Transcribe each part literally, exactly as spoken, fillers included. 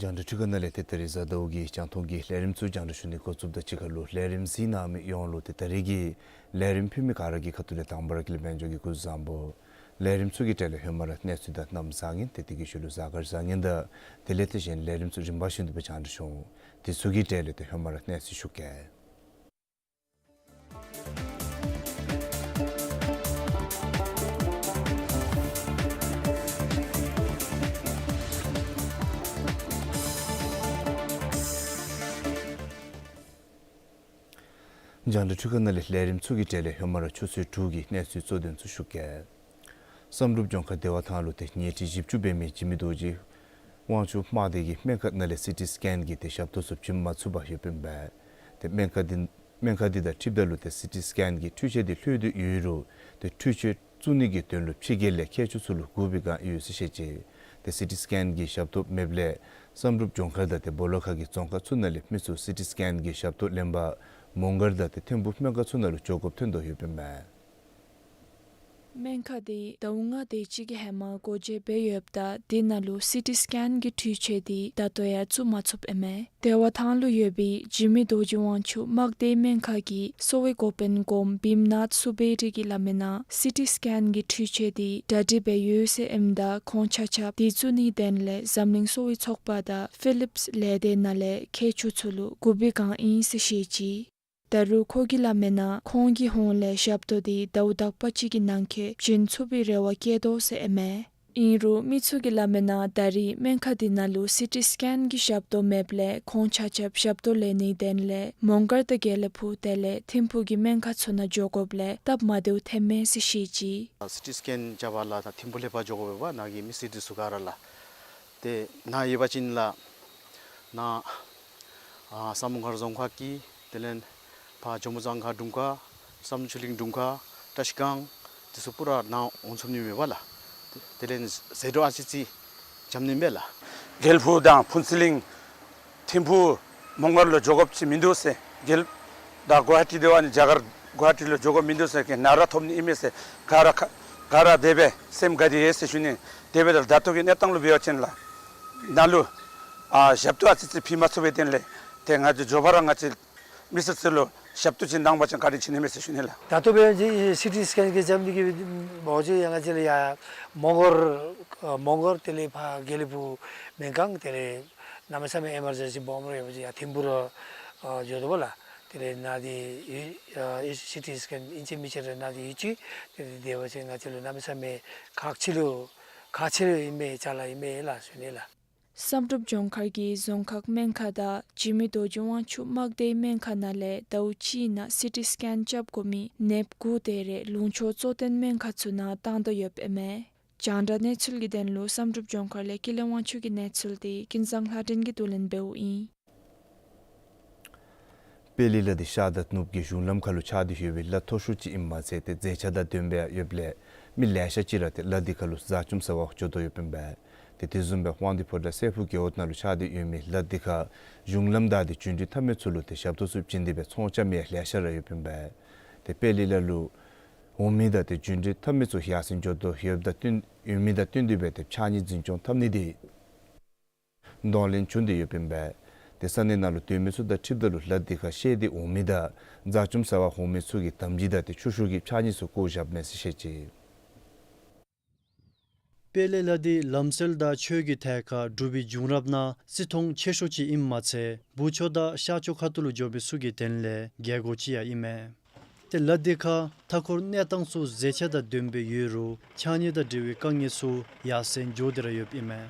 རྒྱང་བསྒྲགས་འཕྲུལ་ཁང་ནང་ལས་ཏེ་ད་རིས་གཟའ་ཟླཝ་གི་རྒྱང་མཐོང་གི་ལས་རིམ་ཚུ་རྒྱང་བསྒྲགས་ཞུ་ནི་འགོ་བཙུགསཔ་དང་གཅིག་ཁར་ལུ་ལས་རིམ་གཟིགས་གནང་མི་ཡོངས་ལུ་ཏེ་ད་རིས་ཀྱི་ལས་རིམ་ཕུལ་མི་ག་ར་གི་ཁ་ཐུག་ལས་དང་པ་ར་ཀུན་ལེགས་དཔལ་འབྱོར་གྱིས་སྐུ་གཟུགས་བཟང་པོ། ལས་རིམ་ཚུ་གི་གྲས་ལས་ཧེ་མ་ར་གནས་ཚུལ་དང་གནམ་བཟང་ངན་ཏེ་དེ་གི་ཤུལ་ལུ་གཟའ་སྐར་བཟང་ངན་དང་དེ་ལས་ཏེ་གཞན་ལས་རིམ་ཚུ་རིམ་པ་བཞིན་དུ་སྦེ་རྒྱང་བསྒྲགས་ཞུ་འོང་། དེ་ཚུ་གི་གྲས་ལས་ཏེ་ཧེ་མ་ར་གནས་ཚུལ་ཞུ་གེ། རྒྱང་བསྒྲགས་འཕྲུལ་ཁང་ནང་ལས་ལས་རིམ་ཚུ་གི་གྲས་ལས་ཧེ་མ་ར་ཆུ་ཚོད་དྲུག་གི་གནས་ཚུལ་གཙོ་དོན་ཚུ་ཞུ་གེ། བསམ་གྲུབ་ལྗོངས་མཁར་བདེ་བ་ཐང་ལུ་ཏེ་ཉལ་ཁྲི་བཞི་བཅུ་འབད་མི་འཇིགས་མེད་རྡོ་རྗེ་དབང་ཕྱུག་དམག་སྡེ་གི་སྨན་ཁང་ནང་ལས་སི་ཊི་སི་ཀེན་གྱི་ཏེ་ཞབས་ཏོག་ཚུ་བྱིན་མ་ཚུགས་པར་ཡོདཔ་ཨིན་པས། ཏེ་སྨན་ཁང་འདི་སྨན་ཁང་འདི་དང་འཁྲིལཝ་ད་ལུ་ཏེ་སི་ཊི་སི་ཀེན་གྱི་འཕྲུལ་ཆས་འདི་ལྷོད་དེ་ཡོད་རུང་ཏེ་འཕྲུལ་ཆས་བཙུགས་ནི་གི་དོན་ལུ་ཕྱི་རྒྱལ་ལས་མཁས་མཆོག་ཚུ་ལུ་བསྒུག་པའི་བསྒང་ཨིན་ཡོད་ཟེར་བཤད་ཅི། ཏེ་སི་ཊི་སི་ཀེན་གྱི་ཞབས་ཏོག་མེདཔ་ལས་བསམ་གྲུབ་ལྗོངས་མཁར་དང་ཏེ་སྦོ་ལོགས་ཁ་གི་རྫོང་ཁག་ཚུ་ནང་ལས་མི་ཚུ་སི་ཊི་སི་ཀེན་གྱི་ཞབས་ཏོག་ལེན་པར་མོང་སྒར་དང་ཏེ་ཐིམ་ཕུ་སྨན་ཁང་ཚུ་ནང་ལུ་འགྱོ་དགོཔ་ཐོན་དོ་ཡོདཔ་ཨིན་མས། སྨན་ཁང་འདི་ཟླཝ་ལྔ་དེ་ཅིག་གི་ཧེ་མ་སྒོ་འབྱེད་འབད་ཡོདཔ་ད་དེ་ནང་ལུ་སི་ཊི་སི་ཀེན་གྱི་འཕྲུལ་ཆས་འདི་ད་ལྟོ་ཡང་བཙུགས་མ་ཚུགསཔ་ཨིན་མས། བདེ་བ་ཐང་ལུ་ཡོད་པའི་འཇིགས་མེད་རྡོ་རྗེ་དབང་ཕྱུག་དམག་སྡེའི་སྨན་ཁང་གི་གསོ་བའི་འགོ་དཔོན་གོངམ་བིམ་ནཱཐ་སུ་བེ་ཏི་གིས་སླབ་མིའི་ནང་སི་ཊི་སི་ཀེན་གྱི་འཕྲུལ་ཆས་འདི་གྲ་སྒྲིག་འབད་ཡོད་ཟེར་ཨིནམ་ད་ཁོང་ཆ་ཁྱབ་འདི་བཙུགས་ནིའི་དོན་ལས་འཛམ་གླིང་གསོ་བའི་ཚོགས་པ་དང་ཕི་ལིབས་ལས་སྡེ་ནང་ལས་མཁས་མཆོག་ཚུ་ལུ་བསྒུག་པའི་བསྒང་ཨིན་ཟེར་བཤད་ཅི། ད་རུང་ཁོ་གིས་སླབ་མིའི་ནང་ཁོང་གི་ཧོངས་ལས་ཞབས་ཏོག་འདི་ཟླཝ་དག་པ་ཅིག་གི་ནང་འཁོད་བྱིན་ཚུགས་པའི་རེ་བ་བསྐྱེད་དོ་ཟེར་ཨིན་མས། ཨིན་རུང་མི་ཚུ་གིས་སླབ་མིའི་ནང་ད་རིས་སྨན་ཁང་འདི་ནང་ལུ་སི་ཊི་སི་ཀེན་གྱི་ཞབས་ཏོག་མེདཔ་ལས་ཁོང་ཆ་ཁྱབ་ཞབས་ཏོག་ལེན་ནིའི་དོན་ལས་མོང་སྒར་དང་དགེ་ལེགས་ཕུག་དེ་ལས་ཐིམ་ཕུག་གི་སྨན་ཁང་ཚུ་ནང་འགྱོ་དགོཔ་ལས་སྟབས་མ་བདེཝ་ཐོནམ་མས་ཟེར་བཤད་ཅི། སི་ཊི་སི་ཀེན་རྐྱབ་པར་ལགས་ད་ཐིམ་ཕུག་ལས་ཕར་འགྱོ་དགོ་པས་པ་ནཱ་གི་མི་སེར་འདི་ཚུ་ག་ར་ལགས། ཏེ་ནཱ་ཡོད་པ་ཅིན་ལགས་ནཱ་ཨ་ས་མོང་སྒར་རྫོང་ཁག་གི་དེ་ལས་ཕར་ཇོ་མོ་གཙང་ཁ་དྲུང་ཁག་བསམ་གྲུབ་ཆོས་གླིང་དྲུང་ཁག་བཀྲ་ཤིས་སྒང་འདི་ཚུ་པུ་ར་ནཱ་འོང་ཚུགས་ནི་མས་པ་ལགས། དེ་ལས་ཟད་འགྲོ་ཨ་ཙི་ཙི་འཇམ་ནི་མས་ལགས། དགེ་ལེགས་ཕུག་དང་ཕུན་ཚོགས་གླིང་ཐིམ་ཕུག་མོང་སྒར་ལུ་འགྱོ་དགོཔ་ཅིག་མིན་འདུག་ཟེར། དགེ་ད་གུ་ཝ་ཧ་ཊི་དེ་བ་ནི་རྒྱ་གར་གུ་ཝ་ཧ་ཊི་ལུ་འགྱོ་དགོཔ་མིན་འདུག་ཟེར་གི་ནཱ་ར་ཐོབ་ནི་ཨིན་མས་ཟེར། ག་ར་ག་ག་ར་དེ་སྦེ་སེམས་དགའ་སྟེ་ཡོད་ཟེར་ཞུ་ནི། དེ་འབདཝ་ད་ད་ལྟོ་གི་གནས་སྟངས་ལུ་འབད་བ་ཅིན་ལགས་ནཱ་ལུ་ཨ་ཞབས་ཏོག་ཨ་ཙི་ཙི་ཕུལ་མ་ཚུགས་པའི་དོན་ལས་ཏེ་ང་བཅས་མགྱོགས་པ་ར་ང་བཅས་མི་སེར་ཚུ་ལུ་ཞབས་ཏོག་ཅིག་གནང་བ་ཅིན་བཀའ་དྲིན་ཆེ་ནི་མས་ཟེར་ཞུ་ནི་ལགས། ད་ལྟོ་འབད་བ་ཅིན་སི་ཊི་སི་ཀེན་གྱི་འཇམ་ནི་གི་འབད་བ་ཅིན་ཡང་ང་བཅས་ལུ་ཡར་མོང་སྒར་ཨ་མོང་སྒར་དེ་ལས་ཕར་དགེ་ལེགས་ཕུག་སྨན་ཁང་དེ་ལས་གནམ་མེད་ས་མེད་ཨེ་མར་ཇེན་སི་སྦོམ་རེ་ཡོད་པ་ཅིན་ཡར་ཐིམ་ཕུག་ར་ཨ་འགྱོ་དོ་པ་ལགས། དེ་ལས་ནཱ་འདི་ཡོད་ཨ་སི་ཊི་སི་ཀེན་ཨིན་ཅི་མིན་ཅི་རེ་ནཱ་འདི་ཡོད་ཅི། དེ་འདི་འབད་བ་ཅིན་ང་བཅས་ལུ་གནམ་མེད་ས་མེད་ཁག་ཆེ་ལུ་ཁག་ཆེ་ལུ་ཨིན་མས་ཅ་ལ་ཨིན་མས་ལགས་ཞུ་ནི་ལགས། བསམ་གྲུབ་ལྗོངས་མཁར་གྱི་རྫོང་ཁག་སྨན་ཁང་དང་འཇིགས་མེད་རྡོ་རྗེ་དབང་ཕྱུག་དམག་སྡེའི་སྨན་ཁང་ནང་ལས་ཟླཝ་གཅིག་ནང་སི་ཊི་སི་ཀེན་རྐྱབ་དགོ་མི་ནདཔ་དགུ་དེ་རེ་ལུང་ཕྱོགས་གཙོ་བསྟེན་སྨན་ཁང་ཚུ་ནང་བཏང་དོ་ཡོདཔ་ཨིན་མས། རྒྱང་བསྒྲགས་གནས་ཚུལ་གྱི་དོན་ལུ་བསམ་གྲུབ་ལྗོངས་མཁར་ལས་ཀུན་ལེགས་དབང་ཕྱུག་གི་གནས་ཚུལ་འདི་ཀུན་བཟང་ལྷ་སྒྲོན་གྱིས་བསྡུ་ལེན་འབདཝ་ཨིན། པེ་ལི་ལ་འདི་ཤར་དང་ནུབ་ཀྱི་གཞུང་ལམ་ཁར་ལུ་ཆགས་ཏེ་ཡོད་པའི་ལ་མཐོ་ཤོས་ཅིག་ཨིནམ་མ་ཚད་ཏེ་མཛེས་ཆ་དང་ལྡནམ་སྦེ་ཡོདཔ་ལས་མི་ལེ་ཤ་ཅིག་ར་ཏེ་ལ་འདི་ཁར་ལུ་བཟའ་བཅའམ་ཟ་བར་འགྱོ་དོ་ཡོདཔ་ཨིན་པས། ཏེ་དེ་བཟུམ་སྦེ་དབང་འདུས་ཕོ་བྲང་སྲས་ཕུག་རྒེད་འོག་ནང་ལུ་ཆགས་ཏེ་ཡོད་མི་ལ་འདི་ཁར་གཞུང་ལམ་བདའ་སྟེ་འགྲུལ་འཕྲིན་འཐབ་མི་ཚུ་ལུ་ཏེ་ཞབས་ཏོག་ཚུ་བྱིན་ཏེ་སྦེ་ཚོང་རྐྱབ་མི་ཡང་ལེ་ཤ་ར་ཡོདཔ་ཨིན་པས། ཏེ་པེ་ལི་ལ་ལུ་འོང་མི་དང་ཏེ་འགྲུལ་འཕྲིན་འཐབ་མི་ཚུ་ཡར་སེང་འགྱོ་དོ་ཡོདཔ་དང་བསྟུན་ཡོད་མི་དང་བསྟུན་ཏེ་སྦེ་ཏེ་ཕྱགས་སྙིགས་འཛིན་སྐྱོང་འཐབ་ནི་འདི་གདོང་ལེན་བྱུང་སྟེ་ཡོདཔ་ཨིན་པས། ཏེ་ས་གནས་ནང་ལུ་སྡོད་མི་ཚུ་དང་འཁྲིལཝ་ད་ལུ་ལ་འདི་ཁར་བཤལ་ཏེ་འོང་མི་དང་བཟའ་བཅའམ་ཟ་བར་འོང་མི་ཚུ་གི་དམ་སྦྱིས་དང་ཏེ་ཆོས་ཞུ་གི་ཕྱགས་སྙིགས་ཚུ་བཀོ་བཞགཔ་མས་ཟེར་བཤད་ཅི། པེ་ལི་ལ་འདི་ལམ་སྲོལ་དང་ཆོས་ཀྱི་ཐད་ཁར་འབྲུག་པའི་བྱུང་རབས་ནང་རྩིས་མཐོང་ཆེ་ཤོས་ཅིག་ཨིནམ་མ་ཚད་བུ་ཆོ་དང་ཤར་ཕྱོགས་ཁ་ཐུག་ལུ་འགྱོ་མི་ཚུ་གི་དོན་ལས་རྒྱལ་སྒོ་ཅིག་ཡང་ཨིན་མས། ཏེ་ལ་འདི་ཁར་མཐའ་འཁོར་གནས་སྟངས་ཚུ་མཛེས་ཆ་དང་ལྡནམ་སྦེ་ཡོད་རུང་ཕྱགས་སྙིགས་དང་འབྲེལ་བའི་དཀའ་ངལ་ཚུ་ཡར་སེང་འགྱོ་སྟེ་ར་ཡོདཔ་ཨིན་མས།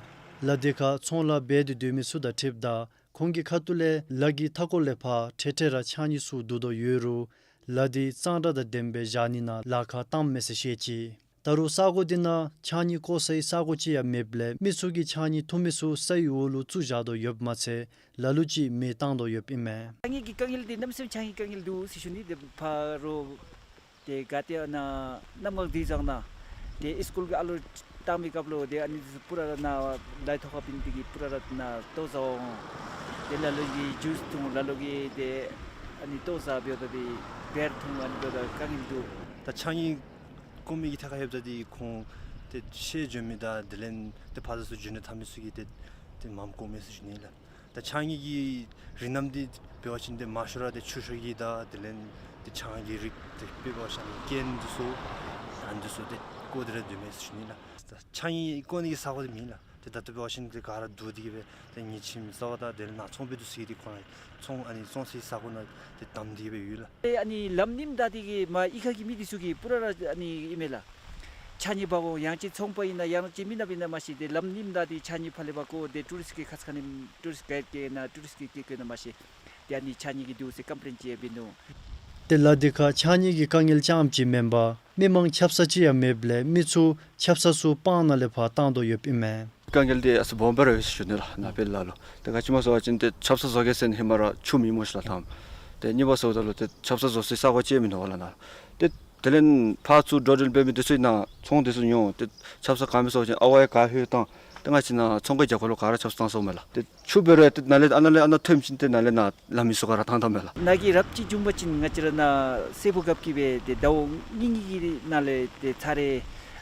ལ་འདི་ཁར་ཚོང་ལཱ་འབད་དེ་སྡོད་མི་ཚུ་དང་འཁྲིལཝ་ད་ཁོང་གི་ཁ་ཐུག་ལས་ལ་གི་མཐའ་འཁོར་ལས་ཕར་འཕྲལ་འཕྲལ་ར་ཕྱགས་སྙིགས་ཚུ་བསྡུ་དོ་ཡོད་རུང་ལ་འདི་གཙང་སྦྲ་དང་ལྡནམ་སྦེ་བཞག་ནི་ནང་ལཱ་ཁག་བཏངམ་མས་ཟེར་བཤད་ཅི། ད་རུང་ས་གོ་འདི་ནང་ཕྱགས་སྙིགས་བཀོ་སའི་ས་གོ་ཅིག་ཡང་མེདཔ་ལས་མི་ཚུ་གིས་ཕྱགས་སྙིགས་འཐུ་མི་ཚུ་སའི་འོག་ལུ་བཙུགས་བཞག་དོ་ཡོདཔ་མ་ཚད་ལ་ལུ་ཅིག་མེ་བཏང་དོ་ཡོདཔ་ཨིན་མས། ཕྱགས་སྙིགས་ཀྱི་དཀའ་ངལ་འདི་གནམ་མེད་ས་མེད་ཕྱགས་སྙིགས་དཀའ་ངལ་འདུག་ཟེར་ཞུ་ནི། ཏེ་ཕར་རོགས་ཏེ་ག་ཏེ་ཨ་ནཱ་གནམ་གང་དེ་བཟང་ན་ཏེ་སི་ཀུལ་གྱི་ཨ་ལོ་བཏང་མི་སྐབས་ལུ་ཏེ་ཨ་ནི་པུ་ར་ར་ནཱ་ལཱའི་ཐོག་ཁར་འབད་ནི་དེ་གིས་པུ་ར་ར་ནཱ་ལྟོ་བཟའ་འོང་། ཏེ་ལ་ལུ་གིས་ཇུས་འཐུང་ལ་ལུ་གིས་ཏེ་ཨ་ནི་ལྟོ་བཟའ་འབདཝ་ད་ཏེ་བེར་འཐུང་ཨ་ནི་འབདཝ་ད་དཀའ་ངལ་འདུག། ད་ཕྱགས་སྙིགས་བཀོ་མི་གི་ཐད་ཁར་ལྷོདཔ་ད་འདི་ཁོང་ཏེ་ཤེས་འཇོན་མི་དང་དེ་ལས་ཏེ་ཕར་ཚུར་འགྱོ་ནི་འཐབ་མི་ཚུ་གིས་ཏེ་ མངམ་བཀོ་མས་ཟེར་ཞུ་ནི་ལགས། ད་ཕྱགས་སྙིགས་ཀྱི་རིགས་རྣམས་འདི་འབད་བ་ཅིན་ཏེ་མང་ཤོས་ར་ཏེ་ཆུ་ཤོག་གི་དང་དེ་ལས་ཏེ་ཆང་གི་རིགས་ཏེ་དཔེ་འབད་བ་ཅིན་ཀན་འདི་ཚུ་ཨ་འདི་ཚུ་ཏེ་བཀོ་སྟེ་ར་སྡོད་མས་ཟེར་ཞུ་ནི་ལགས། ད་ཕྱགས་སྙིགས་བཀོ་ནི་གི་ས་གོ་འདི་མེད་ལགས། ཏེ་ད་ལྟོ་འབད་བ་ཅིན་ཏེ་ག་ར་བསྡུ་སྟེ་གི་སྦེ་ཏེ་ཉིང་ཁྱིམ་གསར་པ་དང་དེ་ལས་ནཱ་ཚོང་དཔེ་འདི་ཚུ་གི་ཏེ་ཁོང་ར་ཚོང་ཨ་ནི་བཙོང་སའི་ས་གོ་ནང་ཏེ་བསྡམས་ཏེ་གི་སྦེ་ཡོད་ལགས། ཨ་ནི་ལམ་རྙིངམ་བདའ་སྟེ་གི་མར་གཡུས་ཁ་གི་མི་འདི་ཚུ་གིས་པུ་ར་ར་ཨ་ནི་ཨིན་མས་ལགས། ཕྱགས་སྙིགས་འབག་འོང་ཡང་ཅིན་ཚོང་པ་ཨིན་ན་ཡང་ཅིན་མི་ནགཔ་ཨིན་ན་མ་ཤེས། ཏེ་ལམ་རྙིངམ་བདའ་སྟེ་ཕྱགས་སྙིགས་ཕར་ལས་འབག་འགྱོ། ཏེ་ཊུ་རིསཊ་གི་ཁ་ཙ་ཁ་ཉིནམ་ཊུ་རིསཊ་གའིཌ་བཀལ་ན་ཊུ་རིསཊ་གིས་བཀལ་བཀལཝ་ཨིན་ན་མ་ཤེས། ཏེ་ཨ་ནི་ཕྱགས་སྙིགས་ཀྱིས་བསྡུ་ཟེར་ཀམ་པི་ལེན་ཅིག་ཡང་འབད་ནུག། ཏེ་ལ་དེ་ཁར་ཕྱགས་སྙིགས་ཀྱི་དཀའ་ངལ་རྐྱངམ་ཅིག་མེན་པར་མི་མང་ཆབ་གསང་ཅིག་ཡང་མེདཔ་ལས་མི་ཚུ་ཆབ་གསང་ཚུ་སྤང་ནང་ལས་ཕར་བཏང་དོ་ཡོདཔ་ཨིན་མས། དཀའ་ངལ་འདི་ཨ་ཙི་སྦོམ་སྦེ་ར་ཡོད་ཟེར་ཞུ་ནི་ལགས། ནཱ་དཔེ་ལ་ལུ་ཏེ་ག་ཅི་སྨོ་ཟེར་བ་ཅིན་ཏེ་ཆབ་གསང་བཟོ་གེ་ཟེར་ནི་ཧེ་མ་ར་ཆུ་མེད་སྨོ་ཤིག་ལགས་ཐང་། ཏེ་གཉིས་པ་ཟེརཝ་ད་ལུ་ཏེ་ཆབ་གསང་བཟོ་སའི་ས་གོ་ཅིག་མིན་འདུག་པ་ལགས་ནཱ། ཏེ་དེ་ལས་ཕར་ཚུར་འགྲོ་འགྲུལ་འབད་མི་འདི་ཚུ་ནཱ་ཚོང་འདི་ཚུ་ཉོ་ཏེ་ཆབ་གསང་ག་མེད་ཟེར་བ་ཅིན་ཨ་ཝ་ཡང་ག་ལྷོད་བཏང་། ཏེ་ང་བཅས་ནཱ་ཚོང་ཁང་རྒྱབ་ཁ་ལུ་ག་ར་ཆབ་གསང་བཏང་སོངམ་མས་ལགས། ཏེ་ཆུ་འབད་རུང་ཡང་ཏེ་ནཱ་ལས་ཨ་ནཱ་ལས་ཨ་ནཱ་ཐོནམ་ཅིན་ཏེ་ནཱ་ལས་ནཱ་ལམ་མི་ཚུ་ག་ར་བཏང་བཏངམ་མས་ལགས། ནཱ་གི་རབ་ཅིག་བྱུང་པ་ཅིན་ང་བཅས་ར་ནཱ་སྲས་པོ་རྒཔོ་གིས་སྦེ་ཏེ་ཟླཝ་གཉིས་གཉིས་ཀྱི་ནང་ལས་ཏེ་ཚར་རེ་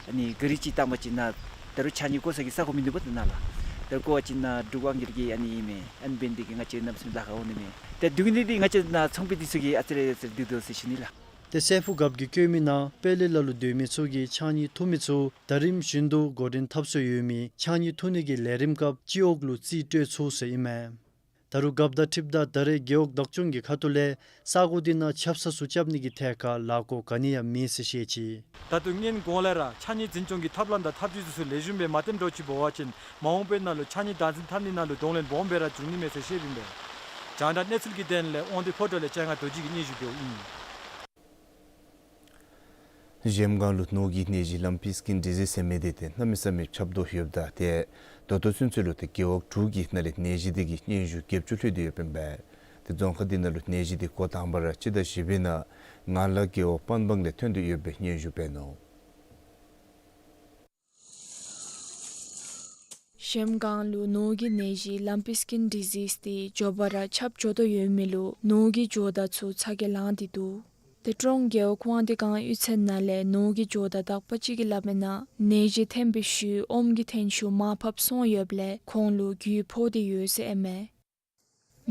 ཨ་ནི་ག་རི་ཅིག་བཏང་པ་ཅིན་ནཱ་ད་རུང་ཕྱགས་སྙིགས་བཀོ་ས་གི་ས་གོ་མིན་འདུག་པ། ཏེ་ནཱ་ལགས་ད་རུང་བཀོ་བ་ཅིན་ནཱ་འབྲུག་དབང་རྒྱལ་གྱི་ཨ་ནི་ཨིན་མས། ཨ་ནི་འབད་ནི་འདི་གིས་ང་བཅས་གནམ་མེད་ས་མེད་ལཱ་ཁག་འོང་ནི་མས། ཏེ་སྡུག་བསྔལ་འདི་ང་བཅས་ནཱ་ཚོང་པའི་འདི་ཚུ་གིས་ཨ་ཙི་རེ་ཨ་ཙི་རེ་སྡུག་དོ་ཟེར་ཞུ་ནི་ལགས། ཏེ་སྲས་པོ་རྒཔོ་གིས་བཀོད་མི་ནང་དཔལ་ལེ་ལ་ལུ་སྡོད་མི་ཚུ་གིས་ཕྱགས་སྙིགས་འཐུ་མི་ཚུ་ཟླ་རིམ་བཞིན་དུ་འགོ་འདྲེན་འཐབ་སྲོལ་ཡོད་མི་ཕྱགས་སྙིགས་འཐུ་ནི་གི་ལས་རིམ་སྐབས་སྤྱི་འོག་ལུ་རྩིས་སྤྲོད་ཚུགས་ཟེར་ཨིན་མས། ད་རུང་རྒཔོ་དང་འཁྲིལཝ་ད་ད་རེས་རྒེད་འོག་བདག་སྐྱོང་གི་ཁ་ཐུག་ལས་ས་གོ་འདི་ནང་ཆབ་གསང་ཚུ་རྐྱབ་ནི་གི་ཐད་ཁར་ལཱ་འགོ་ག་ནི་ཡང་མེད་ཟེར་བཤད་ཅི། ད་ལྟོ་སྔོན་གོང་ལས་ར་ཕྱགས་སྙིགས་འཛིན་སྐྱོང་གི་ཐབས་ལམ་དང་ཐབས་བྱུས་འདི་ཚུ་ལེགས་ཤོམ་སྦེ་མ་བཏོན་འགྱོ་ཅིག་འབད་བ་ཅིན་མ་འོངས་པའི་ནང་ལུ་ཕྱགས་སྙིགས་བདག་འཛིན་འཐབ་ནི་ནང་ལུ་གདོང་ལེན་སྦོམ་སྦེ་ར་འབྱུང་ནི་མས་ཟེར་བཤདཔ་ཨིན་པས། རྒྱང་བསྒྲགས་གནས་ཚུལ་གྱི་དོན་ལས་དབང་འདུས་ཕོ་བྲང་ལས་ལྕང་ཁ་རྡོ་རྗེ་གིས་སྙན་ཞུ་འབདཝ་ཨིན། གཞལམ་སྒང་ལུ་ནོར་གྱི་ནད་གཞི་ལམ་པི་སི་ཀིན་ཌི་ཟིས་ཟེར་མི་འདི་ཏེ་གནམ་མེད་ས་མེད་ཁྱབ་དོ་ཡོདཔ་ད་ཏེ་ད་ལྟོ་ཚུན་ཚོད་ལུ་ཏེ་རྒེད་འོག་དྲུག་གི་ནང་ལས་ནད་གཞི་འདི་གི་སྙན་ཞུ་བརྒྱད་ཅུ་ལྷོད་དེ་ཡོདཔ་ཨིན་པས། ཏེ་རྫོང་ཁག་འདི་ནང་ལུ་ནད་གཞི་འདི་འགོ་དང་པ་ར་སྤྱི་ཟླ་བཞི་པའི་ནང་ངང་ལག་རྒེད་འོག་པན་སྦང་ལས་ཐོན་ཏེ་ཡོད་པའི་སྙན་ཞུ་འབད་ནུག། གཞལམ་སྒང་ལུ་ནོར་གྱི་ནད་གཞི་ལམ་པི་སི་ཀིན་ཌི་ཟིས་འདི་མགྱོགས་པ་ར་ཁྱབ་འགྱོ་དོ་ཡོད་མི་ལུ་ནོར་གྱི་ཇོ་བདག་ཚུ་ཚ་གྱང་ལང་སྟེ་འདུག། ཏེ་ཀྲོང་རྒེད་འོག་དབང་འདུས་སྒང་གཡུས་ཚན་ནང་ལས་ནོར་གྱི་ཇོ་བདག་དག་པ་ཅིག་གིས་སླབ་མིའི་ནང་ནད་གཞི་ཐོན་པའི་ཤུལ་ཨོམ་གྱི་ཐོན་ཤུགས་མར་ཕབ་སོང་ཡོདཔ་ལས་ཁོང་ལུ་རྒུད་ཕོག་སྟེ་ཡོད་ཟེར་ཨིན་མས།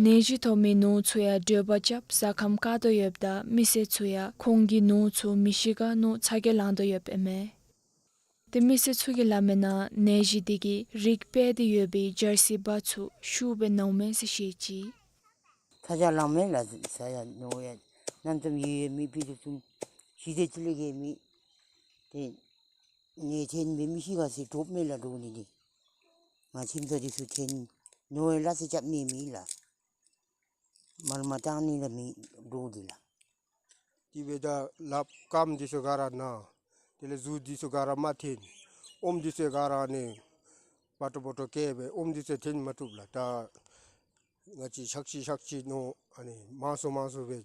ནད་གཞི་ཐོབ་མི་ནོར་ཚུ་ཡང་དྲོད་འབར་རྐྱབ་ཟ་ཁམས་དཀར་དོ་ཡོདཔ་ད་མི་སེར་ཚུ་ཡང་ཁོང་གི་ནོར་ཚུ་མི་ཤི་ག་མནོ་ཚ་གྱང་ལང་དོ་ཡོདཔ་ཨིན་མས། ཏེ་མི་སེར་ཚུ་གིས་སླབ་མིའི་ནང་ནད་གཞི་འདི་གིས་རིགས་སྤེལ་ཏེ་ཡོད་པའི་ཇར་སི་བ་ཚུ་ཤུགས་སྦེ་ན་མས་ཟེར་བཤད་ཅི། ཚ་གྱང་ལང་མས་ལགས། ཟ་ཡང་ནོར་ཡང་གནམ་མེད་ས་མེད་ཡོད་མི་ཕུད་དེ་ཚུ་ཤི་དེ་ཅིག་ལས་ག་མེད། ཏེ་ནད་ཐོན་སྦེ་མི་ཤི་ག་ཟེར་དོགས་མས་ལགས། འདྲོག་ནི་འདི་ང་ཁྱིམ་ཚང་འདི་ཚུ་ཐོན་ནོར་ཡང་ལག་ཚེ་རྐྱབ་ནི་མེད་ལགས། མལ་མ་བཏང་ནི་ལགས་མི་འདྲོག་འདི་ལགས། དེ་འབདཝ་ད་ལགཔ་རྐངམ་འདི་ཚུ་ག་ར་ན། དེ་ལས་གཟུགས་འདི་ཚུ་ག་ར་མ་ཐོན། ཨོམ་འདི་ཚུ་ག་ར་ནི་སྤ་ཏོ་སྤོ་ཏོ་བཀལ་སྦེ་ཨོམ་འདི་ཚུ་ཐོན་མ་བཏུབ་ལགས། ད་ང་བཅས་ཤག་ཤི་ཤག་ཤི་མནོ། ཨ་ནི་མང་སུ་མང་སུ་སྦེ་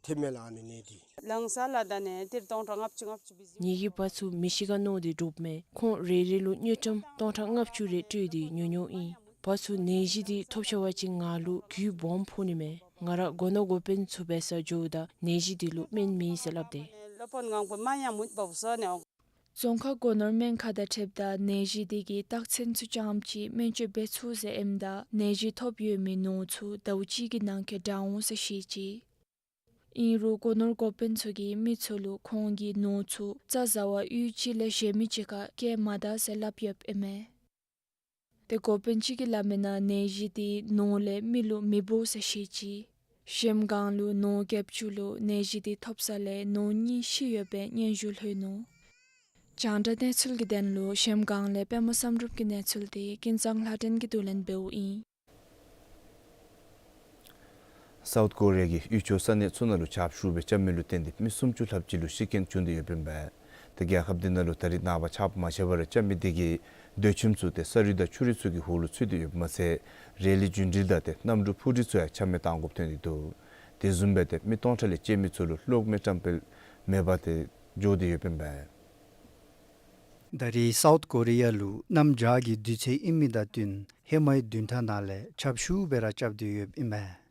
ཐོན་མས་ལགས་ཨ་ནི་ནད་འདི། ལང་ས་ལགས་ད་ནི་ཏིར་སྟོང་ཕྲག་ལྔ་བཅུ་ལྔ་བཅུ་སྦེ་གཟིགས། ངེ་གི་བ་ཚུ་མི་ཤི་ག་མནོ་སྟེ་འདྲོག་མས། ཁོང་རེ་རེ་ལུ་དངུལ་ཀྲམ་སྟོང་ཕྲག་ལྔ་བཅུ་རེ་སྤྲོད་དེ་ཉོ་ཉོཝ་ཨིན། བ་ཚུ་ནད་གཞི་འདི་ཐོབ་ཚར་བ་ཅིན་ང་ལུ་རྒུད་སྦོམ་ཕོག་ནི་མས། ང་ར་སྒོ་ནོར་འགོ་དཔོན་ཚུ་འབད་སར་འགྱོཝ་ད་ནད་གཞི་འདི་ལུ་སྨན་མེད་ཟེར་སླབ་སྟེ། སློབ་དཔོན་ངང་པོ་མ་ཡང་མུད་པ་བཟོ་ནས། རྫོང་ཁག་སྒོ་ནོར་སྨན་ཁང་དང་འཁྲིལཝ་ད་ནད་གཞི་འདི་གི་རྟགས་མཚན་ཚུ་ཙམ་ཅིག་སྨན་བཅོས་འབད་ཚུགས་ཟེར་ཨིནམ་ད་ནད་གཞི་ཐོབ་ཡོད་མི་ནོར་ཚུ་ཟླཝ་གཅིག་གི་ནང་འཁོད་དྲག་འོང་ཟེར་བཤད་ཅི། ཨིན་རུང་སྒོ་ནོར་འགོ་དཔོན་ཚུ་གིས་མི་ཚུ་ལུ་ཁོང་གི་ནོར་ཚུ་རྩྭ་ཟ་བར་གཡུས་གཅིག་ལས་གཞན་མི་གཅིག་ཁར་བསྐྱལ་མ་ད་ཟེར་སླབ་ཡོདཔ་ཨིན་མས། ཏེ་འགོ་དཔོན་ཅིག་གིས་སླབ་མིའི་ནང་ནད་གཞི་འདི་ནོར་ལས་མི་ལུ་མི་འབོ་ཟེར་བཤད་ཅི། གཞལམ་སྒང་ལུ་ནོར་བརྒྱད་ཅུ་ལུ་ནད་གཞི་འདི་ཐོབ་ས་ལས་ནོར་གཉིས་ཤི་ཡོད་པའི་སྙན་ཞུ་ལྷོད་ནུག། རྒྱང་བསྒྲགས་གནས་ཚུལ་གྱི་དོན་ལུ་གཞལམ་སྒང་ལས་པདྨ་བསམ་གྲུབ་ཀྱི་གནས་ཚུལ་འདི་ཀུན་བཟང་ལྷ་སྒྲོན་གྱིས་བསྡུ་ལེན་འབདཝ་ཨིན། སའུཐ་ཀོ་རི་ཡ་གི་ཡུལ་ཕྱོགས་ས་གནས་ཚུ་ནང་ལུ་ཆརཔ་ཤུགས་སྦེ་རྐྱབ་མི་ལུ་བརྟེན་ཏེ་མི་སུམ་ཅུ་ལྷགཔ་ཅིག་ལུ་ཤི་རྐྱེན་བྱུང་སྟེ་ཡོདཔ་ཨིན་པས། ཏེ་རྒྱལ་ཁབ་འདི་ནང་ལུ་ད་རེས་ནངས་པ་ཆརཔ་མ་ཆད་པར་རྐྱབ་མི་འདི་གིས་སྡོད་ཁྱིམ་ཚུ་ཏེ་ས་རུད་དང་ཆུ་རུད་ཚུ་གི་འོག་ལུ་ཚུད་དེ་ཡོདཔ་མ་ཚད་རལ་གྲི་རྒྱུན་འགྲུལ་དང་ཏེ་གནམ་གྲུ་འཕུར་གྲུ་ཚུ་ཡང་ཆ་མེད་བཏང་དགོཔ་ཐོན་ཏེ་འདུག། དེ་བཟུམ་སྦེ་ཏེ་མི་སྟོང་ཕྲག་ལས་བཅད་མི་ཚུ་ལུ་གློག་མེ་བཀྲམ་སྤེལ་མེད་པར་ཏེ་འགྱོ་སྟེ་ཡོདཔ་ཨིན་པས། ད་རེས་སའུཐ་ཀོ་རི་ཡ་ལུ་གནམ་བྱཱར་གྱི་དུས་ཚོད་ཨིན་མི་དང་བསྟུན་ཧེ་མའི་བདུན་ཕྲག་ནང་ལས་ཆརཔ་ཤུགས་སྦེ་ར་རྐྱབ་སྟེ་ཡོདཔ་ཨིན་པས།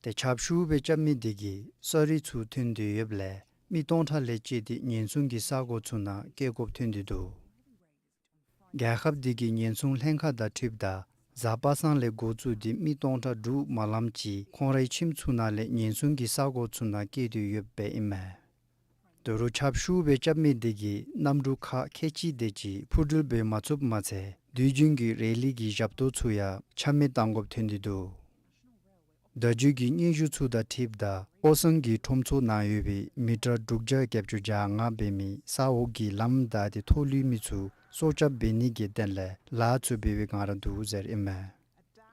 ཏེ་ཆརཔ་ཤུགས་སྦེ་རྐྱབ་མི་འདི་གིས་ས་རུད་ཚུ་ཐོན་ཏེ་ཡོདཔ་ལས་མི་སྟོང་ཕྲག་ལས་བཅད་དེ་ཉེན་སྲུང་གི་ས་གོ་ཚུ་ནང་བསྐྱལ་དགོཔ་ཐོན་ཏེ་འདུག། རྒྱལ་ཁབ་འདི་གི་ཉེན་སྲུང་ལྷན་ཁག་དང་འཁྲིལཝ་ད་ གཟའ་པ་སངས་ལས་འགོ་བཙུགས་ཏེ་མི་སྟོང་ཕྲག་དྲུག་མ་ལངམ་ཅིག་ཁོང་རའི་ཁྱིམ་ཚུ་ནང་ལས་ཉེན་སྲུང་གི་ས་གོ་ཚུ་ནང་བསྐྱལ་ཏེ་ཡོདཔ་ཨིན་མས། དོ་རུང་ཆརཔ་ཤུགས་སྦེ་རྐྱབ་མི་དེ་གིས་གནམ་གྲུ་ཁག་ཁལ་གཅིག་དེ་ཅིག་འཕུར་འགྲུལ་འབད་མ་ཚུགསཔ་མ་ཚད་དུས་རྒྱུན་གྱི་རེ་ལི་གི་ཞབས་ཏོག་ཚུ་ཡང་ཆ་མེད་བཏང་དགོཔ་ཐོན་ཏེ་འདུག། བརྡ་བརྒྱུད་ཀྱི་སྙན་ཞུ་ཚུ་དང་འཁྲིལཝ་ད་ཨོ་སང་གི་ཁྲོམ་ཚོགས་ནང་ཡོད་པའི་མི་ཊར་དྲུག་བརྒྱ་བརྒྱད་ཅུ་གྱ་ལྔ་འབད་མི་ས་འོག་གི་ལམ་བདའ་སྟེ་ཐོག་ལུས་མི་ཚུ་སྲོག་སྐྱབས་འབད་ནི་གི་དོན་ལས་ལཱ་ཚུ་འབད་བའི་བསྒང་ར་འདུག་ཟེར་ཨིན་མས།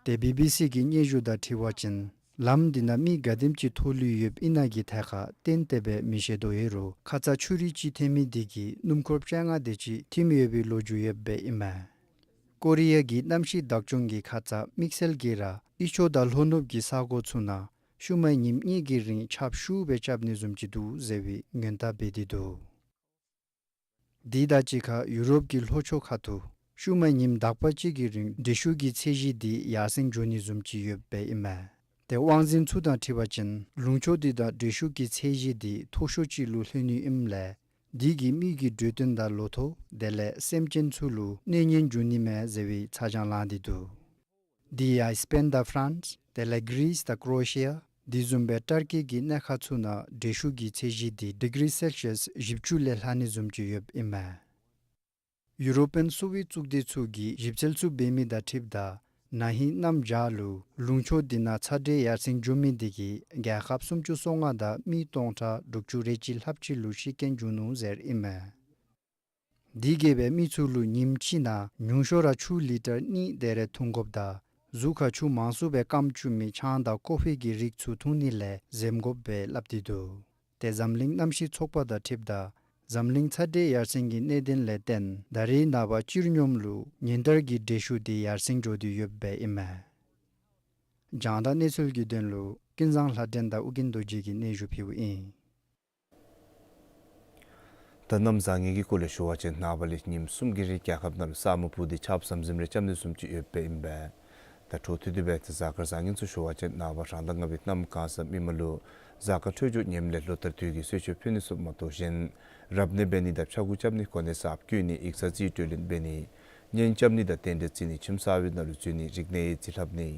ཏེ་བི་བི་སི་གི་སྙན་ཞུ་དང་འཁྲིལ་བ་ཅིན་ལམ་དེ་ནང་མི་ག་དེམ་ཅིག་ཐོག་ལུས་ཡོདཔ་ཨིན་ན་གི་ཐད་ཁར་ཏན་ཏན་སྦེ་མི་ཤེས་དོ་ཡོད་རུང་ཁ་ཙ་ཆུ་རུད་ཅིག་ཐོན་མི་དེ་གིས་སྣུམ་འཁོརཔ་བཅོ་ལྔ་དེ་ཅིག་ཐིམ་ཡོད་པའི་ལོ་རྒྱུས་ཡོདཔ་ཨིན་མས། ཀོ་རི་ཡ་གི་གནམ་གཤིས་བདག་སྐྱོང་གིས་ཁ་ཙ་དམིགས་བསལ་གྱིས་ར་དབུས་ཕྱོགས་དང་ལྷོ་ནུབ་ཀྱི་ས་གོ་ཚུ་ནང་ཤུལ་མའི་ཉིནམ་གཉིས་ཀྱི་རིང་ཆརཔ་ཤུགས་སྦེ་རྐྱབ་ནི་བཟུམ་ཅིག་འདུག་ཟེར་བའི་སྔོན་བརྡ་འབད་དེ་འདུག། དེ་དང་གཅིག་ཁར་ཡུ་རོབ་ཀྱི་ལྷོ་ཕྱོགས་ཁ་ཐུག་ཤུལ་མའི་ཉིནམ་དག་པ་ཅིག་གི་རིང་འགྲོས་ཤུགས་ཀྱི་ཚད་གཞི་དེ་ཡར་སེང་འགྱོ་ནི་བཟུམ་ཅིག་ཡོདཔ་ཨིན་མས། ཏེ་དབང་འཛིན་ཚུ་དང་འཁྲིལ་བ་ཅིན་ལུང་ཕྱོགས་དེ་དང་འགྲོས་ཤུགས་ཀྱི་ཚད་གཞི་དེ་མཐོ་ཤོས་ཅིག་ལུ་ལྷོད་ནི་ཨིནམ་ལས་དེ་གིས་མི་གི་འགྲོ་དོན་དང་ལོ་ཐོག་དེ་ལས་སེམས་ཅན་ཚུ་ལུ་གནོད་ཉེན་འབྱུང་ནི་མས་ཟེར་བའི་ཚ་གྱང་ལངས་ཏེ་འདུག། དེ་ཡང་སི་པེན་དང་ཕ་རན་སི་དེ་ལས་གི་རིས་དང་ཀྲོ་ཨེ་ཤི་ཡ་དེ་བཟུམ་སྦེ་ཏར་ཀི་གི་གནས་ཁག་ཚུ་ནང་འགྲོས་ཤུགས་ཀྱི་ཚད་གཞི་དེ་ཌི་གི་རི་སེལ་ཤི་ཡས་བཞི་བཅུ་ལས་ལྷག་ནི་བཟུམ་ཅིག་ཡོདཔ་ཨིན་མས། ཡུ་རོ་པཱན་སོ་བི་ཡེཊ་གཙུག་སྡེ་ཚུ་གིས་ཞིབ་འཚོལ་ཚུ་འབད་མི་དང་འཁྲིལཝ་ད་ན་ཧིང་གནམ་བྱཱར་ལུ་ལུང་ཕྱོགས་དེ་ནང་ཚ་དྲོད་ཡར་སེང་འགྱོ་མི་དེ་གིས་རྒྱལ་ཁབ་སུམ་ཅུ་སོ་ལྔ་དང་མི་སྟོང་ཕྲག་དྲུག་ཅུ་རེ་གཅིག་ལྷགཔ་ཅིག་ལུ་ཤི་རྐྱེན་བྱུང་ནུག་ཟེར་ཨིན་མས། དེ་གིས་སྦེ་མི་ཚུ་ལུ་ཉིནམ་གཅིག་ནང་ཉུང་ཤོས་ར་ཆུ་ལི་ཊར་གཉིས་དེ་རེ་འཐུང་དགོཔ་དང་གཟུགས་ཁར་ཆུ་མང་སུ་སྦེ་སྐམ་བཅུག་མི་ཆང་དང་ཀོ་ཕི་གི་རིགས་ཚུ་འཐུང་ནི་ལས་འཛེམ་དགོཔ་སྦེ་སླབ་སྟེ་འདུག། ཏེ་འཛམ་གླིང་གནམ་གཤིས་ཚོགས་པ་དང་འཁྲིལཝ་ད་འཛམ་གླིང་ཚ་དྲོད་ཡར་སེང་གི་གནད་དོན་ལས་བརྟེན་ད་རེས་ནངས་པ་སྤྱིར་སྙོམས་ལུ་ཉིན་ལྟར་གྱི་འགྲོས་ཤུགས་དེ་ཡར་སེང་འགྱོ་སྟེ་ཡོདཔ་ཨིན་མས། རྒྱང་བསྒྲགས་གནས་ཚུལ་གྱི་དོན་ལུ་ཀུན་བཟང་ལྷ་སྒྲོན་དང་ཨོ་རྒྱན་རྡོ་རྗེ་གིས་སྙན་ཞུ་ཕུལཝ་ཨིན། ད་གནམ་བཟང་ངན་གྱི་སྐོར་ལས་ཞུ་བ་ཅིན་ནངས་པ་ལས་ཉིནམ་གསུམ་གྱི་རིང་རྒྱལ་ཁབ་ནང་ལུ་ས་སྨུག་སྤུབས་ཏེ་ཆརཔ་ཟམ་ཟིམ་རེ་རྐྱབ་ནི་བཟུམ་ཅིག་ཡོདཔ་ཨིན་པས། ད་འཕྲོ་མཐུད་དེ་སྦེ་ཏེ་གཟའ་སྐར་བཟང་ངན་ཚུ་ཞུ་བ་ཅིན་ནངས་པ་རང་ཟླ་ལྔ་པའི་གནམ་གང་ཟག་མི་མང་ལུ་གཟའ་སྐར་འཕྲོད་སྦྱོར་ངནམ་ལས་ལོ་ལྟར་དུས་ཀྱི་གསོལ་མཆོད་ཕུལ་ནི་ཚུ་མ་གཏོགས་གཞན་རབ་གནས་འབད་ནི་དང་ཕྱྭ་འགུགས་རྐྱབ་ནི་གོ་གནས་གསརཔ་བསྐོ་ནི་ཡིག་ཚང་རྩིས་སྤྲོད་ལེན་འབད་ནི་གཉེན་རྐྱབ་ནི་དང་རྟེན་འབྲེལ་བརྩི་ནི་ཁྱིམ་གསར་པའི་ནང་ལུ་འཛུལ་ནི་རིག་གནས་ཡིག་རྩིས་ལྷབ་ནི་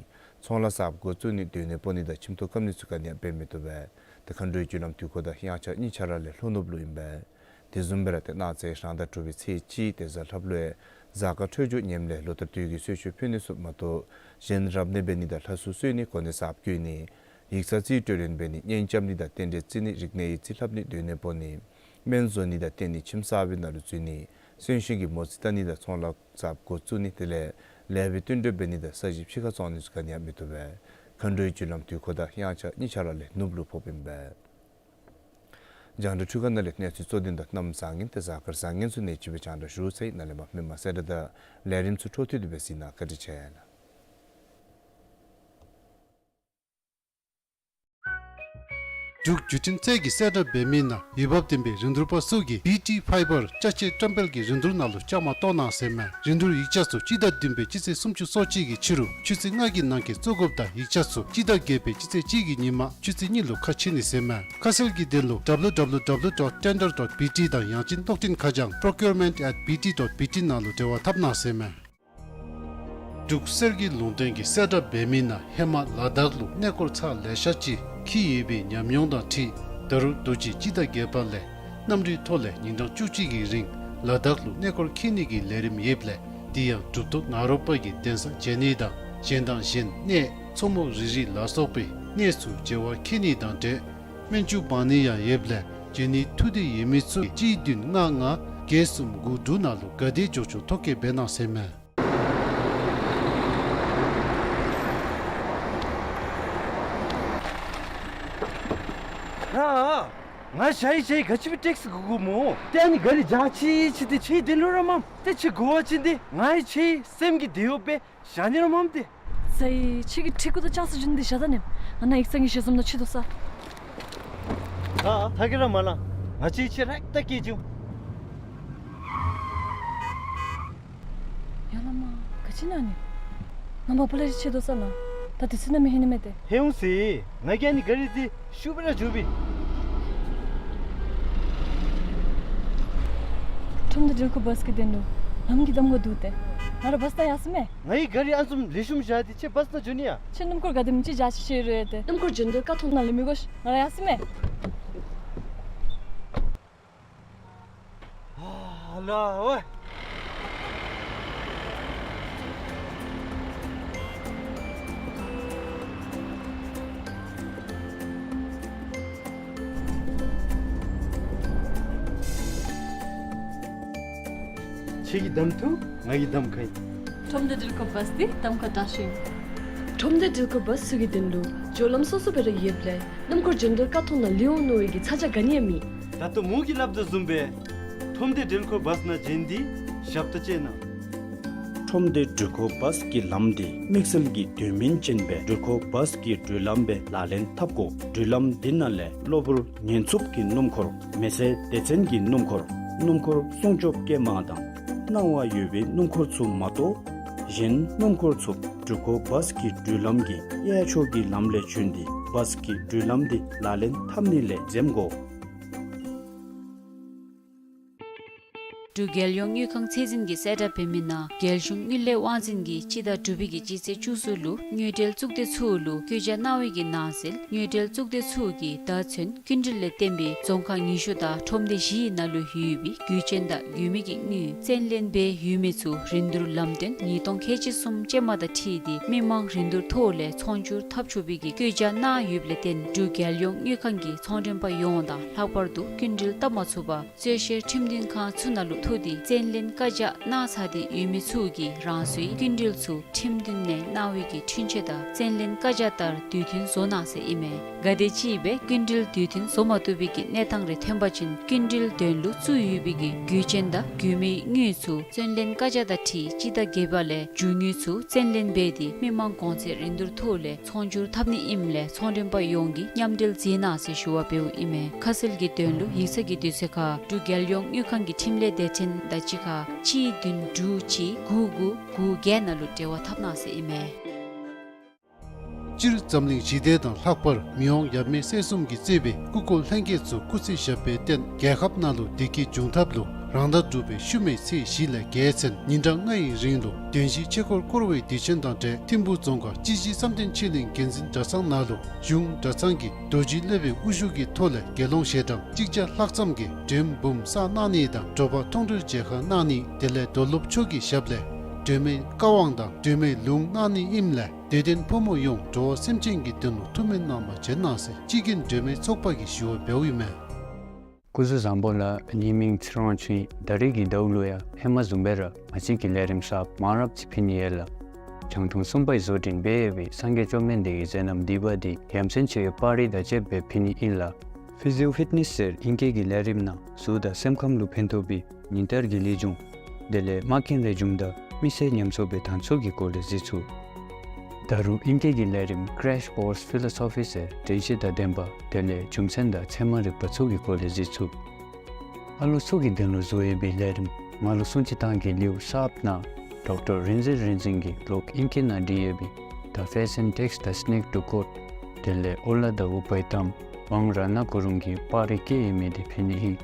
ཚོང་ལཱ་གསརཔ་འགོ་བཙུགས་ནི་སྡོད་གནས་སྤོ་ནི་དང་ཁྱིམ་ཐོག་བཀབ་ནི་ཚུ་ག་ནི་ཡང་འབད་མི་བཏུབ་པས། ཏེ་མཁའ་འགྲོའི་རྒྱུ་ལམ་དུས་འཁོར་དང་དབྱངས་འཆར་གཉིས་ཆ་ར་ལས་ལྷོ་ནུབ་ལུ་ཨིན་པས། དེ་བཟུམ་སྦེ་ར་ཏེ་གནངས་ཚེ་རང་ཟླ་དྲུག་པའི་ཚེས་གཅིག་ཏེ་གཟའ་ལྷགཔ་ལུ་ཡང་གཟའ་སྐར་འཕྲོད་སྦྱོར་ངནམ་ལས་ལོ་ལྟར་དུས་ཀྱི་གསོལ་མཆོད་ཕུལ་ནི་ཚུ་མ་གཏོགས་གཞན་རབ་གནས་འབད་ནི་དང་ལྷ་གསོལ་གསོལ་ནི་གོ་གནས་གསརཔ་བསྐོ་ནི་ཡིག་ཚང་རྩིས་སྤྲོད་ལེན་འབད་ནི་གཉེན་རྐྱབ་ནི་དང་རྟེན་འབྲེལ་བརྩི་ནི་རིག་གནས་ཡིག་རྩིས་ལྷབ་ནི་སྡོད་གནས་སྤོ་ནི་སྨན་བཟོ་ནི་དང་བསྟེན་ནི་ཁྱིམ་གསར་པའི་ནང་ལུ་འཛུལ་ནི་གསོན་གཤིན་གྱི་མོ་རྩིས་བལྟ་ནི་དང་ཚོང་ལཱ་གསརཔ་འགོ་བཙུགས་ནི་དེ་ལས་ལེགས་པའི་བསྟུན་གྲོས་འབད་ནི་དང་ས་གཞི་ཕྱི་ཁར་བཙོང་ནི་ཚུ་ག་ནི་ཡང་མི་བཏུབ་པས། མཁའ་འགྲོའི་རྒྱུ་ལམ་དུས་འཁོར་དང་དབྱངས་འཆར་གཉིས་ཆ་ར་ལས་ནུབ་ལུ་ཕོགཔ་ཨིན་པས། རྒྱང་བསྒྲགས་འཕྲུལ་ཁང་ནང་ལས་གནས་ཚུལ་གཙོ་དོན་དང་གནམ་བཟང་ངན་ཏེ་གཟའ་སྐར་བཟང་ངན་ཚུ་ནང་ཅིག་སྦེ་རྒྱང་བསྒྲགས་ཞུ་ཚར་ཡི། ནཱ་ལས་མར་མི་མང་གསལ་བསྒྲགས་དང་ལས་རིམ་ཚུ་འཕྲོ་མཐུད་དེ་སྦེ་གཟིགས་གནང་། བཀའ་དྲིན་ཆེ་ལགས། འབྲུག་བརྒྱུད་འཕྲིན་རྩལ་གྱི་གསལ་བསྒྲགས་འབད་མི་ནང་འོས་འབབ་ལྡན་པའི་རིན་བསྡུར་པ་ཚུ་གིས་བི་ཊི་ཕའི་བར་ཅ་ཆས་བཀྲམ་སྤེལ་གྱི་རིན་བསྡུར་ནང་ལུ་བཅའ་མར་གཏོགས་གནང་ཟེར་མས། རིན་བསྡུར་ཡིག་ཆ་ཚུ་སྤྱི་ཟླ་བདུན་པའི་སྤྱི་ཚེས་སུམ་ཅུ་སོ་གཅིག་གི་ཕྱི་རུ་ཆུ་ཚོད་ལྔ་གི་ནང་འཁོད་བཙུགས་དགོཔ་དང་ཡིག་ཆ་ཚུ་སྤྱི་ཟླ་བརྒྱད་པའི་སྤྱི་ཚེས་གཅིག་གི་ཉིན་མ་ཆུ་ཚོད་གཉིས་ལུ་ཁ་ཕྱེ་ནི་ཟེར་མས། ཁ་གསལ་གྱི་དོན་ལུ་ཌབ་ལུ་ཌབ་ལུ་ཌབ་ལུ་ཌོཊ་ཊེན་ཌར་ཌོཊ་བི་ཊི་དང་ཡང་ཅིན་གློག་འཕྲིན་ཁ་བྱང་procurement at B T dot B T ནང་ལུ་འབྲེལ་བ་འཐབ་གནང་ཟེར་མས། འབྲུག་གསེར་གྱི་ལུང་བསྟན་གྱི་གསལ་བསྒྲགས་འབད་མི་ནང་ཧེ་མ་ལ་དྭགས་ལུ་གནས་སྐོར་ཚར་ལེ་ཤ་ཅིག་འཁྱིད་ཡོད་པའི་ཉམས་མྱོང་དང་འཁྲིལ་ད་རུང་དུས་ཅི་སྤྱི་ཟླ་བརྒྱད་པ་ལས་གནམ་གྲུའི་ཐོག་ལས་ཉིན་གྲངས་བཅུ་གཅིག་གི་རིང་ལ་དྭགས་ལུ་གནས་སྐོར་འཁྱིད་ནི་གི་ལས་རིམ་ཡོདཔ་ལས་དེ་ཡང་གྲུབ་ཐོབ་ངག་རོག་པ་གིས་གདན་ས་བྱིན་ནི་དང་གཞན་དང་གཞན་གནས་མཚོ་མོ་རི་རི་ལ་སོགས་པའི་གནས་ཚུ་མཇལ་བར་འཁྱིད་ནི་དང་འབྲེལ་སྨན་བཅོས་འབག་ནི་ཡང་ཡོདཔ་ལས་བྱོན་ནི་ཐུགས་འདོད་ཡོད་མི་ཚུ་གིས་གཅིག་བདུན་ལྔ་ལྔ་བརྒྱད་གསུམ་དགུ་དྲུག་ནང་ལུ་ག་དེ་མགྱོགས་མགྱོགས་ཐོ་བཀོད་འབད་གནང་ཟེར་མས། ཨ་ཨ། ང་ཞ་ཡི་ཞ་ཡི་ག་ཅི་སྦེ་ཊེག་སི་དགོ་དགོཔ་སྨོ། ཏེ་ཨ་ནི་ག་རི་བཞག་ཅི་ཅི་ཏེ་ཁྱོད་དེ་ལུ་ར་མམ། ཏེ་ཁྱོད་དགོ་བ་ཅིན་ཏེ་ང་ཡང་ཁྱོད་སེམས་ཀྱི་དེ་ཡོད་པས་བཞག་ནི་ར་མམ་ཏེ། ས་ཡི་ཁྱོད་ཀྱི་ཁྲི་གུ་དང་ལྕགས་སི་རྒྱུན་འདི་བཞག་ད་ནི། ང་ནཱ་ཡིག་ཚང་གི་ཞལ་འཛོམས་ནང་ཕྱི་དོ་ས། ཨ་ཨ་ཐ་གི་ར་མ་ལང་། ང་ཁྱོད་ཁྱོད་རེག་ཏ་སྐྱེལ་བྱུང་། ཡ་ལ་མ་ག་ཅི་ན་ནི། ང་མ་པ་ལ་རི་ཆེ་དོ་ས་ལ། ད་དེ་ཚེ་ན་མི་ཧེ་ནི་མེད་དེ། ཧེ་ཡོང་སི། ང་གིས་ཨ་ནི་ག་རི་འདི་ཤུགས་སྦེ་ར་འཇུ་བི། ཁྲོམ་དུ་འགྲུལ་འཁོར་བཱས་ཀྱི་དོན་ལུ་ལམ་གྱི་གདམ་ག་འདུག་སྟེ། ང་ར་བཱས་ནང་ཡར་སོང་མས། ངེའི་གཱ་རི་ཨ་ནི་བཟུམ་ལེགས་ཤོམ་བཞག་སྟེ་ཁྱོད་བཱས་ནང་འགྱོ་ནི་ཡ། ཁྱོད་སྣུམ་འཁོར་ག་དེམ་ཅིག་བཞག་ཤེས་ཤེས་རེད་དེ། སྣུམ་འཁོར་འགྱོ་འདོད་ཀ་ཐོག་ནང་ལས་མི་དགོ་ཤིག། ང་ར་ཡར་སོང་མས། ཨ་ལ་ཝེ། ཁྱེད་ཀྱིས་གདམ་ཐུབ། ང་གིས་གདམ་ཁ་ཡིན། ཁྲོམ་སྡེ་འགྲུལ་འཁོར་བཱས་འདི་གདམ་ཁ་དྲག་ཤོས་ཨིན། ཁྲོམ་སྡེ་འགྲུལ་འཁོར་བཱས་ཚུ་གི་དོན་ལུ་སྦྱོར་ལམ་སོ་སོ་སྦེ་ར་ཡོདཔ་ལས་སྣུམ་འཁོར་འགྱོ་འདོད་ཀ་ཐོག་ནང་ལུས་འོང་མནོ་བའི་གི་ཚ་གྱང་ག་ནི་ཡང་མེད། ད་ལྟོ་མོ་གིས་སླབ་དོ་བཟུམ་སྦེ་ཁྲོམ་སྡེ་འགྲུལ་འཁོར་བཱས་ནང་འབྱོན་ཏེ་ཞབས་ཏོག་སྤྱོད་གནང་། ཁྲོམ་སྡེ་འགྲུལ་འཁོར་བཱས་ཀྱི་ལམ་འདི་དམིགས་བསལ་གྱི་དོན་སྨིན་ཅན་སྦེ་འགྲུལ་འཁོར་བཱས་ཀྱི་འགྲུལ་ལམ་སྦེ་ལག་ལེན་འཐབ་དགོ། འགྲུལ་ལམ་འདི་ནང་ལས་གློ་བུར་ཉེན་འཚུབ་ཀྱི་སྣུམ་འཁོར། མེ་སེར་སྡེ་ཚན་གྱི་སྣུམ་འཁོར། སྣུམ་འཁོར་སྲུང་སྐྱོབ་སྐྱེལ་མ་དང་སྣང་བ་ཡོད་པའི་སྣུམ་འཁོར་ཚུ་མ་གཏོགས་གཞན་སྣུམ་འཁོར་ཚུ་འགྲུལ་འཁོར་བཱས་ཀྱི་འགྲུལ་ལམ་གྱི་གཡས་ཕྱོགས་ཀྱི་ལམ་ལས་བྱོན་ཏེ་བཱས་ཀྱི་འགྲུལ་ལམ་འདི་ལག་ལེན་འཐབ་ནི་ལས་འཛེམ་དགོ། འབྲུག་རྒྱལ་ཡོངས་དངུལ་ཁང་ཚད་འཛིན་གྱི་གསལ་བསྒྲགས་འབད་མི་ནང་རྒྱལ་གཞུང་དངུལ་ལས་དབང་འཛིན་གྱིས་སྤྱི་ཟླ་དྲུག་པའི་གི་སྤྱི་ཚེས་བཅུ་གསུམ་ལུ་དངུལ་འབྲེལ་གཙུག་སྡེ་ཚུ་ལུ་བཀོད་རྒྱ་གནང་བའི་གི་ནང་གསལ་དངུལ་འབྲེལ་གཙུག་སྡེ་ཚུ་གིས་ད་ཚུན་སྐྱིན་འགྲུལ་ལས་བརྟེན་པའི་རྫོང་ཁག་ཉི་ཤུ་དང་ཁྲོམ་སྡེ་བཞིའི་ནང་ལུ་ཡོད་པའི་དགོས་ཆེན་དང་དགོས་མི་གི་དངུལ་བཙན་ལེན་འབད་ཡོད་མི་ཚུ་རིན་བསྡུར་ལམ་སྟོན་ཉིས་སྟོང་ཁལ་གཅིག་གསུམ་ཅན་མ་དང་འཁྲིལ་ཏེ་མི་མང་རིན་བསྡུར་ཐོག་ལས་ཚོང་སྒྱུར་འཐབ་ཆོག་པའི་གི་བཀོད་རྒྱ་གནང་ཡོདཔ་ལས་བརྟེན་འབྲུག་རྒྱལ་ཡོངས་དངུལ་ཁང་གི་ཚོང་མགྲོན་པ་ཡོངས་དང་ལྷག་པར་དུ་སྐྱིན་འགྲུལ་བཏབ་མ་ཚུགས་པར་རྩོད་བཤེར་ཁྲིམས་མཐུན་ཁང་ཚུ་ནང་ལུ་ཐུག་སྟེ་བཙན་ལེན་བཀའ་རྒྱ་གནང་ཚར་ཏེ་ཡོད་མི་ཚུ་གིས་རང་སོའི་སྐྱིན་འགྲུལ་ཚུ་ཁྲིམས་མཐུན་ནས་གནང་བའི་གི་འཁྲུན་ཆོད་དང་བཙན་ལེན་བཀའ་རྒྱ་ལྟར་དུས་མཐུན་བཟོ་གནང་ཟེར་ཨིན་མས། གལ་ཏེ་ཅིག་སྦེ་སྐྱིན་འགྲུལ་དུས་མཐུན་བཟོ་མ་བཏུབ་པའི་གི་གནས་སྟངས་རེ་ཐོན་པ་ཅིན་སྐྱིན་འགྲུལ་དོན་ལུ་བཙུགས་ཡོད་པའི་གི་དགོས་ཆེན་དང་དགོས་མིའི་དངུལ་ཚུ་བཙན་ལེན་བཀའ་རྒྱ་དང་འཁྲིལ་སྤྱི་ཟླ་བརྒྱད་པ་ལས་རྒྱུ་དངུལ་ཚུ་བཙན་ལེན་འབད་དེ་མི་མང་གོང་ཚད་རིན་བསྡུར་ཐོག་ལས་ཚོང་སྒྱུར་འཐབ་ནི་ཨིནམ་ལས་ཚོང་མགྲོན་པ་ཡོངས་ཀྱིས་མཉམ་འབྲེལ་མཛད་གནང་ཟེར་ཞུ་བ་འབདཝ་ཨིན་མས། ཁ་གསལ་གྱི་དོན་ལུ་ཡིག་ཚང་གི་དུས་ཚོད་ཁར་འབྲུག་རྒྱལ་ཡོངས་དངུལ་ཁང་གི་ཁྲིམས་ལས་སྡེ་ཚན་དང་གཅིག་ཁར་གཅིག་བདུན་དྲུག་གཅིག་དགུ་དགུ་དགུ་བརྒྱད་ནང་ལུ་འབྲེལ་བ་འཐབ་གནང་ཟེར་ཨིན་མས། སྤྱིར་འཛམ་གླིང་ཞི་བདེ་དང་ལྷག་པར་མི་དབང་ཡབ་མེས་སྲས་གསུམ་གྱིས་གཙོས་པའི་སྐུ་འཁོར་ལྷན་རྒྱས་ཚུ་སྐུ་ཚེ་ཞབས་པད་བརྟན། རྒྱལ་ཁབ་ནང་ལུ་བདེ་སྐྱིད་འབྱུང་ཐབས་ལུ་རང་ཟླ་དྲུག་པའི་ཤུལ་མའི་ཚེས་བཞི་ལས་བརྒྱད་ཚུན་ཉིན་གྲངས་ལྔ་ཡི་རིང་ལུ་བདུན་བཞི་ཆོས་འཁོར་བསྐོར་བའི་དུས་ཆེན་དང་འབྲེལ་ཐིམ་ཕུག་རྫོང་ཁག་སྤྱི་བཞི་བསམ་གཏན་ཆོས་གླིང་དགེ་འཛིན་གྲྭ་ཚང་ནང་ལུ་གཞུང་གྲྭ་ཚང་གི་རྡོ་རྗེ་སློབ་དཔོན་དབུ་བཞུགས་ཀྱི་ཐོག་ལས་དགེ་སློང་ཞལ་གྲངས་གཅིག་བརྒྱ་ལྷག་ཙམ་གྱིས་མགྲོན་འབུམ་བསགས་གནང་ནི་དང་དྲོ་པ་མཐོང་གྲོལ་མཇལ་ཁ་གནང་ནི། དེ་ལས་རྡོར་སློབ་མཆོག་གི་ཞབས་ལས་སྒྲོལ་མའི་བཀའ་དབང་དང་སྒྲོལ་མའི་ལུང་གནང་ནི་ཨིནམ་ལས་དད་ལྡན་ཕོ་མོ་ཡོངས་འགྲོ་བ་སེམས་ཅན་གྱི་དོན་ལུ་ཐུགས་སྨོན་གནང་བར་བྱོན་གནང་ཟེར་སྤྱི་རྒྱུན་སྒྲོལ་མའི་ཚོགས་པ་གིས་ཞུ་བ་འབདཝ་ཨིན་མས། སྐུ་གཟུགས་བཟང་པོ་ལགས། ངེའི་མིང་ཚེ་རིང་དབང་ཕྱུག་ཨིན། ད་རེས་ཀྱི་ཟླཝ་ལུ་ཡང་ཧེ་མ་བཟུམ་སྦེ་ར་ང་བཅས་ཀྱི་ལས་རིམ་གསརཔ་མང་རབས་ཅིག་ཕུལ་ནི་ཡོད་ལགས། རྒྱང་མཐོང་གསུམ་པའི་བཟོ་སྐྲུན་འབད་ཡོད་པའི་སངས་རྒྱས་བཅོམ་ལྡན་འདས་ཀྱི་མཛད་རྣམ་བསྡུས་པ་འདི་ཡ་མཚན་ཆེ་བའི་པར་རིས་དང་བཅསཔ་སྦེ་ཕུལ་ནི་ཨིན་ལགས། ཕི་ཟི་ཡོ་ཕིཊ་ནེསི་ཟེར་ཨིང་སྐད་ཀྱི་ལས་རིམ་ནང་གཟུགས་དང་སེམས་ཁམས་ལུ་ཕན་ཐོགས་པའི་ཉིན་ལྟར་གྱི་ལེགས་བྱུང་དེ་ལས་མ་རྐྱེན་ལས་བྱུང་དང་མི་སེར་ཉམས་གསོ་འབད་ཐངས་ཚུ་གི་སྐོར་ལས་གཟིགས་ཚུགས། ད་རུང་ཨིང་སྐད་ཀྱི་ལས་རིམ་Crash Course Philosophy ཟེར་དྲན་ཤེས་དང་ལྡན་པ་དེ་ལས་རྒྱུ་མཚན་དང་ཚད་མ་རིག་པ་ཚུ་གི་སྐོར་ལས་གཟིགས་ཚུགས། ཨ་ལོ་ཚུ་གི་དོན་ལུ་བཟོ་ཡོད་པའི་ལས་རིམ་མ་ལུ་སྲུང་བརྩི་གཏང་གི་ལེའུ་གསརཔ་ནང་ཌོག་ཊར་རིག་འཛིན་རིག་འཛིན་གྱིས་ལོག་ཨིང་སྐད་ནང་བྲིས་ཡོད་པའི་The Fashion Takes the Sneak to Court དེ་ལས་ཨོ་ལ་དང་ཨུ་པའི་གཏམ་དབང་ར་ན་གུ་རུང་གིས་པར་རིས་བཀོད་ཡོད་མི་འདི་ཕུལ་ནི་ཨིན།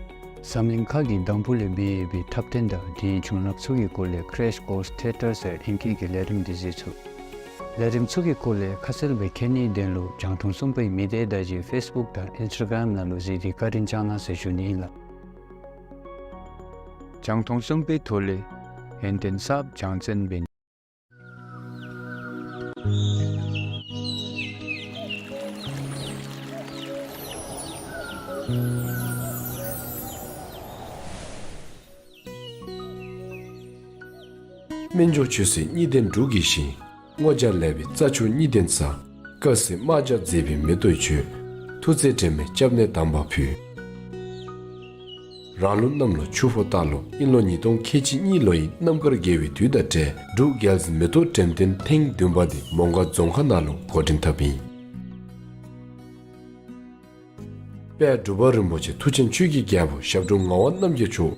འཛམ་གླིང་ཁ་གི་འདམ་བུ་ལས་འབད་ཡོད་པའི་འཁྲབ་སྟོན་དང་དེའི་བྱུང་རབས་ཚུ་གི་སྐོར་ལས་Crash Course Theatre ཟེར་ཨིང་སྐད་ཀྱི་ལས་རིམ་འདི་གཟིགས་ཚུགས། ལས་རིམ་ཚུ་གི་སྐོར་ལས་ཁ་གསལ་སྦེ་མཁྱེན་ནིའི་དོན་ལུ་རྒྱང་མཐོང་གསུམ་པའི་མི་སྡེ་བརྡ་བརྒྱུད་ཕེསི་བུཀ་དང་ཨིནསི་ཊ་གརམ་ནང་ལུ་གཟིགས་ཏེ་བཀའ་དྲིན་བསྐྱང་གནང་ཟེར་ཞུ་ནི་ཨིན་ལགས། རྒྱང་མཐོང་གསུམ་པའི་ཐོག་ལས་ཡོན་ཏན་གསརཔ་སྦྱང་བརྩོན་འབད། སྨན་མཆོག་ཆོས་སྲིད་གཉིས་ལྡན་འབྲུག་གི་ཞིང་། སྔོ་སྦྱར་ལེགས་པའི་རྩྭ་ཆུ་གཉིས་ལྡན་ས། དཀར་སེར་དམར་སྦྱར་མཛེས་པའི་མེ་ཏོག་ཆུ། ཐུགས་བརྩེ་དྲན་མེད་སྐྱབས་གནས་དམ་པ་ཕུལ། རང་ལུགས་གནམ་ལོ་ཆུ་ཕོ་སྟག་ལོ་དབྱིན་ལོ་ཉིས་སྟོང་ཁལ་གཅིག་གཉིས་ལོ་ཡི་རྣམ་དཀར་དགེ་བའི་དུས་དང་འབྲེལ་འབྲུག་རྒྱལ་གཟིགས་མེ་ཏོག་འགྲེམས་སྟོན་ཐེངས་བདུན་པ་འདི་མོང་སྒར་རྫོང་ཁག་ནང་ལུ་འགོ་འདྲེན་འཐབ་ཨིན། དཔལ་འབྲུག་པ་རིན་པོ་ཆེ་མཐུ་ཆེན་ཆོས་ཀྱི་རྒྱལ་པོ་ཞབས་དྲུང་ངག་དབང་རྣམ་རྒྱལ་མཆོག་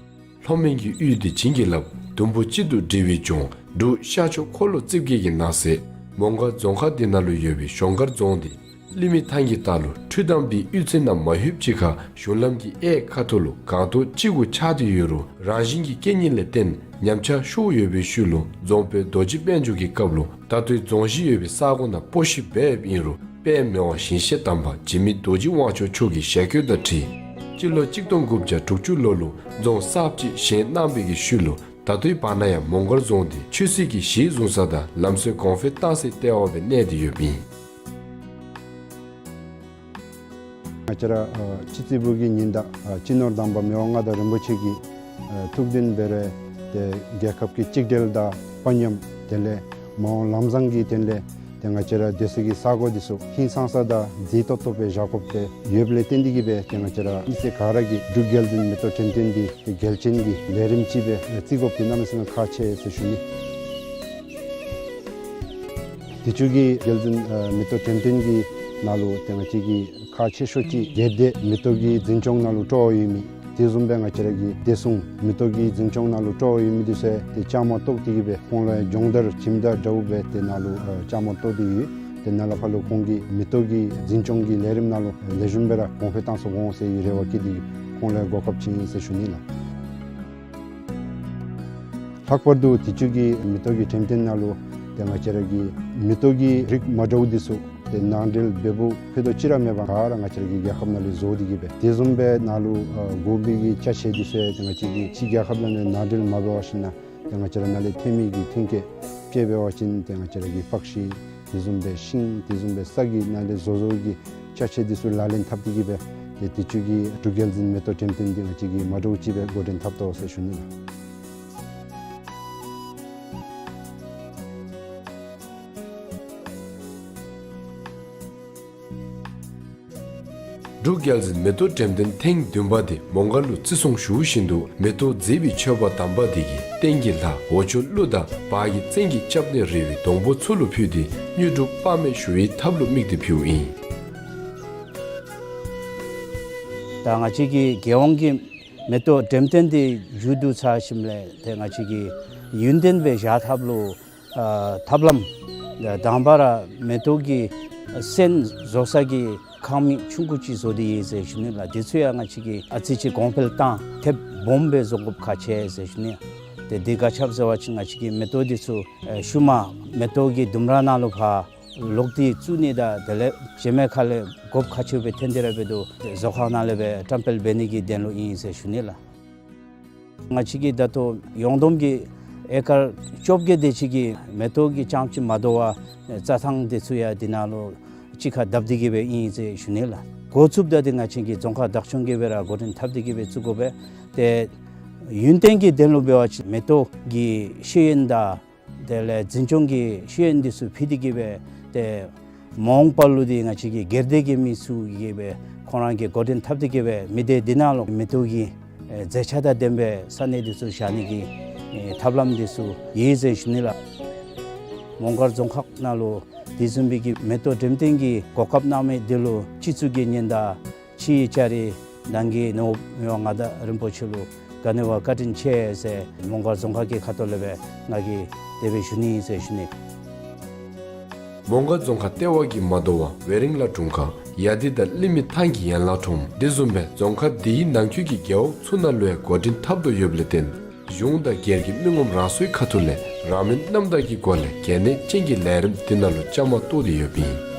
ལྷོ་མོན་གྱི་དབུས་འདི་བྱིན་གྱིས་བརླབས། དུམ་བུ་གཅིག་ཏུ་སྒྲིལ་བའི་ལྗོངས་འབྲུག་ཤར་ཕྱོགས་འཁོར་ལོ་རྩིབས་བརྒྱད་ཀྱི་ནང་གསེས་མོང་སྒར་རྫོང་ཁག་འདི་ནང་ལུ་ཡོད་པའི་གཞོང་སྒར་རྫོང་འདི་ གླིང་མི་ཐང་གི་ལྟག་ལུ་འཕྲུལ་གདམ་པའི་གཡུས་ཚན་ནང་མ་ལྷོདཔ་ཅིག་ཁར་གཞུང་ལམ་གྱི་གཡས་ཁ་ཐུག་ལུ་སྒང་ཏོག་གཅིག་གུ་ཆགས་ཏེ་ཡོད་རུང་རང་བཞིན་གྱི་རྐྱེན་ངན་ལས་བརྟེན་ཉམས་ཆག་ཤོར་ཡོད་པའི་ཤུལ་ལུ་རྫོང་དཔོན་རྡོ་རྗེ་དཔལ་འབྱོར་གྱི་སྐབས་ལུ་ད་ལྟོའི་རྫོང་གཞི་ཡོད་པའི་ས་གོ་ནང་སྤོ་བཤིག་འབད་ཡོདཔ་ཨིན་རུང་དཔལ་མི་དབང་ཞིང་གཤེགས་དམ་པ་འཇིགས་མེད་རྡོ་རྗེ་དབང་ཕྱུག་མཆོག་གི་ཞལ་བཀོད་དང་འཁྲིལ་སྤྱི་ལོ་གཅིག་སྟོང་དགུ་བརྒྱ་དྲུག་ཅུ་ལོ་ལུ་རྫོང་གསརཔ་ཅིག་བཞེངས་གནང་བའི་གི་ཤུལ་ལུ་ད་ལྟོའི་བར་ན་ཡང་མོང་སྒར་རྫོང་འདི་ཆོས་སྲིད་ཀྱི་གཞི་བཟུང་ས་དང་ལམ་སྲོལ་གོང་འཕེལ་བཏང་སའི་ལྟེ་བ་སྦེ་གནས་ཏེ་ཡོདཔ་ཨིན། ང་བཅས་ར་ཨ་སྤྱི་རྩིས་པའི་གི་ཉི་ཟླ་ཨ་སྤྱི་ནོར་དམ་པ་མི་དབང་མངའ་བདག་རིན་པོ་ཆེ་གི་ཨ་ཐུགས་འདུན་འབད་རུང་ཏེ་རྒྱལ་ཁབ་ཀྱི་གཅིག་སྒྲིལ་དང་དཔའ་ཉམས་དེ་ལས་མ་འོངས་ལམ་བཟང་གི་དོན་ལས་ཏེ་ང་བཅས་ར་སྡོད་སའི་གི་ས་གོ་འདི་ཚུ་ཧིང་སངས་ས་དང་མཛེས་ཏོག་ཏོ་སྦེ་བཞག་དགོཔ་ཏེ་ཡོདཔ་ལས་བརྟེན་ཏེ་གིས་སྦེ་ཏེ་ང་བཅས་ར་མི་སེར་ག་ར་གིས་འབྲུག་རྒྱལ་འཛིན་མེ་ཏོག་འགྲེམས་སྟོན་འདི་ཏེ་གལ་ཅན་གྱི་ལས་རིམ་ཅིག་སྦེ་ཨ་བརྩི་དགོཔ་འདི་གནམ་མེད་ས་མེད་ཁག་ཆེ་ཟེར་ཞུ་ནི། དུས་ཅི་གི་རྒྱལ་འཛིན་ཨ་མེ་ཏོག་འགྲེམས་སྟོན་གྱི་ནང་ལུ་ཏེ་ང་བཅས་ཀྱི་ཁག་ཆེ་ཤོས་ཅིག་སྒེར་སྡེ་མེ་ཏོག་གི་འཛིན་སྐྱོང་ནང་ལུ་སྤྲོ་བ་ཡོད་མི་དེ་བཟུམ་སྦེ་ང་བཅས་ར་གི་བདེ་སྲུང་མེ་ཏོག་གི་འཛིན་སྐྱོང་ནང་ལུ་སྤྲོ་བ་ཡོད་མི་འདི་ཚུ་ཏེ་བཅའ་མར་གཏོགས་ཏེ་གིས་སྦེ་ཁོང་ལུ་སྦྱོང་བརྡར་ཁྱིམ་བདག་འདྲཝ་སྦེ་ཏེ་ནཱ་ལུ་ཨ་བཅའ་མར་གཏོགས་ཏེ་ཡོད། ཏེ་ནཱ་ལས་ཕར་ལུ་ཁོང་གིས་མེ་ཏོག་གི་འཛིན་སྐྱོང་གི་ལས་རིམ་ནང་ལུ་ལེགས་ཤོམ་སྦེ་ར་གོང་འཕེལ་བཏང་ཚུགས་འོང་ཟེར་བའི་རེ་བ་བསྐྱེད་དེ་ཁོང་ལུ་གོ་སྐབས་བྱིན་ཡི་ཟེར་ཞུ་ནི་ལགས། ལྷག་པར་དུ་དུས་ཅི་གི་མེ་ཏོག་གི་འགྲེམས་སྟོན་ནང་ལུ་ཏེ་ང་བཅས་ར་གི་མེ་ཏོག་གི་རིགས་མ་འདྲཝ་འདི་ཚུ་ཏེ་ནང་འདྲེན་འབདཝ་ཕུད་རྡོག་ཅིག་ར་མེད་པར་ག་ར་ང་བཅས་ར་གི་རྒྱལ་ཁབ་ནང་ལས་བཟོ་སྟེ་གིས་སྦེ་དེ་བཟུམ་སྦེ་ནཱ་ལུ་ཨ་དགོ་པའི་གི་ཅ་ཆས་འདི་ཚུ་ཏེ་ང་བཅས་ཀྱི་ཕྱི་རྒྱལ་ཁབ་ནང་ལས་ནང་འདྲེན་མ་འབད་བ་ཅིན་ཏེ་ང་བཅས་ར་ནཱ་ལས་ཐོན་མི་གི་ཐོན་སྐྱེད་དཔེ་འབད་བ་ཅིན་ཏེ་ང་བཅས་ར་གི་པགས་ཤིང་དེ་བཟུམ་སྦེ་ཤིང་དེ་བཟུམ་སྦེ་ས་གི་ནང་ལས་བཟོ་བཟོཝ་གི་ཅ་ཆས་འདི་ཚུ་ལག་ལེན་འཐབ་སྟེ་གིས་སྦེ་ཏེ་དུས་ཅི་གི་འབྲུག་རྒྱལ་འཛིན་མེ་ཏོག་འགྲེམས་སྟོན་འདི་ང་བཅས་ཀྱིས་མ་འདྲཝ་ཅིག་སྦེ་འགོ་འདྲེན་འཐབ་དོ་ཟེར་ཞུ་ནི་ལགས། འབྲུག་རྒྱལ་འཛིན་མེ་ཏོག་འགྲེམས་སྟོན་ཐེངས་བདུན་པ་འདི་མོང་སྒར་ལུ་བརྩི་སྲུང་ཞུ་བཞིན་དུ་མེ་ཏོག་མཛེས་པའི་མཆོད་པ་དམ་པ་འདི་གིས་སྟེང་གི་ལྷ་འོག་ཕྱོགས་ཀླུ་དང་བར་གྱི་བཙན་གྱི་སྐྱབས་གནས་རི་བོའི་སྡོང་པོ་ཚུ་ལུ་ཕུལ་ཏེ་དངོས་གྲུབ་དཔག་མེད་ཞུ་བའི་ཐབས་ལུ་དམིགས་ཏེ་ཕུལཝ་ཨིན། ད་ང་བཅས་ཀྱི་རྒྱལ་ཡོངས་ཀྱི་མེ་ཏོག་འགྲེམས་སྟོན་འདི་མཇུག་བསྡུ་ཚར་ཞིནམ་ལས་ཏེ་ང་བཅས་ཀྱི་ཡུན་བརྟན་སྦེ་བཞག་ཐབས་ལུ་ཨ་ཐབས་ལམ་དང་པ་ར་མེ་ཏོག་གི་སོན་བཟོ་ས་གི་ཁང་མིག་ཆུང་ཀུ་ཅིག་བཟོ་སྟེ་ཡོད་ཟེར་ཞུ་ནི་ལགས། དེ་ཚུ་ཡང་ང་བཅས་ཀྱིས་ཨ་ཙི་ཅིག་གོང་འཕེལ་བཏང་ཐེབས་སྦོམ་སྦེ་བཟོ་དགོཔ་ཁག་ཆེ་ཟེར་ཞུ་ནི། ཏེ་དེ་ག་ཅི་སྦེ་ཟེར་བ་ཅིན་ང་བཅས་ཀྱི་མེ་ཏོག་འདི་ཚུ་ཨེ་ཤུལ་མ་མེ་ཏོག་གི་ལྡུམ་ར་ནང་ལུ་ཕར་ལོག་སྟེ་བཙུགས་ནི་དང་དེ་ལས་རྗེས་མའི་ཁ་ལས་དགོཔ་ཁག་ཆེ་སྦེ་ཐོན་ཏེ་ར་འབད་དོ། བཟོ་ཁང་ནང་ལས་སྦེ་བཀྲམ་སྤེལ་འབད་ནི་གི་དོན་ལུ་ཨིན་ཟེར་ཞུ་ནི་ལགས། ང་བཅས་ཀྱི་ད་ལྟོ་ཡོངས་བསྡོམས་ཀྱི་ཨེ་ཀར་བཅོ་བརྒྱད་དེ་ཅིག་གི་མེ་ཏོག་གི་རྐྱངམ་ཅིག་མ་དོ་བར་རྩྭ་ཐང་འདི་ཚུ་ཡང་འདི་ནང་ལུ་གཅིག་ཁར་བསྡབས་ཏེ་གིས་སྦེ་ཨིན་ཟེར་ཞུ་ནི་ལགས། འགོ་བཙུགསཔ་ད་འདི་ང་བཅས་ཀྱི་རྫོང་ཁག་བདག་སྐྱོང་གིས་སྦེ་ར་འགོ་འདྲེན་འཐབ་སྟེ་གིས་སྦེ་བཙུགས་དགོ་པས། ཏེ་ཡུན་བརྟན་གྱི་དོན་ལུ་འབད་བ་ཅིན་མེ་ཏོག་གི་ཤེས་ཡོན་དང་དེ་ལས་འཛིན་སྐྱོང་གི་ཤེས་ཡོན་འདི་ཚུ་ཕུལ་ཏེ་གིས་སྦེ་ཏེ་མ་འོངས་པ་ལུ་འདི་ང་བཅས་ཀྱི་སྒེར་སྡེ་གི་མི་ཚུ་གིས་སྦེ་ཁོང་ར་གིས་འགོ་འདྲེན་འཐབ་སྟེ་གིས་སྦེ་མི་སྡེ་འདི་ནང་ལུ་མེ་ཏོག་གི་ཨེ་མཛེས་ཆ་དང་ལྡན་པའི་ས་གནས་འདི་ཚུ་བཞག་ནི་གི་ཨེ་ཐབས་ལམ་འདི་ཚུ་ཡོད་ཟེར་ཞུ་ནི་ལགས། མོང་སྒར་རྫོང་ཁག་ནང་ལུ་དེ་བཟུམ་སྦེ་གི་མེ་ཏོག་འགྲེམས་སྟོན་གྱི་གོ་སྐབས་གནང་མི་འདི་ལུ་སྤྱི་གཙུག་གི་ཉི་ཟླ་ཕྱིའི་ལྕགས་རི་ནང་གི་ནོར་བུ་མི་དབང་མངའ་བདག་རིན་པོ་ཆེ་ལུ་ག་ནི་བ་བཀའ་དྲིན་ཆེ་ཟེར་མོང་སྒར་རྫོང་ཁག་གི་ཁ་ཐུག་ལས་སྦེ་ང་གིས་དེ་སྦེ་ཞུ་ནི་ཨིན་ཟེར་ཞུ་ནི། མོང་སྒར་རྫོང་ཁག་ལྟེ་བ་གི་མ་དོ་བར་ཝེ་རིང་ལ་དྲུང་ཁག་ཡ་དི་དང་གླིང་མི་ཐང་གི་ཡན་ལག་ཁྲོམ་དེ་བཟུམ་སྦེ་རྫོང་ཁག་འདི་གི་ནང་འཁོད་ཀྱི་རྒེད་འོག་ཚུ་ནང་ལུ་ཡང་འགོ་འདྲེན་འཐབ་དོ་ཡོདཔ་ལས་བརྟེན་གཞུང་དང་སྒེར་གྱི་མི་ངོམ་རང་སོའི་ཁ་ཐུག་ལས་རང་མོས་རྣམ་དག་གི་སྒོ་ལས་གལ་གནད་ཅན་གྱི་ལས་རིམ་འདི་ནང་ལུ་བཅའ་མར་གཏོགས་ཏེ་ཡོདཔ་ཨིན།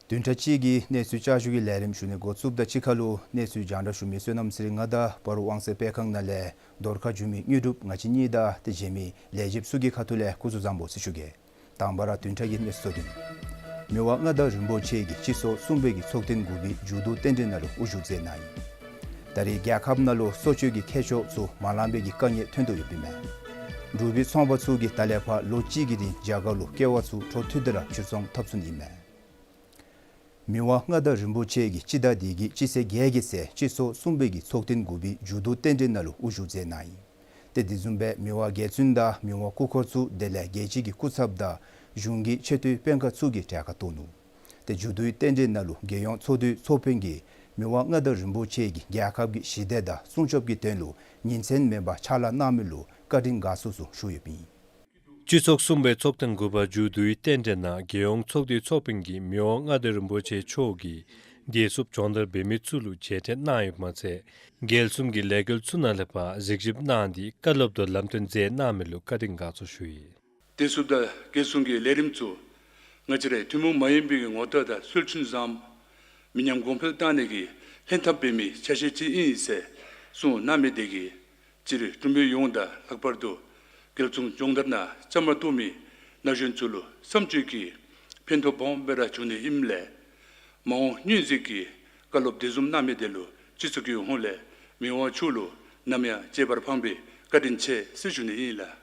བདུན་ཕྲག་གཅིག་གི་གནས་ཚུལ་བསྐྱར་ཞུ་གི་ལས་རིམ་ཞུ་ནི་འགོ་བཙུགསཔ་ད་གཅིག་ཁར་ལུ་གནས་ཚུལ་རྒྱང་བསྒྲགས་ཞུ་མི་བསོད་ནམས་ཚེ་རིང་ང་དང་སྤ་རོ་དབང་གསལ་སྤེལ་ཁང་ནང་ལས་རྡོར་ཁ་བསྒྱུར་མི་དངོས་གྲུབ་ང་བཅས་གཉིས་དང་དེ་མཇལ་མི་ལས་བྱེདཔ་ཚུ་གི་ཁ་ཐུག་ལས་སྐུ་གཟུགས་བཟང་པོ་ཟེར་ཞུ་གེ། དང་པ་ར་བདུན་ཕྲག་གི་གནས་ཚུལ་བསྡུ་སྟོན། མི་དབང་མངའ་བདག་རིན་པོ་ཆེ་གིས་སྤྱི་ཚོགས་གསུམ་པའི་གི་ཚོགས་ཐེངས་དགུ་པའི་མཇུག་བསྡུ་རྟེན་འབྲེལ་ནང་ལུ་དབུ་བཞུགས་མཛད་གནང་ཡི། ད་རེས་རྒྱལ་ཁབ་ནང་ལུ་གསོ་བཅོས་ཀྱི་ཁྱད་ཆོས་ཚུ་མ་ལང་པའི་གི་དཀའ་ངལ་ཐོན་དོ་ཡོདཔ་ཨིན་མས། འབྲུག་པའི་ཚོང་པ་ཚུ་གིས་ད་ལས་ཕར་ལོ་གཅིག་གི་རིང་རྒྱ་གར་ལུ་ཀེ་བ་ཚུ་འཕྲོ་མཐུད་དེ་ར་ཕྱིར་ཚོང་འཐབ་ཚུགས་ནི་ཨིན་མས། མི་དབང་མངའ་བདག་རིན་པོ་ཆེ་གིས་སྤྱི་ཟླ་འདི་གི་སྤྱི་ཚེས་བརྒྱད་ཀྱི་ཚེ་སྤྱི་ཚོགས་གསུམ་པའི་གི་ཚོགས་ཐེངས་དགུ་པའི་མཇུག་བསྡུ་རྟེན་འབྲེལ་ནང་ལུ་དབུ་བཞུགས་མཛད་གནང་ཡི། ཏེ་དེ་བཟུམ་སྦེ་མི་དབང་རྒྱལ་བཙུན་དང་མི་དབང་སྐུ་འཁོར་ཚུ་དེ་ལས་རྒྱལ་སྤྱི་གི་སྐུ་ཚབ་དང་གཞུང་གི་ཆེ་མཐོའི་དཔོན་ཁག་ཚུ་གིས་གྲལ་ཁར་གཏོགས་ནུག། ཏེ་མཇུག་བསྡུའི་རྟེན་འབྲེལ་ནང་ལུ་རྒྱལ་ཡོངས་ཚོགས་འདུའི་ཚོགས་དཔོན་གྱིས་མི་དབང་མངའ་བདག་རིན་པོ་ཆེ་གིས་རྒྱལ་ཁབ་ཀྱི་ཞི་བདེ་དང་སྲུང་སྐྱོབ་ཀྱི་དོན་ལུ་ཉིན་མཚན་མེད་པར་ཕྱག་ལཱ་གནང་མི་ལུ་བཀའ་དྲིན་དགའ་ཚོར་ཚུ་ཞུ་ཡོདཔ་ཨིན། སྤྱི་ཚོགས་གསུམ་པའི་ཚོགས་ཐེངས་དགུ་པ་མཇུག་བསྡུའི་རྟེན་འབྲེལ་ནང་རྒྱལ་ཡོངས་ཚོགས་འདུའི་ཚོགས་དཔོན་གྱིས་མི་དབང་མངའ་བདག་རིན་པོ་ཆེ་མཆོག་གིས་བདེ་སྲུངཔ་སྦྱོང་བརྡར་འབད་མི་ཚུ་ལུ་མཇལ་འཕྲད་གནང་ཡོདཔ་མ་ཚད་རྒྱལ་གསུམ་གྱི་ལས་འགུལ་ཚུ་ནང་ལས་ཕར་གཟིགས་ཞིབ་གནང་སྟེ་བཀའ་སློབ་དང་ལམ་སྟོན་མཛད་གནང་མི་ལུ་བཀའ་དྲིན་དགའ་ཚོར་ཞུ་ཡི། བདེ་སྲུངཔ་དང་རྒྱལ་གསུམ་གྱི་ལས་རིམ་ཚུ་ང་བཅས་རའི་ཐུན་མོང་མ་ཡིན་པའི་ངོ་རྟགས་དང་སྲོལ་རྒྱུན་བཟང་མི་ཉམས་གོང་འཕེལ་བཏང་ནི་གི་ལྷན་ཐབས་འབད་མི་ཆ་ཤས་ཅིག་ཨིན་ཟེར་གསུངས་གནང་མི་དེ་གིས་སྤྱིར་འབྲུག་མི་ཡོངས་དང་ལྷག་པར་དུ་རྒྱལ་གསུམ་སྦྱོང་བརྡར་ནང་བཅའ་མར་གཏོགས་མི་ན་གཞོན་ཚུ་ལུ་བསམ་སྤྱོད་ཀྱི་ཕན་ཐོགས་སྦོམ་སྦེ་ར་བྱུང་ནི་ཨིནམ་ལས་མ་འོངས་སྙུན་གཞི་གི་བཀའ་སློབ་དེ་བཟུམ་གནང་མི་དེ་ལུ་སྤྱི་ཚོགས་ཀྱི་ཧོངས་ལས་མི་དབང་མཆོག་ལུ་ནམ་ཡང་གཅེས་པར་འཕངས་པའི་བཀའ་དྲིན་ཆེ་ཟེར་ཞུ་ནི་ཨིན་ལགས།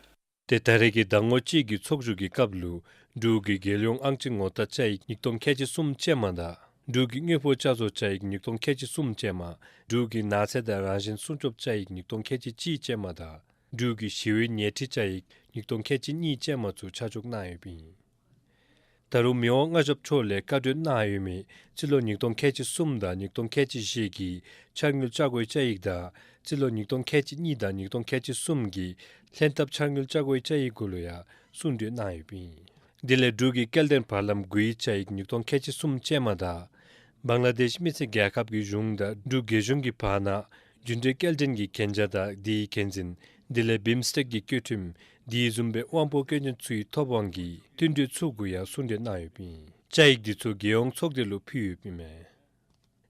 ཏེ་ད་རེས་ཀྱི་ཟླ་ངོ་གཅིག་གི་ཚོགས་བཞུགས་ཀྱི་སྐབས་ལུ་འབྲུག་གི་རྒྱལ་ཡོངས་ཨང་ཅན་ངོ་རྟགས་བཅའ་ཡིག་ཉིས་སྟོང་ཁལ་གཅིག་གསུམ་ཅན་མ་དང་འབྲུག་གི་དངུལ་ཕོགས་བསྐྱར་བཟོ་བཅའ་ཡིག་ཉིས་སྟོང་ཁལ་གཅིག་གསུམ་ཅན་མ། འབྲུག་གི་ནགས་ཚལ་དང་རང་བཞིན་སྲུང་སྐྱོབ་བཅའ་ཡིག་ཉིས་སྟོང་ཁལ་གཅིག་གཅིག་ཅན་མ་དང་འབྲུག་གི་ཞི་བའི་ཉལ་ཁྲི་བཅའ་ཡིག་ཉིས་སྟོང་ཁལ་གཅིག་གཉིས་ཅན་མ་ཚུ་ཆ་འཇོག་གནང་ཡོདཔ་ཨིན། ད་རུང་མི་དབང་མངའ་ཞབས་མཆོག་ལས་བཀའ་གྲོས་གནང་ཡོད་མི་སྤྱི་ལོ་ཉིས་སྟོང་ཁལ་གཅིག་གསུམ་དང་ཉིས་སྟོང་ཁལ་གཅིག་བཞི་གི་འཆར་དངུལ་ཆ་བགོས་བཅའ་ཡིག་དང་སྤྱི་ལོ་ཉིས་སྟོང་ཁལ་གཅིག་གཉིས་དང་ཉིས་སྟོང་ཁལ་གཅིག་གསུམ་གྱི་ལྷན་ཐབས་འཆར་དངུལ་ཆ་བགོས་བཅའ་ཡིག་གུ་ལུ་ཡང་གསུང་གྲོས་གནང་ཡོདཔ་ཨིན། དེ་ལས་འབྲུག་གི་སྐྱེལ་འདྲེན་བར་ལམ་དགུའི་བཅའ་ཡིག་ཉིས་སྟོང་ཁལ་གཅིག་གསུམ་ཅན་མ་དང་བང་ལ་དེཤ་མི་སེར་རྒྱལ་ཁབ་ཀྱི་གཞུང་དང་འབྲུག་རྒྱལ་གཞུང་གི་བར་ན་རྒྱུན་འབྲེལ་སྐྱེལ་འདྲེན་གྱི་གན་རྒྱ་དང་དེའི་འགན་འཛིན། དེ་ལས་བིམ་སི་ཊེཀ་གི་བཀོད་ཁྲིམས། དེ་བཟུམ་སྦེ་དབང་པོ་སྐྱོན་ཅན་ཚུའི་ཐོབ་དབང་གི་བསྟུན་གྲོས་ཚུ་གུ་ཡང་གསུང་གྲོས་གནང་ཡོདཔ་ཨིན། བཅའ་ཡིག་འདི་ཚུ་རྒྱལ་ཡོངས་ཚོགས་སྡེ་ལུ་ཕུལ་ཡོདཔ་ཨིན་མས།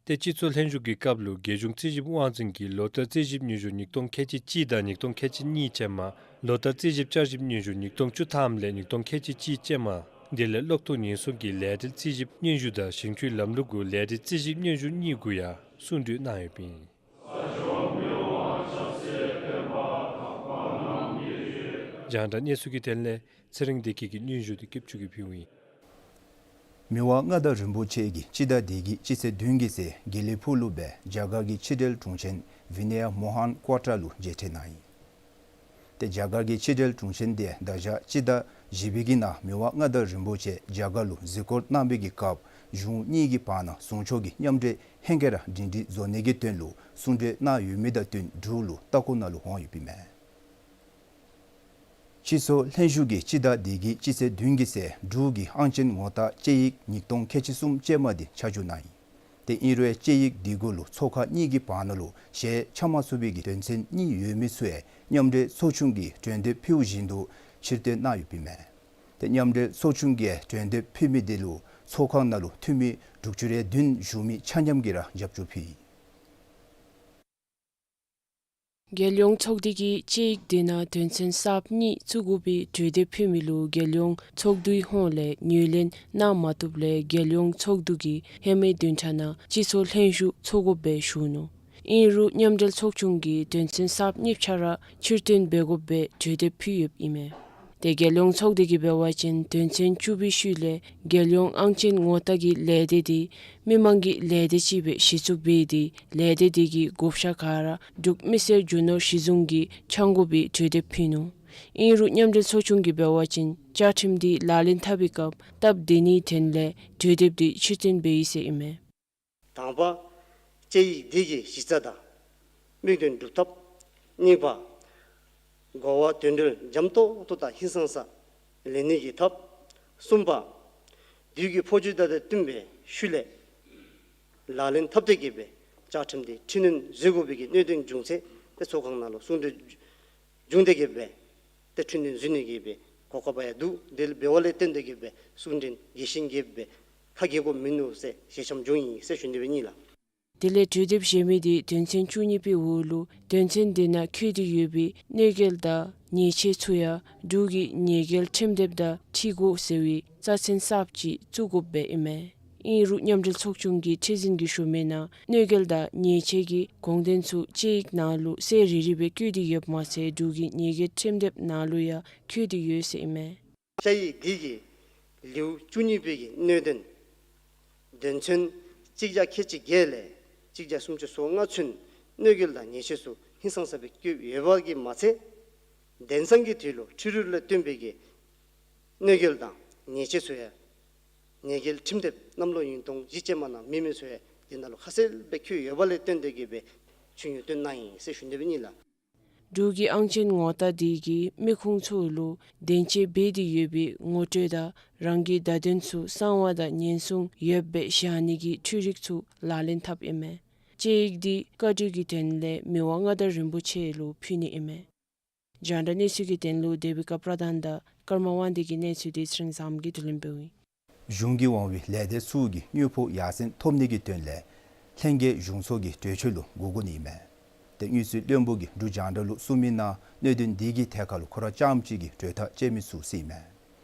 ཏེ་སྤྱི་ཚོགས་ལྷན་བཞུགས་ཀྱི་སྐབས་ལུ་རྒྱལ་གཞུང་རྩིས་ཞིབ་དབང་འཛིན་གྱིས་ལོ་བསྟར་རྩིས་ཞིབ་སྙན་ཞུ་ཉིས་སྟོང་ཁལ་གཅིག་གཅིག་དང་ཉིས་སྟོང་ཁལ་གཅིག་གཉིས་ཅན་མ། ལོ་བསྟར་རྩིས་ཞིབ་བསྐྱར་ཞིབ་སྙན་ཞུ་ཉིས་སྟོང་བཅུ་ཐམ་ལས་ཉིས་སྟོང་ཁལ་གཅིག་གཅིག་ཅན་མ། དེ་ལས་གློག་ཐོག་ཉེན་སྲུང་གི་ལས་འབྲེལ་རྩིས་ཞིབ་སྙན་ཞུ་དང་ཞིང་ཆུའི་ལམ་ལུགས་གུ་ལས་འབྲེལ་རྩིས་ཞིབ་སྙན་ཞུ་གཉིས་གུ་ཡང་གསུང་གྲོས་གནང་ཡོདཔ་ཨིན། རྒྱང་བསྒྲགས་གནས་ཚུལ་གྱི་དོན་ལས་ཚེ་རིང་བདེ་སྐྱིད་ཀྱིས་སྙན་ཞུ་དེ་སྐྱིད་ཆུ་གིས་ཕུལཝ་ཨིན། མི་དབང་མངའ་བདག་རིན་པོ་ཆེ་གིས་སྤྱི་ཟླ་འདི་གི་སྤྱི་ཚེས་བདུན་གྱི་ཚེ་དགེ་ལེགས་ཕུག་ལུ་སྦེ་རྒྱ་གར་གྱི་ཕྱི་འབྲེལ་དྲུང་ཆེན་ཝི་ནེ་ཡ་མོ་ཧན་ཀོ་ཊ་ལུ་མཇལ་འཕྲད་གནང་ཡི། ཏེ་རྒྱ་གར་གྱི་ཕྱི་འབྲེལ་དྲུང་ཆེན་དེ་ད་ཆ་སྤྱི་ཟླ་བཞི་པའི་གི་ནང་མི་དབང་མངའ་བདག་རིན་པོ་ཆེ་རྒྱ་གར་ལུ་གཟིགས་སྐོར་གནང་བའི་གི་སྐབས་གཞུང་གཉིས་ཀྱི་བར་ན་ཟུང་ཕྱོགས་ཀྱི་མཉམ་འབྲེལ་ཧེང་སྐལ་ར་སྒྲིང་སྒྲིང་བཟོ་ནི་གི་དོན་ལུ་གསུང་གྲོས་གནང་ཡོད་མི་དང་བསྟུན་འབྲུག་ལུ་ལྟ་སྐོར་ནང་ལུ་འོང་ཡོདཔ་ཨིན་མས། སྤྱི་ཚོགས་ལྷན་བཞུགས་ཀྱིས་སྤྱི་ཟླ་འདི་གི་སྤྱི་ཚེས་བདུན་གྱི་ཚེ་འབྲུག་གི་ཨང་ཅན་ངོ་རྟགས་བཅའ་ཡིག་ཉིས་སྟོང་ཁལ་གཅིག་གསུམ་ཅན་མ་དེ་ཆ་འཇོག་གནང་ཡི། ཏེ་ཨིན་རུང་བཅའ་ཡིག་འདི་གུ་ལུ་ཚོགས་ཁང་གཉིས་ཀྱི་བར་ན་ལུ་ཞལ་ཕྱེ་མ་ཚུགས་པའི་གི་དོན་ཚན་གཉིས་ཡོད་མི་ཚུ་ཡང་མཉམ་འབྲེལ་ཚོགས་ཆུང་གིས་གྲོས་འདེབས་ཕུལཝ་བཞིན་དུ་ཕྱིར་བཏོན་གནང་ཡོདཔ་ཨིན་མས། ཏེ་མཉམ་འབྲེལ་ཚོགས་ཆུང་གིས་གྲོས་འདེབས་ཕུལ་མི་དེ་ལུ་ཚོགས་ཁང་ནང་ལུ་འཐུས་མི་དྲུག་ཅུ་རེ་བདུན་བཞུགས་མི་ཆ་མཉམ་གྱིས་ར་རྒྱབ་སྐྱོར་ཕུལ་ཡི། རྒྱལ་ཡོངས་ཚོགས་སྡེ་གིས་བཅའ་ཡིག་དེ་ནང་དོན་ཚན་གསརཔ་གཉིས་བཙུགས་དགོ་པའི་གྲོས་འདེབས་ཕུལ་མི་ལུ་རྒྱལ་ཡོངས་ཚོགས་འདུའི་ཧོངས་ལས་ངོས་ལེན་གནང་མ་བཏུབ་ལས་རྒྱལ་ཡོངས་ཚོགས་འདུ་གིས་ཧེ་མའི་བདུན་ཕྲག་ནང་སྤྱི་ཚོགས་ལྷན་བཞུགས་ཚོགས་དགོཔ་སྦེ་ཞུ་ནུག། ཨིན་རུང་མཉམ་འབྲེལ་ཚོགས་ཆུང་གིས་དོན་ཚན་གསརཔ་གཉིས་ཆ་ར་ཕྱིར་བཏོན་འབད་དགོཔ་སྦེ་གྲོས་འདེབས་ཕུལ་ཡོདཔ་ཨིན་མས། ཏེ་རྒྱལ་ཡོངས་ཚོགས་སྡེ་གིས་འབད་བ་ཅིན་དོན་ཚན་བཅུ་པའི་ཤུལ་ལས་རྒྱལ་ཡོངས་ཨང་ཅན་ངོ་རྟགས་ཀྱི་ལས་སྡེ་དེ་མི་མང་གི་ལས་སྡེ་ཅིག་སྦེ་གཞི་བཙུགས་འབད་དེ་ལས་སྡེ་དེ་གི་བགོ་བཤའ་ག་ར་འབྲུག་མི་སེར་རྒྱུ་ནོར་གཞི་བཟུང་གིས་འཆང་དགོ་པའི་གྲོས་འདེབས་ཕུལ་ནུག། ཨིན་རུང་མཉམ་འབྲེལ་ཚོགས་ཆུང་གིས་འབད་བ་ཅིན་བཅའ་ཁྲིམས་དེ་ལག་ལེན་འཐབ་པའི་སྐབས་སྟབས་བདེ་ནིའི་དོན་ལས་གྲོས་འདེབས་དེ་ཕྱིར་བཏོན་འབད་ཡི་ཟེར་ཨིན་མས། དང་པ། བཅའ་ཡིག་འདི་གི་གཞི་རྩ་དང་དམིགས་དོན་སྒྲུབ་ཐབས། གཉིས་པ། གོ་བ་དོན་འགྲེལ་འཇམ་ཏོག་ཏོ་དང་ཧིང་སངས་ས་ལེན་ནི་གི་ཐབས། གསུམ་པ། དུས་ཀྱི་འཕོ་འགྱུར་དང་བསྟུན་པའི་ཤུལ་ལས་ལག་ལེན་འཐབ་སྟེ་གི་སྦེ་བཅའ་ཁྲིམས་དེ་འཕྲི་སྣོན་བཟོ་དགོ་པའི་གི་གནད་དོན་བྱུང་ཚེ་ཏེ་ཚོགས་ཁང་ནང་ལུ་གསུང་གྲོས་བྱུང་སྟེ་གི་སྦེ་ཏེ་འཕྲི་སྣོན་བཟོ་ནི་གི་སྦེ་གོ་སྐབས་ཡང་འདུག། དེ་ལས་འབདཝ་ལས་བརྟེན་ཏེ་གི་སྦེ་གསུང་འཕྲིན་རྒྱས་ཤིང་རྒྱསཔ་སྦེ་ ཁ་གྱེས་དགོཔ་མིན་ནུག་ཟེར་ཞལ་ཆེམས་བྱུང་ཡི་ཟེར་ཞུ་ནི་སྦེ་ཨིན་ལགས། དེ་ལས་གྲོས་འདེབས་གཞན་མི་དེ་དོན་ཚན་བཅུ་གཉིས་པའི་འོག་ལུ་དོན་ཚན་དེ་ནང་འཁོད་དེ་ཡོད་པའི་གནོད་འགེལ་དང་ཉེས་ཆད་ཚུ་ཡང་འབྲུག་གི་ཉེས་འགེལ་ཁྲིམས་དེབ་དང་འཁྲིལ་དགོ་ཟེར་བའི་རྩ་ཚན་གསརཔ་ཅིག་བཙུགས་དགོཔ་སྦེ་ཨིན་མས། ཨིན་རུང་མཉམ་འབྲེལ་ཚོགས་ཆུང་གི་ཁྲི་འཛིན་གྱིས་ཞུ་མི་ནང་གནོད་འགེལ་དང་ཉེས་ཆད་ཀྱི་དགོངས་དོན་ཚུ་དཔྱད་ཡིག་ནང་ལུ་གསལ་རི་རི་སྦེ་བཀོད་དེ་ཡོདཔ་མ་ཚད་འབྲུག་གི་ཉེས་འགེལ་ཁྲིམས་དེབ་ནང་ལུ་ཡང་འཁོད་དེ་ཡོད་ཟེར་ཨིན་མས། དཔྱད་ཡིག་འདི་གི་ལེའུ་བཅུ་གཉིས་པའི་གི་གནད་དོན་དོན་ཚན་གཅིག་བརྒྱ་ཁལ་གཅིག་བརྒྱད་ལས་གཅིག་བརྒྱ་སུམ་ཅུ་སོ་ལྔ་ཚུན་གནོད་འགེལ་དང་ཉེས་ཆད་ཚུ་ཧིང་སངས་ས་སྦེ་བཀོད་ཡོད་པ་གིས་མ་ཚད་དེང་སང་གི་དུས་ལུ་འཕྲུལ་རིག་ལས་བཏོན་པའི་གི་གནོད་འགེལ་དང་ཉེས་ཆད་ཚུ་ཡང་ཉེས་འགེལ་ཁྲིམས་དེབ་གནམ་ལོ་ཉིས་སྟོང་བཞི་ཅན་མ་ནང་མེད་མི་ཚུ་ཡང་འདི་ནང་ལུ་ཁ་གསལ་སྦེ་འཁོད་ཡོད་པ་ལས་བརྟེན་ཏེ་གིས་སྦེ་ཆུ་ཡོན་བཏོན་གནང་ཡི་ཟེར་ཞུ་ནི་སྦེ་ཨིན་ལགས། འབྲུག་གི་ཨང་ཅན་ངོ་རྟགས་དེ་གིས་མི་ཁུངས་ཚུ་ལུ་དོན་ཆེན་འབད་དེ་ཡོད་པའི་ངོ་སྤྲོད་དང་རང་གི་བརྡ་དོན་ཚུ་གསང་བ་དང་ཉེན་སྲུང་ཡོདཔ་སྦེ་བཞག་ནི་གི་འཕྲུལ་རིག་ཚུ་ལག་ལེན་འཐབ་ཨིན་མས། དཔྱད་ཡིག་འདི་བཀའ་འཁྲོལ་གྱི་དོན་ལས་མི་དབང་མངའ་བདག་རིན་པོ་ཆེ་ལུ་ཕུལ་ནི་ཨིན་མས། རྒྱང་བསྒྲགས་གནས་ཚུལ་གྱི་དོན་ལུ་དེ་བི་ཀ་པྲ་དྷན་དང་ཀརྨ་དབང་འདུས་ཀྱི་གནས་ཚུལ་དེ་ཚེ་རིང་བཟངམོ་གིས་བསྡུ་ལེན་འབདཝ་ཨིན། གཞུང་གིས་དབང་བའི་ལས་སྡེ་ཚུ་གིས་དངུལ་ཕོགས་ཡར་སེང་ཐོབ་ནི་གི་དོན་ལས་ལྷན་རྒྱས་གཞུང་ཚོགས་ཀྱི་གྲོས་ཆོད་ལུ་གོ་དགོ་ནི་ཨིན་མས། ཏེ་དངུལ་རྩིས་བློན་པོ་གིས་འབྲུག་རྒྱང་བསྒྲགས་ལུ་གསུངས་མི་ནང་གནད་དོན་འདི་གི་ཐད་ཁར་ལུ་ཁོ་ར་རྐྱངམ་གཅིག་གིས་གྲོས་ཐག་བཅད་མི་ཚུགས་ཟེར་ཨིན་མས།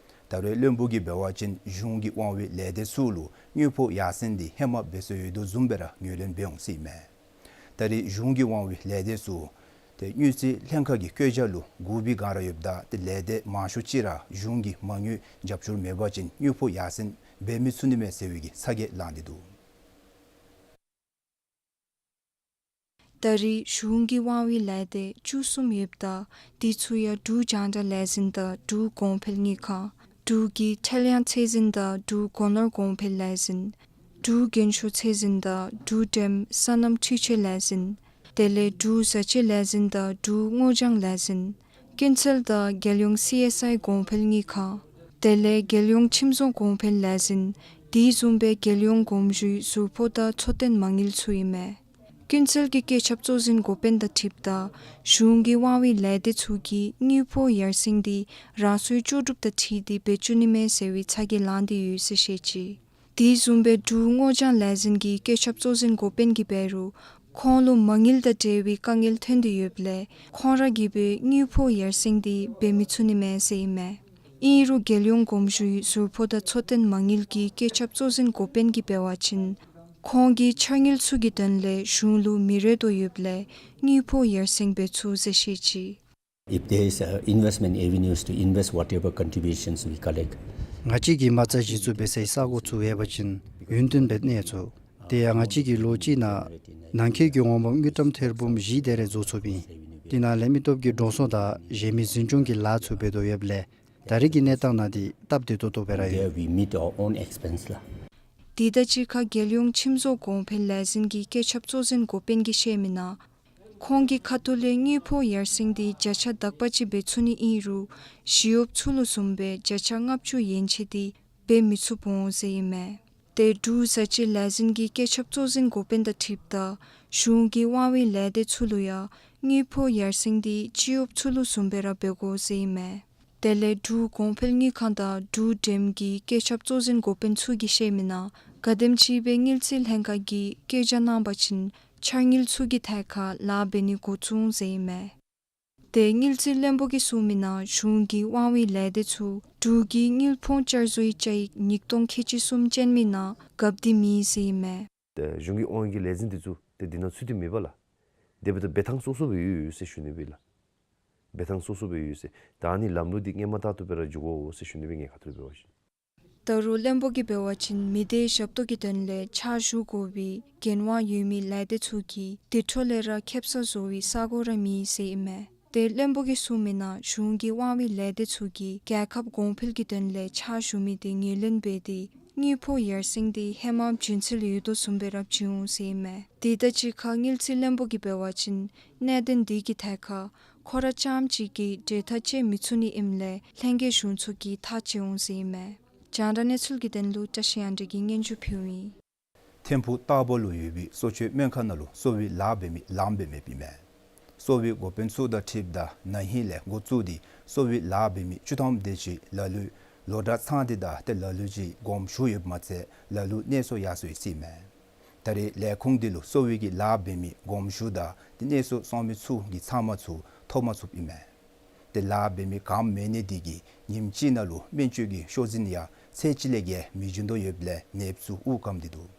ད་རེས་བློན་པོ་གིས་འབད་བ་ཅིན་གཞུང་གིས་དབང་བའི་ལས་སྡེ་ཚུ་ལུ་དངུལ་ཕོགས་ཡར་སེང་འདི་ཧེ་མ་འབད་སོང་ཡོད་དོ་བཟུམ་སྦེ་ར་ངོས་ལེན་འབད་འོང་ཟེར་ཨིན་མས། ད་རེས་གཞུང་གིས་དབང་བའི་ལས་སྡེ་ཚུ་ཏེ་དངུལ་རྩིས་ལྷན་ཁག་གི་བཀོད་རྒྱ་ལུ་བསྒུག་པའི་བསྒང་ར་ཡོདཔ་ད་ཏེ་ལས་སྡེ་མང་ཤོས་ཅིག་ར་གཞུང་གི་མ་དངུལ་རྒྱབ་སྐྱོར་མེད་པ་ཅིན་དངུལ་ཕོགས་ཡར་སེང་འབད་མི་ཚུགས་ནི་མས་ཟེར་བའི་གི་ཚ་གྱང་ལངས་ཏེ་འདུག། ད་རེས་གཞུང་གི་དབང་བའི་ལས་སྡེ་བཅུ་གསུམ་ཡོདཔ་ད་དེ་ཚུ་ཡང་འབྲུག་རྒྱང་བསྒྲགས་ལས་འཛིན་དང་འབྲུག་གོང་འཕེལ་དངུལ་ཁང་། འབྲུག་གི་ཁྲེལ་ཡང་ཚད་འཛིན་དང་འབྲུག་སྒོ་ནོར་གོང་འཕེལ་ལས་འཛིན། འབྲུག་རྒན་ཤོས་ཚད་འཛིན་དང་འབྲུག་འགྲེམས་སོ་ནམ་འཕྲུལ་ཆས་ལས་འཛིན། དེ་ལས་འབྲུག་བཟའ་བཅའི་ལས་འཛིན་དང་འབྲུག་སྔོ་ལྗང་ལས་འཛིན། ཀུན་གསལ་དང་རྒྱལ་ཡོངས་སི་ཨེསི་ཨའི་གོང་འཕེལ་དངུལ་ཁང་། དེ་ལས་རྒྱལ་ཡོངས་ཁྱིམ་བཟོ་གོང་འཕེལ་ལས་འཛིན། དེ་བཟུམ་སྦེ་རྒྱལ་ཡོངས་གོམས་ཞུའི་ཟུར་ཕོགས་དང་འཚོ་རྟེན་མ་དངུལ་ཚུ་ཨིན་མས། ཀུན་གསལ་གྱི་བཀོད་ཁྱབ་གཙོ་འཛིན་འགོ་དཔོན་དང་འཁྲིལཝ་ད་གཞུང་གི་དབང་བའི་ལས་སྡེ་ཚུ་གིས་དངུལ་ཕོགས་ཡར་སེང་འདི་རང་སོའི་ལྕོགས་གྲུབ་དང་འཁྲིལ་ཏེ་འབད་བཅུག་ནི་མས་ཟེར་བའི་ཚ་གྱང་ལངས་ཏེ་ཡོད་ཟེར་བཤད་ཅི། དེ་བཟུམ་སྦེ་འབྲུག་སྔོ་ལྗང་ལས་འཛིན་གྱི་བཀོད་ཁྱབ་གཙོ་འཛིན་འགོ་དཔོན་གྱིས་འབད་རུང་ཁོང་ལུ་མ་དངུལ་དང་འབྲེལ་བའི་དཀའ་ངལ་ཐོན་ཏེ་ཡོདཔ་ལས་ཁོང་ར་གིས་འབད་དངུལ་ཕོགས་ཡར་སེང་འདི་འབད་མི་ཚུགས་ནི་མས་ཟེར་ཨིན་མས། ཨིན་རུང་རྒྱལ་ཡོངས་གོམས་ཞུའི་ཟུར་ཕོགས་དང་འཚོ་རྟེན་མ་དངུལ་གྱི་བཀོད་ཁྱབ་གཙོ་འཛིན་འགོ་དཔོན་གྱིས་འབད་བ་ཅིན་ཁོང་གིས་འཆར་དངུལ་ཚུ་གི་དོན་ལས་གཞུང་ལུ་མི་རེ་དོ་ཡོདཔ་ལས་དངུལ་ཕོགས་ཡར་སེང་འབད་ཚུགས་ཟེར་བཤད་ཅི། If there is, uh, investment avenues to invest whatever contributions we collect. ང་བཅས་ཀྱིས་མ་རྩ་གཞི་བཙུགས་འབད་སའི་ས་གོ་ཚུ་ཡོད་པ་ཅིན་ཡུན་བརྟན་སྦེ་གནས་ཚུགས། དེ་ཡང་ང་བཅས་ཀྱིས་ལོ་གཅིག་ནང་ནང་འཁོད་ཀྱི་འོང་འབབ་དངུལ་ཀྲམ་ཐེར་འབུམ་བཞི་དེ་རེ་བཟོ་ཚུགསཔ་ཨིན། དེ་ནང་ལས་མི་སྟོབས་ཀྱི་འགྲོ་སོང་དང་གཞན་མི་འཛིན་སྐྱོང་གི་ལཱ་ཚུ་འབད་དོ་ཡོདཔ་ལས་ད་རེས་ཀྱི་གནས་སྟངས་ནང་འདི་སྟབས་བདེ་ཏོག་ཏོ་སྦེ་ར་ཡོད། There we meet our own expense ལགས། དེ་དང་གཅིག་ཁར་རྒྱལ་ཡོངས་ཁྱིམ་བཟོ་གོང་འཕེལ་ལས་འཛིན་གྱི་བཀོད་ཁྱབ་གཙོ་འཛིན་འགོ་དཔོན་གྱིས་བཤད་མི་ནང་ཁོང་གི་ཁ་ཐུག་ལས་དངུལ་ཕོགས་ཡར་སེང་འདི་བརྒྱ་ཆ་དག་པ་ཅིག་འབད་ཚུགས་ནི་ཨིན་རུང་ཞི་གཡོགཔ་ཚུ་ལུ་བཟུམ་སྦེ་བརྒྱ་ཆ་ལྔ་བཅུ་ཡན་ཆད་འདི་འབད་མི་ཚུགས་འོང་ཟེར་ཨིན་མས། ཏེ་འབྲུག་བཟའ་བཅའི་ལས་འཛིན་གྱི་བཀོད་ཁྱབ་གཙོ་འཛིན་འགོ་དཔོན་དང་འཁྲིལཝ་ད་གཞུང་གི་དབང་བའི་ལས་སྡེ་ཚུ་ལུ་ཡང་དངུལ་ཕོགས་ཡར་སེང་འདི་སྤྱི་གཡོགཔ་ཚུ་ལུ་བཟུམ་སྦེ་ར་འབད་དགོ་ཟེར་ཨིན་མས། དེ་ལས་འབྲུག་གོང་འཕེལ་དངུལ་ཁང་དང་འབྲུག་འགྲེམས་ཀྱི་བཀོད་ཁྱབ་གཙོ་འཛིན་འགོ་དཔོན་ཚུ་གིས་བཤད་མི་ནང་ག་དེམ་ཅིག་སྦེ་དངུལ་རྩིས་ལྷན་ཁག་གིས་བཀོད་རྒྱ་གནང་པ་ཅིན་འཆར་དངུལ་ཚུ་གི་ཐད་ཁར་ལཱ་འབད་ནི་འགོ་བཙུགས་འོང་ཟེར་ཨིན་མས། ཏེ་དངུལ་རྩིས་བློན་པོ་གིས་གསུངས་མི་ནང་གཞུང་གི་དབང་བའི་ལས་སྡེ་ཚུ་འབྲུག་གི་དངུལ་ཕོངས་བསྐྱར་བཟོའི་བཅའ་ཡིག་ཉིས་སྟོང་ཁལ་གཅིག་གསུམ་ཅན་མི་ནང་བཀབ་སྟེ་མེད་ཟེར་ཨིན་མས། ཏེ་གཞུང་གི་དབང་གི་ལས་འཛིན་འདི་ཚུ་ཏེ་འདི་ནང་ཚུད་དེ་མེད་པས་ལགས། དེ་འབདཝ་ད་འབད་ཐངས་སོ་སོ་སྦེ་ཡོད་ཡོད་ཟེར་ཞུ་ནི་སྦེ་ལགས། འབད་ཐངས་སོ་སོ་སྦེ་ཡོད་ཟེར། ད་ཨ་ནི་ལམ་ལུགས་འདི་སྔོན་མ་ལྟར་དུ་སྦེ་ར་འགྱོ་དགོ་ཟེར་ཞུ་ནི་སྦེ་ངེའི་ཁ་ཐུག་ལས་འབད་བ་ཅིན། ད་རུང་བློན་པོ་གིས་འབད་བ་ཅིན་མི་སྡེའི་ཞབས་ཏོག་གི་དོན་ལས་ཕྱག་ཞུ་དགོ་པའི་འགན་དབང་ཡོད་མི་ལས་སྡེ་ཚུ་གིས་དེ་འཕྲོ་ལས་ར་ཁེབ་ས་བཟོ་བའི་ས་གོ་ར་མེད་ཟེར་ཨིན་མས། ཏེ་བློན་པོ་གིས་གསུངས་མི་ནང་གཞུང་གི་དབང་བའི་ལས་སྡེ་ཚུ་གིས་རྒྱལ་ཁབ་གོང་འཕེལ་གྱི་དོན་ལས་ཕྱག་ཞུ་མི་དེ་ངོས་ལེན་འབད་དེ་དངུལ་ཕོགས་ཡར་སེང་འདི་ཧེ་མ་བྱིན་ཚུལ་ཡོད་དོ་བཟུམ་སྦེ་ར་བྱིན་འོང་ཟེར་ཨིན་མས། དེ་དང་གཅིག་ཁར་དངུལ་རྩིས་བློན་པོ་གིས་འབད་བ་ཅིན་གནད་དོན་འདི་གི་ཐད་ཁར་ཁོ་ར་རྐྱངམ་གཅིག་གིས་གྲོས་ཐག་བཅད་མི་ཚུགས་ནི་ཨིནམ་ལས་ལྷན་རྒྱས་གཞུང་ཚོགས་ཀྱིས་ཐག་བཅད་འོང་ཟེར་ཨིན་མས། རྒྱང་བསྒྲགས་གནས་ཚུལ་གྱི་དོན་ལུ་བཀྲ་ཤིས་དབྱངས་སྒྲོན་གྱིས་སྙན་ཞུ་ཕུལཝ་ཨིན། ཐིམ་ཕུག་སྟག་པ་ལུ་ཡོད་པའི་གསོ་བཅོས་སྨན་ཁང་ནང་ལུ་གསོ་བའི་ལཱ་འབད་མི་ལངམ་སྦེ་མེདཔ་ཨིན་མས། གསོ་བའི་འགོ་དཔོན་ཚུ་དང་འཁྲིལཝ་ད་ན་ཧིང་ལས་འགོ་བཙུགས་ཏེ་གསོ་བའི་ལཱ་འབད་མི་བཅུ་ཐམ་དེ་ཅིག་ལ་ལུ་ ལོ་གྲངས་ཚང་སྟེ་ད་ཏེ་ལ་ལུ་ཅིག་དགོངསམ་ཞུ་ཡོདཔ་མ་ཚད་ལ་ལུ་གནས་སོ་ཡར་སོ་ཡི་ཟེར་ཨིན་མས། ད་རེས་ལས་ཁུངས་འདི་ལུ་གསོ་བའི་གི་ལཱ་འབད་མི་དགོངསམ་ཞུ་དང་ཏེ་གནས་སོ་སོང་མི་ཚུ་གི་ཚབ་མ་ཚུ་ཐོབ་མ་ཚུགསཔ་ཨིན་མས། ཏེ་ལཱ་འབད་མི་ག་མེད་ནི་འདི་གིས་ཉིནམ་གཅིག་ནང་ལུ་སྨན་བཅོས་ཀྱི་ཤོག་འཛིན་ཡང་ཚད་ཅིག་ལས་བརྒལ་མི་བྱིན་དོ་ཡོདཔ་ལས་ནདཔ་ཚུ་དབུགས་སྐམ་སྟེ་འདུག།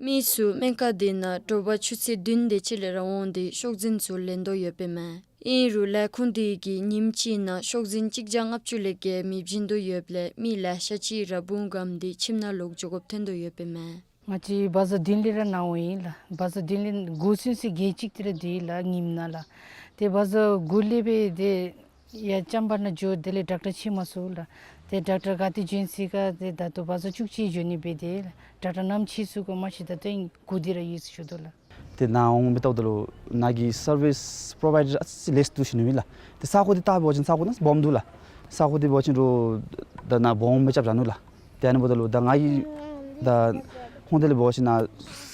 མི་ཚུ་སྨན་ཁང་འདི་ནང་དྲོ་པ་ཆུ་ཚོད་བདུན་དེ་ཅིག་ལས་ར་འོང་སྟེ་ཤོག་འཛིན་ཚུ་ལེན་དོ་ཡོདཔ་ཨིན་མས། ཨིན་རུང་ལས་ཁུངས་འདི་གིས་ཉིནམ་གཅིག་ནང་ཤོག་འཛིན་གཅིག་བརྒྱ་ལྔ་བཅུ་ལས་བརྒལ་མི་བྱིན་དོ་ཡོདཔ་ལས་མི་ལེ་ཤ་ཅིག་ར་དབུགས་སྐམ་སྟེ་ཁྱིམ་ནང་ལོག་འགྱོ་དགོཔ་ཐོན་དོ་ཡོདཔ་ཨིན་མས། ང་བཅས་བ་ཛ་བདུན་ལས་ར་ནཱ་འོང་ཡི་ལགས། བ་ཛ་བདུན་ལས་དགུ་ཚུན་ཚོད་བརྒྱད་ཅིག་དེ་ར་སྡོད་ཡི་ལགས་ཉིནམ་ནང་ལགས། ཏེ་བ་ཛ་དགུ་ལས་འབད་དེ་ཡར་ཅམ་པ་ནང་འགྱོ་དེ་ལས་ཌོག་ཊར་ཕྱད་མ་ཚུགས་ལགས། ཏེ་ཌོག་ཊར་ག་ཏེ་བྱོན་ཅི་ག་ཏེ་ད་ལྟོ་བ་ཛ་བཅུ་གཅིག་འགྱོ་ནི་འབད་དེ་ལགས། ཌོག་ཊར་ནམ་ཕྱད་ཚུགས་ག་མ་ཤེས། ད་ལྟོ་ཨིན་སྒུག་སྟེ་ར་ཡོད་ཟེར་ཞུ་དོ་ལགས། ཏེ་ནཱ་འོང་མི་ལྟཝ་ད་ལུ་ནཱ་གི་སར་བིསི་པྲོ་བའི་ཌར་ཨ་ཙི་ལེགས་སུ་འདུག་ཞུ་ནི་ཨིན་ལགས། ཏེ་ས་གོ་འདི་ད་འབད་བ་ཅིན་ས་གོ་ནང་སྦོམ་འདུག་ལགས། ས་གོ་འདི་འབད་བ་ཅིན་རུང་ད་ནཱ་སྦོམ་སྦེ་རྐྱབ་བཞག་ནུག་ལགས། ཏེ་ཨ་ནི་འབདཝ་ད་ལུ་ད་ང་གིས་ད་ཁོང་དེ་ལས་འབད་བ་ཅིན་ནཱ་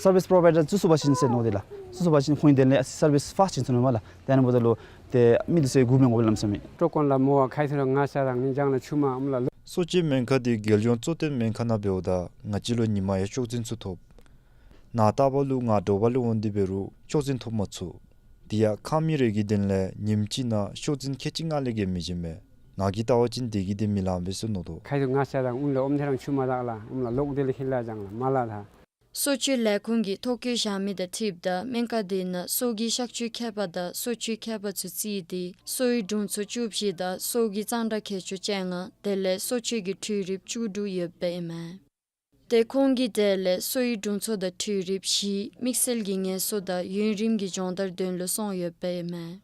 སར་བིསི་པྲོ་བའི་ཌར་བཙུགས་ཚུགས་པ་ཅིན་ཟེར་མནོ་སྟེ་ལགས། བཙུགས་ཚུགས་པ་ཅིན་ཁོང་གིས་དེ་ལས་ཨ་ཙི་སར་བིསི་ཕཱསཊ་བྱིན་ཚུགས་ནི་མས་ལགས། ཏེ་ཨ་ནི་འབདཝ་ད་ལུ་ཏེ་མི་འདི་ཚུ་སྒུག་མི་དགོ་པས་ལགས་སྨོ་ཤེས་མས། ཏོ་ཀོན་ལ་མོ་བ་ཁ་ཐུག་ར་ང་ཤ་རང་ནི་ཅང་ལ་ཆུ་མ་ཨམ་ལ་ལོ། གསོ་བཅོས་སྨན་ཁང་འདི་རྒྱལ་ཡོངས་གཙོ་བསྟེན་སྨན་ཁང་ནང་འབདཝ་ད་ང་སྤྱི་ལོ་ཉི་མ་ཡང་ཤོག་འཛིན་ཚུ་ཐོབ། ནཱ་ལྟ་བ་ལུ་ང་དྲོ་པ་ལུ་འོང་སྟེ་འབད་རུང་ཤོག་འཛིན་ཐོབ་མ་ཚུགས། དེ་ཡང་ཁང་མིག་རེ་གི་དོན་ལས་ཉིནམ་གཅིག་ནང་ཤོག་འཛིན་ཁལ་གཅིག་ལྔ་ལས་བརྒལ་མི་བྱིན་མས། ང་གིས་ལྟ་བ་ཅིན་དེ་གིས་དེ་མི་ལང་པས་ཟེར་མནོ་དོ། ཁ་ཐུག་ང་ཤ་རང་ཨུན་ལས་ཨོམ་ཐེ་རང་ཆུ་མ་དག་ལགས། ཨུམ་ལ་ལོག་དེ་ལས་ཁེ་ལ་ཅང་ལ་མ་ལ་ད། གསོ་བཅོས་ལས་ཁུངས་ཀྱིས་ཐོ་བཀོད་བཞག་མི་དང་འཁྲིལཝ་ད་སྨན་ཁང་འདི་ནང་སོ་གི་གཤག་བཅོས་མཁས་པ་དང་གསོ་བཅོས་མཁས་པ་ཚུ་བརྩིས་ཏེ་སོའི་དྲུང་འཚོ་བཅུ་བཞི་དང་སོ་གི་གཙང་སྦྲ་མཁས་མཆོག་བཅོ་ལྔ་དེ་ལས་གསོ་བཅོས་ཀྱི་འཕྲུལ་རིགཔ་བཅུ་དྲུག་ཡོདཔ་ཨིན་མས། ཏེ་ཁོང་གིས་དེ་ལས་སོའི་དྲུང་འཚོ་དང་འཕྲུལ་རིགཔ་བཞི་དམིགས་བསལ་གྱི་ངལ་གསོ་དང་ཡུན་རིང་གི་སྦྱོང་བརྡར་དོན་ལུ་སོང་ཡོདཔ་ཨིན་མས།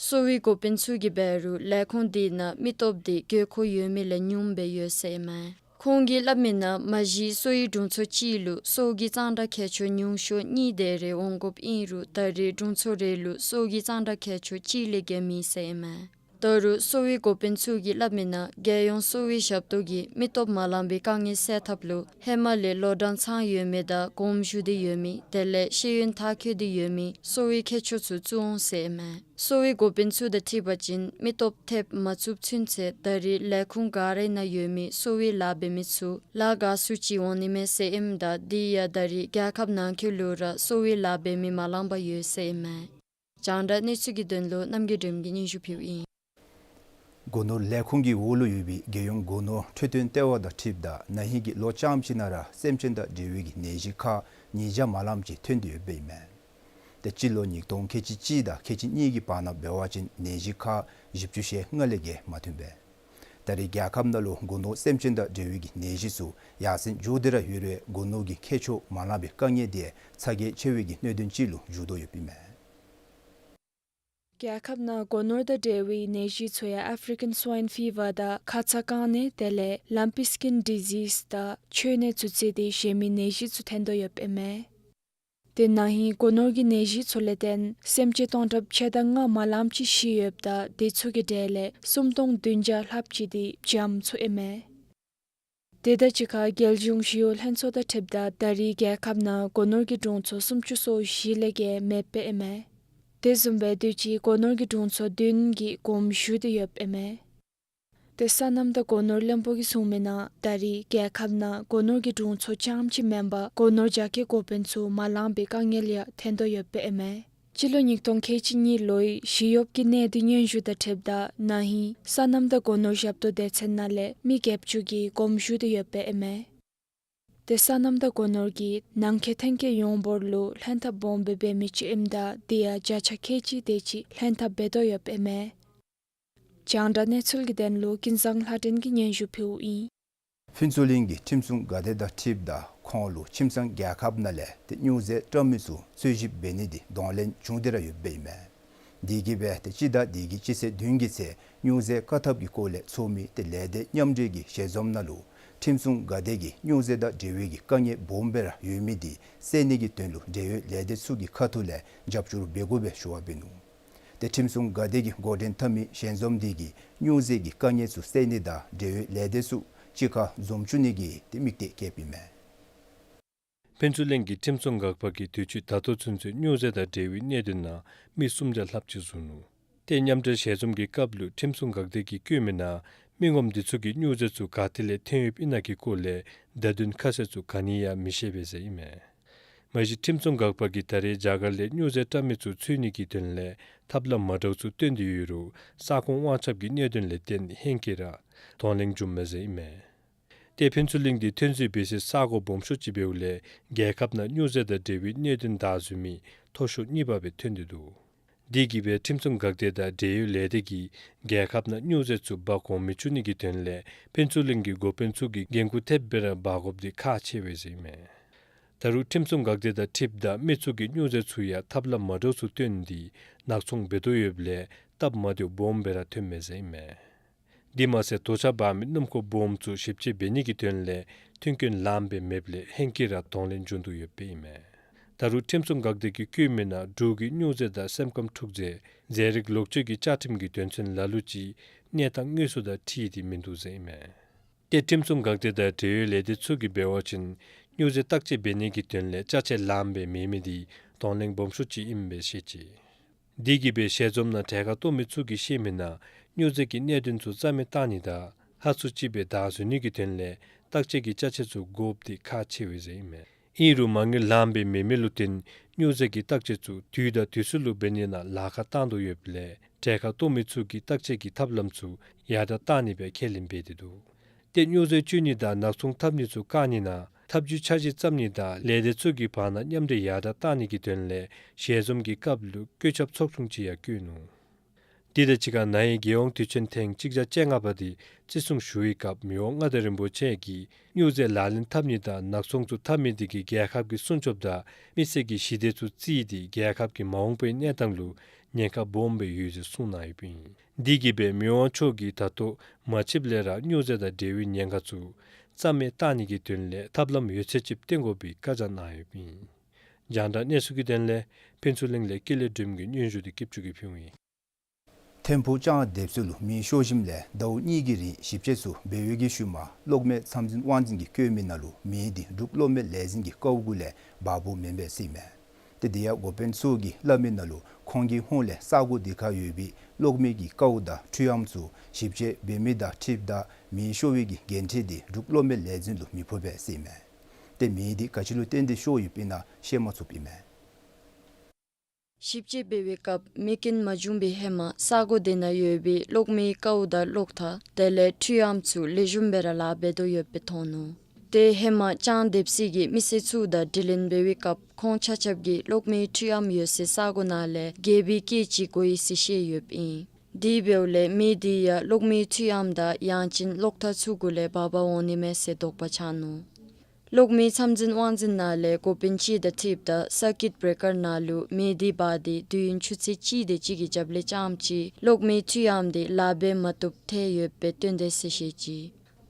གསོ་བའི་འགོ་དཔོན་ཚུ་གིས་འབད་རུང་ལས་ཁུངས་འདི་ནང་མི་སྟོབས་འདི་དགོས་མཁོ་ཡོད་མི་ལས་ཉུངམ་སྦེ་ཡོད་ཟེར་ཨིན་མས། ཁོང་གིས་སླབ་མི་ནང་མ་གཞི་གསོ་བའི་དྲུང་འཚོ་གཅིག་ལུ་སོ་གི་གཙང་སྦྲ་མཁས་མཆོག་ཉུང་ཤོས་གཉིས་དེ་རེ་འོང་དགོཔ་ཨིན་རུང་ད་རེས་དྲུང་འཚོ་རེ་ལུ་སོ་གི་གཙང་སྦྲ་མཁས་མཆོག་གཅིག་ལས་བརྒལ་མེད་ཟེར་ཨིན་མས། ད་རུང་གསོ་བའི་འགོ་དཔོན་ཚུ་གིས་སླབ་མི་ནང་རྒྱལ་ཡོངས་གསོ་བའི་ཞབས་ཏོག་གིས་མི་སྟོབས་མ་ལང་པའི་དཀའ་ངལ་སེལ་ཐབས་ལུ་ཧེ་མ་ལས་ལོ་གྲངས་ཚང་ཡོད་མི་དང་དགོངསམ་ཞུ་སྟེ་ཡོད་མི་དེ་ལས་ཤེས་ཡོན་མཐར་འཁྱོལ་ཏེ་ཡོད་མི་གསོ་བའི་མཁས་མཆོག་ཚུ་བཙུགས་འོང་ཟེར་ཨིན་མས། གསོ་བའི་འགོ་དཔོན་ཚུ་དང་འཁྲིལ་བ་ཅིན་མི་སྟོབས་ཐེབས་མ་ཚུགསཔ་ཚུན་ཚོད་ད་རེས་ལས་ཁུངས་ག་རའི་ནང་ཡོད་མི་གསོ་བའི་ལཱ་འབད་མི་ཚུ་ལཱ་དགའ་སུ་ཅིག་འོང་ནི་མས་ཟེར་ཨིནམ་ད་དེ་ཡང་ད་རེས་རྒྱལ་ཁབ་ནང་འཁོད་ལུ་ར་གསོ་བའི་ལཱ་འབད་མི་མ་ལང་པར་ཡོད་ཟེར་ཨིན་མས། རྒྱང་བསྒྲགས་གནས་ཚུལ་གྱི་དོན་ལུ་རྣམ་རྒྱལ་སྒྲོལམ་གྱིས་སྙན་ཞུ་ཕུལཝ་ཨིན། སྒོ་ནོར་ལས་ཁུངས་ཀྱི་འོག་ལུ་ཡོད་པའི་རྒྱལ་ཡོངས་སྒོ་ནོར་འཕྲོད་བསྟེན་ལྟེ་བ་དང་འཁྲིལཝ་ད་ན་ཧིང་གི་ལོ་རྐྱངམ་ཅིག་ནང་ར་སེམས་ཅན་དང་འབྲེལ་བའི་གི་ནད་གཞི་ཁག་ཉིས་བརྒྱ་མ་ལངམ་ཅིག་ཐོན་ཏེ་ཡོདཔ་ཨིན་མས། ཏེ་སྤྱི་ལོ་ཉིས་སྟོང་ཁལ་གཅིག་གཅིག་དང་ཁལ་གཅིག་གཉིས་ཀྱི་བར་ན་འབད་བ་ཅིན་ནད་གཞི་ཁག་བཞི་བཅུ་ཞེ་ལྔ་ལས་བརྒལ་མ་ཐོན་པས། ད་རེས་རྒྱལ་ཁབ་ནང་ལུ་སྒོ་ནོར་སེམས་ཅན་དང་འབྲེལ་བའི་གི་ནད་གཞི་ཚུ་ཡར་སེང་འགྱོ་སྟེ་ར་ཡོད་རུང་སྒོ་ནོར་གྱི་མཁས་མཆོག་མ་ལང་པའི་དཀའ་ངལ་དེ་ཚ་གྱང་ཆེ་བའི་གི་གནད་དོན་ཅིག་ལུ་འགྱུར་དོ་ཡོདཔ་ཨིན་མས། རྒྱལ་ཁབ་ནང་སྒོ་ནོར་དང་འབྲེལ་བའི་ནད་གཞི་ཚུ་ཡང་ཨེཕ་རི་ཀན་སུའིན་ཕི་བར་དང་ཁ་ཚ་རྐང་ནད་དེ་ལས་ལམ་པི་སི་ཀིན་ཌི་ཟིས་དང་ཆོས་ནད་ཚུ་བརྩིས་ཏེ་གཞན་མི་ནད་གཞི་ཚུ་ཐོན་དོ་ཡོདཔ་ཨིན་མས། ཏེ་ན་ཧིང་སྒོ་ནོར་གྱི་ནད་གཞི་ཚུ་ལས་བརྟེན་སེམས་ཅན་སྟོང་ཕྲག་ཕྱེད་དང་ལྔ་མ་ལངམ་ཅིག་ཤི་ཡོདཔ་ད་དེ་ཚུ་གི་གྲས་ལས་སུམ་སྟོང་བདུན་བརྒྱ་ལྷགཔ་ཅིག་དེ་འཇམ་ཚུ་ཨིན་མས། དེ་དང་གཅིག་ཁར་རྒྱལ་གཞུང་ཞི་གཡོག་ལྷན་ཚོགས་དང་འཁྲིལཝ་ད་ད་རེས་རྒྱལ་ཁབ་ནང་སྒོ་ནོར་གྱི་དྲུང་འཚོ་སུམ་ཅུ་སོ་བཞི་ལས་བརྒལ་མེདཔ་ཨིན་མས། དེ་བཟུམ་སྦེ་དུས་ཅི་སྒོ་ནོར་གྱི་དྲུང་འཚོ་བདུན་གྱིས་དགོངསམ་ཞུ་སྟེ་ཡོདཔ་ཨིན་མས། ཏེ་སོ་ནམ་དང་སྒོ་ནོར་བློན་པོ་གིས་གསུངས་མི་ནང་ད་རེས་རྒྱལ་ཁབ་ནང་སྒོ་ནོར་གྱི་དྲུང་འཚོ་རྐྱངམ་ཅིག་མེན་པར་སྒོ་ནོར་རྒྱ་སྐྱེད་འགོ་དཔོན་ཚུ་མ་ལང་པའི་དཀའ་ངལ་ཡང་ཐོན་དོ་ཡོདཔ་ཨིན་མས། སྤྱི་ལོ་ཉིས་སྟོང་ཁལ་གཅིག་གཉིས་ལོའི་ཞི་གཡོགཔ་གི་གནད་དོན་སྙན་ཞུ་དང་འཁྲིལཝ་ད་ན་ཧིང་སོ་ནམ་དང་སྒོ་ནོར་ཞབས་ཏོག་སྡེ་ཚན་ནང་ལས་མི་བརྒྱད་ཅུ་གིས་དགོངསམ་ཞུ་སྟེ་ཡོདཔ་ཨིན་མས། ཏེ་སོ་ནམ་དང་སྒོ་ནོར་གྱིས་ནང་འཁོད་ཐོན་སྐྱེད་ཡོངས་འབོར་ལུ་ལྷན་ཐབས་སྦོམ་སྦེ་འབད་མི་ཅིག་ཨིནམ་ད་དེ་ཡང་བརྒྱ་ཆ་ཁལ་གཅིག་དེ་ཅིག་ལྷན་ཐབས་འབད་དོ་ཡོདཔ་ཨིན་མས། རྒྱང་བསྒྲགས་གནས་ཚུལ་གྱི་དོན་ལུ་ཀུན་བཟང་ལྷ་སྒྲོན་གྱིས་སྙན་ཞུ་ཕུལཝ་ཨིན། ཕུན་ཚོགས་གླིང་གི་ཁྲིམས་སྲུང་འགག་སྡེ་དང་འཁྲིལཝ་ད་ཁོང་ལུ་ཁྱིམ་ཚང་རྒྱལ་ཁབ་ནང་ལས་ཏེ་སྨྱོ་རྫས་བཀྲམ་མི་ཚུ་འཚོལ་ཞིབ་འབད་ནི་འདི་གདོང་ལེན་བྱུང་སྟེ་ར་ཡོདཔ་ཨིན་མས། དེ་གིས་སྦེ་ཏེ་སྤྱི་ཟླ་འདི་གི་སྤྱི་ཚེས་བདུན་གྱི་ཚེ་སྨྱོ་རྫས་བཀག་ཐབས་ཀྱི་སྐོར་ལས་ཚོགས་མི་ཏེ་ལས་སྡེ་མཉམ་འབྲེལ་གྱི་ཞལ་འཛོམས་ནང་ལུ་ཁྲིམས་སྲུང་འགག་སྡེ་གིས་སྨྱོ་རྫས་དང་འབྲེལ་བའི་གི་དཀའ་ངལ་སྦོམ་སྦེ་ར་ཡོད་མི་འདི་སེལ་ནི་གི་དོན་ལུ་འབྲེལ་ཡོད་ལས་སྡེ་ཚུ་གི་ཁ་ཐུག་ལས་རྒྱབ་སྐྱོར་འབད་དགོ་པའི་ཞུ་བ་འབད་ནུག། ཏེ་ཁྲིམས་སྲུང་འགག་སྡེ་གི་འགོ་འདྲེན་འཐབ་མི་ཞལ་འཛོམས་འདི་གིས་སྨྱོ་རྫས་ཀྱི་དཀའ་ངལ་ཚུ་སེལ་ནི་དང་འབྲེལ་ཡོད་ལས་སྡེ་ཚུ་གཅིག་ཁར་འཛོམས་བཅུག་ནི་གི་ཏེ་དམིགས་གཏད་བསྐྱེདཔ་ཨིན་མས། ཕུན་ཚོགས་གླིང་གི་ཁྲིམས་སྲུང་འགག་པ་གིས་དུས་ཅི་ད་ལྟོ་ཚུན་ཚོད་སྨྱོ་རྫས་དང་འབྲེལ་བའི་གནད་དོན་ནང་མི་སུམ་བརྒྱ་ལྷགཔ་ཅིག་བཟུང་ནུག། ཏེ་མཉམ་འབྲེལ་ཞལ་འཛོམས་ཀྱི་སྐབས་ལུ་ཁྲིམས་སྲུང་འགག་སྡེ་གིས་བཀོད་མི་ནང་མི་ངོམ་འདི་ཚུ་གིས་སྨྱོ་རྫས་ཚུ་ག་ཏེ་ལས་ཐོན་ཡོདཔ་ཨིན་ན་གི་སྐོར་ལས་བརྡ་དོན་ཁ་གསལ་ཚུ་ག་ནི་ཡང་མི་ཤེས་པས་ཟེར་ཨིན་མས། མ་གཞི་ཁྲིམས་སྲུང་འགག་པ་གིས་ད་རེས་རྒྱ་གར་ལས་སྨྱོ་རྫས་བཀྲམ་མི་ཚུ་འཚོལ་ནི་གི་དོན་ལས་ཐབས་ལམ་མ་འདྲཝ་ཚུ་བཏོན་ཏེ་ཡོད་རུང་ས་ཁོངས་དབང་ཁྱབ་ཀྱི་གནད་དོན་ལས་བརྟེན་ཧེང་སྐལ་ར་གདོང་ལེན་འབྱུངམ་མས་ཟེར་ཨིན་མས། ཏེ་ཕུན་ཚོགས་གླིང་འདི་ཐོན་རྫས་སྦེད་སའི་ས་གོ་སྦོམ་ཤོས་ཅིག་འབདཝ་ལས་རྒྱལ་ཁབ་ནང་སྨྱོ་རྫས་དང་འབྲེལ་བའི་གནད་དོན་བདའ་ཟུན་མི་མཐོ་ཤོས་གཉིས་པ་སྦེ་ཐོན་ཏེ་འདུག། དེ་གིས་སྦེ་ཁྲིམས་སྲུང་འགག་སྡེ་དང་འབྲེལ་ཡོད་ལས་སྡེ་གིས་རྒྱལ་ཁབ་ནང་སྨྱོ་རྫས་ཚུ་འབག་འོང་མི་བཅུག་ནི་གི་དོན་ལས་ཕུན་ཚོགས་གླིང་གི་འགོ་དཔོན་ཚུ་གིས་འགན་ཁུར་ཐེབས་སྦེ་ར་འབག་དགོཔ་འདི་ཁག་ཆེ་བས་ཟེར་ཨིན་མས། ད་རུང་ཁྲིམས་སྲུང་འགག་སྡེ་དང་འཁྲིལཝ་ད་མི་ཚུ་གིས་སྨྱོ་རྫས་ཚུ་ཡང་ཐབས་ལམ་མ་འདྲཝ་ཚུ་བཏོན་ཏེ་ནག་ཚོང་འབད་དོ་ཡོདཔ་ལས་སྟབས་མ་བདེཝ་སྦོམ་སྦེ་ར་ཐོནམ་མས་ཟེར་ཨིན་མས། དེ་མ་ཚད་དོ་ཆ་འབག་མི་སྣུམ་འཁོར་སྦོམ་ཚུ་ཞིབ་དཔྱད་འབད་ནི་གི་དོན་ལས་མཐུན་རྐྱེན་ལངམ་སྦེ་མེདཔ་ལས་ཧེང་སྐལ་ར་གདོང་ལེན་འབྱུང་དོ་ཡོདཔ་ཨིན་མས། ད་རུང་ཁྲིམས་སྲུང་འགག་སྡེ་གིས་བཀོད་མི་ནང་འབྲུག་གི་སྨྱོ་རྫས་དང་སེམས་ཁམས་འཁྲུག་རྫས་རྫས་རིགས་ལོག་སྤྱོད་ཀྱི་བཅའ་ཁྲིམས་ཀྱི་དོན་ཚན་ལ་ལུ་ཅིག་གནས་སྟངས་དངོས་སུ་དང་འཁྲིལ་ཏེ་མིན་འདུག་ཟེར་ཨིན་མས། ཏེ་ཁྲིམས་སྲུང་འགག་སྡེ་དང་འབྲེལ་ཡོད་ལས་སྡེ་ཚུ་གིས་འབད་བ་ཅིན་སྨྱོ་རྫས་བརྟག་དཔྱད་འབད་ནི་གི་དོན་ལས་ཅ་ཆས་ལངམ་སྦེ་མེད་མི་འདི་གདོང་ལེན་སྦོམ་ཤོས་ཅིག་ཨིནམ་སྦེ་བཤད་ཅི། དེ་གིས་སྦེ་ཞལ་འཛོམས་ནང་གྲལ་ཁར་གཏོགས་མི་ཚུ་གིས་བཤད་མི་ནང་སྨྱོ་རྫས་ཀྱི་གནད་དོན་ཚུ་རྩ་མེད་བཏང་ནི་དང་ཧ་སུ་ཅིག་སྦེ་བདའ་ཟུན་ནི་གི་དོན་ལས་བརྟག་དཔྱད་ཀྱི་ཅ་ཆས་ཚུ་དགོཔ་འདི་ཁག་ཆེ་བས་ཟེར་ཨིན་མས། ཨིན་རུང་མ་དངུལ་ལངམ་སྦེ་མེད་མི་ལུ་བརྟེན་སྨྱོ་རྫས་ཀྱི་བརྟག་དཔྱད་ཚུ་དུས་དང་དུས་སུ་ལུ་འབད་ནི་ནང་ལཱ་ཁག་བཏང་དོ་ཡོདཔ་ལས་གྲལ་ཁར་གཏོགས་མི་ཚུ་གིས་བརྟག་དཔྱད་ཀྱི་ཐབས་ལམ་ཚུ་ཡར་དྲགས་བཏང་ནི་སྦེ་ཁས་ལེན་འབད་དེ་འདུག། ཏེ་སྨྱོ་རྫས་སྤྱོད་ནི་དང་ནག་ཚོང་འཐབ་ནི་ཚུ་བཀག་ནི་ནང་ཐབས་བྱུས་འཆར་གཞི་བརྩམ་ནི་དང་ལས་སྡེ་ཚུ་གི་བར་ན་མཉམ་འབྲེལ་ཡར་དྲགས་བཏང་ནི་གི་དོན་ལས་ཞལ་འཛོམས་ཀྱི་སྐབས་ལུ་བཀོད་ཁྱབ་ཚོགས་ཆུང་ཅིག་ཡང་བསྐོས་ནུག། དེ་དང་གཅིག་ཁར་ན་ཧིང་རྒྱལ་ཡོངས་དུས་ཆེན་ཐེངས་གཅིག་བརྒྱ་བཅོ་ལྔ་པ་འདི་བརྩི་སྲུང་ཞུ་བའི་སྐབས་མི་དབང་མངའ་བདག་རིན་པོ་ཆེ་གིས་སྨྱོ་རྫས་ལག་ལེན་འཐབ་ནི་དང་ནག་ཚོང་ཚུ་འཐབ་མི་འདི་གིས་རྒྱལ་ཁབ་ཀྱི་སྲུང་སྐྱོབ་དང་མི་སེར་གྱི་ཞི་བདེ་ཚུ་བརྩིས་ཏེ་རྒྱལ་ཁབ་ཀྱི་མ་འོངས་པའི་གནས་སྟངས་ལུ་ཉེན་ཁ་སྦོམ་སྦེ་ཡོད་ཟེར་གསུངས་གནང་ཡོདཔ་ཨིན། དེ་གིས་སྦེ་མི་དབང་མཆོག་གིས་ད་ལྟོ་མ་ཕྱིསཔ་ལས་ར་སྨྱོ་རྫས་དང་འབྲེལ་བའི་ཉེན་ཁ་ཚུ་རྩ་མེད་བཏང་ནི་གི་དོན་ལས་ཐབས་ལམ་ཡོད་ཚད་ཅིག་བཏོན་དགོ་པའི་བཀའ་རྒྱ་གནང་ཡོདཔ་ཨིན། རྒྱང་བསྒྲགས་གནས་ཚུལ་གྱི་དོན་ལས་ཕུན་ཚོགས་གླིང་ལས་ཀུན་ལེགས་སྒྲོལམ་གྱི་སྙན་ཞུ་འདི་སྐྱིད་ཆུ་གིས་ཕུལཝ་ཨིན། ཐིམ་ཕུག་ལྕང་འདེབས་སུ་ལུ་མེ་ཤོར་ཞིནམ་ལས་ཟླཝ་གཉིས་ཀྱི་རིང་ཞིབ་དཔྱད་ཚུ་འབད་བའི་གི་ཤུལ་མ་གློག་མེ་ཚམ་འཛིན་དབང་འཛིན་གྱིས་བཀོད་མི་ནང་ལུ་མེ་འདི་འབྲུག་གློག་མེ་ལས་འཛིན་གྱི་ཀཝ་གུ་ལས་འབག་འབགཔ་མེན་པས་ཟེར་ཨིན་མས། ཏེ་དེ་ཡང་འགོ་དཔོན་ཚུ་གིས་སླབ་མི་ནང་ལུ་ཁོང་གི་ཧོངས་ལས་ས་གོ་དེ་ཁར་ཡོད་པའི་གློག་མེ་གི་ཀཝ་དང་འཕྲུལ་ཨམ་ཚུ་ཞིབ་དཔྱད་འབད་མི་དང་འཁྲིལཝ་ད་མེ་ཤོར་བའི་གི་འགན་འཁྲི་འདི་འབྲུག་གློག་མེ་ལས་འཛིན་ལུ་མི་ཕོག་པས་ཟེར་ཨིན་མས། ཏེ་མེ་འདི་ག་ཅི་ལུ་བརྟེན་ཏེ་ཤོར་ཡོདཔ་ཨིན་ན་ཤེས་མ་ཚུགསཔ་ཨིན་མས། ཞིབ་དཔྱད་འབད་བའི་སྐབས་མེ་རྐྱེན་མ་བྱུང་བའི་ཧེ་མ་ས་གོ་དེ་ནང་ཡོད་པའི་གློག་མེའི་ཀཝ་དང་གློག་ཐག་དེ་ལས་འཕྲུལ་ཨམ་ཚུ་ལེགས་ཤོམ་སྦེ་ར་ལཱ་འབད་དོ་ཡོདཔ་སྦེ་མཐོང་ནུག། ཏེ་ཧེ་མ་ལྕང་འདེབས་སི་གི་མི་སེར་ཚུ་དང་དྲི་ལན་འབད་བའི་སྐབས་ཁོང་ཆ་ཁྱབ་ཀྱིས་གློག་མེའི་འཕྲུལ་ཨམ་ཡོད་སའི་ས་གོ་ནང་ལས་རྒྱས་པའི་སྐད་ཅིག་གོ་ཡི་ཟེར་བཤད་ཡོདཔ་ཨིན། དེ་འབདཝ་ལས་མེ་དེ་ཡང་གློག་མེའི་འཕྲུལ་ཨམ་དང་ཡང་ཅིན་གློག་ཐག་ཚུ་གུ་ལས་འབག་འབག་འོང་ནི་མས་ཟེར་དོགས་པ་ཆགས་ནུག། གློག་མེ་ཚམ་འཛིན་དབང་འཛིན་ནང་ལས་འགོ་དཔོན་ཅིག་དང་འཁྲིལཝ་ད་སར་ཀིཊ་བྲེ་ཀར་ནང་ལུ་མེ་དེ་འབར་ཏེ་དུས་ཡུན་ཆུ་ཚོད་གཅིག་དེ་ཅིག་གི་རྒྱབ་ལས་རྐྱངམ་ཅིག་གློག་མེའི་འཕྲུལ་ཨམ་དེ་ལཱ་འབད་མ་བཏུབ་ཐལ་ཡོདཔ་སྦེ་སྟོན་དེས་ཟེར་བཤད་ཅི།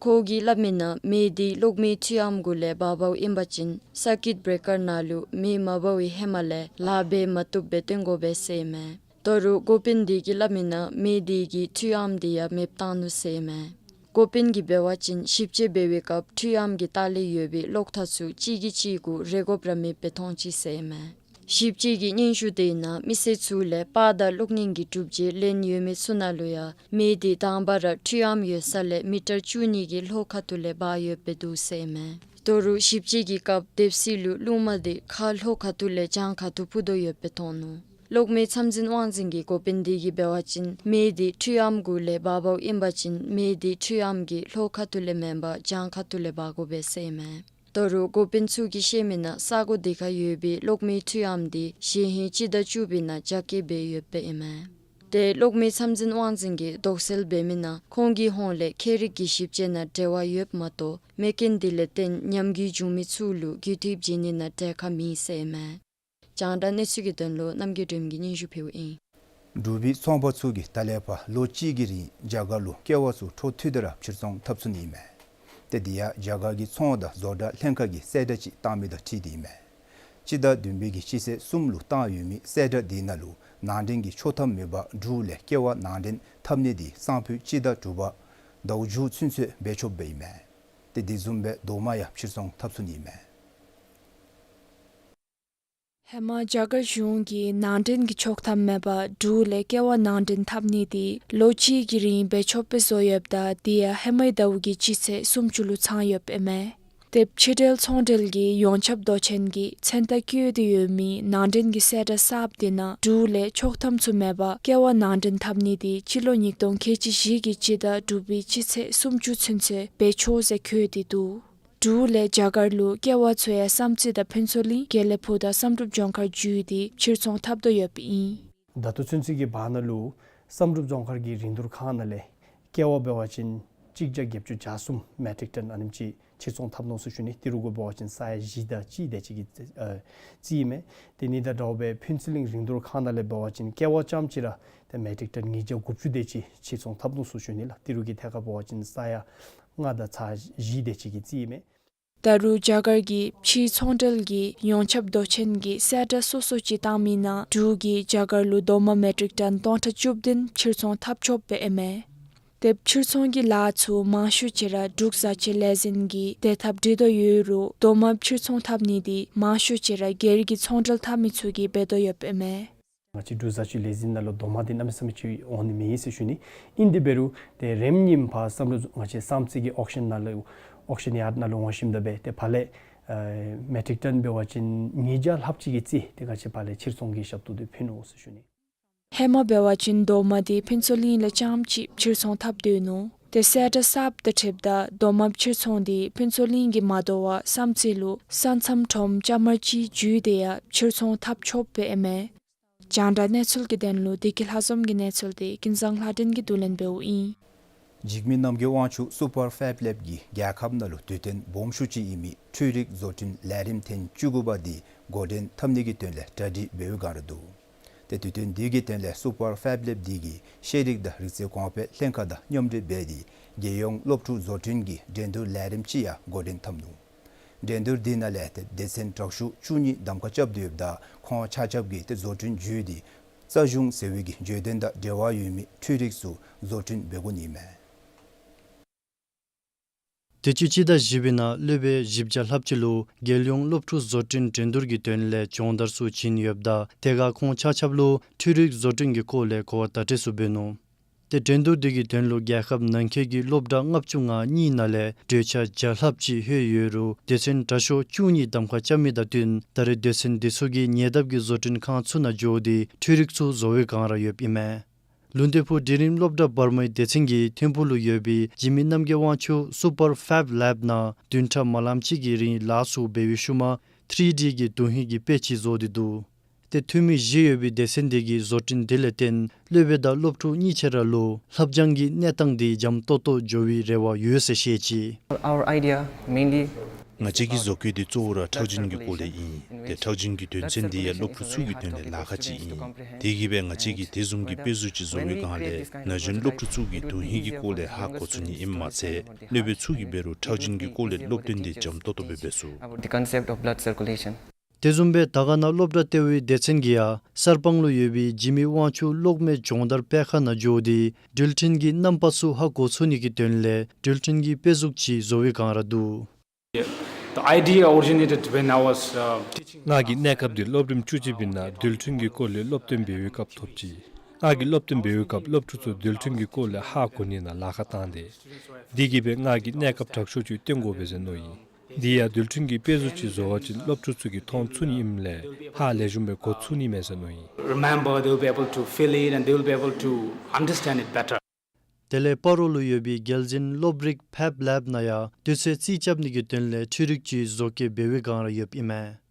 ཁོ་གིས་སླབ་མི་ནང་མེ་དེ་གློག་མེའི་འཕྲུལ་ཨམ་གུ་ལས་འབར་འབརཝ་ཨིན་པ་ཅིན་སར་ཀིཊ་བྲེ་ཀར་ནང་ལུ་མེ་མ་འབར་བའི་ཧེ་མ་ལས་ལཱ་འབད་མ་བཏུབ་སྦེ་སྟོན་དགོ་པས་ཟེར་ཨིན་མས། ད་རུང་འགོ་དཔོན་དེ་གིས་སླབ་མི་ནང་མེ་དེ་གིས་འཕྲུལ་ཨམ་དེ་ཡང་མེདཔ་བཏང་ནུག་ཟེར་ཨིན་མས། འགོ་དཔོན་གྱིས་འབད་བ་ཅིན་ཞིབ་དཔྱད་འབད་བའི་སྐབས་འཕྲུལ་ཨམ་གྱི་ལྟག་ལས་ཡོད་པའི་གློག་ཐག་ཚུ་གཅིག་གིས་གཅིག་གུ་རེག་དགོཔ་ར་མེདཔ་སྦེ་མཐོང་ཅི་ཟེར་ཨིན་མས། ཞིབ་དཔྱད་ཀྱི་སྙན་ཞུ་དེ་ནང་མི་སེར་ཚུ་ལས་པར་དང་གློག་བརྙན་གྱི་གྲུབ་འབྲས་ལེན་ཡོད་མི་ཚུ་ནང་ལུ་ཡང་མེ་དེ་དང་པ་ར་འཕྲུལ་ཨམ་ཡོད་ས་ལས་མི་ཊར་བཅུ་གཉིས་ཀྱི་ལྷོ་ཁ་ཐུག་ལས་འབར་ཡོདཔ་སྦེ་འདུག་ཟེར་ཨིན་མས། ད་རུང་ཞིབ་དཔྱད་ཀྱི་སྐབས་འདེབས་སི་ལུ་རླུང་མ་དེ་ཁ་ལྷོ་ཁ་ཐུག་ལས་བྱང་ཁ་ཐུག་འཕུ་དོ་ཡོདཔ་སྦེ་མཐོང་ནུག། གློག་མེ་ཚམ་འཛིན་དབང་འཛིན་གྱི་འགོ་དཔོན་དེ་གིས་འབད་བ་ཅིན་མེ་དེ་འཕྲུལ་ཨམ་གུ་ལས་འབར་འབརཝ་ཨིན་པ་ཅིན་མེ་དེ་འཕྲུལ་ཨམ་གྱིས་ལྷོ་ཁ་ཐུག་ལས་མེན་པར་བྱང་ཁ་ཐུག་ལས་འབར་དགོ་པས་ཟེར་ཨིན་མས། ད་རུང་འགོ་དཔོན་ཚུ་གིས་བཤད་མི་ནང་ས་གོ་དེ་ཁར་ཡོད་པའི་གློག་མེའི་འཕྲུལ་ཨམ་དེ་གཞེས་ཧིང་སྤྱི་ཟླ་བཅུ་པའི་ནང་རྒྱ་སྐྱེད་འབད་ཡོདཔ་སྦེ་ཨིན་མས། ཏེ་གློག་མེ་ཚམ་འཛིན་དབང་འཛིན་གྱིས་དོགས་སེལ་འབད་མི་ནང་ཁོང་གི་ཧོངས་ལས་ཁྱད་རིག་གི་ཞིབ་དཔྱད་ནང་འབྲེལ་བ་ཡོདཔ་མ་གཏོགས་མེ་རྐྱེན་དེ་ལས་བརྟེན་ཉམས་རྒུད་བྱུང་མི་ཚུ་ལུ་རྒུད་འཐུས་བྱིན་ནི་ནང་གྲལ་ཁར་མེད་ཟེར་ཨིན་མས། རྒྱང་བསྒྲགས་གནས་ཚུལ་གྱི་དོན་ལུ་རྣམ་རྒྱལ་སྒྲོལམ་གྱིས་སྙན་ཞུ་ཕུལཝ་ཨིན། འབྲུག་པའི་ཚོང་པ་ཚུ་གིས་ད་ལས་ཕར་ལོ་གཅིག་གི་རིང་རྒྱ་གར་ལུ་ཀེ་བ་ཚུ་འཕྲོ་མཐུད་དེ་ར་ཕྱིར་ཚོང་འཐབ་ཚུགས་ནི་ཨིན་མས། ཏེ་དེ་ཡང་རྒྱ་གར་གྱི་ཚོང་དང་བཟོ་གྲྭ་ལྷན་ཁག་གིས་གསལ་བསྒྲགས་ཅིག་བཏང་མི་དང་འཁྲིལ་ཏེ་ཨིན་མས། སྤྱི་ཟླ་བདུན་པའི་གི་སྤྱི་ཚེས་གསུམ་ལུ་བཏང་ཡོད་མི་གསལ་བསྒྲགས་དེ་ནང་ལུ་ནང་འདྲེན་གྱི་ཆོག་ཐམ་མེད་པར་འབྲུག་ལས་ཀེ་བ་ནང་འདྲེན་འཐབ་ནི་དེ་སང་ཕོད་སྤྱི་ཟླ་དྲུག་པ་ཟླཝ་མཇུག་ཚུན་ཚོད་འབད་ཆོགཔ་སྦེ་ཨིན་མས། ཏེ་དེ་བཟུམ་སྦེ་རྡོག་མ་ཡང་ཕྱིར་ཚོང་འཐབ་ཚུགས་ནི་ཨིན་མས། ཧེ་མ་རྒྱ་གར་གཞུང་གིས་ནང་འདྲེན་གྱི་ཆོག་ཐམ་མེད་པར་འབྲུག་ལས་ཀེ་བ་ནང་འདྲེན་འཐབ་ནི་དེ་ལོ་གཅིག་གི་རིང་འབད་ཆོགཔ་སྦེ་བཟོ་ཡོདཔ་ད་དེ་ཡང་ཧེ་མའི་ཟླཝ་གི་སྤྱི་ཚེས་སུམ་ཅུ་ལུ་ཚང་ཡོདཔ་ཨིན་མས། དེ་ཕྱི་འབྲེལ་ཚོང་འབྲེལ་གྱི་ཡོངས་ཁྱབ་མདོ་ཆེན་གྱིས་མཚན་རྟགས་བཀོད་དེ་ཡོད་མི་ནང་འདྲེན་གྱི་གསལ་བསྒྲགས་གསརཔ་དེ་ནང་འབྲུག་ལས་ཆོག་ཐམ་ཚུ་མེད་པར་ཀེ་བ་ནང་འདྲེན་འཐབ་ནི་དེ་སྤྱི་ལོ་ཉིས་སྟོང་ཁལ་གཅིག་བཞི་གི་སྤྱི་ཟླ་དྲུག་པའི་སྤྱི་ཚེས་སུམ་ཅུ་ཚུན་ཚོད་འབད་ཆོག་ཟེར་བཀོད་དེ་འདུག། འབྲུག་ལས་རྒྱ་གར་ལུ་ཀེ་བ་ཚུ་ཡང་བསམ་རྩེ་དང་ཕུན་ཚོགས་གླིང་དགེ་ལེགས་ཕུག་དང་བསམ་གྲུབ་ལྗོངས་མཁར་བརྒྱུད་དེ་ཕྱིར་ཚོང་འཐབ་དོ་ཡོདཔ་ཨིན། ད་ལྟོ་ཚུན་ཚོད་ཀྱི་བར་ན་ལུ་བསམ་གྲུབ་ལྗོངས་མཁར་གྱི་རིན་བསྡུར་ཁང་ནང་ལས་ཀེ་བ་འབད་བ་ཅིན་གཅིག་བརྒྱ་བརྒྱད་ཅུ་གྱ་གསུམ་མེ་ཊིག་ཊོན་ཨ་ནེམ་ཅིག་ཕྱིར་ཚོང་འཐབ་ནུག་ཟེར་ཞུ་ནི། ཏི་རུ་གུ་འབད་བ་ཅིན་ས་ཡ་བཞི་དང་གཅིག་དེ་ཅིག་གི་ཨ་རྩིས་ཨིན་མས། དེ་ནི་དང་འདྲཝ་སྦེ་ཕུན་ཚོགས་གླིང་རིན་བསྡུར་ཁང་ནང་ལས་འབད་བ་ཅིན་ཀེ་བ་རྐྱངམ་གཅིག་ར་ཏེ་མེ་ཊིག་ཊོན་ཉིས་བརྒྱ་དགུ་བཅུ་དེ་ཅིག་ཕྱིར་ཚོང་འཐབ་ནུག་ཟེར་ཞུ་ནི་ལགས། ཏི་རུ་གི་ཐད་ཁར་འབད་བ་ཅིན་ས་ཡ་ལྔ་དང་ཚག་བཞི་དེ་ཅིག་གི་རྩིས་ཨིན་མས། ད་རུང་རྒྱ་གར་གྱི་ཕྱིའི་ཚོང་འབྲེལ་གྱི་ཡོངས་ཁྱབ་མདོ་ཆེན་གྱིས་གསལ་བསྒྲགས་སོ་སོ་ཅིག་བཏང་མི་ནང་འབྲུག་གིས་རྒྱ་གར་ལུ་རྡོག་མ་མེ་ཊིག་ཊོན་སྟོང་ཕྲག་བཅུ་བདུན་ཕྱིར་ཚོང་འཐབ་ཆོགཔ་སྦེ་ཨིན་མས། དེ་ཕྱིར་ཚོང་གི་ལཱ་ཚུ་མང་ཤོས་ཅིག་ར་འབྲུག་བཟའ་སྤྱོད་ལས་འཛིན་གྱིས་དེ་འཐབ་སྒྲིག་དོ་ཡོད་རུང་རྡོག་མ་ཕྱིར་ཚོང་འཐབ་ནི་དེ་མང་ཤོས་ཅིག་ར་སྒེར་གྱི་ཚོང་འབྲེལ་འཐབ་མི་ཚུ་གིས་འབད་དོ་ཡོདཔ་ཨིན་མས། ང་བཅས་འབྲུག་བཟའ་སྤྱོད་ལས་འཛིན་ནང་ལུ་རྡོག་མ་འདི་གནམ་མེད་ས་མེད་ཅིག་འོང་ནི་མེད་ཟེར་ཞུ་ནི། ཨིན་དེ་འབད་རུང་ཏེ་རེམ་གཉིསམ་ཕར་བསམ་གྲུབ་ང་བཅས་བསམ་རྩེ་གི་ཨོག་ཤཱན་ནང་ལུ་ཨོག་ཤཱན་ཡཱརཌ་ནང་ལུ་འོང་ཞིནམ་ད་སྦེ་ཏེ་ཕར་ལས་ཨེ་མེ་ཊིག་ཊོན་འབད་བ་ཅིན་ཉིས་བརྒྱ་ལྷགཔ་ཅིག་གི་རྩིས་ཏེ་ང་བཅས་ཕར་ལས་ཕྱིར་ཚོང་གི་ཞབས་ཏོག་འདི་ཕུལ་ནུག་ཟེར་ཞུ་ནི། ཧེ་མ་འབད་བ་ཅིན་རྡོག་མ་འདི་ཕུན་ཚོགས་གླིང་ལས་རྐྱངམ་གཅིག་ཕྱིར་ཚོང་འཐབ་དོ་ནུག། ཏེ་གསལ་བསྒྲགས་གསརཔ་དང་འཁྲིལཝ་ད་རྡོག་མ་ཕྱིར་ཚོང་འདི་ཕུན་ཚོགས་གླིང་གིས་མ་དོ་བར་བསམ་རྩེ་ལུ་ས་མཚམས་ཁྲོམ་ལྕང་མར་ཅིག་བརྒྱུད་དེ་ཡང་ཕྱིར་ཚོང་འཐབ་ཆོགཔ་སྦེ་ཨིན་མས། རྒྱང་བསྒྲགས་གནས་ཚུལ་གྱི་དོན་ལུ་བདེ་སྐྱིད་ལྷ་འཛོམས་ཀྱི་གནས་ཚུལ་དེ་ཀུན་བཟང་ལྷ་སྒྲོན་གྱིས་བསྡུ་ལེན་འབདཝ་ཨིན། འཇིགས་མེད་རྣམ་རྒྱལ་དབང་ཕྱུག་སུ་པར་ཕེབ་ལེབ་ཀྱིས་རྒྱལ་ཁབ་ནང་ལུ་དུས་སྟོན་སྦོམ་ཤོས་ཅིག་ཨིན་མི་འཕྲུལ་རིག་བཟོ་སྐྲུན་ལས་རིམ་ཐེངས་བཅུ་དགུ་པ་འདི་འགོ་འདྲེན་འཐབ་ནི་གི་དོན་ལས་གྲ་སྒྲིག་འབད་བའི་བསྒང་ར་འདུག། ཏེ་དུས་སྟོན་འདི་གི་དོན་ལས་སུ་པར་ཕེབ་ལེབ་འདི་གིས་ཤེས་རིག་དང་རིག་རྩལ་གོང་འཕེལ་ལྷན་ཁག་དང་མཉམ་འབྲེལ་འབད་དེ་རྒྱལ་ཡོངས་སློབ་ཕྲུག་བཟོ་སྐྲུན་གྱི་འགྲན་བསྡུར་ལས་རིམ་ཅིག་ཡང་འགོ་འདྲེན་འཐབ་ནུག། འགྲན་བསྡུར་འདི་ནང་ལས་ཏེ་སྡེ་ཚན་དྲག་ཤོས་བཅུ་གཉིས་གདམ་ཁ་རྐྱབ་སྟེ་ཡོདཔ་ད་ཁོང་ཆ་ཁྱབ་ཀྱིས་ཏེ་བཟོ་སྐྲུན་བརྒྱུད་དེ་རྩ་གཞུང་ཟེར་བའི་གི་བརྗོད་དོན་དང་འབྲེལ་བ་ཡོད་མི་འཕྲུལ་རིག་ཚུ་བཟོ་སྐྲུན་འབད་དགོ་ནི་ཨིན་མས། དེ་ཅིག་སྤྱི་ཟླ་བཞི་པའི་ནང་སློབ་དཔོན་བཞི་བརྒྱ་ལྷགཔ་ཅིག་ལུ་རྒྱལ་ཡོངས་སློབ་ཕྲུག་བཟོ་སྐྲུན་འགྲན་བསྡུར་གྱི་དོན་ལས་སྦྱོང་བརྡར་ཚུ་བྱིན་ཡོདཔ་ད་དེ་ཁར་ཁོང་ཆ་ཁྱབ་ལུ་འཕྲུལ་རིག་བཟོ་སྐྲུན་གྱི་སྐོར་ལས་གོ་བ་བརྡ་སྤྲོད་ཚུ་འབད་ནུག། ཏེ་འགྲན་བསྡུར་འདི་གི་དོན་ལུ་རྒྱལ་ཁབ་ནང་འཁོད་ཀྱི་སློབ་གྲྭ་ལྔ་བཅུ་ང་གཉིས་ནང་ལས་གྲོས་ཆོད་བརྒྱ་ལྷགཔ་ཅིག་ལྷོད་ཡོད་རུང་སྡེ་ཚན་དྲག་ཤོས་བཅུ་གཉིས་གདམ་ཁ་རྐྱབ་མི་དང་བསྟུན་ད་རེས་སྡེ་ཚན་འདི་ཚུ་གིས་ཉེ་འདབས་ཀྱི་བཟོ་སྐྲུན་ཁང་ཚུ་ནང་འགྱོ་སྟེ་འཕྲུལ་རིག་ཚུ་བཟོ་བའི་བསྒང་ར་ཡོདཔ་ཨིན་མས། ལུང་བསྟན་ཕུག་འབྲིང་རིམ་སློབ་གྲྭ་བར་མའི་སྡེ་ཚན་གྱིས་ཐིམ་ཕུག་ལུ་ཡོད་པའི་འཇིགས་མེད་རྣམ་རྒྱལ་དབང་ཕྱུག་སུ་པར་ཕེབ་ལེབ་ནང་བདུན་ཕྲག་མ་ལངམ་ཅིག་གི་རིང་ལཱ་ཚུ་འབད་བའི་ཤུལ་མ་ཐི་རི་ཌི་གི་དོན་ཧིང་གི་དཔེ་ཅིག་བཟོ་སྟེ་འདུག། ཏེ་འཐུས་མི་བཞི་ཡོད་པའི་སྡེ་ཚན་འདི་གིས་བཟོ་སྐྲུན་འདི་ལས་བརྟེན་སློབ་དཔོན་དང་སློབ་ཕྲུག་གཉིས་ཆ་ར་ལུ་ལྷབ་སྦྱང་གི་གནས་སྟངས་འདི་འཇམ་ཏོག་ཏོ་འགྱོ་བའི་རེ་བ་ཡོད་ཟེར་བཤད་ཅི། Our idea mainly ང་བཅས་ཀྱི་བཟོ་བཀོད་འདི་གཙོ་བོ་ར་ཁྲག་རྒྱུན་གྱི་སྐོར་ལས་ཨིན། ཏེ་ཁྲག་རྒྱུན་གྱི་དོན་ཚན་འདི་ཡང་སློབ་ཕྲུག་ཚུ་གི་དོན་ལས་ལཱ་ཁག་ཅིག་ཨིན། དེ་གིས་སྦེ་ང་བཅས་ཀྱིས་དེ་བཟུམ་གྱི་དཔེ་གཟུགས་ཅིག་བཟོ་བའི་བསྒང་ལས་ན་གཞོན་སློབ་ཕྲུག་ཚུ་གིས་དོན་ཧིང་གི་སྐོར་ལས་ཧ་གོ་ཚུགས་ནི་ཨིནམ་མ་ཚད་སློབ་དཔོན་ཚུ་གིས་འབད་རུང་ཁྲག་རྒྱུན་གྱི་སྐོར་ལས་སློབ་སྟོན་འདི་འཇམ་ཏོག་ཏོ་སྦེ་འབད་ཚུགས། About the concept of blood circulation. དེ་བཟུམ་སྦེ་དར་དཀར་ནང་སློབ་གྲྭ་ལྟེ་བའི་སྡེ་ཚན་གྱིས་ཡང་གསར་སྤང་ལུ་ཡོད་པའི་འཇིགས་མེད་དབང་ཕྱུག་གློག་མེ་སྦྱོང་བརྡར་སྤེལ་ཁང་ནང་འགྱོ་སྟེ་འགྲུལ་འཕྲིན་གྱི་རྣམ་པ་ཚུ་ཧ་གོ་ཚུགས་ནི་གི་དོན་ལས་འགྲུལ་འཕྲིན་གྱི་དཔེ་གཟུགས་ཅིག་བཟོ་བའི་བསྒང་ར་འདུག། The idea originated when I was, uh, teaching. ང་གིས་གནས་སྐབས་འདི་སློབ་རིམ་བཅུ་གཅིག་པའི་ནང་འགྲུལ་འཕྲིན་གྱི་སྐོར་ལས་སློབ་སྟོན་འབད་བའི་སྐབས་ཐོབ་ཅི། ང་གིས་སློབ་སྟོན་འབད་བའི་སྐབས་སློབ་ཕྲུག་ཚུ་འགྲུལ་འཕྲིན་གྱི་སྐོར་ལས་ཧ་གོ་ནི་ནང་ལཱ་ཁག་བཏང་སྟེ། འདི་གིས་སྦེ་ང་གིས་གནས་སྐབས་དྲག་ཤོས་ཅིག་སྟོན་དགོ་པས་ཟེར་མནོ་ཡི། འདི་ཡང་འགྲུལ་འཕྲིན་གྱི་དཔེ་གཟུགས་ཅིག་བཟོ་བ་ཅིན་སློབ་ཕྲུག་ཚུ་གིས་མཐོང་ཚུགས་ནི་ཨིནམ་ལས་ཧ་ལེགས་ཤོམ་སྦེ་གོ་ཚུགས་ནི་མས་ཟེར་མནོ་ཡི། Remember, they will be able to feel it and they will be able to understand it better. དེ་ལས་སྤ་རོ་ལུ་ཡོད་པའི་རྒྱལ་འཛིན་སློབ་རིག་ཕེབ་ལེབ་ནང་ཡང་དུས་ཚོད་རྩིས་རྐྱབ་ནི་གི་དོན་ལས་འཕྲུལ་རིག་ཅིག་བཟོ་བཀོད་འབད་བའི་བསྒང་ར་ཡོདཔ་ཨིན་མས།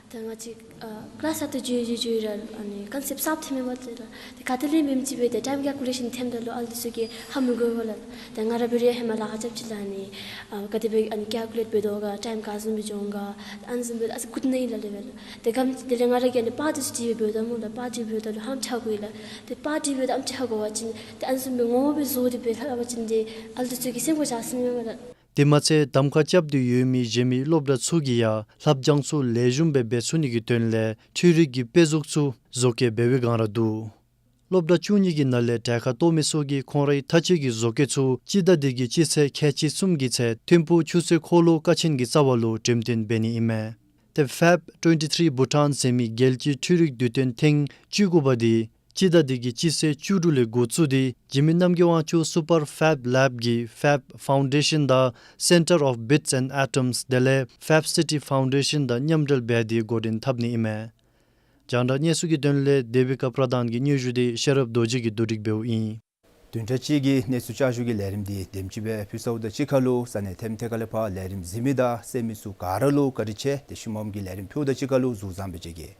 ད་ང་བཅས་ཨ་ཀི་ལཱསི་ནང་ལུ་འགྱོ་འགྱོ་འགྱོ་ར་ཨ་ནི་ཀོན་སེཔཊ་གསརཔ་ཐོནམ་མས་པ། ཏེ་ད་ཏེ་ག་ཏེ་ལས་འབདཝ་ཅིག་སྦེ་ཏེ་ཊའིམ་ཀེལ་ཀུ་ལེ་ཤཱན་ཐོནམ་ད་ལུ་ཨ་ལུ་ཚུ་གིས་ཧ་མི་གོ་བས་ལགས། ད་ང་ར་འབད་རུང་ཧེ་མ་ལཱ་ཁག་རྐྱབ་ཅི་ལགས། ཨ་ནི་ཨ་ག་དེ་སྦེ་ཨ་ནི་ཀེལ་ཀུ་ལེཊ་འབད་དོ་ག་ཊའིམ་ག་བཟུམ་སྦེ་འགྱོ་འོང་ག་ཨ་ནི་བཟུམ་སྦེ་ཨ་ཙི་སྐུ་ན་ཡི་ལགས་ལེ་བས་ལགས། ཏེ་གམ་དེ་ལས་ང་ར་གིས་ཨ་ནི་པར་འདི་ཚུ་བྲིས་སྦེ་འབདཝ་ད་སྨོ་ལགས། པར་བྲིས་སྦེ་འབདཝ་ད་ལུ་ཧ་ལམ་ཧ་གོ་ཡི་ལགས། ཏེ་པར་བྲིས་སྦེ་འབདཝ་ད་ཨ་ནི་ཧ་གོ་བ་ཅིན་ཏེ་ཨ་ནི་བཟུམ་སྦེ་ངོ་མ་སྦེ་བཟོ་སྟེ་སྦེ་ལྷབ་པ་ཅིན་ཏེ་ཨ་ལུ་ཚུ་གིས་སེམས་ཁར་བཞག་ཟེར་མས་པ་ལགས། དེ་མ་ཚད་གདམ་ཁ་རྐྱབ་སྟེ་ཡོད་མི་གཞན་མི་སློབ་གྲྭ་ཚུ་གིས་ཡང་ལྷབ་སྦྱང་ཚུ་ལེགས་ཤོམ་སྦེ་འབད་ཚུགས་ནི་གི་དོན་ལས་འཕྲུལ་རིག་གི་དཔེ་གཟུགས་ཚུ་བཟོ་བཀོད་འབད་བའི་བསྒང་ར་འདུག། སློབ་གྲྭ་བཅུ་གཉིས་ཀྱི་ནང་ལས་གྲལ་ཁར་གཏོགས་མི་ཚུ་གིས་ཁོང་རའི་མཐའ་དཔྱོད་ཀྱི་བཟོ་བཀོད་ཚུ་སྤྱི་ཟླ་འདི་གི་སྤྱི་ཚེས་ཁལ་གཅིག་གསུམ་གྱི་ཚེ་ཐིམ་ཕུག་ཆུ་ཚོད་འཁོར་ལོ་ཀ་ཆེན་གྱི་རྩ་བ་ལུ་འགྲེམས་སྟོན་འབད་ནི་ཨིན་མས། ཏེ་ཕེབ་ཊུ་ཝེན་ཊི་ཐི་རི་བྷུ་ཊཱན་ཟེར་མི་རྒྱལ་སྤྱིའི་འཕྲུལ་རིག་དུས་སྟོན་ཐེངས་བཅུ་དགུ་པ་འདི་སྤྱི་ཟླ་འདི་གི་སྤྱི་ཚེས་བཅུ་དྲུག་ལས་འགོ་བཙུགས་ཏེ་འཇིགས་མེད་རྣམ་རྒྱལ་དབང་ཕྱུག་སུ་པར་ཕེབ་ལེབ་ཀྱི་ཕེབ་ཕའུན་ཌེ་ཤཱན་དང་སེན་ཊར་ཨོཕ་བིཊས་ཨེནཌ་ཨེ་ཊམས་དེ་ལས་ཕེབ་སི་ཊི་ཕའུན་ཌེ་ཤཱན་དང་མཉམ་འབྲེལ་འབད་དེ་འགོ་འདྲེན་འཐབ་ནི་ཨིན་མས། རྒྱང་བསྒྲགས་གནས་ཚུལ་གྱི་དོན་ལས་དེ་བི་ཀ་པྲ་དཱན་གྱིས་སྙན་ཞུ་དེ་ཤེས་རབ་རྡོ་རྗེ་གིས་བསྡུ་སྒྲིག་འབདཝ་ཨིན། བདུན་ཕྲག་གཅིག་གི་གནས་ཚུལ་བསྐྱར་ཞུ་གི་ལས་རིམ་འདི་དེམ་ཅིག་སྦེ་ཕུལ་ཚརཝ་དང་གཅིག་ཁར་ལུ་ས་གནས་ཐེམ་ཐེ་ཁ་ལས་ཕར་ལས་རིམ་གཟིགས་མི་དང་གསན་མི་ཚུ་ག་ར་ལུ་བཀའ་དྲིན་ཆེ། ཏེ་ཤུལ་མམ་གྱི་ལས་རིམ་ཕུལཝ་དང་གཅིག་ཁར་ལུ་གཟུགས་བཟང་སྦེ་མཇལ་གེ།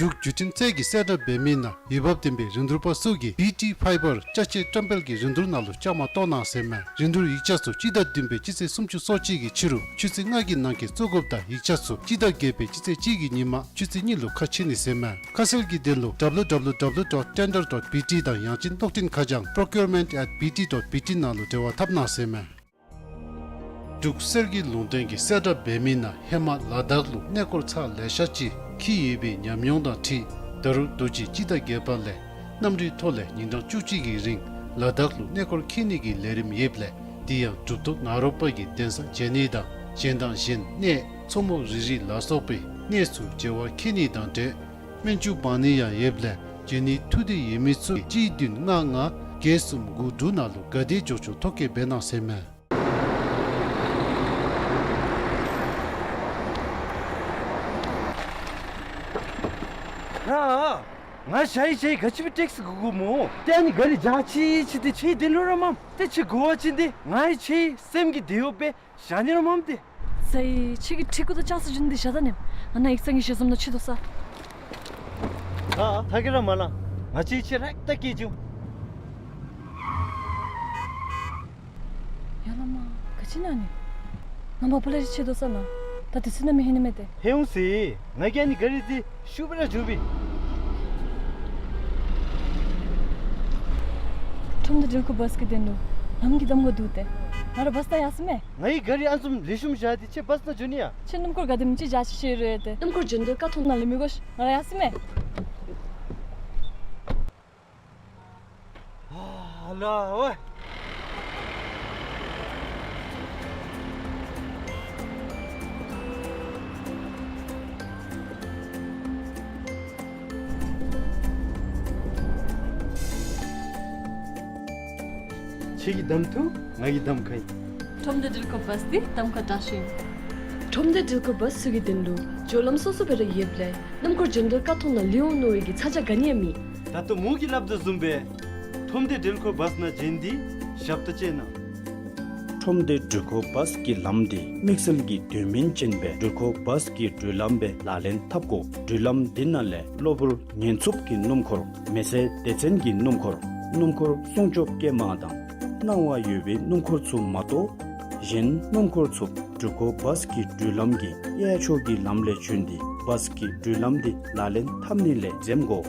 འབྲུག་བརྒྱུད་འཕྲིན་རྩལ་གྱིས་གསལ་བསྒྲགས་འབད་མི་ནང་འོས་འབབ་ལྡན་པའི་རིན་བསྡུར་པ་ཚུ་གིས་བི་ཊི་ཕའི་བར་ཅ་ཆས་བཀྲམ་སྤེལ་གྱི་རིན་བསྡུར་ནང་ལུ་བཅའ་མར་གཏོགས་གནང་ཟེར་མས། རིན་བསྡུར་ཡིག་ཆ་ཚུ་སྤྱི་ཟླ་བདུན་པའི་སྤྱི་ཚེས་སུམ་ཅུ་སོ་གཅིག་གི་ཕྱི་རུ་ཆུ་ཚོད་ལྔ་གི་ནང་འཁོད་བཙུགས་དགོཔ་དང་ཡིག་ཆ་ཚུ་སྤྱི་ཟླ་བརྒྱད་པའི་སྤྱི་ཚེས་གཅིག་གི་ཉིན་མ་ཆུ་ཚོད་གཉིས་ལུ་ཁ་ཕྱེ་ནི་ཟེར་མས། ཁ་གསལ་གྱི་དོན་ལུ་ཌབ་ལུ་ཌབ་ལུ་ཌབ་ལུ་ཌོཊ་ཊེན་ཌར་ཌོཊ་བི་ཊི་དང་ཡང་ཅིན་གློག་འཕྲིན་ཁ་བྱང་པྲོ་ཀིའུར་མེནཊ་ཨེཊ་བི་ཊི་ཌོཊ་བི་ཊི་ནང་ལུ་འབྲེལ་བ་འཐབ་གནང་ཟེར་མས། འབྲུག་གསེར་གྱི་ལུང་བསྟན་གྱིས་གསལ་བསྒྲགས་འབད་མི་ནང་ཧེ་མ་ལ་དྭགས་ལུ་གནས་སྐོར་ཚར་ལེ་ཤ་ཅིག་འཁྱིད་ཡོད་པའི་ཉམས་མྱོང་དང་འཁྲིལ་ད་རུང་དུས་ཅི་སྤྱི་ཟླ་བརྒྱད་པ་ལས་གནམ་གྲུའི་ཐོག་ལས་ཉིན་གྲངས་བཅུ་གཅིག་གི་རིང་ལ་དྭགས་ལུ་གནས་སྐོར་འཁྱིད་ནི་གི་ལས་རིམ་ཡོདཔ་ལས་དེ་ཡང་གྲུབ་ཐོབ་ནཱ་རོ་པ་གི་གདན་ས་མཇལ་ནི་དང་གཞན་དང་གཞན་གནས་མཚོ་མོ་རི་རི་ལ་སོགས་པའི་གནས་ཚུ་མཇལ་བར་འཁྱིད་ནི་དང་འབྲེལ་སྨན་བཅོས་འབག་ནི་ཡང་ཡོདཔ་ལས་འབྱོན་ནིའི་ཐུགས་འདོད་ཡོད་མི་ཚུ་གཅིག་བདུན་ལྔ་ལྔ་བརྒྱད་གསུམ་དགུ་དྲུག་ནང་ལུ་ག་དེ་མགྱོགས་མགྱོགས་ཐོ་བཀོད་འབད་གནང་ཟེར་མས། ར། ང་ཞ་ཡི་ཞ་ཡི་ག་ཅི་སྦེ་ཊེག་སི་དགོ་དགོཔ་སྨོ། ཏེ་ཨ་ནི་ག་རི་འཇག་ཅི་ཅི་ཏེ་ཁྱོད་དེ་ལུ་ར་མམ། ཏེ་ཁྱོད་དགོ་བ་ཅིན་ཏེ་ང་ཡང་ཁྱོད་སེམས་ཀྱི་དེ་ཡོད་པས། ཞག་ནི་ར་མམ་ཏེ། ས་ཡི་ཁྱོད་ཀྱི་ཁྲི་གུ་དང་ཅང་ས་བྱིན་ཏེ་བཞག་ད་ནི། ང་ནཱ་ཡིག་ཚང་གི་ཞལ་འཛོམས་ནང་ཁྱོད་སྡོད་ས། ཨ་ཐ་གི་ར་མ་ལང་། ང་ཁྱོད་ཁྱོད་རེག་ཏ་སྐྱེལ་བྱིན། ཡ་ལ་མ། ག་ཅི་ཨིན་ན་ཨ་ནི། ང་མ་པ་ལས་ཁྱོད་སྡོད་ས་ནང་། ད་དུས་ཚོད་ནང་མི་ལྷོད་ནི་མས་ཏེ། ལྷོད་འོང་ཟེར། ང་གིས་ཨ་ནི་ག་རི་འདི་ཤུགས་སྦེ་ར་འཇུ་སྦེ། ཁྲོམ་སྡེ་འགྲུལ་འཁོར་བཱས་ཀྱི་དོན་ལུ་ལམ་གྱི་གདམ་ཁ་འདུག་སྟེ། ང་ར་བཱས་ནང་ཡར་སོང་མས། ངེའི་ག་རི་ཨ་ནི་བཟུམ་ལེགས་ཤོམ་བཞག་སྟེ་ཁྱོད་བཱས་ནང་འགྱོ་ནི་ཡ། ཁྱོད་སྣུམ་འཁོར་ག་དེམ་ཅིག་འཇག་ཅི་ཤེས་རུང་ཡང་ཏེ། སྣུམ་འཁོར་འགྱོ་དོ་ལུ་ཁ་ཐུག་ནང་ལུ་མི་དགོ་ཤིག། ང་ར་ཡར་སོང་མས། ཨ་ལ་ཝེ། ཁྱོད་ཀྱི་གདམ་འཐུ་ང་གི་གདམ་ཁ་ཨིན། ཁྲོམ་སྡེ་འགྲུལ་འཁོར་བཱས་འདི་གདམ་ཁ་དྲག་ཤོས་ཨིན། ཁྲོམ་སྡེ་འགྲུལ་འཁོར་བཱས་ཚུ་གི་དོན་ལུ་སྦྱོར་ལམ་སོ་སོ་སྦེ་ར་ཡོདཔ་ལས་སྣུམ་འཁོར་འགྱོ་དོ་ལུ་ཁ་ཐུག་ནང་ལུས་འོང་མནོ་བའི་གི་ཚ་གྱང་ག་ནི་ཡང་མེད། ད་ལྟོ་མོ་གིས་སླབ་དོ་བཟུམ་སྦེ་ཁྲོམ་སྡེ་འགྲུལ་འཁོར་བཱས་ནང་འབྱོན་ཏེ་ཞབས་ཏོག་སྤྱོད་གནང་། ཁྲོམ་སྡེ་འགྲུལ་འཁོར་བཱས་ཀྱི་ལམ་འདི་དམིགས་བསལ་གྱི་དོན་སྨིན་ཅན་སྦེ་འགྲུལ་འཁོར་བཱས་ཀྱི་འགྲུལ་ལམ་སྦེ་ལག་ལེན་འཐབ་དགོ། འགྲུལ་ལམ་འདི་ནང་ལས་གློ་བུར་ཉེན་འཚུབ་ཀྱི་སྣུམ་འཁོར་མེ་སྲེག་སྡེ་ཚན་གྱི་སྣུམ་འཁོར་སྣུམ་འཁོར་སྲུང་སྐྱོབ་སྐྱེལ་མ་དང་སྣང་བ་ཡོད་པའི་སྣུམ་འཁོར་ཚུ་མ་གཏོགས་གཞན་སྣུམ་འཁོར་ཚུ་འགྲུལ་འཁོར་བཱས་ཀྱི་འགྲུལ་ལམ་གྱི་གཡས་ཕྱོགས་ཀྱི་ལམ་ལས་བྱོན་ཏེ་བཱས་ཀྱི་འགྲུལ་ལམ་འདི་ལག་ལེན་འཐབ་ནི་ལས་འཛེམ་དགོ།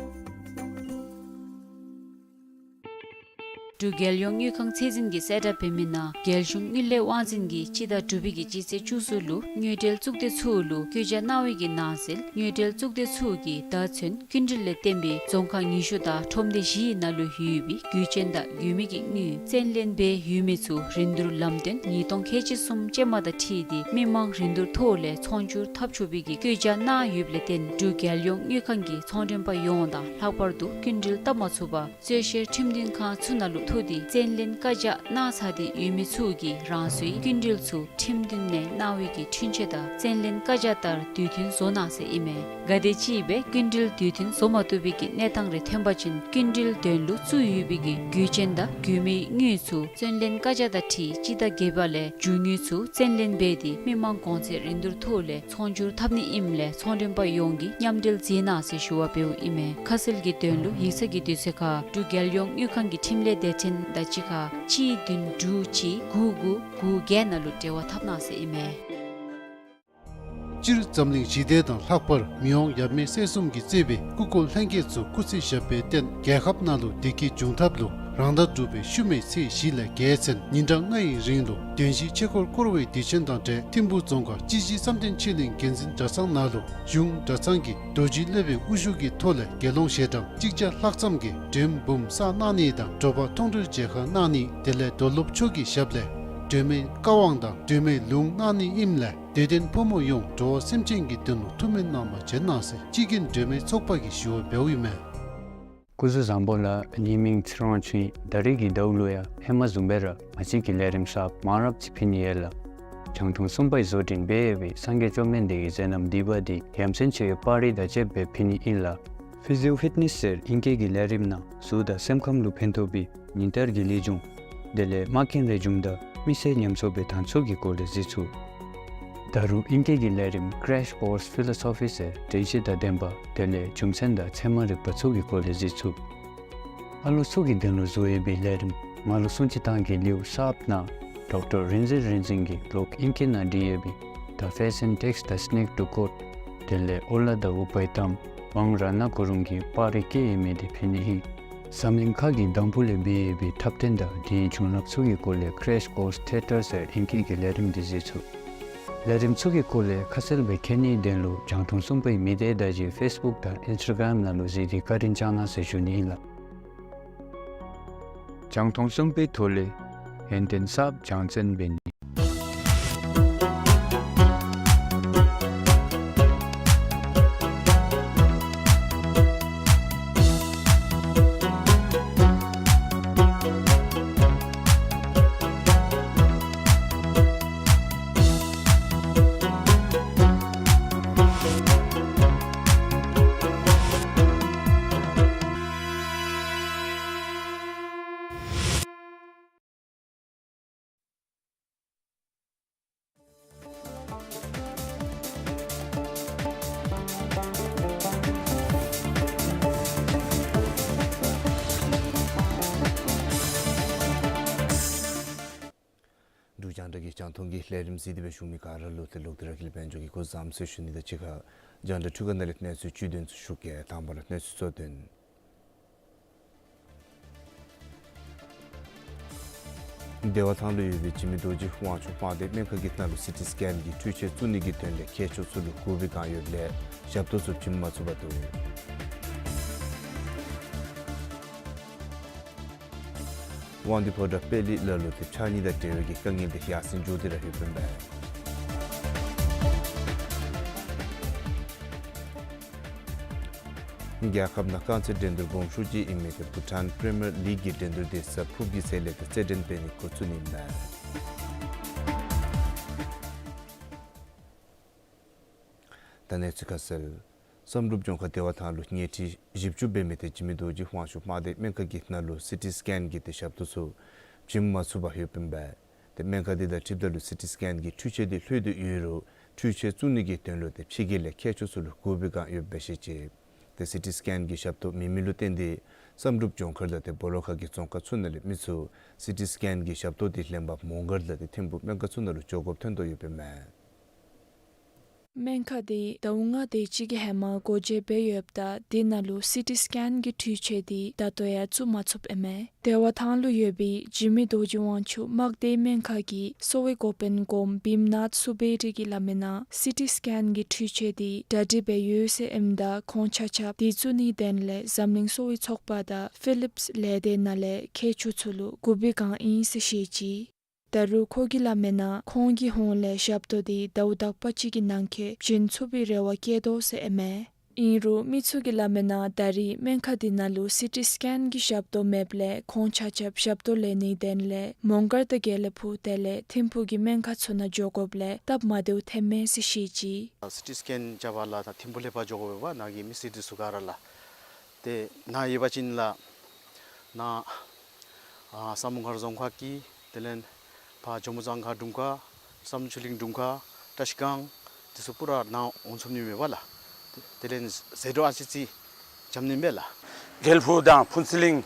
འབྲུག་རྒྱལ་ཡོངས་དངུལ་ཁང་ཚད་འཛིན་གྱིས་གསལ་བསྒྲགས་འབད་མི་ནང་རྒྱལ་གཞུང་དངུལ་ལས་དབང་འཛིན་གྱིས་སྤྱི་ཟླ་དྲུག་པའི་གི་སྤྱི་ཚེས་བཅུ་གསུམ་ལུ་དངུལ་འབྲེལ་གཙུག་སྡེ་ཚུ་ལུ་བཀོད་རྒྱ་གནང་བའི་གི་ནང་གསལ་དངུལ་འབྲེལ་གཙུག་སྡེ་ཚུ་གིས་ད་ཚུན་སྐྱིན་འགྲུལ་ལས་བརྟེན་པའི་རྫོང་ཁག་ཉི་ཤུ་དང་ཁྲོམ་སྡེ་བཞི་ཡི་ནང་ལུ་ཡོད་པའི་གྱོད་ཆེན་དང་གྱོད་མི་གི་དངུལ་བཙན་ལེན་འབད་ཡོད་མི་ཚུ་རིན་བསྡུར་ལམ་སྟོན་ཉིས་སྟོང་ཁལ་གཅིག་གསུམ་ཅན་མ་དང་འཁྲིལ་ཏེ་མི་མང་རིན་བསྡུར་ཐོག་ལས་ཚོང་སྒྱུར་འཐབ་ཆོག་པའི་གི་བཀོད་རྒྱ་གནང་ཡོདཔ་ལས་བརྟེན་འབྲུག་རྒྱལ་ཡོངས་དངུལ་ཁང་གིས་ཚོང་མགྲོན་པ་ཡོངས་དང་ལྷག་པར་དུ་སྐྱིན་འགྲུལ་བཏབ་མ་ཚུགས་པར་རྩོད་བཤེར་ཁྲིམས་མཐུན་ཁང་ཚུ་ནང་ལུ་ ཕུལ་ཏེ་བཙན་ལེན་བཀའ་རྒྱ་གནང་ཚར་ཏེ་ཡོད་མི་ཚུ་གིས་རང་སོའི་སྐྱིན་འགྲུལ་ཚུ་ཁྲིམས་མཐུན་ནང་གནང་བའི་གི་འཁྲུན་ཆོད་དང་བཙན་ལེན་བཀའ་རྒྱ་ལྟར་དུས་མཐུན་བཟོ་གནང་ཟེར་ཨིན་མས། ག་དེམ་ཅིག་སྦེ་སྐྱིན་འགྲུལ་དུས་མཐུན་བཟོ་མ་བཏུབ་པའི་གི་གནས་སྟངས་རེ་ཐོན་པ་ཅིན་སྐྱིན་འགྲུལ་དོན་ལུ་བཙུགས་ཡོད་པའི་གི་གྱོད་ཆེན་དང་གྱོད་མིའི་དངུལ་ཚུ་བཙན་ལེན་བཀའ་རྒྱ་དང་འཁྲིལ་སྤྱི་ཟླ་བརྒྱད་པ་ལས་རྒྱུ་དངུལ་ཚུ་བཙན་ལེན་འབད་དེ་མི་མང་གོང་ཚད་རིན་བསྡུར་ཐོག་ལས་ཚོང་སྒྱུར་འཐབ་ནི་ཨིནམ་ལས་ཚོང་མགྲོན་པ་ཡོངས་ཀྱིས་མཉམ་འབྲེལ་མཛད་གནང་ཟེར་ཞུ་བ་འབདཝ་ཨིན་མས། ཁ་གསལ་གྱི་དོན་ལུ་ཡིག་ཚང་གི་དུས་ཚོད་ཁར་འབྲུག་རྒྱལ་ཡོངས་དངུལ་ཁང་གི་འཕྲིན་ལས་སྡེ་ཚན་དང་གཅིག་ཁར་གཅིག་བདུན་དྲུག་གཅིག་དགུ་དགུ་དགུ་བརྒྱད་ནང་ལུ་འབྲེལ་བ་འཐབ་གནང་ཟེར་ཨིན་མས། སྤྱིར་འཛམ་གླིང་ཞི་བདེ་དང་ལྷག་པར་མི་དབང་ཡབ་མེས་སྲས་གསུམ་གྱིས་གཙོས་པའི་སྐུ་འཁོར་ལྷན་རྒྱས་ཚུ་སྐུ་ཚེ་ཞབས་པད་བརྟན། རྒྱལ་ཁབ་ནང་ལུ་བདེ་སྐྱིད་འབྱུང་ཐབས་ལུ་རང་ཟླ་དྲུག་པའི་ཤུལ་མའི་ཚེས་བཞི་ལས་བརྒྱད་ཚུན་ཉིན་གྲངས་ལྔའི་རིང་ལུ་བདུན་བཞི་ཆོས་འཁོར་བསྐོར་བའི་དུས་ཆེན་དང་འབྲེལ་ཐིམ་ཕུག་རྫོང་ཁག་སྤྱི་བཞི་བསམ་གཏན་ཆོས་གླིང་དགེ་འཛིན་གྲྭ་ཚང་ནང་ལུ་གཞུང་གྲྭ་ཚང་གི་རྡོ་རྗེ་སློབ་དཔོན་དབུ་བཞུགས་ཀྱི་ཐོག་ལས་དགེ་སློང་ཞལ་གྲངས་གཅིག་བརྒྱ་ལྷག་ཙམ་གྱིས་མགྲོན་འབུམ་བསགས་གནང་ནི་དང་དྲོ་པ་མཐོང་གྲོལ་མཇལ་ཁ་གནང་ནི་དེ་ལས་རྡོར་སློབ་མཆོག་གི་ཞབས་ལས་སྒྲོལ་མའི་བཀའ་དབང་དང་སྒྲོལ་མའི་ལུང་གནང་ནི་ཨིནམ་ལས་དད་ལྡན་ཕོ་མོ་ཡོངས་འགྲོ་བ་སེམས་ཅན་གྱི་དོན་ལུ་ཐུགས་སྨོན་གནང་བར་བྱོན་གནང་ཟེར་སྤྱི་རྒྱུན་སྒྲོལ་མའི་ཚོགས་པ་གིས་ཞུ་བ་འབདཝ་ཨིན་མས། སྐུ་གཟུགས་བཟང་པོ་ལགས། ངེའི་མིང་ཚེ་རིང་དབང་ཕྱུག་ཨིན། ད་རེས་ཀྱི་ཟླཝ་ལུ་ཡང་ཧེ་མ་བཟུམ་སྦེ་ར་ང་བཅས་ཀྱིས་ལས་རིམ་གསརཔ་མང་རབས་ཅིག་ཕུལ་ནི་ཡོད་ལགས། རྒྱང་མཐོང་གསུམ་པའི་བཟོ་སྐྲུན་འབད་ཡོད་པའི་སངས་རྒྱས་བཅོམ་ལྡན་འདས་ཀྱི་མཛད་རྣམ་བསྡུས་པ་འདི་ཡ་མཚན་ཆེ་བའི་པར་རིས་དང་བཅསཔ་སྦེ་ཕུལ་ནི་ཨིན་ལགས། Physio Fitness ཟེར་ཨིང་སྐད་ཀྱི་ལས་རིམ་ནང་གཟུགས་དང་སེམས་ཁམས་ལུ་ཕན་ཐོགས་པའི་ཉིན་ལྟར་གྱི་ལེགས་བྱུང་དེ་ལས་མ་མཁན་རེ་བྱུང་དང་མི་སེར་ཉམས་གསོ་འབད་ཐངས་ཚུ་གི་སྐོར་ལས་གཟིགས་ཚུགས། ད་རུང་ཨིང་སྐད་ཀྱི་ལས་རིམ་Crash Course Philosophy ཟེར་དྲན་ཤེས་དང་ལྡན་པ་དེ་ལས་རྒྱུ་མཚན་དང་ཚད་མ་རིག་པ་ཚུ་གི་སྐོར་ལས་གཟིགས་ཚུགས། ཨ་ལོ་ཚུ་གི་དོན་ལུ་བཟོ་ཡོད་པའི་ལས་རིམ་ང་ལུ་སྲུང་བརྩི་བཏང་གི་ལེའུ་གསརཔ་ནང་ཌོག་ཊར་རིག་འཛིན་རིག་འཛིན་གྱིས་ལོག་ཨིང་སྐད་ནང་བྲིས་ཡོད་པའི་The Fashion Takes the Sneak to Court དེ་ལས་ཨོ་ལ་དང་ཨུ་པའི་གཏམ་ཝང་ར་ན་གུ་རུང་གི་པར་རིས་བཀོད་ཡོད་མི་དེ་ཕུལ་ནི་ཨིན། འཛམ་གླིང་ཁ་གི་དང་ཕུ་ལས་འབད་ཡོད་པའི་འཁྲབ་སྟོན་དང་དེའི་བྱུང་རབས་ཚུ་གི་སྐོར་ལས་Crash Course Theatre ཟེར་ཨིང་སྐད་ཀྱི་ལས་རིམ་འདི་གཟིགས་ཚུགས། ལས་རིམ་ཚུ་གི་སྐོར་ལས་ཁ་གསལ་སྦེ་མཁྱེན་ནིའི་དོན་ལུ་རྒྱང་མཐོང་གསུམ་པའི་མི་སྡེ་བརྡ་བརྒྱུད་Facebook དང་Instagram ནང་ལུ་གཟིགས་ཏེ་བཀའ་དྲིན་བསྐྱང་གནང་ཟེར་ཞུ་ནི་ཨིན་ལགས། རྒྱང་མཐོང་གསུམ་པའི་ཐོག་ལས་ཡོན་ཏན་གསརཔ་སྦྱང་བརྩོན་འབད་ནི། འབྲུག་རྒྱང་བསྒྲགས་ཀྱི་རྒྱང་མཐོང་གི་ལས་རིམ་གཟིགས་ཏེ་སྦེ་བཞུགས་མི་ག་ར་ལུ་ཏེ་ལོག་སྟེ་ར་དགེ་ལེགས་དཔལ་འབྱོར་གྱིས་སྐུ་གཟུགས་བཟང་ཟེར་ཞུ་ནི་དང་གཅིག་ཁར་རྒྱང་བསྒྲགས་འཕྲུལ་ཁང་ནང་ལས་གནས་ཚུལ་བཅུད་དོན་ཚུ་ཞུ་གེ། དང་པ་ར་གནས་ཚུལ་གཙོ་དོན། བདེ་བ་ཐང་ལུ་ཡོད་པའི་འཇིགས་མེད་རྡོ་རྗེ་དབང་ཕྱུག་དཔལ་ལྡན་སྨན་ཁང་གི་ནང་ལུ་སི་ཊི་སི་ཀེན་གྱི་འཕྲུལ་ཆས་བཙུགས་ནི་གི་དོན་ལས་མཁས་མཆོག་ཚུ་ལུ་བསྒུག་པའི་བསྒང་ཡོདཔ་ལས་ཞབས་ཏོག་ཚུ་བྱིན་མ་ཚུགས་པར་འདུག། དབང་འདུས་ཕོ་བྲང་པད་ལི་ལ་ལུ་ཏེ་ཕྱགས་སྙིགས་དང་འབྲེལ་བའི་གི་དཀའ་ངལ་འདི་ཡར་སེང་འགྱོ་སྟེ་ར་ཡོདཔ་ཨིན་པས། རྒྱལ་ཁབ་ནང་རྐང་རྩེད་འགྲན་བསྡུར་གོང་ཤོས་ཅིག་ཨིན་མི་ཏེ་བྷུ་ཊཱན་པི་རི་མི་ཡར་ལིག་གི་འགྲན་བསྡུར་འདི་གཟའ་ཕུརཔ་གི་ཚེས་ལས་ཏེ་རྩེད་འགྲན་འབད་ནི་འགོ་བཙུགས་ནི་ཨིན་པས། ད་གནས་ཚུལ་ཁ་གསལ། བསམ་གྲུབ་ལྗོངས་མཁར་བདེ་བ་ཐང་ལུ་ཉལ་ཁྲི་བཞི་བཅུ་འབད་མི་ཏེ་འཇིགས་མེད་རྡོ་རྗེ་དབང་ཕྱུག་དཔལ་ལྡན་སྨན་ཁང་གི་ནང་ལུ་སི་ཊི་སི་ཀེན་གྱི་ཏེ་ཞབས་ཏོག་ཚུ་བྱིན་མ་ཚུགས་པར་ཡོདཔ་ཨིན་པས། ཏེ་སྨན་ཁང་འདི་དང་འཁྲིལཝ་ད་ལུ་སི་ཊི་སི་ཀེན་གྱི་འཕྲུལ་ཆས་འདི་ལྷོད་དེ་ཡོད་རུང་འཕྲུལ་ཆས་བཙུགས་ནི་གི་དོན་ལུ་ཏེ་ཕྱི་རྒྱལ་ལས་མཁས་མཆོག་ཚུ་ལུ་བསྒུག་པའི་བསྒང་ཡོདཔ་སྦེ་བཤད་ཅི། ཏེ་སི་ཊི་སི་ཀེན་གྱི་ཞབས་ཏོག་མེད་མི་ལུ་བརྟེན་ཏེ་བསམ་གྲུབ་ལྗོངས་མཁར་དང་ཏེ་སྦོ་ལོགས་ཁ་གི་རྫོང་ཁག་ཚུ་ནང་ལས་མི་ཚུ་སི་ཊི་སི་ཀེན་གྱི་ཞབས་ཏོག་འདི་ལེན་པར་མོང་སྒར་དང་ཏེ་ཐིམ་ཕུག་སྨན་ཁང་ཚུ་ནང་ལུ་འགྱོ་དགོཔ་ཐོན་དོ་ཡོདཔ་ཨིན་མས། སྨན་ཁང་འདི་ཟླཝ་ལྔ་དེ་ཅིག་གི་ཧེ་མ་སྒོ་འབྱེད་འབད་ཡོདཔ་ད་དེ་ནང་ལུ་སི་ཊི་སི་ཀེན་གྱི་འཕྲུལ་ཆས་འདི་ད་ལྟོ་ཡང་བཙུགས་མ་ཚུགསཔ་ཨིན་མས། བདེ་བ་ཐང་ལུ་ཡོད་པའི་འཇིགས་མེད་རྡོ་རྗེ་དབང་ཕྱུག་དམག་སྡེའི་སྨན་ཁང་གི་གསོ་བའི་འགོ་དཔོན་གོངམ་བིམ་ནཱཐ་སུ་བེ་ཏི་གིས་སླབ་མི་ནང་སི་ཊི་སི་ཀེན་གྱི་འཕྲུལ་ཆས་འདི་གྲ་སྒྲིག་འབད་ཡོད་ཟེར་ཨིནམ་ད་ཁོང་ཆ་ཁྱབ་འདི་བཙུགས་ནིའི་དོན་ལས་འཛམ་གླིང་གསོ་བའི་ཚོགས་པ་དང་ཕི་ལིཔས་ལས་སྡེ་ནང་ལས་མཁས་མཆོག་ཚུ་ལུ་བསྒུག་པའི་བསྒང་ཨིན་ཟེར་བཤད་ཅི། ད་རུང་ཁོ་གིས་སླབ་མི་ནང་ཁོང་གི་ཧོངས་ལས་ཞབས་ཏོག་འདི་ཟླཝ་དག་པ་ཅིག་གི་ནང་འཁོད་བྱིན་ཚུགས་པའི་རེ་བ་བསྐྱེད་དོ་ཟེར་ཨིན་མས། ཨིན་རུང་མི་ཚུ་གིས་སླབ་མིའི་ནང་ད་རེས་སྨན་ཁང་འདི་ནང་ལུ་སི་ཊི་སི་ཀེན་གྱི་ཞབས་ཏོག་མེདཔ་ལས་ཁོང་ཆ་ཁྱབ་ཞབས་ཏོག་ལེན་ནིའི་དོན་ལས་མོང་སྒར་དང་དགེ་ལེགས་ཕུག་དེ་ལས་ཐིམ་ཕུག་གི་སྨན་ཁང་ཚུ་ནང་འགྱོ་དགོཔ་ལས་སྟབས་མ་བདེཝ་ཐོནམ་མས་ཟེར་བཤད་ཅི། སི་ཊི་སི་ཀེན་རྐྱབ་པར་ལགས་ད་ཐིམ་ཕུག་ལས་ཕར་འགྱོ་དགོ་པས་པ། ནཱ་གི་མི་སེར་འདི་ཚུ་ག་ར་ལགས། ཏེ་ནཱ་ཡོད་པ་ཅིན་ལགས་ནཱ་ཨ་སམ་བྷོ་ལ་རྫོང་ཁག་གི་དེ་ལས་ཕར་ཇོ་མོ་གཙང་ཁ་དྲུང་ཁག་བསམ་གྲུབ་ཆོས་གླིང་དྲུང་ཁག་བཀྲ་ཤིས་སྒང་འདི་ཚུ་པུ་ར་ནཱ་འོང་ཚུགས་ནི་མས་པ་ལགས། དེ་ལས་ཟད་འགྲོ་ཨ་ཙི་ཙི་འཇམ་ནི་མས་ལགས། དགེ་ལེགས་ཕུག་དང་ཕུན་ཚོགས་གླིང་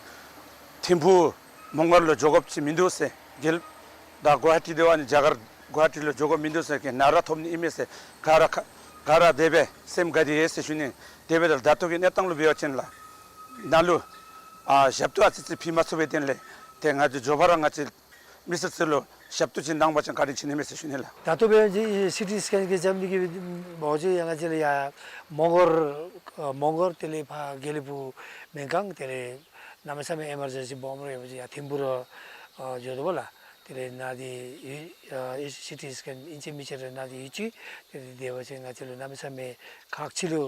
ཐིམ་ཕུག་མོང་སྒར་ལུ་འགྱོ་དགོཔ་ཅིག་མིན་འདུག་ཟེར། དགེ་ལེགས་ད་གུ་ཝ་ཧ་ཊི་དེ་བ་ནི་རྒྱ་གར་གུ་ཝ་ཧ་ཊི་ལུ་འགྱོ་དགོཔ་མིན་འདུག་ཟེར་གི་ནཱ་ར་ཐོབ་ནི་ཨིན་མས་ཟེར། ག་ར་ག་ག་ར་དེ་སྦེ་སེམས་དགའ་སྟེ་ཡོད་ཟེར་ཞུ་ནི། དེ་འབདཝ་ད་ད་ལྟོ་གི་གནས་སྟངས་ལུ་འབད་བ་ཅིན་ལགས་ནཱ་ལུ་ཨ་ཞབས་ཏོག་ཨ་ཙི་ཙི་ཕུལ་མ་ཚུགས་པའི་དོན་ལས་ཏེ་ང་བཅས་མགྱོགས་པ་ར་ང་བཅས་མི་སེར་ཚུ་ལུ་ཞབས་ཏོག་ཅིག་གནང་པ་ཅིན་བཀའ་དྲིན་ཆེ་ནི་མས་ཟེར་ཞུ་ནི་ལགས། ད་ལྟོ་འབད་བ་ཅིན་སི་ཊི་སི་ཀེན་གྱི་རྐྱབ་ནི་གི་འབད་བ་ཅིན་ཡང་ང་བཅས་ལུ་ཡར་མོང་སྒར་ཨ་མོང་སྒར་དེ་ལས་ཕར་དགེ་ལེགས་ཕུག་སྨན་ཁང་དེ་ལས་གནམ་མེད་ས་མེད་ཨེ་མར་ཇེན་སི་སྦོམ་རེ་ཡོད་པ་ཅིན་ཡར་ཐིམ་ཕུག་ར་ཨ་འགྱོ་དོ་པ་ལགས། དེ་ལས་ནཱ་འདི་ཨ་སི་ཊི་སི་ཀེན་ཨིན་ཅི་མིན་ཅི་རེ་ནཱ་འདི་ཡོད་ཅི། དེ་འདི་འབད་བ་ཅིན་ང་བཅས་ལུ་གནམ་མེད་ས་མེད་ཁག་ཆེ་ལུ་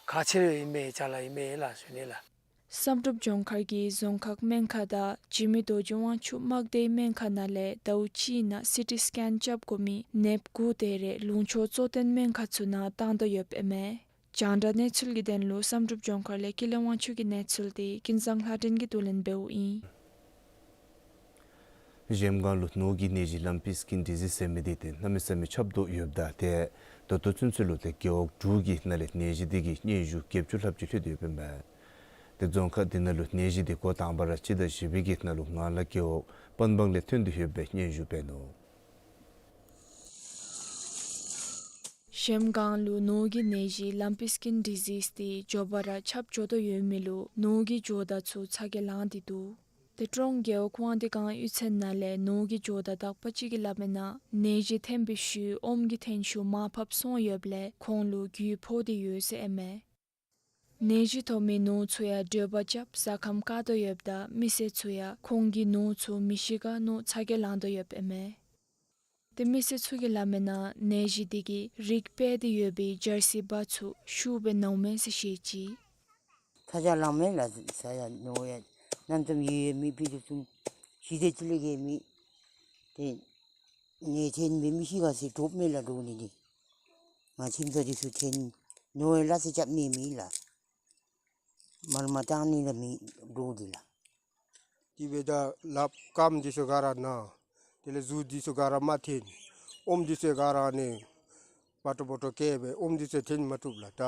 ཁག་ཆེ་ལུ་ཨིན་མས་ཅ་ལ་ཨིན་མས་ལགས་ཞུ་ནི་ལགས། བསམ་གྲུབ་ལྗོངས་མཁར་གྱིས་རྫོང་ཁག་སྨན་ཁང་དང་འཇིགས་མེད་རྡོ་རྗེ་དབང་ཕྱུག་དམག་སྡེའི་སྨན་ཁང་ནང་ལས་ཟླཝ་གཅིག་ནང་སི་ཊི་སི་ཀེན་རྐྱབ་དགོ་མི་ནདཔ་དགུ་དེ་རེ་ལུང་ཕྱོགས་གཙོ་བསྟེན་སྨན་ཁང་ཚུ་ནང་བཏང་དོ་ཡོདཔ་ཨིན་མས། རྒྱང་བསྒྲགས་གནས་ཚུལ་གྱི་དོན་ལུ་བསམ་གྲུབ་ལྗོངས་མཁར་ལས་ཀུན་ལེགས་དབང་ཕྱུག་གི་གནས་ཚུལ་འདི་ཀུན་བཟང་ལྷ་སྒྲོན་གྱིས་བསྡུ་ལེན་འབདཝ་ཨིན། གཞལམ་སྒང་ལུ་ནོར་གྱི་ནད་གཞི་ལམ་པི་སི་ཀིན་ཌི་ཟིས་ཟེར་མི་འདི་ཏེ་གནམ་མེད་ས་མེད་ཁྱབ་སྟོབས་ཡོདཔ་ད་ཏེ་ད་ལྟོ་ཚུན་ཚོད་ལུ་ཏེ་རྒེད་འོག་དྲུག་གི་ནང་ལས་ནད་གཞི་འདི་གིས་སྙན་ཞུ་བརྒྱད་ཅུ་ལྷགཔ་ཅིག་ལྷོད་དེ་ཡོདཔ་ཨིན་པས། ཏེ་རྫོང་ཁག་འདི་ནང་ལུ་ནད་གཞི་འདི་འགོ་དང་པ་ར་སྤྱི་ཟླ་བཞི་པའི་གི་ནང་ལུ་ངང་ལག་རྒེད་འོག་པན་སྦང་ལས་ཐོན་ཏེ་ཡོད་པའི་སྙན་ཞུ་འབད་ནུག། གཞལམ་སྒང་ལུ་ནོར་གྱི་ནད་གཞི་ལམ་པི་སི་ཀིན་ཌི་ཟིས་འདི་མགྱོགས་པ་ར་ཁྱབ་འགྱོ་དོ་ཡོད་མི་ལུ་ནོར་གྱི་ཇོ་བདག་ཚུ་ཚ་གྱང་ལང་སྟེ་འདུག། ཏེ་ཀྲོང་རྒེད་འོག་དབང་འདུས་སྒང་གཡུས་ཚན་ནང་ལས་ནོར་གྱི་ཇོ་བདག་དག་པ་ཅིག་གིས་སླབ་མིའི་ནང་ནད་གཞི་ཐོན་པའི་ཤུལ་ཨོམ་གྱི་ཐོན་ཤུགས་མར་ཕབ་སོང་ཡོདཔ་ལས་ཁོང་ལུ་རྒྱུ་ཕོག་སྟེ་ཡོད་ཟེར་ཨིན་མས། ནད་གཞི་ཐོབ་མི་ནོར་ཚུ་ཡང་དྲོད་འབར་རྐྱབ་ཟ་ཁམས་བཀག་དོ་ཡོདཔ་ད་མི་སེར་ཚུ་ཡང་ཁོང་གི་ནོར་ཚུ་མི་ཤི་ག་མནོ་ཚ་གྱང་ལང་དོ་ཡོདཔ་ཨིན་མས། ཏེ་མི་སེར་ཚུ་གིས་སླབ་མིའི་ནང་ནད་གཞི་འདི་གིས་རིགས་སྤེལ་ཏེ་ཡོད་པའི་ཇར་སི་བ་ཚུ་ཤུགས་སྦེ་ན་མས་ཟེར་བཤད་ཅི། ཚ་གྱང་ལང་མས་ལགས། ཚ་གྱང་ནོར་ཡང་གནམ་མེད་ས་མེད་ཡོད་ཡོད་མི་ཕུད་དུ་ཚུན་ཤི་དེ་ཅིག་ལས་ག་མེད། ཏེ་ནད་ཐོན་སྦེ་མི་ཤི་ག་ཟེར་འདྲོག་མས་ལགས། འདྲོག་ནི་འདི་ང་ཁྱིམ་ཚང་འདི་ཚུ་ཐོན་ནོར་ཡང་ལགས་ཟེར་རྐྱབ་ནི་མེད་ལགས། མལ་མ་བཏང་ནི་ལགས་མི་འདྲོག་འདི་ལགས། དེ་འབདཝ་ད་ལགཔ་རྐངམ་འདི་ཚུ་ག་ར་ན། དེ་ལས་གཟུགས་འདི་ཚུ་ག་ར་མ་ཐོན། ཨོམ་འདི་ཚུ་ག་ར་ནི་སྤོ་ཏོ་སྤོ་ཏོ་སྐྱེས་སྦེ་ཨོམ་འདི་ཚུ་ཐོན་མ་བཏུབ་ལགས། ད་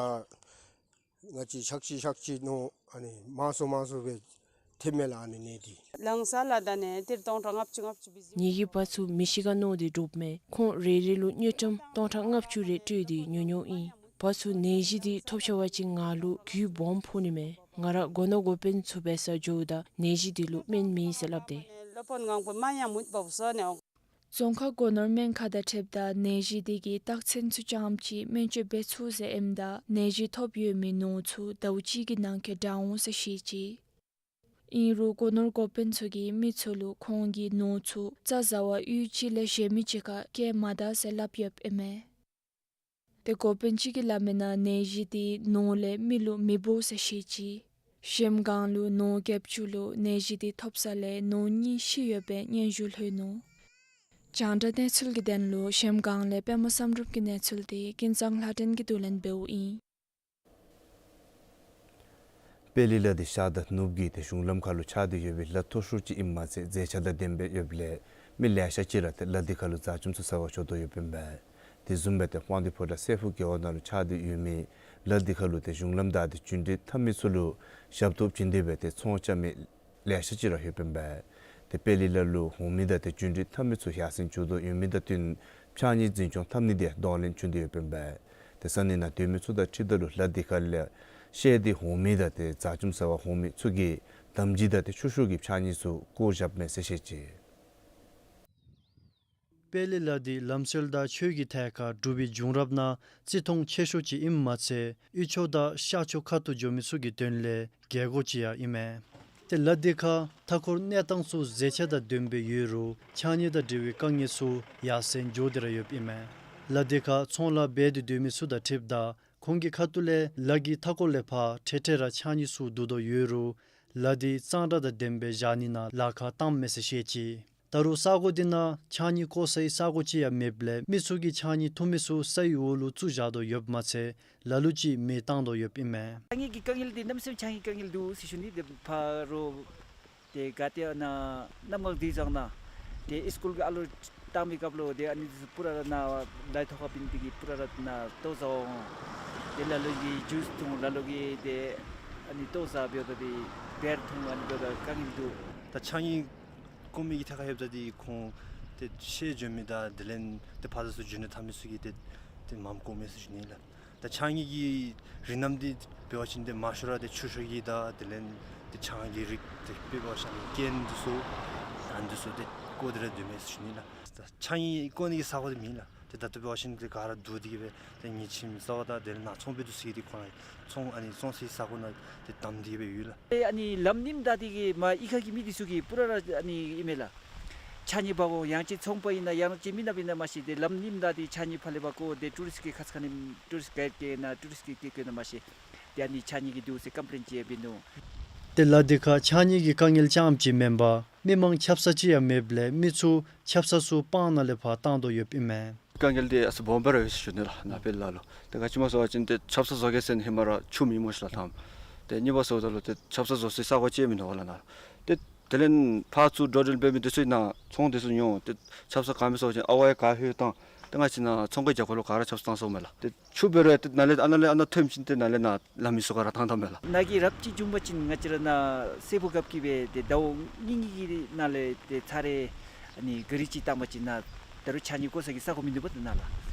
ང་བཅས་ཤག་ཅིག་ཤག་ཅིག་ནོར་ཨ་ནི་མང་སུ་མང་སུ་སྦེ་ཐོན་མས་ལགས། ཨ་ནི་ནད་འདི་ལང་ས་ལགས། ད་ནི་ཏིར་སྟོང་ཕྲག་ལྔ་བཅུ་ལྔ་བཅུ་བི་ཟི་ནད་ཀྱིས་བ་ཚུ་མི་ཤི་ག་མནོ་སྟེ་འདྲོག་མས། ཁོང་རེ་རེ་ལུ་དངུལ་ཀྲམ་སྟོང་ཕྲག་ལྔ་བཅུ་རེ་སྤྲོད་དེ་ཉོ་ཉོཝ་ཨིན། བ་ཚུ་ནད་གཞི་འདི་ཐོབ་ཚར་བ་ཅིན་ང་ལུ་རྒྱུ་སྦོམ་ཕོག་ནི་མས། ང་ར་སྒོ་ནོར་འགོ་དཔོན་ཚུ་འབད་སར་འགྱོཝ་ད་ནད་གཞི་འདི་ལུ་སྨན་མེད་ཟེར་སླབ་སྟེ། རྫོང་ཁག་སྒོ་ནོར་སྨན་ཁང་དང་འཁྲིལཝ་ད་ནད་གཞི་འདི་གི་རྟགས་མཚན་ཚུ་ཙམ་ཅིག་སྨན་བཅོས་འབད་ཚུགས་ཟེར་ཨིནམ་ད་ནད་གཞི་ཐོབ་ཡོད་མི་ནོར་ཚུ་ཟླཝ་གཅིག་གི་ནང་འཁོད་དྲག་འོང་ཟེར་བཤད་ཅི། ཨིན་རུང་སྒོ་ནོར་འགོ་དཔོན་ཚུ་གིས་མི་ཚུ་ལུ་ཁོང་གི་ནོར་ཚུ་རྩྭ་ཟ་བར་གཡུས་གཅིག་ལས་གཞན་མི་གཅིག་ཁར་བསྐྱལ་མ་ད་ཟེར་སླབ་ཡོདཔ་ཨིན་མས། ཏེ་འགོ་དཔོན་ཅིག་གིས་སླབ་མིའི་ནང་ནད་གཞི་འདི་ནོར་ལས་མི་ལུ་མི་འབོ་ཟེར་བཤད་ཅི། གཞལམ་སྒང་ལུ་ནོར་བརྒྱད་ཅུ་ལུ་ནད་གཞི་འདི་ཐོབ་ས་ལས་ནོར་གཉིས་ཤི་ཡོད་པའི་སྙན་ཞུ་ལྷོད་ནུག། རྒྱང་བསྒྲགས་གནས་ཚུལ་གྱི་དོན་ལུ་གཞལམ་སྒང་ལས་པདྨ་བསམ་གྲུབ་ཀྱི་གནས་ཚུལ་འདི་ཀུན་བཟང་ལྷ་སྒྲོན་གྱིས་བསྡུ་ལེན་འབདཝ་ཨིན། དཔལ་ལྡན་ལ་འདི་ཤར་དང་ནུབ་ཀྱི་ཏེ་གཞུང་ལམ་ཁར་ལུ་ཆགས་ཏེ་ཡོད་པའི་ལ་མཐོ་ཤོས་ཅིག་ཨིནམ་མ་ཚད་མཛེས་ཆ་དང་ལྡནམ་སྦེ་ཡོདཔ་ལས་མི་ལེ་ཤ་ཅིག་ར་ཏེ་ལ་འདི་ཁར་ལུ་བཟའ་འཆམ་ཚུ་ཟ་བར་འགྱོ་དོ་ཡོདཔ་ཨིན་པས། དེ་བཟུམ་སྦེ་ཏེ་དབང་འདུས་ཕོ་བྲང་སྲས་ཕུག་རྒེད་འོག་ནང་ལུ་ཆགས་ཏེ་ཡོད་མི་ལ་འདི་ཁར་ལུ་ཏེ་གཞུང་ལམ་བདའ་སྟེ་འགྲུལ་འཕྲིན་འཐབ་མི་ཚུ་ལུ་ཞབས་ཏོག་བྱིན་ཏེ་སྦེ་ཏེ་ཚོང་རྐྱབ་མི་ལེ་ཤ་ཅིག་ར་ཡོདཔ་ཨིན་པས། ཏེ་དཔལ་ལྡན་ལ་ལུ་འོང་མི་དང་ཏེ་འགྲུལ་འཕྲིན་འཐབ་མི་ཚུ་ཡར་སེང་འགྱོ་དོ་ཡོད་མི་དང་བསྟུན་ཕྱགས་སྙིགས་འཛིན་སྐྱོང་འཐབ་ནི་འདི་གདོང་ལེན་བྱུང་སྟེ་ཡོདཔ་ཨིན་པས། ཏེ་ས་གནས་ནང་སྡོད་མི་ཚུ་དང་འཁྲིལཝ་ད་ལུ་ལ་འདི་ཁར་ལས་བཤལ་ཏེ་འོང་མི་དང་ཏེ་བཟའ་འཆམ་ཟ་བར་འོང་མི་ཚུ་གིས་དམ་སྦྱིས་དང་ཏེ་ཆུ་ཤོག་གི་ཕྱགས་སྙིགས་ཚུ་བཀོ་བཞགཔ་མས་ཟེར་བཤད་ཅི། དཔལ་ལྡན་ལ་འདི་ལམ་སྲོལ་དང་ཆོས་ཀྱི་ཐད་ཁར་འབྲུག་པའི་བྱུང་རབས་ནང་བརྩི་མཐོང་ཆེ་ཤོས་ཅིག་ཨིནམ་མ་ཚད་དབུས་ཕྱོགས་དང་ཤར་ཕྱོགས་ཁ་ཐུག་འགྱོ་མི་ཚུ་གི་དོན་ལས་རྒྱལ་སྒོ་ཅིག་ཡང་ཨིན་མས། ཏེ་ལ་འདི་ཁར་མཐའ་འཁོར་གནས་སྟངས་ཚུ་མཛེས་ཆ་དང་ལྡནམ་སྦེ་ཡོད་རུང་ཕྱགས་སྙིགས་དང་འབྲེལ་བའི་དཀའ་ངལ་ཚུ་ཡར་སེང་འགྱོ་སྟེ་ར་ཡོདཔ་ཨིན་མས། ལ་འདི་ཁར་ཚོང་ལཱ་འབད་དེ་སྡོད་མི་ཚུ་དང་འཁྲིལཝ་ད་ ཁོང་གི་ཁ་ཐུག་ལས་ལ་གི་མཐའ་འཁོར་ལས་ཕར་འཕྲལ་འཕྲལ་ར་ཕྱགས་སྙིགས་ཚུ་བསྡུ་དོ་ཡོད་རུང་ལ་འདི་གཙང་སྦྲ་དང་ལྡནམ་སྦེ་བཞག་ནི་ནང་ལཱ་ཁག་བཏངམ་མས་ཟེར་བཤད་ཅི། ད་རུང་ས་གོ་འདི་ནང་ཕྱགས་སྙིགས་བཀོ་སའི་ས་གོ་ཅིག་ཡང་མེདཔ་ལས་མི་ཚུ་གིས་ཕྱགས་སྙིགས་འཐུ་མི་ཚུ་སའི་འོག་ལུ་བཙུགས་བཞག་དོ་ཡོདཔ་མ་ཚད་ལ་ལུ་ཅིག་མེ་བཏང་དོ་ཡོདཔ་ཨིན་མས། ཕྱགས་སྙིགས་ཀྱི་དཀའ་ངལ་འདི་གནམ་མེད་ས་མེད་ཕྱགས་སྙིགས་དཀའ་ངལ་འདུག་ཟེར་ཞུ་ནི། འདི་ཕ་རོལ་ཏེ་ག་ཏེ་ཨ་ནཱ་གནམ་ངོ་འདི་བཟུམ་ནང་ཏེ་སི་ཀུལ་གྱི་ཨ་ལོ་བཏང་མི་སྐབས་ལུ་ཏེ་ཨ་ནི་འདི་ཚུ་པུ་ར་ར་ནཱ་ལཱའི་ཐོག་ཁར་འབད་ནི་འདི་གིས་པུ་ར་ར་ནཱ་ལྟོ་བཟའ་འོང་། ཏེ་ལ་ལུ་གིས་ཇུས་འཐུང་། ལ་ལུ་གིས་ཏེ་ཨ་ནི་ལྟོ་བཟའ་འབདཝ་ད་འདི་བེར་འཐུང་། ཨ་ནི་འབདཝ་ད་དཀའ་ངལ་འདུག། ད་ཕྱགས་སྙིགས་བཀོ་མི་གི་ཐད་ཁར་ལྷོདཔ་ད་འདི་ཁོང་ཏེ་ཤེས་འཇོན་མི་དང་དེ་ལས་ཏེ་ཕར་ཚུར་འགྱོ་ནི་འཐབ་མི་ཚུ་གིས་ཏེ་ཏེ་མངམ་བཀོ་མས་ཟེར་ཞུ་ནི་ལགས། ད་ཕྱགས་སྙིགས་ཀྱི་རིགས་རྣམ་འདི་འབད་བ་ཅིན་ཏེ་མང་ཤོས་ར་ཏེ་ཆུ་ཤ་གི་དང་དེ་ལས་ཏེ་ཆང་གི་རིགས་ཏེ་དཔེ་འབད་བ་ཅིན་ཀེན་འདི་ཚུ་ཨ་ནི་འདི་ཚུ་ཏེ་བཀོ་སྟེ་ར་སྡོད་མས་ཟེར་ཞུ་ནི་ལགས། ད་ཕྱགས་སྙིགས་བཀོ་ནི་གི་ས་གོ་འདི་མེད་ལགས། ཏེ་ད་ལྟོ་འབད་བ་ཅིན་ཏེ་ག་ར་བསྡུ་སྟེ་གི་སྦེ་ཏེ་ཉིན་ཁྱིམ་ཚ་བ་དང་དེ་ལས་ནཱ་ཚོང་པའི་འདི་ཚུ་གིས་ཏེ་ཁོང་ར་ཚོང་ཨ་ནི་བཙོང་སའི་ས་གོ་ནང་ཏེ་བསྡམས་ཏེ་གི་སྦེ་ཡོད་ལགས། ཨ་ནི་ལམ་རིམ་བདའ་སྟེ་གི་མར་གཡུས་ཁ་གི་མི་འདི་ཚུ་གིས་པུ་ར་ར་ཨ་ནི་ཨིན་མས་ལགས། ཕྱགས་སྙིགས་འབག་འོང་། ཡང་ཅིན་ཚོང་པ་ཨིན་ན་ཡང་ཅིན་མི་ནགཔ་ཨིན་ན་མ་ཤེས། ཏེ་ལམ་རིམ་བདའ་སྟེ་ཕྱགས་སྙིགས་ཕར་ལས་འབག་འོང་། ཏེ་ཊུ་རིསཊ་གི་ཁ་ཙ་ཁ་ཉིནམ་ཊུ་རིསཊ་གའིཌ་གིས་ཨིན་ན་ཊུ་རིསཊ་གིས་བཀོད་བཀོདཔ་ཨིན་ན་མ་ཤེས། ཏེ་ཨ་ནི་ཕྱགས་སྙིགས་ཀྱི་འདུག་ཟེར་ཀམ་པི་ལེན་ཅིག་ཡང་འབད་ནུག། ཏེ་ལ་འདི་ཁར་ཕྱགས་སྙིགས་ཀྱི་དཀའ་ངལ་རྐྱངམ་ཅིག་མེན་པར་མི་མང་ཆབ་གསང་ཅིག་ཡང་མེདཔ་ལས་མི་ཚུ་ཆབ་གསང་ཚུ་སྤང་ནང་ལས་ཕར་བཏང་དོ་ཡོདཔ་ཨིན་མས། དཀའ་ངལ་འདི་ཨ་ཙི་སྦོམ་སྦེ་ར་ཡོད་ཟེར་ཞུ་ནི་ལགས། ནཱ་དཔེ་ལ་ལུ་ཏེ་ག་ཅི་སྨོ་ཟེར་བ་ཅིན་ཏེ་ཆབ་གསང་བཟོ་གེ་ཟེར་ཧེ་མ་ར་ཆུ་མེད་སྨོ་ཤིག་ལགས་ཐམ། ཏེ་གཉིས་པ་ཟེརཝ་ད་ལུ་ཏེ་ཆབ་གསང་བཟོ་སའི་ས་གོ་ཅིག་མིན་འདུག་ལགས་ནཱ། ཏེ་དེ་ལས་ཕར་ཚུར་འགྲོ་འགྲུལ་འབད་མི་འདི་ཚུ་ནཱ་ཚོང་འདི་ཚུ་ཉོ་འོང་། ཏེ་ཆབ་གསང་ག་མེད་ཟེར་བ་ཅིན་ཨ་ཝའི་ག་ལྷོད་བཏང་། ཏེ་ང་བཅས་ནཱ་ཚོང་ཁང་རྒྱབ་ཁ་ལུ་ག་ར་ཆབ་གསང་བཏང་སོངམ་མས་ལགས། ཏེ་ཆུ་འབད་རུང་ཏེ་ནཱ་ལས་ཨ་ནཱ་ལས་ཨ་ནཱ་ཐོནམ་ཅིག་ཏེ་ནཱ་ལས་ནཱ་ལམ་མི་ཚུ་ག་ར་བཏང་བཏངམ་མས་ལགས། ནཱ་གི་རབས་ཅིག་བྱུང་པ་ཅིན་ང་བཅས་ར་ནཱ་སྲས་ཕུག་རྒཔོ་གིས་སྦེ་ཏེ་ཟླཝ་གཉིས་གཉིས་ཀྱི་ནང་ལས་ཏེ་ཚར་རེ་ཨ་ནི་ག་རི་ཅིག་བཏང་པ་ཅིན་ནཱ་ད་རུང་ཕྱགས་སྙིགས་བཀོ་ས་གི་ས་གོ་མིན་འདུག་པ། ཏེ་ནཱ་ལགས་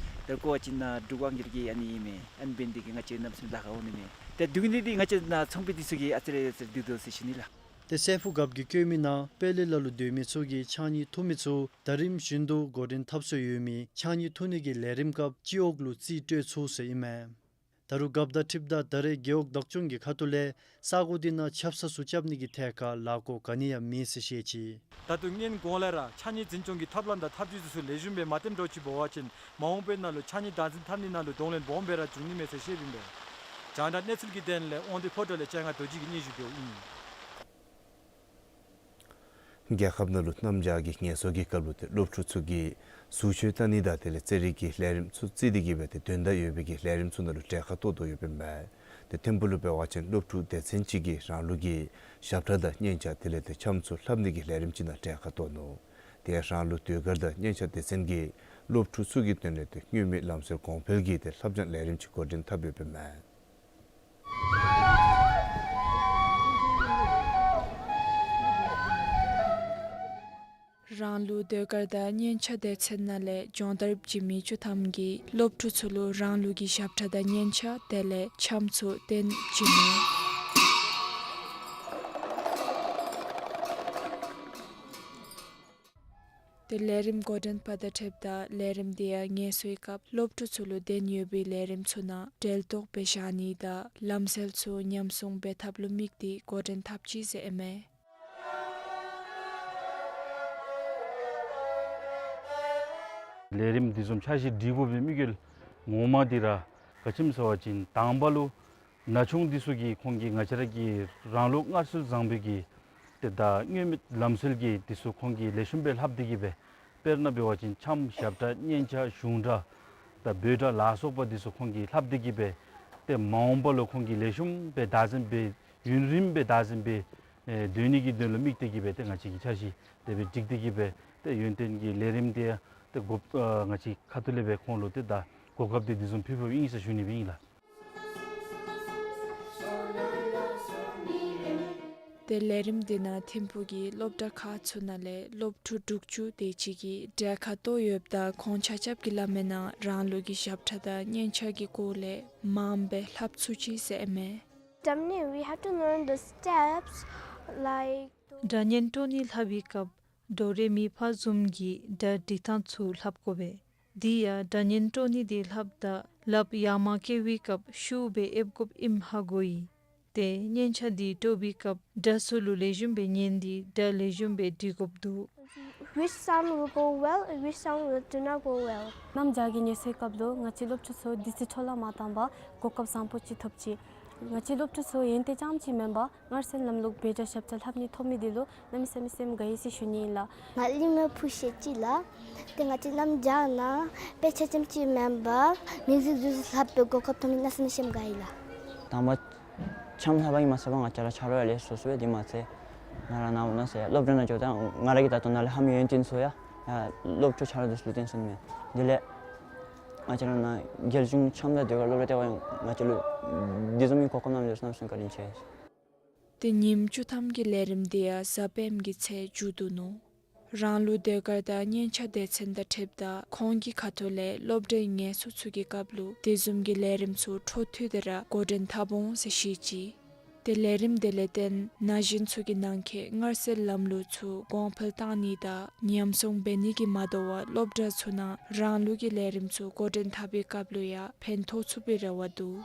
ད་རུང་བཀོ་བ་ཅིན་ནཱ་འབྲུག་དབང་རྒྱལ་གྱི་ཨ་ནི་ཨིན་མས། ཨ་ནི་འབད་ནི་འདི་གིས་ང་བཅས་གནམ་མེད་ས་མེད་ལཱ་ཁག་འོང་ནི་མས། ཏེ་སྡུག་བསྔལ་འདི་ང་བཅས་ནཱ་ཚོང་པའི་འདི་ཚུ་གིས་ཨ་ཙི་རེ་ཨ་ཙི་རེ་སྡུག་དོ་ཟེར་ཞུ་ནི་ལགས། ཏེ་སྲས་ཕུག་རྒཔོ་གིས་བཀོད་མི་ནང་དཔལ་ལེ་ལ་ལུ་སྡོད་མི་ཚུ་གིས་ཕྱགས་སྙིགས་འཐུ་མི་ཚུ་ཟླ་རིམ་བཞིན་དུ་འགོ་འདྲེན་འཐབ་སྲོལ་ཡོད་མི་ཕྱགས་སྙིགས་འཐུ་ནི་གི་ལས་རིམ་སྐབས་སྤྱི་འོག་ལུ་རྩིས་སྤྲོད་ཚུགས་ཟེར་ཨིན་མས། ད་རུང་རྒཔོ་དང་འཁྲིལཝ་ད་ད་རེས་རྒེད་འོག་བདག་སྐྱོང་གི་ཁ་ཐུག་ལས་ས་གོ་འདི་ནང་ཆབ་གསང་ཚུ་རྐྱབ་ནི་གི་ཐད་ཁར་ལཱ་འགོ་ག་ནི་ཡང་མེད་ཟེར་བཤད་ཅི། ད་ལྟོ་སྔོན་གོང་ལས་ར་ཕྱགས་སྙིགས་འཛིན་སྐྱོང་གི་ཐབས་ལམ་དང་ཐབས་བྱུས་འདི་ཚུ་ལེགས་ཤོམ་སྦེ་མ་བཏོན་འགྱོ་ཅིག་འབད་བ་ཅིན་མ་འོངས་པའི་ནང་ལུ་ཕྱགས་སྙིགས་བདག་འཛིན་འཐབ་ནི་ནང་ལུ་གདོང་ལེན་སྦོམ་སྦེ་ར་འབྱུང་ནི་མས་ཟེར་བཤདཔ་ཨིན་པས། རྒྱང་བསྒྲགས་གནས་ཚུལ་གྱི་དོན་ལས་དབང་འདུས་ཕོ་བྲང་ལས་ལྕང་ང་རྡོ་རྗེ་གིས་སྙན་ཞུ་འབདཝ་ཨིན། རྒྱལ་ཁབ་ནང་ལུ་གནམ་བྱཱར་གྱི་ངལ་གསོ་གི་སྐབས་ལུ་ཏེ་སློབ་ཕྲུག་ཚུ་གིས་ཟུར་ཆོས་བལྟ་ནི་དང་དེ་ལས་རྩེད་རིགས་ཀྱི་ལས་རིམ་ཚུ་བརྩིས་ཏེ་གི་སྦེ་ཏེ་དོན་དག་ཡོད་པའི་གི་ལས་རིམ་ཚུ་ནང་ལུ་གྲལ་ཁར་གཏོགས་དོ་ཡོདཔ་ཨིན་མས། ཏེ་ཐིམ་ཕུག་ལུ་འབད་བ་ཅིན་སློབ་ཕྲུག་སྡེ་ཚན་ཅིག་གིས་རང་ལུགས་ཀྱི་ཞབས་ཁྲ་དང་སྙན་ཆ་དེ་ལས་ཏེ་འཆམ་ཚུ་ལྷབ་ནི་གི་ལས་རིམ་ཅིག་ནང་གྲལ་ཁར་གཏོགས་ནུག། ཏེ་རང་ལུགས་ཟློས་གར་དང་སྙན་ཆ་སྡེ་ཚན་གྱིས་སློབ་ཕྲུག་ཚུ་གི་དོན་ལས་ཏེ་མངོན་མེད་ལམ་སྲོལ་གོང་འཕེལ་གྱི་ཏེ་ལྷབ་སྦྱང་ལས་རིམ་ཅིག་འགོ་འདྲེན་འཐབ་ཡོདཔ་ཨིན་མས། རང་ལུགས་ཟློས་གར་དང་སྙན་ཆ་སྡེ་ཚན་ནང་ལས་སྦྱོང་བརྡར་བྱིན་མི་བཅུ་ཐམ་གྱིས་སློབ་ཕྲུག་ཚུ་ལུ་རང་ལུགས་ཀྱི་ཞབས་ཁྲ་དང་སྙན་ཆ་དེ་ལས་འཆམ་ཚུ་སྟོན་བྱིན་ནུག། ཏེ་ལས་རིམ་འགོ་འདྲེན་པ་དང་འཁྲིལཝ་ད་ལས་རིམ་འདི་ཡང་ངལ་གསོའི་སྐབས་སློབ་ཕྲུག་ཚུ་ལུ་དོན་ཡོད་པའི་ལས་རིམ་ཚུ་ནང་འབྲེལ་གཏོགས་འབད་བཞག་ནི་དང་ལམ་སྲོལ་ཚུ་ཉམས་སྲུང་འབད་ཐབས་ལུ་དམིགས་ཏེ་འགོ་འདྲེན་འཐབ་ཅི་ཟེར་ཨིན་མས། ལས་རིམ་འདི་བཟུམ་འཆར་གཞི་སྒྲིག་དགོ་པའི་དམིགས་ཡུལ་ངོ་མ་འདི་ར་ག་ཅི་སྨོ་ཟེར་བ་ཅིན་དང་པ་ལུ་ན་ཆུང་འདི་ཚུ་གིས་ཁོང་གིས་ང་བཅས་ར་གི་རང་ལུགས་སྔར་སྲོལ་བཟང་པོའི་གི་ཏེ་ད་མངོན་མེད་ལམ་སྲོལ་གྱི་འདི་ཚུ་ཁོང་གིས་ལེགས་ཤོམ་སྦེ་ལྷབ་སྟེ་གི་སྦེ་དཔེར་ན་འབད་བ་ཅིན་འཆམ་ཞབས་ཁྲ་སྙན་ཆ་གཞུང་སྒྲ་དང་འབོད་སྒྲ་ལ་སོགས་པ་འདི་ཚུ་ཁོང་གིས་ལྷབ་སྟེ་གི་སྦེ་ཏེ་མ་འོངས་པ་ལུ་ཁོང་གིས་ལེགས་ཤོམ་སྦེ་བདག་འཛིན་འབད་ཡུན་རིངམོ་སྦེ་བདག་འཛིན་འབད་ཨེ་སྡོད་ནི་གི་དོན་ལུ་དམིགས་ཏེ་གི་སྦེ་ཏེ་ང་བཅས་ཀྱིས་འཆར་གཞི་དེ་སྦེ་སྒྲིག་སྟེ་གི་སྦེ་ཏེ་ཡོན་ཏན་གྱི་ལས་རིམ་འདི་ཏེ་གོ་ཨ་ང་བཅས་ཁ་ཐུག་ལས་སྦེ་ཁོང་ལུ་ཏེ་ད་གོ་སྐབས་འདི་འདི་བཟུམ་ཕུལ་ཕུལཝ་ཨིན་ཟེར་ཞུ་ནི་སྦེ་ཨིན་ལགས། ཏེ་ལས་རིམ་འདི་ནང་ཐིམ་ཕུག་གི་སློབ་གྲྭ་ཁག་ཚུ་ནང་ལས་སློབ་ཕྲུག་དྲུག་ཅུ་དེ་ཅིག་གིས་གྲལ་ཁར་གཏོགས་ཡོདཔ་ད་ཁོང་ཆ་ཁྱབ་ཀྱིས་སླབ་མིའི་ནང་རང་ལུགས་ཀྱི་ཞབས་ཁྲ་དང་སྙན་ཆ་གི་སྐོར་ལས་མངམ་སྦེ་ལྷབ་ཚུགས་ཅི་ཟེར་ཨིན་མས། སྒྲ་སྙན་we have to learn the steps like སྒྲ་སྙན་དཀྲོལ་ནི་ལྷབ་པའི་སྐབས་ཌོ་རེ་མི་ཕ་བཟུམ་གྱི་སྒྲ་སྒྲིག་ཐངས་ཚུ་ལྷབ་དགོ་པས། དེ་ཡང་སྒྲ་སྙན་དཀྲོལ་ནི་འདི་ལྷབ་ད་ལགཔ་ཡར་མར་བཀལ་བའི་སྐབས་ཤུགས་སྦེ་ཨེབ་དགོཔ་ཨིནམ་ཧ་གོ་ཡི། ཏེ་སྙན་ཆ་འདི་དཀྲོལ་བའི་སྐབས་སྒྲ་ཚུ་ལུ་ལེགས་ཤོམ་སྦེ་ཉན་ཏེ་སྒྲ་ལེགས་ཤོམ་སྦེ་སྒྲིག་དགོཔ་འདུག། Which sound will go well, which sound will do not go well. གནམ་བྱཱར་གྱི་ཉི་ཚེ་སྐབས་ལུ་ང་བཅས་སློབ་ཕྲུག་ཚུ་དུས་ཚོད་འཕྲོ་བརླག་མ་བཏང་པར་གོ་སྐབས་བཟང་པོ་ཅིག་ཐོབ་ཅི། ང་བཅས་སློབ་ཕྲུག་ཚུ་ཡོན་ཏན་རྐྱངམ་ཅིག་མེན་པར་སྔར་སྲོལ་ལམ་ལུགས་འབད་རྩ་ཞབས་ཕྱི་ལྷབ་ནི་ཐོབ་མི་འདི་ལུ་གནམ་མེད་ས་མེད་སེམས་དགའ་ཡི་ཟེར་ཞུ་ནི་ཨིན་ལགས། ང་ལི་མོ་ཕུ་ཤེ་ཅི་ལགས། ཏེ་ང་བཅས་གནམ་བྱཱར་ནང་དཔེ་ཆ་རྐྱངམ་ཅིག་མེན་པར་མིའུ་ཟིག་ཟུར་ལྷབ་པའི་གོ་སྐབས་ཐོབ་ནི་གནམ་མེད་ས་མེད་སེམས་དགའ་ཡི་ལགས། དང་པ་འཆམ་ལྷབ་པ་ཨིནམ་ཟེར་བ་ང་བཅས་ར་ཆ་རོགས་ཡང་ལེ་ཤ་ཚུ་ཡོད། དེ་མ་ཚད་ང་ར་ནཱ་ན་ཟེར་སློབ་གྲྭ་ནང་འགྱོཝ་ད་ང་ར་གིས་ད་ལྟོ་ནཱ་ལས་ལྷབ་མི་ཡོན་ཏན་ཚུ་ཡང་ཡང་སློབ་ཕྲུག་ཆ་རོགས་འདི་ཚུ་ལུ་བསྟན་ཚུགས་ནི་མས། དེ་ལས་ང་བཅས་ར་ནཱ་རྒྱལ་གཞུང་འཆམ་དང་ཟློས་གར་སློབ་གྲྭ་ལྟེ་བ་ཡང་ང་བཅས་ལུ་དེ་བཟུམ་མའི་གོ་སྐབས་གནང་མི་འདི་ཚུ་གནམ་མེད་ས་མེད་བཀའ་དྲིན་ཆེ། ཏེ་ཉིནམ་བཅུ་ཐམ་གྱི་ལས་རིམ་འདི་ཡང་གཟའ་སྤེནམ་གི་ཚེ་མཇུག་བསྡུ་ནུག། རང་ལུགས་ཟློས་གར་དང་སྙན་ཆ་སྡེ་ཚན་དང་འཁྲིལཝ་ད་ཁོང་གི་ཁ་ཐུག་ལས་སློབ་གྲྭའི་ངལ་གསོ་ཚུ་གི་སྐབས་ལུ་དེ་བཟུམ་གྱི་ལས་རིམ་ཚུ་འཕྲོ་མཐུད་དེ་ར་འགོ་འདྲེན་འཐབ་འོང་ཟེར་བཤད་ཅི། ཏེ་ལས་རིམ་དེ་ལས་བརྟེན་ན་གཞོན་ཚུ་གི་ནང་འཁོད་སྔར་སྲོལ་ལམ་ལུགས་ཚུ་གོང་འཕེལ་བཏང་ནི་དང་ཉམས་སྲུང་འབད་ནི་གིས་མ་དོ་བར་སློབ་གྲྭ་ཚུ་ནང་རང་ལུགས་ཀྱི་ལས་རིམ་ཚུ་འགོ་འདྲེན་འཐབ་པའི་སྐབས་ལུ་ཡང་ཕན་ཐོགས་ཚུགས་པའི་རེ་བ་འདུག།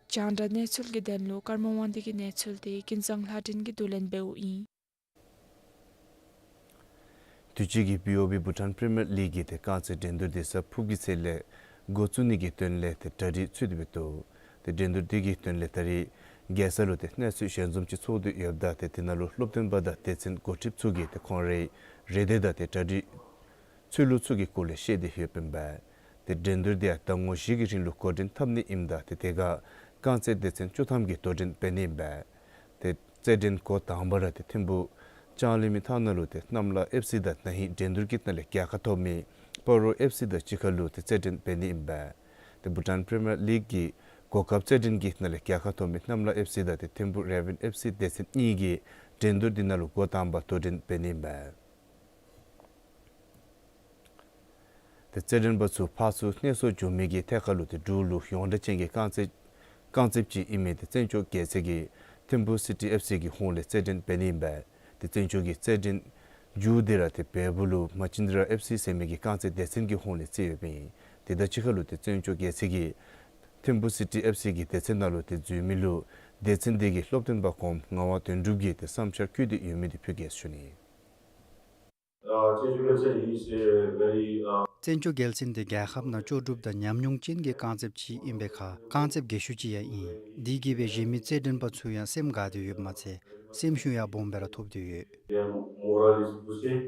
རྒྱང་བསྒྲགས་གནས་ཚུལ་གྱི་དོན་ལུ་ཀརྨ་དབང་འདུས་ཀྱི་གནས་ཚུལ་དེ་ཀུན་བཟང་ལྷ་སྒྲོན་གྱིས་བསྡུ་ལེན་འབདཝ་ཨིན། དུས་ཅི་གི་བི་ཨོ་བི་བྷུ་ཊཱན་པི་རི་མི་ཡར་ལིག་གི་ཏེ་རྐང་རྩེད་འགྲན་བསྡུར་དེ་གཟའ་ཕུརཔ་གི་ཚེ་ལས་འགོ་བཙུགས་ནི་གི་དོན་ལས་ཏེ་གྲ་སྒྲིག་ཚུད་དེ་འབད་དོ། ཏེ་འགྲན་བསྡུར་དེ་གི་དོན་ལས་ད་རིས་རྒྱལ་ས་ལུ་ཏེ་གནས་ཚུལ་ཞལ་འཛོམས་ཅིག་ཚོགས་ཏེ་ཡོདཔ་ད་ཏེ་དེ་ནང་ལུ་སློབ་སྟོན་པ་དང་སྡེ་ཚན་འགོ་ཁྲིདཔ་ཚུ་གིས་ཏེ་ཁོང་རའི་རེ་འདོད་དང་ཏེ་གྲ་སྒྲིག་ཚུལ་ལུགས་ཚུ་གི་སྐོར་ལས་བཤད་དེ་ཡོདཔ་ཨིན་པས། ཏེ་འགྲན་བསྡུར་དེ་ཡང་ཟླ་ངོ་བཞི་གི་རིང་ལུ་འགོ་འདྲེན་འཐབ་ནི་ཨིནམ་ད་ཏེ་དེ་ཁར་རྐང་རྩེད་སྡེ་ཚན་བཅུ་ཐམ་གྱིས་དོ་འགྲན་འབད་ནི་ཨིན་པས། ཏེ་རྩེད་འགྲན་འགོ་དང་པ་ར་ཏེ་ཐིམ་ཕུག་ལྕང་གླིང་མི་ཐང་ནང་ལུ་ཏེ་གནམ་ལྷ་ཨེཕ་སི་དང་ན་ཧིང་འགྲན་བསྡུར་གྱི་ནང་ལས་རྒྱལ་ཁ་ཐོབ་མི་སྤ་རོ་ཨེཕ་སི་དང་གཅིག་ཁར་ལུ་ཏེ་རྩེད་འགྲན་འབད་ནི་ཨིན་པས། ཏེ་བྷུ་ཊཱན་པི་རི་མི་ཡར་ལིག་གི་གོ་སྐབས་རྩེད་འགྲན་གྱི་ནང་ལས་རྒྱལ་ཁ་ཐོབ་མི་གནམ་ལྷ་ཨེཕ་སི་དང་ཏེ་ཐིམ་ཕུག་རེ་ཝན་ཨེཕ་སི་སྡེ་ཚན་གཉིས་ཀྱིས་འགྲན་བསྡུར་འདི་ནང་ལུ་འགོ་དང་པ་དོ་འགྲན་འབད་ནི་ཨིན་པས། ཏེ་རྩེད་འགྲན་པ་ཚུ་ཕར་ཚུར་གནས་སོར་འགྱོ་མི་གི་ཐད་ཁར་ལུ་ཏེ་འབྲུག་ལུ་ཡོངས་གྲགས་ཅན་གྱི་རྐང་རྩེད་རྐང་རྩེདཔ་ཅིག་ཨིན་མི་ཏེ་བཙན་སྐྱོགས་རྒྱལ་མཚན་གྱིས་ཐིམ་ཕུག་སི་ཊི་ཨེཕ་སི་གི་ཧོངས་ལས་རྩེད་འགྲན་འབད་ནི་ཨིན་པས། ཏེ་བཙན་སྐྱོགས་ཀྱི་རྩེད་འགྲན་མཇུག་འདི་ར་ཏེ་བལ་པོ་ལུ་མ་ཅིན་དྲ་ཨེཕ་སི་ཟེར་མི་གི་རྐང་རྩེད་སྡེ་ཚན་གྱི་ཧོངས་ལས་རྩེད་ཡོདཔ་ཨིན། ཏེ་དང་གཅིག་ཁར་ལུ་ཏེ་བཙན་སྐྱོགས་རྒྱལ་མཚན་གྱིས་ཐིམ་ཕུག་སི་ཊི་ཨེཕ་སི་གི་སྡེ་ཚན་ནང་ལུ་ཏེ་འཛུལ་མི་ལུ་སྡེ་ཚན་དེ་གི་སློབ་སྟོན་པ་གོངམ་ངག་དབང་དོན་གྲུབ་ཀྱིས་ཏེ་བསམ་འཆར་བཀོད་དེ་ཡོད་མི་དེ་ཕུལ་གེ་ཟེར་ཞུ་ནི། ཨ་བཙན་སྐྱོགས་རྒྱལ་མཚན་is a very, uh, བཙན་སྐྱོགས་རྒྱལ་མཚན་དེ་རྒྱལ་ཁབ་ནང་ལྕོགས་གྲུབ་དང་ཉམས་མྱོང་ཅན་གྱི་རྐང་རྩེདཔ་ཅིག་ཨིན་པའི་ཁར་རྐང་རྩེདཔ་རྒས་ཤོས་ཅིག་ཡང་ཨིན། དེ་གིས་སྦེ་གཞན་མི་རྩེད་འགྲན་པ་ཚུ་ཡང་སེམས་དགའ་སྟེ་ཡོདཔ་མ་ཚད་སེམས་ཤུགས་ཡང་སྦོམ་སྦེ་ར་ཐོབ་སྟེ་ཡོད། Their morale is boosted.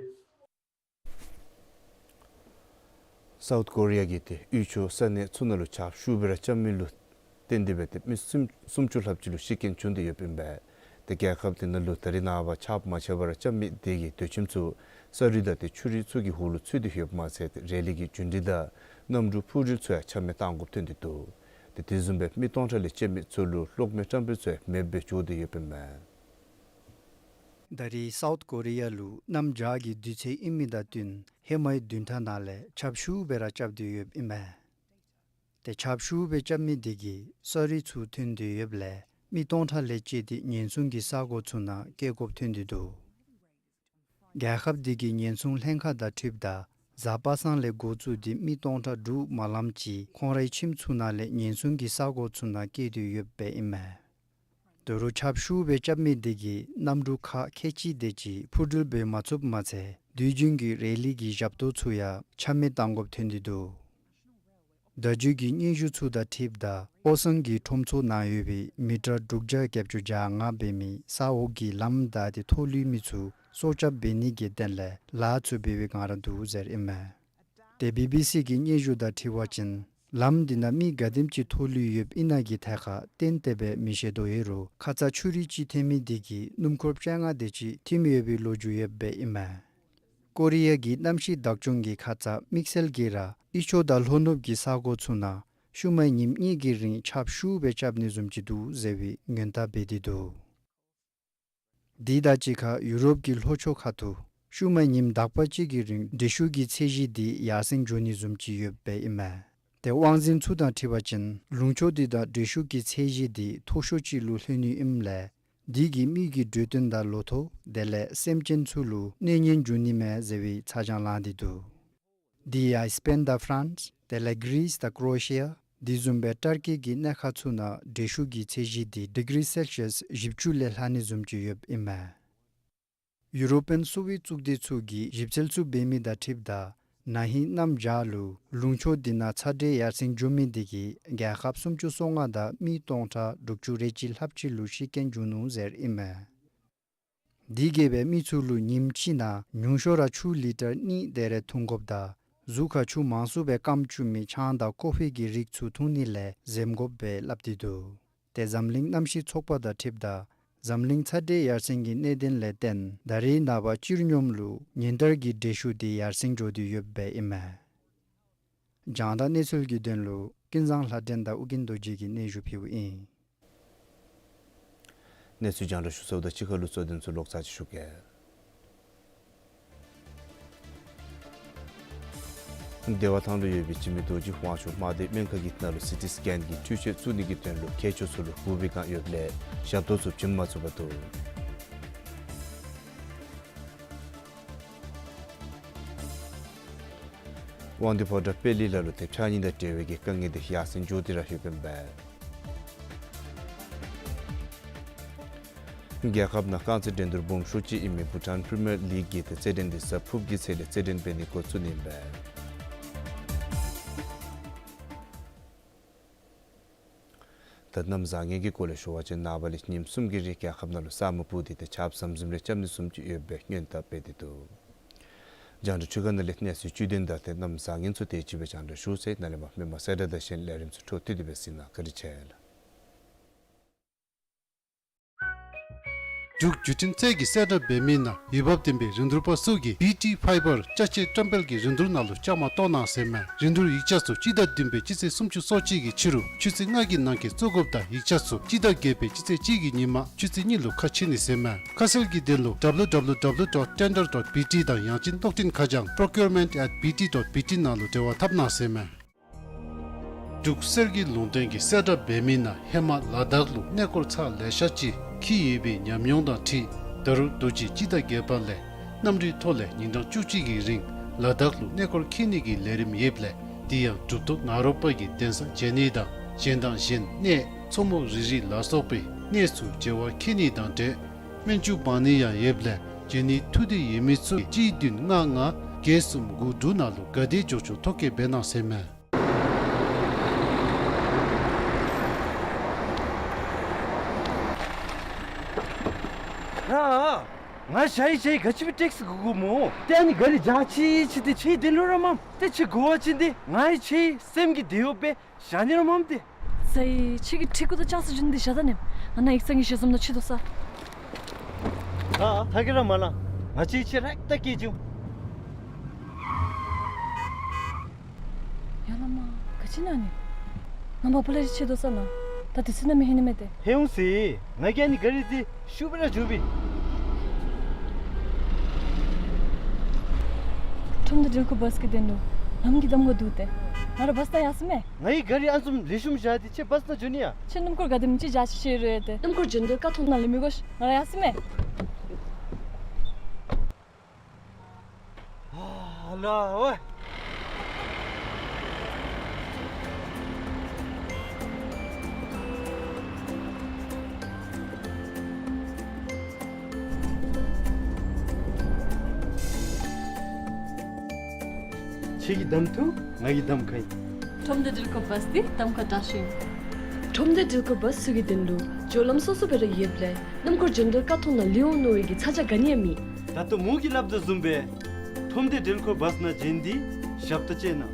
སའུཐ་ཀོ་རི་ཡ་གི་ཏེ་དབུས་ཕྱོགས་ས་གནས་ཚུ་ནང་ལུ་ཆརཔ་ཤུགས་སྦེ་ར་རྐྱབ་མི་ལུ་བརྟེན་ཏེ་སྦེ་ཏེ་མི་སུམ་སུམ་ཅུ་ལྷགཔ་ཅིག་ལུ་ཤི་རྐྱེན་བྱུང་སྟེ་ཡོདཔ་ཨིན་པས། ཏེ་རྒྱལ་ཁབ་དེ་ནང་ལུ་ད་རིས་ནངས་པ་ཆརཔ་མ་ཆགས་པར་རྐྱབ་མི་དེ་གིས་སྡོད་ཁྱིམ་ཚུ་ས་རུད་དང་ཏེ་ཆུ་རུད་ཚུ་གི་འོག་ལུ་ཚུད་དེ་ཡོདཔ་མ་ཚད་ཏེ་རས་ལིག་གི་རྒྱུན་རིས་དང་གནམ་གྲུ་འཕུར་འགྲུལ་ཚུ་ཡང་ཆ་མེད་གཏང་དགོཔ་ཐོན་ཏེ་འདུག། ཏེ་དེ་བཟུམ་སྦེ་མི་སྟོང་ཕྲག་ལས་བཅད་མི་ཚུ་ལུ་གློག་མེ་བཀྲམ་སྤེལ་ཚུ་ཡང་མེདཔ་སྦེ་འགྱོ་སྟེ་ཡོདཔ་ཨིན་པས། ད་རིས་སའུཐ་ཀོ་རི་ཡ་ལུ་གནམ་བྱཱར་གྱི་དུས་ཚོད་ཨིན་མི་དང་བསྟུན་ཧེ་མའི་བདུན་ཕྲག་ནང་ལས་ཆརཔ་ཤུགས་སྦེ་ར་རྐྱབ་སྟེ་ཡོདཔ་ཨིན་མས། ཏེ་ཆརཔ་ཤུགས་སྦེ་རྐྱབ་མི་དེ་གིས་ས་རུད་ཚུ་ཐོན་ཏེ་ཡོདཔ་ལས་མི་སྟོང་ཕྲག་ལས་བཅད་དེ་ཉེན་སྲུང་གི་ས་གོ་ཚུ་ནང་བསྐྱལ་དགོཔ་ཐོན་ཏེ་འདུག། རྒྱལ་ཁབ་དེ་གི་ཉེན་སྲུང་ལྷན་ཁག་དང་འཁྲིལཝ་ད་གཟའ་པ་སངས་ལས་འགོ་བཙུགས་ཏེ་མི་སྟོང་ཕྲག་དྲུག་མ་ལངམ་ཅིག་ཁོང་རའི་ཁྱིམ་ཚུ་ནང་ལས་ཉེན་སྲུང་གི་ས་གོ་ཚུ་ནང་བསྐྱལ་ཏེ་ཡོདཔ་ཨིན་མས། ད་རུང་ཆརཔ་ཤུགས་སྦེ་རྐྱབ་མི་དེ་གིས་གནམ་གྲུ་ཁག་ཁལ་གཅིག་དེ་ཅིག་འཕུར་འགྲུལ་འབད་མ་ཚུགསཔ་མ་ཚད་དུས་རྒྱུན་གྱི་རས་ལིག་གི་ཞབས་ཏོག་ཚུ་ཡང་ཆ་མེད་གཏང་དགོཔ་ཐོན་ཏེ་འདུག། བརྡ་བརྒྱུད་ཀྱི་སྙན་ཞུ་ཚུ་དང་འཁྲིལཝ་ད་ཨོ་སང་གི་ཁྲོམ་ཚོགས་ནང་ཡོད་པའི་མི་ཊར་དྲུག་བརྒྱ་བརྒྱད་ཅུ་གྱ་ལྔ་འབད་མི་ས་འོག་གི་ལམ་བདའ་སྟེ་ཐོག་ལུས་མི་ཚུ་སྲོག་སྐྱབས་འབད་ནི་གི་དོན་ལས་ལཱ་ཚུ་འབད་བའི་བསྒང་ར་འདུག་ཟེར་ཨིན་མས། ཏེ་བི་བི་སི་གི་སྙན་ཞུ་དང་འཁྲིལ་བ་ཅིན་ལམ་འདི་ནང་མི་ག་དེམ་ཅིག་ཐོག་ལུས་ཡོདཔ་ཨིན་ན་གི་ཐད་ཁར་གཏན་གཏན་སྦེ་མི་ཤེས་དོ་ཡོད་རུང་ཁ་ཙ་ཆུ་རུད་ཅིག་ཐོན་མི་དེ་གིས་སྣུམ་འཁོར་བཅོ་ལྔ་དེ་ཅིག་ཐིམ་ཡོད་པའི་ལོ་རྒྱུས་ཡོདཔ་ཨིན་མས། ཀོ་རི་ཡ་གི་གནམ་གཤིས་བདག་སྐྱོང་གིས་ཁ་ཙ་དམིགས་བསལ་གྱིས་ར་དབུས་ཕྱོགས་དང་ལྷོ་ནུབ་ཀྱི་ས་གོ་ཚུ་ནང་ཤུལ་མའི་ཉིནམ་གཉིས་ཀྱི་རིང་ཆརཔ་ཤུགས་སྦེ་རྐྱབ་ནི་བཟུམ་ཅིག་འདུག་ཟེར་བའི་སྔོན་བརྡ་འབད་དེ་འདུག། དེ་དང་གཅིག་ཁར་ཡུ་རོབ་ཀྱི་ལྷོ་ཕྱོགས་ཁ་ཐུག་ཤུལ་མའི་ཉིནམ་དག་པ་ཅིག་གི་རིང་འགྲུལ་བཞུད་ཀྱི་ཚད་གཞི་དེ་ཡར་སེང་འགྱོ་ནི་བཟུམ་ཅིག་ཡོདཔ་ཨིན་མས། ཏེ་དབང་འཛིན་ཚུ་དང་འཁྲིལ་བ་ཅིན་ལུང་ཕྱོགས་དེ་དང་འགྲུལ་བཞུད་ཀྱི་ཚད་གཞི་དེ་མཐོ་ཤོས་ཅིག་ལུ་ལྷོད་ནི་ཨིནམ་ལས་དེ་གིས་མི་གི་འགྲོ་དོན་དང་ལོ་ཐོག་དེ་ལས་སེམས་ཅན་ཚུ་ལུ་གནོད་ཉེན་འབྱུང་ནི་མས་ཟེར་བའི་ཚ་གྱང་ལངས་ཏེ་འདུག། དེ་ཡང་སྤེན་དང་ཧྥ་རན་སི་ དེ་ལས་གི་རིས་དང་ཀྲོ་ཨེ་ཤི་ཡ་དེ་བཟུམ་སྦེ་ཊར་ཀི་གི་གནས་ཁག་ཚུ་ནང་འདྲེས་ཤུགས་ཀྱི་ཚད་གཞི་དེ་ཌིག་རི་སེལ་ཤི་ཡས་བཞི་བཅུ་ལས་ལྷག་ནི་བཟུམ་ཅིག་ཡོདཔ་ཨིན་མས། ཡུ་རོ་པིའན་སོ་ཝིཊ་གཙུག་སྡེ་ཚུ་གིས་ཞིབ་འཚོལ་ཚུ་འབད་མི་དང་འཁྲིལཝ་ད་ན་ཧིང་གནམ་བྱཱར་ལུ་ལུང་ཕྱོགས་དེ་ནང་ཚ་དྲོད་ཡར་སེང་འགྱོ་མི་དེ་གིས་རྒྱལ་ཁབ་སུམ་ཅུ་སོ་ལྔ་དང་མི་སྟོང་ཕྲག་དྲུག་ཅུ་རེ་གཅིག་ལྷགཔ་ཅིག་ལུ་ཤི་རྐྱེན་བྱུང་ནུག་ཟེར་ཨིན་མས། དེ་གིས་སྦེ་མི་ཚུ་ལུ་ཉིནམ་གཅིག་ནང་ཉུང་ཤོས་ར་ཆུ་ལི་ཊར་གཉིས་དེ་རེ་འཐུང་དགོཔ་དང་གཟུགས་ཁར་ཆུ་མང་སུ་སྦེ་སྐམ་བཅུག་མི་ཆང་དང་ཀོ་ཕི་གི་རིགས་ཚུ་འཐུང་ནི་ལས་འཛེམ་དགོཔ་སྦེ་སླབ་སྟེ་འདུག། དེ་འཛམ་གླིང་གནམ་གཤིས་ཚོགས་པ་དང་འཁྲིལཝ་ད་འཛམ་གླིང་ཚ་དྲོད་ཡར་སེང་གི་གནད་དོན་ལས་བརྟེན་ད་རེས་ནངས་པ་སྤྱིར་སྙོམས་ལུ་ཉིན་ལྟར་གྱི་འདྲེས་ཤུགས་དེ་ཡར་སེང་འགྱོ་སྟེ་ཡོདཔ་ཨིན་མས། རྒྱང་བསྒྲགས་གནས་ཚུལ་གྱི་དོན་ལུ་ཀུན་བཟང་ལྷ་སྒྲོན་དང་ཨོ་རྒྱན་རྡོ་རྗེ་གིས་སྙན་ཞུ་ཕུལཝ་ཨིན། གནས་ཚུལ་རྒྱང་བསྒྲགས་ཞུ་ཚརཝ་དང་གཅིག་ཁར་ལུ་གཙོ་དོན་ཚུ་ལོག་ཚར་ཅིག་ཞུ་གེ། བདེ་བ་ཐང་ལུ་ཡོད་པའི་འཇིགས་མེད་རྡོ་རྗེ་དབང་ཕྱུག་དམར་མདོག་སྨན་ཁང་གི་ནང་ལུ་སི་ཊི་སི་ཀེན་གྱི་འཕྲུལ་ཆས་བཙུགས་ནི་གི་དོན་ལུ་མཁས་མཆོག་ཚུ་ལུ་སྒུག་པའི་བསྒང་ཡོདཔ་ལས་ཞབས་ཏོག་ཚུ་བྱིན་མ་ཚུགས་པར་འདུག། དབང་འདུས་ཕོ་བྲང་པད་གླིང་ལ་ལུ་ཏེ་ཕྱགས་སྙིགས་དང་འབྲེལ་བའི་གི་དཀའ་ངལ་དེ་ཡར་སེང་འགྱོ་སྟེ་ར་ཡོདཔ་ཨིན་པས། རྒྱལ་ཁབ་ནང་རྐང་རྩེད་འགྲན་བསྡུར་སྦོམ་ཤོས་ཅིག་ཨིན་མི་བྷུ་ཊཱན་པི་རི་མི་ཡར་ལིག་གི་ཏེ་རྩེད་འགྲན་དེ་གཟའ་ཕུརཔ་གི་ཚེས་ལས་རྩེད་འགྲན་འབད་ནི་འགོ་བཙུགས་ནི་ཨིན་པས། ད་གནམ་བཟང་ངན་གྱི་སྐོར་ལས་ཞུ་བ་ཅིན་ནངས་པ་ལས་ཉིནམ་གསུམ་གྱི་རིང་རྒྱལ་ཁབ་ནང་ལུ་ས་སྨུག་སྤུབས་ཏེ་ཏེ་ཆརཔ་ཟམ་ཟིམ་རེ་རྐྱབ་ནི་བཟུམ་ཅིག་ཡོདཔ་སྦེ་སྔོན་བརྡ་སྤེལ་ཏེ་འདུག། རྒྱང་བསྒྲགས་འཕྲུལ་ཁང་ནང་ལས་གནས་ཚུལ་བཅུད་དོན་དང་ཏེ་གནམ་བཟང་ངན་ཚུ་དེ་ཅིག་སྦེ་རྒྱང་བསྒྲགས་ཞུ་ཚར་ཡི། ནཱ་ལས་མར་མི་མང་གསལ་བསྒྲགས་དང་གཞན་ལས་རིམ་ཚུ་འཕྲོ་མཐུད་དེ་སྦེ་གཟིགས་གནང་། བཀའ་དྲིན་ཆེ་ལགས། འབྲུག་བརྒྱུད་འཕྲིན་རྩལ་གྱི་གསལ་བསྒྲགས་འབད་མི་ནང་ཡུལ་བབ་ལྡན་པའི་རིན་བསྡུར་པ་ཚུ་གིས་བི་ཊི་ཕའི་བར་ཅ་ཆས་བཀྲམ་སྤེལ་གྱི་རིན་བསྡུར་ནང་ལུ་བཅའ་མར་གཏོགས་གནང་ཟེར་མས། རིན་བསྡུར་ཡིག་ཆ་ཚུ་སྤྱི་ཟླ་བདུན་པའི་སྤྱི་ཚེས་སུམ་ཅུ་སོ་གཅིག་གི་ཕྱི་རུ་ཆུ་ཚོད་ལྔ་གི་ནང་འཁོད་བཙུགས་དགོཔ་དང་ཡིག་ཆ་ཚུ་སྤྱི་ཟླ་བརྒྱད་པའི་སྤྱི་ཚེས་གཅིག་གི་ཉིན་མ་ཆུ་ཚོད་གཉིས་ལུ་ཁ་ཕྱེ་ནི་ཟེར་མས། ཁ་གསལ་གྱི་དོན་ལུ་ཌབ་ལུ་ཌབ་ལུ་ཌབ་ལུ་ཌོཊ་ཊེན་ཌར་ཌོཊ་བི་ཊི་དང་ཡང་ཅིན་གློག་འཕྲིན་ཁ་བྱང་པྲོ་ཀིའུར་མེནཊ་ཨེཊ་བི་ཊི་ཌོཊ་བི་ཊི་ནང་ལུ་འབྲེལ་བ་འཐབ་གནང་ཟེར་མས། འབྲུག་གསེར་གྱི་ལུང་བསྟན་གྱི་གསལ་བསྒྲགས་འབད་མི་ནང་ཧེ་མ་ལ་དྭགས་ལུ་གནས་སྐོར་ཚར་ལེ་ཤ་ཅིག་འཁྱིད་ཡོད་པའི་ཉམས་མྱོང་དང་འཁྲིལ་ད་རུང་དུས་ཅི་སྤྱི་ཟླ་བརྒྱད་པ་ལས་གནམ་གྲུའི་ཐོག་ལས་ཉིན་གྲངས་བཅུ་གཅིག་གི་རིང་ལ་དྭགས་ལུ་གནས་སྐོར་འཁྱིད་ནི་གི་ལས་རིམ་ཡོདཔ་ལས་དེ་ཡང་གྲུབ་ཐོབ་ནཱ་རོ་པ་གི་གདན་ས་མཇལ་ནི་དང་གཞན་དང་གཞན་གནས་མཚོ་མོ་རི་རི་ལ་སོགས་པའི་གནས་ཚུ་མཇལ་བར་འཁྱིད་ནི་དང་འབྲེལ་སྨན་ཆུ་སྦང་ནི་ཡང་ཡོདཔ་ལས་མཇལ་ནི་ཐུགས་འདོད་ཡོད་མི་ཚུ་གཅིག་བདུན་ལྔ་ལྔ་བརྒྱད་གསུམ་དགུ་དྲུག་ནང་ལུ་ག་དེ་མགྱོགས་མགྱོགས་ཐོ་བཀོད་འབད་གནང་ཟེར་མས། ར། ང་ཞ་ཡི་ཞ་ཡི་ག་ཅི་སྦེ་ཊེག་སི་གོ་དགོ་སྨོ། ཏེ་ཨ་ནི་ག་རི་འཇག་ཅི་ཅི་ཏེ་ཁྱེད་དེ་ལུ་ར་མམ། ཏེ་ཁྱེད་གོ་བ་ཅིན་ཏེ་ང་ཡི་ཁྱེད་སེམས་ཀྱི་དེ་ཡོད་པའི་ཞག་ནི་ར་མམ་ཏེ། ས་ཡི་ཁྱེད་ཀྱི་ཁྲིག་ཀུ་དང་ཅང་ས་ཇུན་དེ་ཞག་ད་ནེམ། ང་ན་ཡིག་ཚང་གི་ཞག་ཟམ་ན་ཆི་དོ་ས། ཨ་ཐ་གི་ར་མ་ལ། ང་ཅི་ཁྱེད་རེག་ཏ་ཀེ་ཇུ། ཡ་ལ་མ། ག་ཅི་ན་ནི། ང་མ་པ་ལ་རི་ཆེ་དོ་ས་ན། ད་དེ་སི་ན་མི་ཧེ་ནི་མེད་དེ། ཧེ་ཡོང་སི། ང་གིས་ཨ་ནི་ག་རི་དེ་ཤུབ་ར་འཇུ་བི། ཁྲོམ་སྡེ་འགྲུལ་འཁོར་བཱས་ཀྱི་དོན་ལུ་ལམ་གྱི་གདམ་ཁ་འདུག་སྟེ། ང་ར་བཱས་ན་ཡར་སོང་མས། ང་ཡི་ག་རི་ཨ་ནི་བཟུམ་ལེགས་ཤོམ་བཞག་སྟེ་ཁྱེད་བཱས་ན་འགྱོ་ནི་ཡ། ཁྱེད་སྣུམ་འཁོར་ག་དེམ་ཅིག་བཞག་ཅི་ཤེས་རུང་ཡོད་དེ། སྣུམ་འཁོར་འགྱོ་འདོད་ཀ་ཐོང་ནང་ལས་མི་དགོ་ཤིག། ང་ར་ཡར་སོང་མས། ཨ་ལ་ཝེ། ཁྱེད་ཀྱིས་གདམ་འཐུ། ང་གིས་གདམ་ཁ་ཨིན། ཁྲོམ་སྡེ་འགྲུལ་འཁོར་བཱས་འདི་གདམ་ཁ་དྲག་ཤོས་ཨིན། ཁྲོམ་སྡེ་འགྲུལ་འཁོར་བཱས་ཚུ་གི་དོན་ལུ་སྦྱོར་ལམ་སོ་སོ་སྦེ་ར་ཡོདཔ་ལས་སྣུམ་འཁོར་འགྱོ་འདོད་ཀ་ཐོང་ནང་ལུས་འོང་མནོ་བའི་གི་ཚ་གྱང་ག་ནི་ཡང་མེད། ད་ལྟོ་མོ་གིས་སླབ་དོ་བཟུམ་སྦེ་ཁྲོམ་སྡེ་འགྲུལ་འཁོར་བཱས་ནང་འབྱོན་ཏེ་ཞབས་ཏོག་སྤྱོད་གནང་།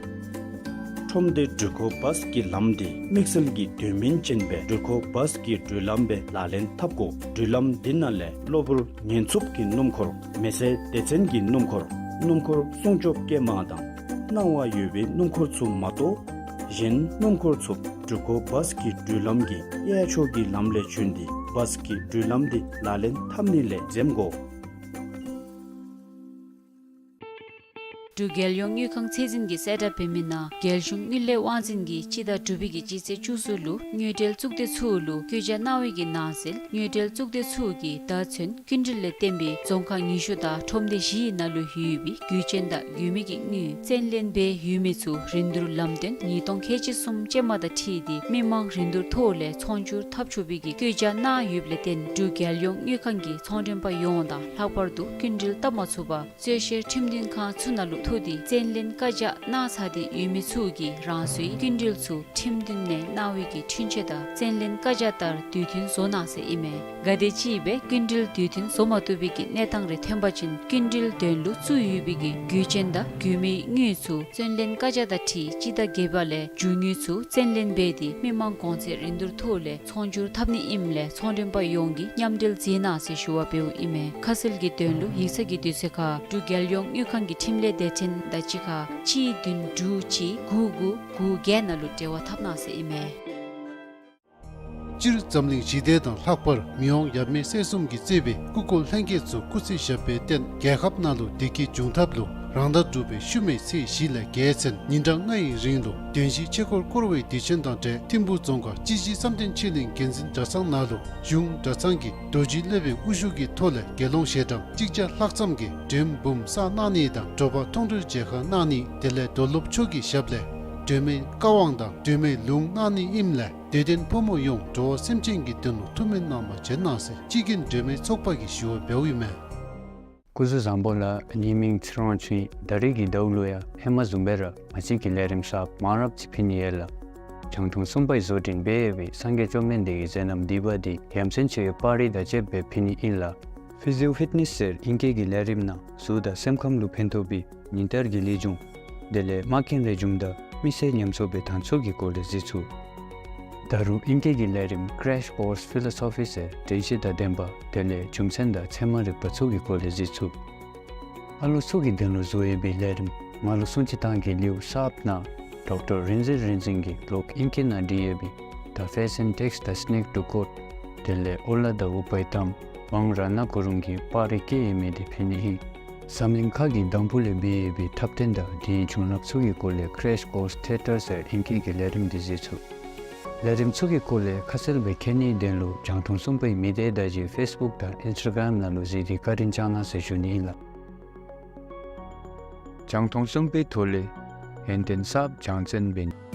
ཁྲོམ་སྡེ་འགྲུལ་འཁོར་བཱས་ཀྱི་ལམ་འདི་དམིགས་བསལ་གྱི་དོན་སྨིན་ཅན་སྦེ་འགྲུལ་འཁོར་བཱས་ཀྱི་འགྲུལ་ལམ་སྦེ་ལག་ལེན་འཐབ་དགོ། འགྲུལ་ལམ་འདི་ནང་ལས་གློ་བུར་ཉེན་འཚུབ་ཀྱི་སྣུམ་འཁོར། མེ་སེར་སྡེ་ཚན་གྱི་སྣུམ་འཁོར། སྣུམ་འཁོར་སྲུང་སྐྱོབ་སྐྱེལ་མ་དང་སྣང་བ་ཡོད་པའི་སྣུམ་འཁོར་ཚུ་མ་གཏོགས་གཞན་སྣུམ་འཁོར་ཚུ་འགྲུལ་འཁོར་བཱས་ཀྱི་འགྲུལ་ལམ་གྱི་གཡས་ཕྱོགས་ཀྱི་ལམ་ལས་བྱོན་ཏེ་བཱས་ཀྱི་འགྲུལ་ལམ་འདི་ལག་ལེན་འཐབ་ནི་ལས་འཛེམ་དགོ། འབྲུག་རྒྱལ་ཡོངས་དངུལ་ཁང་ཚད་འཛིན་གྱིས་གསལ་བསྒྲགས་འབད་མི་ནང་རྒྱལ་གཞུང་དངུལ་ལས་དབང་འཛིན་གྱིས་སྤྱི་ཟླ་དྲུག་པའི་གི་སྤྱི་ཚེས་བཅུ་གསུམ་ལུ་དངུལ་འབྲེལ་གཙུག་སྡེ་ཚུ་ལུ་བཀོད་རྒྱ་གནང་བའི་གི་ནང་གསལ་དངུལ་འབྲེལ་གཙུག་སྡེ་ཚུ་གིས་ད་ཚུན་སྐྱིན་འགྲུལ་ལས་བརྟེན་པའི་རྫོང་ཁག་ཉི་ཤུ་དང་ཁྲོམ་སྡེ་བཞིའི་ནང་ལུ་ཡོད་པའི་རྒྱུ་ཅན་དང་རྒྱུས་མེད་ཀྱི་དངུལ་བཙན་ལེན་འབད་ཡོད་མི་ཚུ་རིན་བསྡུར་ལམ་སྟོན་ཉིས་སྟོང་ཁལ་གཅིག་གསུམ་ཅན་མ་དང་འཁྲིལ་ཏེ་མི་མང་རིན་བསྡུར་ཐོག་ལས་ཚོང་སྒྱུར་འཐབ་ཆོག་པའི་གི་བཀོད་རྒྱ་གནང་ཡོདཔ་ལས་བརྟེན་འབྲུག་རྒྱལ་ཡོངས་དངུལ་ཁང་གིས་ཚོང་མགྲོན་པ་ཡོངས་དང་ལྷག་པར་དུ་སྐྱིན་འགྲུལ་བཏབ་མ་ཚུགས་པར་རྩོད་བཤེར་ཁྲིམས་མཐུན་ཁང་ཚུ་ནང་ལུ་ཐུག་སྟེ་བཙན་ལེན་བཀའ་རྒྱ་གནང་ཚར་ཏེ་ཡོད་མི་ཚུ་གིས་རང་སོའི་སྐྱིན་འགྲུལ་ཚུ་ཁྲིམས་མཐུན་ནས་གནང་བའི་གི་འཁྲུན་ཆོད་དང་བཙན་ལེན་བཀའ་རྒྱ་ལྟར་དུས་མཐུན་བཟོ་གནང་ཟེར་ཨིན་མས། ག་དེམ་ཅིག་སྦེ་སྐྱིན་འགྲུལ་དུས་མཐུན་བཟོ་མ་བཏུབ་པའི་གི་གནས་སྟངས་རེ་ཐོན་པ་ཅིན་སྐྱིན་འགྲུལ་དོན་ལུ་བཙུགས་ཡོད་པའི་གི་རྒྱུ་ཅན་དང་རྒྱུས་མེད་དངུལ་ཚུ་བཙན་ལེན་བཀའ་རྒྱ་དང་འཁྲིལ་སྤྱི་ཟླ་བརྒྱད་པ་ལས་རྒྱུ་དངུལ་ཚུ་བཙན་ལེན་འབད་དེ་མི་མང་གོང་ཚད་རིན་བསྡུར་ཐོག་ལས་ཚོང་སྒྱུར་འཐབ་ནི་ཨིནམ་ལས་ཚོང་མགྲོན་པ་ཡོངས་ཀྱིས་མཉམ་འབྲེལ་མཛད་གནང་ཟེར་ཞུ་བ་འབདཝ་ཨིན་མས། ཁ་གསལ་གྱི་དོན་ལུ་ཡིག་ཚང་གི་དུས་ཚོད་ཁར་འབྲུག་རྒྱལ་ཡོངས་དངུལ་ཁང་གི་ཁྲིམས་ལས་སྡེ་ཚན་དང་གཅིག་ཁར་གཅིག་བདུན་དྲུག་གཅིག་དགུ་དགུ་དགུ་བརྒྱད་ནང་ལུ་འབྲེལ་བ་འཐབ་གནང་ཟེར་ཨིན་མས། སྤྱིར་འཛམ་གླིང་ཞི་བདེ་དང་ལྷག་པར་མི་དབང་ཡབ་མེས་སྲས་གསུམ་གྱིས་གཙོས་པའི་སྐུ་འཁོར་ལྷན་རྒྱས་ཚུ་སྐུ་ཚེ་ཞབས་པད་བརྟན། རྒྱལ་ཁབ་ནང་ལུ་བདེ་སྐྱིད་འབྱུང་ཐབས་ལུ་རང་ཟླ་དྲུག་པའི་ཤུལ་མའི་ཚེས་བཞི་ལས་བརྒྱད་ཚུན་ཉིན་གྲངས་ལྔའི་རིང་ལུ་བདུན་བཞི་ཆོས་འཁོར་བསྐོར་བའི་དུས་ཆེན་དང་འབྲེལ་ཐིམ་ཕུག་རྫོང་ཁག་སྤྱི་བཞི་བསམ་གཏན་ཆོས་གླིང་དགེ་འཛིན་གྲྭ་ཚང་ནང་ལུ་གཞུང་གྲྭ་ཚང་གི་རྡོ་རྗེ་སློབ་དཔོན་དབུ་བཞུགས་ཀྱི་ཐོག་ལས་དགེ་སློང་ཞལ་གྲངས་གཅིག་བརྒྱ་ལྷག་ཙམ་གྱིས་མགྲོན་འབུམ་བསགས་གནང་ནི་དང་དྲོ་པ་མཐོང་གྲོལ་མཇལ་ཁ་གནང་ནི་དེ་ལས་རྡོར་སློབ་མཆོག་གི་ཞབས་ལས་སྒྲོལ་མའི་བཀའ་དབང་དང་སྒྲོལ་མའི་ལུང་གནང་ནི་ཨིནམ་ལས་དད་ལྡན་ཕོ་མོ་ཡོངས་འགྲོ་བ་སེམས་ཅན་གྱི་དོན་ལུ་ཐུགས་སྨོན་གནང་བར་བྱོན་གནང་ཟེར་སྤྱི་རྒྱུན་སྒྲོལ་མའི་ཚོགས་པ་གིས་ཞུ་བ་འབདཝ་ཨིན་མས། སྐུ་གཟུགས་བཟང་པོ་ལགས། ངེའི་མིང་ཚེ་རིང་དབང་ཕྱུག་ཨིན། ད་རེས་ཀྱི་ཟླཝ་ལུ་ཡང་ཧེ་མ་བཟུམ་སྦེ་ར་ང་བཅས་ཀྱི་ལས་རིམ་གསརཔ་མང་རབས་ཅིག་ཕུལ་ནི་ཡོད་ལགས། རྒྱང་མཐོང་གསུམ་པའི་བཟོ་སྐྲུན་འབད་ཡོད་པའི་སངས་རྒྱས་བཅོམ་ལྡན་འདས་ཀྱི་མཛད་རྣམ་བསྡུས་པ་འདི་ཡ་མཚན་ཆེ་བའི་པར་རིས་དང་བཅསཔ་སྦེ་ཕུལ་ནི་ཨིན་ལགས། ཕི་ཟི་ཡོ་ཕིཊ་ནེསི་ཟེར་ཨིང་སྐད་ཀྱི་ལས་རིམ་ནང་གཟུགས་དང་སེམས་ཁམས་ལུ་ཕན་ཐོགས་པའི་ཉིན་ལྟར་གྱི་ལེགས་བྱུང་དེ་ལས་མ་མཁན་ལེགས་བྱུང་དང་མི་སེར་ཉམས་གསོ་འབད་ཐངས་ཚུ་གི་སྐོར་ལས་གཟིགས་ཚུགས། ད་རུང་ཨིང་སྐད་ཀྱི་ལས་རིམ་Crash Course Philosophy ཟེར་དྲན་ཤེས་དང་ལྡན་པ་དེ་ལས་རྒྱུ་མཚན་དང་ཚད་མ་རིག་པ་ཚུ་གི་སྐོར་ལས་གཟིགས་ཚུགས། ཨ་ལོ་ཚུ་གི་དོན་ལུ་བཟོ་ཡོད་པའི་ལས་རིམ་ང་ལུ་སྲུང་བརྩི་བཏང་གེ་ལེའུ་གསརཔ་ནང་ཌོག་ཊར་རིག་འཛིན་རིག་འཛིན་གྱིས་ལོག་ཨིང་སྐད་ནང་བྲིས་ཡོད་པའི The Fashion Takes the Sneak to Court དེ་ལས་ཨོ་ལ་དང་ཨུ་པའི་ཏམ་ཝང་ར་ན་གུ་རུང་གི་པར་རིས་བཀོད་ཡོད་མི་དེ་ཕུལ་ནི་ཨིན། འཛམ་གླིང་ཁ་གི་དང་ཕུ་ལས་འབད་ཡོད་པའི་འཁྲབ་སྟོན་དང་དེའི་བྱུང་རབས་ཚུ་གི་སྐོར་ལས་Crash Course Theatre ཟེར་ཨིང་སྐད་ཀྱི་ལས་རིམ་འདི་གཟིགས་ཚུགས། ལས་རིམ་ཚུ་གི་སྐོར་ལས་ཁ་གསལ་སྦེ་མཁྱེན་ནིའི་དོན་ལུ་རྒྱང་མཐོང་གསུམ་པའི་མི་སྡེ་བརྡ་བརྒྱུད་ཕེསི་བུཀ་དང་ཨིནསི་ཊ་གརམ་ནང་ལུ་གཟིགས་ཏེ་བཀའ་དྲིན་བསྐྱང་གནང་ཟེར་ཞུ་ནི་ཨིན་ལགས། རྒྱང་མཐོང་གསུམ་པའི་ཐོག་ལས་ཡོན་ཏན་གསརཔ་རྒྱང་བཙན་འབད་ནི།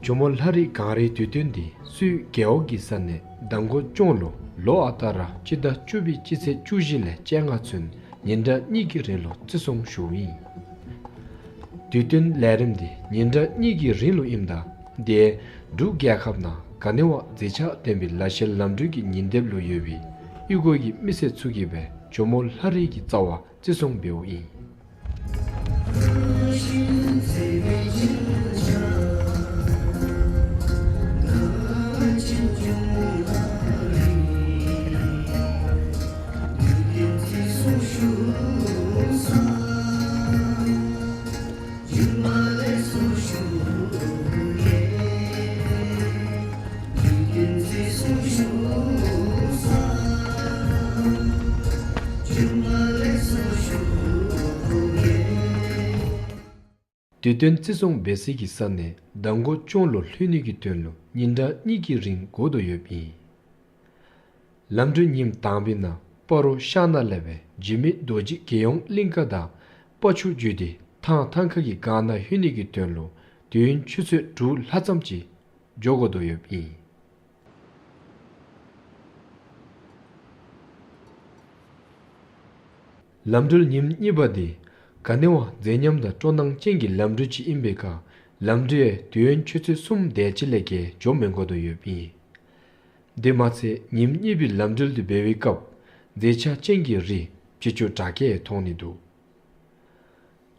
ཇོ་མོ་ལྷ་རིས་གངས་རིའི་དུས་སྟོན་འདི་སུད་རྒེད་འོག་གི་ས་གནས་མདང་དགོང་གཅོང་ལུ་ལོ་ཨ་རྟག་ར་སྤྱི་ཟླ་བཅུ་པའི་སྤྱི་ཚེས་བཅུ་བཞི་ལས་བཅོ་ལྔ་ཚུན་ཉིན་གྲངས་གཉིས་ཀྱི་རིང་ལུ་བརྩི་སྲུང་ཞུཝ་ཨིན། དུས་སྟོན་ལས་རིམ་འདི་ཉིན་གྲངས་གཉིས་ཀྱི་རིང་ལུ་ཨིནམ་ད་དེ་འབྲུག་རྒྱལ་ཁབ་ནང་ག་ནི་བ་མཛེས་ཆ་ལྡན་པའི་ལ་ཤས་ལམ་འགྲུལ་གྱི་ཉིན་དེབ་ལུ་ཡོད་པའི་གཡུས་སྒོ་གི་མི་སེར་ཚུ་གིས་སྦེ་ཇོ་མོ་ལྷ་རིས་ཀྱི་རྩ་བ་བརྩི་སྲུང་འབདཝ་ཨིན། དུས་སྟོན་བརྩི་སྲུང་འབད་སའི་གི་ས་གནས་མདང་དགོང་གཅོང་ལུ་ལྷོད་ནི་གི་དོན་ལུ་ཉིན་གྲངས་གཉིས་ཀྱི་རིང་འགོར་དོ་ཡོདཔ་ཨིན། ལམ་འགྲུལ་ཉིནམ་དང་པའི་ནང་སྤ་རོ་ཤར་ནང་ལས་སྦེ་འཇིགས་མེད་རྡོ་རྗེ་རྒྱལ་ཡོངས་གླིང་ཀ་དང་སྤ་ཆུ་བརྒྱུད་དེ་ཐང་ཐང་ཁ་གི་སྒང་ནང་ལྷོད་ནི་གི་དོན་ལུ་དུས་ཡུན་ཆུ་ཚོད་དྲུག་ལྷག་ཙམ་ཅིག་འགྱོ་དགོ་དོ་ཡོདཔ་ཨིན། ལམ་འགྲུལ་ཉིནམ་གཉིས་པ་འདི་ག་ནི་བ་མཛེས་ཉམས་དང་སྤྲོ་སྣང་ཅན་གྱི་ལམ་འགྲུལ་ཅིག་ཨིན་པའི་ཁར་ལམ་འགྲུལ་ཡང་དུས་ཡུན་ཆུ་ཚོད་གསུམ་དེ་ཅིག་ལས་བརྒལ་འགྱོ་མི་དགོ་དོ་ཡོདཔ་ཨིན། དེ་མ་ཚད་ཉིནམ་གཉིས་པའི་ལམ་འགྲུལ་འདི་འབད་བའི་སྐབས་མཛེས་ཆ་ཅན་གྱི་རི་བྱི་ཅུང་བྲག་སྐས་མཐོང་ནི་འདུག།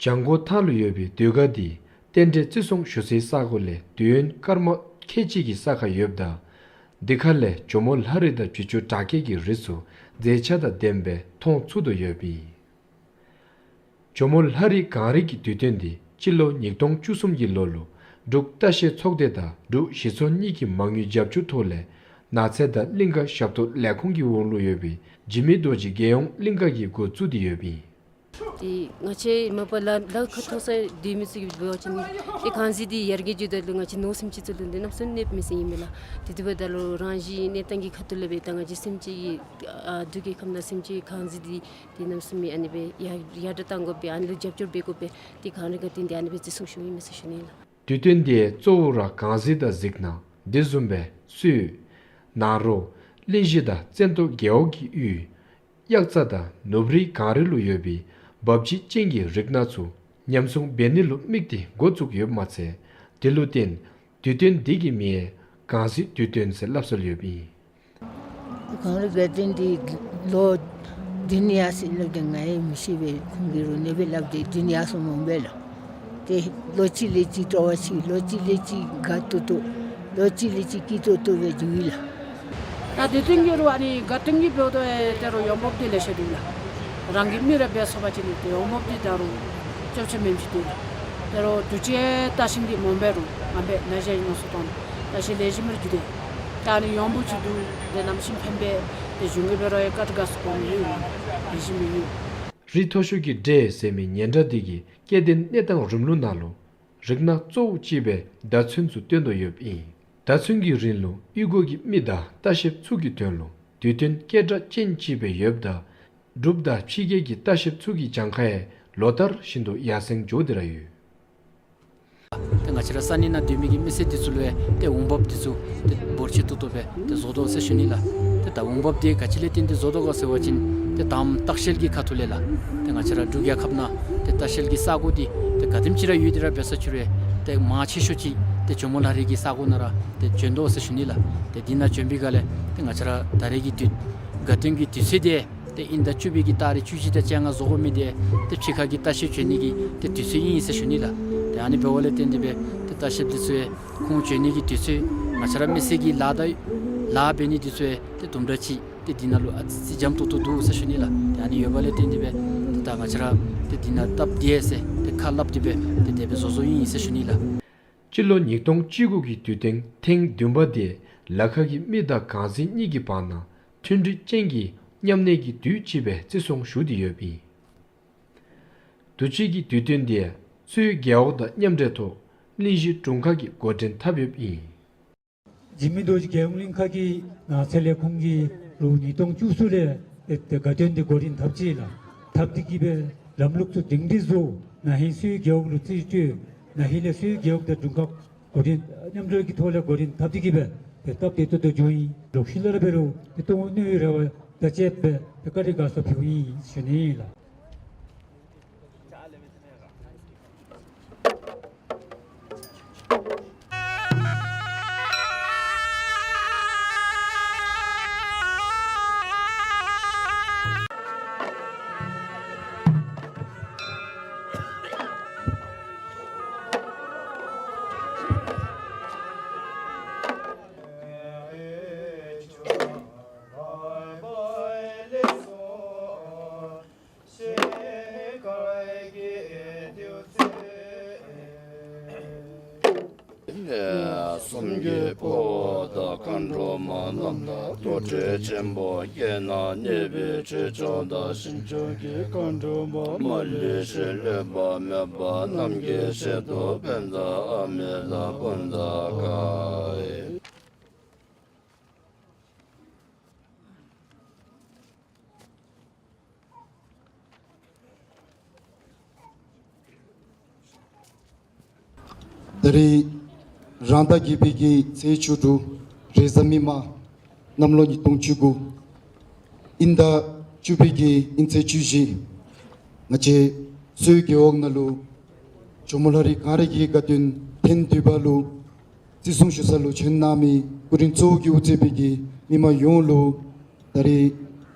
བྱང་སྒོ་མཐའ་ལུ་ཡོད་པའི་ཟློས་གར་འདི་རྟེན་འབྲེལ་བརྩི་སྲུང་ཞུ་སའི་ས་གོ་ལས་དུས་ཡུན་སྐར་མ་ཁལ་གཅིག་གི་ས་ཁར་ཡོདཔ་ད། འདི་ཁ་ལས་ཇོ་མོ་ལྷ་རི་དང་བྱི་ཅུང་སྒྲ་སྐད་ཀྱི་རིས་སུ་མཛེས་ཆ་དང་ལྡནམ་སྦེ་མཐོང་ཚུགས་དོ་ཡོདཔ་ཨིན། ཇོ་མོ་ལྷ་རི་གངས་རི་གི་དུས་སྟོན་འདི་སྤྱི་ལོ་ཉིས་སྟོང་བཅུ་གསུམ་གྱི་ལོ་ལུ་འབྲུག་ལྟ་བཤལ་ཚོགས་སྡེ་དང་འབྲུག་གཞི་ཚོགས་གཉིས་ཀྱི་མ་དངུལ་རྒྱབ་སྐྱོར་ཐོག་ལས་ནགས་ཚལ་དང་གླིང་ཀ་ཞབས་ཏོག་ལས་ཁུངས་ཀྱི་འོག་ལུ་ཡོད་པའི་འཇིགས་མེད་རྡོ་རྗེ་རྒྱལ་ཡོངས་གླིང་ཀ་གིས་འགོ་བཙུགས་ཏེ་ཡོདཔ་ཨིན། ཏེ་ང་བཅས་མ་པ་ལཱ་ལཱ་ཁ་འཐོར་ས་སྡོད་མི་ཚུ་གིས་འབད་བ་ཅིན་ཏེ་གངས་རི་འདི་ཡར་རྒྱས་འགྱོཝ་ད་ལུ་ང་བཅས་མནོ་སེམས་ཅིག་ཚུ་ལུ་འདི་གནམ་མེད་ས་མེད་མི་སེར་ཨིན་མས་ལགས། ཏེ་དེ་འབདཝ་ད་ལུ་རང་བཞིན་གནས་སྟངས་ཀྱི་ཁ་ཐུག་ལས་སྦེ་ད་ང་བཅས་སེམས་ཅན་གྱི་ཨ་འབྲུག་རྒྱལ་ཁབ་ནང་སེམས་ཅན་གྱི་གངས་རི་འདི་ཏེ་གནམ་མེད་ས་མེད་ཨ་ནི་སྦེ་ཡར་ཡར་དྲག་གཏང་དགོ་པས། ཨ་ནི་ལུ་རྒྱབ་སྐྱོར་འབད་དགོ་པས། ཏེ་གངས་རི་དགའ་སྟོན་འདི་ཨ་ནི་སྦེ་བརྩི་སྲུང་ཞུཝ་ཨིན་མས་ཟེར་ཞུ་ནི་ལགས། དུས་སྟོན་འདི་གཙོ་བོ་ར་གངས་རི་དང་གཟིག་སྣ་དེ་བཟུམ་སྦེ་སོས་ནཱ་རོ་གླིང་བཞི་དང་བཙན་ཏོ་རྒེད་འོག་གི་ཡུལ་གཡག་རྩ་དང་ནུབ་རིའི་གངས་རི་ལུ་ཡོད་པའི་འབབ་ཆུ་ཅན་གྱི་རིགས་སྣ་ཚུ་ཉམས་སྲུང་འབད་ནི་ལུ་དམིགས་ཏེ་འགོ་བཙུགས་ཡོདཔ་མ་ཚད། དེ་ལུ་བརྟེན་དུས་སྟོན་འདི་གི་མིང་ཡང་གངས་རི་དུས་སྟོན་ཟེར་སླབ་སྲོལ་ཡོདཔ་ཨིན། གངས་རི་དགའ་སྟོན་འདི་ལོ་བདུན་ཡར་སོ་ཡི་སླབ་སྟེ་ང་ཡང་མི་ཤེས་པས། ཁོང་གིས་རོགས་ནི་སྦེ་སླབ་སྟེ་བདུན་ཡར་སོ་འོང་པས་ལགས། ཏེ་ལོ་གཅིག་ལས་གཅིག་སྤྲོ་བ་ཆེ། ལོ་གཅིག་ལས་གཅིག་དགའ་ཏོག་ཏོ། ལོ་གཅིག་ལས་གཅིག་སྐྱིད་ཏོག་ཏོ་སྦེ་འགྱོཝ་ཨིན་ལགས། ད་དུས་སྟོན་གྱི་རུང་ཨ་ནི་དགའ་སྟོན་གྱི་འབདཝ་ད་ཏེ་རུང་འོང་འབབ་འདི་ལེ་ཤ་འདུག་ལགས། རང་གི་མི་ར་འབད་ཚུགས་པ་ཅིན་ཏེ་འོང་འབབ་འདི་ད་རུང་ཅོག་ཆ་མེནམ་ཅིག་འདུག་ལགས། ཏེ་རུང་དུས་ཅི་ལྟ་བཤལ་འདི་མོ་འབད་རུང་ཨ་ནི་སྦེ་ན་ཞག་ཡི་ནང་སོ་བཏང་ལྟ་བཤལ་ལེགས་ཤོམ་སྦེ་ར་འགྱོ་དེས། ད་ཨ་ནི་འོང་འབབ་ཅིག་འདུག། ཏེ་གནམ་གཤིས་ཕན་པས། ཏེ་གཞུང་གིས་འབད་རུང་ཡང་བཀའ་དྲིན་དགའ་ཚོར་གནང་མི་ཡོད་ལགས། ཡིད་ཆེས་མི་ཡོད། རི་མཐོ་ཤོས་ཀྱི་འདྲེ་ཟེར་མི་ཉེ་འདྲ་འདི་གི་སྐྱེ་ལྡན་གནས་སྟངས་རིམ་ལུགས་ནང་ལུ་རིགས་སྣ་གཙོ་བོ་ཅིག་སྦེ་མདའ་ཚོན་ཚུ་སྟོན་དོ་ཡོདཔ་ཨིན། མདའ་ཚོན་གྱི་རིན་ལུ་གཡུས་སྒོ་གི་མི་དང་ལྟ་བཤལཔ་ཚུ་གི་དོན་ལུ་དུས་སྟོན་སྐད་གྲགས་ཅན་ཅིག་སྦེ་ཡོདཔ་ད། འབྲུགཔ་དང་ཕྱི་རྒྱལ་གྱི་ལྟ་བཤལཔ་ཚུ་གི་གྱངས་ཁ་ཡང་ལོ་ལྟར་བཞིན་དུ་ཡར་སེང་འགྱོ་སྟེ་ར་ཡོད། ཏེ་ང་བཅས་ར་ས་གནས་ནང་སྡོད་མི་གི་མི་སེར་འདི་ཚུ་ལུ་ཡང་ཏེ་འོང་འབབ་འདི་ཚུ་ཏེ་འབོར་ཆེ་ཏོག་ཏོ་སྦེ་ཏེ་བཟོ་དོ་ཟེར་ཞུ་ནི་ལགས། ཏེ་ད་འོང་འབབ་འདི་ག་ཅི་ལས་བརྟེན་ཏེ་བཟོ་དོ་ག་ཟེར་བ་ཅིན་ཏེ་དང་པ་ལྟ་བཤལ་གྱི་ཁ་ཐུག་ལས་ལགས། ཏེ་ང་བཅས་ར་འབྲུག་རྒྱལ་ཁབ་ནང་ཏེ་ལྟ་བཤལ་གྱི་ས་གོ་འདི་ཏེ་ག་དེམ་ཅིག་ར་ཡོད་དེ་ར་འབད་ས་ཅི་རུང་ཏེ་མང་ཆེ་ཤོས་ཅིག་ཏེ་ཇོ་མོ་ལྷ་རི་གི་ས་གོ་ནང་ར་ཏེ་བྱོན་དོ་ཟེར་ཞུ་ནི་ལགས། ཏེ་འདི་ནང་བྱོན་པའི་སྒང་ལས་ཏེ་ང་བཅས་ར་ད་རེས་ཀྱི་དུས་དགའ་སྟོན་གྱི་དུས་ཚོད་འདི་ཏེ་དབྱིན་ཟླ་བཅུ་པའི་གི་ཏ་རིག་བཅུ་གཅིག་དང་བཅོ་ལྔ་བཟོ་དགོ་མི་འདི་ཏེ་ཕྱི་ཁ་གི་ལྟ་བཤལ་བྱོན་ནི་གི་ཏེ་དུས་ཚོད་ཨིན་ཟེར་ཞུ་ནི་ལགས། ཏེ་ཨ་ནི་འབདཝ་ལས་བརྟེན་ཏེ་སྦེ་ཏེ་ལྟ་བཤལཔ་འདི་ཚུ་ཡང་ཁོང་བྱོན་ནི་གི་དུས་ཚོད་ང་བཅས་ར་མི་སེར་གྱི་ལཱ་དང་ལཱ་འབད་ནི་འདི་ཚུ་ཡང་ཏེ་དུམ་གྲ་ཅིག་ཏེ་འདི་ནང་ལུ་ཨ་ཙི་ཙི་འཇམ་ཏོག་ཏོ་འདུག་ཟེར་ཞུ་ནི་ལགས། ཏེ་ཨ་ནི་ཡོདཔ་ལས་བརྟེན་ཏེ་སྦེ་ཏེ་ད་ང་བཅས་ར་ཏེ་འདི་ནང་སྟབས་བདེ་ཟེར་ཏེ་ཁ་སླབ་སྟེ་སྦེ་ཏེ་དེ་སྦེ་བཟོ་བཟོཝ་ཨིན་ཟེར་ཞུ་ནི་ལགས། སྤྱི་ལོ་ཉིས་སྟོང་བཅུ་དགུ་གི་དུས་སྟོན་ཐེངས་བདུན་པ་འདི་ལ་ཁ་གི་མི་དང་གངས་རྫི་གཉིས་ཀྱི་བར་ན་མཐུན་སྒྲིལ་ཅན་གྱི་མཉམ་གནས་ཀྱི་དུས་ཅིག་སྦེ་བརྩི་སྲུང་ཞུ་སྟེ་ཡོདཔ་ཨིན། དུས་ཅི་གི་དུས་སྟོན་འདི་གཙོས་རྒེད་འོག་དང་མཉམ་འབྲེལ་ཐོག་གླིང་བཞི་དྲུང་ཁག་གིས་འགོ་འདྲེན་འཐབ་ཡོདཔ་ཨིན། འཇིགས་མེད་རྡོ་རྗེ་རྒྱལ་ཡོངས་གླིང་ཁ་གི་ནགས་ཚལ་ལས་ཁུངས་ཀྱིས་ལོ་ཉིས་སྟོང་བཅུ་གསུམ་ལས་ཏེ་དགའ་སྟོན་འདི་འགོ་འདྲེན་འཐབ་ཅི་ལགས། འཐབ་སྟེ་གི་སྦེ་ལམ་ལུགས་ཚུ་སྒྲིང་སྒྲི་བཟོ། ན་ཧིང་གསོ་བའི་རྒེད་འོག་ལུ་རྩིས་སྤྲོད། ན་ཧིང་ལས་གསོ་བའི་རྒེད་འོག་དང་དྲུང་ཁག་འགོ་འདྲེན་མཉམ་འབྲེལ་གྱི་ཐོག་ལས་འགོ་འདྲེན་འཐབ་སྟེ་གི་སྦེ་ཏེ་སྟབས་བདེ་ཏོག་ཏོ་འགྱོཝ་ཨིན། ལོག་ཤུལ་ལས་ར་འབད་རུང་ཏེ་གཏོང་ནིའི་རེ་བ་དང་བཅས་སྦེ་ཏེ་བཀའ་དྲིན་དགའ་ཚོར་ཕུལཝ་ཨིན་ཟེར་ཞུ་ནི་ལགས། གསུམ་གྱི་ཕོ་དང་མཁའ་འགྲོ་མ་རྣམས་དང་། རྡོ་རྗེ་ཆེན་པོ་བརྒྱད་ན་གནས་པའི་ཆོས་སྐྱོང་དང་། ཞིང་སྐྱོང་གི་མཁའ་འགྲོ་མ་མ་ལུས་ཤིང་ལུས་པ་མེད་པ་རྣམས་ཀྱི་ཞལ་དུ་པཉྩ་ཨ་མྲ་ལ་པཉྩ་ཀ་ད་རེས་རང་ཟླ་བརྒྱད་པའི་གི་ཚེས་བཅུ་དྲུག་རེས་གཟའ་མིག་དམར་གནམ་ལོ་ཉིས་སྟོང་བཅུ་དགུ་དབྱིན་ཟླ་བཅུ་པའི་གི་དབྱིན་ཚེས་བཅུ་བཞི་ང་བཅས་སོས་རྒེད་འོག་ནང་ལུ་ཇོ་མོ་ལྷ་རི་གངས་རི་གི་དགའ་སྟོན་ཐེངས་བདུན་པ་ལུ་བརྩི་སྲུང་ཞུ་ས་ལུ་བྱོན་གནང་མི་སྐུ་མགྲོན་གཙོ་བོ་གིས་དབུ་གཙོས་པའི་གི་མི་མང་ཡོངས་ལུ་ད་རེས་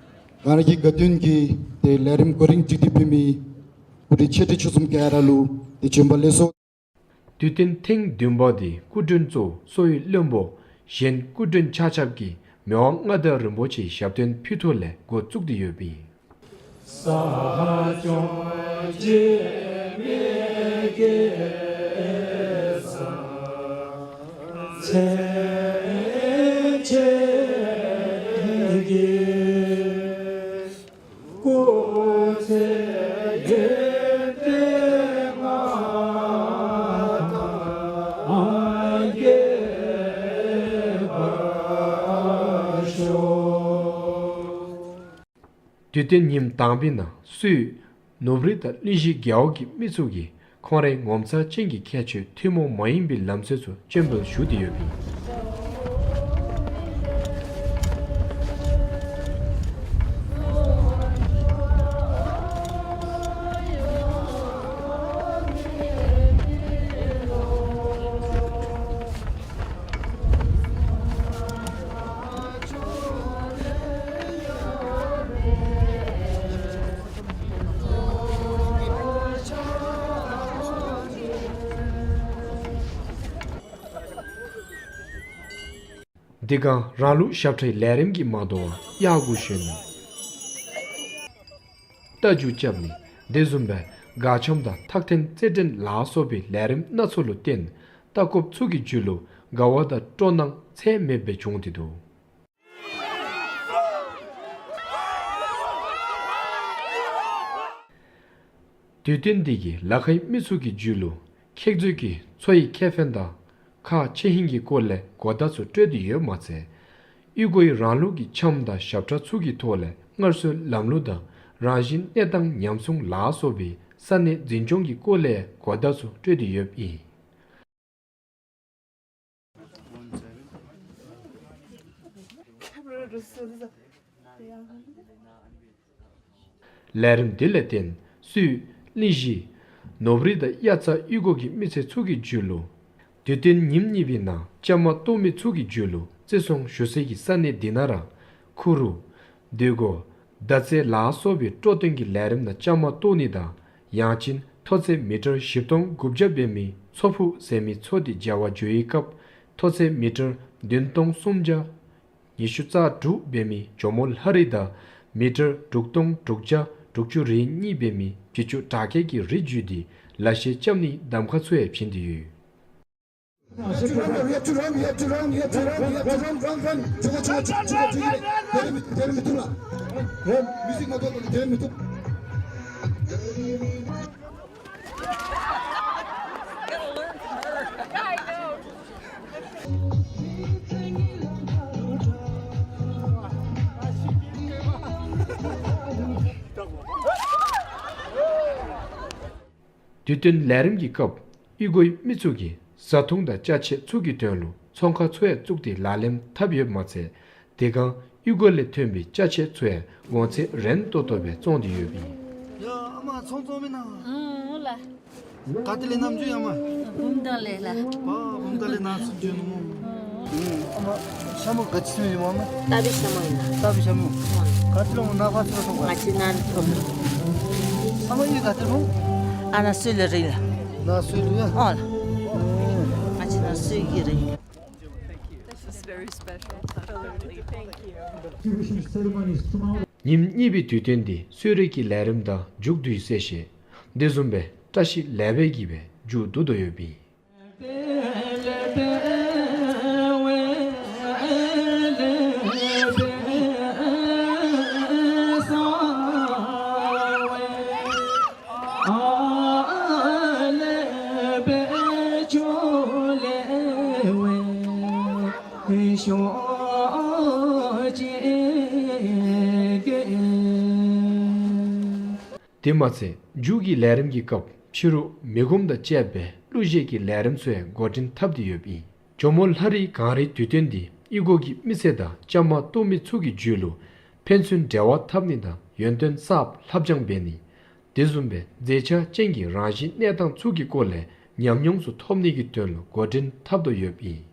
གངས་རི་གི་དགའ་སྟོན་གྱི་ཏེ་ལས་རིམ་གོ་རིམ་སྒྲིག་སྟེ་ཕུལ་མི་ སྐུ་མགྲོན་ཆེ་འབྲིང་ཆུང་གསུམ་ག་ར་ལུ་དེ་བྱོན་པ་ལེགས་སོ། དུས་སྟོན་ཐེངས་བདུན་པ་འདི་སྐུ་མགྲོན་གཙོ་བོ་གསོ་བའི་བློན་པོ་གཞན་སྐུ་མགྲོན་ཆ་ཁྱབ་ཀྱིས་མི་དབང་མངའ་བདག་རིན་པོ་ཆེའི་ཞབས་བརྟན་ཕུལ་ཐོག་ལས་འགོ་བཙུགས་ཏེ་ཡོདཔ་ཨིན། དུས་སྟོན་ཉིནམ་དང་པའི་ནང་སུད་ནུབ་རི་དང་གླིང་བཞི་རྒེད་འོག་གི་མི་ཚུ་གིས་ཁོང་རའི་ངོ་མཚར་ཅན་གྱི་ཁྱད་ཆོས་ཐུན་མོང་མ་ཡིན་པའི་ལམ་སྲོལ་ཚུ་སྤྱན་འབུལ་ཞུ་སྟེ་ཡོདཔ་ཨིན། དེ་སྒང་རང་ལུགས་ཞབས་ཁྲའི་ལས་རིམ་གྱི་མ་དོ་བར་གཡག་གུ་ཞོན་ནི། རྟ་རྒྱུག་རྐྱབ་ནི། དེ་བཟུམ་སྦེ་དགའ་འཆམ་དང་ཐག་འཐེན་རྩེད་འགྲན་ལ་སོགས་པའི་ལས་རིམ་སྣ་ཚོགས་ལུ་བརྟེན་ལྟ་སྐོརཔ་ཚུ་གི་རྒྱུད་ལུ་དགའ་བ་དང་སྤྲོ་སྣང་ཚད་མེདཔ་སྦེ་བྱུང་སྟེ་འདུག། དུས་སྟོན་འདི་གིས་ལ་ཁའི་མི་ཚུ་གི་རྒྱུད་ལུ་ཁེག་མཛོད་ཀྱི་མཚོ་ཡི་ཁེ་ཕན་དང་ཁག་ཆེ་ཧིང་གི་སྐོར་ལས་གོ་བརྡ་ཚུ་སྤྲོད་དེ་ཡོདཔ་མ་ཚད་གཡུས་སྒོ་ཡི་རང་ལུགས་ཀྱི་འཆམ་དང་ཞབས་ཁྲ་ཚུ་གི་ཐོག་ལས་སྔར་སྲོལ་ལམ་ལུགས་དང་རང་བཞིན་གནས་སྟངས་ཉམས་སྲུང་ལ་སོགས་པའི་ས་གནས་འཛིན་སྐྱོང་གི་སྐོར་ལས་གོ་བརྡ་ཚུ་སྤྲོད་དེ་ཡོདཔ་ཨིན། ལས་རིམ་འདི་ལས་བརྟེན་སུད་གླིང་བཞི་ནུབ་རི་དང་དབྱར་རྩྭ་གཡུས་སྒོ་གི་མི་སེར་ཚུ་གི་རྒྱུད་ལུ་དུས་སྟོན་ཉིནམ་གཉིས་པའི་ནང་བཅའ་མར་གཏོགས་མི་ཚུ་གི་རྒྱུད་ལུ་བརྩི་སྲུང་ཞུ་སའི་ས་གནས་འདི་ནང་ར་ཁུ་རུ་སྡོད་སྒོ་མདའ་རྩེད་ལ་སོགས་པའི་སྤྲོ་སྟོན་གྱི་ལས་རིམ་ནང་བཅའ་མར་གཏོགས་ནི་དང་ཡང་ཅིན་མཐོ་ཚད་མི་ཊར་བཞི་སྟོང་དགུ་བརྒྱ་འབད་མི་མཚོ་ཕུག་ཟེར་མི་མཚོ་འདི་མཇལ་བར་འགྱོ་བའི་སྐབས་མཐོ་ཚད་མི་ཊར་བདུན་སྟོང་སུམ་བརྒྱ་ཉི་ཤུ་རྩ་དྲུག་འབད་མི་ཇོ་མོ་ལྷ་རི་དང་མི་ཊར་དྲུག་སྟོང་དྲུག་བརྒྱ་དྲུག་ཅུ་རེ་གཉིས་འབད་མི་བྱི་ཅུང་བྲག་སྐས་ཀྱི་རི་བརྒྱུད་དེ་ལ་གཞས་རྐྱབ་ནིའི་གདམ་ཁ་ཚུ་ཡང་བྱིན་ཏེ་ཡོད། དུས་སྟོན་ལས་རིམ་གྱི་སྐབས་གཡུས་སྒོའི་མི་ཚུ་གིས་བཟའ་འཐུང་དང་ཅ་ཆས་ཚུ་གི་དོན་ལུ་ཚོང་ཁང་ཚུ་ཡང་བཙུགས་ཏེ་ལག་ལེན་འཐབ་ཡོདཔ་མ་ཚད་དེ་སྒང་གཡུས་སྒོ་ལས་ཐོན་པའི་ཅ་ཆས་ཚུ་ཡང་གོང་ཚད་རན་ཏོག་ཏོ་སྦེ་བཙོང་སྟེ་ཡོདཔ་ཨིན། ཡ་ཨ་མ་ཚོང་བཙོང་མི་ན། ཨང་ལགས། ག་ཏེ་ལས་ནམ་འགྱོ་ཡ་མ། བུམ་ཐང་ལས་ལགས། ཨ་བུམ་ཐང་ལས་ནང་སུ་འགྱོ་ནུག་མོ། ཨང་། ཨ་མ་ཤ་མོ་ག་ཅི་ཟེར་མི་ཨ་མ། རྟ་བི་ཤ་མོ་ཨིན་ལགས། རྟ་བི་ཤ་མོ། ཨང་། ག་ཏེ་ལས་འོང་ནཱ་ཕར་ཚུར་ལུ་སོང་། ང་བཅས་ནཱ་ལུ་ཐོབ། ཨ་མ་གཡུས་ག་ཏེ་ལུ་འོང་། ཨ་ནཱ་སུད་ལུ་ར་ཨིན་ལགས། ནཱ་སུད་ལུ་ཡ། ཨོ་ལགས། ཨང་། ང་བཅས་ནཱ་སུད་ཀྱི་ར་ཨིན། This is very special. Absolutely. Thank you. ཉིནམ་གཉིས་པའི་དུས་སྟོན་འདི་གསོལ་རས་ཀྱི་ལས་རིམ་དང་མཇུག་བསྡུ་ཡི་ཟེར་བཤད། དེ་བཟུམ་སྦེ་བཀྲ་ཤིས་ལེགས་པའི་གི་སྦེ་མཇུག་བསྡུ་དོ་ཡོདཔ་ཨིན། དེ་མ་ཚད་མཇུག་གི་ལས་རིམ་གྱི་སྐབས་ཕྱི་རུ་མེ་སྒོམ་དང་བཅས་པའི་གླུ་གཞས་ཀྱི་ལས་རིམ་ཚུ་ཡང་འགོ་འདྲེན་འཐབ་སྟེ་ཡོདཔ་ཨིན། ཇོ་མོ་ལྷ་རིའི་གངས་རིའི་དུས་སྟོན་འདི་གཡུས་སྒོ་གི་མི་སེར་དང་བཅའ་མར་གཏོགས་མི་ཚུ་གི་རྒྱུད་ལུ་ཕན་ཚུན་འབྲེལ་བ་འཐབ་ནི་དང་ཡོན་ཏན་གསརཔ་ལྷབ་སྦྱང་འབད་ནི། དེ་བཟུམ་སྦེ་མཛེས་ཆ་ཅན་གྱི་རང་བཞིན་གནས་སྟངས་ཚུ་གི་སྐོར་ལས་ཉམས་མྱོང་ཚུ་ཐོབ་ནི་གི་དོན་ལུ་འགོ་འདྲེན་འཐབ་དོ་ཡོདཔ་ཨིན།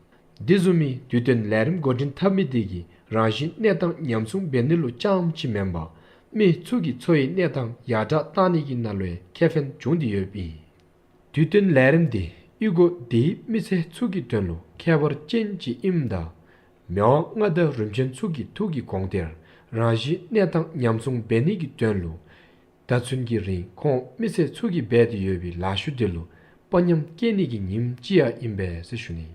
དེ་བཟུམ་མའི་དུས་སྟོན་ལས་རིམ་འགོ་འདྲེན་འཐབ་མི་དེ་གིས་རང་བཞིན་གནས་སྟངས་ཉམས་སྲུང་འབད་ནི་ལུ་རྐྱངམ་ཅིག་མེན་པར་ མི་ཚུ་གི་འཚོ་བའི་གནས་སྟངས་ཡར་དྲག་གཏང་ནི་གི་ནང་ལུ་ཡང་ཁེ་ཕན་བྱུང་སྟེ་ཡོདཔ་ཨིན། དུས་སྟོན་ལས་རིམ་འདི་གཡུས་སྒོ་འདིའི་མི་སེར་ཚུ་གི་དོན་ལུ་ཁྱད་པར་ཅན་ཅིག་ཨིནམ་ད་མི་དབང་མངའ་བདག་རིམ་བྱོན་ཚུ་གི་ཐུགས་ཀྱི་དགོངས་གཏེར་རང་བཞིན་གནས་སྟངས་ཉམས་སྲུང་འབད་ནི་གི་དོན་ལུ་ཟླ་ཚུན་གྱི་རིང་ཁོང་མི་སེར་ཚུ་གིས་འབད་དེ་ཡོད་པའི་ལཱ་ཤུལ་འདི་ལུ་དཔའ་ཉམས་བསྐྱེད་ནི་གི་ཉིནམ་ཅིག་ཡང་ཨིན་པས་ཟེར་ཞུ་ནི།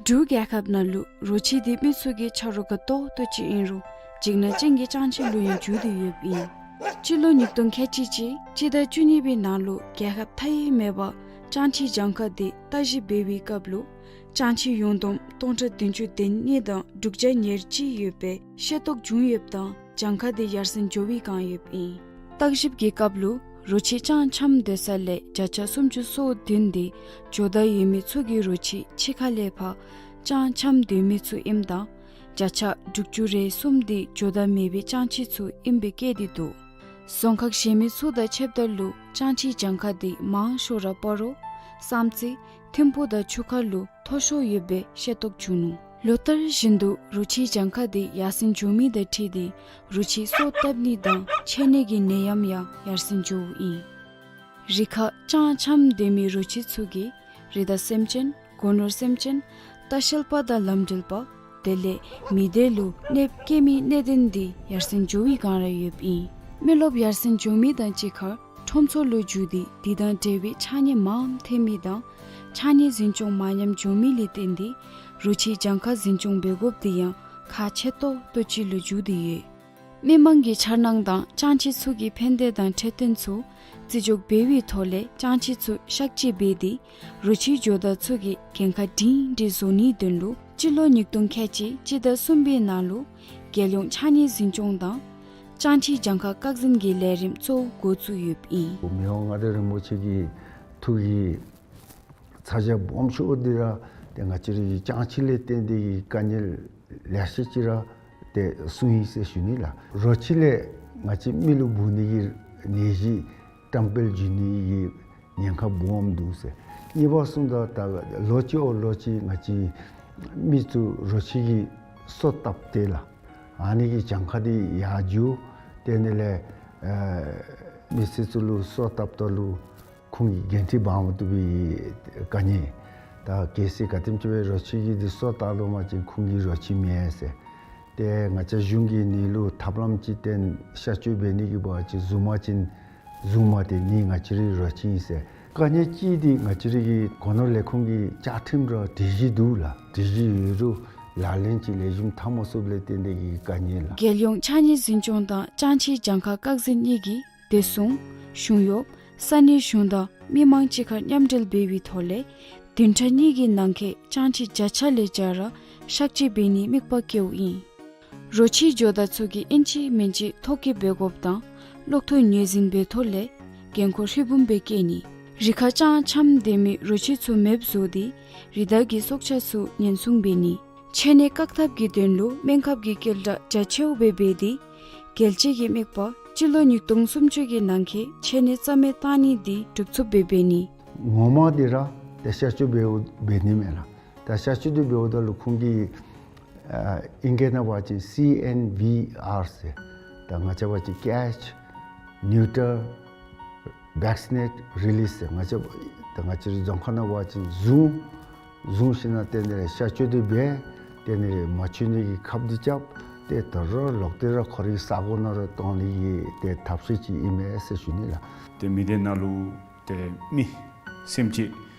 འབྲུག་རྒྱལ་ཁབ་ནང་ལུ་རོ་ཁྱི་འདི་མི་ཚུ་གི་ཆ་རོགས་ཁག་ཏོག་ཏོ་ཅིག་ཨིན་རུང་འཇིགས་སྣང་ཅན་གྱི་སྤྱང་ཁྱི་ལུ་ཡང་འགྱུར་ཏེ་ཡོདཔ་ཨིན། སྤྱི་ལོ་ཉིས་སྟོང་ཁལ་གཅིག་གཅིག་སྤྱི་ཟླ་བཅུ་གཉིས་པའི་ནང་ལུ་རྒྱལ་ཁབ་མཐའ་ཡས་མེད་པར་སྤྱང་ཁྱི་གྱངས་ཁ་འདི་བརྟག་ཞིབ་འབད་བའི་སྐབས་ལུ་སྤྱང་ཁྱི་ཡོངས་བསྡོམས་སྟོང་ཕྲག་བདུན་ཅུ་དོན་གཉིས་དང་དྲུག་བརྒྱ་ཉེར་གཅིག་ཡོད་པའི་ཤེས་རྟོགས་བྱུང་ཡོདཔ་དང་གྱངས་ཁ་འདི་ཡར་སེང་འགྱོ་བའི་བསྒང་ཡོདཔ་ཨིན། བརྟག་ཞིབ་ཀྱི་སྐབས་ལུ་རོ་ཁྱི་སྤྱང་འཁྱམས་སྡོད་ས་ལས་བརྒྱ་ཆ་སུམ་ཅུ་སོ་བདུན་འདི་ཇོ་བདག་ཡོད་མི་ཚུ་གི་རོ་ཁྱི་ཕྱི་ཁ་ལས་ཕར་སྤྱང་འཁྱམས་སྡོད་མི་ཚུ་ཨིནམ་ད་བརྒྱ་ཆ་དྲུག་ཅུ་རེ་གསུམ་འདི་ཇོ་བདག་མེད་པའི་སྤྱང་ཁྱི་ཚུ་ཨིན་པའི་བཀོད་དེ་འདུག། རྫོང་ཁག་གཞན་མི་ཚུ་དང་ཕྱདཔ་ད་ལུ་སྤྱང་ཁྱི་གྱངས་ཁ་འདི་མང་ཤོས་ར་སྤ་རོ་བསམ་རྩེ་ཐིམ་ཕུག་དང་ཆུ་ཁ་ལུ་མཐོ་ཤོས་ཡོད་པའི་ཤེས་རྟོགས་བྱུང་ནུག། ལོ་ལྟར་བཞིན་དུ་རོ་ཁྱི་གྱངས་ཁ་འདི་ཡར་སེང་འགྱོ་མི་དང་འཁྲིལ་ཏེ་རོ་ཁྱི་སོ་བཏབ་ནི་དང་འཕྱད་ནི་གི་ནད་ཡམས་ཡང་ཡར་སེང་འགྱོཝ་ཨིན། རི་ཁར་སྤྱང་འཁྱམས་སྡོད་མི་རོ་ཁྱི་ཚུ་གིས་རི་དྭགས་སེམས་ཅན་སྒོ་ནོར་སེམས་ཅན་ལྟ་བཤལ་པ་དང་ལམ་འགྲུལ་པ་དེ་ལས་མི་སྡེ་ལུ་གནོདཔ་བཀལ་མི་གནད་དོན་འདི་ཡར་སེང་འགྱོ་བའི་བསྒང་ར་ཡོདཔ་ཨིན། མི་རློབས་ཡར་སེང་འགྱོ་མི་དང་གཅིག་ཁར་ཁྲོམ་ཚོགས་ལུ་འགྱུར་ཏེ་དེ་དང་འབྲེལ་བའི་ཕྱགས་སྙིགས་མངམ་འཐེན་མི་དང་ཕྱགས་སྙིགས་འཛིན་སྐྱོང་མ་ཉམས་འགྱོ་མི་ལས་བརྟེན་ཏེ་རོ་ཁྱི་གྱངས་ཁ་འཛིན་སྐྱོང་འབད་དགོཔ་འདི་ཡང་ཁག་ཆེ་ཏོག་ཏོ་ཅིག་ལུ་འགྱུར་ཏེ་ཡོད། མི་མང་གི་འཆར་སྣང་དང་སྤྱང་ཁྱི་ཚུ་གི་ཕན་བདེ་དང་འཕྲོད་བསྟེན་ཚུ་བརྩི་འཇོག་འབད་བའི་ཐོག་ལས་སྤྱང་ཁྱི་ཚུ་གཤག་བཅོས་འབད་དེ་རོ་ཁྱི་ཇོ་བདག་ཚུ་གི་འགན་ཁག་སྒྲིང་སྒྲིང་བཟོ་ནིའི་དོན་ལུ་སྤྱི་ལོ་ཉིས་སྟོང་ཁལ་གཅིག་སྤྱི་ཟླ་གསུམ་པའི་ནང་ལུ་རྒྱལ་ཡོངས་ཕྱགས་སྙིགས་འཛིན་སྐྱོང་དང་སྤྱང་ཁྱི་གྱངས་ཁ་བཀག་འཛིན་གྱི་ལས་རིམ་གཙོ་བོ་འགོ་བཙུགས་ཡོདཔ་ཨིན། མི་དབང་མངའ་བདག་རིན་པོ་ཆེ་གི་ཐུགས་ཀྱི་ཚ་གྱང་སྦོམ་ཤོས་འདི་ར་ཏེ་ང་བཅས་རའི་སྤྱང་ཁྱི་ལས་བརྟེན་ཏེ་གི་དཀའ་ངལ་ལེ་ཤ་ཅིག་ར་ཏེ་སོང་ཡི་ཟེར་ཞུ་ནི་ལགས། རོ་ཁྱི་ལས་ང་བཅས་མི་ལུ་འབུ་ནི་གི་ནད་གཞི་བཀྲམ་སྤེལ་འགྱོ་ནི་གི་ཉེན་ཁ་སྦོམ་འདུག་ཟེར། གཉིས་པ་གསུངམ་ད་ད་ལོ་གཅིག་འོག་ལོ་གཅིག་ང་བཅས་མི་ཚུ་རོ་ཁྱི་གི་སོ་བཏབ་སྟེ་ལགས། ཨ་ནི་གི་གྱངས་ཁ་འདི་ཡར་འགྱོ། དེ་ནི་ལས་ཨེ་མི་སེར་ཚུ་ལུ་སོ་བཏབ་ད་ལུ་ཁོང་གིས་འགན་འཁྲི་འབག་མ་བཏུབ་པའི་དཀའ་ངལ། ད་གལ་སྲིད་ག་དེམ་ཅིག་སྦེ་རོ་ཁྱི་གིས་འདི་སོ་བཏབ་ལོ་མ་ཅིན་ཁོང་གིས་རོ་ཁྱི་མེན་ཟེར། ཏེ་ང་བཅས་གཞུང་གིས་ནི་ལུ་ཐབས་ལམ་ཅིག་བཏོན་གཤག་བཅོས་འབད་ནི་གི་འབད་བ་ཅིན་བཟུང་མ་ཅིན་བཟུང་མ་སྟེ་ནི་ང་བཅས་རའི་རོ་ཁྱི་ཨིན་ཟེར། དཀའ་ངལ་ཅིག་འདི་ང་བཅས་རའི་གི་སྒོ་ནོར་ལས་ཁུངས་ཀྱི་བཅའ་ཁྲིམས་ར་སྒྲིག་གཞི་འདུག་ལགས། སྒྲིག་གཞི་ཡོད་རུང་ལག་ལེན་ཅིག་ལེགས་ཤོམ་འཐབ་མ་ཚུགསཔ་ལས་བརྟེན་ཏེ་གི་དཀའ་ངལ་ལགས། རྒྱལ་ཡོངས་ཕྱགས་སྙིགས་འཛིན་སྐྱོང་དང་སྤྱང་ཁྱི་གྱངས་ཁ་བཀག་འཛིན་གཉིས་ཀྱིས་བདེ་སྲུང་གཞུང་གཡོག་ས་གནས་གཞུང་དང་མི་མང་གཅིག་ཁར་མཉམ་འབྲེལ་འབད་བའི་ཐོག་ལས་བདུན་ཕྲག་གཉིས་ཀྱི་ནང་འཁོད་སྤྱང་ཁྱི་བརྒྱ་ཆ་ལས་བརྒྱ་ར་གཤག་བཅོས་འབད་ནིའི་དམིགས་པ་བསྐྱེདཔ་ཨིན། རོ་ཁྱི་ཇོ་བདག་ཚུ་གིས་ཨིན་ཅི་མིན་ཅི་ཐོ་བཀོད་འབད་དགོཔ་དང་གློག་ཐོག་ངོས་འཛིན་འབད་ཐོག་ལས་འགན་ཁུར་ཧྲིལ་བུམ་སྦེ་བཀལ་ནི། རི་ཁར་སྤྱང་འཁྱམས་སྡོད་མི་རོ་ཁྱི་ཚུ་མེདཔ་བཟོ་སྟེ་རི་དྭགས་ཀྱི་སྲོག་ཆགས་ཚུ་ཉེན་སྲུང་འབད་ནི། འཕྱད་ནད་བཀག་ཐབས་ཀྱི་དོན་ལུ་སྨན་ཁབ་ཀྱི་སྐྱེལ་གྲངས་རྒྱ་ཆེཝ་སྦེ་འབད་དེ་རྒྱལ་སྤྱི་གི་དམིགས་པ་ སྤྱི་ལོ་ཉིས་སྟོང་སུམ་ཅུ་གི་ནང་འཁོད་ཕྱེ་ནི་རྩ་མེད་བཏང་ནི་འདི་གྲུབ་ཚུགསཔ་སྦེ་འབད་ནི། ངོ་མ་འདི་ར་ཏེ་གཤག་བཅོས་འབདཝ་འབད་ནི་མས་ལགས། ད་གཤག་བཅོས་འདི་འབདཝ་ད་ལུ་ཁོང་གིས་ཨ་ཨིང་སྐད་ནང་འབད་བ་ཅིན་སི་ཨེན་བི་ཨར་ཟེར། ད་ང་བཅས་འབད་བ་ཅིན་catch, neuter, vaccinate, release ཟེར། ང་བཅས་ད་ང་བཅས་རའི་རྫོང་ཁ་ནང་འབད་བ་ཅིན་བཟུང་བཟུང་ཞིནམ་ལས་དེ་ནང་ལས་གཤག་བཅོས་འདི་འབད། དེ་ནང་ལས་མ་འཆོལ་ནི་གི་ཁབ་འདི་རྐྱབ། ཏེ་ད་རུང་ལོག་སྟེ་ར་ཁོ་རའི་ས་གོ་ནང་ར་གཏང་ནི་གི་ཏེ་ཐབས་ཤེས་ཅིག་ཨིན་མས་ཟེར་ཞུ་ནི་ལགས། ཏེ་མི་སྡེ་ནང་ལུ་ཏེ་མི་སེམས་ཅན་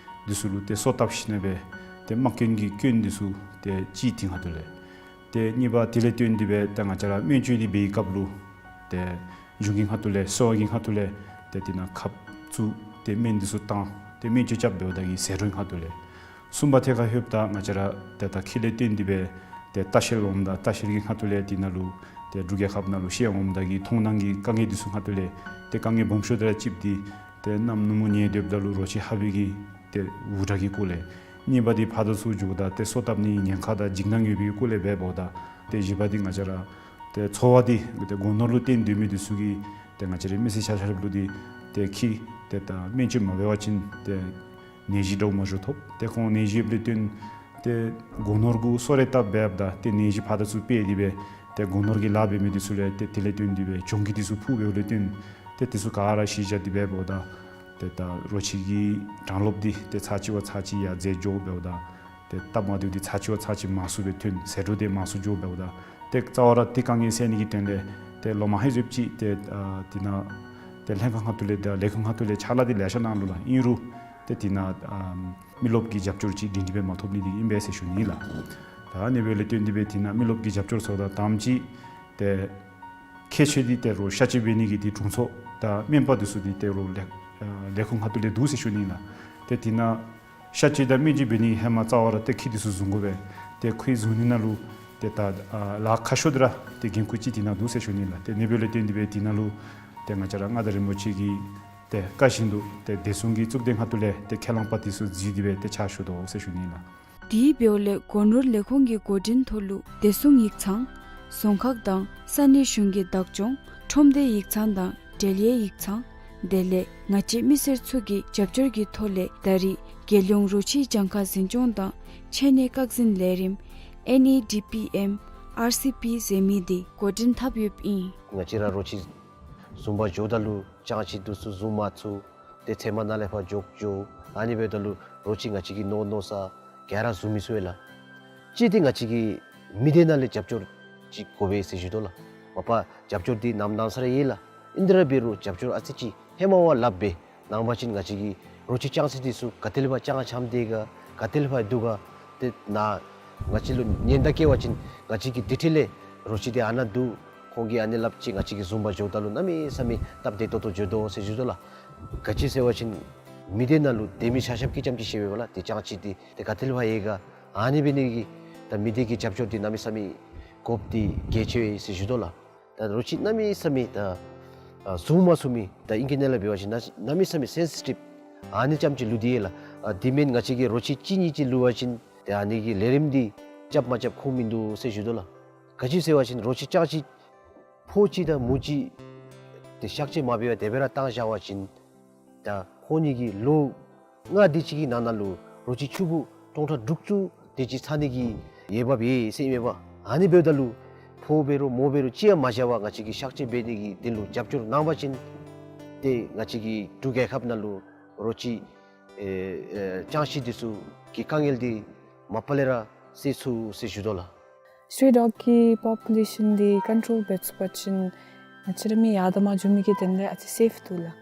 འདི་ཚུ་ལུ་ཏེ་སོ་བཏབ་ཞིནམ་ལས་ཏེ་དམག་སྐྱོན་གྱི་སྐྱོན་འདི་ཚུ་ཏེ་གཅིག་དེ་ཁ་ཐུག་ལས། ཏེ་གཉིས་པ་དེ་ལས་བརྟེན་ཏེ་སྦེ་ཏེ་ང་བཅས་ར་སྨན་བཅོས་འདི་འབད་བའི་སྐབས་ལུ་ཏེ་གཞུང་གི་ཁ་ཐུག་ལས་གསོ་བ་གི་ཁ་ཐུག་ལས་ཏེ་དེ་ནང་ཁབ་བཙུགས་ཏེ་སྨན་འདི་ཚུ་བཏང་ཏེ་སྨན་བཅོས་རྐྱབ་འབདཝ་ད་གི་ཟད་འགྲོ་གི་ཁ་ཐུག་ལས། གསུམ་པ་ཐད་ཁར་ལྷོདཔ་ད་ང་བཅས་ར་ཏེ་ད་ཁེ་ལས་བརྟེན་ཏེ་སྦེ་ཏེ་ལྟ་བཤལ་འོངམ་ད་ལྟ་བཤལ་གྱི་ཁ་ཐུག་ལས་དེ་ནང་ལུ་ཏེ་འབྲུག་རྒྱལ་ཁབ་ནང་ལུ་བཤལ་འོངམ་ད་གི་མཐོང་སྣང་གི་དཀའ་ངལ་འདི་ཚུ་ཁ་ཐུག་ལས་ཏེ་དཀའ་ངལ་སྦོམ་ཤོས་དེ་ར་གཅིག་འདི་ཏེ་གནམ་ནུབ་མོ་ཉལ་སྡོདཔ་ད་ལུ་རོ་ཁྱི་ཧ་བི་གི་ཏེ་འུར་སྒྲ་གི་སྐོར་ལས། གཉིས་པ་འདི་ཕར་དང་ཚུར་འགྱོཝ་ད་ཏེ་སོ་བཏབ་ནི་ཉེན་ཁ་དང་འཇིགས་སྣང་ཡོད་པའི་སྐོར་ལས་འབདཝ་ད། ཏེ་བཞི་པ་འདི་ང་བཅས་ར་ཏེ་འཚོ་བ་འདི་ཏེ་སྒོ་ནོར་ལུ་བརྟེན་སྡོད་མི་འདི་ཚུ་གིས་ཏེ་ང་བཅས་རའི་མི་སེར་ཆ་ཁྱབ་ལུ་འདི་ཏེ་ཁྱི་ཏེ་ད་སྨན་བཅོས་མ་འབད་བ་ཅིན་ཏེ་ནད་གཞི་འདྲཝ་མ་འགྱོ་ཐོབ། ཏེ་ཁོང་ནད་གཞི་ཡོདཔ་ལས་བརྟེན་ཏེ་སྒོ་ནོར་གུ་སོ་རེ་བཏབ་འབདཝ་ད་ཏེ་ནད་གཞི་ཕར་དང་ཚུར་སྤེལ་ཏེ་སྦེ་ཏེ་སྒོ་ནོར་གྱི་ལཱ་འབད་མི་འདི་ཚུ་ལས་ཏེ་དེ་ལས་བརྟེན་ཏེ་སྦེ་གྱོང་གུད་འདི་ཚུ་ཕོག་འབདཝ་ལས་བརྟེན་ཏེ་དེ་ཚུ་ག་ར་གཞི་བཞག་སྟེ་འབདཝ་ད་ཏེ་ད་རོ་ཁྱི་གི་གྲངས་ལོབ་འདི་ཏེ་ཚར་གཅིག་བ་ཚར་གཅིག་ཡར་འཛེགས་འགྱོ་འབདཝ་ད་ཏེ་སྟབས་མ་བདེཝ་འདི་ཚར་གཅིག་བ་ཚར་གཅིག་མང་སུ་སྦེ་ཐོན། ཟད་འགྲོ་འདི་མང་སུ་འགྱོ་འབདཝ་ད་ཏེ་རྩ་བ་ར་ཏེ་དཀའ་ངལ་སེལ་ནི་གི་དོན་ལས་ཏེ་ལོ་མང་ཧེ་ཟེབ་ཅིག་ཏེ་ཨ་དེ་ནང་ཏེ་ལྷན་ཁག་ཁ་ཐུག་ལས་ཏེ་ལས་ཁུངས་ཁ་ཐུག་ལས་ཕྱག་ལཱ་འདི་ལེ་ཤ་གནང་ནུག་ལགས། ཨིན་རུང་ཏེ་དེ་ནང་ཨ་མི་རློབས་ཀྱི་རྒྱབ་སྐྱོར་ཅིག་སྒྲིང་སྒྲི་སྦེ་མ་ཐོབ་ནི་འདི་ཨིན་པས་ཟེར་ཞུ་ནི་ལགས། ད་ཨ་ནི་འབདཝ་ལས་བརྟེན་ཏེ་སྦེ་དེ་ནང་མི་རློབས་ཀྱི་རྒྱབ་སྐྱོར་ཚུ་དང་དང་པ་ཅིག་ཏེ་ཁྱད་ཆོས་འདི་ཏེ་རོ་གཤག་བཅོས་འབད་ནི་གི་འདི་དྲུང་འཚོ་དང་སྨན་པ་འདི་ཚུ་འདི་ཏེ་རོ་ལས་ཨ་ལས་ཁུངས་ཁ་ཐུག་ལས་འདུག་ཟེར་ཞུ་ནི་ལགས། ཏེ་དེ་ནང་གཤག་བཅོས་དང་སྨན་བཅོས་འབད་ནི་ཧེ་མ་རྩ་བ་ར་ཏེ་ཁྱི་འདི་ཚུ་བཟུང་དགོ་པས། ཏེ་ཁྱི་བཟུང་ནི་ནང་ལུ་ཏེ་ད་ཨ་ལཱ་ཁག་ཤོས་འདི་ར་ཏེ་འགན་ཁུར་ཅིག་དེ་ནང་འདུག་ཟེར་ཞུ་ནི་ལགས། ཏེ་ཨ་ནི་འབདཝ་ལས་བརྟེན་ཏེ་སྦེ་དེ་ནང་ལུ་ཏེ་ང་བཅས་ར་མངའ་བདག་རིན་པོ་ཆེ་གི་ཏེ་བཀའ་བཞིན་དུ་ཏེ་བདེ་སྲུང་གི་གཙུག་སྡེ་ཁ་ཐུག་ལས་ཏེ་ཁས་བླངས་པ་འདི་ཚུ་གཟིགས་ཏེ་སྦེ་ཏེ་ཕྱག་ཞུ་དོ་ཟེར་ཞུ་ནི་ལགས། དེ་འབདཝ་ལས་སྒོ་ནོར་ལས་ཁུངས་ཀྱི་འགོ་འདྲེན་ཐོག་ལུ་བདེ་སྲུང་ཡིག་ཚང་། རྫོང་ཁག་དང་ས་གནས་གཞུང་གི་བདག་སྐྱོང་ཁྲོམ་སྡེ་ཡིག་ཚང་དང་འབྲེལ་ཡོད་ཡིག་ཚང་། དེ་ལས་ང་བཅས་མི་སེར་ཚུ་གི་རྒྱབ་སྐྱོར་གྱི་ཐོག་ལས་ད་རེས་རྒྱལ་ཡོངས་རོ་ཁྱི་གྱངས་ཁ་འཛིན་སྐྱོང་དང་ཕྱེ་ནད་བཀག་འཛིན་ལས་རིམ་ཨེན་ཨི་ཌི་པི་ཨེམ་ཨར་སི་པི་ཟེར་མི་འདི་འགོ་འདྲེན་འཐབ་ཡོདཔ་ཨིན། ང་བཅས་ར་རོ་ཁྱི་བཟུང་པར་འགྱོཝ་ད་ལུ་ཅང་ཅིག་འདི་ཚུ་བཟུང་མ་ཚུགས། ཏེ་ཚལ་མ་ནང་ལས་ཕར་འགྱོ་འགྱོ། ཨ་ནི་འབདཝ་ད་ལུ་རོ་ཁྱི་ང་བཅས་ཀྱིས་མནོ་མནོ་ས་ག་ར་བཟུང་མི་ཚུགས་ཡོད་ལགས། གཅིག་འདི་ང་བཅས་ཀྱི་མི་སྡེ་ནང་ལས་རྒྱབ་སྐྱོར་ཅིག་དགོ་པས་ཟེར་ཞུ་དོ་ལགས། མ་པ་རྒྱབ་སྐྱོར་འདི་ནམ་ནམ་ས་ར་ཡོད་ལགས། ཨིན་ཏེ་ར་འབད་རུང་རྒྱབ་སྐྱོར་ཨ་ཙི་ཅིག་ཧེ་མ་བ་ལྷགཔ་སྦེ་གནང་བ་ཅིན་ང་བཅས་ཀྱི་རོ་ཁྱི་ཅང་ཅིག་འདི་ཚུ་ག་ཏེ་ལས་ཕར་ཅང་འཁྱམས་ཏེ་ག་ག་ཏེ་ལས་ཕར་འདུག་ག་ཏེ་ནཱ་ང་བཅས་ལུ་ཉེན་བརྡ་བཀལ་བ་ཅིན་ང་བཅས་ཀྱིས་དེ་འཕྲོ་ལས་རོ་ཁྱི་འདི་ཨ་ནཱ་འདུག་ཁོང་གིས་ཨ་ནི་སླབ་ཅི། ང་བཅས་ཀྱིས་བཟུང་པར་འགྱོཝ་ད་ལུ་གནམ་མེད་ས་མེད་སྟབས་བདེ་ཏོག་ཏོ་འགྱོ་དོ་ཟེར་ཞུ་དོ་ལགས། ག་ཅི་ཟེར་བ་ཅིན་མི་སྡེ་ནང་ལུ་སྡོད་མི་ཆ་ཁྱབ་ཀྱིས་ཙམ་ཅིག་ཤེས་པས་ལགས། ཏེ་ཅང་ཅིག་འདི་ཏེ་ག་ཏེ་ལས་ཕར་ཡོད་ག་ཨ་ནི་འབད་ནི་གི་ད་མི་སྡེ་གི་རྒྱབ་སྐྱོར་འདི་གནམ་མེད་ས་མེད་དགོཔ་འདི་གལ་ཆེ་བས་ཟེར་ཞུ་དོ་ལགས། ད་རོ་ཁྱི་གནམ་མེད་ས་མེད་ད་ཨ་བཟུང་མ་ཚུགས་མི་ད་ཨིང་སྐད་ནང་ལས་འབད་བ་ཅིན་གནམ་མེད་ས་མེད་སེན་སི་ཊིབ་ཨ་ནི་ཙམ་ཅིག་ལུས་ཏེ་ཡོད་ལགས། ཨ་དེ་མེན་ང་བཅས་ཀྱིས་རོ་ཁྱི་གཅིག་གཉིས་ཅིག་ལུས་པ་ཅིན་ཏེ་ཨ་ནི་གི་ལས་རིམ་འདི་རྐྱབ་མ་རྐྱབ་ཁུངས་མིན་འདུག་ཟེར་ཞུ་དོ་ལགས། ག་ཅི་ཟེར་བ་ཅིན་རོ་ཁྱི་ཅང་ཅིག་ཕོ་གཅིག་དང་མོ་གཅིག་ཏེ་གཤག་བཅོས་མ་འབད་བར་དེ་སྦེ་ར་བཏང་བཞག་པ་ཅིན་ད་ཁོང་གཉིས་ཀྱི་ལོ་ལྔ་དེ་ཅིག་གི་ནང་ན་ལུ་རོ་ཁྱི་ཕྱུག་པོ་སྟོང་ཕྲག་དྲུག་ཅུ་དེ་ཅིག་ཚང་ནི་གི་འོས་འབབ་ཡོད་ཟེར་ཨིན་མས་པ། ཨ་ནི་འབདཝ་ད་ལུ་ཕོ་འབད་རུང་མོ་འབད་རུང་གཅིག་ཡང་མ་བཞག་པར་ང་བཅས་ཀྱིས་གཤག་བཅོས་འབད་ནི་གི་དོན་ལུ་རྒྱབ་སྐྱོར་གནང་བ་ཅིན་ཏེ་ང་བཅས་ཀྱི་འབྲུག་རྒྱལ་ཁབ་ནང་ལུ་རོ་ཁྱི་ཨེ་ཨེ་ཅང་ཅིག་འདི་ཚུ་གི་དཀའ་ངལ་འདི་མ་པ་ལས་ར་སེལ་ཚུགས་ཟེར་ཞུ་དོ་ལགས། སི་ཊི་རི་ཌོག་གི་པོ་པུ་ལེ་ཤཱན་འདི་ཀོན་ཊོལ་འབད་ཚུགས་པ་ཅིན་ང་བཅས་ར་མི་ཡར་དང་མར་འགྱོ་མི་གི་དོན་ལས་ཨ་ཙི་སེཕ་འདུག་ལགས།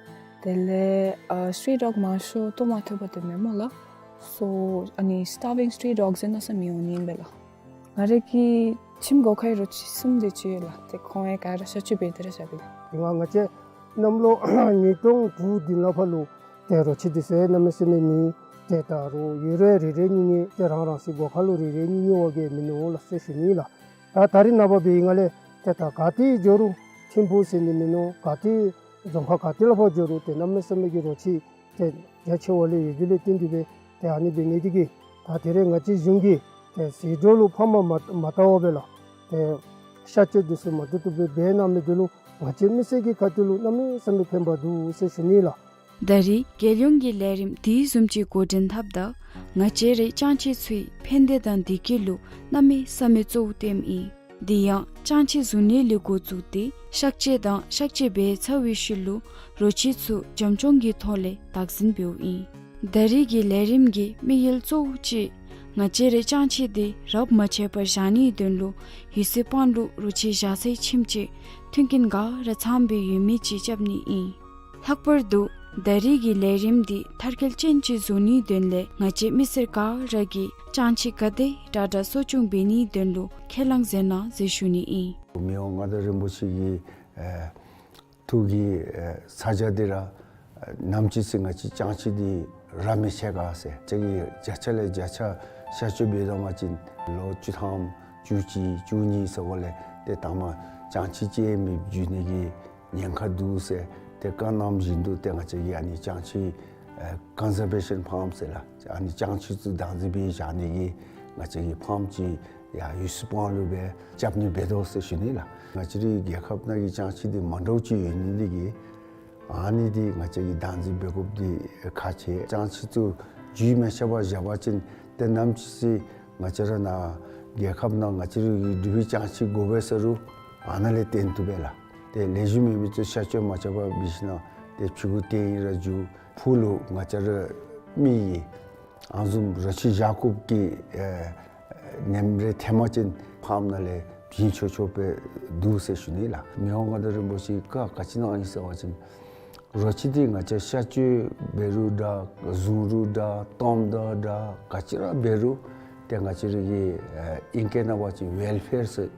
དེ་ལས་ཨ་སི་ཊི་རི་ཌོག་མང་ཤོས་ལྟོ་མ་ཐོབ་པར་སྡོད་མི་སྨོ་ལགས། སོ་ཨ་ནི་སི་ཊར་བིང་སི་ཊི་རི་ཌོག་ཟེར་མནོ་ས་མི་འོང་ནི་ཨིན་པས་ལགས། ང་རའི་གི་ཁྱིམ་སྒོ་ཁའི་རོ་ཁྱི་གསུམ་དེ་ཅིག་ཡོད་ལགས། ཏེ་ཁོང་ཡང་ག་ར་གཤག་བཅོས་འབད་དེ་ར་བཞག་པས་ལགས། དེ་སྒང་ང་བཅས་གནམ་ལོ་ཉིས་སྟོང་དྲུག་འདི་ནང་ཕར་ལུ་ཏེ་རོ་ཁྱི་འདི་ཚུ་གནམ་མེད་ས་མེད་མེད། ཏེ་ད་རུང་ཡོད་རུང་རེ་རེ་གཉིས་གཉིས་ཏེ་རང་རང་སོའི་སྒོ་ཁ་ལུ་རེ་རེ་གཉིས་གཉིས་འོང་གེ་མིན་ནུག་ལགས་ཟེར་ཞུ་ནི་ལགས། ད་ད་རེས་ནངས་པ་འབད་བའི་སྒང་ལས་ཏེ་ད་ག་ཏེ་འགྱོ་རུང་ཐིམ་ཕུག་ཟེར་ནི་མིན་ནུག། ག་ཏེ་རྫོང་ཁག་ག་ཏེ་ལུ་ཕར་འགྱོ་རུང་ཏེ་གནམ་མེད་ས་མེད་ཀྱི་རོ་ཁྱི་ཏེ་རྒྱ་ཆེ་བ་ལས་ཡོད་དེ་ལས་བརྟེན་ཏེ་སྦེ་ཏེ་ཨ་ནི་འབད་ནི་དེ་གིས་ད་དེ་རེས་ང་བཅས་གཞུང་གིས་ཏེ་ཟད་འགྲོ་ལུ་ཕམ་མ་མ་བཏང་བར་སྦེ་ལགས་ཏེ་གཤག་བཅོས་འདི་ཚུ་མ་བཏུབ་བཏུབ་སྦེ་འབད་གནང་མི་འདི་ལུ་ ང་བཅས་མི་སེར་གྱི་ཁ་ཐུག་ལུ་གནམ་མེད་ས་མེད་ཕན་པ་འདུག་ཟེར་ཞུ་ནི་ལགས། ད་རེས་རྒྱལ་ཡོངས་ཀྱི་ལས་རིམ་དེ་བཟུམ་ཅིག་འགོ་འདྲེན་འཐབ་ད་ང་བཅས་རའི་ཅང་ཆི་ཚུའི་ཕན་བདེ་དང་བདེ་སྐྱིད་ལུ་གནམ་མེད་ས་མེད་གཙོ་བོ་སྟོནམ་ཨིན། དེ་ཡང་ཅང་ཆི་བཟུང་ནི་ལས་འགོ་བཙུགས་ཏེ་གཤག་བཅོས་དང་གཤག་བཅོས་འབད་ཚར་བའི་ཤུལ་ལུ་རོ་ཁྱི་ཚུ་བྱམས་སྐྱོང་གི་ཐོག་ལས་བདག་འཛིན་འབདཝ་ཨིན། ད་རེས་ཀྱི་ལས་རིམ་གྱི་དམིགས་ཡུལ་གཙོ་བོ་གཅིག་ང་བཅས་རའི་ཅང་ཆི་དེ་རབ་མ་ཆད་པར་བཞག་ནིའི་དོན་ལུ་ཡུལ་སྲོལ་སྤང་ལུ་རོ་ཁྱི་བཞག་སའི་ཁྱིམ་ཅིག་མཐུན་རྐྱེན་ག་ར་ཚང་པའི་ཡུལ་མི་ཅིག་རྐྱབ་ནི་ཨིན། ལྷག་པར་དུ་ད་རེས་ཀྱི་ལས་རིམ་འདི་མཐར་འཁྱོལ་ཅན་ཅིག་བཟོ་ནིའི་དོན་ལས་ང་བཅས་མི་སེར་ག་ར་གིས་ཅང་ཆི་ག་དེ་དྲག་དྲག་གསོ་སྐྱོང་འབད་ནིའི་དོན་ལུ་ཁས་བླངས་མཛད་གནང་ཟེར་ཞུ་ནི་ཨིན། མི་དབང་མངའ་བདག་རིན་པོ་ཆེ་གི་ཨེ་ཐུགས་ཀྱི་ཨེ་ཚ་གྱང་འདི་ར་ཨེ་ནམ་ཅིག་ཚེ་ང་བཅས་ཅང་ཆི་འདི་རབ་མི་ཆད་ག་ཟེར། ཅིག་གིས་བརྒྱ་ཆ་ལས་བརྒྱ་ཆ་གཤག་བཅོས་འབད་དོ་བ་ཅིན་ལོ་བཅུ་ཐམ་བཅུ་གཅིག་བཅུ་གཉིས་ཟེརཝ་ལས་ཏེ་ད་མ་ཅང་ཆི་ཅིག་མེདཔ་འགྱོ་ནི་གི་ཉེན་ཁ་འདུག་ཟེར། ཏེ་བཀའ་གནངམ་བཞིན་དུ་ཏེ་ང་བཅས་ཀྱིས་ཨ་ནི་ཅང་ཆི་ཨེ་ཀོན་ཛར་བེ་ཤཱན་ཕཱརམ་ཟེར་ལགས། ཨ་ནི་ཅང་ཆི་ཚུ་བདག་འཛིན་འབད་བཞག་ནི་གི་ང་བཅས་ཀྱིས་ཕཱརམ་ཅིག་ཡར་ཡུལ་སྲོལ་སྤང་ལུ་སྦེ་རྐྱབ་ནི་འབད་དོ་ཟེར་ཞུ་ནི་ལགས། ང་བཅས་རའི་རྒྱལ་ཁབ་ནང་གི་ཅང་ཆི་འདི་མ་འདྲཝ་ཅིག་ཡོད་ནི་འདི་གིས་ཨ་ནི་འདི་ང་བཅས་ཀྱིས་བདག་འཛིན་འབད་དགོཔ་འདི་ཁག་ཆེ། ཅང་ཆི་ཚུ་རྒྱུས་མ་ཆད་པར་བཞག་པ་ཅིན་ཏེ་ནམ་ཅིག་ཚེ་ང་བཅས་ར་ནཱ་རྒྱལ་ཁབ་ནང་ང་བཅས་རའི་འབྲུག་པའི་ཅང་ཆི་དགོ་པས་ཟེར་རུང་ཨ་ནཱ་ལས་བཏོན་བཏུབ་པས་ལགས། ཏེ་ལེགས་ཤོམ་མེད་མི་ཚུ་གཤག་བཅོས་མ་རྐྱབ་པར་འབད་ཞིནམ་ཏེ་ཕྱི་གུ་བཏོན་ར་འགྱོ། ཕུགས་ལུ་ང་བཅས་ར་མི་གིས་ཨ་ནི་བཟུམ་རོ་ཁྱི་བཞག་དགོཔ་གི་ཨེ་ནེམ་རེ་ཐོན་པ་ཅིན་ཕཱརམ་ནང་ལས་བྱིན་ཆོག་ཆོག་སྦེ་འདུག་ཟེར་ཞུ་ནི་ལགས། མི་དབང་མངའ་བདག་རིན་པོ་ཆེ་བཀའ་ག་ཅི་གནང་ཡི་ཟེར་བ་ཅིན་རོ་ཁྱི་འདི་ང་བཅས་གཤག་བཅོས་འབད་རུང་འདྲ་བཟུང་རུང་འདྲ་བཏངམ་དང་འདྲ་ག་ཅི་ར་འབད་རུང་ཏེ་ང་བཅས་ར་གི་ཨེ་ཨིང་སྐད་ནང་འབད་བ་ཅིན་ཝེལ་ཕེར་ཟེར་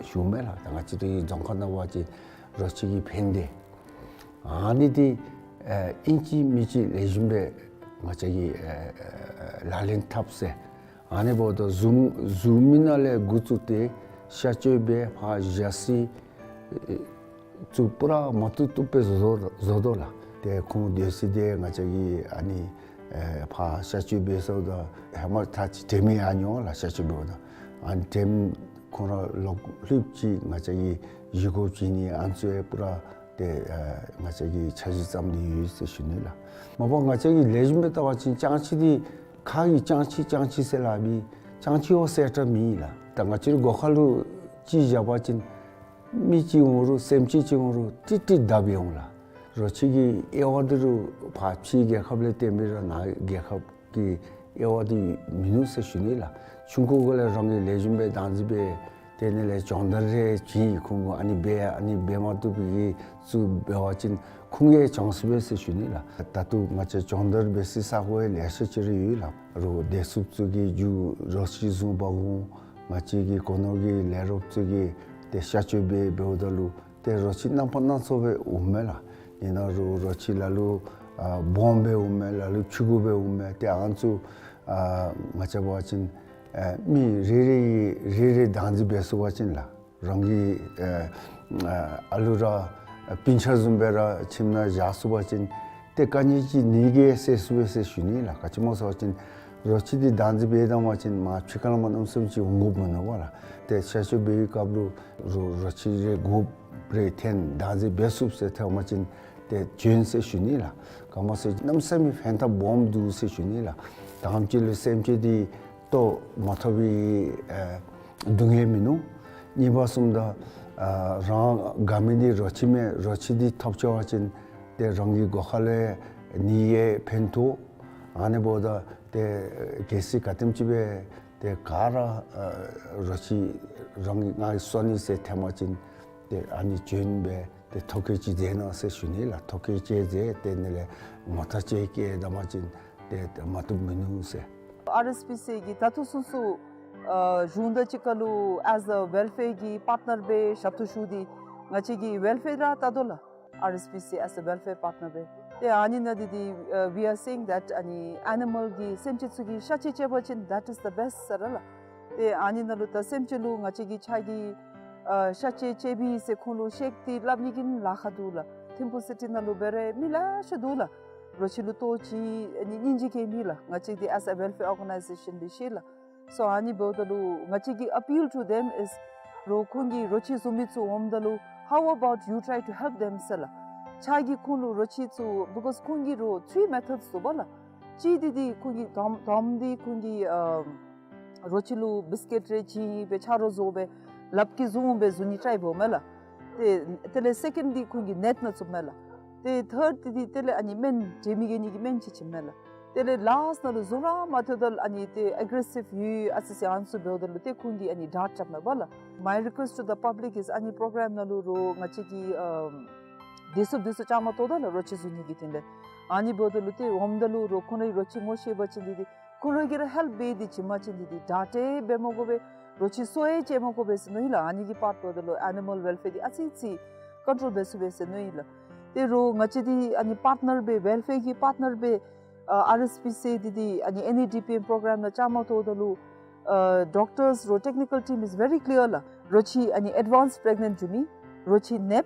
ཞུཝ་མས་ལགས། ད་ང་བཅས་རའི་རྫོང་ཁ་ནང་འབད་བ་ཅིན་རོ་ཁྱི་གི་ཕན་བདེ། ཨ་ནི་འདི་ཨེ་ཨིན་ཅི་མིན་ཅི་ལེགས་ཤོམ་སྦེ་ང་བཅས་ཀྱིས་ཨེ་ལག་ལེན་འཐབ་ཟེར། ཨ་ནི་འབདཝ་ད་བཟུང་བཟུང་མི་ནང་ལས་འགོ་བཙུགས་ཏེ་གཤག་བཅོས་འབད་ཕར་བཞག་ས་ཨེ་ཚུ་པུ་ར་མ་བཏུབ་བཏུབ་སྦེ་བཟོ་དོ་བཟོ་དོ་ལགས། ཏེ་ཁོང་སྡོད་ས་འདི་ང་བཅས་ཀྱིས་ཨ་ནི་ཨེ་ཕར་གཤག་བཅོས་འབད་ཚརཝ་ད་ཧེ་མ་ད་ཅི་དྲནམ་ཡང་མྱོང་ལགས། གཤག་བཅོས་འབདཝ་ད་ཨ་ནི་དྲནམ་ཁོང་ར་ལོག་ལྷོདཔ་ཅིག་ང་བཅས་ཀྱིས་ཡིག་གོ་བྱིན་ནི་ཨ་ནི་ཚུ་ཡང་པུ་ར་ཏེ་ཨེ་ང་བཅས་ཀྱིས་འཆར་གཞི་བརྩམས་ཏེ་ཡོད་ཟེར་ཞུ་ནི་ལགས། མ་པ་ང་བཅས་ཀྱིས་ལེགས་ཤོམ་སྦེ་བལྟ་བ་ཅིན་ཅང་ཆི་འདི་ཁ་གིས་ཅང་ཆི་ཅང་ཆི་ཟེར་སླབ་པའི་ཅང་ཆི་བ་ཟེར་ར་མེད་ལགས། ད་ང་བཅས་རའི་སྒོ་ཁ་ལུ་ཅིག་བཞག་པ་ཅིན་མི་ཅིག་འོང་རུང་སེམས་ཅན་ཅིག་འོང་རུང་ཏིག་ཏིག་བརྡབ་སྦེ་འོང་ལགས། རོ་ཁྱི་གི་དབྱེ་བ་འདི་རུང་ཕར་ཕྱི་རྒྱལ་ཁབ་ལས་བརྟེན་པའི་ར་ནཱ་རྒྱལ་ཁབ་ཀྱི་དབྱེ་བ་འདི་མིན་ནུག་ཟེར་ཞུ་ནི་ལགས། ཆུང་ཀུ་གུ་ལས་རང་གིས་ལེགས་ཤོམ་སྦེ་བདག་འཛིན་འབད་དེ་ནི་ལས་སྦྱོང་བརྡར་རེ་བྱིན་ཡི། ཁོང་གུ་ཨ་ནི་འབད་ཨ་ནི་འབད་མ་བཏུབ་པའི་གི་ཚུ་འབད་བ་ཅིན་ཁོང་གིས་སྦྱང་ཚུགས་པས་ཟེར་ཞུ་ནི་ལགས། ད་ལྟོ་ང་བཅས་སྦྱོང་བརྡར་འབད་སའི་ས་གོ་ཡང་ལེ་ཤ་ཅིག་ར་ཡོད་ལགས། རོགས་བདེ་སྲུངཔ་ཚུ་གིས་རྒྱུ་རོ་ཁྱི་བཟུང་པ་འོང་ང་བཅས་ཀྱི་སྒོ་ནོར་གྱི་ལས་རོགསཔ་ཚུ་གིས་ཏེ་གཤག་བཅོས་འབད་འབདཝ་ད་ལུ་ཏེ་རོ་ཁྱི་རྣམ་པ་སྣ་ཚོགས་སྦེ་འོངམ་མས་ལགས། ཨིན་ན་རུང་རོ་ཁྱི་ལ་ལུ་ཨ་སྦོམ་སྦེ་འོངམ་མས། ལ་ལུ་ཕྱུ་གུ་སྦེ་འོངམ་མས། ཏེ་ཨ་ནི་ཚུ་ཨ་ང་བཅས་འབད་བ་ཅིན་ཨ་མི་རེ་རེ་གིས་རེ་རེ་བདག་འཛིན་འབད་ཚུགས་པ་ཅིན་ལགས། རང་གི་ཨ་ཨ་ལུ་ར་ཨ་སྤུན་ཆ་བཟུམ་སྦེ་ར་ཁྱིམ་ནང་བཞག་ཚུགས་པ་ཅིན་ཏེ་ག་ནི་ཅིག་ནད་ཀྱིས་བསད་ཚུགས་པས་ཟེར་ཞུ་ནི་ལགས། ག་ཅི་སྨོ་ཟེར་བ་ཅིན་རོ་ཁྱི་འདི་བདག་འཛིན་འབད་བཏང་པ་ཅིན་མ་ཕྱི་ཁར་མ་གནམ་མེད་ས་མེད་ཅིག་འོང་དགོཔ་མིན་ནུག་པ་ལགས། ཏེ་གཤག་བཅོས་འབད་བའི་སྐབས་ལུ་རོ་རོ་ཁྱི་རེ་དགུ་རེ་ཐོན་བདག་འཛིན་འབད་ཚུགས་ཟེར་ཐོན་པ་ཅིན་ཏེ་བྱོན་ཟེར་ཞུ་ནི་ལགས། ག་སྨོ་ཟེར་གནམ་མེད་ས་མེད་ཕན་ཐབས་སྦོམ་འདུག་ཟེར་ཞུ་ནི་ལགས། དང་པ་ཅིག་ལུ་སེམས་ཅན་འདི་ལྟོ་མ་ཐོབ་པའི་ཨ་སྡུག་བསྔལ་མིན་ནུག། གཉིས་པ་བཟུམ་ད་ཨ་རང་དགའ་མི་འདི་རོ་ཁྱི་མས། རོ་ཁྱི་འདི་ཐོབ་ཆི་བ་ཅིན་ཏེ་རང་གི་སྒོ་ཁ་ལས་ནད་ཡང་ཕན་ཐོགས། ཨ་ནི་འབདཝ་ད་ཏེ་གལ་སྲིད་ག་དེམ་ཅིག་སྦེ་ཏེ་ག་ར་ཨ་རོ་ཁྱི་རང་གི་ང་གིས་གསོ་ནི་ཟེར་ཐོན་པ་ཅིན་ཏེ་ཨ་ནི་བྱོན་སྦེ་ཏེ་ཐོ་བཀོད་ཅིག་མཛད་གནང་ཟེར་ཞུ་ནི་ལགས། ཐོ་བཀོད་ཅིག་མཛད་དེ་ནི་ལས་ངོ་རྟགས་ཅིག་བསྐྱལ་ད་པ་ཅིན་ཏེ་མ་བཏུབ་མིན་ནུག་ཟེར། ཨར་ཨེསི་པི་སི་གི་ད་ལྟོ་ཚུན་ཚོད་ཨ་གཞུང་དང་གཅིག་ཁར་ལུ་as a welfare གི་པར་ཊི་ནར་སྦེ་ཞབས་ཏོག་ཞུ་སྟེ་ང་བཅས་ཀྱིས་ཝེལ་ཕེར་ར་བལྟ་དོ་ལགས། ཨར་ཨེསི་པི་སི་as a welfare partner སྦེ། ཏེ་ཨ་ནི་ནང་འདི་འདི་ཨ་we are saying that ཨ་ནི་ཨེ་ནི་མཱལ་གི་སེམས་ཅན་ཚུ་གི་གཤག་བཅོས་རྐྱབ་པ་ཅིན་that is the best ཟེར་ར་ལགས། ཏེ་ཨ་ནི་ནང་ལུ་ད་སེམས་ཅན་ལུ་ང་བཅས་ཀྱིས་ཕྱག་གི་ཨ་གཤག་བཅོས་རྐྱབ་པས་ཟེར་ཁོང་ལུ་བཤད་དེ་སླབ་ནི་གི་ལཱ་ཁག་འདུག་ལགས། ཐིམ་ཕུག་སི་ཊི་ནང་ལུ་འབད་རུང་མི་ལེ་ཤ་འདུག་ལགས། རོ་ཁྱི་ལུ་ལྟོ་ཅིག་ཨ་ནི་སྙིང་རྗེ་སྐྱེ་མི་ལགས། ང་བཅས་འདི་as a welfare organization སྦེ་ཤེས་ལགས། སོ་ཨ་ནི་འབདཝ་ད་ལུ་ང་བཅས་ཀྱི་appeal to them is རོགས་ཁོང་གིས་རོ་ཁྱི་བཟུང་མི་ཚུ་འོངམ་ད་ལུ་ How about you try to help them ཟེར་ལགས། ཁྱོད་ཀྱིས་ཁོང་ལུ་རོ་ཁྱི་ཚུ་because ཁོང་གིས་རོ་three methods འདུག་པ་ལགས། གཅིག་འདི་འདི་ཁོང་གིས་དང་དང་འདི་ཁོང་གིས་ཨ་རོ་ཁྱི་ལུ་བིསི་ཀེཊ་རེ་བྱིན་སྦེ་ཆ་རོགས་བཟོ་སྦེ་ལགཔ་གིས་བཟུང་སྦེ་བཟུང་ནི་ཊའིཔ་འབདཝ་མས་ལགས། ཏེ་དེ་ལས་སེ་ཀེནཌ་འདི་ཁོང་གིས་ནེཊ་ནང་བཙུགསཔ་མས་ལགས། ཏེ་ཐརཌ་འདི་འདི་དེ་ལས་ཨ་ནི་སྨན་འདྲེ་མི་རྒྱལ་ནི་གི་སྨན་ཅིག་བྱིནམ་མས་ལགས། དེ་ལས་ལཱསཊ་ནང་ལུ་བཟུང་ར་མ་ཐོབ་ད་ལུ་ཨ་ནི་ཏེ་ཨེག་རེ་སིབ་ཡོད་ཨ་ཙི་ཅིག་ཨ་ནི་ཚུ་འབདཝ་ད་ལུ་ཏེ་ཁོང་གིས་ཨ་ནི་ཌརཊ་རྐྱབ་མས་པ་ལགས། My request to the public is ཨ་ནི་པོརོ་གརམ་ནང་ལུ་རོ་ང་བཅས་ཀྱིས་ཨམ་དེ་ཚུ་དེ་ཚུ་བཅའ་མར་གཏོགས་ད་ལགས་རོ་ཁྱི་བཟུང་ནི་གི་དོན་ལས། ཨ་ནི་འབདཝ་ད་ལུ་ཏེ་འོངམ་ད་ལུ་རོ་ཁོང་རའི་རོ་ཁྱི་ངོ་ཤེས་པ་ཅིན་འདི་འདི་ཁོང་ར་གིས་ར་ཧེལཔ་འབད་དེ་བྱིན་པ་ཅིན་འདི་འདི་ཌརཊ་འབད་མ་དགོ་པས། རོ་ཁྱི་གསོ་ཡང་བྱེད་མ་དགོ་པས་ཟེར་མནོ་ཡི་ལགས། ཨ་ནི་གི་པཱརཊ་འབདཝ་ད་ལུ་ཨེ་ནི་མཱལ་ཝེལ་ཕེར་འདི་ཨ་ཙི་ཅིག་ཀོན་ཊོལ་འབད་ཚུགས་པས་ཟེར་མནོ་ཡི་ལགས། ཏེ་རོ་ང་བཅས་འདི་ཨ་ནི་པཱརཊ་ནར་སྦེ་ཝེལ་ཕེར་གྱི་པཱརཊ་ནར་སྦེ་ཨ་ཨར་ཨེསི་པི་སི་འདི་འདི་ཨ་ནི་ཨེན་ཨི་ཌི་པི་ཨེམ་པོརོ་གརམ་ནང་བཅའ་མར་གཏོགས་ད་ལུ་ཨ་ཌོག་ཊརསི་རོ་ཊེཀ་ནི་ཀལ་ཊིམ་is very clear ལགས། རོ་ཁྱི་ཨ་ནི་ཨེཌ་ཝཱནསི་པི་རེག་ནེནཊ་འགྱོ་མི་རོ་ཁྱི་ནདཔ་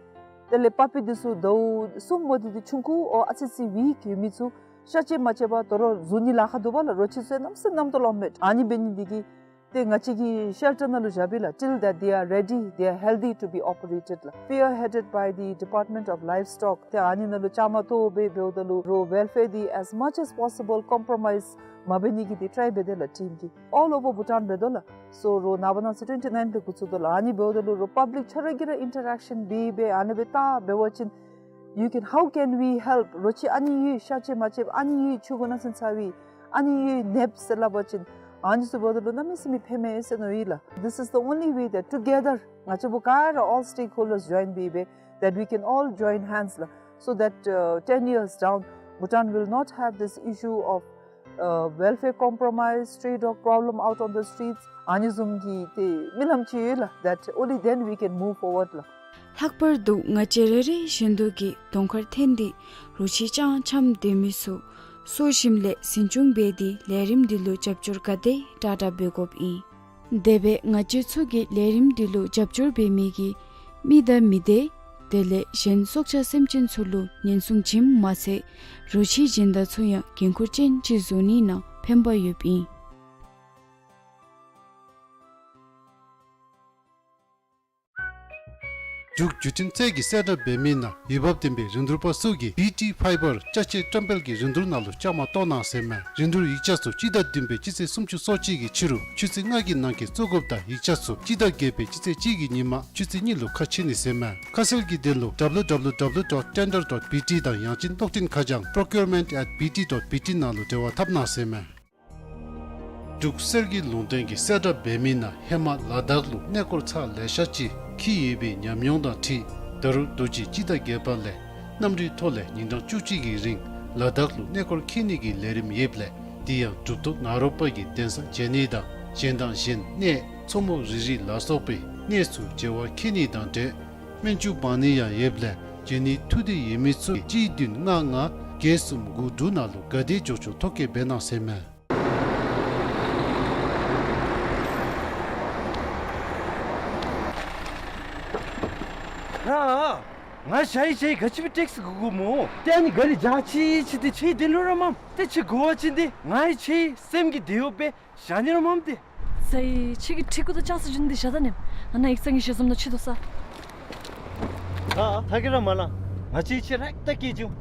དེ་ལས་པ་པི་འདི་ཚུ་ཟླཝ་གསུམ་མོ་འདི་འདི་ཆུང་ཀུ་ཨོ་ཨ་ཙི་ཅིག་ཝིཀ་ཡོད་མི་ཚུ་ཤ་བཅད་མ་བཅད་པར་དོ་རུང་བཟུང་ནི་ལཱ་ཁག་འདུག་པ་ལགས། རོ་ཁྱི་ཚུ་གནམ་མེད་ས་མེད་ཏོག་ལོ་མས། ཨ་ནི་འབད་ནི་འདི་གིས་ཏེ་ང་བཅས་ཀྱིས་ཤེལ་ཊར་ནང་ལུ་བཞགཔ་ཨིན་ལགས། Till that they are ready, they are healthy to be operated ལགས། Spearheaded by the Department of Livestock ཏེ་ཨ་ནི་ནང་ལུ་བཅའ་མར་གཏོགས་སྦེ་འབདཝ་ད་ལུ་རོ་ཝེལ་ཕེར་འདི་as much as possible compromise མ་འབད་ནི་གི་འདི་ཊའི་འབད་དེ་ལགས་ཊིམ་གྱིས། All over Bhutan འབད་དོ་ལགས། སོ་རོ་ནངས་པ་གནངས་ཚེ་ཊུ་ཝེན་ཊི་ནའིན་འབད་འགོ་བཙུགས་དོ་ལགས། ཨ་ནི་འབདཝ་ད་ལུ་རོ་པབ་ལིཀ་ཁྱོད་ར་གིས་ར་ཨིན་ཊར་ཨེག་ཤཱན་འབད་སྦེ་ཨ་ནི་སྦེ་བལྟ་འབད་བ་ཅིན་you can, how can we help? རོ་ཁྱི་ཨ་ནི་ཡོད་ཤ་བཅད་མ་བཅདཔ་ཨ་ནི་ཡོད་ཆུང་ཀུ་ནང་སེམས་ཚ་བའི་ཨ་ནི་ཡོད་ནདཔ་ཟེར་སླབ་པ་ཅིན་ཨ་ནི་ཚུ་འབདཝ་ད་ལུ་གནམ་མེད་ས་མེད་ཕན་མས་ཟེར་མནོ་ཡི་ལགས། This is the only way that together ང་བཅས་བོད་ག་ར་all stakeholders join སྦེ་སྦེ་that we can all join hands ལགས། So that uh, ten years down Bhutan will not have this issue of uh, welfare compromise, stray dog problem out on the streets. ཨ་ནི་བཟུམ་གྱི་ཏེ་རྨི་ལམ་ཅིག་ཡོད་ལགས། That only then we can move forward ལགས། ལྷག་པར་དུ་ང་བཅས་རེ་རེ་བཞིན་དུ་གིས་གདོང་ཁར་འཐོན་ཏེ་རོ་ཁྱི་ཅང་འཁྱམས་སྡོད་མི་ཚུ་གསོ་ཞིནམ་ལས་འཛིན་སྐྱོང་འབད་དེ་ལས་རིམ་འདི་ལུ་རྒྱབ་སྐྱོར་ག་དེ་དྲག་དྲག་འབད་དགོཔ་ཨིན། དེ་སྦེ་ང་བཅས་ཚུ་གིས་ལས་རིམ་འདི་ལུ་རྒྱབ་སྐྱོར་འབད་མི་གིས་མི་དང་མི་སྡེ་དེ་ལས་གཞན་སྲོག་ཆགས་སེམས་ཅན་ཚུ་ལུ་ཉེན་སྲུང་བྱིནམ་མ་ཚད་རོ་ཁྱི་སྦྱིན་བདག་ཚུ་ཡང་འགན་ཁུར་ཅན་ཅིག་བཟོ་ནི་ནང་ཕན་པ་ཡོདཔ་ཨིན། འབྲུག་བརྒྱུད་འཕྲིན་རྩལ་གྱིས་གསལ་བསྒྲགས་འབད་མི་ནང་འོས་འབབ་ལྡན་པའི་རིན་བསྡུར་པ་ཚུ་གིས་བི་ཊི་ཕའི་བར་ཅ་ཆས་བཀྲམ་སྤེལ་གྱི་རིན་བསྡུར་ནང་ལུ་བཅའ་མར་གཏོགས་གནང་ཟེར་མས། རིན་བསྡུར་ཡིག་ཆ་ཚུ་སྤྱི་ཟླ་བདུན་པའི་སྤྱི་ཚེས་སུམ་ཅུ་སོ་གཅིག་གི་ཕྱི་རུ་ཆུ་ཚོད་ལྔ་གི་ནང་འཁོད་བཙུགས་དགོཔ་དང་ཡིག་ཆ་ཚུ་སྤྱི་ཟླ་བརྒྱད་པའི་སྤྱི་ཚེས་གཅིག་གི་ཉིན་མ་ཆུ་ཚོད་གཉིས་ལུ་ཁ་ཕྱེ་ནི་ཟེར་མས། ཁ་གསལ་གྱི་དོན་ལུ་W W W dot tender dot B T དང་ཡང་ཅིན་གློག་འཕྲིན་ཁ་བྱང་procurement at B T dot B T ནང་ལུ་འབྲེལ་བ་འཐབ་གནང་ཟེར་མས། འབྲུག་གསེར་གྱི་ལུང་བསྟན་གྱིས་གསལ་བསྒྲགས་འབད་མི་ནང་ཧེ་མ་ལ་དྭགས་ལུ་གནས་སྐོར་ཚར་ལེ་ཤ་ཅིག་འཁྱིད་ཡོད་པའི་ཉམས་མྱོང་དང་འཁྲིལ་ད་རུང་ད་ཅི་སྤྱི་ཟླ་བརྒྱད་པ་ལས་གནམ་གྲུའི་ཐོག་ལས་ཉིན་གྲངས་བཅུ་གཅིག་གི་རིང་ལ་དྭགས་ལུ་གནས་སྐོར་འཁྱིད་ནི་གི་ལས་རིམ་ཡོདཔ་ལས་དེ་ཡང་གྲུབ་ཐོབ་ནཱ་རོ་པ་གི་གདན་ས་མཇལ་ནི་དང་གཞན་དང་གཞན་གནས་མཚོ་མོ་རི་རི་ལ་སོགས་པའི་གནས་སུ་མཇལ་བར་འཁྱིད་ནི་དང་འབྲེལ་སྨན་བཅོས་འབག་ནི་ཡང་ཡོདཔ་ལས་མཇལ་ནི་ཐུགས་འདོད་ཡོད་མི་ཚུ་གཅིག་བདུན་ལྔ་ལྔ་བརྒྱད་གསུམ་དགུ་དྲུག་ནང་ལུ་ག་དེ་མགྱོགས་མགྱོགས་ཐོ་བཀོད་འབད་གནང་ཟེར་མས། ར། ང་ཞ་ཡི་ཞ་ཡི་ག་ཅི་སྦེ་ཊེག་སི་དགོ་དགོཔ་སྨོ། ཏེ་ཨ་ནི་ག་རི་རྒྱ་ཆེ་ཆེ་འདི་ཁྱོད་དེ་ལུ་ར་མམ། ཏེ་ཁྱོད་དགོ་པ་ཅིན་འདི་ང་ཡི་ཁྱོད་སེམས་ཀྱི་བདེ་བ་སྦེ་བཞག་ནི་ར་མམ་ཏེ། ས་ཡི་ཁྱོད་ཀྱི་ཁྲི་གུ་དང་ལྕགས་སི་རྒྱུན་འདི་བཞག་ད་ནི། ང་ནཱ་ཡིག་ཚང་གི་ཞལ་འཛོམས་ནང་ཁྱོད་དོ་ས། ད་ཐག་གི་ར་མ་ལང་། ང་ཁྱོད་ཁྱོད་ར་ད་སྐྱེལ་བྱུང་།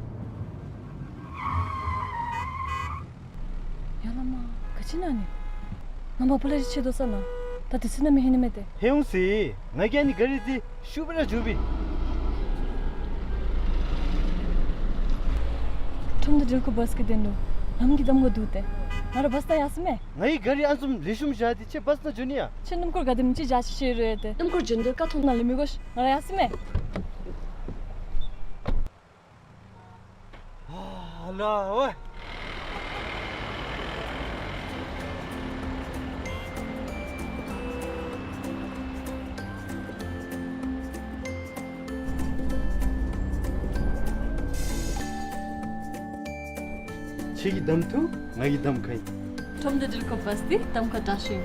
ཡ་ལ་མ། ག་ཅི་ཨིན་ན་ནི། ང་མ་པ་ལ་རི་ཆེ་དོ་ས་ལ། ད་དེ་ཚུ་ནང་མི་ཧེ་ནི་མེད་དེ། ཧེ་འོང་སི། ང་གིས་ཨ་ནི་ག་རི་འདི་ཤུགས་སྦེ་ར་འཇུ་བི། ཁྲོམ་སྡེ་སྒྲིལ་འཁོར་བཱས་ཀྱི་དོན་ལུ་ལམ་གྱི་གདམ་ཁ་འདུག་སྟེ། ང་ར་བཱས་ད་ཡར་སོང་མས། ང་གིས་ག་རི་ཨ་ནི་བཟུམ་ལེགས་ཤོམ་བཞག་སྟེ་ཁྱོད་བཱས་ནང་འགྱོ་ནི་ཡ། ཁྱོད་སྣུམ་འཁོར་ག་དེམ་ཅིག་བཞག་ཤེས་ཤེས་རུང་ཡོད་དེ། སྣུམ་འཁོར་འགྱོ་འདོད་ཀ་ཐོག་ནང་ལས་མི་དགོ་ཤིག། ང་ར་ཡར་སོང་མས། ཨ་ལ་ཝེ། ཁྱོད་ཀྱིས་གདམ་འཐུ། ང་གིས་གདམ་ཁ་ཨིན། ཁྲོམ་སྡེ་སྒྲིལ་འཁོར་བཱས་འདི་གདམ་ཁ་དྲག་ཤོས་ཨིན།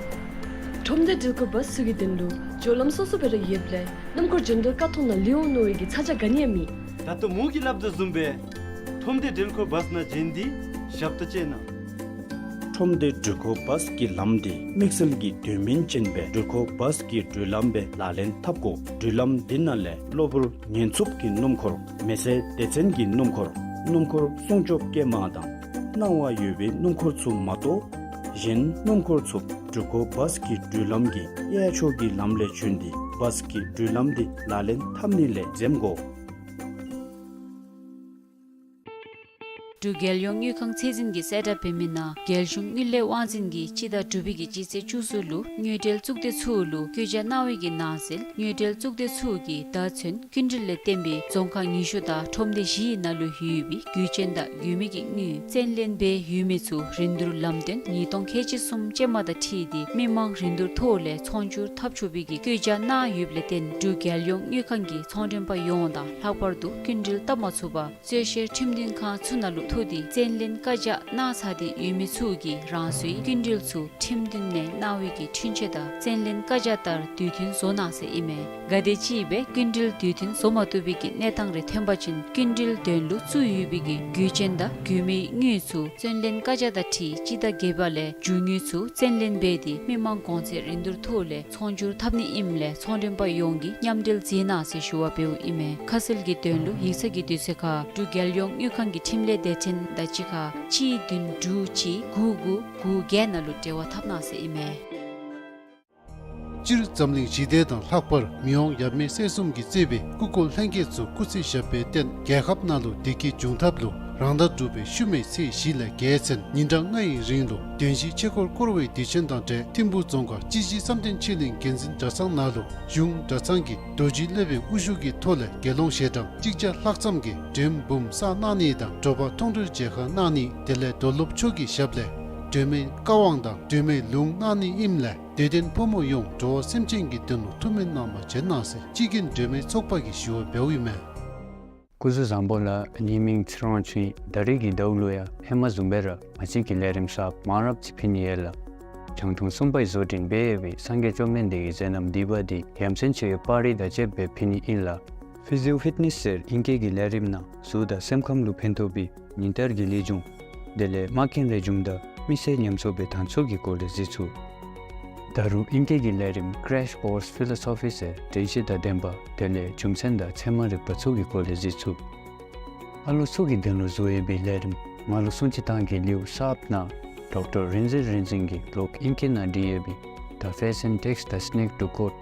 ཁྲོམ་སྡེ་སྒྲིལ་འཁོར་བཱས་ཚུ་གི་དོན་ལུ་སྦྱོར་ལམ་སོ་སོ་སྦེ་ར་ཡོདཔ་ལས་སྣུམ་འཁོར་འགྱོ་འདོད་ཀ་ཐོག་ནང་ལུས་འོང་མནོ་བའི་གི་ཚ་གྱང་ག་ནི་ཡང་མེད། ད་ལྟོ་མོ་གིས་སླབ་དོ་བཟུམ་སྦེ་ཁྲོམ་སྡེ་སྒྲིལ་འཁོར་བཱས་ནང་འགྱོ་ནི་འདི་ཞབས་ཏོག་ཅིག་ཨིན་ན། ཁྲོམ་སྡེ་འགྲུལ་འཁོར་བཱས་ཀྱི་ལམ་འདི་དམིགས་བསལ་གྱི་དོན་སྨིན་ཅན་སྦེ་འགྲུལ་འཁོར་བཱས་ཀྱི་འགྲུལ་ལམ་སྦེ་ལག་ལེན་འཐབ་དགོ། འགྲུལ་ལམ་འདི་ནང་ལས་གློ་བུར་ཉེན་འཚུབ་ཀྱི་སྣུམ་འཁོར་མེ་བསད་སྡེ་ཚན་གྱི་སྣུམ་འཁོར་སྣུམ་འཁོར་སྲུང་སྐྱོབ་སྐྱེལ་མ་དང་སྣང་བ་ཡོད་པའི་སྣུམ་འཁོར་ཚུ་མ་གཏོགས་གཞན་སྣུམ་འཁོར་ཚུ་འགྲུལ་འཁོར་བཱས་ཀྱི་འགྲུལ་ལམ་གྱི་གཡས་ཕྱོགས་ཀྱི་ལམ་ལས་བྱོན་ཏེ་བཱས་ཀྱི་འགྲུལ་ལམ་འདི་ལག་ལེན་འཐབ་ནི་ལས་འཛེམ་དགོ། འབྲུག་རྒྱལ་ཡོངས་དངུལ་ཁང་ཚད་འཛིན་གྱིས་གསལ་བསྒྲགས་འབད་མི་ནང་རྒྱལ་གཞུང་དངུལ་ལས་དབང་འཛིན་གྱིས་སྤྱི་ཟླ་དྲུག་པའི་གི་སྤྱི་ཚེས་བཅུ་གསུམ་ལུ་དངུལ་འབྲེལ་གཙུག་སྡེ་ཚུ་ལུ་བཀོད་རྒྱ་གནང་བའི་གི་ནང་གསལ་དངུལ་འབྲེལ་གཙུག་སྡེ་ཚུ་གིས་ད་ཚུན་སྐྱིན་འགྲུལ་ལས་བརྟེན་པའི་རྫོང་ཁག་ཉི་ཤུ་དང་ཁྲོམ་སྡེ་བཞིའི་ནང་ལུ་ཡོད་པའི་དགོས་ཅན་དང་དགོས་མི་གི་དངུལ་བཙན་ལེན་འབད་ཡོད་མི་ཚུ་རིན་བསྡུར་ལམ་སྟོན་ཉིས་སྟོང་ཁལ་གཅིག་གསུམ་ཅན་མ་དང་འཁྲིལ་ཏེ་མི་མང་རིན་བསྡུར་ཐོག་ལས་ཚོང་སྒྱུར་འཐབ་ཆོག་པའི་གི་བཀོད་རྒྱ་གནང་ཡོདཔ་ལས་བརྟེན་འབྲུག་རྒྱལ་ཡོངས་དངུལ་ཁང་གིས་ཚོང་མགྲོན་པ་ཡོངས་དང་ལྷག་པར་དུ་སྐྱིན་འགྲུལ་བཏབ་མ་ཚུགས་པར་རྩོད་བཤེར་ཁྲིམས་མཐུན་ཁང་ཚུ་ནང་ལུ་ཐུག་སྟེ་བཙན་ལེན་བཀའ་རྒྱ་གནང་ཚར་ཏེ་ཡོད་མི་ཚུ་གིས་རང་སོའི་སྐྱིན་འགྲུལ་ཚུ་ཁྲིམས་མཐུན་ནས་གནང་བའི་གི་འཁྲུན་ཆོད་དང་བཙན་ལེན་བཀའ་རྒྱ་ལྟར་དུས་མཐུན་བཟོ་གནང་ཟེར་ཨིན་མས། གལ་ཏེ་ཅིག་སྦེ་སྐྱིན་འགྲུལ་དུས་མཐུན་བཟོ་མ་བཏུབ་པའི་གི་གནས་སྟངས་རེ་ཐོན་པ་ཅིན་སྐྱིན་འགྲུལ་དོན་ལུ་བཙུགས་ཡོད་པའི་གི་དགོས་ཅན་དང་དགོས་མིའི་དངུལ་ཚུ་བཙན་ལེན་བཀའ་རྒྱ་དང་འཁྲིལ་སྤྱི་ཟླ་བརྒྱད་པ་ལས་རྒྱུ་དངུལ་ཚུ་བཙན་ལེན་འབད་དེ་མི་མང་གོང་ཚད་རིན་བསྡུར་ཐོག་ལས་ཚོང་སྒྱུར་འཐབ་ནི་ཨིནམ་ལས་ཚོང་མགྲོན་པ་ཡོངས་ཀྱིས་མཉམ་འབྲེལ་མཛད་གནང་ཟེར་ཞུ་བ་འབདཝ་ཨིན་མས། ཁ་གསལ་གྱི་དོན་ལུ་ཡིག་ཚང་གི་དུས་ཚོད་ཁར་འབྲུག་རྒྱལ་ཡོངས་དངུལ་ཁང་གི་འཕྲིན་ལས་སྡེ་ཚན་དང་གཅིག་ཁར་གཅིག་བདུན་དྲུག་གཅིག་དགུ་དགུ་དགུ་བརྒྱད་ནང་ལུ་འབྲེལ་བ་འཐབ་གནང་ཟེར་ཨིན་མས། སྤྱིར་འཛམ་གླིང་ཞི་བདེ་དང་ལྷག་པར་མི་དབང་ཡབ་མེས་སྲས་གསུམ་གྱིས་གཙོས་པའི་སྐུ་འཁོར་ལྷན་རྒྱས་ཚུ་སྐུ་ཚེ་ཞབས་པད་བརྟན། རྒྱལ་ཁབ་ནང་ལུ་བདེ་སྐྱིད་འབྱུང་ཐབས་ལུ་རང་ཟླ་དྲུག་པའི་ཤུལ་མའི་ཚེས་བཞི་ལས་བརྒྱད་ཚུན་ཉིན་གྲངས་ལྔའི་རིང་ལུ་བདེན་བཞིའི་ཆོས་འཁོར་བསྐོར་བའི་དུས་ཆེན་དང་འབྲེལ་ཐིམ་ཕུག་རྫོང་ཁག་སྤྱི་བཞི་བསམ་གཏན་ཆོས་གླིང་དགེ་འཛིན་གྲྭ་ཚང་ནང་ལུ་གཞུང་གྲྭ་ཚང་གི་རྡོ་རྗེ་སློབ་དཔོན་དབུ་བཞུགས་ཀྱི་ཐོག་ལས་དགེ་སློང་ཞལ་གྲངས་གཅིག་བརྒྱ་ལྷག་ཙམ་གྱིས་མགྲོན་འབུམ་བསགས་གནང་ནི་དང་དྲོ་པ་མཐོང་གྲོལ་མཇལ་ཁ་གནང་ནི། དེ་ལས་རྡོར་སློབ་མཆོག་གི་ཞབས་ལས་སྒྲོལ་མའི་བཀའ་དབང་དང་སྒྲོལ་མའི་ལུང་གནང་ནི་ཨིནམ་ལས་དད་ལྡན་ཕོ་མོ་ཡོངས་འགྲོ་བ་སེམས་ཅན་གྱི་དོན་ལུ་ཐུགས་སྨོན་གནང་བར་བྱོན་གནང་ཟེར་སྤྱི་རྒྱུན་སྒྲོལ་མའི་ཚོགས་པ་གིས་ཞུ་བ་འབདཝ་ཨིན་མས། སྐུ་གཟུགས་བཟང་པོ་ལགས། ངེའི་མིང་ཚེ་རིང་ཆོས་དབྱིངས། ད་རིས་ཀྱི་ཟླཝ་ལུ་ཡང་ཧེ་མ་བཟུམ་སྦེ་ར་ང་བཅས་ཀྱིས་ལས་རིམ་གསརཔ་མང་རབས་ཅིག་ཕུལ་ནི་ཡོད་ལགས། རྒྱང་མཐོང་གསུམ་པའི་བཟོ་སྐྲུན་འབད་ཡོད་པའི་སངས་རྒྱས་བཅོམ་ལྡན་འདས་ཀྱི་མཛད་རྣམ་བསྡུས་པ་འདི་ཡ་མཚན་ཆེ་བའི་པར་རིས་དང་བཅསཔ་སྦེ་ཕུལ་ནི་ཨིན་ལགས། Physio Fitness ཟེར་ཨིང་སྐད་ཀྱི་ལས་རིམ་ནང་གཟུགས་དང་སེམས་ཁམས་ལུ་ཕན་ཐོགས་པའི་ཉིན་ལྟར་གྱི་ལེགས་བྱུང་དེ་ལས་མ་རྐྱེན་རེ་བྱུངམ་ད་མི་སེར་ཉམས་གསོ་འབད་ཐངས་ཚུ་གི་སྐོར་ལས་གཟིགས་ཚུགས། ད་རུང་ཨིང་སྐད་ཀྱི་ལས་རིམ་Crash Course Philosophy ཟེར་དྲན་ཤེས་དང་ལྡན་པ་དེ་ལས་རྒྱུ་མཚན་དང་ཚད་མ་རིག་པ་ཚུ་གི་སྐོར་ལས་གཟིགས་ཚུགས། ཨ་ལོ་ཚུ་གི་དོན་ལུ་བཟོ་ཡོད་པའི་ལས་རིམ་ང་ལུ་སྲུང་བརྩི་བཏང་གི་ལེའུ་གསརཔ་ནང་ཌོག་ཊར་རིག་འཛིན་རིག་འཛིན་གྱིས་ལོག་ཨིང་སྐད་ནང་བྲིས་ཡོད་པའི་The Fashion Text, The Snake to Court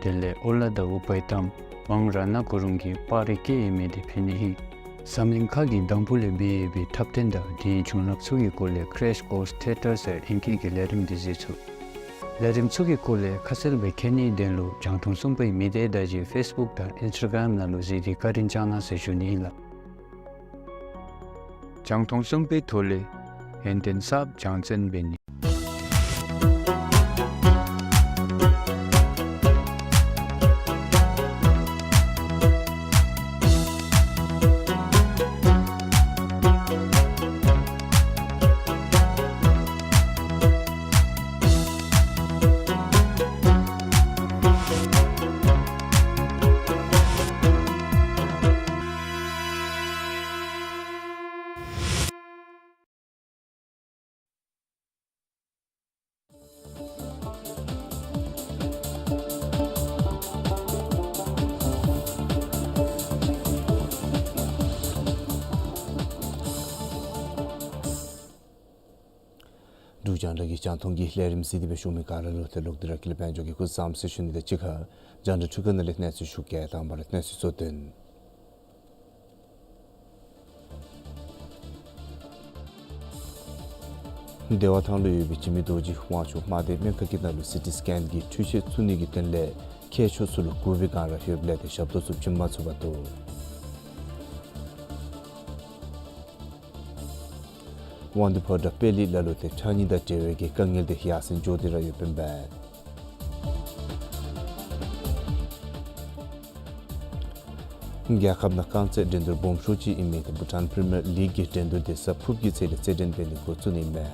དེ་ལས་ཨོ་ལ་དང་ཨུ་པའི་ཏམ་ཝང་རཏྣ་གུ་རུང་གིས་པར་རིས་བཀོད་ཡོད་མི་དེ་ཕུལ་ནི་ཨིན། འཛམ་གླིང་ཁ་གི་འདམ་བུ་ལས་འབད་ཡོད་པའི་འཁྲབ་སྟོན་དང་དེའི་བྱུང་རབས་ཚུ་གི་སྐོར་ལས་Crash Course Theatre ཟེར་ཨིང་སྐད་ཀྱི་ལས་རིམ་འདི་གཟིགས་ཚུགས། ལས་རིམ་ཚུ་གི་སྐོར་ལས་ཁ་གསལ་སྦེ་མཁྱེན་ནིའི་དོན་ལུ་རྒྱང་མཐོང་གསུམ་པའི་མི་སྡེ་བརྡ་བརྒྱུད་Facebook དང་Instagram ནང་ལུ་གཟིགས་ཏེ་བཀའ་དྲིན་བསྐྱང་གནང་ཟེར་ཞུ་ནི་ཨིན་ལགས། རྒྱང་མཐོང་གསུམ་པའི་ཐོག་ལས་ཡོན་ཏན་གསརཔ་སྦྱང་བརྩོན་འབད་ནི། འབྲུག་རྒྱང་བསྒྲགས་ཀྱི་རྒྱང་མཐོང་གི་ལས་རིམ་གཟིགས་ཏེ་སྦེ་བཞུགས་མི་ག་ར་ལུ་ཏེ་ལོག་སྟེ་ར་ཀུན་ལེགས་དཔལ་འབྱོར་གྱིས་སྐུ་གཟུགས་བཟང་ཟེར་ཞུ་ནི་དང་གཅིག་ཁར་རྒྱང་བསྒྲགས་འཕྲུལ་ཁང་ནང་ལས་གནས་ཚུལ་ཞུ་གེ། དང་པ་ར་གནས་ཚུལ་གཙོ་དོན། བདེ་བ་ཐང་ལུ་ཡོད་པའི་འཇིགས་མེད་རྡོ་རྗེ་དབང་ཕྱུག་དམར་མདེའུ་སྨན་ཁང་གི་ནང་ལུ་སི་ཊི་སི་ཀེན་གྱི་འཕྲུལ་ཆས་བཙུགས་ནི་གི་དོན་ལས་མཁས་མཆོག་ཚུ་ལུ་བསྒུགས་པའི་སྒང་ར་ཡོདཔ་ལས་ཏེ་ཞབས་ཏོག་ཚུ་བྱིན་མ་ཚུགས་པར་འདུག། དབང་འདུས་ཕོ་བྲང་དཔལ་གླིང་ལ་ལུ་ཏེ་ཕྱགས་སྙིགས་དང་འབྲེལ་བའི་གི་དཀའ་ངལ་དེ་ཡར་སེང་འགྱོ་སྟེ་ར་ཡོདཔ་ཨིན་པས། རྒྱལ་ཁབ་ནང་རྐང་རྩེད་འགྲན་བསྡུར་སྦོམ་ཤོས་ཅིག་ཨིན་མི་ཏེ་བྷུ་ཊཱན་པི་རི་མི་ཡར་ལིག་གི་འགྲན་བསྡུར་དེ་གཟའ་ཕུརཔ་གི་ཚེས་ལས་རྩེད་འགྲན་འབད་ནི་འགོ་བཙུགས་ནི་ཨིན་མས།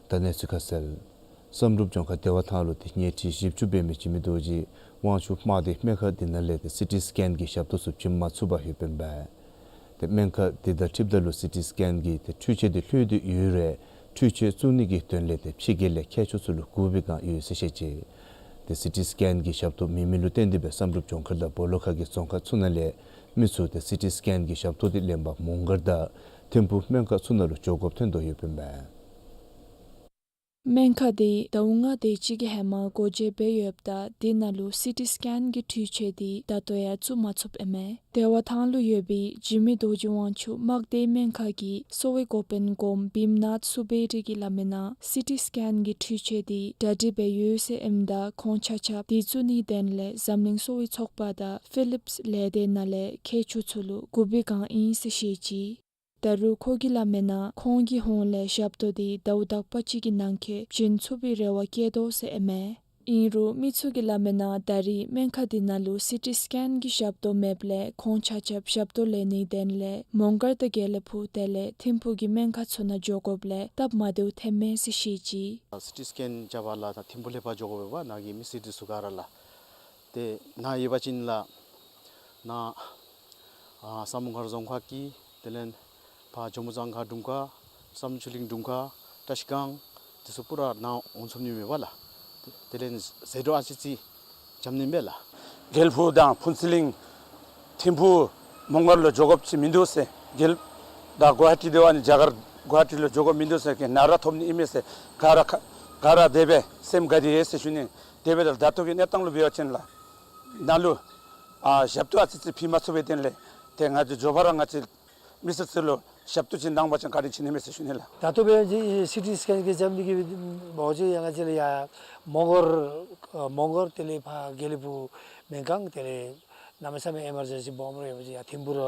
ད་གནས་ཚུལ་ཁ་གསལ། བསམ་གྲུབ་ལྗོངས་མཁར་བདེ་བ་ཐང་ལུ་ཏེ་ཉལ་ཁྲི་བཞི་བཅུ་འབད་མི་འཇིགས་མེད་རྡོ་རྗེ་དབང་ཕྱུག་དམར་མདེའུ་སྨན་ཁང་དེ་ནང་ལས་ཏེ་སི་ཊི་སི་ཀེན་གྱི་ཞབས་ཏོག་ཚུ་བྱིན་མ་ཚུགས་པར་ཡོདཔ་ཨིན་པས། སྨན་ཁང་འདི་དང་འཁྲིལཝ་ད་ལུ་སི་ཊི་སི་ཀེན་གྱི་ཏེ་འཕྲུལ་ཆས་འདི་ལྷོད་དེ་ཡོད་རུང་འཕྲུལ་ཆས་བཙུགས་ནི་གི་དོན་ལས་ཏེ་ཕྱི་རྒྱལ་ལས་མཁས་མཆོག་ཚུ་ལུ་བསྒུག་པའི་བསྒང་ཡོད་ཟེར་བཤད་ཅི། ཏེ་སི་ཊི་སི་ཀེན་གྱི་ཞབས་ཏོག་མེད་མི་ལུ་བརྟེན་ཏེ་སྦེ་བསམ་གྲུབ་ལྗོངས་མཁར་དང་སྦོ་ལོགས་ཁ་གི་རྫོང་ཁག་ཚུ་ནང་ལས་མི་ཚུ་ཏེ་སི་ཊི་སི་ཀེན་གྱི་ཞབས་ཏོག་འདི་ལེན་པར་མོང་སྒར་དང་ཐིམ་ཕུག་སྨན་ཁང་ཚུ་ནང་ལུ་འགྱོ་དགོཔ་ཐོན་དོ་ཡོདཔ་ཨིན་མས། སྨན་ཁང་འདི་ཟླཝ་ལྔ་དེ་ཅིག་གི་ཧེ་མ་སྒོ་འབྱེད་འབད་ཡོདཔ་ད་དེ་ནང་ལུ་སི་ཊི་སི་ཀེན་གྱི་འཕྲུལ་ཆས་འདི་ད་ལྟོ་ཡང་བཙུགས་མ་ཚུགསཔ་ཨིན་མས། བདེ་བ་ཐང་ལུ་ཡོད་པའི་འཇིགས་མེད་རྡོ་རྗེ་དབང་ཕྱུག་དམག་སྡེའི་སྨན་ཁང་གི་གསོ་བའི་འགོ་དཔོན་གོངམ་བིམ་ནཱཐ་སུ་བེ་ཏི་གིས་སླབ་མིའི་ནང་སི་ཊི་སི་ཀེན་གྱི་འཕྲུལ་ཆས་འདི་གྲ་སྒྲིག་འབད་ཡོད་ཟེར་ཨིནམ་ད་ཁོང་ཆ་ཁྱབ་འདི་བཙུགས་ནིའི་དོན་ལས་འཛམ་གླིང་གསོ་བའི་ཚོགས་པ་དང་ཕི་ལིཔས་ལས་སྡེ་ནང་ལས་མཁས་མཆོག་ཚུ་ལུ་བསྒུག་པའི་བསྒང་ཨིན་ཟེར་བཤད་ཅི། ད་རུང་ཁོ་གིས་སླབ་མིའི་ནང་ཁོང་གི་ཧོངས་ལས་ཞབས་ཏོག་འདི་ཟླཝ་དག་པ་ཅིག་གི་ནང་འཁོད་བྱིན་ཚུགས་པའི་རེ་བ་བསྐྱེད་དོ་ཟེར་ཨིན་མས། ཨིན་རུང་མི་ཚུ་གིས་སླབ་མིའི་ནང་ད་རེས་སྨན་ཁང་འདི་ནང་ལུ་སི་ཊི་སི་ཀེན་གྱི་ཞབས་ཏོག་མེདཔ་ལས་ཁོང་ཆ་ཁྱབ་ཞབས་ཏོག་ལེན་ནིའི་དོན་ལས་མོང་སྒར་དང་དགེ་ལེགས་ཕུག་དེ་ལས་ཐིམ་ཕུག་གི་སྨན་ཁང་ཚུ་ནང་འགྱོ་དགོཔ་ལས་སྟབས་མ་བདེཝ་ཐོནམ་མས་ཟེར་བཤད་ཅི། སི་ཊི་སི་ཀེན་རྐྱབ་པར་ལགས་ད་ཐིམ་ཕུག་ལས་ཕར་འགྱོ་དགོ་པས་པ། ནཱ་གི་མི་སེར་འདི་ཚུ་ག་ར་ལགས། ཏེ་ནཱ་ཡོད་པ་ཅིན་ལགས་ནཱ་ཨ་ས་མུ་ཁར་རྫོང་ཁག་གི་དེ་ལས་ཕར་ཇོ་མོ་གཙང་ཁ་དྲུང་ཁག་བསམ་ཆུ་གླིང་དྲུང་ཁག་བཀྲ་ཤིས་སྒང་འདི་ཚུ་པུ་ར་ནཱ་འོང་ཚུགས་ནི་མས་པ་ལགས། དེ་ལས་ཟད་འགྲོ་ཨ་ཙི་ཙི་འཇམ་ནི་མས་ལགས། དགེ་ལེགས་ཕུག་དང་ཕུན་ཚོགས་གླིང་ཐིམ་ཕུག་མོང་སྒར་ལུ་འགྱོ་དགོཔ་ཅིག་མིན་འདུག་ཟེར། དགེ་ལེགས་ད་གུ་ཝ་ཧ་ཊི་དེ་བ་ནི་རྒྱ་གར་གུ་ཝ་ཧ་ཊི་ལུ་འགྱོ་དགོཔ་མིན་འདུག་ཟེར། ག་ནཱ་ར་ཐོབ་ནི་ཨིན་མས་ཟེར། ག་ར་ག་ག་ར་དེ་སྦེ་སེམས་དགའ་སྟེ་ཡོད་ཟེར་ཞུ་ནི། དེ་འབདཝ་ད་ད་ལྟོ་གི་གནས་སྟངས་ལུ་འབད་བ་ཅིན་ལགས་ནཱ་ལུ་ཨ་ཞབས་ཏོག་ཨ་ཙི་ཙི་ཕུལ་མ་ཚུགས་པའི་དོན་ལས་ཏེ་ང་བཅས་མགྱོགས་པ་ར་ང་བཅས་མི་སེར་ཚུ་ལུ་ཞབས་ཏོག་ཅིག་གནང་བ་ཅིན་བཀའ་དྲིན་ཆེ་ནི་མས་ཟེར་ཞུ་ནི་ལགས། ད་ལྟོ་འབད་བ་ཅིན་སི་ཊི་སི་ཀེན་གྱི་འཇམ་ནི་གི་འབད་བ་ཅིན་ཡང་ང་བཅས་ལུ་ཡར་མོང་སྒར་ཨ་མོང་སྒར་དེ་ལས་ཕར་དགེ་ལེགས་ཕུག་སྨན་ཁང་དེ་ལས་གནམ་མེད་ས་མེད་ཨེ་མར་ཇེན་སི་སྦོམ་རེ་ཡོད་པ་ཅིན་ཡར་ཐིམ་ཕུག་ར་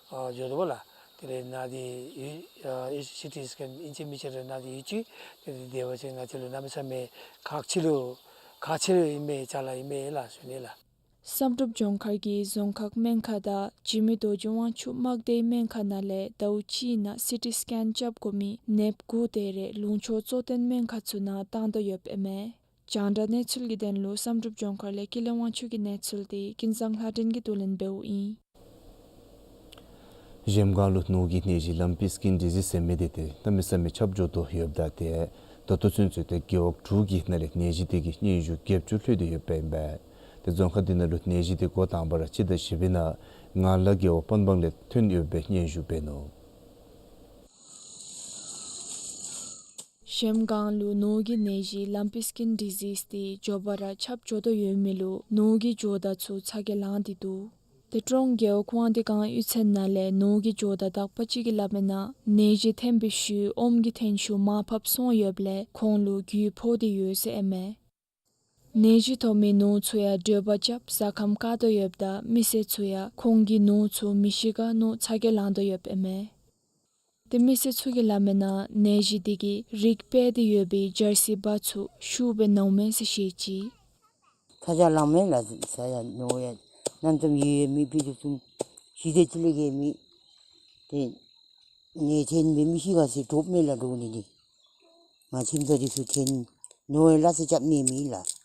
ཨ་འགྱོ་དོ་བ་ལགས། དེ་ལས་ནཱ་འདི་ཡོད་ཨ་སི་ཊི་སི་ཀེན་ཨིན་ཅི་མིན་ཅི་རེ་ནཱ་འདི་ཡོད་ཅི། དེ་འདི་འབད་བ་ཅིན་ང་བཅས་ལུ་གནམ་མེད་ས་མེད་ཁག་ཆེ་ལུ་ཁག་ཆེ་ལུ་ཨིན་མས་ཅ་ལ་ཨིན་མས་ལགས་ཞུ་ནི་ལགས། བསམ་གྲུབ་ལྗོངས་མཁར་གྱི་རྫོང་ཁག་སྨན་ཁང་དང་འཇིགས་མེད་རྡོ་རྗེ་དབང་ཕྱུག་དམག་སྡེའི་སྨན་ཁང་ནང་ལས་ཟླཝ་གཅིག་ནང་སི་ཊི་སི་ཀེན་རྐྱབ་དགོ་མི་ནདཔ་དགུ་དེ་རེ་ལུང་ཕྱོགས་གཙོ་བསྟེན་སྨན་ཁང་ཚུ་ནང་བཏང་དོ་ཡོདཔ་ཨིན་མས། རྒྱང་བསྒྲགས་གནས་ཚུལ་གྱི་དོན་ལུ་བསམ་གྲུབ་ལྗོངས་མཁར་ལས་ཀུན་ལེགས་དབང་ཕྱུག་གི་གནས་ཚུལ་འདི་ཀུན་བཟང་ལྷ་སྒྲོན་གྱིས་བསྡུ་ལེན་འབདཝ་ཨིན། གཞལམ་སྒང་ལུ་ནོར་གྱི་ནད་གཞི་ལམ་པི་སི་ཀིན་ཌི་ཟིས་ཟེར་མི་འདི་ཏེ་གནམ་མེད་ས་མེད་ཁྱབ་འགྱོ་དོ་ཡོདཔ་ད་ཏེ་ད་ལྟོ་ཚུན་ཚོད་ཏེ་རྒེད་འོག་དྲུག་གི་ནང་ལས་ནད་གཞི་འདི་གིས་སྙན་ཞུ་བརྒྱད་ཅུ་ལྷོད་དེ་ཡོདཔ་ཨིན་པས། ཏེ་རྫོང་ཁག་འདི་ནང་ལུ་ནད་གཞི་འདི་འགོ་དང་པ་ར་སྤྱི་ཟླ་བཞི་པའི་ནང་ངང་ལག་རྒེད་འོག་དཔལ་འབངས་ལས་ཐོན་ཡོད་པའི་སྙན་ཞུ་འབད་ནུག། གཞལམ་སྒང་ལུ་ནོར་གྱི་ནད་གཞི་ལམ་པི་སི་ཀིན་ཌི་ཟིས་འདི་མགྱོགས་པ་ར་ཁྱབ་འགྱོ་དོ་ཡོད་མི་ལུ་ནོར་གྱི་ཇོ་བདག་ཚུ་ཚ་གྱང་ལང་སྟེ་འདུག། ཏེ་ཀྲོང་རྒེད་འོག་དབང་འདུས་སྒང་གཡུས་ཚན་ནང་ལས་ནོར་གྱི་ཇོ་བདག་དག་པ་ཅིག་གིས་སླབ་མིའི་ནང་ནད་གཞི་ཐོན་པའི་ཤུལ་ཨོམ་གྱི་ཐོན་ཤུགས་མར་ཕབ་སོང་ཡོདཔ་ལས་ཁོང་ལུ་རྒུད་ཕོག་སྟེ་ཡོད་ཟེར་ཨིན་མས། ནད་གཞི་ཐོབ་མི་ནོར་ཚུ་ཡང་དྲོད་པ་རྐྱབ་ཟ་ཁམ་བཀག་དོ་ཡོདཔ་ད་མི་སེར་ཚུ་ཡང་ཁོང་གི་ནོར་ཚུ་མི་ཤི་ག་མནོ་ཚ་གྱང་ལང་དོ་ཡོདཔ་ཨིན་མས། ཏེ་མི་སེར་ཚུ་གིས་སླབ་མིའི་ནང་ནད་གཞི་འདི་གིས་རིགས་སྤེལ་ཏེ་ཡོད་པའི་ཇར་སི་བ་ཚུ་ཤུགས་སྦེ་ན་མས་ཟེར་བཤད་ཅི། ཚ་གྱང་ལང་མས་ལགས། ཚ་གྱང་ནོར་ཡང་ནམ་ཙམ་ཡོད་ཡོད་མི་ཕུད་དེ་ཚུ་ཤི་དེ་ཅིག་ལས་ག་མེད། ཏེ་ནད་ཐོན་སྦེ་མི་ཤི་ག་ཟེར་འདྲོག་མས་ལགས། འདྲོག་ནི་འདི་ང་ཁྱིམ་ཚང་འདི་ཚུ་ཐོན་ནོར་ཡང་ལག་ས་རྐྱབ་ནི་མེད་ལགས།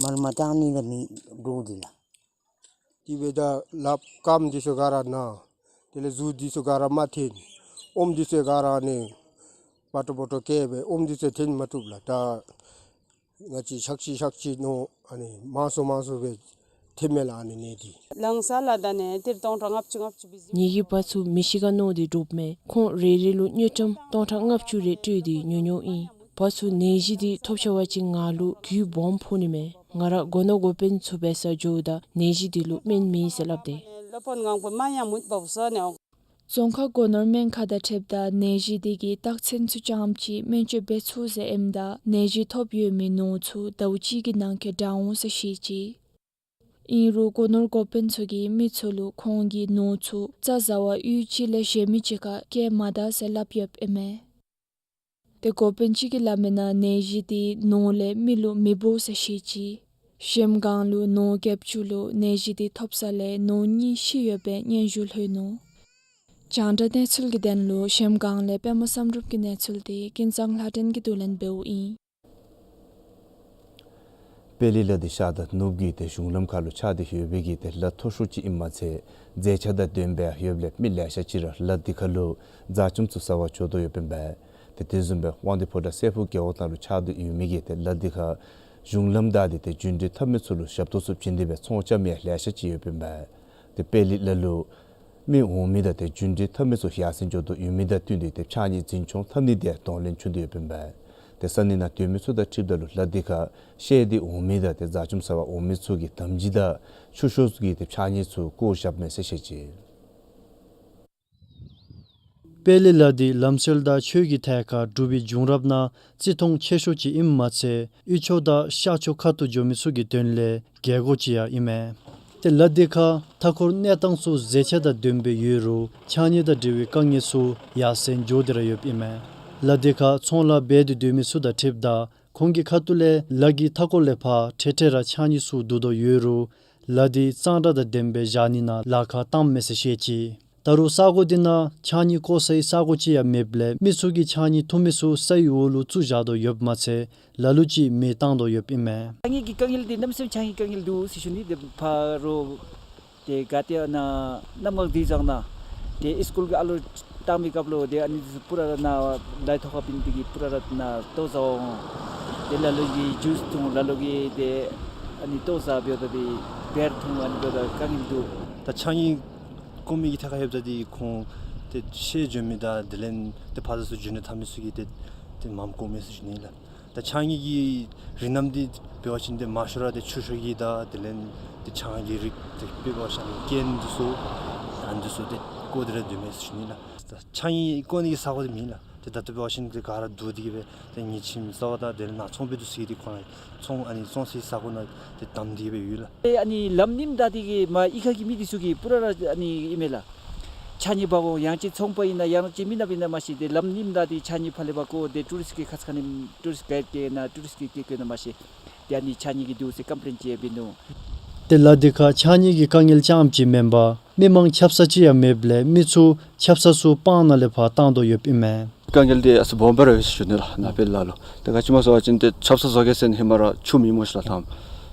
མར་མ་བཏང་ནི་ལགས་མི་འདྲོག་འདི་ལགས། དེ་འབདཝ་ད་ལགཔ་རྐངམ་འདི་ཚུ་ག་ར་ན། དེ་ལས་གཟུགས་འདི་ཚུ་ག་ར་མ་ཐོན། ཨོམ་འདི་ཚུ་ག་ར་ནི་སྦོ་ཏོ་སྦོ་ཏོ་བཀལ་སྦེ་ཨོམ་འདི་ཚུ་ཐོན་མ་བཏུབ་ལགས། ད་ང་བཅས་ཤག་ཤི་ཤག་ཤི་མནོ་ཨ་ནི་མང་སུ་མང་སུ་སྦེ་ཐོནམ་མས་ལགས་ཨ་ནི་ནད་འདི། ལང་ས་ལགས་ད་ནི་ཏིར་སྟོང་ཕྲག་ལྔ་བཅུ་ལྔ་བཅུ་སྦེ་ཟེར། ངེ་གི་བ་ཚུ་མི་ཤི་ག་མནོ་སྟེ་འདྲོག་མས། ཁོང་རེ་རེ་ལུ་དངུལ་ཀྲམ་སྟོང་ཕྲག་ལྔ་བཅུ་རེ་སྤྲོད་དེ་ཉོ་ཉོཝ་ཨིན། བ་ཚུ་ནད་གཞི་འདི་ཐོབ་ཚར་བ་ཅིན་ང་ལུ་རྒུད་སྦོམ་ཕོག་ནི་མས། ང་ར་སྒོ་ནོར་འགོ་དཔོན་ཚུ་འབད་སར་འགྱོཝ་ད་ནད་གཞི་འདི་ལུ་སྨན་མེད་ཟེར་སླབ་སྟེ། སློབ་དཔོན་ངང་པོ་མ་ཡང་མུད་པ་བཟོ་ནས། རྫོང་ཁག་སྒོ་ནོར་སྨན་ཁང་དང་འཁྲིལཝ་ད་ནད་གཞི་འདི་གི་རྟགས་མཚན་ཚུ་ཙམ་ཅིག་སྨན་བཅོས་འབད་ཚུགས་ཟེར་ཨིནམ་ད་ནད་གཞི་ཐོབ་ཡོད་མི་ནོར་ཚུ་ཟླཝ་གཅིག་གི་ནང་འཁོད་དྲག་འོང་ཟེར་བཤད་ཅི། ཨིན་རུང་སྒོ་ནོར་འགོ་དཔོན་ཚུ་གིས་མི་ཚུ་ལུ་ཁོང་གི་ནོར་ཚུ་རྩྭ་ཟ་བར་གཡུས་གཅིག་ལས་གཞན་མི་གཅིག་ཁར་བསྐྱལ་མ་ད་ཟེར་སླབ་ཡོདཔ་ཨིན་མས། ཏེ་འགོ་དཔོན་ཅིག་གིས་སླབ་མིའི་ནང་ནད་གཞི་འདི་ནོར་ལས་མི་ལུ་མི་འབོ་ཟེར་བཤད་ཅི། གཞལམ་སྒང་ལུ་ནོར་བརྒྱད་ཅུ་ལུ་ནད་གཞི་འདི་ཐོབ་ས་ལས་ནོར་གཉིས་ཤི་ཡོད་པའི་སྙན་ཞུ་ལྷོད་ནུག། རྒྱང་བསྒྲགས་གནས་ཚུལ་གྱི་དོན་ལུ་གཞལམ་སྒང་ལས་པདྨ་བསམ་གྲུབ་ཀྱི་གནས་ཚུལ་འདི་ཀུན་བཟང་ལྷ་སྒྲོན་གྱིས་བསྡུ་ལེན་འབདཝ་ཨིན། པད་ལི་ལ་འདི་ཤར་དང་ནུབ་ཀྱི་ཏེ་གཞུང་ལམ་ཁ་ལུ་ཆགས་ཏེ་ཡོད་པའི་གི་ཏེ་ལ་མཐོ་ཤོས་ཅིག་ཨིནམ་མ་ཚད་མཛེས་ཆ་དང་ལྡནམ་སྦེ་ཡོདཔ་ལས་མི་ལེ་ཤ་ཅིག་ར་ལ་འདི་ཁ་ལུ་འཛག་བཅོམ་ཚུ་ཟ་བར་འགྱོ་དོ་ཡོདཔ་ཨིན་པས། ཏེ་དེ་བཟུམ་སྦེ་དབང་འདུས་ཕོ་བྲང་སྲས་ཕུག་རྒེད་འོག་ནང་ལུ་ཆགས་ཏེ་ཡོད་མི་གི་ཏེ་ལ་འདི་ཁར་གཞུང་ལམ་བདའ་སྟེ་ཏེ་རྒྱུན་འགྲུལ་འཐབ་མི་ཚུ་ལུ་ཞབས་ཏོག་ཚུ་བྱིན་ཏེ་སྦེ་ཚོང་རྐྱབ་མི་ལེ་ཤ་ཅིག་ཡོདཔ་ཨིན་པས། ཏེ་པད་ལི་ལ་ལུ་མི་འོང་མི་དང་ཏེ་རྒྱུན་འགྲུལ་འཐབ་མི་ཚུ་ཡར་སེང་འགྱོ་དོ་ཡོད་མི་དང་བསྟུན་ཏེ་ཏེ་ཕྱགས་སྙིགས་འཛིན་སྐྱོང་འཐབ་ནི་དེ་གདོང་ལེན་བྱུང་དོ་ཡོདཔ་ཨིན་པས། ཏེ་ས་གནས་ནང་སྡོད་མི་ཚུ་དང་འཁྲིལཝ་ད་ལུ་ལ་འདི་ཁར་བཤལ་ཏེ་འོང་མི་དང་ཏེ་འཛག་བཅོམ་ཟ་བར་འོང་མི་ཚུ་གི་དམ་སྦྱིས་དང་ཆུ་ཤོག་གི་ཏེ་ཕྱགས་སྙིགས་ཚུ་བཀོ་བཞགཔ་མས་ཟེར་བཤད་ཅི། པད་ལི་ལ་འདི་ལམ་སྲོལ་དང་ཆོས་ཀྱི་ཐད་ཁར་འབྲུག་པའི་བྱུང་རབས་ནང་བརྩི་མཐོང་ཆེ་ཤོས་ཅིག་ཨིནམ་མ་ཚད་དབུས་ཕྱོགས་དང་ཤར་ཕྱོགས་ཁ་ཐུག་འགྱོ་མི་ཚུ་གི་དོན་ལས་རྒྱལ་སྒོ་ཅིག་ཡང་ཨིན་མས། ཏེ་ལ་འདི་ཁར་མཐའ་འཁོར་གནས་སྟངས་ཚུ་མཛེས་ཆ་དང་ལྡནམ་སྦེ་ཡོད་རུང་ཕྱགས་སྙིགས་དང་འབྲེལ་བའི་དཀའ་ངལ་ཚུ་ཡར་སེང་འགྱོ་སྟེ་ར་ཡོདཔ་ཨིན་མས། ལ་འདི་ཁར་ཚོང་ལཱ་འབད་དེ་སྡོད་མི་ཚུ་དང་འཁྲིལཝ་ད་ཁོང་གི་ཁ་ཐུག་ལས་ལ་གི་མཐའ་འཁོར་ལས་ཕར་ཐེངས་ཐེངས་ར་ཕྱགས་སྙིགས་ཚུ་བསྡུ་དོ་ཡོད་རུང་ལ་འདི་གཙང་སྦྲ་དང་ལྡནམ་སྦེ་བཞག་ནི་ནང་ལཱ་ཁག་བཏངམ་མས་ཟེར་བཤད་ཅི། ད་རུང་ས་གོ་འདི་ནང་ཕྱགས་སྙིགས་བཀོ་སའི་ས་གོ་ཅིག་ཡང་མེདཔ་ལས་མི་ཚུ་གིས་ཕྱགས་སྙིགས་འཐུ་མི་ཚུ་སའི་འོག་ལུ་བཙུགས་བཞག་དོ་ཡོདཔ་མ་ཚད་ལ་ལུ་ཅིག་མེ་བཏང་དོ་ཡོདཔ་ཨིན་མས། ཕྱགས་སྙིགས་ཀྱི་དཀའ་ངལ་འདི་གནམ་མེད་ས་མེད་ཕྱགས་སྙིགས་དཀའ་ངལ་འདུག་ཟེར་ཞུ་ནི། ཏེ་ཕར་རོགས་ཏེ་ག་ཏེ་ཨ་ནཱ་གནམ་འོག་འདི་བཟང་ན་ཏེ་ཨིས་ཀུལ་གྱི་ཨ་ལོ་བཏང་མི་སྐབས་ལུ་ཏེ་ཨ་ནི་འདི་ཚུ་པུ་ར་ར་ནཱ་ལཱའི་ཐོག་ཁར་བིན་ཏེ་གིས་པུ་ར་ར་ནཱ་ལྟོ་ཟ་འོང་། ཏེ་ལ་ལུ་གིས་ཇུས་འཐུང་། ལ་ལུ་གིས་ཏེ་ཨ་ནི་ལྟོ་ཟ་འབདཝ་ད་ཏེ་བེར་འཐུང་ཨ་ནི་འབདཝ་ད་དཀའ་ངལ་འདུག། ད་ཕྱགས་སྙིགས་བཀོ་མི་གི་ཐད་ཁར་ལྷོདཔ་ད་འདི་ཁོང་ཏེ་ཤེས་འཇོན་མི་དང་དེ་ལས་ཏེ་ཕར་ཚུར་རྒྱུན་འགྲུལ་འཐབ་མི་ཚུ་གིས་ཏེ་ཏེ་མངམ་བཀོ་མས་ཟེར་ཞུ་ནི་ལགས། ད་ཕྱགས་སྙིགས་ཀྱི་རིགས་རྣམ་འདི་འབད་བ་ཅིན་ཏེ་མང་ཤོས་ར་ཏེ་ཆུ་ཤོག་གི་དང་དེ་ལས་ཏེ་ཆང་གི་རིགས་ཏེ་དཔེ་འབད་བ་ཅིན་ཀེན་འདི་ཚུ་ཨ་ནི་འདི་ཚུ་ཏེ་བཀོ་སྟེ་ར་སྡོད་མས་ཟེར་ཞུ་ནི་ལགས། ད་ཕྱགས་སྙིགས་བཀོ་ནི་གི་ས་གོ་འདི་མེད་ལགས། ཏེ་ད་ལྟོ་འབད་བ་ཅིན་ཏེ་ག་ར་བསྡུ་སྟེ་གིས་སྦེ་ཏེ་ཉིང་ཁྱིམ་ས་གོ་དང་དེ་ལས་ནཱ་ཚོང་པའི་འདི་ཚུ་གིས་ཏེ་ཁོང་ར་ཚོང་ཨ་ནི་བཙོང་སའི་ས་གོ་ནང་ཏེ་བསྡམས་ཏེ་གིས་སྦེ་ཡོད་ལགས། ཨ་ནི་ལམ་རྙིངམ་བདའ་སྟེ་གིས་མར་གཡུས་ཁ་གི་མི་འདི་ཚུ་གིས་པུ་ར་ར་ཨ་ནི་ཨིན་མས་ལགས། ཕྱགས་སྙིགས་འབག་འོང་། ཡང་ཅིན་ཚོང་པ་ཨིན་ན་ཡང་ཅིན་མི་ནགཔ་ཨིན་ན་མ་ཤེས། ཏེ་ལམ་རྙིངམ་བདའ་སྟེ་ཕྱགས་སྙིགས་ཕར་ལས་འབག་འོང་། ཏེ་ཊུ་རིསཊ་གི་ཁ་ཙ་ཁ་ཉིནམ་ཊུ་རིསཊ་གའིཌ་བཀལ་ན་ཊུ་རིསཊ་གིས་བཀལ་བཀལཝ་ཨིན་ན་མ་ཤེས། ཏེ་ཨ་ནི་ཕྱགས་སྙིགས་ཀྱི་འདུག་ཟེར་ཀམ་པི་ལེན་ཅིག་ཡང་འབད་ནུག། ཏེ་ལ་འདི་ཁར་ཕྱགས་སྙིགས་ཀྱི་དཀའ་ངལ་རྐྱངམ་ཅིག་མེན་པར་མི་མང་ཆབ་གསང་ཅིག་ཡང་མེདཔ་ལས་མི་ཚུ་ཆབ་གསང་ཚུ་སྤང་ནང་ལས་ཕར་བཏང་དོ་ཡོདཔ་ཨིན་མས། དཀའ་ངལ་འདི་ཨ་ཙི་སྦོམ་སྦེ་ར་ཡོད་ཟེར་ཞུ་ནི་ལགས། ནཱ་པད་ལ་ལུ་ཏེ་ག་ཅི་སྨོ་ཟེར་བ་ཅིན་ཏེ་ཆབ་གསང་བཟོ་གེ་ཟེར་ཧེ་མ་ར་ཆུ་མེད་སྨོ་ཤིག་ལགས་ཐངས།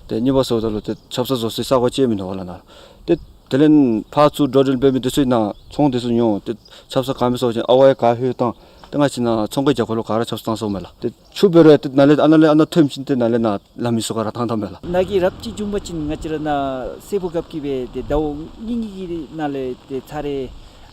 ཏེ་གཉིས་པ་ཟེརཝ་ད་ལུ་ཏེ་ཆབ་གསང་བཟོ་སའི་ས་གོ་ཅིག་མིན་འདུག་ལགས་ནཱ། ཏེ་དེ་ལས་ཕར་ཚུར་འགྲོ་འགྲུལ་འབད་མི་འདི་ཚུ་ནཱ་ཚོང་འདི་ཚུ་ཉོ་འོང་། ཏེ་ཆབ་གསང་ག་མེད་ཟེར་བ་ཅིན་ཨ་ཝ་ཡང་ག་ལྷོད་བཏང་། ཏེ་ང་བཅས་ནཱ་ཚོང་ཁང་རྒྱབ་ཁ་ལུ་ག་ར་ཆབ་གསང་བཏང་སོངམ་མས་ལགས། ཏེ་ཆུ་འབད་རུང་ཏེ་ནཱ་ལས་ཨ་ནཱ་ལས་ཨ་ནཱ་ཐོནམ་ཅིག་ཏེ་ནཱ་ལས་ནཱ་ལམ་མི་ཚུ་ག་ར་བཏང་བཏངམ་མས་ལགས། ནཱ་གི་རབ་ཅིག་བྱུང་པ་ཅིན་ང་བཅས་ར་ནཱ་སྲས་ཕུག་རྒཔོ་གིས་སྦེ་ཏེ་ཟླཝ་གཉིས་གཉིས་ཀྱི་ནང་ལས་ཏེ་ཚར་རེ་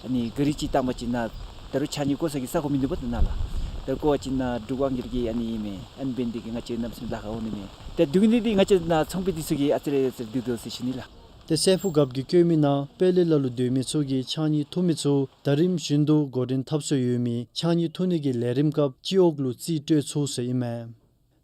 ཨ་ནི་གཱ་རི་ཅིག་བཏང་པ་ཅིན་ནཱ་ད་རུང་ཕྱགས་སྙིགས་བཀོ་ས་གི་ས་གོ་མིན་འདུག་པ། ཏེ་ནཱ་ལགས་ད་རུང་བཀོ་བ་ཅིན་ནཱ་འབྲུག་དབང་རྒྱལ་གྱི་ཨ་ནི་ཨིན་མས། ཨ་ནི་འབད་ནི་འདི་གིས་ང་བཅས་གནམ་མེད་ས་མེད་ལཱ་ཁག་འོང་ནི་མས། ཏེ་སྡུག་བསྔལ་འདི་ང་བཅས་ནཱ་ཚོང་པའི་འདི་ཚུ་གིས་ཨ་ཙི་རེ་ཨ་ཙི་རེ་སྡུག་འདུག་ཟེར་ཞུ་ནི་ལགས། ཏེ་སྲས་ཕུག་རྒཔོ་གིས་བཀོད་མི་ནང་པད་ལི་ལ་ལུ་སྡོད་མི་ཚུ་གིས་ཕྱགས་སྙིགས་འཐུ་མི་ཚུ་ཟླ་རིམ་བཞིན་དུ་འགོ་འདྲེན་འཐབ་སྲོལ་ཡོད་མི་ཕྱགས་སྙིགས་འཐུ་ནི་གི་ལས་རིམ་སྐབས་སྤྱི་འོག་ལུ་རྩིས་སྤྲོད་ཚུགས་ཟེར་ཨིན་མས།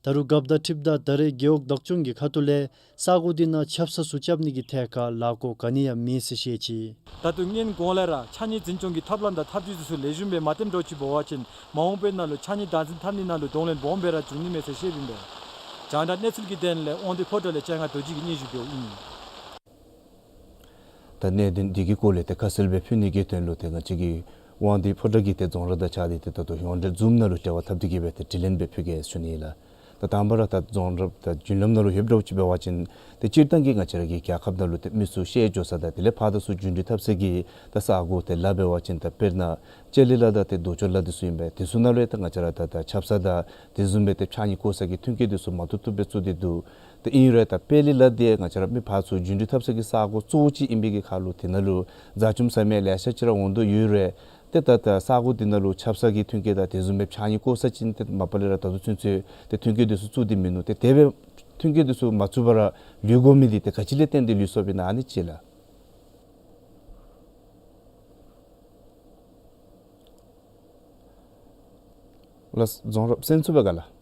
ད་རུང་རྒཔོ་དང་འཁྲིལཝ་ད་ད་རེས་རྒེད་འོག་བདག་སྐྱོང་གི་ཁ་ཐུག་ལས་ས་གོ་འདི་ནང་ཆབ་གསང་ཚུ་རྐྱབ་ནི་གི་ཐད་ཁར་ལཱ་འགོ་ག་ནི་ཡང་མེད་ཟེར་བཤད་ཅི། ད་ལྟོ་སྔོན་གོང་ལས་ར་ཕྱགས་སྙིགས་འཛིན་སྐྱོང་གི་ཐབས་ལམ་དང་ཐབས་བྱུས་འདི་ཚུ་ལེགས་ཤོམ་སྦེ་མ་བཏོན་འགྱོ་ཅིག་འབད་བ་ཅིན་མ་འོངས་པའི་ནང་ལུ་ཕྱགས་སྙིགས་བདག་འཛིན་འཐབ་ནི་ནང་ལུ་གདོང་ལེན་སྦོམ་སྦེ་ར་འབྱུང་ནི་མས་ཟེར་བཤདཔ་ཨིན་པས། རྒྱང་བསྒྲགས་གནས་ཚུལ་གྱི་དོན་ལས་དབང་འདུས་ཕོ་བྲང་ལས་ལྕང་ང་རྡོ་རྗེ་གིས་སྙན་ཞུ་འབདཝ་ཨིན། ད་གནད་དོན་འདི་གི་སྐོར་ལས་ཏེ་ཁ་གསལ་སྦེ་ཕུལ་ནི་གི་དོན་ལུ་ཏེ་ང་བཅས་ཀྱི་དབང་འདུས་ཕོ་བྲང་གི་ཏེ་རྫོང་རབ་དང་གཅིག་ཁར་ཏེ་ད་ལྟོ་ཡོངས་འབྲེལ་ཛུམ་ནང་ལུ་འབྲེལ་བ་འཐབ་སྟེ་གིས་སྦེ་ཏེ་དྲི་ལན་སྦེ་ཕུལ་གེ་ཟེར་ཞུ་ནི་ལགས། ད་དང་པ་ར་ད་རྫོང་རབ་དང་རྒྱུན་ལམ་ནང་ལུ་ཡོདཔ་འདྲཝ་ཅིག་འབད་བ་ཅིན་ཏེ་སྤྱིར་བཏང་གི་ང་བཅས་ར་གི་རྒྱལ་ཁབ་ནང་ལུ་ཏེ་མི་ཚུ་བཤལ་འགྱོ་ས་དང་དེ་ལས་ཕར་དང་ཚུར་རྒྱུན་འགྲུལ་འཐབ་ས་གི་ད་ས་གོ་ཏེ་ལཱ་འབད་བ་ཅིན་ད་དཔེར་ན་ལྕགས་ལི་ལ་དང་ཏེ་རྡོ་ཆོག་ལ་འདི་ཚུ་ཨིན་པས། དེ་ཚུ་ནང་ལུ་ཡང་ད་ང་བཅས་ར་ད་ད་ཆབ་གསང་དང་དེ་བཟུམ་སྦེ་ཏེ་ཕྱགས་སྙིགས་བཀོ་ས་གི་མཐུན་རྐྱེན་འདི་ཚུ་མ་ཐུབ་ཐུབ་སྦེ་བཙུགས་ཏེ་འདུག། ཏེ་ཨིན་རུང་ད་པད་ལི་ལ་འདི་ང་བཅས་ར་མི་ཕར་ཚུར་རྒྱུན་འགྲུལ་འཐབ་ས་གི་ས་གོ་གཙོ་བོ་ཅིག་ཨིན་པའི་གི་ཁར་ལུ་དེ་ནང་ལུ་འཛག་བཅོམ་ཟ་མི་ལེ་ཤ་ཅིག་ར་འོང་དོ་ཡོད་རུང་ཏེ་ད་ད་ས་གོ་འདི་ནང་ལུ་ཆབ་གསང་གི་མཐུན་རྐྱེན་དང་དེ་བཟུམ་སྦེ་ཕྱགས་སྙིགས་བཀོ་ས་ཅིག་ཏེ་མ་པ་ལས་ར་ད་ལྟོ་ཚུན་ཚོད་ཏེ་མཐུན་རྐྱེན་འདི་ཚུ་བཙུགས་ཏེ་མིན་ནུག། ཏེ་དེ་སྦེ་མཐུན་རྐྱེན་འདི་ཚུ་མ་བཙུགས་པར་ར་ལུས་དགོ་མི་འདི་ཏེ་ག་ཅི་ལས་བརྟེན་ཏེ་ལུས་སོཔ་ཨིན་ན་ཨ་ནི་ཅིག་ལགས། ལགས་རྫོང་རབ་གསན་ཚུགས་པས་ག་ལགས།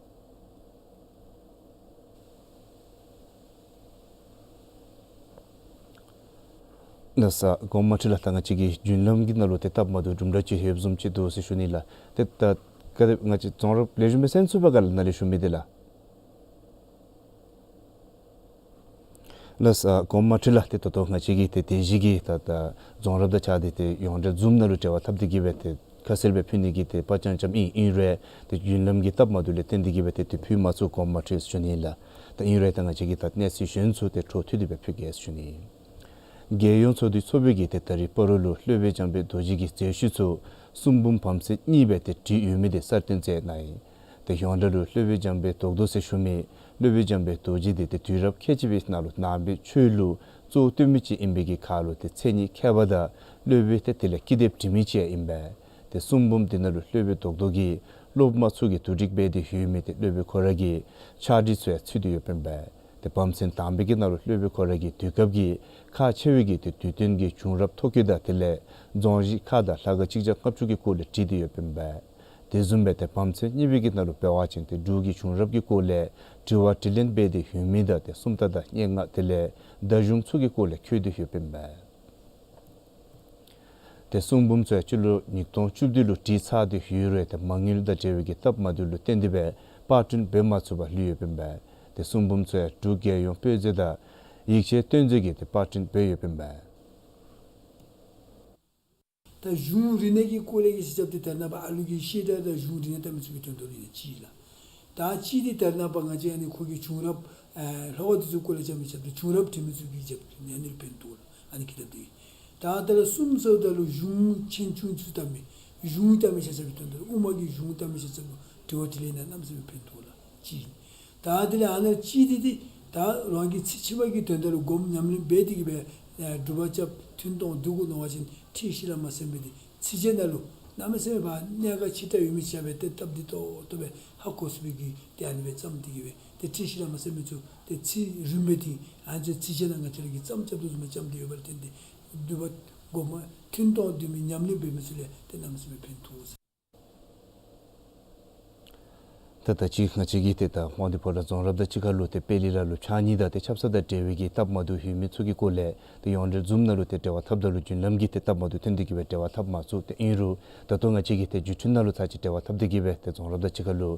ལགས་སོ། གོང་མ་ཁྲི་ལགས་ད་ང་བཅས་ཀྱི་རྒྱུན་ལམ་གྱི་ནང་ལུ་ཏེ་སྟབས་མ་བདེཝ་གྲུབ་འདྲཝ་ཅིག་ཡོདཔ་བཟུམ་ཅིག་འདུག་ཟེར་ཞུ་ནི་ལགས། ཏེ་ད་ག་དེ་ང་བཅས་རྫོང་རབ་ལེགས་ཤོམ་སྦེ་གསན་ཚུགས་པས་ག་ལགས་ནཱ་ལས་ཞུ་མི་འདི་ལགས། ལགས་སོ། གོང་མ་ཁྲི་ལགས་ཏེ་ད་ལྟོ་ང་བཅས་ཀྱི་ཏེ་དེ་བཞིན་གྱི་ད་ད་རྫོང་རབ་དང་གཅིག་ཁར་ཏེ་ཡོངས་འབྲེལ་ཛུམ་ནང་ལུ་འབྲེལ་བ་འཐབ་སྟེ་གིས་སྦེ་ཏེ་ ཁ་གསལ་སྦེ་ཕུལ་ནི་གི་ཏེ་དཔའ་རྐྱང་རྐྱངམ་ཨིན། ཨིན་རུང་ཏེ་རྒྱུན་ལམ་གྱི་སྟབས་མ་བདེཝ་ལས་བརྟེན་ཏེ་གིས་སྦེ་ཏེ་དེ་ཕུལ་མ་ཚུགས་དགོངསམ་མ་ཁྲེལ་ཟེར་ཞུ་ནི་ལགས། ད་ཨིན་རུང་ད་ང་བཅས་ཀྱིས་ད་གནས་ཚུལ་གཞན་ཚུ་ཏེ་འཕྲོ་མཐུད་དེ་སྦེ་ཕུལ་གེ་ཟེར་ཞུ་ནི། རྒྱལ་ཡོངས་ཚོགས་འདུའི་ཚོགས་དཔོན་གྱིས་ཏེ་ད་རིས་སྤ་རོ་ལུ་སློབ་དཔོན་འཇམ་དཔལ་རྡོ་རྗེ་གི་མཛད་ཤུལ་ཚུ་གསུང་འབུམ་བམ་ཚན་གཉིས་སྦེ་ཏེ་བྲིས་ཡོད་མི་དེ་གསལ་སྟོན་མཛད་གནང་ཡི། ཏེ་ཡོངས་གྲགས་ལུ་སློབ་དཔོན་འཇམ་དཔལ་རྡོག་རྡོག་ཟེར་ཞུ་མི་སློབ་དཔོན་འཇམ་དཔལ་རྡོ་རྗེ་དེ་ཏེ་དུས་རབས་ཁལ་གཅིག་པའི་ནང་ལུ་ནང་པའི་ཆོས་ལུགས་གཙོ་བོ་བཏོན་མི་ཅིག་ཨིན་པའི་གི་ཁར་ལུ་ཏེ་མཚན་ཉིད་མཁས་པ་དང་སློབ་དཔོན་ཏེ་དེ་ལས་ཀི་དེབ་འབྲི་མི་ཅིག་ཨིན་པས། ཏེ་གསུང་འབུམ་དེ་ནང་ལུ་སློབ་དཔོན་རྡོག་རྡོག་གིས་སློབ་མ་ཚུ་གིས་བསྡུ་སྒྲིག་འབད་དེ་ཡོད་མི་ཏེ་སློབ་དཔོན་ཁོ་ར་གི་ཕྱག་བྲིས་ཚུ་ཡང་ཚུད་དེ་ཡོདཔ་ཨིན་པས། ཏེ་བམ་ཚན་དང་པའི་གི་ནང་ལུ་སློབ་དཔོན་ཁོ་ར་གིས་དུས་སྐབས་ཀྱི་ཁག་ཆེ་བའི་གི་ཏེ་དུས་སྟོན་གྱི་བྱུང་རབས་ཐོ་བཀོད་དང་དེ་ལས་རྫོང་གཞིས་ཁག་དང་ལྷ་ཁང་གཅིག་བརྒྱ་ལྔ་བཅུ་གི་སྐོར་ལས་བྲིས་ཏེ་ཡོདཔ་ཨིན་པས། དེ་བཟུམ་སྦེ་ཏེ་བམ་ཚན་གཉིས་པའི་གི་ནང་ལུ་འབད་བ་ཅིན་ཏེ་འབྲུག་གི་བྱུང་རབས་ཀྱི་སྐོར་ལས་དྲི་བ་དྲིས་ལན་འབད་དེ་ཡོད་མི་དང་ཏེ་སུམ་རྟགས་དང་སྙན་ངག་དེ་ལས་བརྡ་གཞུང་ཚུ་གི་སྐོར་ལས་བཀོད་དེ་ཡོདཔ་ཨིན་པས། ཏེ་གསུང་འབུམ་ཚུ་ཡང་སྤྱི་ལོ་ཉིས་སྟོང་བཅུ་བདུན་ལུ་བྲིས་ཚར་ཏེ་ཡོད་རུང་ཏེ་མ་དངུལ་དང་འབྲེལ་བའི་གི་སྟབས་མ་བདེཝ་ལུ་བརྟེན་ཏེ་སྦེ་པར་སྐྲུན་འབད་མ་ཚུགས་པར་ལུས་ཡོདཔ་ཨིན་པས། ཏེ་གསུང་འབུམ་ཚུ་ཡང་འབྲུག་རྒྱལ་ཡོངས་དཔེ་མཛོད་དང་ཡིག་ཆའི་སྟོན་མཛོད་ཀྱིས་ཏེ་པར་སྐྲུན་འབད་ཡོདཔ་ཨིན་པས། ད་གཞུང་རིག་གནས་ཀྱི་སྐོར་ལས་ཀྱི་ཆ་ཁྱབ་ཏེ་ད་རེས་ནངས་པ་ཨ་ལུ་གི་བཤད་གྲྭ་དང་གཞུང་རིག་གནས་ལྟ་མི་ཚུ་གི་དོན་དག་ལུ་ཨིན་ན་གཅིག་ལགས། ད་གཅིག་འདི་ད་རེས་ནངས་པ་ང་བཅས་ཨ་ནི་ཁོ་གི་བྱུང་རབས་ཨེ་ལྷོ་ཁ་འདི་ཚུ་སྐོར་ལས་རྐྱབ་མི་ཆ་ཁྱབ་ཏེ་བྱུང་རབས་འབྲི་མི་ཚུ་གི་རྐྱབ་ཨ་ནི་ལུ་ཕན་ཐོགས་ལགས། ཨ་ནི་ཀི་དེབ་འདི། ད་ད་རེས་གསུམ་ཚརཝ་ད་ལུ་གཞུང་ཆེ་ཆུང་ཚུ་ལྟ་མི་གཞུང་ལྟ་མི་ཆ་ཁྱབ་ཀྱི་དོན་དག་ལུ་དབུ་མ་གི་གཞུང་ལྟ་མི་ཆ་ཁྱབ་ལུ་དྲི་བ་དྲིས་ལན་ནང་གནམ་མེད་ས་མེད་ཕན་ཐོགས་ལགས། གཅིག། ད་དེ་ལས་ཨ་ནཱ་གཅིག་འདི་འདི་ད་རང་གི་ཚིག་ཕྱི་མ་གི་དོན་དག་ལུ་སྒོམ་ཉམས་ལེན་འབད་དེ་གིས་སྦེ་ཨེ་སྒྲུབ་པ་རྐྱབ་ཐུན་གཏོང་བསྡུ་དགོ་མནོ་བ་ཅིན་ཁྲིད་གཞི་ལ་མ་གསན་པའི་འདི་ཚིགས་བཅད་ནང་ལུ་གནམ་མེད་ས་མེད་སྦེ་གནད་འགག་ཆེ་དྲགས་ཡོད་མི་ཆ་ཁྱབ་སྦེ་ཏེ་སྟབས་བདེ་ཏོག་ཏོ་སྦེ་ཧ་གོ་ཚུགས་པའི་གི་ཏེ་ཨ་ནི་སྦེ་བརྩམས་ཏེ་གིས་སྦེ་ཏེ་ཁྲིད་གཞི་ལ་མ་གསན་མི་ཚུ་ཏེ་ཚིག་རིམ་པ་འདི་ཨ་ནི་ཚུ་ཚིགས་བཅད་ནང་ང་བཅས་ར་གིས་བརྩམས་རྐྱབ་དོ་བཟུམ་སྦེ་བརྩམས་ཏེ་ཡོད་པ་ལུ་བརྟེན་ཏེ་སྒྲུབ་པ་སྒོམ་ཐུན་གཏོང་བསྡུ་མི་ཉམས་ལེན་འབད་མི་ཚུ་ལུ་ཏེ་གནམ་མེད་ས་མེད་ཕན་ཐོགས་ཟེར། ད་ད་ཅི་ང་བཅས་ཀྱིས་ཏེ་ད་དབང་འདུས་ཕོ་བྲང་རྫོང་རབ་དང་གཅིག་ཁར་ལུ་ཏེ་དཔལ་གླིང་ལ་ལུ་ཕྱགས་སྙིགས་དང་ཏེ་ཆབ་གསང་དང་འབྲེལ་བའི་གི་སྟབས་མ་བདེཝ་ཡོད་མི་ཚུ་གི་སྐོར་ལས་ཏེ་ཡོངས་འབྲེལ་ཛུམ་ནང་ལུ་ཏེ་འབྲེལ་བ་འཐབ་ད་ལུ་རྒྱུན་ལམ་གྱི་ཏེ་སྟབས་མ་བདེཝ་ཐོན་ཏེ་གིས་སྦེ་འབྲེལ་བ་འཐབ་མ་ཚུགས། ཏེ་ཨིན་རུང་ད་ལྟོ་ང་བཅས་ཀྱིས་ཏེ་བརྒྱུད་འཕྲིན་ནང་ལུ་ཚར་གཅིག་འབྲེལ་བ་འཐབ་སྟེ་གིས་སྦེ་ཏེ་རྫོང་རབ་དང་གཅིག་ཁར་ལུ་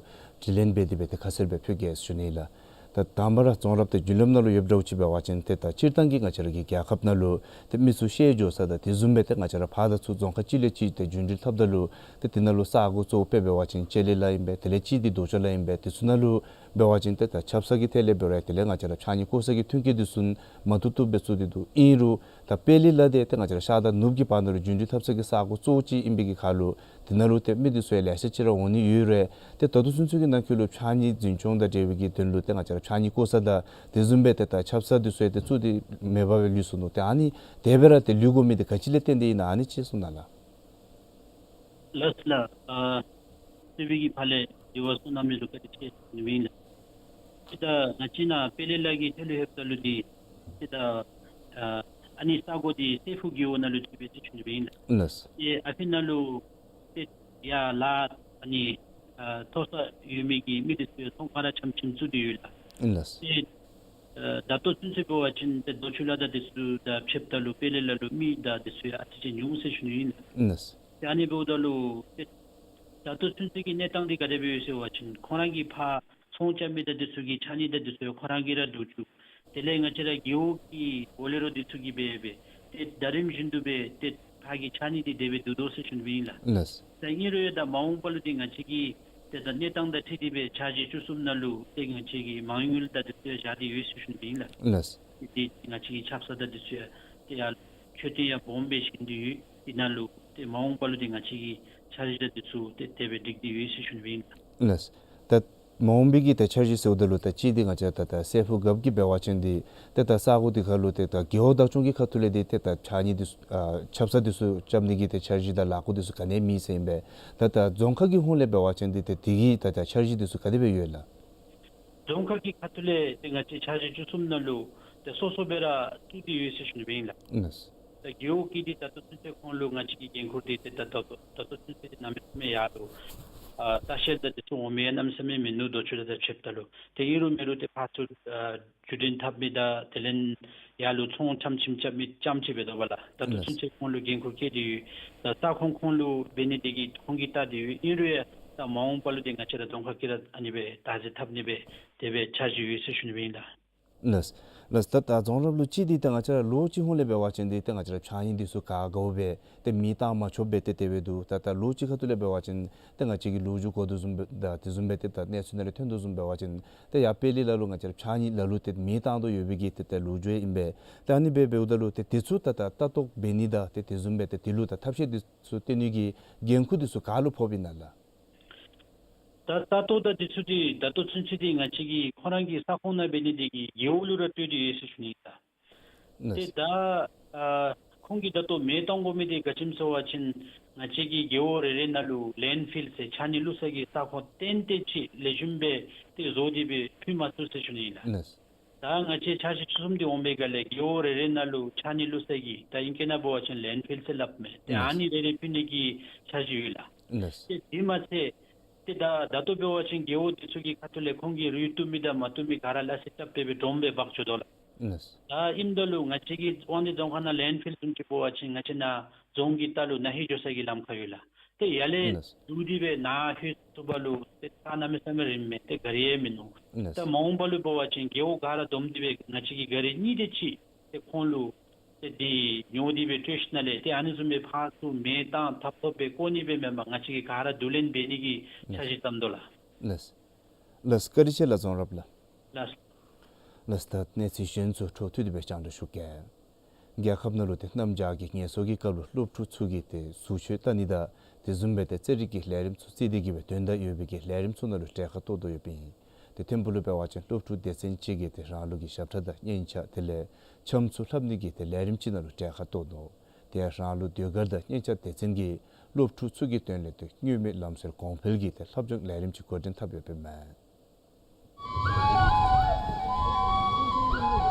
དྲི་ལན་འབད་དེ་སྦེ་ཏེ་ཁ་གསལ་སྦེ་ཕུལ་གེ་ཟེར་ཞུ་ནི་ལགས། ད་དང་པ་ར་རྫོང་རབ་དང་རྒྱུན་ལམ་ནང་ལུ་ཡོདཔ་འདྲཝ་ཅིག་འབད་བ་ཅིན་ཏེ་ད་སྤྱིར་བཏང་གི་ང་བཅས་ར་གི་རྒྱལ་ཁབ་ནང་ལུ་ཏེ་མི་ཚུ་བཤལ་འགྱོ་ས་དང་དེ་བཟུམ་སྦེ་ཏེ་ང་བཅས་ར་ཕར་དང་ཚུར་རྫོང་ཁག་གཅིག་ལས་གཅིག་ཏེ་རྒྱུན་འགྲུལ་འཐབ་ད་ལུ་ཏེ་དེ་ནང་ལུ་ས་གོ་གཙོ་བོ་དཔེ་འབད་བ་ཅིན་ལྕེ་ལེ་ལ་ཨིན་པས། དེ་ལས་གཅིག་འདི་རྡོ་ཆོས་ལ་ཨིན་པས། དེ་ཚུ་ནང་ལུ་འབད་བ་ཅིན་ཏེ་ད་ཆབ་གསང་གི་ཐད་ལས་འབད་རུང་དེ་ལས་ང་བཅས་ར་ཕྱགས་སྙིགས་བཀོ་ས་གི་མཐུན་རྐྱེན་འདི་ཚུ་མ་ཐུབ་ཐུབ་སྦེ་ཚུགས་ཏེ་འདུག། ཨིན་རུང་ད་དཔལ་གླིང་ལ་འདི་ཏེ་ང་བཅས་ར་ཤར་དང་ནུབ་ཀྱི་བར་ན་ལུ་རྒྱུན་འགྲུལ་འཐབ་ས་གི་ས་གོ་གཙོ་བོ་ཅིག་ཨིན་པའི་གི་ཁར་ལུ་དེ་ནང་ལུ་ཏེ་མི་འདི་ཚུ་ཡང་ལེ་ཤ་ཅིག་ར་འོང་ནི་ཡོད་རུང་ཏེ་ད་ལྟོ་ཚུན་ཚོད་ཀྱི་ནང་འཁོད་ལུ་ཕྱགས་སྙིགས་འཛིན་སྐྱོང་དང་འབྲེལ་བའི་གི་དོན་ལུ་ཏེ་ང་བཅས་ར་ཕྱགས་སྙིགས་བཀོ་ས་དང་དེ་བཟུམ་སྦེ་ཏེ་ད་ཆབ་གསང་འདི་ཚུ་ཡང་ཏེ་ཚུགས་ཏེ་མེད་པར་སྦེ་ལུས་སོ་ནུག། ཏེ་ཨ་ནི་དེ་སྦེ་ར་ཏེ་ལུས་དགོ་མི་འདི་ག་ཅི་ལས་བརྟེན་ཏེ་ཨིན་ན་ཨ་ནི་ཅིག་གསུང་གནང་ལགས། ལགས་ལགས། ཨ་གསོལ་བའི་གི་ཕར་ལས་དྲི་བ་གསུང་གནང་མི་ལུ་བཀའ་དྲིན་ཆེ་ཟེར་ཞུ་ནི་ཨིན་ལགས། ཏེ་ད་ང་བཅས་ནཱ་དཔལ་གླིང་ལ་གི་ཐད་ལུ་ལྷོདཔ་ད་ལུ་འདི་ཏེ་ད་ཨ་ཨ་ནི་ས་གོ་འདི་སྲས་ཕུག་རྒེད་འོག་ནང་ལུ་ཐེབས་པས་ཟེར་ཞུ་ནི་ཨིན་ལགས། ལགས། ཏེ་ཨ་ཕི་ནང་ལུ་ཏེ་ཡར་ལཱ་ཨ་ནི་ཨ་མཐོ་ས་ཡོད་མི་གི་མི་འདི་ཚུ་ཡང་ཚོང་ཁང་ར་ཆམ་ཆིམ་བཙུགས་ཏེ་ཡོད་ལགས། ལགས། ཏེ་ཨ་ད་ལྟོ་ཚུན་ཚོད་འབད་བ་ཅིན་ཏེ་རྡོ་ཆོས་ལ་དང་འདི་ཚུ་དང་ཕྱདཔ་ད་ལུ་དཔལ་གླིང་ལ་ལུ་མི་དང་འདི་ཚུ་ཡང་ཨ་ཙི་ཅིག་ཉུང་ཟེར་ཞུ་ནི་ཨིན་ལགས། ལགས། ཏེ་ཨ་ནི་འབདཝ་ད་ལུ་ཏེ་ད་ལྟོ་ཚུན་ཚོད་ཀྱི་གནས་སྟངས་འདི་ག་དེ་སྦེ་ཡོད་ཟེར་བ་ཅིན་ཁོང་ར་གིས་ཕར་ཚོང་རྐྱབ་མི་དང་འདི་ཚུ་གི་ཕྱགས་སྙིགས་དང་འདི་ཚུ་ཡང་ཁོང་ར་གིས་ར་བསྡུ་བཅུག། དེ་ལས་ང་བཅས་ར་རྒེད་འོག་གི་འོག་ལས་རོགས་འདི་ཚུ་གིས་སྦེ་སྦེ་ཏེ་ཟླ་རིམ་བཞིན་དུ་སྦེ་ཏེ་ཕར་གྱི་ཕྱགས་སྙིགས་འདི་དེ་སྦེ་བསྡུ་དོ་ཟེར་ཞུ་ནི་ཨིན་ལགས། ལགས། ད་ཨིན་རུང་ཡང་ད་མ་འོངས་པ་ལུ་འདི་ང་བཅས་ཀྱིས་ཏེ་ད་གནས་སྟངས་དང་འཁྲིལ་ཏེ་སྦེ་འཆར་གཞི་བཅུ་གསུམ་ནང་ལུ་ཏེ་ང་བཅས་ཀྱིས་མ་དངུལ་དང་འདི་ཚུ་ཡང་བཞག་སྟེ་ཡོད་ཟེར་ཞུ་ནི་ཨིན་ལགས། ལགས། ཏེ་ང་བཅས་ཀྱིས་ཆབ་གསང་དང་འདི་ཚུ་ཡང་ཏེ་ཡར་མཆོད་རྟེན་ཡང་སྦོམ་སྦེ་བཞེངས་ཏེ་ཡོད། དེ་ནང་ལུ་ཏེ་མ་འོངས་པ་ལུ་འདི་ང་བཅས་ཀྱིས་འཆར་གཞི་དང་འདི་ཚུ་ཏེ་དེ་སྦེ་སྒྲིག་སྟེ་ཡོད་ཟེར་ཞུ་ནི་ཨིན་ལགས། ལགས། ད་མ་འོངས་པའི་གི་ད་འཆར་གཞི་ཟེརཝ་ད་ལུ་ད་གཅིག་འདི་ང་བཅས་ད་ད་སྲས་ཕུག་རྒཔོ་གིས་འབད་བ་ཅིན་འདི་ཏེ་ད་ས་གོ་འདི་ཁར་ལུ་ཏེ་ད་རྒེད་འོག་བདག་སྐྱོང་གི་ཁ་ཐུག་ལས་འདི་ཏེ་ད་ཕྱགས་སྙིགས་འདི་ཚུ་ཨ་ཆབ་གསང་འདི་ཚུ་རྐྱབ་ནི་གི་ཏེ་འཆར་གཞི་དང་ལཱ་འགོ་འདི་ཚུ་ག་ནི་ཡང་མེད་ཟེར་ཨིན་པས། ད་ད་རྫོང་ཁག་གི་ཧོངས་ལས་འབད་བ་ཅིན་འདི་ཏེ་དེ་གི་ད་ད་འཆར་གཞི་འདི་ཚུ་ག་དེ་སྦེ་ཡོད་ལགས། རྫོང་ཁག་གི་ཁ་ཐུག་ལས་ཏེ་ང་བཅས་འཆར་གཞི་བཅུ་གསུམ་ནང་ལུ་ཏེ་སོ་སོ་སྦེ་ར་བཙུགས་ཏེ་ཡོད་ཟེར་ཞུ་ནི་ཨིན་ལགས། ལགས། ད་རྒེད་འོག་གི་འདི་ད་ལྟོ་ཚུན་ཚོད་ཁོང་ལུ་ང་བཅས་ཀྱི་འགན་ཁུར་འདི་ཏེ་ད་ད་ལྟོ་ད་ལྟོ་ཚུན་ཚོད་འདི་གནམ་མེད་ས་མེད་ཡར་ལུ་ཨ་ལྟ་བཤལ་དང་འདི་ཚུ་འོང་མི་ཡང་གནམ་མེད་ས་མེད་མིན་ནུག། རྡོ་ཆོས་ལ་དང་ཕྱདཔ་ད་ལུ་ཏེ་ཨིན་རུང་མེན་རུང་ཏེ་ཕར་ཚུར་ཨ་བརྒྱུད་འཕྲིན་འཐབ་མི་དང་དེ་ལས་ཡར་ལུ་ཚོང་ཆམ་ཆིམ་རྐྱབ་མི་རྐྱངམ་ཅིག་འབད་དོ་བ་ལགས། ད་ལྟོ་ལགས། ཚུན་ཚོད་ཁོང་ལུ་འགན་ཁུར་བཀལ་ཏེ་ཡོད། ད་ས་ཁོངས་ཁོང་ལུ་འབད་ནི་འདི་གིས་ཁོང་གིས་བལྟ་སྟེ་ཡོད། ཨིན་རུང་ཡང་ད་མ་འོངས་པ་ལུ་འདི་ང་བཅས་ར་རྫོང་ཁག་གིས་ར་ཨ་ནི་སྦེ་བདག་འཛིན་འཐབ་ནི་སྦེ་དེ་སྦེ་འཆར་གཞི་ཡོད་ཟེར་ཞུ་ནི་ཨིན་ལགས། ལགས། ལགས། ད་ད་རྫོང་རབས་ལུ་ཅིག་འདི་ད་ང་བཅས་ར་ལོ་གཅིག་ཧོང་ལས་འབད་བ་ཅིན་འདི་ད་ང་བཅས་ར་ཕྱགས་སྙིགས་འདི་ཚུ་ག་དགོ་པས་ཏེ་མེ་བཏང་མ་ཆོགཔ་སྦེ་ཏེ་དེ་སྦེ་འདུག། ད་ད་ལོ་གཅིག་ཁ་ཐུག་ལས་འབད་བ་ཅིན་ཏེ་ང་བཅས་ཀྱི་ལོ་རྒྱུས་གོ་དོ་བཟུམ་སྦེ་ད་དེ་བཟུམ་སྦེ་ཏེ་ད་གནས་ཚུལ་ནང་ལས་ཐོན་དོ་བཟུམ་འབད་བ་ཅིན་ཏེ་ཡར་དཔལ་གླིང་ལ་ལུ་ང་བཅས་ར་ཕྱགས་སྙིགས་ལ་ལུ་ཏེ་མེ་བཏང་དོ་ཡོད་པའི་གི་ཏེ་ད་ལོ་རྒྱུས་ཨིན་པས། ད་ཨ་ནི་སྦེ་འབདཝ་ད་ལུ་ཏེ་དེ་ཚུ་ད་ད་ལྟ་རྟོག་འབད་ནི་དང་ཏེ་དེ་བཟུམ་སྦེ་ཏེ་དེ་ལུ་ད་ཐབས་ཤེས་འདི་ཚུ་བཏོན་ནི་གི་འགན་ཁུར་འདི་ཚུ་ག་ལུ་ཕོགཔ་ཨིན་ན་ལགས། ད་ད་ལྟོ་ད་འདི་ཚུ་འདི་ད་ལྟོ་ཚུན་ཚོད་འདི་ང་བཅས་ཀྱི་ཁོང་ར་གི་ས་ཁོངས་ནང་འབད་ནི་འདི་གིས་རྒེད་འོག་ལུ་ར་སྤྲོད་དེ་ཡོད་ཟེར་ཞུ་ནི་ཨིན་ལགས། ཏེ་ལགས། ད་ཨ་ཁོང་གིས་ད་ལྟོ་མེ་གཏང་དགོ་མི་འདི་ག་ཅི་སྨོ་ཟེར་བ་ཅིན་ང་བཅས་ཀྱི་རྒེད་འོག་རེ་རེ་ནང་ལུ་ལེནཌ་ཕིལ་ཟེར་ཕྱགས་སྙིགས་བླུག་ས་གི་ས་ཁོངས་ཏན་ཏན་ཅིག་ལེགས་ཤོམ་སྦེ་ཏེ་བཟོ་སྟེ་སྦེ་ཕུལ་མ་ཚུགས་ཟེར་ཞུ་ནི་ཨིན་ལགས། ལགས། ད་ང་བཅས་འཆར་གཞི་བཅུ་གསུམ་འདི་འོང་པའི་སྒང་ལས་རྒེད་འོག་རེ་རེ་ནང་ལུ་ཕྱགས་སྙིགས་བླུག་ས་གི་ད་ཨིང་སྐད་ནང་འབད་བ་ཅིན་ལེནཌ་ཕིལ་ཟེར་སླབ་མས། ཏེ་ལགས། ཨ་ནི་རེ་རེ་ཕུལ་ནི་གི་འཆར་གཞི་ཡོད་ལགས། ལགས། ཏེ་དེ་མ་ཚད་ཏེ་ད་ད་ལྟོ་འབད་བ་ཅིན་རྒེད་འོག་འདི་ཚུ་གི་ཁ་ཐུག་ལས་ཁོང་གིས་རུལ་བཏུབ་མི་དང་མ་བཏུབ་མི་ག་ར་སླ་བསྲེ་རྐྱབ་སྦེ་སྦེ་སྒྲོམ་སྦེ་འབག་འགྱོ་དོ་ལགས། ལགས། ད་ཨིནམ་ད་ལུ་ང་བཅས་ཀྱི་དབང་འདུས་རྫོང་ཁག་ནང་ལེནཌ་ཕིལ་བཟུམ་ཅིག་འབད་བ་ཅིན་ང་བཅས་ནཱ་རྫོང་གི་ལྟག་ལུ་ན་ཧིང་འགྱོ་ས་གི་ལམ་ཁར་ཡོད་ལགས། ཏེ་ཡར་ལས་ལགས། བསྡུ་སྟེ་སྦེ་ནཱ་ལྷོད་ཚུགས་པ་ལུ་ཏེ་ས་གནམ་མེད་ས་མེད་རིངམ་མས། ཏེ་ག་རི་ཡང་མིན་ནུག། ལགས། ད་མ་འོངས་པ་ལུ་འབད་བ་ཅིན་རྒེད་འོག་ག་ར་བསྡོམས་ཏེ་སྦེ་ང་བཅས་ཀྱིས་ག་རི་གཉིས་དེ་ཅིག་ཏེ་ཁོང་ལུ་ཏེ་འདི་ཉོ་སྟེ་སྦེ་སྤྲོད་ཞིནམ་ལས་ཏེ་ཨ་ནི་བཟུམ་སྦེ་ཕར་ཚུར་མེ་བཏང་ཐབ་ཐོབ་སྦེ་བཀོ་ནི་སྦེ་མེན་པར་ང་བཅས་ཀྱིས་ག་ར་བསྡུ་ལེན་འབད་ནི་གི་འཆར་གཞི་བརྩམས་དོ་ལགས། ལགས། ལགས། བཀའ་དྲིན་ཆེ་ལགས་རྫོང་རབས་ལགས། ལགས། ལགས། ད་གནས་ཚུལ་གཞན་ཚུ་འཕྲོ་མཐུད་དེ་སྦེ་རྒྱང་བསྒྲགས་ཞུ་གེ། རྒྱལ་ཁབ་ནང་ལུ་ཏེ་གནམ་བྱཱར་གྱི་ངལ་གསོ་གི་སྐབས་ལུ་སློབ་ཕྲུག་ཚུ་གིས་ཏེ་ཟུར་མཆོད་བལྟ་ནི་དང་དེ་བཟུམ་སྦེ་ཏེ་རྩེད་རིགས་ཀྱི་ལས་རིམ་ཚུ་རྩེ་སྟེ་གི་སྦེ་དོན་དག་ཡོད་པའི་གི་ལས་རིམ་ཚུ་ནང་ལུ་གྲལ་ཁར་གཏོགས་དོ་ཡོདཔ་ཨིན། ཏེ་ཐིམ་ཕུག་ལུ་འབད་བ་ཅིན་སློབ་ཕྲུག་སྡེ་ཚན་ཅིག་གིས་ཏེ་རང་ལུགས་ཀྱི་ཞབས་ཁྲ་དང་སྙན་ཆ་དེ་ལས་འཆམ་ཚུ་ལྷབ་ནི་གི་ཏེ་ལས་རིམ་ཅིག་ནང་ལུ་གྲལ་ཁར་གཏོགས་ནུག། དེ་ཡང་རང་ལུགས་ཟློས་གར་དང་སྙན་ཆ་སྡེ་ཚན་གྱིས་སློབ་ཕྲུག་ཚུ་གི་དོན་ལས་ཏེ་མངོན་མེད་ལམ་སྲོལ་གོང་འཕེལ་གྱི་ཏེ་ལྷབ་སྦྱོང་ལས་རིམ་ཅིག་འགོ་འདྲེན་འཐབ་ཡོདཔ་ཨིན་མས།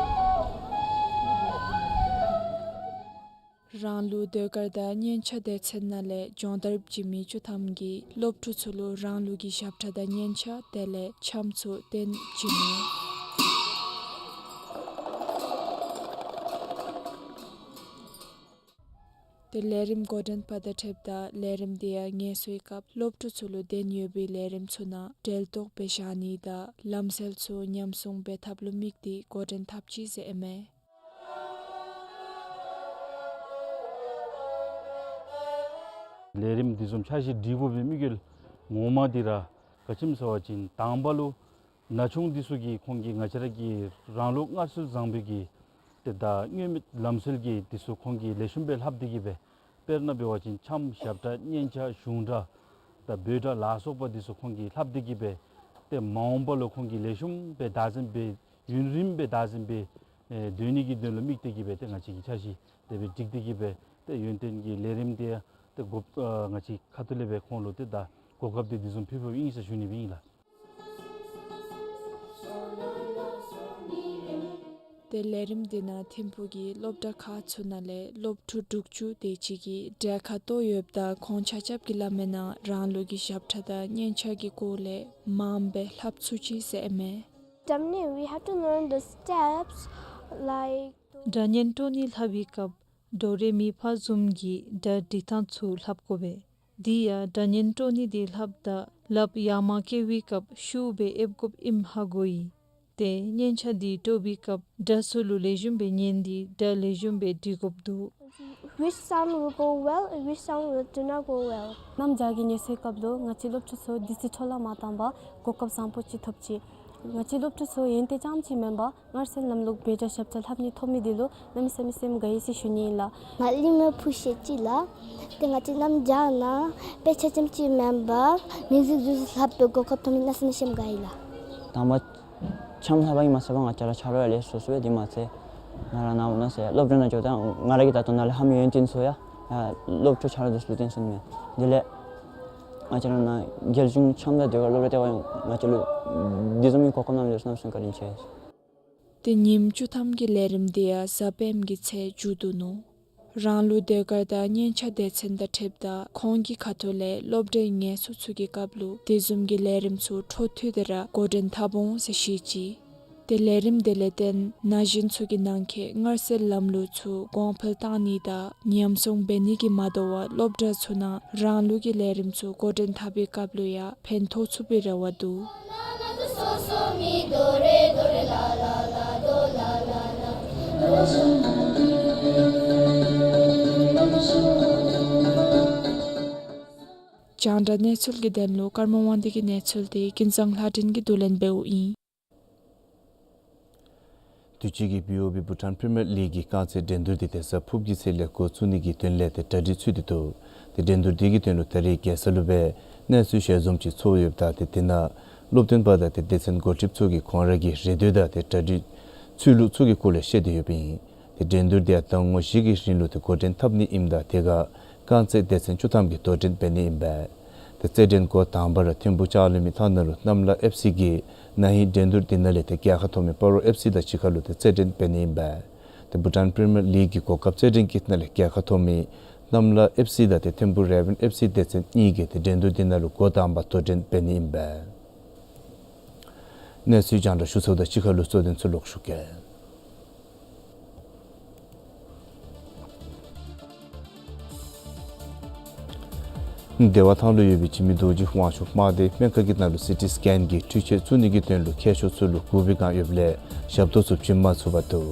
རང་ལུགས་ཟློས་གར་དང་སྙན་ཆ་སྡེ་ཚན་ནང་ལས་སྦྱོང་བརྡར་བྱིན་མི་བཅུ་ཐམ་གྱིས་སློབ་ཕྲུག་ཚུ་ལུ་རང་ལུགས་ཀྱི་ཞབས་ཁྲ་དང་སྙན་ཆ་དེ་ལས་འཆམ་ཚུ་སྟོན་བྱིན་ནུག། ཏེ་ལས་རིམ་འགོ་འདྲེན་པ་དང་འཁྲིལཝ་ད་ལས་རིམ་དེ་ཡང་ངལ་གསོའི་སྐབས་སློབ་ཕྲུག་ཚུ་ལུ་དོན་ཡོད་པའི་ལས་རིམ་ཚུ་ནང་འབྲེལ་གཏོགས་སྦེ་བཞག་ནི་དང་ལམ་སྲོལ་ཚུ་ཉམས་སྲུང་འབད་ཐབས་ལུ་དམིགས་ཏེ་འགོ་འདྲེན་འཐབ་ཅི་ཟེར་ཨིན་མས། ལས་རིམ་འདི་བཟུམ་འཆར་གཞི་སྒྲིག་དགོ་པའི་དམིགས་ཡུལ་ངོ་མ་འདི་ར་ག་ཅི་སྨོ་ཟེར་བ་ཅིན་དང་པ་ལུ་ན་ཆུང་འདི་ཚུ་གིས་ཁོང་གིས་ང་བཅས་ར་གི་རང་ལུགས་སྔར་སྲོལ་བཟང་པོའི་གི་ཏེ་ད་མངོན་མེད་ལམ་སྲོལ་གྱི་འདི་ཚུ་ཁོང་གིས་ལེགས་ཤོམ་སྦེ་ལྷབ་སྟེ་གི་སྦེ་དཔེར་ན་འབད་བ་ཅིན་འཆམ་ཞབས་ཁྲ་སྙན་ཆ་གཞུང་སྒྲ་དང་འབོད་སྒྲ་ལ་སོགས་པ་འདི་ཚུ་ཁོང་གིས་ལྷབ་སྟེ་གི་སྦེ་ཏེ་མ་འོངས་པ་ལུ་ཁོང་གིས་ལེགས་ཤོམ་སྦེ་བདག་འཛིན་འབད་ཡུན་རིངམོ་སྦེ་བདག་འཛིན་འབད་ཨེ་སྡོད་ནི་གི་དོན་ལུ་དམིགས་ཏེ་གི་སྦེ་ཏེ་ང་བཅས་ཀྱིས་འཆར་གཞི་དེ་སྦེ་སྒྲིག་སྟེ་གི་སྦེ་ཏེ་ཡོན་ཏན་གྱི་ལས་རིམ་དེ་ཏེ་འགོ་ཨ་ང་བཅས་ཁ་ཐུག་ལས་སྦེ་ཁོང་ལུ་ཏེ་ད་གོ་སྐབས་དེ་འདི་བཟུམ་ཕུལ་ཕུལཝ་ཨིན་ཟེར་ཞུ་ནི་སྦེ་ཨིན་ལགས། ཏེ་ལས་རིམ་དེ་ནང་ཐིམ་ཕུག་གི་སློབ་གྲྭ་ཁག་ཚུ་ནང་ལས་སློབ་ཕྲུག་དྲུག་ཅུ་དེ་ཅིག་གིས་གྲལ་ཁར་གཏོགས་ཡོདཔ་ད་ཁོང་ཆ་ཁྱབ་ཀྱིས་སླབ་མིའི་ནང་རང་ལུགས་ཀྱི་ཞབས་ཁྲ་དང་སྙན་ཆ་གི་སྐོར་ལས་མངམ་སྦེ་ལྷབ་ཚུགས་ཅི་ཟེར་ཨིན་མས། Tamni, we have to learn the steps like སྒྲ་སྙན་དཀྲོལ་ནི་ལྷབ་པའི་སྐབས་ཌོ་རེ་མི་ཕ་བཟུམ་གྱི་སྒྲ་སྒྲིག་ཐངས་ཚུ་ལྷབ་དགོ་པས། དེ་ཡང་སྒྲ་སྙན་དཀྲོལ་ནི་དེ་ལྷབ་ད་ལགཔ་ཡར་མར་བཀལ་བའི་སྐབས་ཤུགས་སྦེ་ཨེབ་དགོཔ་ཨིནམ་ཧ་གོ་ཡི། ཏེ་སྙན་ཆ་དེ་དཀྲོལ་བའི་སྐབས་སྒྲ་ཚུ་ལུ་ལེགས་ཤོམ་སྦེ་ཉན་ཏེ་སྒྲ་ལེགས་ཤོམ་སྦེ་སྒྲིག་དགོཔ་འདུག། Which sound will go well and which sound will do not go well. གནམ་བྱཱར་གྱི་ངལ་གསོའི་སྐབས་ལུ་ང་བཅས་སློབ་ཕྲུག་ཚུ་དུས་ཚོད་འཕྲོ་བརླག་མ་བཏང་པར་གོ་སྐབས་བཟང་པོ་ཅིག་ཐོབ་ཅི། ང་བཅས་སློབ་ཕྲུག་ཚུ་ཡོན་ཏན་ཙམ་ཅིག་མེན་པར་སྔར་སྲོལ་ལམ་ལུགས་འབོད་སྒྲ་ཞབས་ཁྲ་ལྷབ་ནི་ཐོབ་མི་འདི་ལུ་གནམ་མེད་ས་མེད་སེམས་དགའ་ཡི་ཟེར་ཞུ་ནི་ཨིན་ལགས། ང་གླིང་མི་ཕུ་ཤེ་ཅི་ལགས། ཏེ་ང་བཅས་གནམ་བྱཱར་ནང་དཔེ་ཆ་ཙམ་ཅིག་མེན་པར་མིའུ་ཟིག་ཚུ་ལྷབ་པའི་གོ་སྐབས་ཐོབ་མི་གནམ་མེད་ས་མེད་སེམས་དགའ་ཡི་ལགས། དང་པ་འཆམ་ལྷབ་པ་གིས་མ་ཚད་པར་ང་བཅས་ར་ཆ་རོགས་ཡང་ལེགས་སོ་སོ་ཡོད། དེ་མ་ཚད་ང་ར་ནཱ་འོང་ན་ཟེར་སློབ་གྲྭ་ནང་འགྱོཝ་ད་ང་ར་གིས་ད་ལྟོ་ནཱ་ལས་ལྷབ་མི་ཡོན་ཏན་ཚུ་ཡང་ཡང་སློབ་ཕྲུག་ཆ་རོགས་འདི་ཚུ་ལུ་སྟོན་ཚུགས་ནི་མས། དེ་ལས་ང་བཅས་ར་ནཱ་རྒྱལ་གཞུང་འཆམ་དང་ཟློས་གར་སློབ་གྲྭ་ལྟེ་བ་ཡང་ང་བཅས་ལུ་འདི་བཟུམ་གྱི་གོ་སྐབས་གནང་མི་འདི་ལུ་གནམ་མེད་ས་མེད་བཀའ་དྲིན་ཆེ། ཏེ་ཉིནམ་བཅུ་ཐམ་གྱི་ལས་རིམ་དེ་ཡང་གཟའ་སྤེནམ་གྱི་ཚེ་མཇུག་བསྡུ་ནུག། རང་ལུགས་ཟློས་གར་དང་སྙན་ཆ་སྡེ་ཚན་དང་འཁྲིལཝ་ད་ཁོང་གི་ཁ་ཐུག་ལས་སློབ་གྲྭའི་ངལ་གསོ་ཚུ་གི་སྐབས་ལུ་དེ་བཟུམ་གྱི་ལས་རིམ་ཚུ་འཕྲོ་མཐུད་དེ་ར་འགོ་འདྲེན་འཐབ་འོང་ཟེར་བཤད་ཅི། ཏེ་ལས་རིམ་དེ་ལས་བརྟེན་ན་གཞོན་ཚུ་གི་ནང་འཁོད་སྔར་སྲོལ་ལམ་ལུགས་ཚུ་གོང་འཕེལ་བཏང་ནི་དང་ཉམས་སྲུང་འབད་ནི་གིས་མ་དོ་བར་སློབ་གྲྭ་ཚུ་ནང་རང་ལུགས་ཀྱི་ལས་རིམ་ཚུ་འགོ་འདྲེན་འཐབ་པའི་སྐབས་ལུ་ཡང་ཕན་ཐོགས་ཚུགས་པའི་རེ་བ་འདུག། རྒྱང་བསྒྲགས་གནས་ཚུལ་གྱི་དོན་ལུ་ཀརྨ་དབང་འདུས་ཀྱི་གནས་ཚུལ་དེ་ཀུན་བཟང་ལྷ་སྒྲོན་གྱིས་བསྡུ་ལེན་འབདཝ་ཨིན། དུས་ཅི་གི་བི་ཨོ་བི་བྷུ་ཊཱན་པི་རི་མི་ཡར་ལིག་གི་རྐང་རྩེད་འགྲན་བསྡུར་དེ་ཏེ་གཟའ་ཕུརཔ་གི་ཚེས་ལས་འགོ་བཙུགས་ནི་གི་དོན་ལས་ཏེ་གྲ་སྒྲིག་ཚུད་དེ་འདུག། ཏེ་འགྲན་བསྡུར་དེ་གི་དོན་ལུ་ད་རེས་རྒྱལ་ས་ལུ་སྦེ་གནས་ཚུལ་ཞལ་འཛོམས་ཅིག་ཚོགས་ཡོདཔ་ད་ཏེ་དེ་ནང་སློབ་སྟོན་པ་དང་ཏེ་སྡེ་ཚན་འགོ་ཁྲིདཔ་ཚུ་གིས་ཁོང་ར་གི་རེ་འདོད་དང་ཏེ་གྲ་སྒྲིག་ཚུད་ལུགས་ཚུ་གི་སྐོར་ལས་བཤད་དེ་ཡོདཔ་ཨིན། ཏེ་འགྲན་བསྡུར་དེ་ཡང་ཟླ་ངོ་བཞི་གི་རིང་ལུ་ཏེ་འགོ་འདྲེན་འཐབ་ནི་ཨིནམ་ད་དེ་ཁར་རྐང་རྩེད་སྡེ་ཚན་བཅུ་ཐམ་གྱིས་དོ་འགྲན་འབད་ནི་ཨིན་པས། ཏེ་རྩེད་འགྲན་འགོ་དང་པ་ར་ཐིམ་ཕུག་ལྕགས་ལུ་མའི་ཐང་ནང་ལུ་གནམ་ལ་ཨེཕ་སི་གིས་ན་ཧིང་འགྲན་བསྡུར་དེ་ནང་ལས་ཏེ་རྒྱལ་ཁ་ཐོབ་མི་སྤ་རོ་ཨེཕ་སི་དང་གཅིག་ཁར་ལུ་ཏེ་རྩེད་འགྲན་འབད་ནི་ཨིན་པས། ཏེ་བྷུ་ཊཱན་པི་རི་མི་ཡར་ལིག་གི་གོ་སྐབས་རྩེད་འགྲན་གྱི་ནང་ལས་རྒྱལ་ཁ་ཐོབ་མི་གནམ་ལ་ཨེཕ་སི་དང་ཏེ་ཐིམ་ཕུག་རེ་ཝན་ཨེཕ་སི་སྡེ་ཚན་གཉིས་ཀྱིས་ཏེ་འགྲན་བསྡུར་དེ་ནང་ལུ་འགོ་དང་པ་དོ་འགྲན་འབད་ནི་ཨིན་པས། གནས་ཚུལ་རྒྱང་བསྒྲགས་ཞུ་ཚརཝ་དང་གཅིག་ཁར་ལུ་གཙོ་དོན་ཚུ་ལོག་ཞུ་གེ། བདེ་བ་ཐང་ལུ་ཡོད་པའི་འཇིགས་མེད་རྡོ་རྗེ་དབང་ཕྱུག་དམག་སྡེ་སྨན་ཁང་གི་ནང་ལུ་སི་ཊི་སི་ཀེན་གྱི་འཕྲུལ་ཆས་བཙུགས་ནི་གི་དོན་ལུ་མཁས་མཆོག་ཚུ་ལུ་སྒུག་པའི་བསྒང་ཡོདཔ་ལས་ཞབས་ཏོག་ཚུ་བྱིན་མ་ཚུགས་པར་འདུག།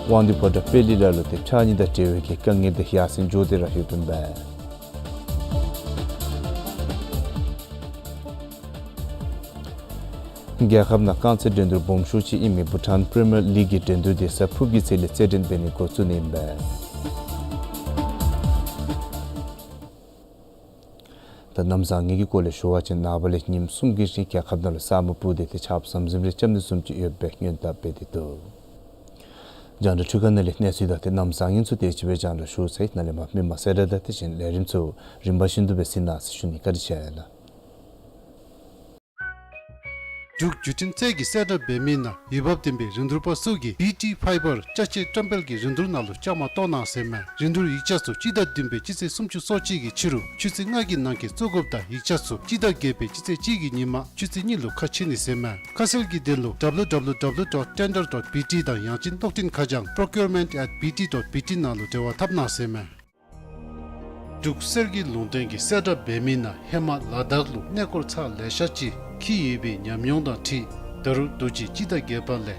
དབང་འདུས་ཕོ་བྲང་པད་གླིང་ལ་ལུ་ཏེ་ཕྱགས་སྙིགས་དང་འབྲེལ་བའི་གི་དཀའ་ངལ་དེ་ཡར་སེང་འགྱོ་སྟེ་ར་ཡོདཔ་ཨིན་པས། རྒྱལ་ཁབ་ནང་རྐང་རྩེད་འགྲན་བསྡུར་སྦོམ་ཤོས་ཅིག་ཨིན་མི་བྷུ་ཊཱན་པི་རི་མི་ཡར་ལིག་གི་འགྲན་བསྡུར་དེ་གཟའ་ཕུརཔ་གི་ཚེས་ལས་རྩེད་འགྲན་འབད་ནི་འགོ་བཙུགས་ནི་ཨིན་པས། ད་གནམ་བཟང་ངན་གྱི་སྐོར་ལས་ཞུ་བ་ཅིན་ནངས་པ་ལས་ཉིནམ་གསུམ་གྱི་རིང་རྒྱལ་ཁབ་ནང་ལུ་ས་སྨུག་སྤུབས་ཏེ་ཏེ་ཆརཔ་ཟམ་ཟིམ་རེ་རྐྱབ་ནི་བཟུམ་ཅིག་ཡོད་པའི་སྔོན་བརྡ་འབད་དེ་འདུག། རྒྱང་བསྒྲགས་འཕྲུལ་ཁང་ནང་ལས་གནས་ཚུལ་དང་ཏེ་གནམ་བཟང་ངན་ཚུ་དེ་ཅིག་སྦེ་རྒྱང་བསྒྲགས་ཞུ་ཚར་ཡི། ནཱ་ལས་མར་མི་མང་གསལ་བསྒྲགས་དང་དེ་བཞིན་ལས་རིམ་ཚུ་རིམ་པ་བཞིན་དུ་སྦེ་གཟིགས་གནང་ཟེར་ཞུ་ནི། བཀའ་དྲིན་ཆེ་ལགས། འབྲུག་བརྒྱུད་འཕྲིན་རྩལ་གྱི་གསལ་བསྒྲགས་འབད་མི་ནང་འོས་འབབ་ལྡན་པའི་རིན་བསྡུར་པ་ཚུ་གིས་བི་ཊི་ཕའི་བར་ཅ་ཆས་བཀྲམ་སྤེལ་གྱི་རིན་བསྡུར་ནང་ལུ་བཅའ་མར་གཏོགས་གནང་ཟེར་མས། རིན་བསྡུར་ཡིག་ཆ་ཚུ་སྤྱི་ཟླ་བདུན་པའི་སྤྱི་ཚེས་སུམ་ཅུ་སོ་གཅིག་གི་ཕྱི་རུ་ཆུ་ཚོད་ལྔ་གི་ནང་འཁོད་བཙུགས་དགོཔ་དང་ཡིག་ཆ་ཚུ་སྤྱི་ཟླ་བརྒྱད་པའི་སྤྱི་ཚེས་གཅིག་གི་ཉིན་མ་ཆུ་ཚོད་གཉིས་ལུ་ཁ་ཕྱེ་ནི་ཟེར་མས། ཁ་གསལ་གྱི་དོན་ལུ་ཌབ་ལུ་ཌབ་ལུ་ཌབ་ལུ་ཌོཊ་ཊེན་ཌར་ཌོཊ་བི་ཊི་དང་ཡང་ཅིན་གློག་འཕྲིན་ཁ་བྱང་པོརོ་ཀིའུར་མེནཊ་ཨེཊ་བི་ཊི་ཌོཊ་བི་ཊི་ནང་ལུ་འབྲེལ་བ་འཐབ་གནང་ཟེར་མས། འབྲུག་གསེར་གྱི་ལུང་བསྟན་གྱི་གསལ་བསྒྲགས་འབད་མི་ནང་ཧེ་མ་ལ་དྭགས་ལུ་གནས་སྐོར་ཚར་ལེ་ཤ་ཅིག་འཁྱིད་ཡོད་པའི་ཉམས་མྱོང་དང་འཁྲིལ་ད་རུང་དུས་ཅི་སྤྱི་ཟླ་བརྒྱད་པ་ལས་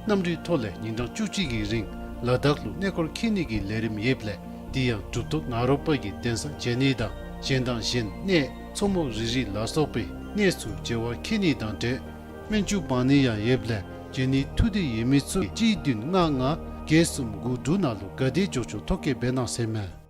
གནམ་གྲུའི་ཐོག་ལས་ཉིན་གྲངས་བཅུ་གཅིག་གི་རིང་ལ་དྭགས་ལུ་གནས་སྐོར་འཁྱིད་ནི་གི་ལས་རིམ་ཡོདཔ་ལས་དེ་ཡང་གྲུབ་ཐོབ་ངག་རོག་པ་གི་གདན་ས་མཇལ་ནི་དང་གཞན་དང་གཞན་གནས་མཚོ་མོ་རི་རི་ལ་སོགས་པའི་གནས་ཚུ་མཇལ་བར་འཁྱིད་ནི་དང་འབྲེལ་སྨན་བཅོས་འབག་ནི་ཡང་ཡོདཔ་ལས་འབྱོན་ནི་ཐུགས་འདོད་ཡོད་མི་ཚུ་གཅིག་བདུན་ལྔ་ལྔ་བརྒྱད་གསུམ་དགུ་དྲུག་ནང་ལུ་ག་དེ་འགྱོ་འགྱོ་ཐོ་བཀོད་འབད་གནང་ཟེར་མས།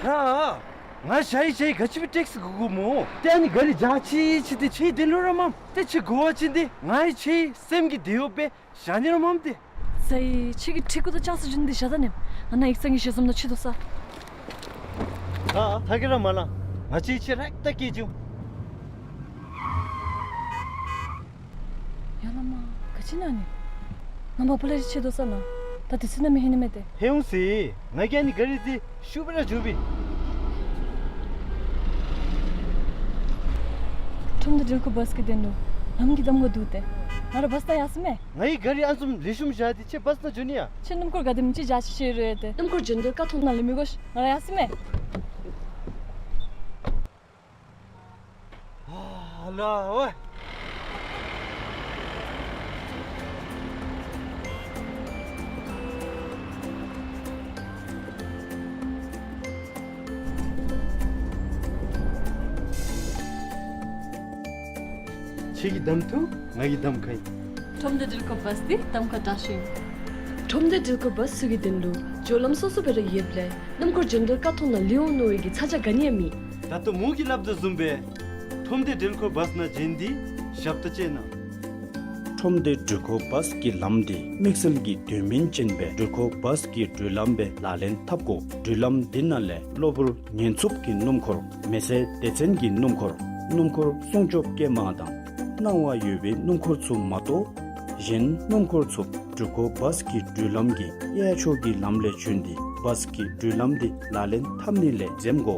ང་ང་ཞ་ཡི་ཞ་ཡི་ག་ཅི་སྦེ་ཊེག་སི་དགོ་དགོཔ་སྨོ། ཏེ་ཨ་ནི་ག་རི་འཇག་ཅི་ཅི་ཏེ་ཁྱོད་དེ་ལུ་ར་མམ། ཏེ་ཁྱོད་དགོ་པ་ཅིན་ཏེ་ང་ཡི་ཁྱོད་སེམས་ཀྱི་དེ་ཡོད་པས། ཞག་ནི་ར་མམ་ཏེ། ས་ཡི་ཁྱོད་ཀྱི་ཁྲི་གུ་དང་ཅང་ས་བྱིན་ཏེ་བཞག་ད་ནི། ང་ནཱ་ཡིག་ཚང་གི་ཞལ་འཛོམས་ནང་ཕྱི་དོ་ས། ཨ་ཐ་གི་ར་མ་ལང་། ང་བཅས་ཁྱོད་ར་ལྟ་སྐྱེལ་འགྱོ། ཡ་ལ་མ་ག་ཅི་ན་ནི། ང་མ་པ་ལ་རི་ཕྱི་དོ་ས་ན། ད་དེ་ཚུ་ན་མི་ཧེ་ནི་མེད་དེ། ཧེ་འོང་སི། ང་གིས་ཨ་ནི་ག་རི་དེ་ཤུགས་སྦེ་ར་འགྱོ་བས། ཁྲོམ་སྡེ་འགྲུལ་འཁོར་བཱས་ཀྱི་དོན་ལུ་ལམ་གྱི་གདམ་ཁ་འདུག་སྟེ། ང་ར་བཱས་ད་ཡར་སོང་མས། ང་ཡི་ག་རི་ཨ་ནི་བཟུམ་ལེགས་ཤོམ་བཞག་སྟེ་ཁྱོད་བཱས་ནང་འགྱོ་ནི་ཡ། ཁྱོད་སྣུམ་འཁོར་ག་དེམ་ཅིག་འཇག་ཅིག་ཤེས་རུང་ཡོད་དེ། སྣུམ་འཁོར་འགྱོ་འདོད་ཀ་ཐོག་ནང་ལུ་མི་དགོ་ཤིག། ང་ར་ཡར་སོང་མས། ཨ་ལ་ཝེ། ཁྱོད་ཀྱིས་གདམ་འཐུ། ང་གིས་གདམ་ཁ་ཡི། ཁྲོམ་སྡེ་འགྲུལ་འཁོར་བཱས་འདི་གདམ་ཁ་དྲག་ཤོས་ཨིན། ཁྲོམ་སྡེ་འགྲུལ་འཁོར་བཱས་ཚུ་གི་དོན་ལུ་འགྱོ་ལམ་སོ་སོ་སྦེ་ར་ཡོདཔ་ལས་སྣུམ་འཁོར་འགྱོ་འདོད་ཀ་ཐོག་ནང་ལུས་འོང་མནོ་བའི་གི་ཚ་གྱང་ག་ནི་ཡང་མེད། ད་ལྟོ་མོ་གིས་སླབ་དོ་བཟུམ་སྦེ་ཁྲོམ་སྡེ་འགྲུལ་འཁོར་བཱས་ནང་འབྱོན་ཏེ་ཞབས་ཏོག་སྤྱོད་གནང་། ཁྲོམ་སྡེ་འགྲུལ་འཁོར་བཱས་ཀྱི་ལམ་འདི་དམིགས་བསལ་གྱི་དོན་སྨིན་ཅན་སྦེ་འགྲུལ་འཁོར་བཱས་ཀྱི་འགྲུལ་ལམ་སྦེ་ལག་ལེན་འཐབ་དགོ། འགྲུལ་ལམ་འདི་ནང་ལས་གློ་བུར་ཉེན་འཚུབ་ཀྱི་སྣུམ་འཁོར། མེ་སྲེག་སྡེ་ཚན་གྱི་སྣུམ་འཁོར། སྣུམ་འཁོར་སྲུང་སྐྱོབ་སྐྱེལ་མ་དང་སྣང་བ་ཡོད་པའི་སྣུམ་འཁོར་ཚུ་མ་གཏོགས་གཞན་སྣུམ་འཁོར་ཚུ་འགྲུལ་འཁོར་བཱས་ཀྱི་འགྲུལ་ལམ་གྱི་གཡས་ཕྱོགས་ཀྱི་ལམ་ལས་བྱོན་ཏེ་བཱས་ཀྱི་འགྲུལ་ལམ་འདི་ལག་ལེན་འཐབ་ནི་ལས་འཛེམ་དགོ།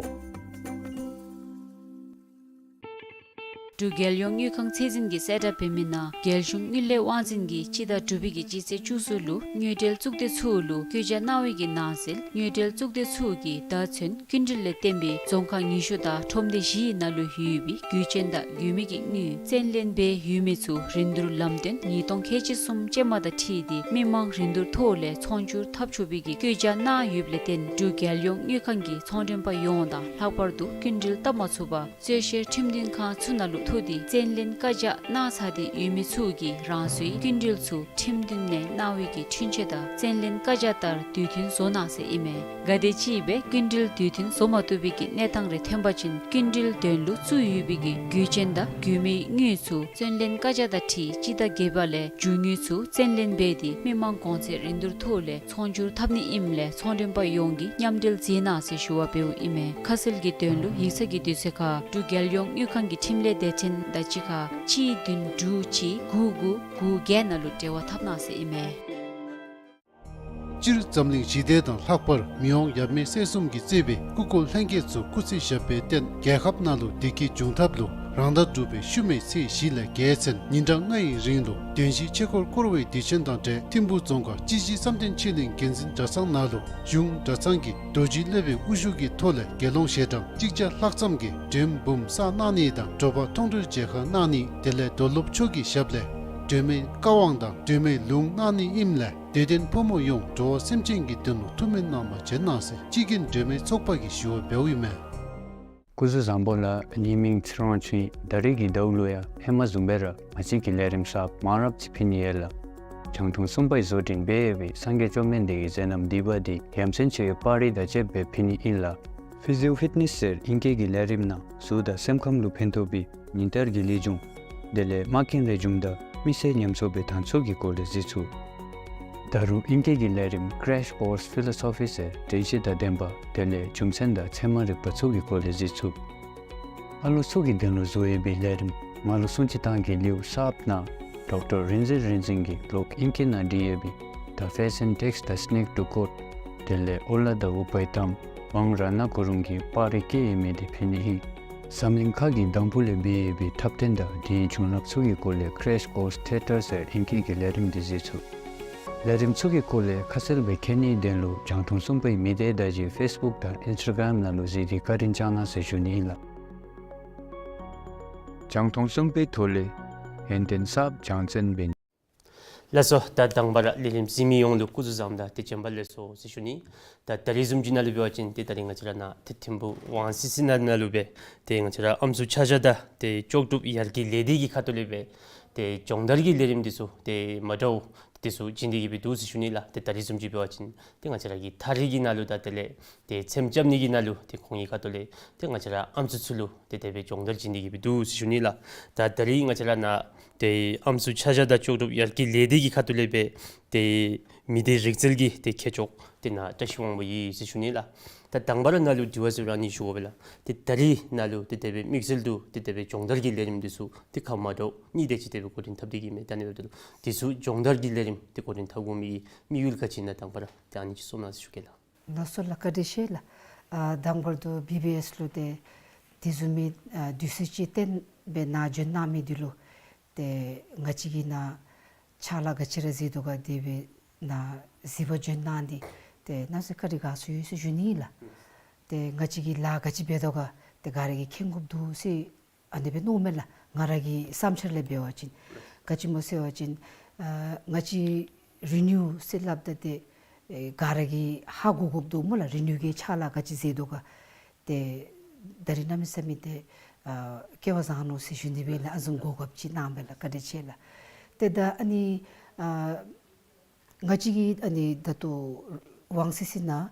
འབྲུག་རྒྱལ་ཡོངས་དངུལ་ཁང་ཚད་འཛིན་གྱིས་གསལ་བསྒྲགས་འབད་མི་ནང་རྒྱལ་གཞུང་དངུལ་ལས་དབང་འཛིན་གྱིས་སྤྱི་ཟླ་དྲུག་པའི་གི་སྤྱི་ཚེས་བཅུ་གསུམ་ལུ་དངུལ་འབྲེལ་གཙུག་སྡེ་ཚུ་ལུ་བཀོད་རྒྱ་གནང་བའི་གི་ནང་གསལ་དངུལ་འབྲེལ་གཙུག་སྡེ་ཚུ་གིས་ད་ཚུན་སྐྱིན་འགྲུལ་ལས་བརྟེན་པའི་རྫོང་ཁག་ཉི་ཤུ་དང་ཁྲོམ་སྡེ་བཞིའི་ནང་ལུ་ཡོད་པའི་རྒུད་ཆེན་དང་རྒུད་མའི་གི་དངུལ་བཙན་ལེན་འབད་ཡོད་མི་ཚུ་རིན་བསྡུར་ལམ་སྟོན་ཉིས་སྟོང་ཁལ་གཅིག་གསུམ་ཅན་མ་དང་འཁྲིལ་ཏེ་མི་མང་རིན་བསྡུར་ཐོག་ལས་ཚོང་སྒྱུར་འཐབ་ཆོག་པའི་གི་བཀོད་རྒྱ་གནང་ཡོདཔ་ལས་བརྟེན་འབྲུག་རྒྱལ་ཡོངས་དངུལ་ཁང་གིས་ཚོང་མགྲོན་པ་ཡོངས་དང་ལྷག་པར་དུ་སྐྱིན་འགྲུལ་བཏབ་མ་ཚུགས་པར་རྩོད་བཤེར་ཁྲིམས་མཐུན་ཁང་ཚུ་ནང་ལུ་ཐུག་སྟེ་བཙན་ལེན་བཀའ་རྒྱ་གནང་ཚར་ཏེ་ཡོད་མི་ཚུ་གིས་རང་སོའི་སྐྱིན་འགྲུལ་ཚུ་ཁྲིམས་མཐུན་ནས་གནང་བའི་གི་འཁྲུན་ཆོད་དང་བཙན་ལེན་བཀའ་རྒྱ་ལྟར་དུས་མཐུན་བཟོ་གནང་ཟེར་ཨིན་མས། ག་དེམ་ཅིག་སྦེ་སྐྱིན་འགྲུལ་དུས་མཐུན་བཟོ་མ་བཏུབ་པའི་གི་གནས་སྟངས་རེ་ཐོན་པ་ཅིན་སྐྱིན་འགྲུལ་དོན་ལུ་བཙུགས་ཡོད་པའི་གི་རྒུད་ཆེན་དང་རྒུད་མའི་དངུལ་ཚུ་བཙན་ལེན་བཀའ་རྒྱ་དང་འཁྲིལ་སྤྱི་ཟླ་བརྒྱད་པ་ལས་རྒྱུ་དངུལ་ཚུ་བཙན་ལེན་འབད་དེ་མི་མང་གོང་ཚད་རིན་བསྡུར་ཐོག་ལས་ཚོང་སྒྱུར་འཐབ་ནི་ཨིནམ་ལས་ཚོང་མགྲོན་པ་ཡོངས་ཀྱིས་མཉམ་འབྲེལ་མཛད་གནང་ཟེར་ཞུ་བ་འབདཝ་ཨིན་མས། ཁ་གསལ་གྱི་དོན་ལུ་ཡིག་ཚང་གི་དུས་ཚོད་ཁར་འབྲུག་རྒྱལ་ཡོངས་དངུལ་ཁང་གི་ཁྲིམས་ལས་སྡེ་ཚན་དང་གཅིག་ཁར་གཅིག་བདུན་དྲུག་གཅིག་དགུ་དགུ་དགུ་བརྒྱད་ནང་ལུ་འབྲེལ་བ་འཐབ་གནང་ཟེར་ཨིན་མས། སྤྱིར་འཛམ་གླིང་ཞི་བདེ་དང་ལྷག་པར་མི་དབང་ཡབ་མེས་སྲས་གསུམ་གྱིས་གཙོས་པའི་སྐུ་འཁོར་ལྷན་རྒྱས་ཚུ་སྐུ་ཚེ་ཞབས་པད་བརྟན། རྒྱལ་ཁབ་ནང་ལུ་བདེ་སྐྱིད་འབྱུང་ཐབས་ལུ་རང་ཟླ་དྲུག་པའི་ཤུལ་མའི་ཚེས་བཞི་ལས་བརྒྱད་ཚུན་ཉིན་གྲངས་ལྔའི་རིང་ལུ་བདུན་བཞི་ཆོས་འཁོར་བསྐོར་བའི་དུས་ཆེན་དང་འབྲེལ་ཐིམ་ཕུ་རྫོང་ཁག་སྤྱི་གཞི་བསམ་གཏན་ཆོས་གླིང་དགེ་འཛིན་གྲྭ་ཚང་ནང་ལུ་གཞུང་གྲྭ་ཚང་གི་རྡོ་རྗེ་སློབ་དཔོན་དབུ་བཞུགས་ཀྱི་ཐོག་ལས་དགེ་སློང་ཞལ་གྲངས་གཅིག་བརྒྱ་ལྷག་ཙམ་གྱིས་མགྲོན་འབུམ་བསགས་གནང་ནི་དང་དྲོ་པ་མཐོང་གྲོལ་མཇལ་ཁ་གནང་ནི་དེ་ལས་རྡོར་སློབ་མཆོག་གི་ཞབས་ལས་སྒྲོལ་མའི་བཀའ་དབང་དང་སྒྲོལ་མའི་ལུང་གནང་ནི་ཨིནམ་ལས་དད་ལྡན་ཕོ་མོ་ཡོངས་འགྲོ་བ་སེམས་ཅན་གྱི་དོན་ལུ་ཐུགས་སྨོན་གནང་བར་བྱོན་གནང་ཟེར་སྤྱི་རྒྱུན་སྒྲོལ་མའི་ཚོགས་པ་གིས་ཞུ་བ་འབདཝ་ཨིན་མས། སྐུ་གཟུགས་བཟང་པོ་ལགས། ངེའི་མིང་ཚེ་རིང་དབང་ཕྱུག་ཨིན། ད་རིས་ཀྱི་ཟླཝ་ལུ་ཡང་ཧེ་མ་བཟུམ་སྦེ་ར་ང་བཅས་ཀྱི་ལས་རིམ་གསརཔ་མང་རབས་ཅིག་ཕུལ་ནི་ཡོད་ལགས། རྒྱང་མཐོང་གསུམ་པའི་བཟོ་སྐྲུན་འབད་ཡོད་པའི་སངས་རྒྱས་བཅོམ་ལྡན་འདས་ཀྱི་མཛད་རྣམ་བསྡུས་པ་འདི་ཡ་མཚན་ཆེ་བའི་པར་རིས་དང་བཅསཔ་སྦེ་ཕུལ་ནི་ཨིན་ལགས། Physio Fitness ཟེར་ཨིང་སྐད་ཀྱི་ལས་རིམ་ནང་གཟུགས་དང་སེམས་ཁམས་ལུ་ཕན་ཐོགས་པའི་ཉིན་ལྟར་གྱི་ལེགས་བྱུང་དེ་ལས་མ་རྐྱེན་ལེགས་བྱུང་དང་མི་ཚེ་ཉམས་གསོ་བའི་དང་ཚུགས་ཀྱི་སྐོར་ལས་གཟིགས་ཚུགས། ད་རུང་ཨིང་སྐད་ཀྱི་ལས་རིམ་Crash Course Philosophy ཟེར་དྲན་ཤེས་དང་ལྡན་པ་དེ་ལས་རྒྱུ་མཚན་དང་ཚད་མ་རིག་པ་ཚུ་གི་སྐོར་ལས་གཟིགས་ཚུགས། ཨ་ལོ་ཚུ་གི་དོན་ལུ་བཟོ་ཡོད་པའི་ལས་རིམ་ང་ལུ་སྲུང་བརྩི་བཏང་གི་ལེའུ་གསརཔ་ནང་ཌོག་ཊར་རིག་འཛིན་རིག་འཛིན་གྱིས་ལོག་ཨིང་སྐད་ནང་བྲིས་ཡོད་པའི་The Fashion Takes the Sneak to Court དེ་ལས་ཨོ་ལ་དང་ཨུ་པའི་གཏམ་ཝང་རཏྣ་གུ་རུང་གི་པར་རིས་བཀོད་ཡོད་མི་དེ་ཕུལ་ནི་ཨིན། འཛམ་གླིང་ཁ་གི་དང་ཕུ་ལས་འབད་ཡོད་པའི་འཁྲབ་སྟོན་དང་དེའི་བྱུང་རབས་ཚུ་གི་སྐོར་ལས་Crash Course Theatre ཟེར་ཨིང་སྐད་ཀྱི་ལས་རིམ་འདི་གཟིགས་ཚུགས། ལས་རིམ་ཚུ་གི་སྐོར་ལས་ཁ་གསལ་སྦེ་མཁྱེན་ནིའི་དོན་ལུ་རྒྱང་མཐོང་གསུམ་པའི་མི་སྡེ་བརྡ་བརྒྱུད་Facebook དང་Instagram ནང་ལུ་གཟིགས་ཏེ་བཀའ་དྲིན་བསྐྱང་གནང་ཟེར་ཞུ་ནི་ཨིན་ལགས། རྒྱང་མཐོང་གསུམ་པའི་ཐོག་ལས་ཡོན་ཏན་གསརཔ་སྦྱང་བརྩོན་འབད། ལགས་སོ། ད་དང་པ་ར་ལས་རིམ་གཟིགས་མི་ཡོངས་ལུ་སྐུ་གཟུགས་བཟང་དང་ཏེ་བྱོན་པ་ལེགས་སོ་ཟེར་ཞུ་ནི། ད་ད་རིས་བཟུམ་ཅིག་ནང་ལུ་འབད་བ་ཅིན་ཏེ་ད་རིས་ང་བཅས་ར་ནཱ་ཏེ་ཐིམ་ཕུ་ཝང་སི་སི་ནང་ལུ་སྦེ་ཏེ་ང་བཅས་ར་ཨམ་སྲུ་ཆ་བཞག་དང་ཏེ་ལྕོགས་གྲུབ་ཡར་རྒྱས་ལས་སྡེ་གི་ཁ་ཐུག་ལས་སྦེ་ཏེ་སྦྱོང་བརྡར་གྱི་ལས་རིམ་འདི་ཚུ་ཏེ་མ་འདྲཝ་འདི་ཚུ་བྱིན་ཏེ་གི་སྦེ་འདུག་ཟེར་ཞུ་ནི་ལགས། ཏེ་ད་རིས་བཟུམ་ཅིག་འབད་བ་ཅིན་ཏེ་ང་བཅས་ར་གི་ཐག་རིང་གི་ནང་ལུ་ད་དེ་ལས་ཏེ་ཚེམ་རྐྱབ་ནི་གི་ནང་ལུ་ཏེ་ཁོང་གི་ཁ་ཐུག་ལས་ཏེ་ང་བཅས་ར་ཨམ་སྲུ་ཚུ་ལུ་ཏེ་དེ་སྦེ་སྦྱོང་བརྡར་བྱིན་ཏེ་གི་སྦེ་འདུག་ཟེར་ཞུ་ནི་ལགས། ད་ད་རིས་ང་བཅས་ར་ནཱ་ཏེ་ཨམ་སྲུ་ཆ་བཞག་དང་ལྕོགས་གྲུབ་ཡར་རྒྱས་ལས་སྡེ་གི་ཁ་ཐུག་ལས་སྦེ་ཏེ་མི་སྡེ་རིག་རྩལ་གྱི་ཏེ་མཁས་མཆོག་ཏེ་ནཱ་བཀྲ་ཤིས་དབང་པོ་ཡོད་ཟེར་ཞུ་ནི་ལགས། ད་དང་པ་ར་ནཱ་ལུ་དྲི་བ་ཟེར་ར་ནི་ཞུ་དགོ་པས་ལགས། ཏེ་ད་རིས་ནཱ་ལུ་ཏེ་དེ་སྦེ་དམིགས་བསལ་དུ་ཏེ་དེ་སྦེ་སྦྱོང་བརྡར་གྱི་ལས་རིམ་འདི་ཚུ་ཏེ་ཁ་མ་འདྲཝ་གཉིས་དེ་ཅིག་དེ་སྦེ་འགོ་འདྲེན་འཐབ་སྟེ་གི་མས། ད་ཨ་ནི་འབདཝ་ད་ལུ་འདི་ཚུ་སྦྱོང་བརྡར་གྱི་ལས་རིམ་ཏེ་འགོ་འདྲེན་འཐབ་དགོ་མི་གི་དམིགས་ཡུལ་ག་ཅི་ཨིན་ན་དང་པ་ར་ཏེ་ཨ་ནི་ཅིག་གསུང་གནང་ཟེར་ཞུ་གེ་ལགས། ལགས་སོ་ལགས། བཀའ་དྲིན་ཆེ་ལགས། ཨ་དང་པར་དུ་བི་བི་ཨེསི་ལུ་ཏེ་དེ་བཟུམ་མའི་ཨ་དུས་ཚོད་ཅིག་བཏོན་སྦེ་ནཱ་བྱོན་གནང་མི་འདི་ལུ་ཏེ་ང་བཅས་ཀྱིས་ནཱ་ཕྱག་ལཱ་ག་ཅི་ར་མཛད་དོ་ག་དེ་སྦེ་ནཱ་གཟིགས་པར་བྱོན་གནང་སྟེ་ཏེ་གནམ་མེད་ས་མེད་བཀའ་དྲིན་དགའ་ཚོར་ཡོད་ཟེར་ཞུ་ནི་ལགས། ཏེ་ང་བཅས་ཀྱིས་ལཱ་ག་ཅི་འབད་དོ་ག་ཏེ་ག་ར་གིས་མཁྱེན་དགོཔ་འདུག་ཟེར་ཨ་ནི་སྦེ་མནོཝ་མས་ལགས། ང་ར་གི་བསམ་འཆར་ལས་འབད་བ་ཅིན། ག་ཅི་སྨོ་ཟེར་བ་ཅིན་ཨ་ང་བཅས་རི་ནིའུ་ཟེར་སླབ་ད་ཏེ་ཨེ་ག་ར་གིས་ཧ་གོ་དགོཔ་འདུག་སྨོ་ལགས། རི་ནིའུ་གི་ཕྱག་ལཱ་ག་ཅི་མཛད་དོ་ག་ཏེ་ད་རིས་གནམ་མེད་ས་མེད་ཏེ་ཨ་སྐལ་བ་བཟང་ནུག་ཟེར་ཞུ་ནི་སྦེ་ལགས། ཨ་བཟུམ་གོ་སྐབས་ཅིག་གནང་བས་ལགས། བཀའ་དྲིན་ཆེ་ལགས། ཏེ་ད་ཨ་ནི་ཨ་ང་བཅས་ཀྱི་ཨ་ནི་ད་ལྟོ་ཝང་སི་སི་ནང་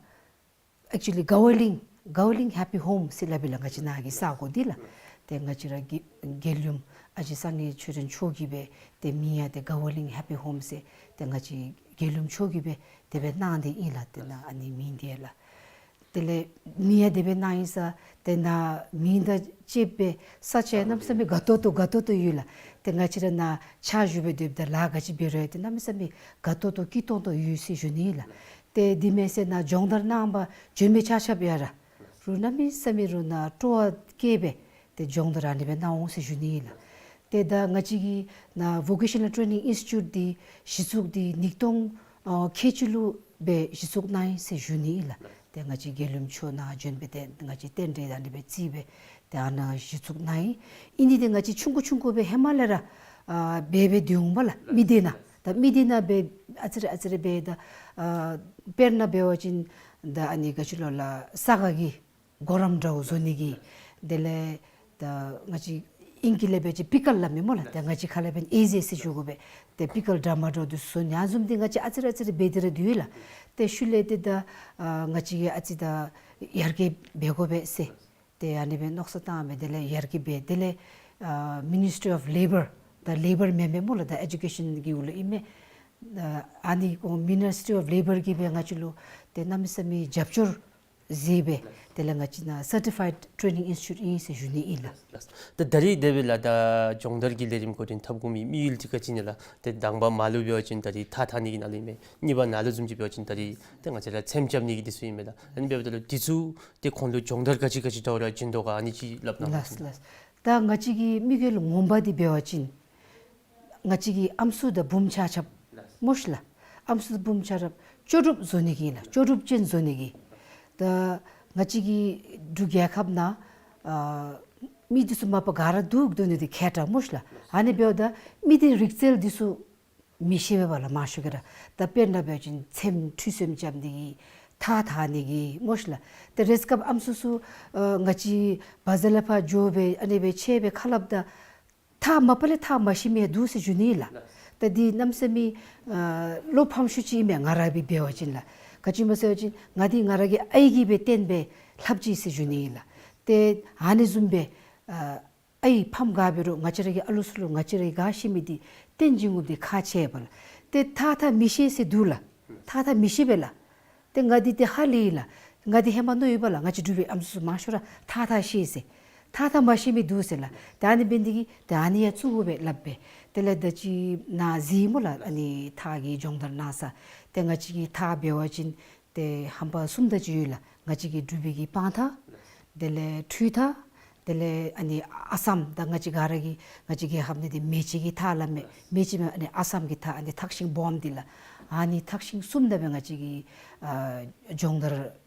ཨེག་ཅུ་ལི་ག་ཝ་ལིང་ག་ཝ་ལིང་ཧེ་པི་ཧོམ་ཟེར་སླབ་ཨིན་ལགས། ང་བཅས་ནཱ་གི་ས་གོ་འདི་ལགས། ཏེ་ང་བཅས་ར་གི་མགལ་ཡུམ་ཨ་ཞེ་སངས་རྒྱས་ཆོས་སྒྲོན་མཆོག་གིས་སྦེ་ཏེ་མིང་ཡང་ཏེ་ག་ཝ་ལིང་ཧེ་པི་ཧོམ་ཟེར་ཏེ་ང་བཅས་མགལ་ཡུམ་མཆོག་གིས་སྦེ་དེ་སྦེ་གནང་སྟེ་ཨིན་ལགས། ཏེ་ནཱ་ཨ་ནི་མིང་འདི་ལགས། དེ་ལས་མིང་ཡང་དེ་སྦེ་གནང་ཡི་ས། ཏེ་ནཱ་མིང་དང་བཅསཔ་སྦེ་ས་ཆ་ཡང་གནམ་མེད་ས་མེད་དགའ་ཏོག་ཏོ་དགའ་ཏོག་ཏོ་ཡོད་ལགས། ཏེ་ང་བཅས་ར་ནཱ་ཕྱག་ཞུ་སྦེ་སྡོདཔ་ད་ལཱ་ག་ཅི་འབད་རུང་ཡང་ཏེ་གནམ་མེད་ས་མེད་དགའ་ཏོག་ཏོ་སྐྱིད་ཏོང་ཏོ་ཡོད་ཟེར་ཞུ་ནི་ལགས། ཏེ་དེ་མེན་ཟེར་ནཱ་སྦྱོང་བརྡར་གནང་པར་བྱོན་མི་ཆ་ཁྱབ་ཡང་ར་རུང་གནམ་མེད་ས་མེད་རུང་ནཱ་སྤྲོ་བ་བསྐྱེད་སྦེ་ ཏེ་སྦྱོང་བརྡར་ཨ་ནི་སྦེ་གནང་འོང་ཟེར་ཞུ་ནི་ཨིན་ལགས། ཏེ་ད་ང་བཅས་ཀྱི་ནཱ་Vocational Training Institute འདི་གཞི་བཙུགས་འདི་ཉིས་སྟོང་ཁལ་གཅིག་ལུ་སྦེ་གཞི་བཙུགས་གནང་ཡི་ཟེར་ཞུ་ནི་ཨིན་ལགས། ཏེ་ང་བཅས་རྒྱལ་ཡུམ་མཆོག་ནཱ་བྱོན་སྦེ་ཏེ་ང་བཅས་རྟེན་འབྲེལ་ཨ་ནི་སྦེ་བརྩིས་སྦེ་ཏེ་ཨ་ནཱ་གཞི་བཙུགས་གནང་ཡི། ཨིན་ཏེ་ང་བཅས་ཆུང་ཀུ་ཆུང་ཀུ་སྦེ་ཧེ་མ་ལས་ར་ཨ་འབད་འབད་སྡོད་འོང་པ་ལགས། མི་སྡེ་ནང་ད་མི་སྡེ་ནང་སྦེ་ཨ་ཙི་རེ་ཨ་ཙི་རེ་འབད་ད་ཨ་དཔེར་ན་འབད་བ་ཅིན་ད་ཨ་ནི་ག་ཅི་ལོ་ལགས་ས་ག་གི་གོ་རམས་འདྲཝ་བཟོ་ནི་གི། དེ་ལས་ད་ང་བཅས་ཨིང་སྐད་ལས་འབད་བ་ཅིན་པི་ཀལ་སླབ་མས་སྨོ་ལགས། ད་ང་བཅས་ཁ་ལས་འབདན་ཨེ་ཟེར་ཟེར་ཞུ་དགོ་པས། ཏེ་པི་ཀལ་འདྲ་མ་འདྲཝ་འདི་བཟོ་ནི་ཨ་བཟུམ་འདི་ང་བཅས་ཨ་ཙི་རེ་ཨ་ཙི་རེ་འབད་དེ་ར་སྡོད་ཡི་ལགས། ཏེ་ཤུལ་ལས་ཏེ་ད་ཨ་ང་བཅས་ཀྱིས་ཨ་ཙི་ད་ཡར་རྒྱས་འབད་དགོ་པས་ཟེར། ཏེ་ཨ་ནི་སྦེ་མནོ་བསམ་བཏང་སྦེ་དེ་ལས་ཡར་རྒྱས་འབད། དེ་ལས་ཨ་Ministry of Labour ད་ལེ་བར་མེན་མས་སྨོ་ལགས། ད་ཨེ་ཌུ་ཀེ་ཤཱན་གྱི་འོག་ལུ་ཨིན་མས། ཨ་ཨ་ནི་ཁོང་Ministry of Labour གིས་སྦེ་ང་བཅས་ལུ་ཏེ་གནམ་མེད་ས་མེད་རྒྱབ་སྐྱོར་མཛད་སྦེ་དེ་ལས་ང་བཅས་ནཱ་Certified Training Institute ཨིན་ཟེར་ཞུ་ནི་ཨིན་ལགས། ལགས། ད་ད་རིས་དེ་སྦེ་ལགས་ད་སྦྱོང་བརྡར་གྱི་ལས་རིམ་འགོ་འདྲེན་འཐབ་དགོ་མི་དམིགས་ཡུལ་འདི་ག་ཅི་ཨིན་ན་ལགས། ཏེ་དང་པ་མར་ལུ་འབད་བ་ཅིན་ད་རིས་ཐགས་འཐག་ནི་གི་ནང་ལུ་ཨིན་མས། གཉིས་པ་ནཱ་ལུ་བཟུམ་ཅིག་འབད་བ་ཅིན་ད་རིས་ཏེ་ང་བཅས་ར་ཚེམ་རྐྱབ་ནི་གི་འདི་ཚུ་ཨིན་མས་ལགས། ཨ་ནི་འབདཝ་ད་ལུ་འདི་ཚུ་ཏེ་ཁོང་ལུ་སྦྱོང་བརྡར་ག་ཅི་ག་ཅི་འདྲཝ་ར་བྱིན་དོ་ག་ཨ་ནི་ཅིག་སླབ་གནང་ལགས། ལགས་ལགས། ད་ང་བཅས་ཀྱི་དམིགས་ཡུལ་ངོ་མ་འདི་འབད་བ་ཅིན་ང་བཅས་ཀྱི་ཨམ་སྲུ་དང་བུམོ་ཆ་ཁྱབ་སྨོ་ཤ་ལགས། ཨམ་སྲུ་དང་བུམོ་ཆ་ཁྱབ་ལྕོགས་གྲུབ་བཟོ་ནི་གི་ལགས། ལྕོགས་གྲུབ་ཅན་བཟོ་ནི་གི། ད་ང་བཅས་ཀྱི་འབྲུག་རྒྱལ་ཁབ་ནང་ཨ་མི་འདི་ཚུ་མ་པ་ག་ར་འདུག་སྡོད་ནི་འདི་ཁྱད་དྲག་སྨོ་ཤ་ལགས། ཨ་ནི་འབདཝ་ད་མི་འདི་རིག་རྩལ་འདི་ཚུ་མི་ཤེས་པས་པ་ལགས། མང་ཤོས་ཀྱིས་ར་ད་དཔེར་ན་འབད་བ་ཅིན་ཚེམ་ཁྲུས་གསོལཝ་རྐྱབ་ནི་གི་ཐགས་འཐག་ནི་གི་སྨོ་ཤ་ལགས། ཏེ་རེས་སྐབས་ཨམ་སྲུ་ཚུ་ཨ་ང་བཅས་བ་ཛར་ལས་ཕར་འགྱོ་སྦེ་ཨ་ནི་སྦེ་ཕྱད་སྦེ་ཁ་སླབ་ད་ཐགས་མ་པ་ལས་ཐགས་མ་ཤེས་མི་འདུག་ཟེར་ཞུ་ནི་ལགས། ད་འདི་གནམ་མེད་ས་མེད་ཨ་བློ་ཕམ་ཤུགས་ཅིག་ཨིན་མས། ང་ར་སྦེ་འབད་བ་ཅིན་ལགས། ག་ཅི་སྨོ་ཟེར་བ་ཅིན་ང་འདི་ང་ར་གི་ཨའི་གིས་སྦེ་བསྟན་སྦེ་ལྷབ་ཅི་ཟེར་ཞུ་ནི་ལགས། ཏེ་ཨ་ནི་བཟུམ་སྦེ་ཨ་ཨའི་ཕམ་ག་འབད་རུང་ང་བཅས་ར་གི་ཨ་ལུ་ཚུ་ལུ་ང་བཅས་ར་གིས་ག་ཤེས་མི་འདི་བསྟན་བྱིན་དགོཔ་འདི་ཁག་ཆེ་བས་པ་ལགས། ཏེ་ཐགས་འཐག་མི་ཤེས་ཟེར་འདུག་ལགས། ཐགས་འཐག་མི་ཤེས་པས་ལགས། ཏེ་ང་འདི་ཏེ་ཧ་ལས་ཡི་ལགས། ང་འདི་ཧེ་མ་མནོ་ཡོད་པ་ལགས། ང་བཅས་འབྲུག་པའི་ཨམ་སྲུ་ཚུ་མང་ཤོས་ར་ཐགས་འཐག་ཤེས་ཟེར། ཐགས་འཐག་མ་ཤེས་མི་འདུག་ཟེར་ལགས། ཏེ་ཨ་ནི་འབད་ནི་འདི་གིས་ཏེ་ཨ་ནི་ཡང་བཙུགས་དགོ་པས་སླབ་སྦེ། དེ་ལས་ད་ཅི་ནཱ་གཟིགས་སྨོ་ལགས། ཨ་ནི་ཐགས་ཀྱི་སྦྱོང་བརྡར་གནང་ས། ཏེ་ང་བཅས་ཀྱི་ཐགས་འབད་བ་ཅིན་ཏེ་ཧམ་པ་གསུམ་དེ་ཅིག་ཡོད་ལགས། ང་བཅས་ཀྱི་འབྲུག་པའི་གི་སྤང་ཐགས། དེ་ལས་ཁྲུས་ཐགས། དེ་ལས་ཨ་ནི་ཨ་སམ་ད་ང་བཅས་ག་ར་གི་ང་བཅས་ཀྱི་ཧབ་ནི་འདི་མེ་ལྕེ་གི་ཐགས་སླབ་མས། མེ་ལྕེ་མེན་ཨ་ནི་ཨ་སམ་གྱི་ཐགས་ཨ་ནི་ཐགས་ཤིང་སྦོམ་འདི་ལགས། ཨ་ནི་ཐགས་ཤིང་གསུམ་དེ་སྦེ་ང་བཅས་ཀྱིས་ཨ་སྦྱོང་བརྡར་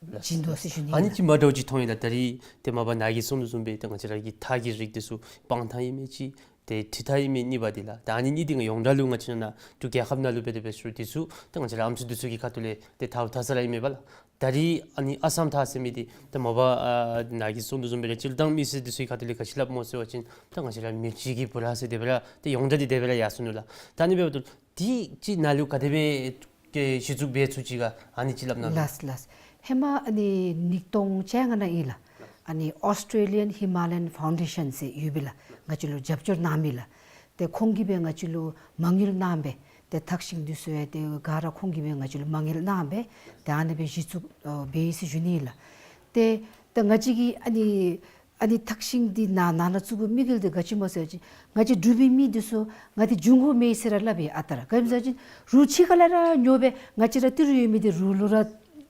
བྱིན་དོ་ཟེར་ཞུ་ནི་ཨིན་ལགས། ཨ་ནི་ཅིག་མ་འདྲཝ་ཅིག་མཐོང་ཡི་ལགས། ད་རིས་ཏེ་མ་པ་ནཱ་གིས་གསུངས་དོ་བཟུམ་སྦེ་ཏེ་ང་བཅས་ར་གི་ཐགས་ཀྱི་རིགས་འདི་ཚུ་སྤང་ཐགས་ཨིན་མས་གཅིག། ཏེ་ཁྲུས་ཐགས་ཨིན་མས་གཉིས་པ་འདི་ལགས། ད་ཨ་ནི་གཉིས་འདི་ང་ཡོངས་གྲགས་ལུ་ང་བཅས་ནཱ་འབྲུག་རྒྱལ་ཁབ་ནང་ལུ་འབད་དེ་འབད་ཟེར་འདི་ཚུ་ཏེ་ང་བཅས་ར་ཨམ་སྲུ་འདི་ཚུ་གི་ཁ་ཐུག་ལས་ཏེ་ཐགས་འཐག་ས་ར་ཨིན་མས་པ་ལགས། ད་རིས་ཨ་ནི་ཨ་སམ་ཐགས་ཟེར་མི་འདི་ཏེ་མ་པ་ཨ་ནཱ་གིས་གསུངས་དོ་བཟུམ་སྦེ་ར་སྤྱིར་བཏང་མི་སེར་འདི་ཚུ་གི་ཁ་ཐུག་ལས་ག་ཅི་སླབ་སྨོ་ཟེར་བ་ཅིན་ད་ང་བཅས་ར་མེ་ལྕེ་གི་བུ་ར་ཟེར་དེ་སྦེ་ར་ཏེ་ཡོངས་གྲགས་འདི་དེ་སྦེ་ར་ཡར་སོ་ནུག་ལགས། ད་ཨ་ནི་འབདཝ་ད་འདི་ཅིག་ནཱ་ལུ་ག་དེ་སྦེ་ཏེ་གཞི་བཙུགས་འབད་ཚུགས་ཅི་ག་ཨ་ནི་ཅིག་སླབ་གནང་། ལགས་ལགས། ཧེ་མ་ཨ་ནི་ཉིས་སྟོང་བཅོ་ལྔ་ནང་ཨིན་ལགས། ཨ་ནི་Australian Himalayan Foundation ཟེར་ཡོད་པས་ལགས། ང་བཅས་ལུ་རྒྱབ་སྐྱོར་གནང་མི་ལགས། ཏེ་ཁོང་གིས་སྦེ་ང་བཅས་ལུ་མ་དངུལ་གནང་སྦེ་ཏེ་ཐགས་ཤིང་འདི་ཚུ་ཡང་ཏེ་ག་ར་ཁོང་གིས་སྦེ་ང་བཅས་ལུ་མ་དངུལ་གནང་སྦེ་ཏེ་ཨ་ནི་སྦེ་གཞི་བཙུགས་ཨ་འབད་ཡི་ཟེར་ཞུ་ནི་ལགས། ཏེ་ད་ང་བཅས་ཀྱིས་ཨ་ནི་ཨ་ནི་ཐགས་ཤིང་འདི་ནཱ་ནཱ་ནཱ་བཙུགས་དགོ་མི་དམིགས་ཡུལ་འདི་ག་ཅི་སྨོ་ཟེར་བ་ཅིན་ང་བཅས་འབྲུག་པའི་མི་འདི་ཚུ་ང་འདི་འབྱུང་དགོ་མེད་ཟེར་ར་སླབ་ཡི་ཨ་རྟག་ར། ག་ཅི་སྨོ་ཟེར་བ་ཅིན་རུ་ཕྱི་ཁ་ལས་ར་ཉོ་སྦེ་ང་བཅས་ར་ཏི་རུ་ཡོད་མི་འདི་རུ་ལུ་ར་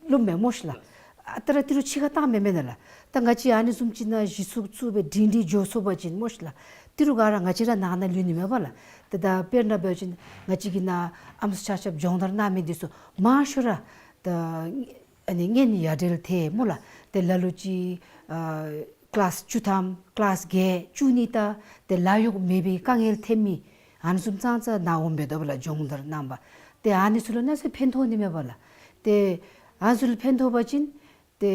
བླུག་མས་སྨོ་ཤ་ལགས། ཨ་རྟག་ར་ཏི་རུ་ཕྱི་ཁར་བཏང་མི་མེན་ན་ལགས། ད་ང་བཅས་ཨ་ནི་བཟུམ་ཅིག་ནང་གཞི་བཙུགས་བཙུགས་སྦེ་སྒྲིང་སྒྲིང་འགྱོ་སོང་པ་ཅིན་སྨོ་ཤ་ལགས། ཏི་རུ་ག་ར་ང་བཅས་ར་ནང་ན་ལུས་ནི་མས་པ་ལགས། ཏེ་ད་དཔེར་ན་འབད་བ་ཅིན་ང་བཅས་ཀྱི་ནཱ་ཨམ་སྲུ་ཆ་ཁྱབ་སྦྱོང་བརྡར་གནང་མི་འདི་ཚུ་མང་ཤོས་ར་ད་ཨ་ནི་མངལ་ཡ་བྲལ་ཐལ་སྨོ་ལགས། ཏེ་ལ་ལུ་ཅིག་ཨ་ཀི་ལཱསི་བཅུ་ཐམ་ཀི་ལཱསི་བརྒྱད་བཅུ་གཉིས་ད་ཏེ་ལཱ་གཡོག་མེད་པའི་དཀའ་ངལ་ཐོན་མི་ཨ་ནི་བཟུམ་ཙང་ཙང་ནཱ་འོང་སྦེ་དོ་བ་ལགས། སྦྱོང་བརྡར་གནང་པ། ཏེ་ཨ་ནི་ཚུ་ལུ་གནམ་མེད་ས་མེད་ཕན་ཐོགས་ནི་མས་པ་ལགས། ཏེ་ཨ་ནི་ཚུ་ལུ་ཕན་ཐོགས་པ་ཅིན་ཏེ་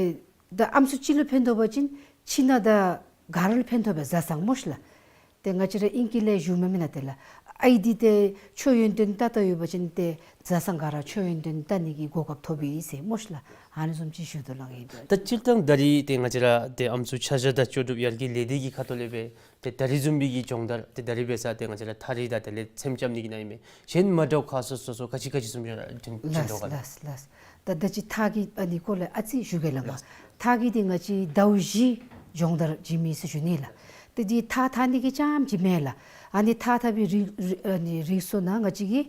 ད་ཨམ་སྲུ་གཅིག་ལུ་ཕན་ཐོགས་པ་ཅིན་ཕྱི་ནང་ད་ག་ར་ལུ་ཕན་ཐོགས་པས་བཟའ་ཚང་སྨོ་ཤ་ལགས། ཏེ་ང་བཅས་ར་ཨིང་སྐད་ལས་ཞུཝ་མེན་ན་ཏེ་ལགས། ཨའི་འདི་ཏེ་མཆོད་ཡོན་ཏན་བཏབ་བཏབ་ཡོད་པ་ཅིན་ཏེ་བཟའ་ཚང་ག་ར་མཆོད་ཡོན་ཏན་བཏབ་ནི་གི་གོ་སྐབས་ཐོབ་ཡི་ཟེར་སྨོ་ཤ་ལགས། ཨ་ནི་བཟུམ་ཅིག་ཞུ་དོ་ལགས། ད་སྤྱིར་བཏང་ད་རིས་ཏེ་ང་བཅས་ར་ཏེ་ཨམ་སྲུ་ཆ་བཞག་དང་ལྕོགས་གྲུབ་ཡར་རྒྱས་ལས་སྡེ་གི་ཁ་ཐུག་ལས་སྦེ་ཏེ་ད་རིས་བཟུམ་སྦེ་གི་སྦྱོང་བརྡར་ཏེ་ད་རིས་འབད་ས་ཏེ་ང་བཅས་ར་ཐགས་རིགས་དང་དེ་ལས་ཚེམ་རྐྱབ་ནི་གི་ནང་ཨིན་མས། གཞན་མ་འདྲཝ་ཁག་སོ་སོ་སོ་ག་ཅི་ག་ཅི་བཟུམ་ཅིག་ར་བྱིན་བྱིན་དོ་ག་ལགས། ལགས་ལགས། ད་ད་ཅི་ཐགས་ཀྱི་ཨ་ནི་སྐོར་ལས་ཨ་ཙི་ཞུ་གེ་ལགས། ལགས། ཐགས་ཀྱི་འདི་ང་བཅས་ཟླཝ་བཞི་སྦྱོང་བརྡར་བྱིན་མི་ཟེར་ཞུ་ནི་ལགས། ཏེ་འདི་ཐགས་འཐག་ནི་གི་རྐྱངམ་ཅིག་མེན་ལགས། ཨ་ནི་ཐགས་འཐག་པའི་རིགས་རིགས་ཨ་ནི་རིགས་སོ་ནང་ང་བཅས་ཀྱིས་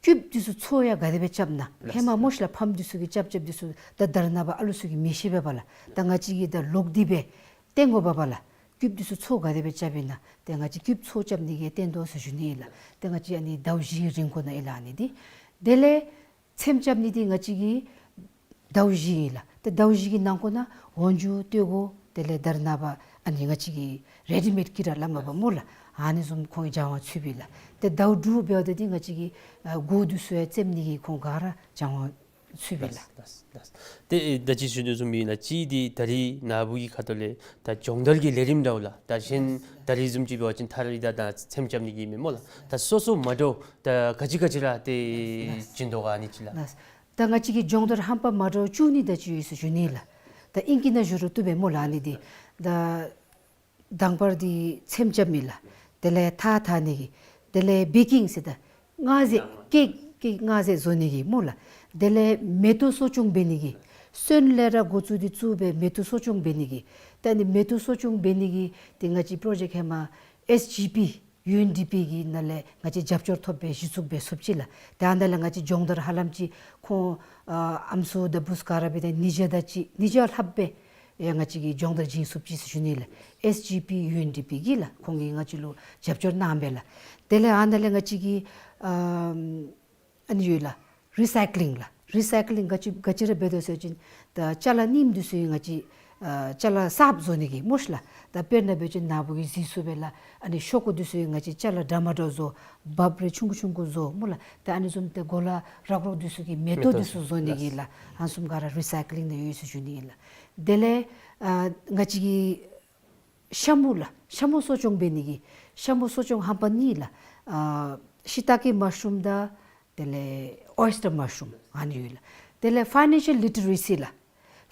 སྐུདཔ་འདི་ཚུ་ཚོ་ཡང་ག་དེ་སྦེ་རྐྱབ་ན། ལགས། ཧེ་མ་སྨོ་ཤ་ལགས་ཕམ་འདི་ཚུ་གིས་རྐྱབ་རྐྱབ་འདི་ཚུ་ད་ད་རེས་ནངས་པ་ཨ་ལུ་ཚུ་གིས་མི་ཤེས་པས་པ་ལགས། ད་ང་བཅས་ཀྱིས་ད་ལོག་སྟེ་སྦེ་སྟོན་དགོ་པས་པ་ལགས། རྒྱུགཔ་འདི་ཚུ་ཚོ་ག་དེ་སྦེ་རྐྱབ་ཨིན་ན། ཏེ་ང་བཅས་རྒྱུགཔ་ཚོ་རྐྱབ་ནི་གི་སྟོན་དོ་ཟེར་ཞུ་ནི་ཨིན་ལགས། ཏེ་ང་བཅས་ཨ་ནི་ཟླཝ་བཞི་རིང་ཁོ་ན་ཨིན་ལགས་ཨ་ནི་འདི། དེ་ལས་ཚེམ་རྐྱབ་ནི་འདི་ང་བཅས་ཀྱིས་ཟླཝ་བཞི་ཨིན་ལགས། ཏེ་ཟླཝ་བཞི་གི་ནང་ཁོ་ན་འོག་འཇུ་སྟོད་གོ་དེ་ལས་དར་ནག་པ་ཨ་ནི་ང་བཅས་ཀྱི་རེ་ཌི་མེཌ་ཀིཊ་ར་སླབ་མས་པ་སྨོ་ལགས། ཨ་ནི་བཟུམ་ཁོང་གིས་སྦྱང་བ་ཚུདཔ་ཨིན་ལགས། ཏེ་ཟླཝ་དྲུག་འབདཝ་ད་འདི་ང་བཅས་ཀྱིས་ཨ་གོ་འདི་ཚུ་ཡང་བཙེམ་ནི་གི་ཁོང་ག་ར་སྦྱང་བ་ཚུདཔ་ཨིན་ལགས། ལགས་ལགས། ཏེ་ད་ཅི་ཞུ་དོ་བཟུམ་སྦེ་ན་ཅིག་འདི་ད་རིས་ནཱ་བུ་གི་ཁ་ཐུག་ལས་ད་སྦྱོང་བརྡར་གྱི་ལས་རིམ་འདྲཝ་ལགས། ད་གཞན་ད་རིས་བཟུམ་ཅིག་འབད་བ་ཅིན་ཐ་རི་དང་ད་ཚེམ་རྐྱབ་ནི་གི་མས་སྨོ་ལགས། ད་སོ་སོ་མ་འདྲཝ་ད་ག་ཅི་ག་ཅི་ར་ཏེ་བྱིན་དོ་ག་ཨ་ནི་ཅིག་ལགས། ལགས། ད་ང་བཅས་ཀྱི་སྦྱོང་བརྡར་རྣམ་པ་མ་འདྲཝ་བཅུ་གཉིས་དེ་ཅིག་ཡོད་ཟེར་ཞུ་ནི་ལགས། ད་ཨིང་སྐད་ནང་ཞུ་རུང་བཏུབ་པས་སྨོ་ལགས་ཨ་ནི་འདི། ད་དང་པར་འདི་ཚེམ་རྐྱབ་མི་ལགས། དེ་ལས་ཐགས་འཐག་ནི་གི། དེ་ལས་བེ་ཀིང་ཟེར་ད་མངར་ཟས་ཀེག་ཀེག་མངར་ཟས་བཟོ་ནི་གི་སྨོ་ལགས། དེ་ལས་མེ་ཏོག་གསོ་སྐྱོང་འབད་ནི་གི། སོན་ལས་ར་འགོ་བཙུགས་ཏེ་བཙུགས་སྦེ་མེ་ཏོག་གསོ་སྐྱོང་འབད་ནི་གི། ད་ཨ་ནི་མེ་ཏོག་གསོ་སྐྱོང་འབད་ནི་གི་ཏེ་ང་བཅས་པྲོ་ཇེཀཊ་ཧེ་མ་ཨེསི་ཇི་པི་ཡུ་ཨེན་ཌི་པི་གི་ནང་ལས་ང་བཅས་རྒྱབ་སྐྱོར་ཐོབ་སྦེ་གཞི་བཙུགས་འབད་ཚུགསཔ་ཅིག་ལགས། ད་ཨ་ནཱ་ལས་ང་བཅས་སྦྱོང་བརྡར་ཧ་ལམ་ཅིག་ཁོང་ཨ་ཨམ་སྲུ་དང་བུཚ་ག་ར་འབད་དེ་ཉིས་བརྒྱ་དང་གཅིག་ཉིས་བརྒྱ་ལྷགཔ་སྦེ་ཡང་ང་བཅས་ཀྱིས་སྦྱོང་བརྡར་བྱིན་ཚུགསཔ་ཅིག་ཟེར་ཞུ་ནི་ལགས། ཨེསི་ཇི་པི་ཡུ་ཨེན་ཌི་པི་གིས་ལགས་ཁོང་གིས་ང་བཅས་ལུ་རྒྱབ་སྐྱོར་གནང་སྦེ་ལགས། དེ་ལས་ཨ་ནཱ་ལས་ང་བཅས་ཀྱིས་ཨ་ཨ་ནི་ཡོད་ལགས། རི་སའི་ཀི་ལིང་ལགས། རི་སའི་ཀི་ལིང་ག་ཅི་ག་ཅི་ར་འབད་དོ་ཟེར་བ་ཅིན་ད་ཅ་ལ་རྙིངམ་འདི་ཚུ་ཡང་ང་བཅས་ཨ་ཅ་ལ་གསརཔ་བཟོ་ནི་གི་སྨོ་ཤ་ལགས། ད་དཔེར་ན་འབད་བ་ཅིན་ནཱ་བུ་གིས་གཟིགས་ཚུགས་པས་ལགས། ཨ་ནི་ཤོག་གུ་འདི་ཚུ་ཡང་ང་བཅས་ཅ་ལ་འདྲ་མ་འདྲཝ་བཟོ། འབགཔ་རེ་ཆུང་ཀུ་ཆུང་ཀུ་བཟོ་སྨོ་ལགས། ད་ཨ་ནི་བཟུམ་ཏེ་གོ་ལ་རག་རོག་འདི་ཚུ་གི་མེ་ཏོག་འདི་ཚུ་བཟོ་ནི་གི་ལགས། ཨ་ནི་བཟུམ་ག་ར་རི་སའི་ཀི་ལིང་ནང་ཡོད་ཟེར་ཞུ་ནི་ཨིན་ལགས། དེ་ལས་ཨ་ང་བཅས་ཀྱིས་ཤ་མུ་ལགས། ཤ་མུ་གསོ་སྐྱོང་འབད་ནི་གི། ཤ་མུ་གསོ་སྐྱོང་རྣམ་པ་གཉིས་ལགས། ཨ་ཤི་ཏཱ་ཀེ་མ་ཤ་རུམ་དང་དེ་ལས་ཨོའི་སི་ཊར་མ་ཤ་རུམ་ཨ་ནི་ཡོད་ལགས། དེ་ལས་ཕའི་ནན་ཤལ་ལི་ཊི་རེ་སི་ལགས།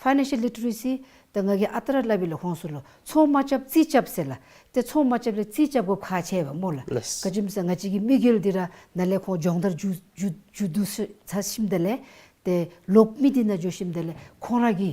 ཕའི་ནན་ཤལ་ལི་ཊི་རེ་སི་ད་ང་གིས་ཨ་རྟག་ར་སླབ་ཨིན་ལགས་ཁོང་ཚུ་ལུ། ཚོང་མ་རྐྱབ་རྩིས་རྐྱབ་ཟེར་ལགས། ཏེ་ཚོང་མ་རྐྱབ་ལས་རྩིས་རྐྱབ་དགོཔ་ཁག་ཆེ་བས་སྨོ་ལགས། ལགས། ག་ཅི་སྨོ་ཟེར་ང་བཅས་ཀྱི་དམིགས་ཡུལ་འདི་ར་ནཱ་ལས་ཁོང་སྦྱོང་བརྡར་མཇུག་མཇུག་མཇུག་བསྡུ་ཚར་ཞིནམ་ད་ལས་ཏེ་ལོག་མི་འདི་ནང་འགྱོ་ཞིནམ་ད་ལས་ཁོང་ར་གི་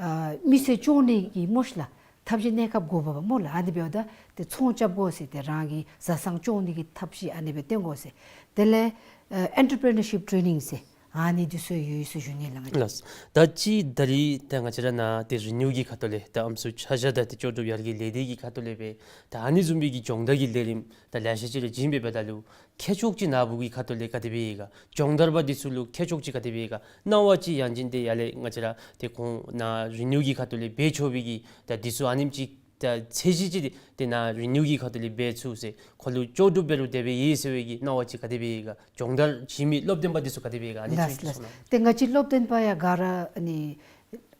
ཨ་མི་ཚེ་སྐྱོང་ནི་གི་སྨོ་ཤ་ལགས། ཐབས་ཤེས་གནས་སྐབས་དགོ་པས་པ་སྨོ་ལགས། ཨ་ནི་འབདཝ་ད་ཏེ་ཚོང་རྐྱབ་དགོ་ཟེར་ཏེ་རང་གི་བཟའ་ཚང་སྐྱོང་ནི་གི་ཐབས་ཤེས་ཨ་ནི་སྦེ་སྟོན་དགོ་ཟེར། དེ་ལས་ཨ་ཨེན་ཊར་པི་རི་ནར་ཤིཔ་ཊེ་ནིང་ཟེར་ཨ་ནི་འདི་ཚུ་ཡོད་ཟེར་ཞུ་ནི་ལགས་ང་བཅས། ལགས། ད་ཅི་ད་རིས་ད་ང་བཅས་ར་ནཱ་ཏེ་རི་ནིའུ་གི་ཁ་ཐུག་ལས་ད་ཨམ་སྲུ་ཆ་བཞག་དང་ཏེ་ལྕོགས་གྲུབ་ཡར་རྒྱས་ལས་སྡེ་གི་ཁ་ཐུག་ལས་སྦེ་ད་ཨ་ནི་བཟུམ་སྦེ་གི་སྦྱོང་བརྡར་གྱི་ལས་རིམ་ད་ལེ་ཤ་ཅིག་ར་བྱིན་པའི་འབདཝ་ད་ལུ་ཁྱད་ཆོས་ཅིག་ནཱ་བུ་གི་ཁ་ཐུག་ལས་ག་དེ་སྦེ་ཡོད་ག། སྦྱོང་བརྡར་པ་འདི་ཚུ་ལུ་ཁྱད་ཆོས་ཅིག་ག་དེ་སྦེ་ཡོད་ག། སྣང་བ་ཅིག་ཡང་ཅིན་ཏེ་ཡར་ལས་ང་བཅས་ར་ཏེ་ཁོང་ནཱ་རི་ནིའུ་གི་ཁ་ཐུག་ལས་འབད་ཆོག་པའི་གི་ད་འདི་ཚུ་ཨ་ནེམ་ཅིག་ད་ཚད་གཞི་ཅིག་ཏེ་ནཱ་རི་ནིའུ་གི་ཁ་ཐུག་ལས་འབད་ཚུགས་ཟེར་ཁོ་ལུ་ལྕོགས་གྲུབ་འབད་རུང་དེ་སྦེ་ཡོད་ཟེར་བའི་གི་སྣང་བ་ཅིག་ག་དེ་སྦེ་ཡོད་ག། སྦྱོང་བརྡར་བྱིན་མི་སློབ་སྟོན་པ་འདི་ཚུ་ག་དེ་སྦེ་ཡོད་ག། ཨ་ནི་ལགས་ཚུ་ལགས། གསུངས་གནང་། ཏེ་ང་བཅས་སློབ་སྟོན་པ་ཡང་ག་ར་ཨ་ནི་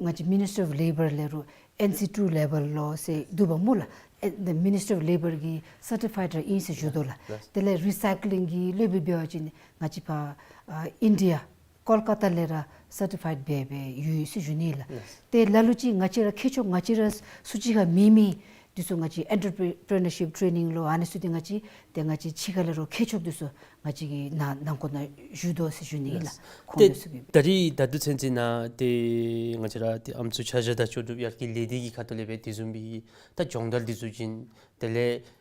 ང་བཅས་མི་ནི་སི་ཊི་ཨོཕ་ལེ་བར་ལས་རུང་ཨེན་སི་ཊི་ཊུ་ལེ་བལ་ལུ་ཟེར་འདུག་པ་སྨོ་ལགས། ཨེ་ད་མི་ནི་སི་ཊི་ཨོཕ་ལེ་བར་གྱི་སར་ཊི་ཕའིཌ་ར་ཨིན་ཟེར་ཞུ་དོ་ལགས། ལགས། དེ་ལས་རི་སའི་ཀི་ལིང་གི་སློབ་དཔོན་འབད་བ་ཅིན་ང་བཅས་ཕར་ཨ་ཨིན་ཌི་ཡ་ཀོལ་ཀ་ཏ་ལས་ར་སར་ཊི་ཕའིཌ་འབད་འབད་ཡོད་ཟེར་ཞུ་ནི་ལགས། ལགས། ཏེ་ལ་ལུ་ཅིག་ང་བཅས་ར་ཁྱད་ཆོས་ང་བཅས་ར་སུ་ཅིག་ཁར་མེད་མི་འདི་ཚུ་ང་བཅས་ཨེན་ཊར་པི་རི་ནར་ཤིཔ་ཊེ་ནིང་ལུ་ཨ་ནི་ཚུ་འདི་ང་བཅས་ཏེ་ང་བཅས་ཕྱི་ཁ་ལས་ར་ཁྱད་ཆོས་འདི་ཚུ་ང་བཅས་ཀྱིས་ནཱ་ནང་འཁོད་ནང་ཞུ་དོ་ཟེར་ཞུ་ནི་ཨིན་ལགས། ལགས། ཁོང་ཏེ་འདི་ཚུ་གིས་ད་རིས་ད་ལྟོ་ཚུན་ཚོད་ནང་ཏེ་ང་བཅས་ར་ཏེ་ཨམ་སྲུ་ཆ་བཞག་དང་ལྕོགས་གྲུབ་ཡར་རྒྱས་ལས་སྡེ་གི་ཁ་ཐུག་ལས་སྦེ་དེ་བཟུམ་སྦེ་ད་སྦྱོང་བརྡར་འདི་ཚུ་བྱིན། དེ་ལས་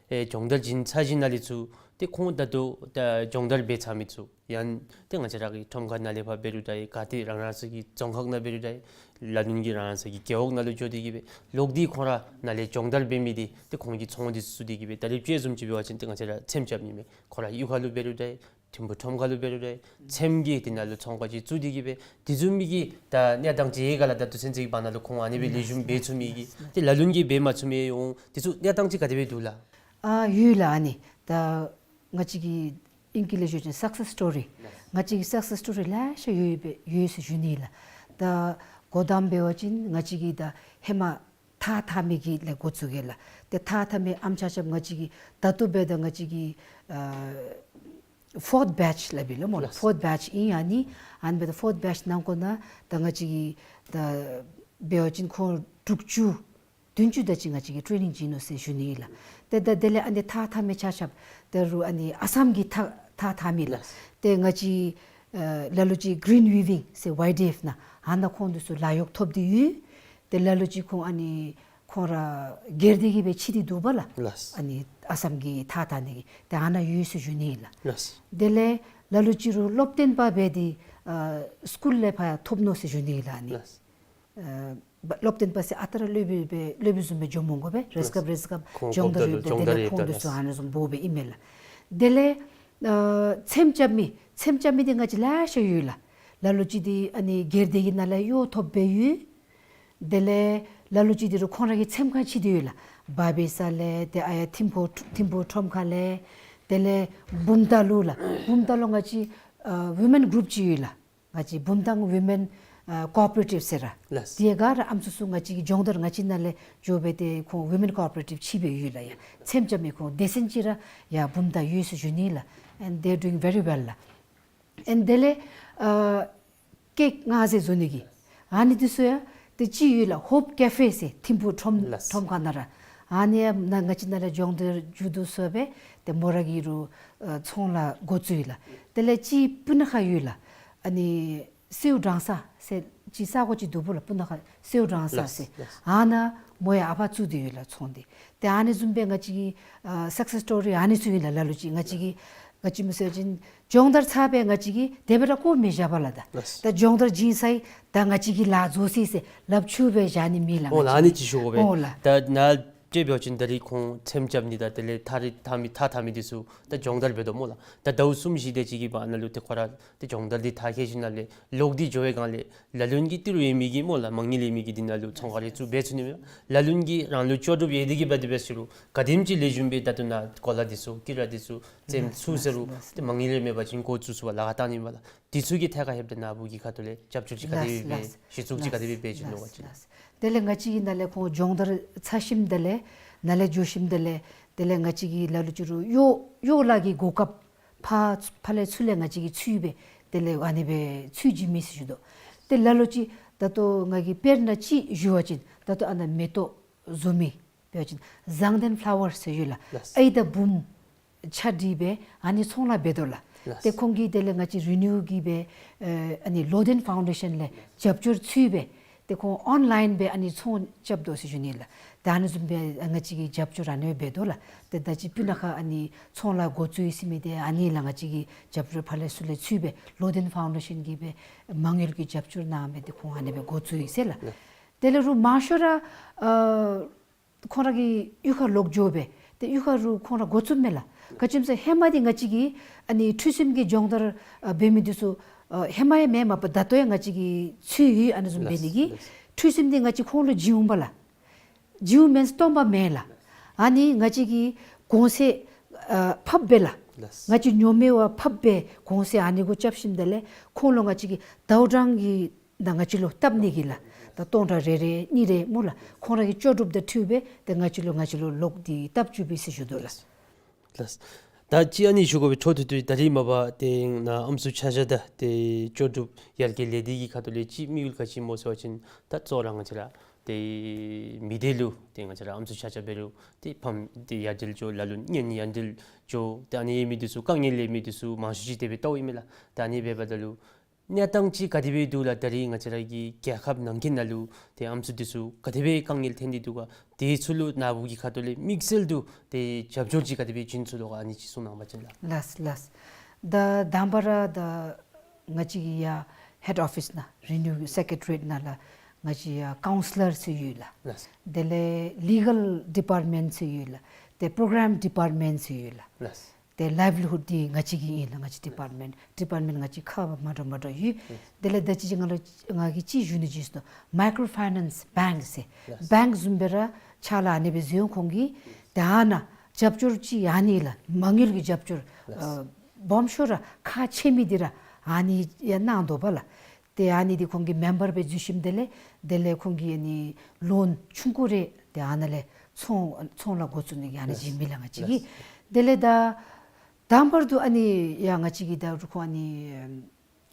ཨེ་སྦྱོང་བརྡར་བྱིན་ཚར་ཞིནམ་ལས་ཚུར་ཏེ་ཁོང་ད་ལྟོ་ད་སྦྱོང་བརྡར་འབད་ཚར་མི་ཚུ་ཡང་ཏེ་ང་བཅས་ར་གི་ཁྲོམ་ཁ་ནང་ལས་ཕར་འབད་རུང་འདྲ་ཡི། ག་ཏེ་རང་རང་སོ་གི་རྫོང་ཁག་ནང་འབད་རུང་འདྲ་ཡི། ལ་ལུ་གིས་རང་རང་སོ་གི་རྒེད་འོག་ནང་ལུ་འགྱོ་སྟེ་གིས་སྦེ་ལོག་སྟེ་ཁོང་ར་ནཱ་ལས་སྦྱོང་བརྡར་འབད་མི་འདི་ཏེ་ཁོང་གི་ཚོང་འདི་ཚུ་བཙུགས་ཏེ་གིས་སྦེ་ད་རིས་དཔྱེ་བཟུམ་ཅིག་འབད་བ་ཅིན་ཏེ་ང་བཅས་ར་ཚེམ་རྐྱབ་ནི་མས། ཁོ་ར་གཡུས་ཁ་ལུ་འབད་རུང་འདྲ་ཡི། ཐིམ་ཕུ་ཁྲོམ་ཁ་ལུ་འབད་རུང་འདྲ་ཡི། ཚེམ་གྱི་དེ་ནང་ལུ་ཚོང་ཁང་ཅིག་བཙུགས་ཏེ་གིས་སྦེ་དེ་བཟུམ་མའི་གི་ད་གནས་སྟངས་ཅིག་ཡོད་ག་ལགས། ད་ལྟོ་ཚུན་ཚོད་ཀྱི་བར་ན་ལུ་ཁོང་ཨ་ནི་སྦེ་ལེགས་ཤོམ་འབད་ཚུགས་མི་གི་ཏེ་ལ་ལུ་གིས་འབད་མ་ཚུགས་མི་འོང་། དེ་ཚུ་གནས་སྟངས་ཅིག་ག་དེ་སྦེ་འདུག་ལགས། ཨ་ཡོད་ལགས། ཨ་ནི་ད་ང་བཅས་ཀྱི་ཨིང་སྐད་ལས་ཞུ་བ་ཅིན་སག་སེས་སི་ཊོ་རི། ང་བཅས་ཀྱི་སག་སེས་སི་ཊོ་རི་ལེ་ཤ་ཡོད་པས་ཡོད་ཟེར་ཞུ་ནི་ལགས། ད་འགོ་དང་པ་འབད་བ་ཅིན་ང་བཅས་ཀྱིས་ད་ཧེ་མ་ཐགས་འཐག་མི་གི་ལས་འགོ་བཙུགས་ཡི་ལགས། ཏེ་ཐགས་འཐག་མི་ཨམ་ཆ་ཁྱབ་ང་བཅས་ཀྱིས་ད་ལྟོ་འབདཝ་ད་ང་བཅས་ཀྱིས་ཨ་ཕོརཐ་བེཆ་སླབ་ཨིན་ལགས་སྨོ་ལགས། ཕོརཐ་བེཆ་ཨིན། ཨ་ནི་ཨ་ནི་འབདཝ་ད་ཕོརཐ་བེཆ་ནང་འཁོད་ནང་ད་ང་བཅས་ཀྱིས་ད་འབད་བ་ཅིན་ཁོང་དྲུག་ཅུ་བདུན་ཅུ་དེ་ཅིག་ང་བཅས་ཀྱིས་ཊེ་ནིང་བྱིན་ནུག་ཟེར་ཞུ་ནི་ཨིན་ལགས། ཏེ་ད་དེ་ལས་ཨ་ནི་ཐགས་འཐག་མི་ཆ་ཁྱབ་ད་རུང་ཨ་ནི་ཨ་སམ་གྱི་ཐགས་ཐགས་འཐག་མི་ལགས། ཏེ་ང་བཅས་ཨ་ལ་ལུ་ཅིག་གི་རིན་ཝི་ཝིང་ཟེར་ཝའི་ཌི་ཨེཕ་ནང་ཨ་ནཱ་ཁོང་འདི་ཚུ་ལཱ་གཡོག་ཐོབ་སྟེ་ཡོད། ཏེ་ལ་ལུ་ཅིག་ཁོང་ཨ་ནི་ཁོང་ར་སྒེར་སྡེ་གིས་སྦེ་ཕྱེ་སྟེ་འདུག་པ་ལགས། ལགས། ཨ་ནི་ཨ་སམ་གྱི་ཐགས་འཐག་ནི་གི་ཏེ་ཨ་ནཱ་ཡོད་ཟེར་ཞུ་ནི་ཨིན་ལགས། ལགས། དེ་ལས་ལ་ལུ་ཅིག་རུང་སློབ་སྟོན་པ་འབད་དེ་ཨ་སི་ཀུལ་ལས་ཕར་ཐོབ་ནུག་ཟེར་ཞུ་ནི་ཨིན་ལགས། ཨ་ནི་ལགས། ཨ་ སློབ་སྟོན་པ་ཟེར་ཨ་རྟག་ར་སློབ་དཔོན་སྦེ་སློབ་དཔོན་བཟུམ་སྦེ་འགྱོ་མི་དགོ་པས། རེས་སྐབས་རེས་སྐབས་སྦྱོང་བརྡར་ཡོད་པའི་སྦྱོང་བརྡར་དེ་ལས་ཡོད་ཁོང་པ་འདི་ལགས། ཚུ་ཨ་ནི་བཟུམ་འབོ་སྦེ་ཨིན་མས་ལགས། དེ་ལས་ཨ་ཚེམས་རྐྱབ་མི་ཚེམས་རྐྱབ་མི་འདི་ང་བཅས་ལེ་ཤ་ཡོད་ལགས། ལ་ལུ་ཅིག་འདི་ཨ་ནི་སྒེར་སྡེ་གི་ནང་ལས་གཡོག་ཐོབ་སྦེ་ཡོད། དེ་ལས་ལ་ལུ་ཅིག་འདི་རུ་ཁོང་ར་གི་ཚེམས་ཁང་ཅིག་འདི་ཡོད་ལགས། བར་བེ་ས་ལས་ཏེ་ཨ་ཡ་ཐིམ་ཕུག་ཐིམ་ཕུག་ཁྲོམ་ཁ་ལས། དེ་ལས་བུམ་ཐང་ལུ་ལགས། བུམ་ཐང་ལུ་ང་བཅས་ཨ་ཝི་མེན་གུ་རུབ་ཅིག་ཡོད་ལགས། ང་བཅས་བུམ་ཐང་ཝི་མེན་ཨ་ཀོ་ཨོ་པ་རེ་ཊིབ་ཟེར་ར། ལགས། དེ་ག་ར་ཨམ་སྲུ་ཚུ་ང་བཅས་ཀྱི་སྦྱོང་བརྡར་ང་བཅས་ནང་ལས་འགྱོ་སྦེ་ཏེ་ཁོང་ཝི་མེན་ཀོ་ཨོ་པ་རེ་ཊིབ་ཅིག་སྦེ་ཡོད་ལགས། ཡ་ཚེམས་རྐྱབ་མི་ཁོང་སྡེ་ཚན་ཅིག་ར་ཡ་བུམ་ཐང་ཡོད་ཟེར་ཞུ་ནི་ལགས། And they are doing very well ལགས། And དེ་ལས་ཨ་ཀེག་མངགས་ཟེར་བཟོ་ནི་གི་ཨ་ནི་འདི་ཚུ་ཡང་ཏེ་ཅིག་ཡོད་ལགས། ཧོབ་ཀེ་ཕེ་ཟེར་ཐིམ་ཕུག་ཁྲོམ་ལགས། ཁྲོམ་ཁ་ནང་ར། ཨ་ནི་ཡང་ང་བཅས་ནང་ལས་སྦྱོང་བརྡར་མཇུག་བསྡུ་སོང་སྦེ་ཏེ་མོ་ར་གིས་རུང་ཨ་ཚོང་ལཱ་འགོ་བཙུགས་ཡི་ལགས། དེ་ལས་ཅིག་སྤུ་ན་ཁ་ཡོད་ལགས། ཨ་ནི་སེའུ་སྦྲང་ས་ཟེར་ཅིག་ས་གོ་ཅིག་འདུག་པ་ལགས། སྤུ་ན་ཁ་སེའུ་སྦྲང་ས་ལགས། ཟེར། ལགས། ཨ་ནཱ་མོ་ཡང་ཨ་ཕར་བཙུགས་ཏེ་ཡོད་ལགས་ཚོང་འདི། ཏེ་ཨ་ནི་བཟུམ་སྦེ་ང་བཅས་ཀྱི་ཨ་སག་སེས་སི་ཊོ་རི་ཨ་ནི་ཚུ་ཨིན་ལགས། ལ་ལུ་ཅིག་ང་བཅས་ཀྱི་ང་བཅས་མི་ཟེར་བ་ཅིན་སྦྱོང་བརྡར་ཚར་སྦེ་ང་བཅས་ཀྱིས་དེ་སྦེ་ར་བཀོ་མི་བཞག་པ་ལགས། ད་ལགས། ད་སྦྱོང་བརྡར་བྱིན་ཚར་ཡི། ད་ང་བཅས་ཀྱིས་ལཱ་རྫོགས་ཅི་ཟེར་ལགཔ་འཁྱུ་སྦེ་བཞག་ནི་མེད་ལགས། ཨོ་ལགས། ང་བཅས་ཨ་ནི་ཅིག་ཞུ་དགོ་པས། ཨོ་ལགས། ད་ནཱ་ཅིག་འབད་བ་ཅིན་ད་རིས་ཁོང་ཚེམས་རྐྱབ་ནི་དང་དེ་ལས་ཐག་རིང་ཐག་མི་ཐག་ཐག་མི་འདི་ཚུ་ད་སྦྱོང་བརྡར་འབད་དོ་སྨོ་ལགས། ད་ཟླཝ་གསུམ་བཞི་དེ་ཅིག་གི་བར་ན་ལུ་ཏེ་ཁོ་ར་ཏེ་སྦྱོང་བརྡར་འདི་མཐར་འཁྱོལ་ཞིནམ་ལས་ལོག་སྟེ་འགྱོ་བའི་སྒང་ལས་ལ་ལུ་གིས་ཏི་རུ་ཡོད་མི་གི་སྨོ་ལགས། མ་དངུལ་ཡོད་མི་གི་འདི་ནང་ལུ་ཚོང་ཁང་རེ་བཙུགས་འབད་ཚུགས་ནི་མས། ལ་ལུ་གིས་རང་ལུ་ལྕོགས་གྲུབ་ཡོད་དེ་གིས་འབད་དེ་འབད་ཟེར་རུང་ག་དེམ་ཅིག་ལེགས་ཤོམ་སྦེ་ད་ལྟོ་ནཱ་གོ་ལ་འདི་ཚུ་ཀི་ར་འདི་ཚུ་བཙེམ་ཚུགས་ཟེར་རུང་ཏེ་མ་དངུལ་ཡང་མེད་པ་ཅིན་འགོ་བཙུགས་ཚུགས་པར་ལཱ་ཁག་བཏང་ནི་མས་ལགས། འདི་ཚུ་གི་ཐད་ཁར་ལྷོདཔ་ད་ནཱ་བུ་གི་ཁ་ཐུག་ལས་རྒྱབ་སྐྱོར་ཅིག་ག་དེ་སྦེ་ལགས། གཞི་བཙུགས་ཅིག་ག་དེ་སྦེ་འབད་བྱིན་ནུག་ག་ཅིག་ལགས། དེ་ལས་ང་བཅས་ཀྱི་ནང་ལས་ཁོང་སྦྱོང་བརྡར་ཚར་ཞིནམ་དེ་ལས་ནཱ་ལས་འགྱོ་ཞིནམ་དེ་ལས་དེ་ལས་ང་བཅས་ཀྱི་ལ་ལུ་ཅིག་རུང་གཡོག་གཡོག་ལཱ་གི་གོ་སྐབས་ཕར་ཕར་ལས་ཚུར་ལས་ང་བཅས་ཀྱིས་འཚོལ་སྦེ་དེ་ལས་ཨ་ནི་སྦེ་འཚོལ་བྱིན་མི་ཟེར་ཞུ་དོ། ཏེ་ལ་ལུ་ཅིག་ད་ལྟོ་ང་གིས་དཔེར་ན་ཅིག་ཞུ་བ་ཅིན་ད་ལྟོ་ཨ་ནཱ་མེ་ཏོག་བཟོ་མི་འབད་བ་ཅིན་ཟངས་ལྡན་ཕ་ལ་ཝར་ཟེར་ཡོད་ལགས། ལགས། ཨའི་དང་བུམོ་ཆ་སྒྲིག་སྦེ་ཨ་ནི་ཚོང་ལཱ་འབད་དོ་ལགས། ལགས། ཏེ་ཁོང་གིས་དེ་ལས་ང་བཅས་རི་ནིའུ་གིས་སྦེ་ཨ་ནི་ལོ་ལྡན་ཕའུན་ཌེ་ཤཱན་ལས་རྒྱབ་སྐྱོར་འཚོལ་སྦེ་ཏེ་ཁོང་ཨོན་ལའིན་སྦེ་ཨ་ནི་ཚོང་རྐྱབ་དོ་ཟེར་ཞུ་ནི་ལགས། ཏེ་ཨ་ནི་བཟུམ་སྦེ་ང་བཅས་ཀྱིས་རྒྱབ་སྐྱོར་ཨ་ནི་སྦེ་འབད་དོ་ལགས། ཏེ་ད་ཅི་སྤུ་ན་ཁ་ཨ་ནི་ཚོང་ལཱ་འགོ་བཙུགས་ཡི་ཟེར་མི་འདི་ཨ་ནི་ལགས། ང་བཅས་ཀྱིས་རྒྱབ་སྐྱོར་ཕར་ལས་ཚུར་ལས་འཚོལ་སྦེ་ལོ་ལྡན་ཕའུན་ཌེ་ཤཱན་གྱིས་སྦེ་མ་དངུལ་གྱི་རྒྱབ་སྐྱོར་གནང་སྦེ་ཏེ་ཁོང་ཨ་ནི་སྦེ་འགོ་བཙུགས་ཡི་ཟེར་ལགས། ལགས། དེ་ལས་རུང་མང་ཤོས་ར་ཨ་ཁོང་ར་གི་གཡུས་ཁར་ལོག་འགྱོ་སྦེ་ཏེ་གཡུས་ཁར་རུང་ཁོང་ར་འགོ་བཙུགསཔ་མས་ལགས། ག་ཅི་སྨོ་ཟེར་ཧེ་མ་འདི་ང་བཅས་ཀྱིས་ཨ་ནི་ཁྲུས་གསུམ་གྱི་སྦྱོང་བརྡར་ཨ་འབད་མི་འདི་ཚུ་ཨ་ཧེ་མ་ཡང་མེན་མ་པ་ད་ལྟོ་ཡང་ང་བཅས་ཀྱིས་ཚུད་ཡོད། ཨ་ནི་བཟུམ་འབད་ནི་གི་ལགས། ཁྲུས་གསུམ་འདི་ང་བཅས་ཁོང་ལུ་བྱིན་འོང་པ་ལགས། བྱིན་འོང་མེན་སྟོན་པ་མེན་ལགས། ཨ་ནི་ང་བཅས་ཀྱིས་གོང་ཚད་ཨ་ཕབ་སྦེ་ལགས། ལགས། ང་བཅས་ཉོ་མི་བ་ཕབ་སྦེ་གོང་ཚད་ཨ་ནི་གུ་རྐྱབ་ཞིནམ་དེ་ལས་ཁོང་ལུ་ང་བཅས་ཀྱིས་ཟླཝ་གྲངས་ཀྱི་ནང་ང་བཅས་ལུ་བཏབ་ནི་གི་ལགས། ད་སྟོང་ཕྲག་རེ་རེ་གཉིས་རེ་སྨོ་ལགས། ཁོང་ར་གི་ལྕོགས་གྲུབ་དང་འཁྲིལ་སྦེ་ཏེ་ང་བཅས་ལུ་ང་བཅས་ལུ་ལོག་སྟེ་བཏབ་བཅུག་པས་ཟེར་ཞུ་དོ་ལགས། ལགས། ད་ཅི་ཨ་ནི་ཞུ་དགོ་པའི་འཕྲོ་མཐུད་དེ་ད་རིས་མ་པ་ཏེ་ནཱ་ཨམ་སྲུ་ཆ་ཁྱབ་དང་ཏེ་ལྕོགས་གྲུབ་ཡར་རྒྱས་ལས་སྡེ་གི་ཁ་ཐུག་ལས་ཅིག་དམིགས་ཡུལ་ག་ཅི་སྨོ་ཟེར་བ་ཅིན་ད་གཙོ་བོ་ར་ང་བཅས་ར་ཏེ་མི་སྡེ་ལུ་ཏེ་ང་བཅས་ར་ཨམ་སྲུ་ཆ་ཁྱབ་འབད་རུང་ཏེ་ཕམ་ཏེ་ཡར་རྒྱས་འགྱོ་ལ་ལུ་གཉེན་ཡར་རྒྱས་འགྱོ་ཏེ་ཨ་ནི་ཡོད་མི་འདི་ཚུ་དཀའ་ངལ་ཡོད་མི་འདི་ཚུ་མང་ཤོས་ཅིག་དེ་སྦེ་ལྟཝ་ཨིན་མས་ལགས། ཏེ་ཨ་ནི་འབདཝ་ད་ལུ་གནས་སྟངས་ཅིག་ག་དེ་སྦེ་འདུག་ལགས། ད་རིས་ང་བཅས་ར་གི་རྒྱལ་ཁབ་ནང་འཁོད་ནང་ལུ་ཏེ་ཨམ་སྲུ་འདི་ཚུ་ག་དེ་སྦེ་དཀའ་ངལ་འཐོན་ཏེ་འདུག་ག། དེ་ཚུ་ལུ་ནཱ་བུ་གི་ཁ་ཐུག་ལས་དམིགས་བསལ་དུ་ཏེ་རྒྱབ་སྐྱོར་ཅིག་ག་དེ་སྦེ་བྱིན་ཚུགས་དོ་ག། ཨ་ནི་ཅིག་གསུང་གནང་བ་ཅིན་ལགས། ལགས་ལགས། ད་དང་པ་ར་ད་ང་བཅས་ཀྱི་ཡ་ཧེཌ་ཨོ་ཕིས་ནང་རི་ནིའུ་སེ་ཀེ་ཊི་རི་ཡེཊ་ནང་ལགས་ང་བཅས་ཡ་ཀའུན་སི་ལར་ཚུ་ཡོད་ལགས། ལགས། དེ་ལས་ལི་གལ་ཌི་པཱརཊ་མེནཊ་ཚུ་ཡོད་ལགས། ཏེ་པྲོ་གརམ་ཌི་པཱརཊ་མེནཊ་ཚུ་ཡོད་ལགས། ལགས། ཏེ་ལའིབ་ལི་ཧུཌ་འདི་ང་བཅས་ཀྱི་ཨིན་ལགས། ང་བཅས་ཌི་པཱརཊ་མེནཊ་ཌི་པཱརཊ་མེནཊ་ང་བཅས་ཁག་མ་འདྲཝ་མ་འདྲཝ་ཡོད། ལགས། དེ་ལས་ད་ཅི་ཅིག་ང་ལུ་ང་གིས་ཅིག་ཞུ་ནི་ཅིག་ཟེར་ན་མའི་ཀྲོ་ཕའི་ནཱནསི་བེངཀ་ཟེར། ལགས། བེངཀ་བཟུམ་སྦེ་ར་ཕྱག་ལཱ་ཨ་ནི་སྦེ་མཛད་འོང་ཁོང་གིས། ཏེ་ཨ་ནཱ་རྒྱབ་སྐྱོར་ཅིག་ཨ་ནི་ལགས་མ་དངུལ་གྱི་རྒྱབ་སྐྱོར། ལགས། ཨ་སྦོམ་ཤོས་ར་ཁག་ཆེ་མི་འདི་ར་ཨ་ནི་ཡང་གནང་དོ་བ་ལགས། ཏེ་ཨ་ནི་འདི་ཁོང་གི་མེམ་བར་སྦེ་འཛུལ་ཞིནམ་དེ་ལས་དེ་ལས་ཁོང་གིས་ཨ་ནི་ལོན་ཆུང་ཀུ་རེ་ཏེ་ཨ་ནཱ་ལས་ཚོང་ཚོང་ལཱ་འགོ་བཙུགས་ནི་གི་ཨ་ནི་ཅིག་ཨིན་མས་ལགས་ང་བཅས་ཀྱིས། ལགས། དེ་ལས་ད་དང་པར་དུ་ཨ་ནི་ཡ་ང་བཅས་ཀྱིས་ད་རུང་ཁོང་ཨ་ནི་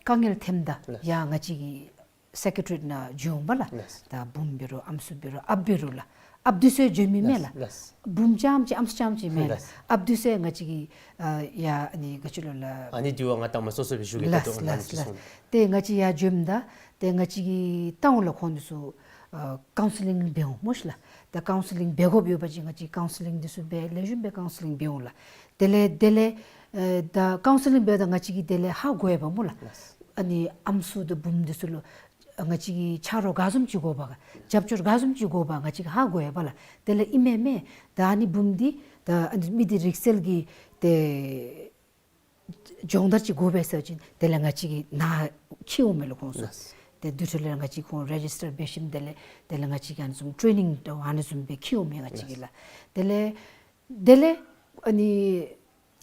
དཀའ་ངལ་ཐོནམ་ད། ལགས། ཡ་ང་བཅས་ཀྱི་སེ་ཀེ་ཊི་རི་ཡེཊ་ནང་འབྱོན་འོང་པ་ལགས། ལགས། ད་བུམོ་འབད་རུང་ཨམ་སྲུ་འབད་རུང་ཨཔ་འབད་རུང་ལགས། ཨཔ་འདི་ཚུ་འབྱོན་མི་མས་ལགས། ལགས། བུམོ་རྐྱངམ་ཅིག་ཨམ་སྲུ་རྐྱངམ་ཅིག་མེན་ལགས། ལགས། ཨཔ་འདི་ཚུ་ང་བཅས་ཀྱིས་ཨ་ཡ་ཨ་ནི་ག་ཅི་ལོ་ལགས། ཨ་ནི་འདི་བ་ང་དང་མ་སོ་སོ་སྦེ་ཞུ་གེ། ལགས་ད་ལྟོ་ཨ་ནི་ལགས་ཅིག་ལགས། གསུངས། ཏེ་ང་བཅས་ཡར་འབྱོནམ་ད་ཏེ་ང་བཅས་ཀྱིས་བལྟ་འོང་ལགས་ཁོང་འདི་ཚུ་ཨ་ཀའུན་སི་ལིང་འབད་འོང་སྨོ་ཤིག་ལགས། ད་ཀའུན་སི་ལིང་འབད་དགོཔ་ཡོད་པ་ཅིན་ང་བཅས་ཀའུན་སི་ལིང་འདི་ཚུ་འབད་ལེགས་ཤོམ་སྦེ་ཀའུན་སི་ལིང་འབད་འོང་ལགས། དེ་ལས་དེ་ལས་ཨེ་ད་ཀའུན་སི་ལིང་འབདཝ་ད་ང་བཅས་ཀྱིས་དེ་ལས་ཧ་གོ་ཡི་པ་སྨོ་ལགས། ལགས། ཨ་ནི་ཨམ་སྲུ་དང་བུམོ་འདི་ཚུ་ལུ་ ང་བཅས་ཀྱི་ཆ་རོགས་ག་བཟུམ་ཅིག་དགོ་པ་ག་རྒྱབ་སྐྱོར་ག་བཟུམ་ཅིག་དགོ་པ་ང་བཅས་ཀྱིས་ཧ་གོ་ཡོད་པ་ལགས། དེ་ལས་ཨིན་མས་མས། ད་ཨ་ནི་འབུམ་འདི་ད་ཨ་ནི་མི་འདི་རིག་རྩལ་གྱི་ཏེ་སྦྱོང་བརྡར་ཅིག་དགོ་པས་ཟེར་བ་ཅིན་དེ་ལས་ང་བཅས་ཀྱི་ནཱ་འཁྱིད་འོང་མས་ལགས་ཁོང་ཚུ། ལགས། ཏེ་དེ་འཕྲོ་ལས་ང་བཅས་ཁོང་རེ་ཇིས་ཊར་འབད་ཞིནམ་དེ་ལས་དེ་ལས་ང་བཅས་ཀྱིས་ཨ་ནི་བཟུམ་ཊེ་ནིང་དང་ཨ་ནི་བཟུམ་སྦེ་འཁྱིད་འོང་མས་ང་བཅས་ཀྱིས་ལགས། དེ་ལས་དེ་ལས་ཨ་ནི་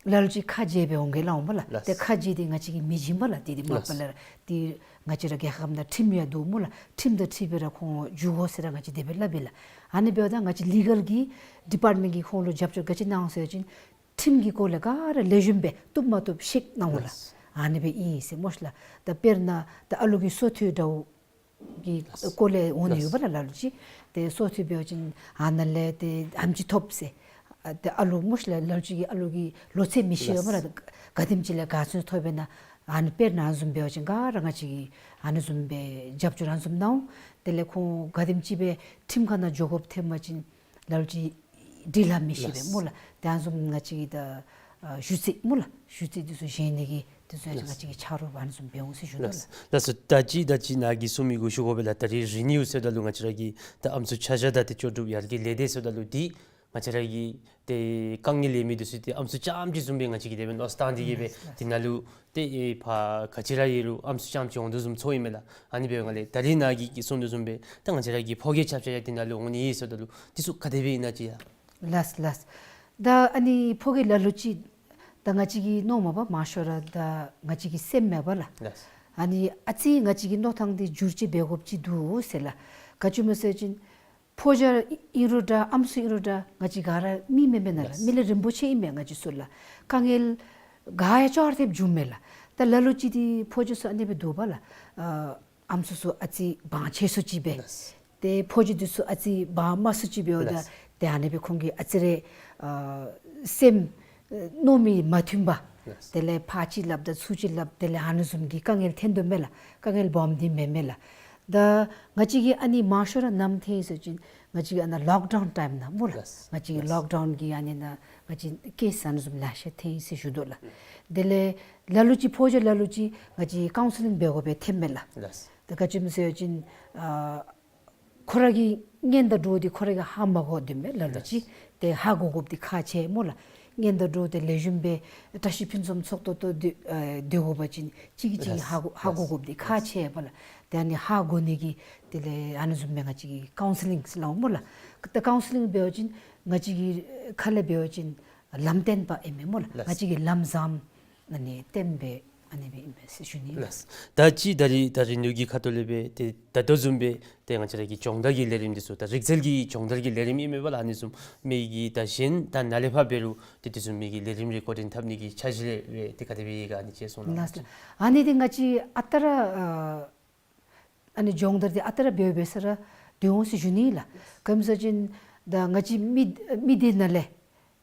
ལ་ལུ་ཅིག་ཁ་འབྱེད་སྦེ་འོང་གེ་ལགས་འོང་པ་ལགས། ལགས། ཏེ་ཁ་འབྱེད་འདི་ང་བཅས་ཀྱིས་མི་བྱིན་པ་ལགས། ཏེ་འདི་མ་པ་ལགས། ལགས། ཏེ་ང་བཅས་ར་རྒྱལ་ཁབ་ནང་ཁྲིམས་ཡང་འདུག་སྨོ་ལགས། ཁྲིམས་དང་འཁྲིལ་སྦེ་ར་ཁོང་འཇུག་དགོ་ཟེར་ར་ང་བཅས་དེ་སྦེ་སླབ་ཨིན་ལགས། ཨ་ནི་འབདཝ་ད་ང་བཅས་ལི་གལ་གྱི་ཌི་པརཊ་མེནཊ་གིས་ཁོང་ལུ་རྒྱབ་སྐྱོར་ག་ཅི་གནང་ཟེར་བ་ཅིན་ཁྲིམས་ཀྱི་སྐོར་ལས་ག་ར་ལེགས་ཤོམ་སྦེ་བཏུབ་མ་བཏུབ་ཤེས་གནང་འོང་ལགས། ལགས། ཨ་ནི་སྦེ་ཨིན་ཟེར་སྨོ་ཤ་ལགས། ད་དཔེར་ན་ད་ཨ་ལུ་གི་སོ་ཐོག་འདྲཝ་གི་ལགས། སྐོར་ལས་འོང་ནི་ཡོད་པ་ལགས། ལགས། ལ་ལུ་ཅིག་ཏེ་སོ་ཐོག་འབད་བ་ཅིན་ཨ་ནཱ་ལས་ཏེ་ཨེམ་ཆི་ཐོབ་ཟེར། ཨ་ཏེ་ཨ་ལུ་སྨོ་ཤ་ལགས། ལ་ལུ་ཅིག་གི་ཨ་ལུ་གི་ལོ་ཚད་མི་ཤེས་ཡོད་པ་ལགས། ལགས། ག་དེམ་ཅིག་ལས་ག་ཚོད་ཐོབ་པས་ན། ཨ་ནི་དཔེར་ན་ཨ་ནི་བཟུམ་འབད་བ་ཅིན་ག་ར་ང་བཅས་ཀྱིས་ཨ་ནི་བཟུམ་སྦེ་རྒྱབ་སྐྱོར་ཨ་ནི་བཟུམ་གནང་འོང་། དེ་ལས་ཁོང་ག་དེམ་ཅིག་སྦེ་ཁྲིམས་ཁང་ནང་འགྱོ་དགོཔ་ཐོན་པ་ཅིན་ལ་ལུ་ཅིག་འབྲི་ལྷག་མི་ཤེས་པས་ལགས། སྨོ་ལགས། ཏེ་ཨ་ནི་བཟུམ་ང་བཅས་ཀྱིས་ད་ཨ་ཞུ་ཚིག་སྨོ་ལགས། ཞུ་ཚིག་འདི་ཚུ་བཞེས་ནི་གི་འདི་ཚུ་ཡང་ལགས། ང་བཅས་ཀྱིས་ཆ་རོགས་ཨ་ནི་བཟུམ་འབད་འོང་ཟེར་ཞུ་དོ་ལགས། ལགས། ལགས་སོ། ད་ཅི་ད་ཅི་ནཱ་གིས་གསུང་མི་གུ་ཞུ་དགོ་པས་ལགས། ད་རིས་རི་ནིའུ་ཟེརཝ་ད་ལུ་ང་བཅས་ར་གི་ད་ཨམ་སྲུ་ཆ་བཞག་དང་ཏེ་ལྕོགས་གྲུབ་ཡར་རྒྱས་ལས་སྡེ་ཟེརཝ་ད་ལུ་འདི་ང་བཅས་ར་གི་ཏེ་དཀའ་ངལ་ཡོད་མི་འདི་ཚུ་ཏེ་ཨམ་སྲུ་རྐྱངམ་ཅིག་བཟུམ་སྦེ་ང་བཅས་ཀྱིས་དེ་སྦེ་མནོ་བསམ་བཏང་སྟེ་གིས་སྦེ་ལགས། ལགས། དེ་ནང་ལུ་ཏེ་ཨེ་ཕར་ག་ཅི་ར་ཡོད་རུང་ཨམ་སྲུ་རྐྱངམ་ཅིག་འོང་དོ་བཟུམ་ཚོར་ཨིན་མས་ལགས། ཨ་ནི་འབདཝ་ལས་ད་རིས་ནཱ་གིས་གིས་གསུང་དོ་བཟུམ་སྦེ་ད་ང་བཅས་ར་གི་ཕོ་སྐྱེས་ཆ་བཞག་ཡང་དེ་ནང་ལུ་འོང་ནི་ཨིན་ཟེརཝ་ད་ལུ་འདི་ཚུ་ག་དེ་སྦེ་ཨིན་ན་ཅིག་ཡ། ལགས་ལགས། ད་ཨ་ནི་ཕོ་སྐྱེས་ལ་ལུ་ཅིག་ད་ང་བཅས་ཀྱིས་མནོཝ་མས་པ་མང་ཤོས་ར་ད་ང་བཅས་ཀྱི་སེམས་མས་པ་ལགས། ལགས། ཨ་ནི་ཨ་ཙི་ང་བཅས་ཀྱི་མནོ་ཐངས་འདི་འགྱུར་བཅོས་འབད་དགོཔ་ཅིག་འདུག་ཟེར་ལགས། ག་ཅི་སྨོ་ཟེར་བ་ཅིན་ཕོ་རྒྱས་ཨིན་རུང་འདྲ་ཨམ་སྲུ་ཨིན་རུང་འདྲ་ང་བཅས་ག་ར་མི་མེན་མེན་ན་ལགས། ལགས། མི་ལས་རིན་པོ་ཆེ་ཨིན་མས་ང་བཅས་ཚུ་ལགས། དཀའ་ངལ་ག་ཡང་ཅོག་ར་འཐདཔ་འབྱུངམ་མས་ལགས། ད་ལ་ལུ་ཅིག་འདི་ཕོ་རྒྱས་ཚུ་ཨ་ནི་སྦེ་འདུག་པ་ལགས། ཨ་ཨམ་སྲུ་ཚུ་ཨ་ཙི་དབང་ཆེ་སུ་ཅིག་སྦེ། ལགས། ཏེ་ཕོ་རྒྱས་འདི་ཚུ་ཨ་ཙི་དབང་དམའ་སུ་ཅིག་སྦེ་འོང་ད། ལགས། ཏེ་ཨ་ནི་སྦེ་ཁོང་གིས་ཨ་ཙི་རེ་ཨ་སེམས་ཨ་མནོ་མི་མ་མཐུན་པ། ལགས། དེ་ལས་ཕར་ཅིག་སླབ་ད་ཚུར་ཅིག་སླབ། དེ་ལས་ཨ་ནི་བཟུམ་གྱི་དཀའ་ངལ་འཐོན་དོ་མས་ལགས། དཀའ་ངལ་སྦོམ་འདི་མེན་མས་ལགས། ད་ང་བཅས་ཀྱིས་ཨ་ནི་མང་ཤོས་ར་ནམ་འཐོན་ཡི་ཟེར་བ་ཅིན་ང་བཅས་ཀྱི་ཨ་ནཱ་ལོག་ཌའུན་ཊའིམ་ནང་སྨོ་ལགས། ལགས། ང་བཅས་ཀྱི་ལགས། ལོག་ཌའུན་གྱི་ཨ་ནི་ནང་ང་བཅས་ཀེསི་ཨ་ནི་བཟུམ་ལེ་ཤ་འཐོན་ཡི་ཟེར་ཞུ་དོ་ལགས། དེ་ལས་ལ་ལུ་ཅིག་ཕོ་རྒྱས་ལ་ལུ་ཅིག་ང་བཅས་ཀའུན་སི་ལིང་འབད་དགོཔ་སྦེ་ཐོནམ་མས་ལགས། ལགས། ད་ག་ཅི་སྨོ་ཟེར་བ་ཅིན་ཨ་ཁོ་ར་གི་གཉེན་དང་གྲོགས་འདི་ཁོ་ར་གིས་ཧ་མ་གོ་དོ་མས་ལ་ལུ་ཅིག། ལགས། ཏེ་ཧ་གོ་དགོཔ་འདི་ཁག་ཆེ་སྨོ་ལགས། གཉེན་དང་གྲོགས་འདི་ལེགས་ཤོམ་སྦེ་བཀྲ་ཤིས་ཕུན་སུམ་ཚོགས་ཏོག་ཏོ་སྡོད་ཨེ་སྡོད་དགོ་པ་ཅིན་གཅིག་གིས་གཅིག་ལགས། ཧ་གོ་ཧ་གོ་དགོཔ་འདི་ཁག་ཆེ་བས་ལགས། ཏེ་ཨ་ནི་ཧ་གོ་ནི་གི་དེ་ལས་ཨ་ནི་བཟུམ་སྦེ་ང་བཅས་ཀྱིས་ཀའུན་སི་ལིང་ཟེར་སླབ་འོང་སྨོ་ལགས། ད་ཀའུན་སི་ལིང་འབད་བ་ཅིན་ང་བཅས་ཀྱི་ཁ་ལས་འབད་བ་ཅིན་ལམ་སྟོན་པ་ཨིན་མས་སྨོ་ལགས། ལགས། ང་བཅས་ཀྱིས་ལམ་བཟངམ་ཨ་ནི་སྟོན་པ་ཨ་ནི་སྦེ་ཨིན་པས་ཟེར་ཞུ་ནི་ལགས། ལགས། ད་ཅི་ད་རིས་ད་རི་ནིའུ་གི་ཁ་ཐུག་ལས་སྦེ་ཏེ་ད་ལྟོ་བཟུམ་སྦེ་ཏེ་ང་བཅས་ར་གི་སྦྱོང་བརྡར་གྱི་ལས་རིམ་འདི་ཚུ་ད་རིག་རྩལ་གྱི་སྦྱོང་བརྡར་གྱི་ལས་རིམ་ཨིན་མས་པ་ལགས། ཨ་ནི་བཟུམ་མི་གི་ད་གཞན་ད་ནཱ་ལས་ཕར་འབད་རུང་ཏེ་དེ་བཟུམ་མའི་གི་ལས་རིམ་རེ་འགོ་འདྲེན་འཐབ་ནི་གི་འཆར་གཞི་རེ་ཏེ་ག་དེ་སྦེ་ཡོད་ག་ཨ་ནི་ཅིག་གསུང་གནང་། ལགས། ཨ་ནི་འདི་ང་བཅས་ཨ་རྟག་ར་ཨ་ཨ་ནི་སྦྱོང་བརྡར་འདི་ཨ་རྟག་ར་འབད་འབད་ས་ར་སྡོད་འོང་ཟེར་ཞུ་ནི་ལགས། ག་ཅི་སྨོ་ཟེར་བ་ཅིན་ད་ང་བཅས་མི་མི་སྡེ་ནང་ལས་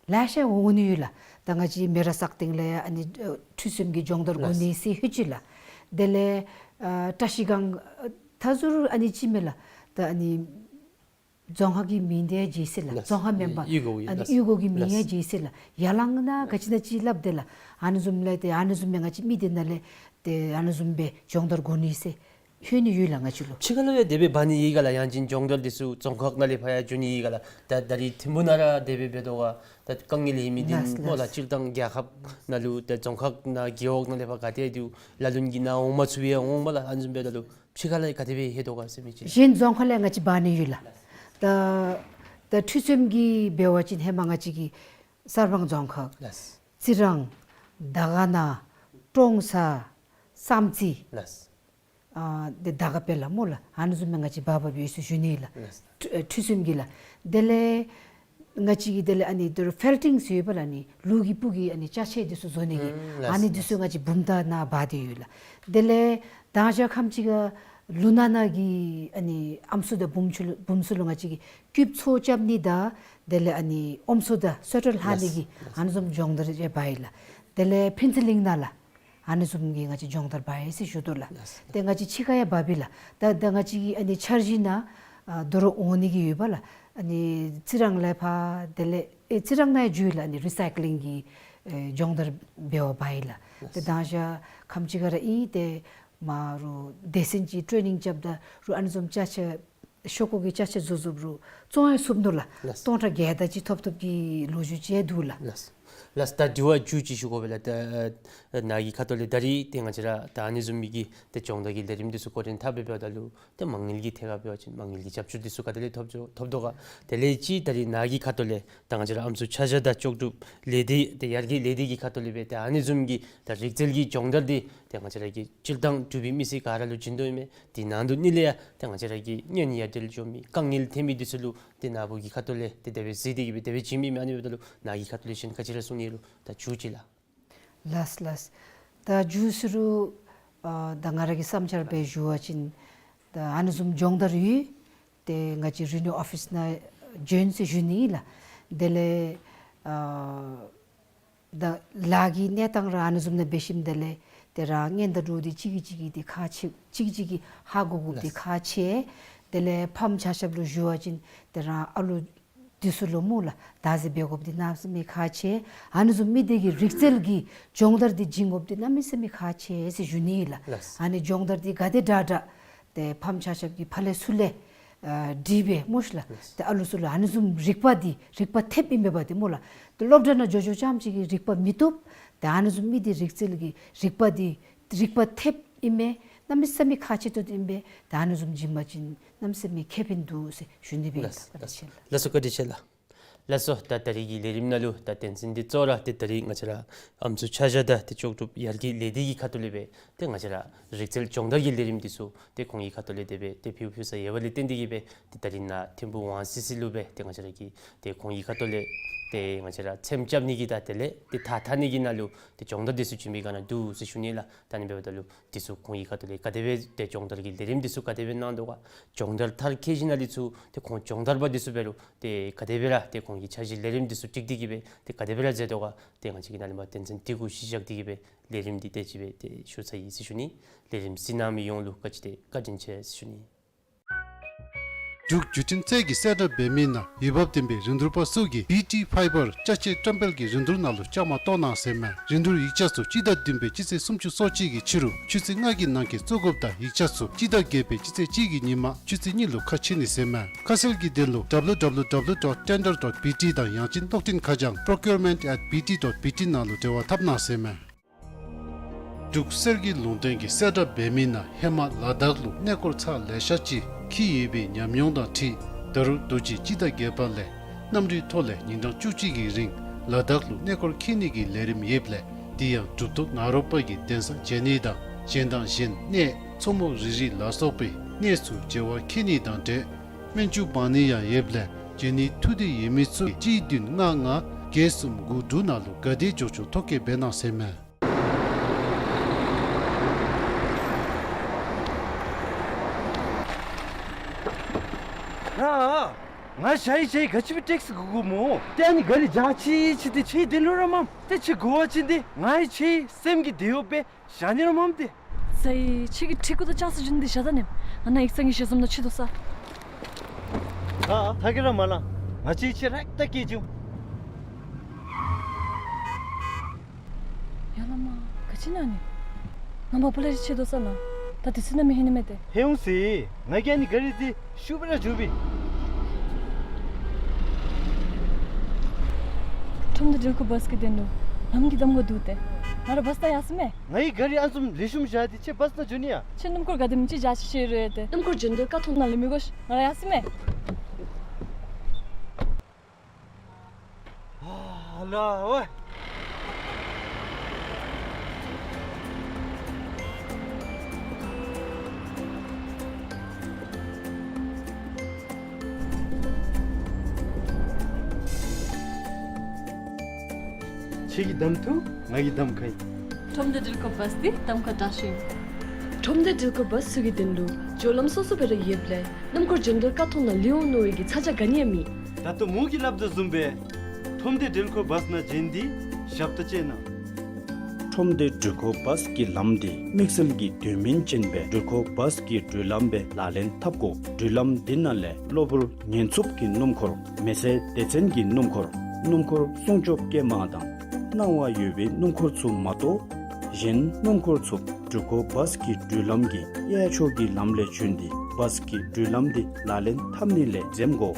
ལེ་ཤ་འོང་ནི་ཡོད་ལགས། ད་ང་བཅས་མེ་རག་སག་སྟེང་ལས་ཨ་ནི་ཨ་ཁྲུས་གསུམ་གྱི་སྦྱོང་བརྡར་དགོ་ནི་ཟེར་ལྷོད་ཅི་ལགས། དེ་ལས་ཨ་བཀྲ་ཤིས་སྒང་ཨ་ད་ཟུར་ཨ་ནི་ཅིག་མས་ལགས། ད་ཨ་ནི་རྫོང་ཁག་གི་མིང་འདི་ཡང་བརྗེད་སོ་ཡི་ལགས། ལགས། རྫོང་ཁག་མེན་པར་གཡུས་སྒོ་གི་ཨ་ནི་ལགས། གཡུས་སྒོ་གི་མིང་ཡང་ལགས། བརྗེད་སོ་ཡི་ལགས། ཡར་ལངས་ན་ག་ཅི་ན་ཅིག་སླབ་དེས་ལགས། ཨ་ནི་བཟུམ་ལས་ཏེ་ཨ་ནི་བཟུམ་སྦེ་ང་བཅས་མི་སྡེ་ནང་ལས་ཏེ་ཨ་ནི་བཟུམ་སྦེ་སྦྱོང་བརྡར་དགོ་ནི་ཟེར་ལྷོད་ནི་ཡོད་ལགས་ང་བཅས་ལུ། ཕྱི་ཁ་ལུ་ཡང་དེ་སྦེ་འབག་ནི་ཡོད་ག་ལགས། ཡང་ཅིན་སྦྱོང་བརྡར་འདི་ཚུ་རྫོང་ཁག་ནང་ལས་ཕར་ཡང་འགྱོ་ནི་ཡོད་ག་ལགས། ད་ད་རིས་ཐིམ་ཕུ་ནང་ར་དེ་སྦེ་འབད་དོ་ག། ད་དཀའ་ངལ་ཡོད་མི་འདི་ལགས་སྨོ་ལགས། ལགས། སྤྱིར་བཏང་རྒྱལ་ཁབ་ནང་ལུ་ད་རྫོང་ཁག་ནང་རྒེད་འོག་ནང་ལས་ཕར་ག་ཏེ་འདུག། ལ་ལུ་གིས་ནཱ་འོང་མ་ཚུགས་པས་འོང་མས་ལགས། ཨ་ནི་བཟུམ་འབདཝ་ད་ལུ་ཕྱི་ཁ་ལས་ག་དེ་སྦེ་ལྷོད་དོ་ག་ཟེར་མི་ཅིག། གཞན་རྫོང་ཁག་ལས་ང་བཅས་འབག་ནི་ཡོད་ལགས། ད་ད་ཁྲུས་གསུམ་གྱི་འབད་བ་ཅིན་ཧེ་མ་ང་བཅས་ཀྱི་གསར་སྤང་རྫོང་ཁག། ལགས། རྩི་རང་། དར་དཀར་ན། ཀྲོང་གསར། བསམ་རྩེ། ལགས། ཨ་དེ་དར་དཀར་སྦེ་ལགས་སྨོ་ལགས། ཨ་ནི་བཟུམ་སྦེ་ང་བཅས་འབག་འབགཔ་ཡོད་ཟེར་ཞུ་ནི་ལགས། ལགས། ཁྲུས་ཨ་ཁྲུས་གསུམ་གྱི་ལགས། དེ་ལས་ང་བཅས་ཀྱི་དེ་ལས་ཨ་ནི་དོ་རུང་ཕེལ་ཊིང་ཟེར་ཡོད་པ་ལགས། ཨ་ནི་ལུག་གི་སྤུ་གི་ཨ་ནི་ཅ་ཆས་འདི་ཚུ་བཟོ་ནི་གི། ཨུམ་ལགས། ཨ་ནི་འདི་ཚུ་ལགས། ང་བཅས་བུམ་ཐང་ནང་འབག་སྟེ་ཡོད་ལགས། དེ་ལས་མདང་ཞག་ཁམས་ཅིག་ཁར་ལུང་ནག་ནང་གི་ཨ་ནི་ཨམ་སྲུ་དང་བུམོ་ཚུ་ལུ་བུམོ་ཚུ་ལུ་ང་བཅས་ཀྱིས་རྒྱུགཔ་ཚོ་རྐྱབ་ནི་དང་དེ་ལས་ཨ་ནི་ཨོམ་སྲུ་དང་སོ་ཊར་ལྷག་ནི་གི། ལགས། ཨ་ནི་བཟུམ་སྦྱོང་བརྡར་རེ་འབག་ཡི་ལགས། དེ་ལས་ཕུན་ཚོགས་གླིང་ནང་ལགས། ཨ་ནི་བཟུམ་གྱི་ང་བཅས་སྦྱོང་བརྡར་འབག་ཡི་ཟེར་ཞུ་དོ་ལགས། ལགས། ཏེ་ང་བཅས་ཕྱི་ཁར་ཡང་འབག་པས་ལགས། ད་ད་ང་བཅས་ཀྱི་ཨ་ནི་འཆར་གཞི་ནང་ཨ་དོ་རུང་འོང་ནི་གི་ཡོད་པ་ལགས། ཨ་ནི་རྩི་རང་ལས་ཕར་དེ་ལས་ཨེ་རྩི་རང་ནང་ཡང་འགྱོ་ཡི་ལགས། ཨ་ནི་རི་སའི་ཀི་ལིང་གི་ཨེ་སྦྱོང་བརྡར་འབད་བར་འབག་ཡི་ལགས། ལགས། ཏེ་མདང་ཞག་ཁམས་ཅིག་ཁར་ཨིན་ཏེ་ མ་རུ་སྡེ་ཚན་ཅིག་ཊེ་ནིང་རྐྱབ་ད་རུང་ཨ་ནི་བཟུམ་ཅ་ཆས་ཤོག་ཀུ་གི་ཅ་ཆས་བཟོ་བཟོཝ་རུང་བཙོང་ཡང་ཚུགས་ནུག་ལགས། ལགས། སྟོང་ཕྲག་བརྒྱད་དེ་ཅིག་ཐོབ་ཐོབ་ཀྱི་ལོ་རྒྱུས་ཅིག་འདུག་ལགས། ལགས། ལགས། ད་དྲི་བ་མཇུག་ཅིག་ཞུ་དགོ་པས་ལགས། ད་ནཱ་གི་ཁ་ཐུག་ལས་ད་རིས་ཏེ་ང་བཅས་ར་ད་ཨ་ནི་བཟུམ་མའི་གི་ཏེ་སྦྱོང་བརྡར་གྱི་ལས་རིམ་འདི་ཚུ་འགོ་འདྲེན་འཐབ་སྦེ་འབདཝ་ད་ལུ་ཏེ་མ་དངུལ་གྱི་ཐད་ཁར་འབད་བ་ཅིན་མ་དངུལ་གྱི་རྒྱབ་སྐྱོར་འདི་ཚུ་ག་དེ་ལས་ཐོབ་ཚུགས་ཐོབ་དོ་ག། དེ་ལས་ཅིག་ད་རིས་ནཱ་གི་ཁ་ཐུག་ལས་ད་ང་བཅས་ར་ཨམ་སྲུ་ཆ་བཞག་དང་ལྕོགས་གྲུབ་ལས་སྡེ་ཏེ་ཡར་རྒྱས་ལས་སྡེ་གི་ཁ་ཐུག་ལས་སྦེ་ཏེ་ཨ་ནི་བཟུམ་གྱི་ད་རིག་རྩལ་གྱི་སྦྱོང་བརྡར་འདི་ཏེ་ང་བཅས་ར་གི་སྤྱིར་བཏང་འབྲུག་པའི་མི་སེར་ག་ར་ལུ་བྱིན་དོ་ཨིན་མས། དེ་ནང་དུ་ནི་ལས་ཡང་ཏེ་ང་བཅས་ར་གི་གཉེན་ཉེ་འབྲེལ་འགྱོ་མི་དཀའ་ངལ་ཐོན་མི་འདི་ཚུ་ལུ་ཏེ་ནཱ་བུ་གི་ཁ་ཐུག་ལས་ཏེ་དེ་སྦེ་གཟིགས་ཏེ་གིས་སྦེ་དེ་སྦེ་བྱིན་མི་མས། ཨ་ནི་འབདཝ་ད་ལུ་ནཱ་གི་ཁ་ཐུག་ལས་གཞན་ག་ཅི་ར་གསུང་ནི་ལུ་ད་མཇུག་ཅིག་ལགས། ལགས་ལགས། ད་མཇུག་ཟེར་རུང་ཨ་ད་ང་ར་གི་བསམ་འཆར་སྦེ་ཞུ་བ་ཅིན་ད་ཨ་ནི་བཟུམ་སྦྱོང་བརྡར་ཡོད། ཏེ་ང་བཅས་རི་ནིའུ་ཨོ་ཕིསི་ནང་བྱོན་ཟེར་ཞུ་ནི་ལགས། དེ་ལས་ཨ་ད་ལཱ་གི་གནས་སྟངས་ར་ཨ་ནི་བཟུམ་ནང་འབད་ཞིནམ་དེ་ལས་ཏེ་རང་གཉེན་དང་འགྲོགས་ཏེ་གཅིག་གིས་གཅིག་གི་ཏེ་ཁག་ཆེ་གཅིག་གིས་གཅིག་གི་ཧ་གོ་དགོཔ་འདི་ཁག་ཆེ། དེ་ལས་ཕམ་ཆ་ཁྱབ་ལུ་ཞུ་བ་ཅིན་ཏེ་རང་ཨ་ལུ་འདི་ཚུ་ལུ་སྨོ་ལགས་བདག་འཛིན་འབད་དགོཔ་འདི་གནམ་མེད་ས་མེད་ཁག་ཆེ། ཨ་ནི་བཟུམ་མི་སྡེ་གི་རིག་རྩལ་གྱི་སྦྱོང་བརྡར་འདི་བྱིན་དགོཔ་འདི་གནམ་མེད་ས་མེད་ཁག་ཆེ་ཟེར་ཞུ་ནི་ལགས། ལགས། ཨ་ནི་སྦྱོང་བརྡར་འདི་ག་དེ་དྲག་དྲག་ཏེ་ཕམ་ཆ་ཁྱབ་ཀྱིས་ཕར་ལས་ཚུར་ལས་ཨ་དྲིས་སྦེ་སྨོ་ཤ་ལགས། ལགས། ཏེ་ཨ་ལུ་ཚུ་ལུ་ཨ་ནི་བཟུམ་རིག་པ་འདི་རིག་པ་ཐེབས་ཨིན་མས་པ་ཏེ་སྨོ་ལགས། ཏེ་སློབ་གྲྭ་ནང་འགྱོ་འགྱོ་རྐྱངམ་ཅིག་གིས་རིག་པ་མི་ཐོབ། ཏེ་ཨ་ནི་བཟུམ་མི་སྡེ་རིག་རྩལ་གྱི་རིག་པ་འདི་རིག་པ་ཐེབས་ཨིན་མས། གནམ་མེད་ས་མེད་ཁག་ཆེ་ཏོག་ཏོ་ཨིན་པས། ཏེ་ཨ་ནི་བཟུམ་བྱིན་པ་ཅིན་གནམ་མེད་ས་མེད་ཁེ་ཕན་འདུག་ཟེར་ཞུ་ནི་སྦེ། ལགས། བཀའ་དྲིན་ཆེ་ལགས། ལགས་སོ། བཀའ་དྲིན་ཆེ་ལགས། ལགས་སོ། ད་ད་རིས་ཀྱི་ལས་རིམ་ནང་ལུ་ད་དོན་ཚན་འདི་གཙོ་བོ་ར་ཏེ་ད་རིས་ང་བཅས་ར་ཨམ་སྲུ་ཆ་བཞག་དང་ཏེ་ལྕོགས་གྲུབ་ཡར་རྒྱས་ལས་སྡེ་གི་ཁ་ཐུག་ལས་སྦེ་ཏེ་ང་བཅས་ར་རིག་རྩལ་སྦྱོང་བརྡར་གྱི་ལས་རིམ་འདི་ཚུ་ཏེ་ཁོང་གི་ཁ་ཐུག་ལས་དེ་སྦེ་ཏེ་ཕུལ་ཕུལ་ས་ཡོད་པ་ལས་བརྟེན་ཏེ་གིས་སྦེ་ཏེ་ད་རིས་ནཱ་ཐིམ་ཕུག་ཝང་སི་སི་ལུ་སྦེ་ཏེ་ང་བཅས་ར་གི་ཏེ་ཁོང་གི་ཁ་ཐུག་ལས་ཏེ་ང་བཅས་ར་ཚེམ་རྐྱབ་ནི་གི་དང་དེ་ལས་ཏེ་ཐགས་འཐག་ནི་གི་ནང་ལུ་ཏེ་སྦྱོང་བརྡར་འདི་ཚུ་བྱིན་པའི་བསྒང་ནང་འདུག་ཟེར་ཞུ་ནི་ལགས། ད་ཨ་ནི་འབདཝ་ད་ལུ་འདི་ཚུ་ཁོང་གི་ཁ་ཐུག་ལས་ག་དེ་སྦེ་ཏེ་སྦྱོང་བརྡར་གྱི་ལས་རིམ་འདི་ཚུ་ག་དེ་སྦེ་གནང་དོ་ག། སྦྱོང་བརྡར་མཐར་འཁྱོལ་ཞིནམ་ལས་ཚུར་ཏེ་ཁོང་སྦྱོང་བརྡར་པ་འདི་ཚུ་འབད་རུང་ཏེ་ག་དེ་སྦེ་ར་ཏེ་ཁོང་གི་འཆར་གཞི་ལས་རིམ་འདི་ཚུ་སྒྲིག་སྟེ་གིས་སྦེ་ཏེ་ག་དེ་སྦེ་ར་མཛད་དོ་ག། ཏེ་ང་བཅས་ཀྱིས་ནཱ་ལས་མར་དོན་ཚན་འདི་གུ་གཞི་བཞག་སྟེ་གིས་སྦེ་ལས་རིམ་འདི་དེ་ཅིག་སྦེ་ཏེ་ཞུ་ཚར་ཡི་ཟེར་ཞུ་ནི། ལས་རིམ་གཟིགས་གནང་མི་ཡོངས་ལུ་བཀའ་དྲིན་ཆེ་ཟེར་ཞུ་ནི། འབྲུག་བརྒྱུད་འཕྲིན་རྩལ་གྱི་གསལ་བསྒྲགས་འབད་མི་ནང་འོས་འབབ་ལྡན་པའི་རིན་བསྡུར་པ་ཚུ་གིས་བི་ཊི་ཕའི་བར་ཅ་ཆས་བཀྲམ་སྤེལ་གྱི་རིན་བསྡུར་ནང་ལུ་བཅའ་མར་གཏོགས་གནང་ཟེར་མས། རིན་བསྡུར་ཡིག་ཆ་ཚུ་སྤྱི་ཟླ་བདུན་པའི་སྤྱི་ཚེས་སུམ་ཅུ་སོ་གཅིག་གི་ཕྱི་རུ་ཆུ་ཚོད་ལྔ་གི་ནང་འཁོད་བཙུགས་དགོཔ་དང་ཡིག་ཆ་ཚུ་སྤྱི་ཟླ་བརྒྱད་པའི་སྤྱི་ཚེས་གཅིག་གི་ཉིན་མ་ཆུ་ཚོད་གཉིས་ལུ་ཁ་ཕྱེ་ནི་ཟེར་མས། ཁ་གསལ་གྱི་དོན་ལུ་W W W dot tender dot B T དང་ཡང་ཅིན་གློག་འཕྲིན་ཁ་བྱང་procurement at B T dot B T ནང་ལུ་འབྲེལ་བ་འཐབ་གནང་ཟེར་མས། འབྲུག་གསེར་གྱི་ལུང་བསྟན་གྱི་གསལ་བསྒྲགས་འབད་མི་ནང་ཧེ་མ་ལ་དྭགས་ལུ་གནས་སྐོར་ཚར་ལེ་ཤ་ཅིག་འཁྱིད་ཡོད་པའི་ཉམས་མྱོང་དང་འཁྲིལ་ད་རུང་ད་ཅི་སྤྱི་ཟླ་བརྒྱད་པ་ལས་གནམ་གྲུའི་ཐོག་ལས་ཉིན་གྲངས་བཅུ་གཅིག་གི་རིང་ལ་དྭགས་ལུ་གནས་སྐོར་འཁྱིད་ནི་གི་ལས་རིམ་ཡོདཔ་ལས་དེ་ཡང་གྲུབ་ཐོབ་ངག་རོགཔ་གི་གདན་ས་མཇལ་ནི་དང་གཞན་དང་གཞན་གནས་མཚོ་མོ་རི་རི་ལ་སོགས་པའི་གནས་སུ་མཇལ་བར་འཁྱིད་ནི་དང་འབྲེལ་སྨན་བཅོས་འབག་ནི་ཡང་ཡོདཔ་ལས་འབྱོན་ནི་ཐུགས་འདོད་ཡོད་མི་ཚུ་གཅིག་བདུན་ལྔ་ལྔ་བརྒྱད་གསུམ་དགུ་དྲུག་ནང་ལུ་ག་དེ་མགྱོགས་མགྱོགས་ཐོ་བཀོད་འབད་གནང་ཟེར་མས། ཨ་ང་ཞ་ཡི་ཞ་ཡི་ག་ཅི་སྦེ་ཊེག་སི་གོ་དགོ་སྨོ། ཏེ་ཨ་ནི་ག་རི་བཞག་ཅི་ཅི་ཏེ་ཁྱོད་དེ་ལུ་ར་མམ། ཏེ་ཁྱོད་གོ་བ་ཅིན་ཏེ་ང་ཡི་ཁྱོད་སེམས་ཀྱི་དེ་ཡོད་པས། ཞ་ནི་ར་མམ་ཏེ། ཟེར་ཁྱོད་ཀྱི་ཁྲི་གུ་དང་ལྕགས་སི་འཇུ་ནི་འདི་བཞག་ད་ནི། ང་ནཱ་ཡིག་ཚང་གི་ཞལ་འཛོམས་ནང་ཕྱད་དོ་ས། ཨ་ཨ་ཐ་གི་ར་མ་ལང་། ང་བཅས་ཁྱོད་ར་ད་སྐྱེལ་འགྱོ། ཡ་ལ་མ་ག་ཅི་ན་ནི། ང་མ་པ་ལ་རི་ཕྱད་དོ་ས་ལ། ད་དེ་ཚུ་ནང་མི་ཧེ་ནི་མས་ཏེ། ཧེ་འོང་ཟེར། ང་གིས་ཨ་ནི་ག་རི་འདི་ཤུགས་སྦེ་ར་འཇུ་སྦེ། ཁྲོམ་སྡེ་འགྲུལ་འཁོར་བཱས་ཀྱི་དོན་ལུ་ལམ་གྱི་གདམ་ཁ་འདུག་ཏེ། ང་ར་བཱས་ནང་ཡར་སོང་མས། ངེའི་ག་རི་ཨ་ནི་བཟུམ་ལེགས་ཤོམ་བཞག་སྟེ་ཁྱོད་བཱས་ནང་འགྱོ་ནི་ཡ། ཁྱོད་སྣུམ་འཁོར་ག་དེམ་ཅིག་བཞག་ཤེས་ཤེས་རུང་ཡོད་དེ། སྣུམ་འཁོར་འགྱོ་དོ་ཀར་ཐོག་ནང་ལས་མི་དགོ་ཤིག། ང་ར་ཡར་སོང་མས། ཨ་ལ་ཝེ། ཁྱོད་ཀྱིས་གདམ་འཐུ། ང་གིས་གདམ་ཁ་ཡི། ཁྲོམ་སྡེ་འགྲུལ་འཁོར་བཱས་འདི་གདམ་ཁ་དྲག་ཤོས་ཨིན། ཁྲོམ་སྡེ་འགྲུལ་འཁོར་བཱས་ཚུ་གི་དོན་ལུ་འགྱོ་ལམ་སོ་སོ་སྦེ་ར་ཡོདཔ་ལས་སྣུམ་འཁོར་འགྱོ་དོ་ཀར་ཐོག་ནང་ལུས་འོང་མནོ་བའི་གི་ཚ་གྱང་ག་ནི་ཡང་མེད། ད་ལྟོ་མོ་གིས་སླབ་དོ་བཟུམ་སྦེ་ཁྲོམ་སྡེ་འགྲུལ་འཁོར་བཱས་ནང་འགྱོ་ནི་འདི་ཞབས་ཏོག་ཅིག་ཨིན་ན། ཁྲོམ་སྡེ་འགྲུལ་འཁོར་བཱས་ཀྱི་ལམ་འདི་དམིགས་བསལ་གྱི་དོན་སྨིན་ཅན་སྦེ་འགྲུལ་འཁོར་བཱས་ཀྱི་འགྲུལ་ལམ་སྦེ་ལག་ལེན་འཐབ་དགོ། འགྲུལ་ལམ་འདི་ནང་ལས་གློ་བུར་ཉེན་ཚབས་ཀྱི་སྣུམ་འཁོར། མེ་སེར་སྡེ་ཚན་གྱི་སྣུམ་འཁོར། སྣུམ་འཁོར་སྲུང་སྐྱོབ་སྐྱེལ་མ་དང་སྣང་བ་ཡོད་པའི་སྣུམ་འཁོར་ཚུ་མ་གཏོགས་གཞན་སྣུམ་འཁོར་ཚུ་ འགྲུལ་འཁོར་བཱས་ཀྱི་འགྲུལ་ལམ་གྱིས་གཡས་ཕྱོགས་ཀྱི་ལམ་ལས་བྱོན་ཏེ་བཱས་ཀྱི་འགྲུལ་ལམ་དེ་ལག་ལེན་འཐབ་ནི་ལས་འཛེམ་དགོ།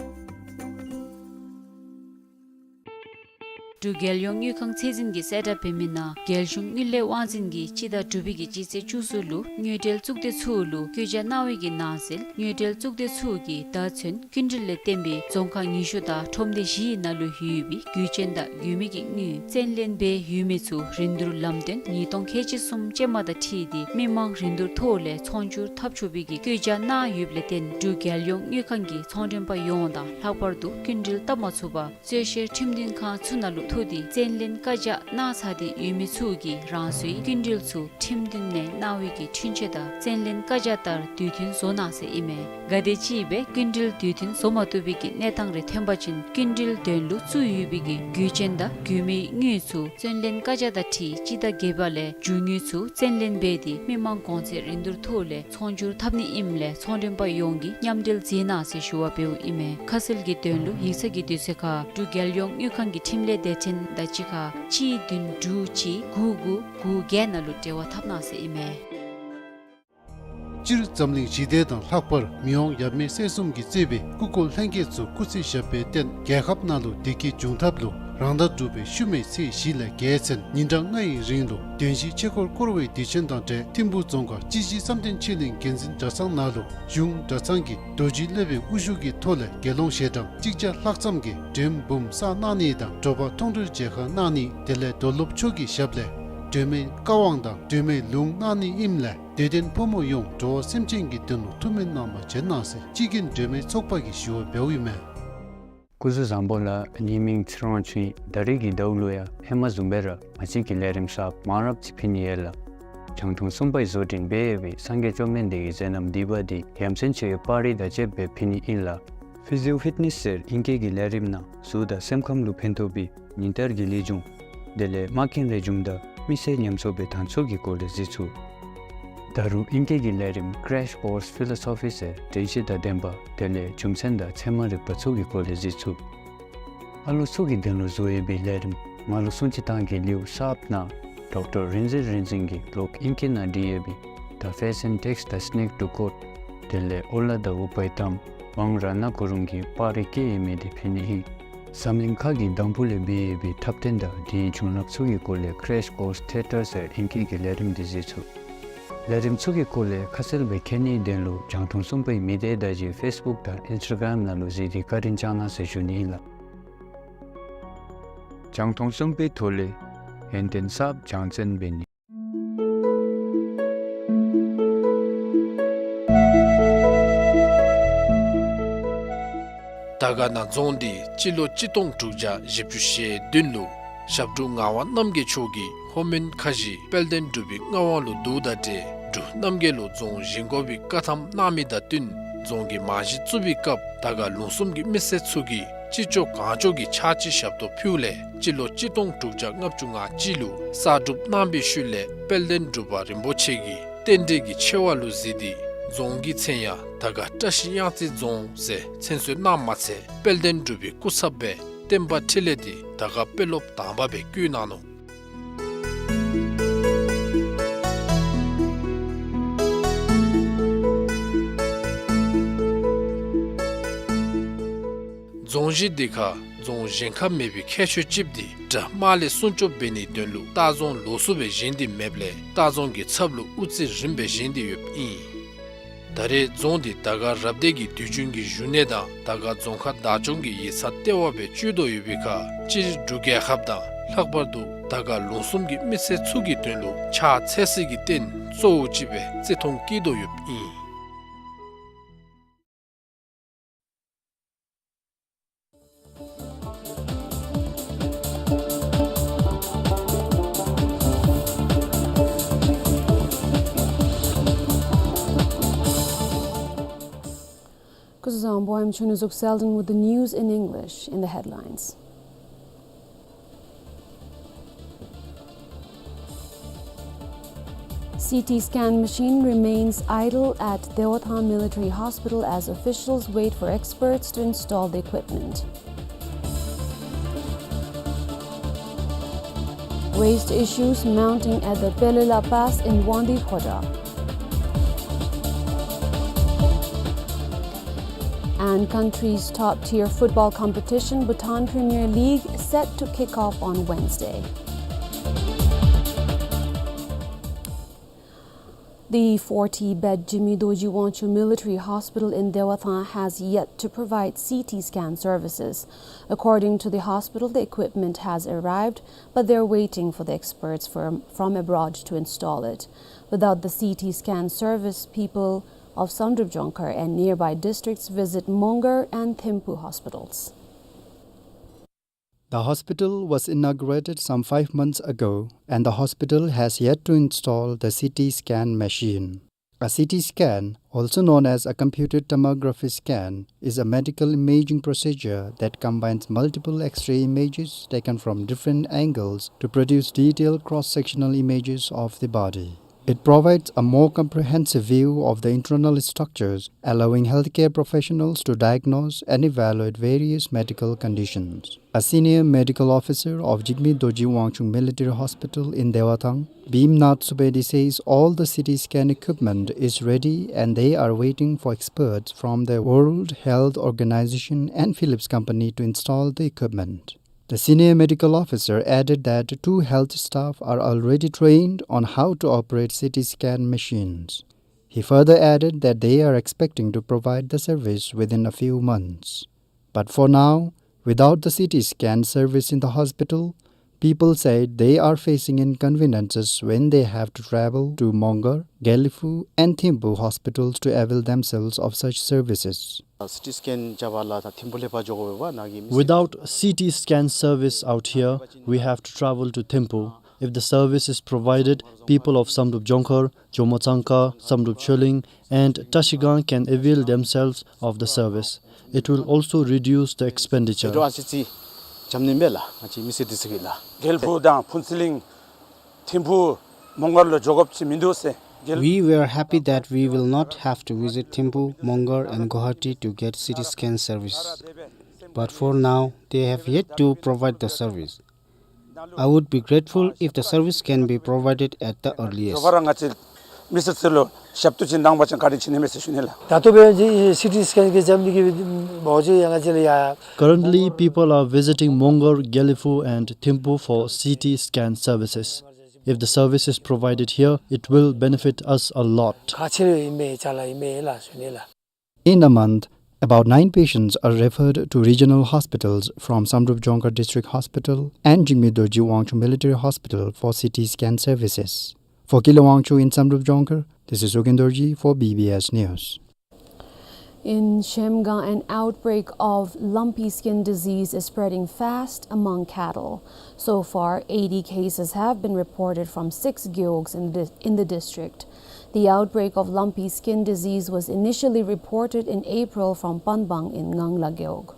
འབྲུག་རྒྱལ་ཡོངས་དངུལ་ཁང་ཚད་འཛིན་གྱིས་གསལ་བསྒྲགས་འབད་མི་ནང་རྒྱལ་གཞུང་དངུལ་ལས་དབང་འཛིན་གྱིས་སྤྱི་ཟླ་དྲུག་པའི་གི་སྤྱི་ཚེས་བཅུ་གསུམ་ལུ་དངུལ་འབྲེལ་གཙུག་སྡེ་ཚུ་ལུ་བཀོད་རྒྱ་གནང་བའི་གི་ནང་གསལ་དངུལ་འབྲེལ་གཙུག་སྡེ་ཚུ་གིས་ད་ཚུན་སྐྱིན་འགྲུལ་ལས་བརྟེན་པའི་རྫོང་ཁག་ཉི་ཤུ་དང་ཁྲོམ་སྡེ་བཞིའི་ནང་ལུ་ཡོད་པའི་རྒྱུ་ཅན་དང་རྒྱུ་མེད་ཀྱི་དངུལ་བཙན་ལེན་འབད་ཡོད་མི་ཚུ་རིན་བསྡུར་ལམ་སྟོན་ཉིས་སྟོང་ཁལ་གཅིག་གསུམ་ཅན་མ་དང་འཁྲིལ་ཏེ་མི་མང་རིན་བསྡུར་ཐོག་ལས་ཚོང་སྒྱུར་འཐབ་ཆོག་པའི་གི་བཀོད་རྒྱ་གནང་ཡོདཔ་ལས་བརྟེན་འབྲུག་རྒྱལ་ཡོངས་དངུལ་ཁང་གིས་ཚོང་མགྲོན་པ་ཡོངས་དང་ལྷག་པར་དུ་སྐྱིན་འགྲུལ་བཏབ་མ་ཚུགས་པར་རྩོད་བཤེར་ཁྲིམས་མཐུན་ཁང་ཚུ་ནང་ལུ་ཐུག་སྟེ་བཙན་ལེན་བཀའ་རྒྱ་གནང་ཚར་ཏེ་ཡོད་མི་ཚུ་གིས་རང་སོའི་སྐྱིན་འགྲུལ་ཚུ་ཁྲིམས་མཐུན་ནས་གནང་བའི་གི་འཁྲུན་ཆོད་དང་བཙན་ལེན་བཀའ་རྒྱ་ལྟར་དུས་མཐུན་བཟོ་གནང་ཟེར་ཨིན་མས། ག་དེམ་ཅིག་སྦེ་སྐྱིན་འགྲུལ་དུས་མཐུན་བཟོ་མ་བཏུབ་པའི་གི་གནས་སྟངས་རེ་ཐོན་པ་ཅིན་སྐྱིན་འགྲུལ་དོན་ལུ་བཙུགས་ཡོད་པའི་གི་རྒྱུ་ཅན་དང་རྒྱུ་མེད་དངུལ་ཚུ་བཙན་ལེན་བཀའ་རྒྱ་དང་འཁྲིལ་སྤྱི་ཟླ་བརྒྱད་པ་ལས་རྒྱུ་དངུལ་ཚུ་བཙན་ལེན་འབད་དེ་མི་མང་གོང་ཚད་རིན་བསྡུར་ཐོག་ལས་ཚོང་སྒྱུར་འཐབ་ནི་ཨིནམ་ལས་ཚོང་མགྲོན་པ་ཡོངས་ཀྱིས་མཉམ་འབྲེལ་མཛད་གནང་ཟེར་ཞུ་བ་འབདཝ་ཨིན་མས། ཁ་གསལ་གྱི་དོན་ལུ་ཡིག་ཚང་གི་དུས་ཚོད་ཁར་འབྲུག་རྒྱལ་ཡོངས་དངུལ་ཁང་གི་འཕྲིན་ལས་སྡེ་ཚན་དང་གཅིག་ཁར་གཅིག་བདུན་དྲུག་གཅིག་དགུ་དགུ་དགུ་བརྒྱད་ནང་ལུ་འབྲེལ་བ་འཐབ་གནང་ཟེར་ཨིན་མས། སྤྱིར་འཛམ་གླིང་ཞི་བདེ་དང་ལྷག་པར་མི་དབང་ཡབ་མེས་སྲས་གསུམ་གྱིས་གཙོས་པའི་སྐུ་འཁོར་ལྷན་རྒྱས་ཚུ་སྐུ་ཚེ་ཞབས་པད་བརྟན། རྒྱལ་ཁབ་ནང་ལུ་བདེ་སྐྱིད་འབྱུང་ཐབས་ལུ་རང་ཟླ་དྲུག་པའི་ཤུལ་མའི་ཚེས་བཞི་ལས་བརྒྱད་ཚུན་ཉིན་གྲངས་ལྔའི་རིང་ལུ་བདུན་བཞི་ཆོས་འཁོར་བསྐོར་བའི་དུས་ཆེན་དང་འབྲེལ་ཐིམ་ཕུག་རྫོང་ཁག་སྤྱི་བཞི་བསམ་གཏན་ཆོས་གླིང་དགེ་འཛིན་གྲྭ་ཚང་ནང་ལུ་གཞུང་གྲྭ་ཚང་གི་རྡོ་རྗེ་སློབ་དཔོན་དབུ་བཞུགས་ཀྱི་ཐོག་ལས་དགེ་སློང་ཞལ་གྲངས་གཅིག་བརྒྱ་ལྷག་ཙམ་གྱིས་མགྲོན་འབུམ་བསགས་གནང་ནི་དང་དྲོ་པ་མཐོང་གྲོལ་མཇལ་ཁ་གནང་ནི་དེ་ལས་རྡོར་སློབ་མཆོག་གི་ཞབས་ལས་སྒྲོལ་མའི་བཀའ་དབང་དང་སྒྲོལ་མའི་ལུང་གནང་ནི་ཨིནམ་ལས་དད་ལྡན་ཕོ་མོ་ཡོངས་འགྲོ་བ་སེམས་ཅན་གྱི་དོན་ལུ་ཐུགས་སྨོན་གནང་བར་བྱོན་གནང་ཟེར་སྤྱི་རྒན་སྒྲོལ་མའི་ཚོགས་པ་གིས་ཞུ་བ་འབདཝ་ཨིན་མས། སྐུ་གཟུགས་བཟང་པོ་ལགས། ངེའི་མིང་ཚེ་རིང་དབང་ཕྱུག་ཨིན། ད་རེས་ཀྱི་ཟླཝ་ལུ་ཡང་ཧེ་མ་བཟུམ་སྦེ་ར་ང་བཅས་ཀྱི་ལས་རིམ་གསརཔ་མང་རབས་ཅིག་ཕུལ་ནི་ཡོད་ལགས། རྒྱང་མཐོང་གསུམ་པའི་བཟོ་སྐྲུན་འབད་ཡོད་པའི་སངས་རྒྱས་བཅོམ་ལྡན་འདས་ཀྱི་མཛད་རྣམ་བསྡུས་པ་འདི་ཡ་མཚན་ཆེ་བའི་པར་རིས་དང་བཅསཔ་སྦེ་ཕུལ་ནི་ཨིན་ལགས། Physio Fitness ཟེར་ཨིང་སྐད་ཀྱི་ལས་རིམ་ནང་གཟུགས་དང་སེམས་ཁམས་ལུ་ཕན་ཐོགས་པའི་ཉིན་ལྟར་གྱི་ལེགས་བྱུང་དེ་ལས་མ་མཁན་རེ་བྱུང་དང་མི་སེར་ཉམས་གསོ་སྦེ་དང་ཚོགས་ཀྱི་སྐོར་ལས་གཟིགས་ཚུགས། ད་རུང་ཨིང་སྐད་ཀྱི་ལས་རིམ་Crash Course Philosophy ཟེར་དྲན་ཤེས་དང་ལྡན་པ་དེ་ལས་རྒྱུ་མཚན་དང་ཚད་མ་རིག་པ་ཚུ་གི་སྐོར་ལས་གཟིགས་ཚུགས། ཨ་ལོ་ཚུ་གི་དོན་ལུ་བཟོ་ཡོད་པའི་ལས་རིམ་ང་ལུ་སྲུང་བརྩི་བཏང་གི་ལེའུ་གསརཔ་ནང་ཌོག་ཊར་རིག་འཛིན་རིག་འཛིན་གྱིས་ལོག་ཨིང་སྐད་ནང་བྲིས་ཡོད་པའི་The Fashion Takes the Sneak to Court དེ་ལས་ཨོ་ལ་དང་ཨུ་པའི་གཏམ་ཝང་ར་ན་གུ་རུང་གི་པར་རིས་བཀོད་ཡོད་མི་དེ་ཕུལ་ནི་ཨིན། འཛམ་གླིང་ཁ་གི་འདམ་བུ་ལས་འབད་ཡོད་པའི་འཁྲབ་སྟོན་དང་དེའི་བྱུང་རབས་ཚུ་གི་སྐོར་ལས་Crash Course Theatre ཟེར་ཨིང་སྐད་ཀྱི་ལས་རིམ་འདི་གཟིགས་ཚུགས། ལས་རིམ་ཚུ་གི་སྐོར་ལས་ཁ་གསལ་སྦེ་མཁྱེན་ནིའི་དོན་ལུ་རྒྱང་མཐོང་གསུམ་པའི་མི་སྡེ་བརྡ་བརྒྱུད་Facebook དང་Instagram ནང་ལུ་གཟིགས་ཏེ་བཀའ་དྲིན་བསྐྱང་གནང་ཟེར་ཞུ་ནི་ཨིན་ལགས། རྒྱང་མཐོང་གསུམ་པའི་ཐོག་ལས་ཡོན་ཏན་གསརཔ་སྦྱང་བརྩོན་འབད་ནི། དར་དཀར་ན་རྫོང་འདི་སྤྱི་ལོ་གཅིག་སྟོང་དྲུག་བརྒྱ་བཞི་བཅུ་ཞེ་བདུན་ལུ་ཞབས་དྲུང་ངག་དབང་རྣམ་རྒྱལ་མཆོག་གིས་ལྷོ་མོན་ཁ་བཞི་དཔལ་ལྡན་འབྲུག་པའི་མངའ་དབང་ལུ་བསྡུཝ་དང་འབྲེལ་འབྲུག་རྣམ་རྒྱལ་ལུ་རྫོང་བཞེངས་དགོ་པའི་བཀའ་ཐམ་གནང་མི་དང་བསྟུན་རྫོང་གི་རྨང་གཞི་བཙུགས་པའི་སྐབས་དར་དཀར་ལུང་གསུམ་གྱི་མི་སེར་ཚུ་གིས་ཅི་ལྕོགས་གང་ལྕོགས་ཀྱི་ཕྱག་ཕྱི་ཞབས་ཏོག་ཕུལཝ་ལས་སྤྱི་ལོ་གཅིག་སྟོང་དྲུག་བརྒྱ་ལྔ་བཅུ་ང་གཅིག་ལུ་གསར་སྒྲུབ་གནང་བའི་ཤུལ་ལས་དཔལ་ལྡན་འབྲུག་པ་རིན་པོ་ཆེ་གིས་རྟེན་འབྲེལ་གྱི་ཆེ་བ་ལུ་གཟིགས་ཏེ་རྫོང་གི་མཚན་ཡང་དར་དཀར་བཀྲ་ཤིས་གཡང་རྩེ་རྫོང་ཟེར་མཚན་གསོལ་གནངམ་མ་ཚད་དཔལ་ལྡན་འབྲུག་པའི་སྐུ་ཚབ་སྦེ་བསྟན་པ་འཕྲིན་ལས་དེ་དར་དཀར་དཔོན་སློབ་དང་པ་སྦེ་བསྐོས་གནང་ནུག། རྫོང་གཞི་འདི་ཁར་རྫོང་བཞེངས་ཁ་མེད་པའི་ཁྱད་ཆོས་ཅིག་འདི་དགྲ་དམག་ལས་སྲུང་སྐྱོབ་འབད་ནིའི་དོན་ལུ་ལྟ་རྫོང་ལོགས་སུ་སྦེ་བཞེངས་ཏེ་མེདཔ་ལས་ལྟ་རྫོང་གི་ཚབ་ལུ་དབུ་རྩེ་རིམ་སྦེ་བཞེངས་ཏེ་ཡོདཔ་ཨིན། ད་རེས་རྫོང་འདི་དར་དཀར་རབ་སྡེ་གི་དུས་རྒྱུན་གྱི་བཞུགས་གནས་དང་དར་དཀར་རྫོང་ཁག་བདག་སྐྱོང་གི་ཡིག་ཚང་ལྟེ་བ་སྦེ་སྤྱོད་དོ་ཡོད་པའི་ཁར་སྤྱིར་འབྲུག་རྒྱལ་ཁབ་དང་ལྷག་པར་དུ་དར་དཀར་ལུང་གསུམ་གྱི་མི་སེར་ཚུ་གི་དོན་ལུ་ཕྱག་འཚལ་སའི་གི་རྟེན་གཙོ་བོ་ཅིག་སྦེ་བརྩི་མཐོང་བསྐྱེད་དོ་ཡོདཔ་ཨིན། Kuzuzangpo, I'm Chunuzuk Selden with the news in English. In the headlines, C T scan machine remains idle at Daewoo Thaang Military Hospital as officials wait for experts to install the equipment. Waste issues mounting at the Pelela Pass in Wangdue Khoda. And country's top-tier football competition, Bhutan Premier League, set to kick off on Wednesday. The forty-bed Jigme Dorji Wangchuck Military Hospital in Dewathang has yet to provide C T scan services. According to the hospital, the equipment has arrived, but they're waiting for the experts from, from abroad to install it. Without the C T scan service, people of Samdrup Jongkhar and nearby districts visit Mongar and Thimphu hospitals. The hospital was inaugurated some five months ago, and the hospital has yet to install the C T scan machine. A C T scan, also known as a computed tomography scan, is a medical imaging procedure that combines multiple X-ray images taken from different angles to produce detailed cross-sectional images of the body. It provides a more comprehensive view of the internal structures, allowing healthcare professionals to diagnose and evaluate various medical conditions. A senior medical officer of Jigme Dorji Wangchuck Military Hospital in Dewathang, Bimnath Subedi, says all the C T scan equipment is ready and they are waiting for experts from the World Health Organization and Philips Company to install the equipment. The senior medical officer added that two health staff are already trained on how to operate C T scan machines. He further added that they are expecting to provide the service within a few months. But for now, without the C T scan service in the hospital, people said they are facing inconveniences when they have to travel to Mongar, Gelephu, and Thimphu hospitals to avail themselves of such services. C T scan འབད་བར་ལུ་ད་ཐིམ་ཕུ་ལས་ཕར་འགྱོ་དགོ་པས་ན་ང་གིས་མི་སེར། Without C T scan service out here, we have to travel to Thimphu. If the service is provided, people of Samdrup Jongkhar, Jomo Tsangka, Samdrup Choling, and Trashigang can avail themselves of the service. It will also reduce the expenditure. ཟེར་ཏེ་ཨ་ཙི་ཅིག་འཇམ་ནི་མས་ལགས། ང་བཅས་མི་སེར་འདི་ཚུ་གིས་ལགས། གེལ་ཕུ་དང་ཕུན་ཚོགས་གླིང་ཐིམ་ཕུ་མོང་སྒར་ལུ་འགྱོ་དགོཔ་ཅིག་མིན་འདུག་ཟེར། We were happy that we will not have to visit Thimphu, Mongar and Guwahati to get C T scan service. But for now, they have yet to provide the service. I would be grateful if the service can be provided at the earliest. ད་རུང་ང་བཅས་མི་སེར་ཚུ་ལུ་ཞབས་ཏོག་ཅིག་གནང་བ་ཅིན་བཀའ་དྲིན་ཆེ་ནི་མས་ཟེར་ཞུ་ནི་ལགས། ད་ལྟོ་འབད་བ་ཅིན་སི་ཊི་སི་ཀེན་གྱི་འཇམ་ནི་གི་མ་འོང་ཅིག་ཡང་ང་བཅས་ལུ་ཡང་། Currently, people are visiting Mongar, Gelephu and Thimphu for C T scan services. If the service is provided here, it will benefit us a lot. ཁག་ཆེ་ནི་ཨིན་མས་ཅ་ལ་ཨིན་མས་ལགས་ཞུ་ནི་ལགས། In a month, about nine patients are referred to regional hospitals from Samdrup Jongkhar District Hospital and Jigme Dorji Wangchuck Military Hospital for C T scan services. For Kile Wangchuck in Samdrup Jongkhar, this is Ugyen Dorji for B B S News. In Zhemgang, an outbreak of lumpy skin disease is spreading fast among cattle. So far, eighty cases have been reported from six gewogs in the, in the district. The outbreak of lumpy skin disease was initially reported in April from Panbang in Ngangla Gewog.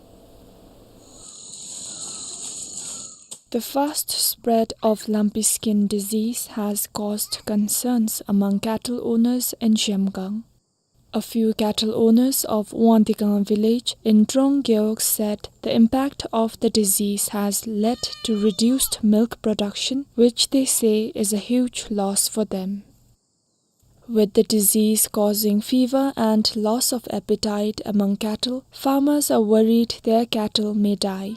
The fast spread of lumpy skin disease has caused concerns among cattle owners in Zhemgang. A few cattle owners of Wangdikang village in Trong Gewog said the impact of the disease has led to reduced milk production, which they say is a huge loss for them. With the disease causing fever and loss of appetite among cattle, farmers are worried their cattle may die.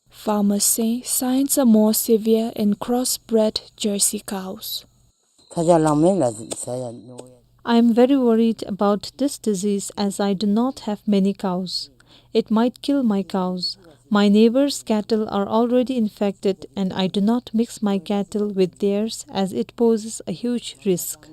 Farmers say signs are more severe in crossbred Jersey cows. I am very worried about this disease as I do not have many cows. It might kill my cows. My neighbors' cattle are already infected, and I do not mix my cattle with theirs as it poses a huge risk.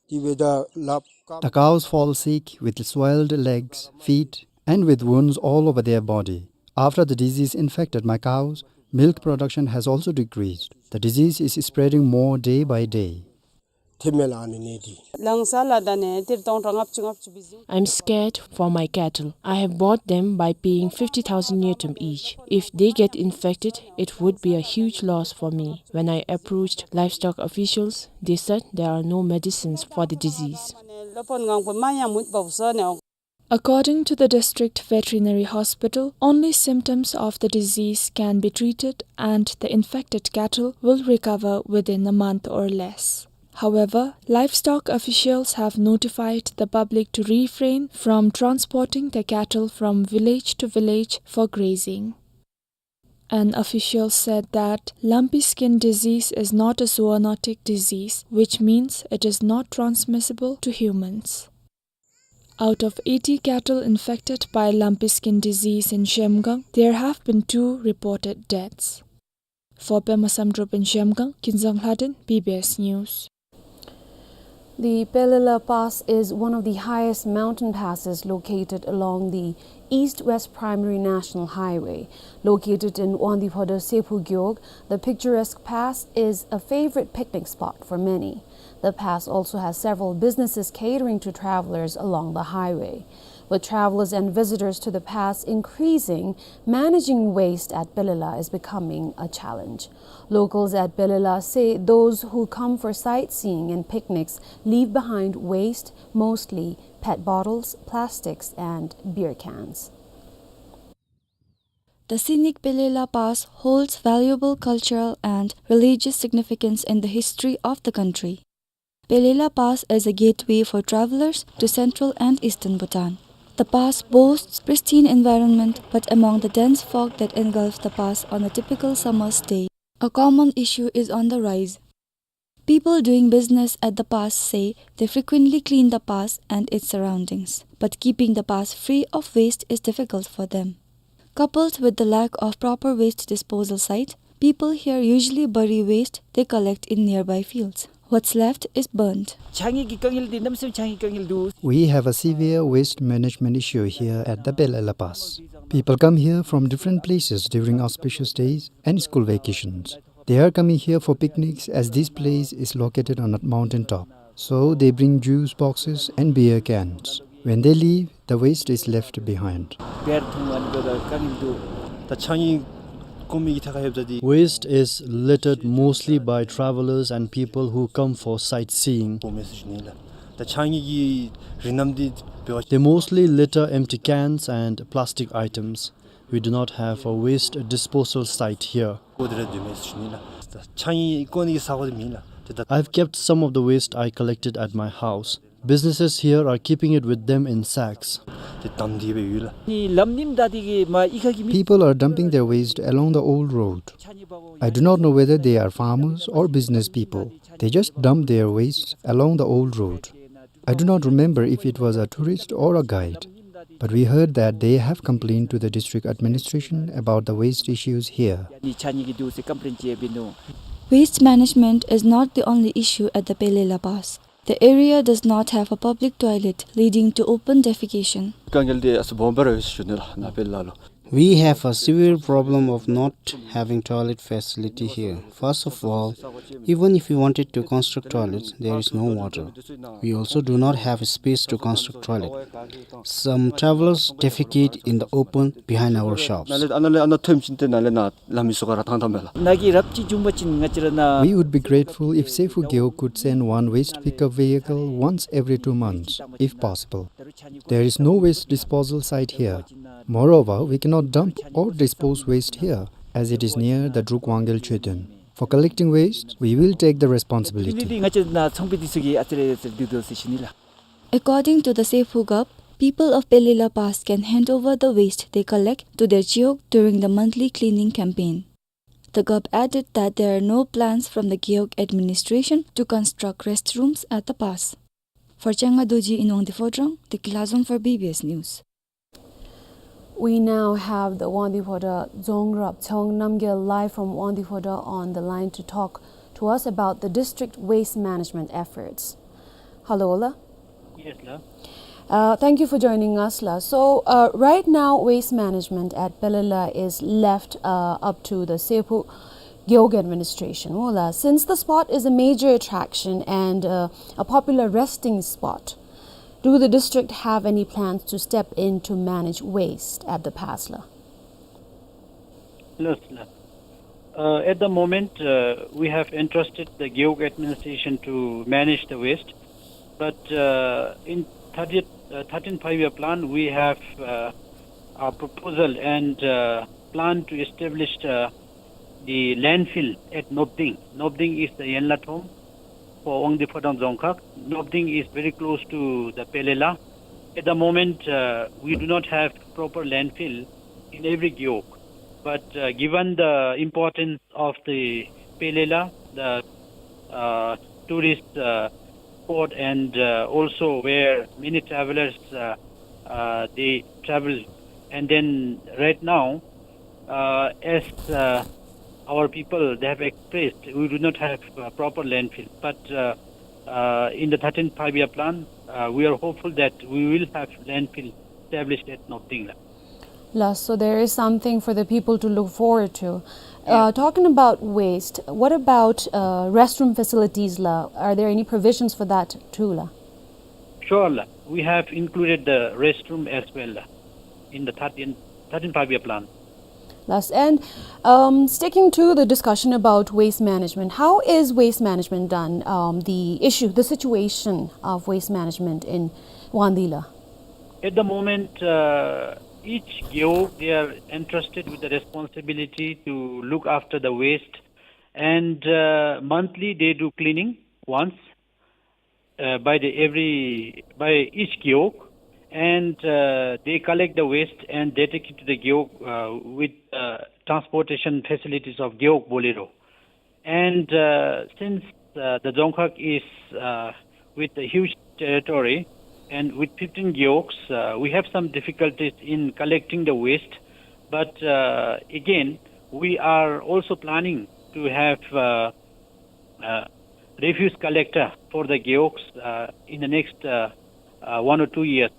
The cows fall sick with swelled legs, feet, and with wounds all over their body. After the disease infected my cows, milk production has also decreased. The disease is spreading more day by day. I'm scared for my cattle. I have bought them by paying fifty thousand ngultrum each. If they get infected, it would be a huge loss for me. When I approached livestock officials, they said there are no medicines for the disease. According to the district veterinary hospital, only symptoms of the disease can be treated and the infected cattle will recover within a month or less. However, livestock officials have notified the public to refrain from transporting the cattle from village to village for grazing. An official said that lumpy skin disease is not a zoonotic disease, which means it is not transmissible to humans. Out of eighty cattle infected by lumpy skin disease in Zhemgang, there have been two reported deaths. For Pema Samdrup in Zhemgang, Kinzang Lhaden, B B S News. The Pelela Pass is one of the highest mountain passes located along the East-West Primary National Highway. Located in Wangdue Phodrang Sephu Gewog, the picturesque pass is a favorite picnic spot for many. The pass also has several businesses catering to travelers along the highway. With travelers and visitors to the pass increasing, managing waste at Pelela is becoming a challenge. Locals at Pelela say those who come for sightseeing and picnics leave behind waste, mostly pet bottles, plastics, and beer cans. The scenic Pelela Pass holds valuable cultural and religious significance in the history of the country. Pelela Pass is a gateway for travelers to central and eastern Bhutan. The pass boasts pristine environment, but among the dense fog that engulfs the pass on a typical summer's day, a common issue is on the rise. People doing business at the pass say they frequently clean the pass and its surroundings, but keeping the pass free of waste is difficult for them. Coupled with the lack of proper waste disposal site, people here usually bury waste they collect in nearby fields. What's left is burnt. We have a severe waste management issue here at the Pelela Pass. People come here from different places during auspicious days and school vacations. They are coming here for picnics, as this place is located on a mountain top. So they bring juice boxes and beer cans. When they leave, the waste is left behind. Waste is littered mostly by travelers and people who come for sightseeing. They mostly litter empty cans and plastic items. We do not have a waste disposal site here. I've kept some of the waste I collected at my house. Businesses here are keeping it with them in sacks. People are dumping their waste along the old road. I do not know whether they are farmers or business people. They just dump their waste along the old road. I do not remember if it was a tourist or a guide, but we heard that they have complained to the district administration about the waste issues here. Waste management is not the only issue at the Pelela Pass. The area does not have a public toilet, leading to open defecation. We have a severe problem of not having toilet facility here. First of all, even if we wanted to construct toilets, there is no water. We also do not have a space to construct toilet. Some travelers defecate in the open behind our shops. We would be grateful if Sephu Gewog could send one waste pickup vehicle once every two months, if possible. There is no waste disposal site here. Moreover, we cannot dump or dispose waste here, as it is near the Druk Wangel Choedön. For collecting waste, we will take the responsibility. According to the Sephu Gov, people of Pelela Pass can hand over the waste they collect to their gewog during the monthly cleaning campaign. The Gov added that there are no plans from the Gewog administration to construct restrooms at the pass. For Changa Dorji in Wangdue Phodrang, Deki Lhazom for B B S News. We now have the Wangdue Phodrang Dzong Rab Tsheung Namgyel live from Wangdue Phodrang on the line to talk to us about the district waste management efforts. Hello, la. Yes, la. Uh, thank you for joining us, la. So, uh, right now, waste management at Pelela is left, uh, up to the Sephu Gewog administration, wo la. Since the spot is a major attraction and, uh, a popular resting spot, do the district have any plans to step in to manage waste at the pass, la? Yes, la. Uh, at the moment, uh, we have entrusted the Gewog administration to manage the waste. But, uh, in thirty, uh, thirteenth five-year plan, we have, uh, a proposal and, uh, plan to establish, uh, the landfill at Nopding. Nopding is the Yenlathom for Wangdue Phodrang Dzongkhag. Nopding is very close to the Pelela. At the moment, uh, we do not have proper landfill in every gewog. But, uh, given the importance of the Pelela, the, uh, tourist, uh, spot, and, uh, also where many travelers, uh, uh, they travel. And then right now, uh, as, uh, our people, they have expressed, we do not have, uh, proper landfill. But, uh, uh, in the thirteenth five-year plan, uh, we are hopeful that we will have landfill established at Nopding la. La, so there is something for the people to look forward to. Yeah. Uh, talking about waste, what about, uh, restroom facilities la? Are there any provisions for that too la? Sure la. We have included the restroom as well la, in the thirteenth, thirteenth five-year plan. Last, and, um, sticking to the discussion about waste management, how is waste management done? Um, the issue, the situation of waste management in Wangdue la? At the moment, uh, each gewog, they are entrusted with the responsibility to look after the waste, and, uh, monthly they do cleaning once, uh, by the every, by each gewog, and, uh, they collect the waste and they take it to the gewog, uh, with, uh, transportation facilities of gewog Bolero. And, uh, since, uh, the Dzongkhag is, uh, with a huge territory and with fifteen gewogs, uh, we have some difficulties in collecting the waste. But, uh, again, we are also planning to have, uh, uh, refuse collector for the gewogs, uh, in the next, uh, uh, one or two years.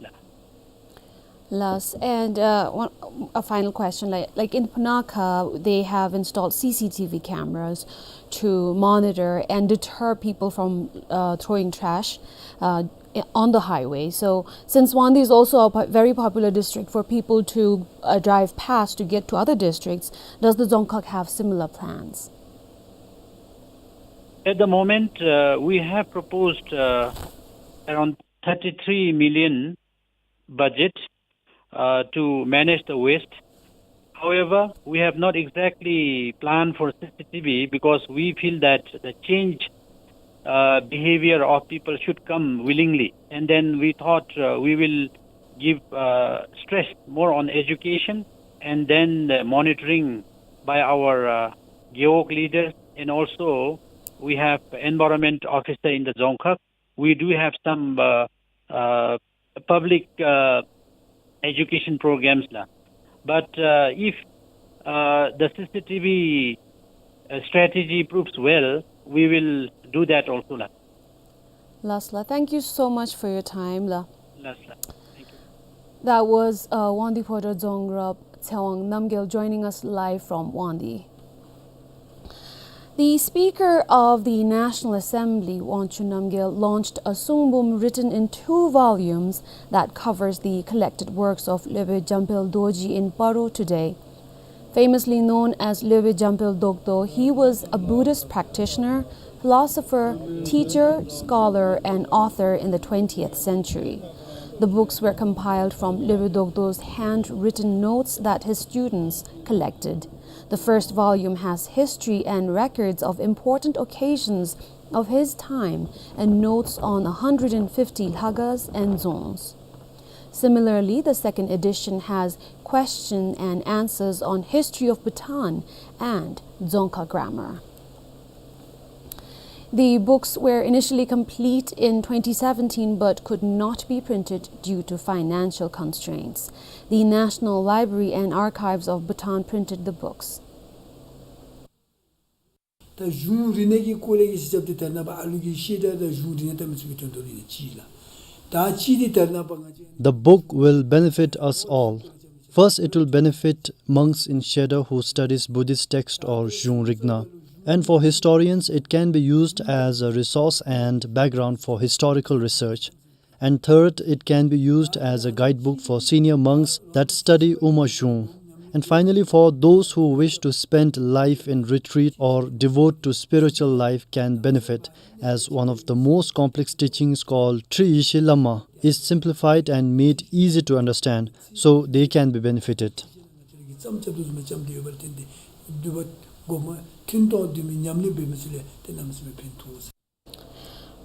Last, and, uh, one, a final question, like, like in Punakha, they have installed C C T V cameras to monitor and deter people from, uh, throwing trash, uh, i-, on the highway. So, since Wangdue is also a po-, very popular district for people to, uh, drive past to get to other districts, does the Dzongkhag have similar plans? At the moment, uh, we have proposed, uh, around thirty-three million budget, uh, to manage the waste. However, we have not exactly planned for C C T V because we feel that the change, uh, behavior of people should come willingly. And then we thought, uh, we will give, uh, stress more on education and then the monitoring by our, uh, gewog leaders. And also, we have environment officer in the Dzongkhag. We do have some, uh, uh, public, uh, education programs la. But, uh, if, uh, the C C T V, uh, strategy proves well, we will do that also la. Last la. Thank you so much for your time la. Last la. Thank you. That was, uh, Wangdue Phodrang Dzongkhag Tshewang Namgyel joining us live from Wangdue. The Speaker of the National Assembly, Wangchuck Namgyel, launched a sungbum written in two volumes that covers the collected works of Lopen Jamphel Dorji in Paro today. Famously known as Lopen Jamphel Dokdo, he was a Buddhist practitioner, philosopher, teacher, scholar, and author in the twentieth century. The books were compiled from Lopen Dokdo's handwritten notes that his students collected. The first volume has history and records of important occasions of his time and notes on a hundred and fifty lhakhas and dzongs. Similarly, the second edition has question and answers on history of Bhutan and Dzongkha grammar. The books were initially complete in twenty seventeen but could not be printed due to financial constraints. The National Library and Archives of Bhutan printed the books. ད་གཞུང་རིག་གནས་ཀྱི་སྐོར་ལས་ཀྱི་ཤེས་རབ་དེ་དར་ན་པ་ཨ་ལུ་གི་ཤེས་རབ་དང་གཞུང་རིག་གནས་དར་མི་ཚུགས་པའི་དོན་དུ་ཨིན་ན་གཅིག་ལགས། ད་གཅིག་དེ་དར་ན་པ་ང་བཅས། The book will benefit us all. First, it will benefit monks in Shedar who studies Buddhist text or Zhung Rigna. And for historians, it can be used as a resource and background for historical research. And third, it can be used as a guidebook for senior monks that study Uma Zhung. And finally, for those who wish to spend life in retreat or devote to spiritual life can benefit, as one of the most complex teachings called Tri Yeshe Lama is simplified and made easy to understand, so they can be benefited.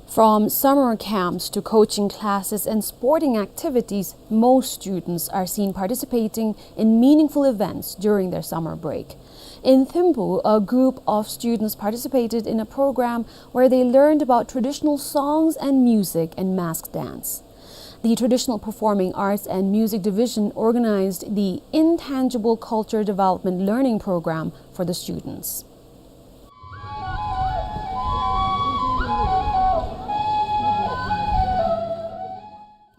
From summer camps to coaching classes and sporting activities, most students are seen participating in meaningful events during their summer break. In Thimphu, a group of students participated in a program where they learned about traditional songs and music and mask dance. The Traditional Performing Arts and Music Division organized the Intangible Culture Development Learning Program for the students.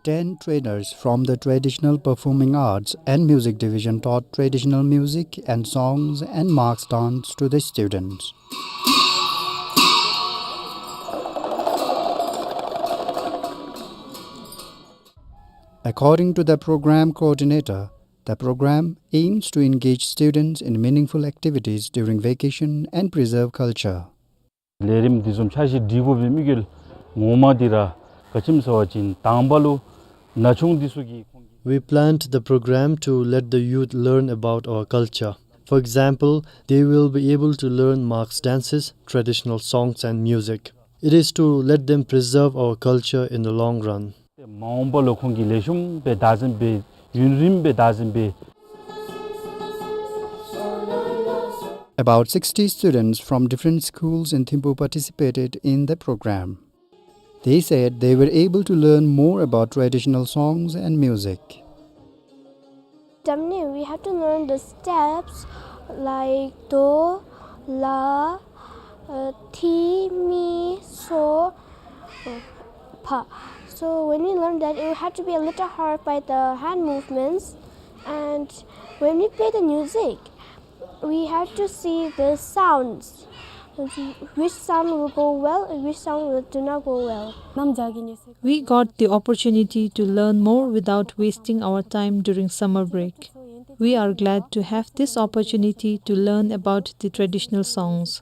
Ten trainers from the Traditional Performing Arts and Music Division taught traditional music and songs and mask dance to the students. According to the program coordinator, the program aims to engage students in meaningful activities during vacation and preserve culture. ལས་རིམ་འདི་བཟུམ་འཆར་གཞི་སྒྲིག་དགོ་པའི་དམིགས་ཡུལ་ངོ་མ་འདི་ར་ག་ཅི་སྨོ་ཟེར་བ་ཅིན་དང་པ་ལུ་ན་ཆུང་འདི་ཚུ་གིས། We planned the program to let the youth learn about our culture. For example, they will be able to learn mask dances, traditional songs and music. It is to let them preserve our culture in the long run. མ་འོངས་པ་ལུ་ཁོང་གིས་ལེགས་ཤོམ་སྦེ་བདག་འཛིན་འབད་ཡུན་རིངམོ་སྦེ་བདག་འཛིན་འབད། About sixty students from different schools in Thimphu participated in the program. They said they were able to learn more about traditional songs and music. Tamni, we have to learn the steps like do, la, uh, ti, mi, so, uh, pa. So when we learn that, it had to be a little hard by the hand movements. And when we play the music, we have to see the sounds, which sound will go well and which sound will do not go well. We got the opportunity to learn more without wasting our time during summer break. We are glad to have this opportunity to learn about the traditional songs.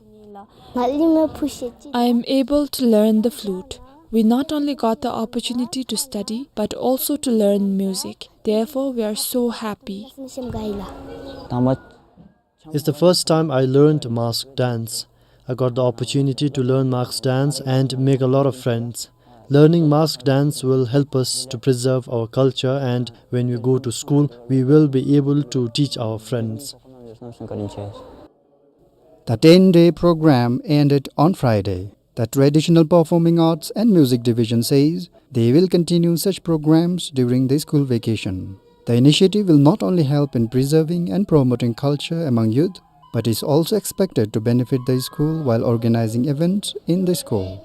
I am able to learn the flute. We not only got the opportunity to study, but also to learn music. Therefore, we are so happy. It's the first time I learned mask dance. I got the opportunity to learn mask dance and make a lot of friends. Learning mask dance will help us to preserve our culture, and when we go to school, we will be able to teach our friends. The ten-day program ended on Friday. The Traditional Performing Arts and Music Division says they will continue such programs during the school vacation. The initiative will not only help in preserving and promoting culture among youth, but is also expected to benefit the school while organizing events in the school.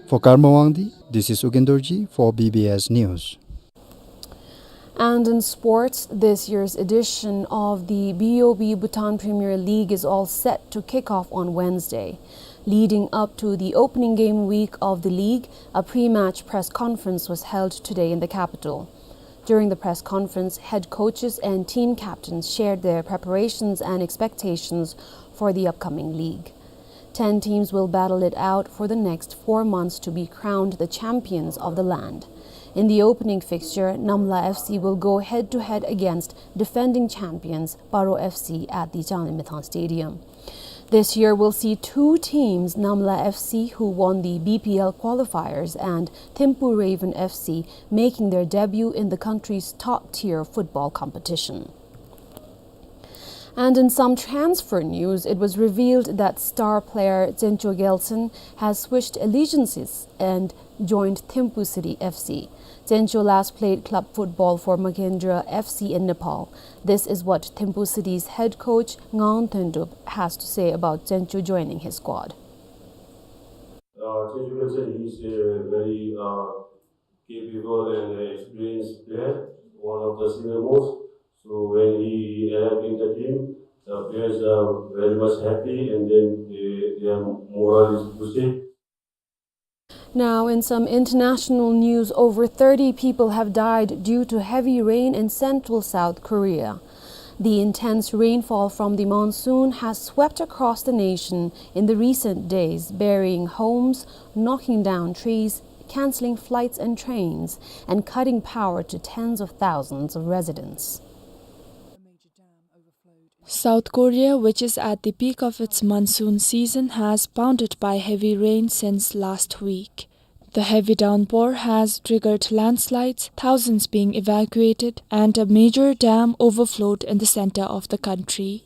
For Karma Wangdi, this is Ugen Dorji for B B S News. And in sports, this year's edition of the B O B Bhutan Premier League is all set to kick off on Wednesday. Leading up to the opening game week of the league, a pre-match press conference was held today in the capital. During the press conference, head coaches and team captains shared their preparations and expectations for the upcoming league. Ten teams will battle it out for the next four months to be crowned the champions of the land. In the opening fixture, Namla F C will go head-to-head against defending champions Paro F C at the Changlimithang Stadium. This year will see two teams, Namla F C, who won the B P L qualifiers, and Thimphu Raven F C, making their debut in the country's top-tier football competition. And in some transfer news, it was revealed that star player Zencho Gelson has switched allegiances and joined Thimphu City F C. Zencho last played club football for Magendra F C in Nepal. This is what Thimphu City's head coach Ngaon Tendrup has to say about Zencho joining his squad. Uh, Zencho Gelson, he's a very, uh, capable and experienced player, one of the senior most. So when he arrived in the team, the Yes, uh, very much happy, and then, uh, yeah, morale is boosted. Now, in some international news, over thirty people have died due to heavy rain in central South Korea. The intense rainfall from the monsoon has swept across the nation in the recent days, burying homes, knocking down trees, canceling flights and trains, and cutting power to tens of thousands of residents. South Korea, which is at the peak of its monsoon season, has pounded by heavy rain since last week. The heavy downpour has triggered landslides, thousands being evacuated, and a major dam overflowed in the center of the country.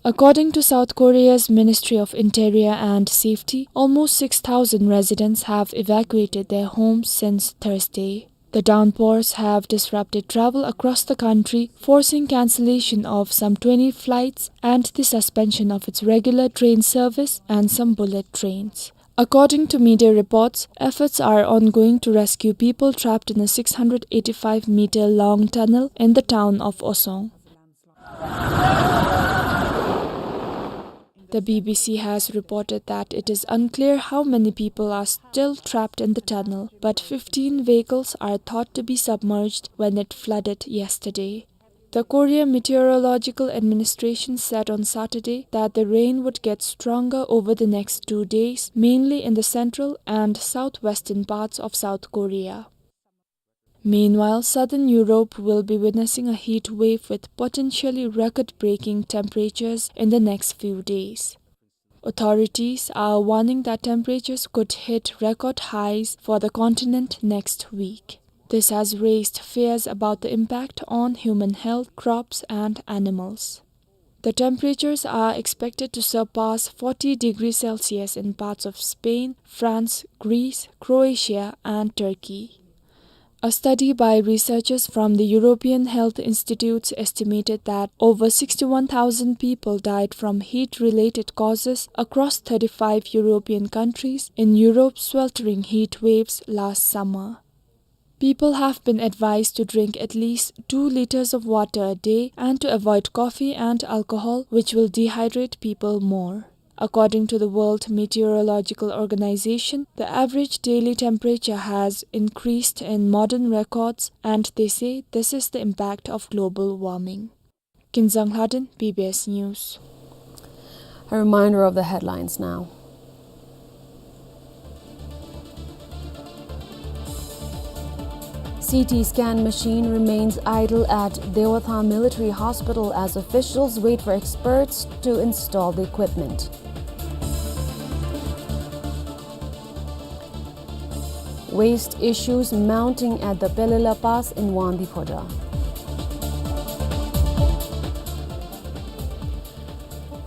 According to South Korea's Ministry of Interior and Safety, almost six thousand residents have evacuated their homes since Thursday. The downpours have disrupted travel across the country, forcing cancellation of some twenty flights and the suspension of its regular train service and some bullet trains. According to media reports, efforts are ongoing to rescue people trapped in a six hundred eighty-five meter long tunnel in the town of Osong. The B B C has reported that it is unclear how many people are still trapped in the tunnel, but fifteen vehicles are thought to be submerged when it flooded yesterday. The Korea Meteorological Administration said on Saturday that the rain would get stronger over the next two days, mainly in the central and southwestern parts of South Korea. Meanwhile, southern Europe will be witnessing a heat wave with potentially record-breaking temperatures in the next few days. Authorities are warning that temperatures could hit record highs for the continent next week. This has raised fears about the impact on human health, crops, and animals. The temperatures are expected to surpass forty degrees Celsius in parts of Spain, France, Greece, Croatia, and Turkey. A study by researchers from the European Health Institutes estimated that over sixty-one thousand people died from heat-related causes across thirty-five European countries in Europe's sweltering heat waves last summer. People have been advised to drink at least two liters of water a day and to avoid coffee and alcohol, which will dehydrate people more. According to the World Meteorological Organization, the average daily temperature has increased in modern records, and they say this is the impact of global warming. Kinzang Lhaden, B B S News. A reminder of the headlines now. C T scan machine remains idle at Dewa Thang Military Hospital as officials wait for experts to install the equipment. Waste issues mounting at the Pelela Pass in Wangdue Phodrang.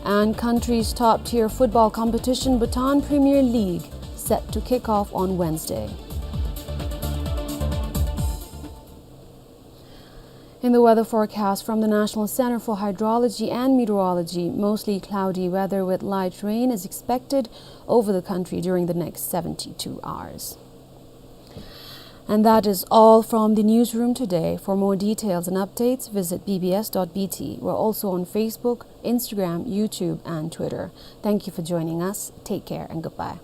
And country's top-tier football competition, Bhutan Premier League, set to kick off on Wednesday. In the weather forecast from the National Center for Hydrology and Meteorology, mostly cloudy weather with light rain is expected over the country during the next seventy-two hours. And that is all from the newsroom today. For more details and updates, visit B B S dot B T. We're also on Facebook, Instagram, YouTube, and Twitter. Thank you for joining us. Take care and goodbye.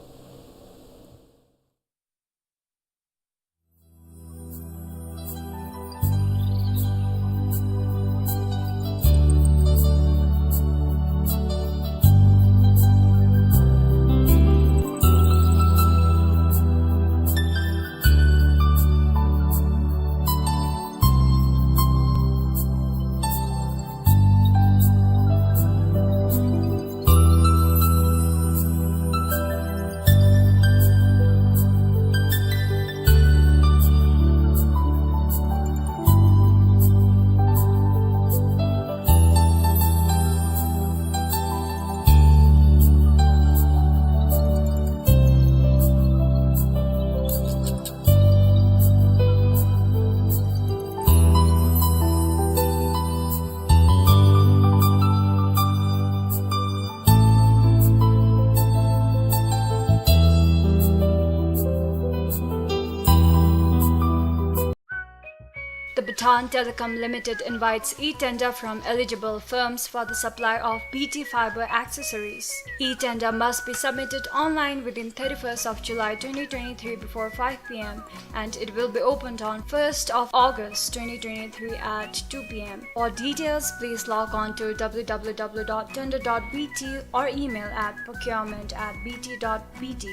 Bhutan Telecom Limited invites e-tender from eligible firms for the supply of B T fiber accessories. E-tender must be submitted online within thirty-first of July twenty twenty-three before five p m, and it will be opened on first of August twenty twenty-three at two p m. For details, please log on to w w w dot tender dot b t or email at procurement at b t dot b t.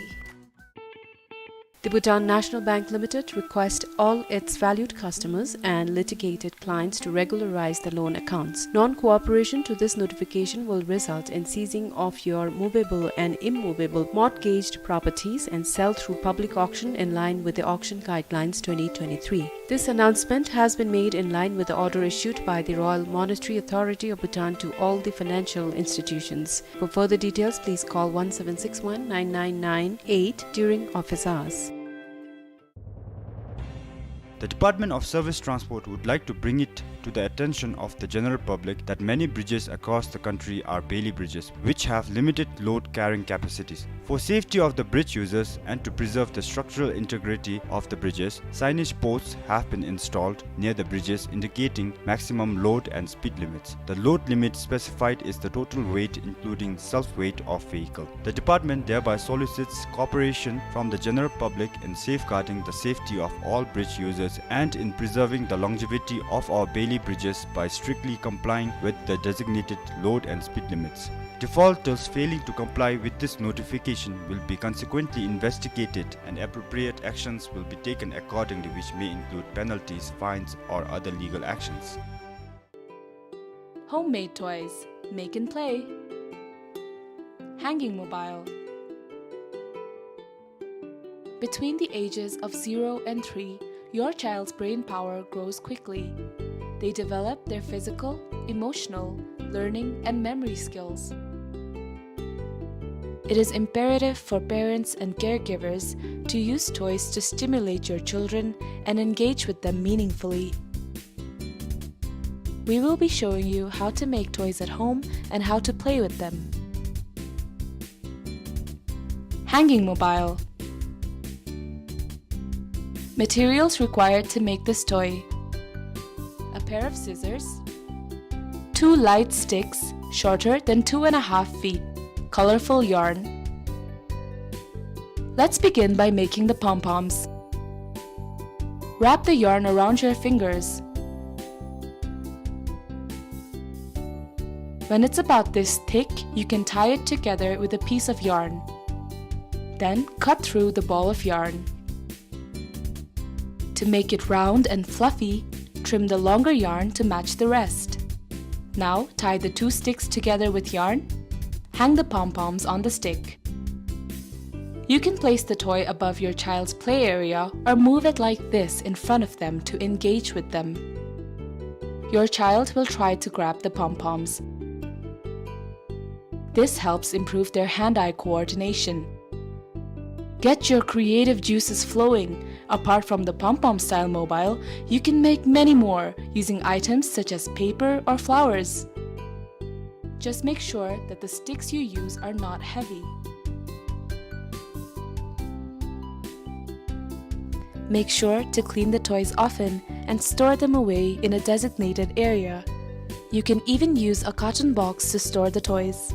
The Bhutan National Bank Limited requests all its valued customers and litigated clients to regularize the loan accounts. Non-cooperation to this notification will result in seizing of your movable and immovable mortgaged properties and sale through public auction in line with the Auction Guidelines twenty twenty-three. This announcement has been made in line with the order issued by the Royal Monetary Authority of Bhutan to all the financial institutions. For further details, please call one seven six one nine nine nine eight during office hours. The Department of Service Transport would like to bring it to the attention of the general public that many bridges across the country are bailie bridges, which have limited load carrying capacities. For safety of the bridge users and to preserve the structural integrity of the bridges, signage posts have been installed near the bridges indicating maximum load and speed limits. The load limit specified is the total weight including self-weight of vehicle. The department thereby solicits cooperation from the general public in safeguarding the safety of all bridge users and in preserving the longevity of our bailie bridges by strictly complying with the designated load and speed limits. Defaulters failing to comply with this notification will be consequently investigated and appropriate actions will be taken accordingly, which may include penalties, fines, or other legal actions. Homemade toys. Make and play. Hanging mobile. Between the ages of zero and three, your child's brain power grows quickly. They develop their physical, emotional, learning, and memory skills. It is imperative for parents and caregivers to use toys to stimulate your children and engage with them meaningfully. We will be showing you how to make toys at home and how to play with them. Hanging mobile. Materials required to make this toy: a pair of scissors, two light sticks shorter than two and a half feet, colorful yarn. Let's begin by making the pom-poms. Wrap the yarn around your fingers. When it's about this thick, you can tie it together with a piece of yarn. Then cut through the ball of yarn. To make it round and fluffy, trim the longer yarn to match the rest. Now tie the two sticks together with yarn. Hang the pom-poms on the stick. You can place the toy above your child's play area or move it like this in front of them to engage with them. Your child will try to grab the pom-poms. This helps improve their hand-eye coordination. Get your creative juices flowing. Apart from the pom-pom style mobile, you can make many more using items such as paper or flowers. Just make sure that the sticks you use are not heavy. Make sure to clean the toys often and store them away in a designated area. You can even use a carton box to store the toys.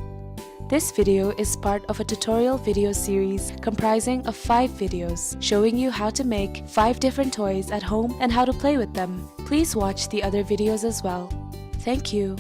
This video is part of a tutorial video series comprising of five videos showing you how to make five different toys at home and how to play with them. Please watch the other videos as well. Thank you.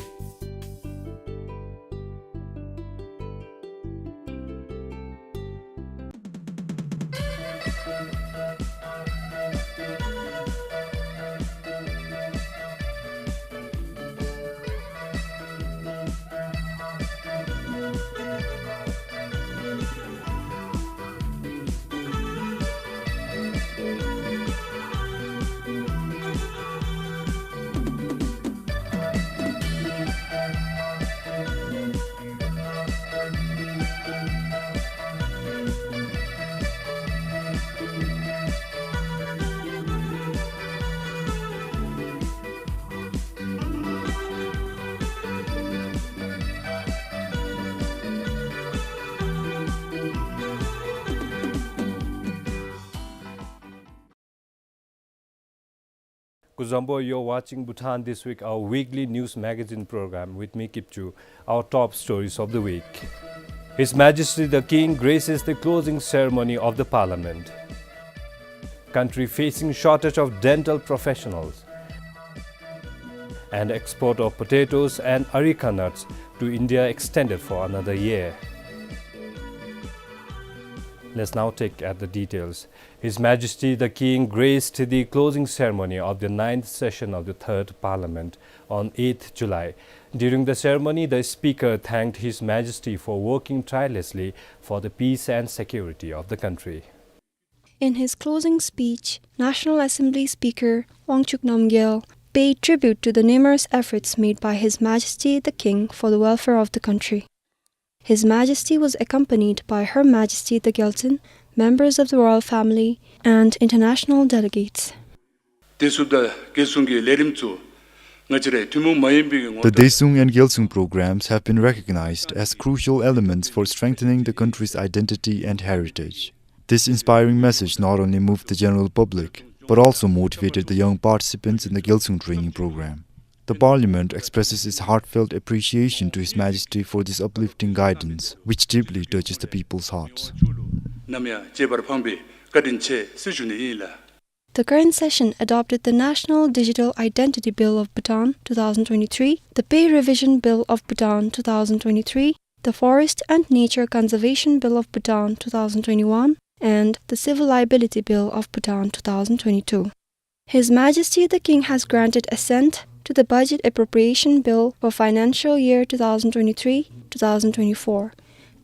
Kuzuzangpo, you're watching Bhutan This Week, our weekly news magazine program. With me, Kipchu. Our top stories of the week. His Majesty the King graces the closing ceremony of the Parliament. Country facing shortage of dental professionals. And export of potatoes and areca nuts to India extended for another year. Let's now take at the details. His Majesty the King graced the closing ceremony of the ninth session of the Third Parliament on eighth July. During the ceremony, the Speaker thanked His Majesty for working tirelessly for the peace and security of the country. In his closing speech, National Assembly Speaker Wangchuck Namgyel paid tribute to the numerous efforts made by His Majesty the King for the welfare of the country. His Majesty was accompanied by Her Majesty the Gyaltsuen, members of the royal family, and international delegates. བདེ་སྲུང་དང་རྒྱལ་སྲུང་གི་ལས་རིམ་ཚུ་ང་བཅས་རའི་ཐུན་མོང་མ་ཡིན་པའི་ངོ་བོ། The Daesung and Gyalsung programs have been recognized as crucial elements for strengthening the country's identity and heritage. This inspiring message not only moved the general public, but also motivated the young participants in the Gyalsung training program. The Parliament expresses its heartfelt appreciation to His Majesty for this uplifting guidance, which deeply touches the people's hearts. ནམ་ཡང་གཅེས་པར་འཕངས་པའི་བཀའ་དྲིན་ཆེ་ཟེར་ཞུ་ནི་ཨིན་ལགས། The current session adopted the National Digital Identity Bill of Bhutan two thousand twenty-three, the Pay Revision Bill of Bhutan two thousand twenty-three, the Forest and Nature Conservation Bill of Bhutan two thousand twenty-one, and the Civil Liability Bill of Bhutan two thousand twenty-two. His Majesty the King has granted assent to the Budget Appropriation Bill for financial year two thousand twenty-three two thousand twenty-four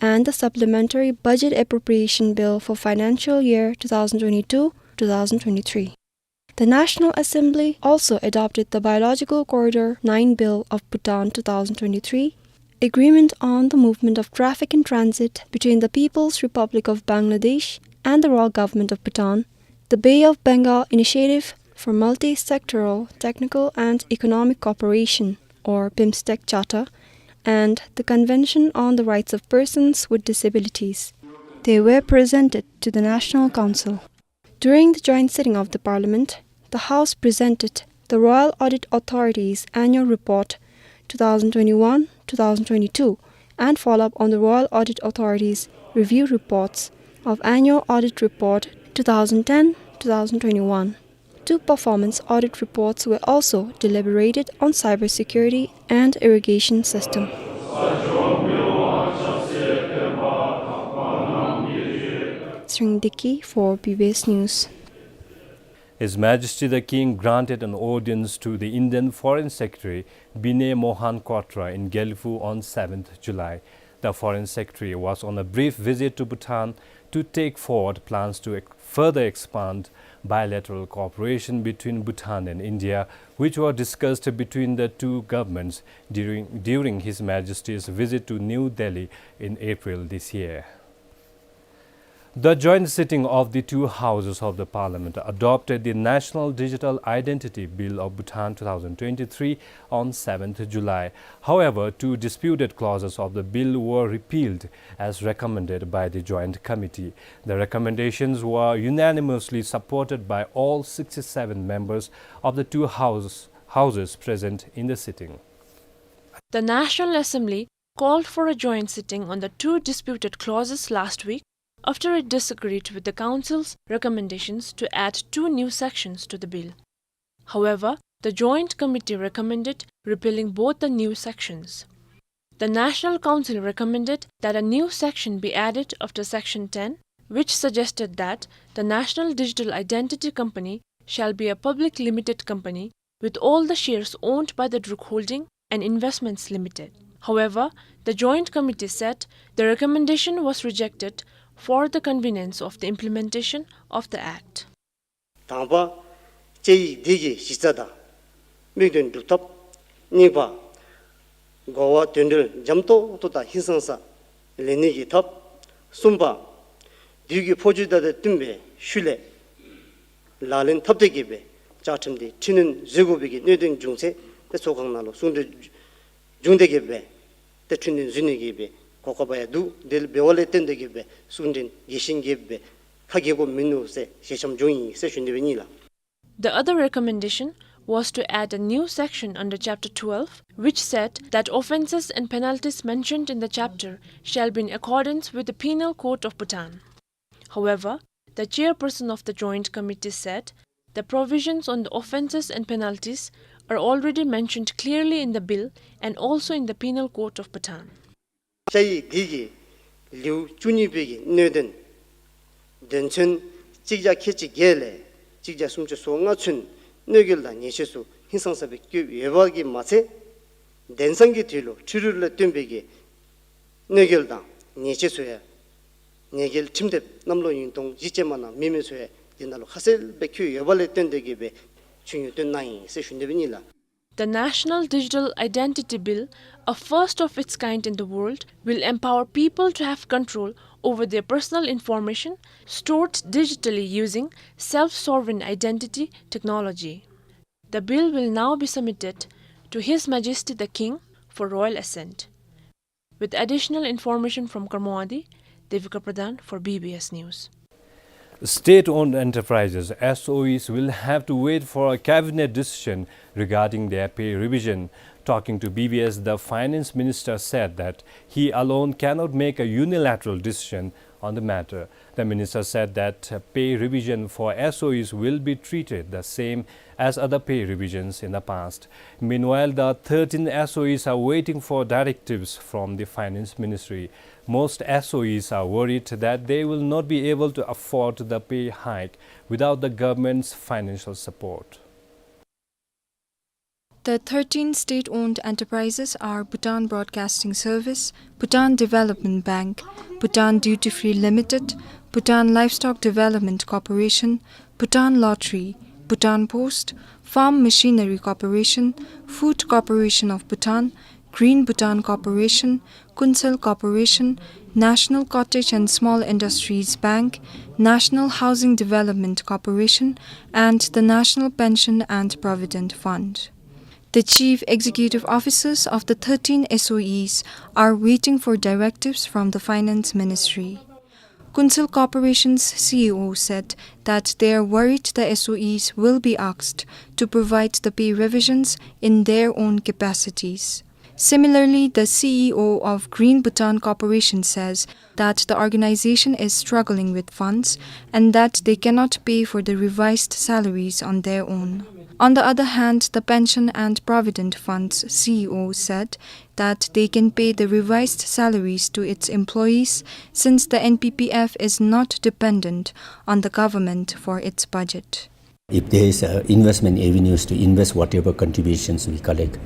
and the Supplementary Budget Appropriation Bill for financial year two thousand twenty-two two thousand twenty-three. The National Assembly also adopted the Biological Corridor nine Bill of Bhutan two thousand twenty-three, Agreement on the Movement of Traffic in Transit between the People's Republic of Bangladesh and the Royal Government of Bhutan, the Bay of Bengal Initiative for Multi-Sectoral Technical and Economic Cooperation, or BIMSTEC Charter, and the Convention on the Rights of Persons with Disabilities. They were presented to the National Council. During the joint sitting of the Parliament, the House presented the Royal Audit Authority's Annual Report two thousand twenty-one two thousand twenty-two and follow-up on the Royal Audit Authority's review reports of Annual Audit Report two thousand ten two thousand twenty-one. Two performance audit reports were also deliberated on cybersecurity and irrigation system. Sring Dickey for B B S News. His Majesty the King granted an audience to the Indian Foreign Secretary Vinay Mohan Kwatra in Gelephu on seventh July. The Foreign Secretary was on a brief visit to Bhutan to take forward plans to ex-, further expand bilateral cooperation between Bhutan and India, which were discussed between the two governments during, during His Majesty's visit to New Delhi in April this year. The joint sitting of the two houses of the Parliament adopted the National Digital Identity Bill of Bhutan two thousand twenty-three on seventh July. However, two disputed clauses of the bill were repealed as recommended by the Joint Committee. The recommendations were unanimously supported by all sixty-seven members of the two house-, houses present in the sitting. The National Assembly called for a joint sitting on the two disputed clauses last week after it disagreed with the Council's recommendations to add two new sections to the bill. However, the Joint Committee recommended repealing both the new sections. The National Council recommended that a new section be added after Section ten, which suggested that the National Digital Identity Company shall be a public limited company with all the shares owned by the Druk Holding and Investments Limited. However, the Joint Committee said the recommendation was rejected for the convenience of the implementation of the Act. དང་པ་དཔྱད་ཡིག་འདི་གི་གཞི་རྩ་དང་དམིགས་དོན་སྒྲུབ་ཐབས། གཉིས་པ་གོ་བ་དོན་འགྲེལ་འཇམ་ཏོག་ཏོ་དང་ཧིང་སངས་ས་ལེན་ནི་གི་ཐབས། གསུམ་པ་དུས་ཀྱི་འཕོ་འགྱུར་དང་བསྟུན་པའི་ཤུལ་ལས་ལག་ལེན་འཐབ་སྟེ་གི་སྦེ་བཅའ་ཁྲིམས་འདི་འཕྲི་སྣོན་བཟོ་དགོ་པའི་གི་གནད་དོན་བྱུང་ཚེ་ཏེ་ཚོགས་ཁང་ནང་ལུ་གསུང་གྲོས་བྱུང་སྟེ་གི་སྦེ་ཏེ་འཕྲི་སྣོན་བཟོ་ནི་གི་སྦེ་གོ་སྐབས་ཡང་འདུག། དེ་འབདཝ་ལས་བརྟེན་ཏེ་གི་སྦེ་གསུང་འཕྲིན་རྒྱས་ཤིང་རྒྱས་སྦེ་ཁ་གྱེས་དགོཔ་མིན་ནུག་ཟེར་ཞལ་འཆམ་བྱུང་ཡི་ཟེར་ཞུ་ནི་སྦེ་ཨིན་ལགས། The other recommendation was to add a new section under Chapter twelve, which said that offences and penalties mentioned in the chapter shall be in accordance with the Penal Code of Bhutan. However, the chairperson of the Joint Committee said the provisions on the offences and penalties are already mentioned clearly in the bill and also in the Penal Code of Bhutan. ཤ་ཡིག་འདི་གིས་ལེའུ་བཅུ་གཉིས་པའི་གི་སྣོད་དོན་དོན་ཚན་གཅིག་བརྒྱ་ཁལ་གཅིག་བརྒྱད་ལས་གཅིག་བརྒྱ་སུམ་ཅུ་སོ་ལྔ་ཚུན་གནོད་འགེལ་དང་ཉེས་ཆད་ཚུ་ཧིང་སངས་ས་སྦེ་བཀོད་ཡོད་པ་གིས་མ་ཚད་དེང་སང་གི་དུས་ལུ་ཁྲིམས་རུལ་ལས་བཏོན་པའི་གི་གནོད་འགེལ་དང་ཉེས་ཆད་ཚུ་ཡང་ཉེས་འགེལ་ཁྲིམས་དེབ་གནམ་ལོ་ཉིས་སྟོང་བཞི་ཅན་མ་ནང་མེད་མི་ཚུ་ཡང་འདི་ནང་ལུ་ཁ་གསལ་སྦེ་བཀོད་ཡོད་པ་ལས་བརྟེན་ཏེ་གིས་སྦེ་ཆུ་ཉུ་བཏོན་གནང་ཡི་ཟེར་ཞུ་ནི་སྦེ་ཨིན་ལགས། The National Digital Identity Bill, a first of its kind in the world, will empower people to have control over their personal information stored digitally using self-sovereign identity technology. The bill will now be submitted to His Majesty the King for royal assent. With additional information from Kurmawadi, Devika Pradhan for B B S News. State-owned enterprises, S O Es, will have to wait for a cabinet decision regarding their pay revision. Talking to B B S, the finance minister said that he alone cannot make a unilateral decision on the matter. The minister said that pay revision for S O Es will be treated the same as other pay revisions in the past. Meanwhile, the thirteen S O Es are waiting for directives from the finance ministry. Most S O Es are worried that they will not be able to afford the pay hike without the government's financial support. The thirteen state-owned enterprises are Bhutan Broadcasting Service, Bhutan Development Bank, Bhutan Duty Free Limited, Bhutan Livestock Development Corporation, Bhutan Lottery, Bhutan Post, Farm Machinery Corporation, Food Corporation of Bhutan, Green Bhutan Corporation, Kunsel Corporation, National Cottage and Small Industries Bank, National Housing Development Corporation, and the National Pension and Provident Fund. The chief executive officers of the thirteen S O Es are waiting for directives from the Finance Ministry. Kunsel Corporation's C E O said that they are worried the S O Es will be asked to provide the pay revisions in their own capacities. Similarly, the C E O of Green Bhutan Corporation says that the organization is struggling with funds and that they cannot pay for the revised salaries on their own. On the other hand, the Pension and Provident Fund's C E O said that they can pay the revised salaries to its employees since the N P P F is not dependent on the government for its budget. If there is, uh, investment avenues to invest whatever contributions we collect,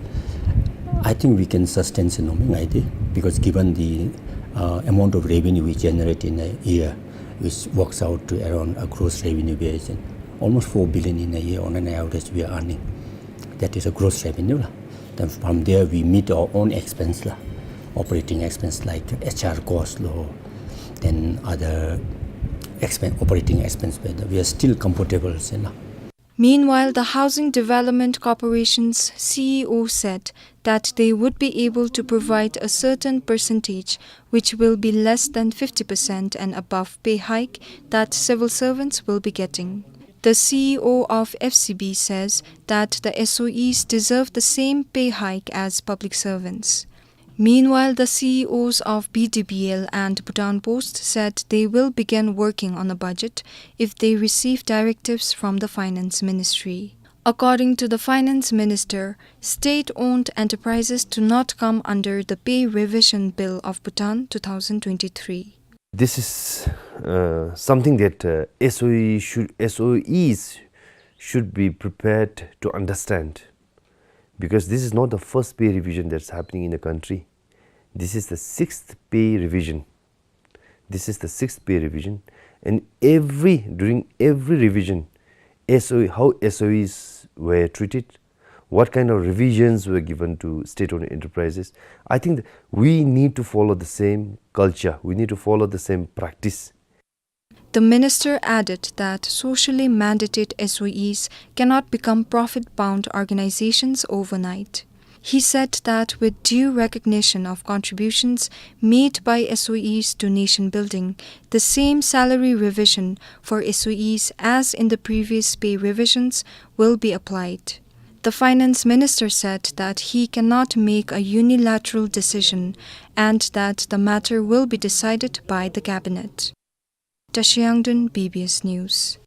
I think we can sustain, you know, because given the, uh, amount of revenue we generate in a year, which works out to around a gross revenue base, almost four billion in a year on an average we are earning. That is a gross revenue, lah. Then from there we meet our own expense, lah. Operating expense like H R cost, lah, then other expen-, operating expense, but we are still comfortable, sir, lah. Meanwhile, the Housing Development Corporation's C E O said that they would be able to provide a certain percentage, which will be less than fifty percent and above pay hike that civil servants will be getting. The C E O of F C B says that the S O Es deserve the same pay hike as public servants. Meanwhile, the C E Os of B D B L and Bhutan Post said they will begin working on a budget if they receive directives from the Finance Ministry. According to the Finance Minister, state-owned enterprises do not come under the Pay Revision Bill of Bhutan two thousand twenty-three. This is, uh, something that, uh, S O E should, S O Es should be prepared to understand, because this is not the first pay revision that's happening in the country. This is the sixth pay revision. This is the sixth pay revision, and every, during every revision, S O E, how S O Es were treated, what kind of revisions were given to state-owned enterprises. I think th-, we need to follow the same culture. We need to follow the same practice. The minister added that socially mandated S O Es cannot become profit-bound organizations overnight. He said that with due recognition of contributions made by S O Es to nation building, the same salary revision for S O Es as in the previous pay revisions will be applied. The finance minister said that he cannot make a unilateral decision and that the matter will be decided by the cabinet. Tashi Yangden, B B S News.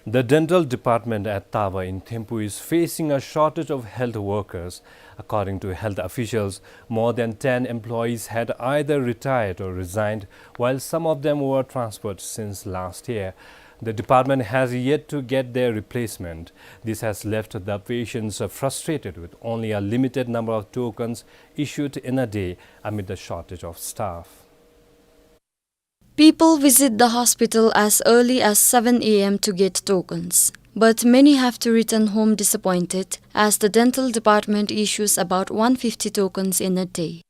The dental department at Taba in Thimphu is facing a shortage of health workers. According to health officials, more than ten employees had either retired or resigned, while some of them were transferred since last year. The department has yet to get their replacement. This has left the patients frustrated with only a limited number of tokens issued in a day amid the shortage of staff. People visit the hospital as early as seven A M to get tokens, but many have to return home disappointed as the dental department issues about one fifty tokens in a day.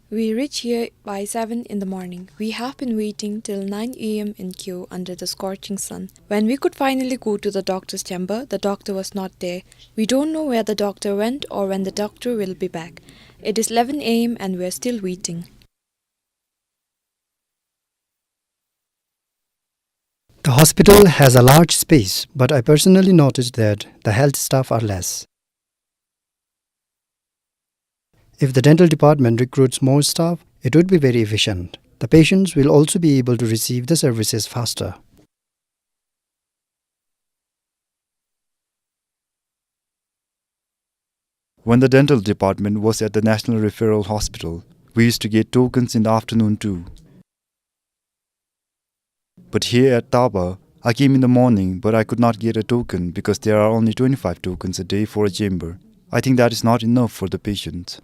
We reach here by seven in the morning. We have been waiting till nine A M in queue under the scorching sun. When we could finally go to the doctor's chamber, the doctor was not there. We don't know where the doctor went or when the doctor will be back. It is eleven A M and we are still waiting. The hospital has a large space, but I personally noticed that the health staff are less. If the dental department recruits more staff, it would be very efficient. The patients will also be able to receive the services faster. When the dental department was at the National Referral Hospital, we used to get tokens in the afternoon too. But here at Taba, I came in the morning, but I could not get a token because there are only twenty-five tokens a day for a chamber. I think that is not enough for the patients.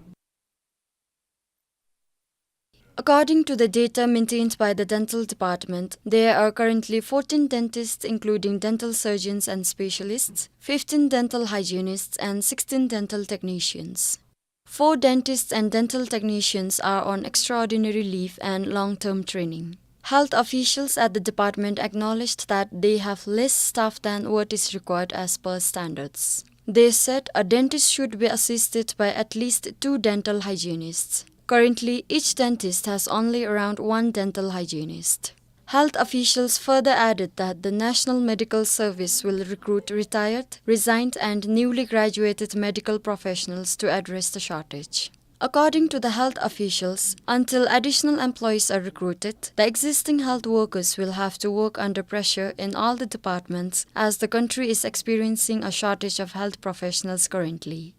According to the data maintained by the dental department, there are currently fourteen dentists, including dental surgeons and specialists, fifteen dental hygienists, and sixteen dental technicians. Four dentists and dental technicians are on extraordinary leave and long-term training. Health officials at the department acknowledged that they have less staff than what is required as per standards. They said a dentist should be assisted by at least two dental hygienists. Currently, each dentist has only around one dental hygienist. Health officials further added that the National Medical Service will recruit retired, resigned, and newly graduated medical professionals to address the shortage. According to the health officials, until additional employees are recruited, the existing health workers will have to work under pressure in all the departments, as the country is experiencing a shortage of health professionals currently.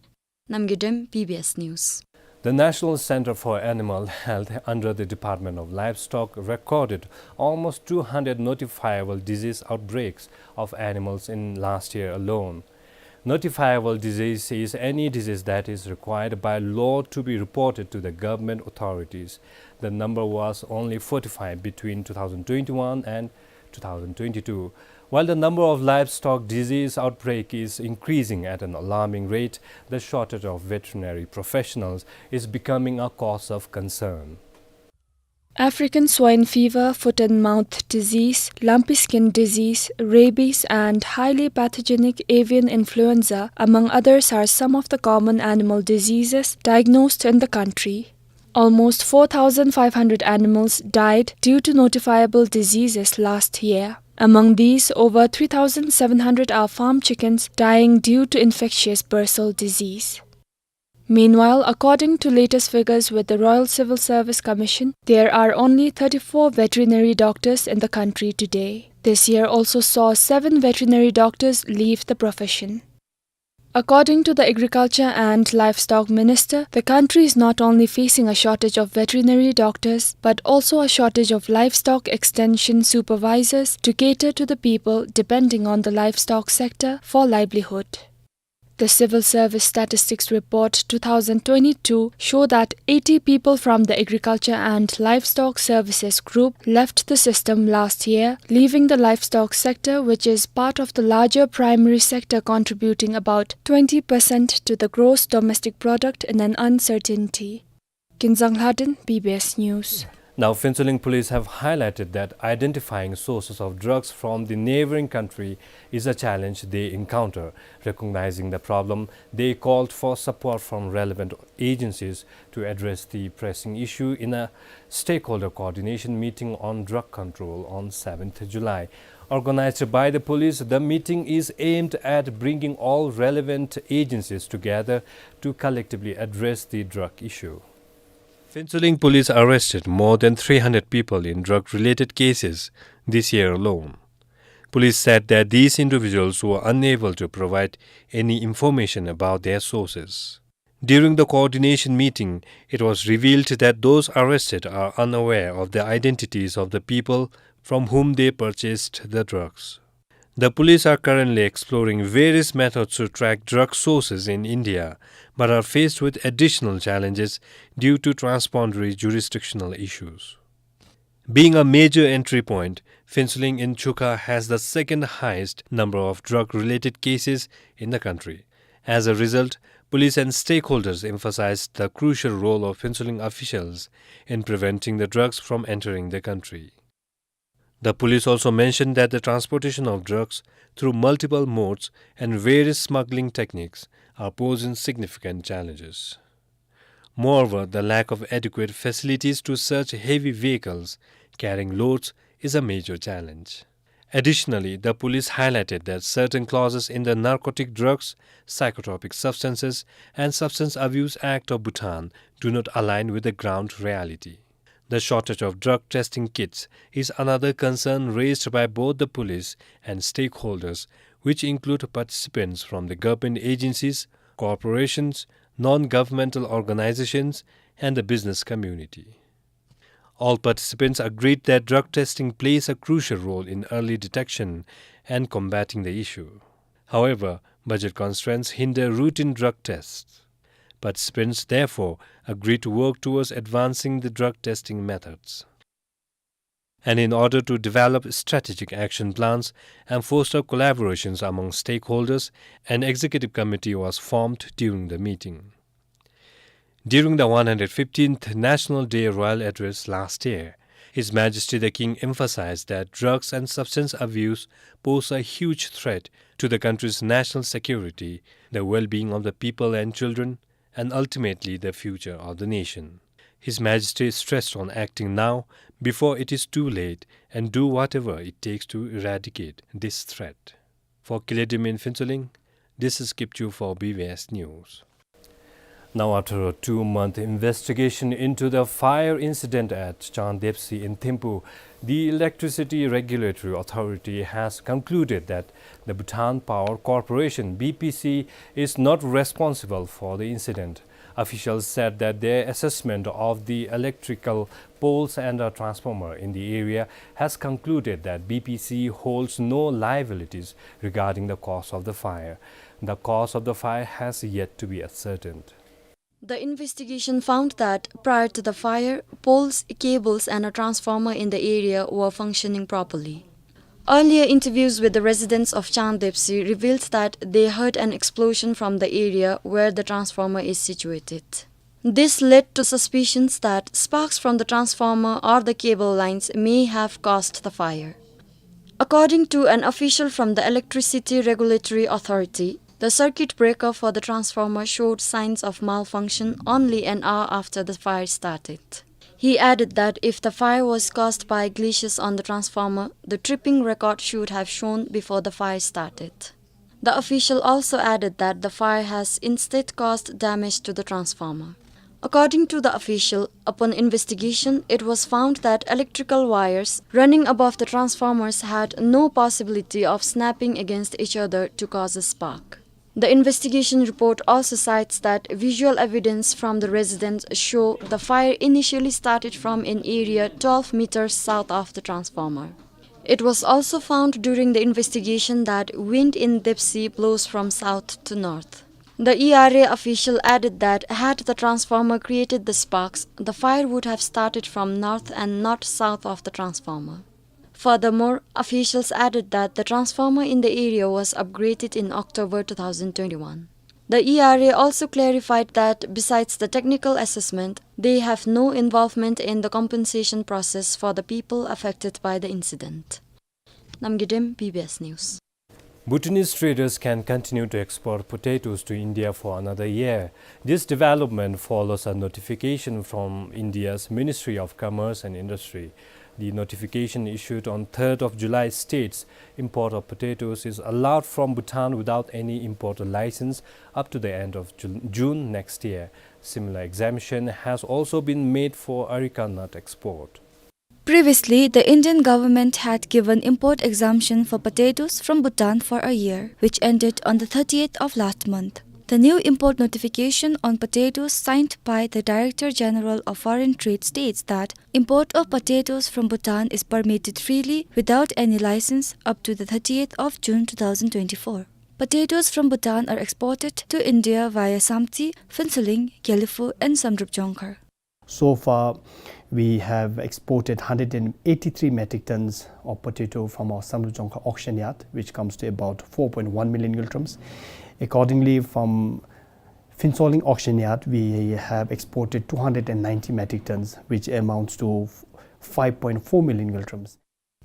Namgay Dem, B B S News. The National Center for Animal Health under the Department of Livestock recorded almost two hundred notifiable disease outbreaks of animals in last year alone. Notifiable disease is any disease that is required by law to be reported to the government authorities. The number was only forty-five between two thousand twenty-one and two thousand twenty-two. While the number of livestock disease outbreak is increasing at an alarming rate, the shortage of veterinary professionals is becoming a cause of concern. African swine fever, foot and mouth disease, lumpy skin disease, rabies, and highly pathogenic avian influenza, among others, are some of the common animal diseases diagnosed in the country. Almost four thousand five hundred animals died due to notifiable diseases last year. Among these, over three thousand seven hundred are farm chickens dying due to infectious bursal disease. Meanwhile, according to latest figures with the Royal Civil Service Commission, there are only thirty-four veterinary doctors in the country today. This year also saw seven veterinary doctors leave the profession. According to the Agriculture and Livestock Minister, the country is not only facing a shortage of veterinary doctors, but also a shortage of livestock extension supervisors to cater to the people depending on the livestock sector for livelihood. The Civil Service Statistics Report two thousand twenty-two show that eighty people from the Agriculture and Livestock Services Group left the system last year, leaving the livestock sector, which is part of the larger primary sector, contributing about twenty percent to the gross domestic product, in an uncertainty. Kinzang Lhaden, B B S News. Now, Phuentsholing police have highlighted that identifying sources of drugs from the neighboring country is a challenge they encounter. Recognizing the problem, they called for support from relevant agencies to address the pressing issue in a stakeholder coordination meeting on drug control on seventh July. Organized by the police, the meeting is aimed at bringing all relevant agencies together to collectively address the drug issue. Phuentsholing police arrested more than three hundred people in drug-related cases this year alone. Police said that these individuals were unable to provide any information about their sources. During the coordination meeting, it was revealed that those arrested are unaware of the identities of the people from whom they purchased the drugs. The police are currently exploring various methods to track drug sources in India, but are faced with additional challenges due to transboundary jurisdictional issues. Being a major entry point, Phuentsholing in Chukha has the second highest number of drug-related cases in the country. As a result, police and stakeholders emphasized the crucial role of Phuentsholing officials in preventing the drugs from entering the country. The police also mentioned that the transportation of drugs through multiple modes and various smuggling techniques are posing significant challenges. Moreover, the lack of adequate facilities to search heavy vehicles carrying loads is a major challenge. Additionally, the police highlighted that certain clauses in the Narcotic Drugs, Psychotropic Substances and Substance Abuse Act of Bhutan do not align with the ground reality. The shortage of drug testing kits is another concern raised by both the police and stakeholders, which include participants from the government agencies, corporations, non-governmental organizations, and the business community. All participants agreed that drug testing plays a crucial role in early detection and combating the issue. However, budget constraints hinder routine drug tests. Participants, therefore, agreed to work towards advancing the drug testing methods. And in order to develop strategic action plans and foster collaborations among stakeholders, an executive committee was formed during the meeting. During the one hundred fifteenth National Day Royal Address last year, His Majesty the King emphasized that drugs and substance abuse pose a huge threat to the country's national security, the well-being of the people and children, and ultimately the future of the nation. His Majesty stressed on acting now before it is too late and do whatever it takes to eradicate this threat. For Kiledim in Phuentsholing, this is Kipchu for B B S News. Now, after a two-month investigation into the fire incident at Chandepsi in Thimphu, the Electricity Regulatory Authority has concluded that the Bhutan Power Corporation, B P C, is not responsible for the incident. Officials said that their assessment of the electrical poles and a transformer in the area has concluded that B P C holds no liabilities regarding the cause of the fire. The cause of the fire has yet to be ascertained. The investigation found that prior to the fire, poles, cables, and a transformer in the area were functioning properly. Earlier interviews with the residents of Chandepsi revealed that they heard an explosion from the area where the transformer is situated. This led to suspicions that sparks from the transformer or the cable lines may have caused the fire. According to an official from the Electricity Regulatory Authority, the circuit breaker for the transformer showed signs of malfunction only an hour after the fire started. He added that if the fire was caused by glitches on the transformer, the tripping record should have shown before the fire started. The official also added that the fire has instead caused damage to the transformer. According to the official, upon investigation, it was found that electrical wires running above the transformers had no possibility of snapping against each other to cause a spark. The investigation report also cites that visual evidence from the residents show the fire initially started from an area twelve meters south of the transformer. It was also found during the investigation that wind in Depsi blows from south to north. The E R A official added that had the transformer created the sparks, the fire would have started from north and not south of the transformer. Furthermore, officials added that the transformer in the area was upgraded in October two thousand twenty-one. The E R A also clarified that besides the technical assessment, they have no involvement in the compensation process for the people affected by the incident. Namgay Dem, B B S News. Bhutanese traders can continue to export potatoes to India for another year. This development follows a notification from India's Ministry of Commerce and Industry. The notification issued on third of July states import of potatoes is allowed from Bhutan without any import license up to the end of Ju-, June next year. Similar exemption has also been made for areca nut export. Previously, the Indian government had given import exemption for potatoes from Bhutan for a year, which ended on the thirtieth of last month. The new import notification on potatoes signed by the Director General of Foreign Trade states that import of potatoes from Bhutan is permitted freely without any license up to the thirtieth of June two thousand twenty-four. Potatoes from Bhutan are exported to India via Samtse, Phuentsholing, Gelephu, and Samdrup Jongkhar. So far, we have exported hundred and eighty-three metric tons of potato from our Samdrup Jongkhar auction yard, which comes to about four point one million ngultrums. Accordingly, from Phuentsholing auction yard, we have exported two hundred and ninety metric tons, which amounts to five point four million ngultrums.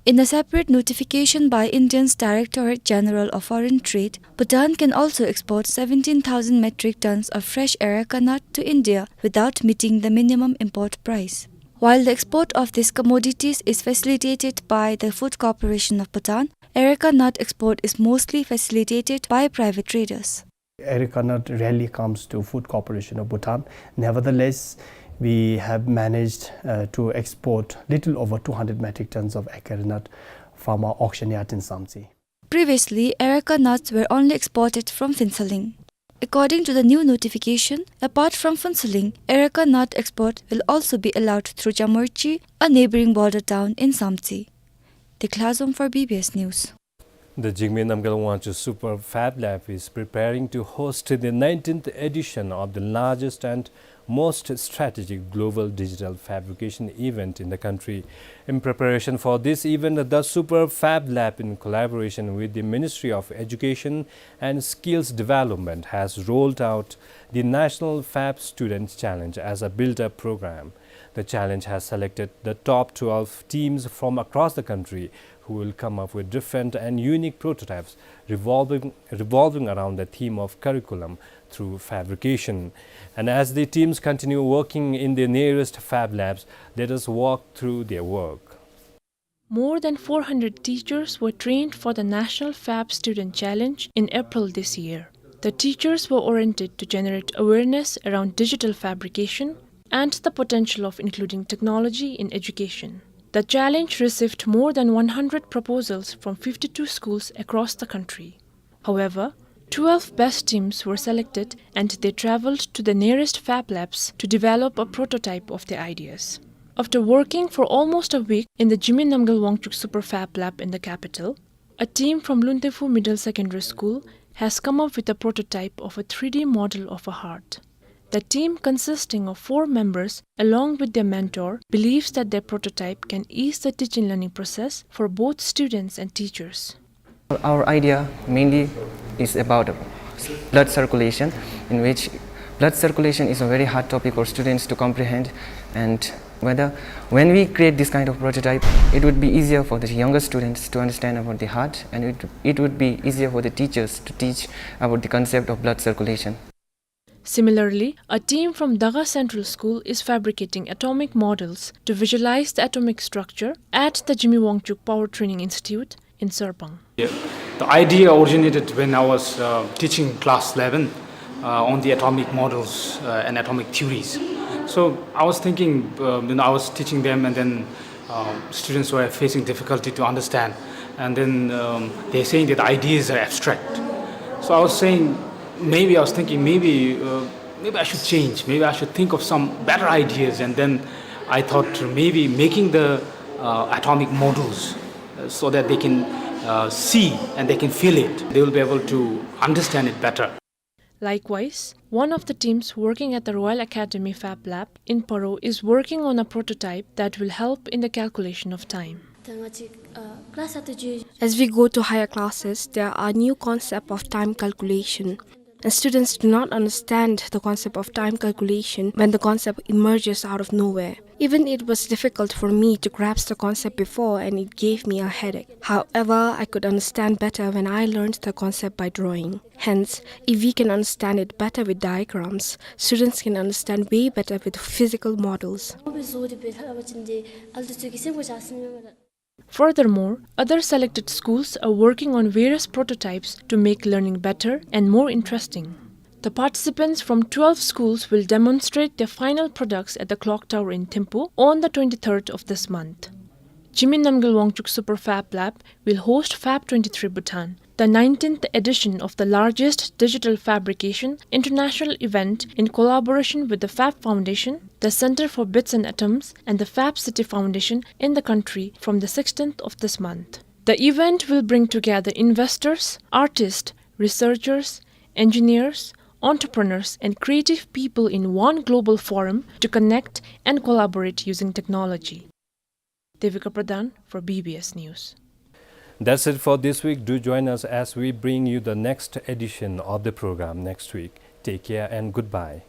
In a separate notification by India's Directorate General of Foreign Trade, Bhutan can also export seventeen thousand metric tons of fresh areca nut to India without meeting the minimum import price. While the export of these commodities is facilitated by the Food Corporation of Bhutan, areca nut export is mostly facilitated by private traders. Areca nut rarely comes to Food Corporation of Bhutan. Nevertheless, we have managed, uh, to export little over two hundred metric tons of areca nut from our auction yard in Samtse. Previously, areca nuts were only exported from Phuentsholing. According to the new notification, apart from Phuentsholing, areca nut export will also be allowed through Jamurchi, a neighboring border town in Samtse. Dekla Zom for B B S News. The Jigme Namgyal Wangchuck Super Fab Lab is preparing to host the nineteenth edition of the largest and most strategic global digital fabrication event in the country. In preparation for this event, the Super Fab Lab, in collaboration with the Ministry of Education and Skills Development, has rolled out the National Fab Student Challenge as a build-up program. The challenge has selected the top twelve teams from across the country who will come up with different and unique prototypes revolving, revolving around the theme of curriculum through fabrication. And as the teams continue working in their nearest fab labs, let us walk through their work. More than four hundred teachers were trained for the National Fab Student Challenge in April this year. The teachers were oriented to generate awareness around digital fabrication and the potential of including technology in education. The challenge received more than one hundred proposals from fifty-two schools across the country. However, twelve best teams were selected and they traveled to the nearest fab labs to develop a prototype of their ideas. After working for almost a week in the Jigme Namgyal Wangchuck Super Fab Lab in the capital, a team from Luntephu Middle Secondary School has come up with a prototype of a three D model of a heart. The team, consisting of four members, along with their mentor, believes that their prototype can ease the teaching learning process for both students and teachers. Our idea mainly is about blood circulation, in which blood circulation is a very hard topic for students to comprehend, and whether, when we create this kind of prototype, it would be easier for the younger students to understand about the heart, and it, it would be easier for the teachers to teach about the concept of blood circulation. Similarly, a team from Daga Central School is fabricating atomic models to visualize the atomic structure at the Jigme Wangchuck Power Training Institute in Sarpang. Yeah. The idea originated when I was, uh, teaching class eleven, uh, on the atomic models, uh, and atomic theories. So I was thinking, uh, you know, I was teaching them, and then um, students were facing difficulty to understand. And then, um, they're saying that ideas are abstract. So I was saying, maybe I was thinking, maybe, uh, maybe I should change. Maybe I should think of some better ideas. And then I thought maybe making the, uh, atomic models, uh, so that they can, uh, see and they can feel it. They will be able to understand it better. Likewise, one of the teams working at the Royal Academy Fab Lab in Paro is working on a prototype that will help in the calculation of time. As we go to higher classes, there are new concept of time calculation. And students do not understand the concept of time calculation when the concept emerges out of nowhere. Even it was difficult for me to grasp the concept before, and it gave me a headache. However, I could understand better when I learned the concept by drawing. Hence, if we can understand it better with diagrams, students can understand way better with physical models. Furthermore, other selected schools are working on various prototypes to make learning better and more interesting. The participants from twelve schools will demonstrate their final products at the clock tower in Thimphu on the twenty-third of this month. Jigme Namgyel Wangchuck Super Fab Lab will host Fab twenty-three Bhutan, the nineteenth edition of the largest digital fabrication international event in collaboration with the Fab Foundation, the Center for Bits and Atoms, and the Fab City Foundation in the country from the sixteenth of this month. The event will bring together investors, artists, researchers, engineers, entrepreneurs, and creative people in one global forum to connect and collaborate using technology. Devika Pradhan for B B S News. That's it for this week. Do join us as we bring you the next edition of the program next week. Take care and goodbye.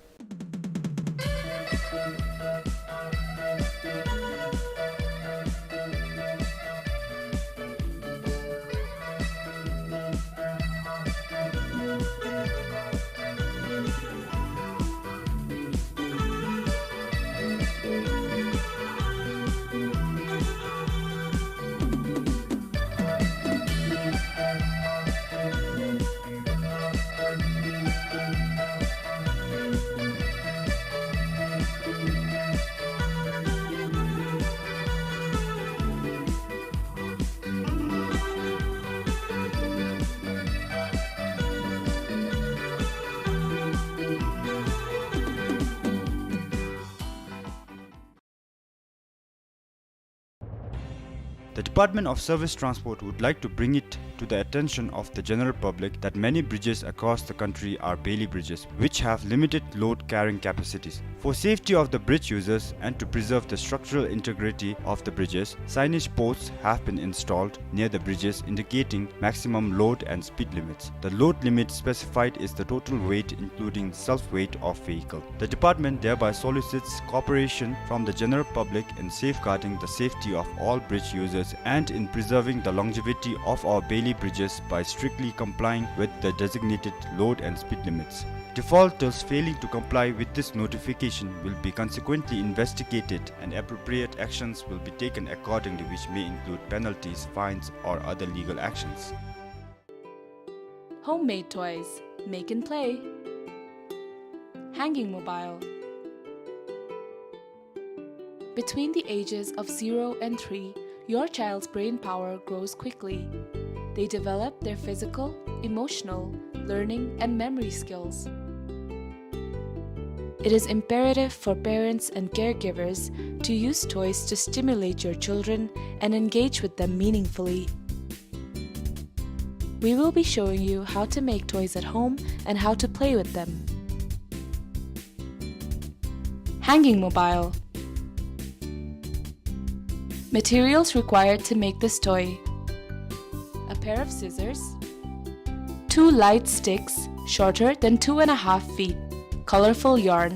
The Department of Surface Transport would like to bring it to the attention of the general public that many bridges across the country are Bailey bridges, which have limited load carrying capacities. For safety of the bridge users and to preserve the structural integrity of the bridges, signage posts have been installed near the bridges indicating maximum load and speed limits. The load limit specified is the total weight including self-weight of vehicle. The department thereby solicits cooperation from the general public in safeguarding the safety of all bridge users and in preserving the longevity of our Bailey bridges by strictly complying with the designated load and speed limits. Defaulters failing to comply with this notification will be consequently investigated and appropriate actions will be taken accordingly, which may include penalties, fines, or other legal actions. Homemade toys. Make and play. Hanging mobile. Between the ages of zero and three, your child's brain power grows quickly. They develop their physical, emotional, learning, and memory skills. It is imperative for parents and caregivers to use toys to stimulate your children and engage with them meaningfully. We will be showing you how to make toys at home and how to play with them. Hanging mobile. Materials required to make this toy: a pair of scissors, two light sticks shorter than two and a half feet, colorful yarn.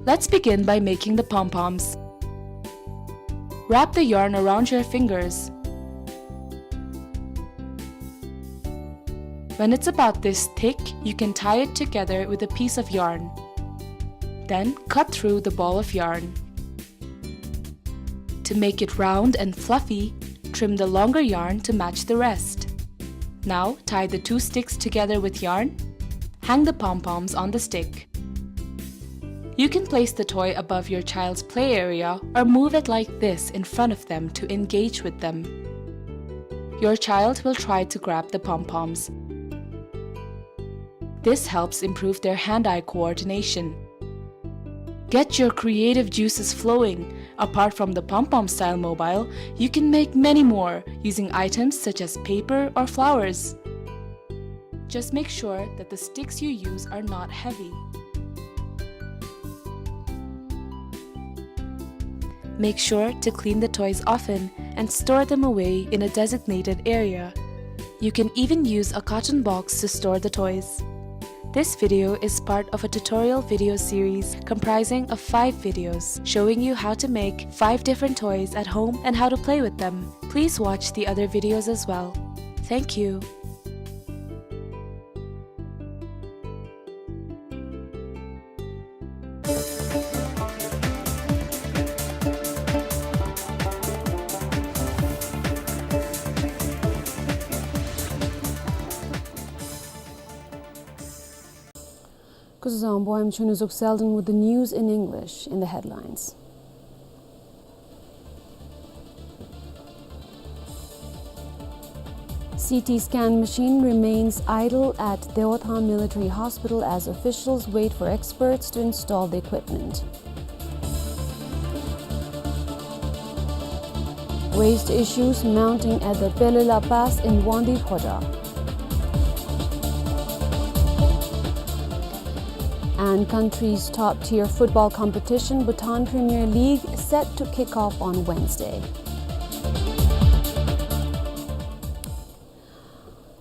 Let's begin by making the pom-poms. Wrap the yarn around your fingers. When it's about this thick, you can tie it together with a piece of yarn. Then cut through the ball of yarn. To make it round and fluffy, trim the longer yarn to match the rest. Now tie the two sticks together with yarn. Hang the pom-poms on the stick. You can place the toy above your child's play area or move it like this in front of them to engage with them. Your child will try to grab the pom-poms. This helps improve their hand-eye coordination. Get your creative juices flowing. Apart from the pom-pom style mobile, you can make many more using items such as paper or flowers. Just make sure that the sticks you use are not heavy. Make sure to clean the toys often and store them away in a designated area. You can even use a carton box to store the toys. This video is part of a tutorial video series comprising of five videos showing you how to make five different toys at home and how to play with them. Please watch the other videos as well. Thank you. Kuzuzangpo, I'm Chunu Zuk Selden with the news in English in the headlines. C T scan machine remains idle at Dewathang Military Hospital as officials wait for experts to install the equipment. Waste issues mounting at the Pelela Pass in Wangdue Phodrang. And country's top-tier football competition, Bhutan Premier League, set to kick off on Wednesday.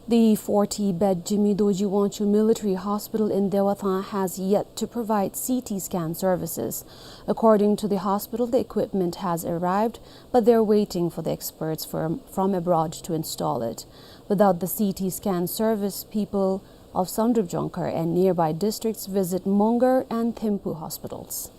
The forty-bed Jigme Dorji Wangchug Military Hospital in Dewathang has yet to provide C T scan services. According to the hospital, the equipment has arrived, but they're waiting for the experts from, from abroad to install it. Without the C T scan service, people of Samdrup Jongkhar and nearby districts visit Mongar and Thimphu hospitals.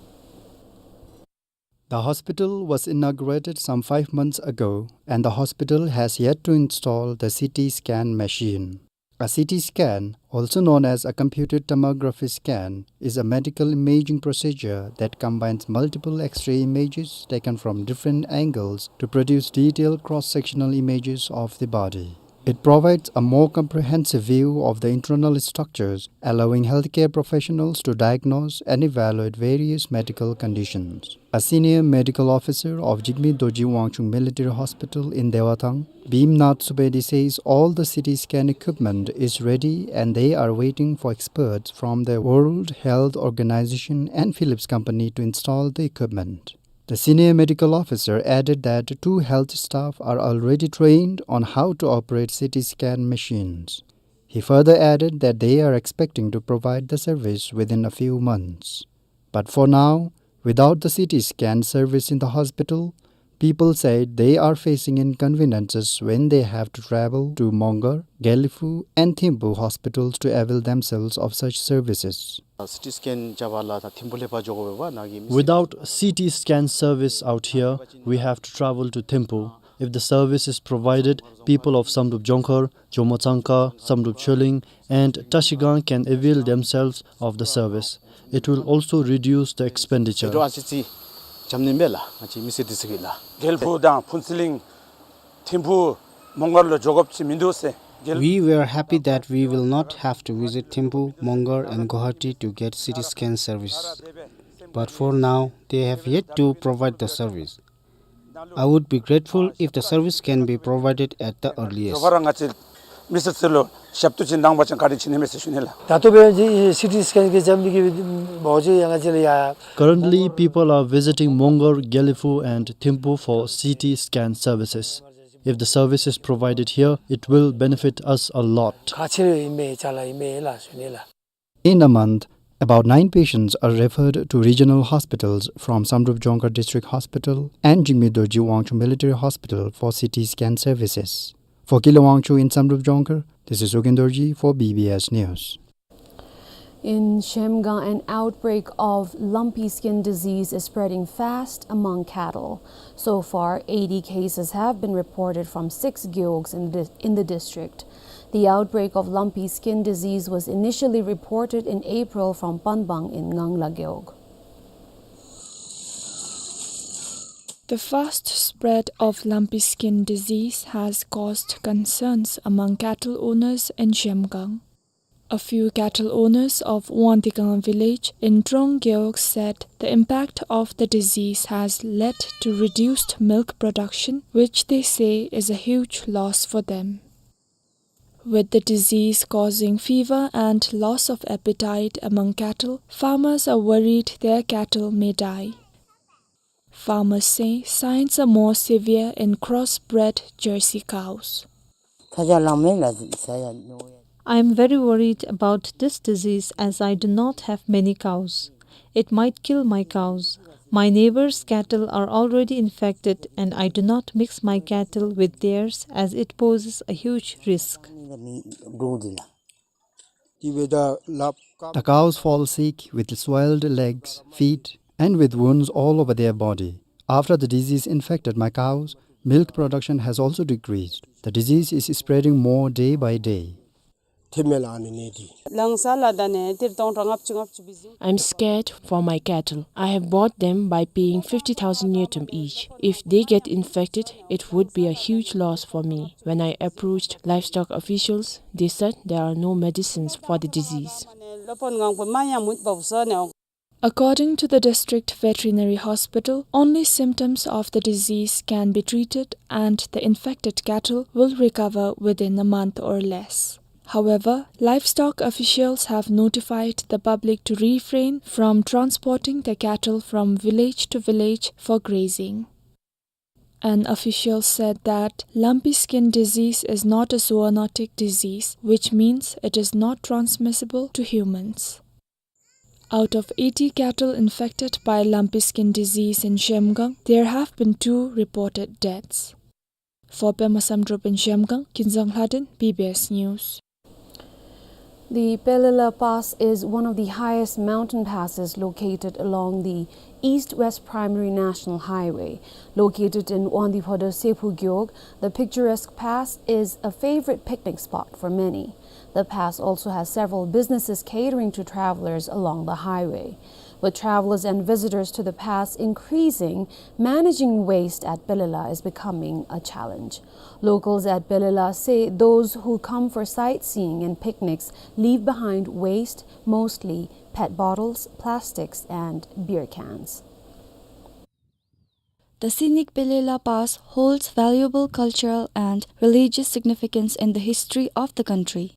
The hospital was inaugurated some five months ago, and the hospital has yet to install the C T scan machine. A C T scan, also known as a computed tomography scan, is a medical imaging procedure that combines multiple X-ray images taken from different angles to produce detailed cross-sectional images of the body. It provides a more comprehensive view of the internal structures, allowing healthcare professionals to diagnose and evaluate various medical conditions. A senior medical officer of Jigme Dorji Wangchug Military Hospital in Dewathang, Bimnath Subedi, says all the C T scan equipment is ready and they are waiting for experts from the World Health Organization and Philips Company to install the equipment. The senior medical officer added that two health staff are already trained on how to operate C T scan machines. He further added that they are expecting to provide the service within a few months. But for now, without the C T scan service in the hospital, people said they are facing inconveniences when they have to travel to Mongar, Gelephu, and Thimphu hospitals to avail themselves of such services. C T scan རྐྱབ་པར་ལགས་ད་ཐིམ་ཕུག་ལས་ཕར་འགྱོ་དགོ་པས་པ་ནཱ་གི་མི་སེར། Without C T scan service out here, we have to travel to Thimphu. If the service is provided, people of Samdrup Jongkhar, Jomo Tsangka, Samdrup Choling, and Trashigang can avail themselves of the service. It will also reduce the expenditure. ཟེར་ཏེ་ཨ་ཙི་ཙི་འཇམ་ནི་མས་ལགས། ང་བཅས་མི་སེར་འདི་ཚུ་གིས་ལགས། གེལ་ཕུ་དང་ཕུན་ཚོགས་གླིང་ཐིམ་ཕུ་མོང་སྒར་ལུ་འགྱོ་དགོཔ་ཅིག་མིན་འདུག་ཟེར། We were happy that we will not have to visit Thimphu, Mongar and Guwahati to get C T scan service. But for now, they have yet to provide the service. I would be grateful if the service can be provided at the earliest. ད་ལྟོ་འབད་ར་ང་བཅས་མི་སེར་ཚུ་ལུ་ཞབས་ཏོག་ཅིག་གནང་བ་ཅིན་བཀའ་དྲིན་ཆེ་ནི་མས་ཟེར་ཞུ་ནི་ལགས། ད་ལྟོ་འབད་ར་ཅིག་C T scan གྱི་འཇམ་ནི་གི་འབད་བ་ཅིན་ཡང་ང་བཅས་ལུ་ཡང་། Currently, people are visiting Mongar, Gelephu and Thimphu for C T scan services. If the service is provided here, it will benefit us a lot. ཁག་ཆེ་ཨིན་མས་ཅ་ལག་ཨིན་མས་ལགས་ཞུ་ནི་ལགས། In a month, about nine patients are referred to regional hospitals from Samdrup Jongkhar District Hospital and Jigme Dorji Wangchug Military Hospital for C T scan services. For Kila Wangchuk in Samdrup Jongkhar, this is Ugyen Dorji for B B S News. In Zhemgang, an outbreak of lumpy skin disease is spreading fast among cattle. So far, eighty cases have been reported from six gewogs in the, in the district. The outbreak of lumpy skin disease was initially reported in April from Panbang in Ngangla gewog. The fast spread of lumpy skin disease has caused concerns among cattle owners in Zhemgang. A few cattle owners of Wangdikang village in Trong gewog said the impact of the disease has led to reduced milk production, which they say is a huge loss for them. With the disease causing fever and loss of appetite among cattle, farmers are worried their cattle may die. Farmers say signs are more severe in crossbred Jersey cows. I am very worried about this disease as I do not have many cows. It might kill my cows. My neighbors' cattle are already infected, and I do not mix my cattle with theirs as it poses a huge risk. The cows fall sick with swelled legs, feet, and with wounds all over their body. After the disease infected my cows, milk production has also decreased. The disease is spreading more day by day. ཐེབས་མེད་ལགས་ཨ་ནི་ནད་འདི། ལང་ས་ལ་ད་ནི་ཏིར་སྟོང་ཕྲག་ལྔ་བཅུ་ལྔ་བཅུ་བི་ཟིན། I'm scared for my cattle. I have bought them by paying fifty thousand ngultrum each. If they get infected, it would be a huge loss for me. When I approached livestock officials, they said there are no medicines for the disease. According to the district veterinary hospital, only symptoms of the disease can be treated and the infected cattle will recover within a month or less. However, livestock officials have notified the public to refrain from transporting the cattle from village to village for grazing. An official said that lumpy skin disease is not a zoonotic disease, which means it is not transmissible to humans. Out of eighty cattle infected by lumpy skin disease in Zhemgang, there have been two reported deaths. For Pema Samdrup in Zhemgang, Kinzang Lhaden, B B S News. The Pelila Pass is one of the highest mountain passes located along the East-West Primary National Highway. Located in Wangdue Phodrang Sephu Gewog, the picturesque pass is a favorite picnic spot for many. The pass also has several businesses catering to travelers along the highway. With travelers and visitors to the pass increasing, managing waste at Pelila is becoming a challenge. Locals at Pelila say those who come for sightseeing and picnics leave behind waste, mostly pet bottles, plastics, and beer cans. The scenic Pelila Pass holds valuable cultural and religious significance in the history of the country.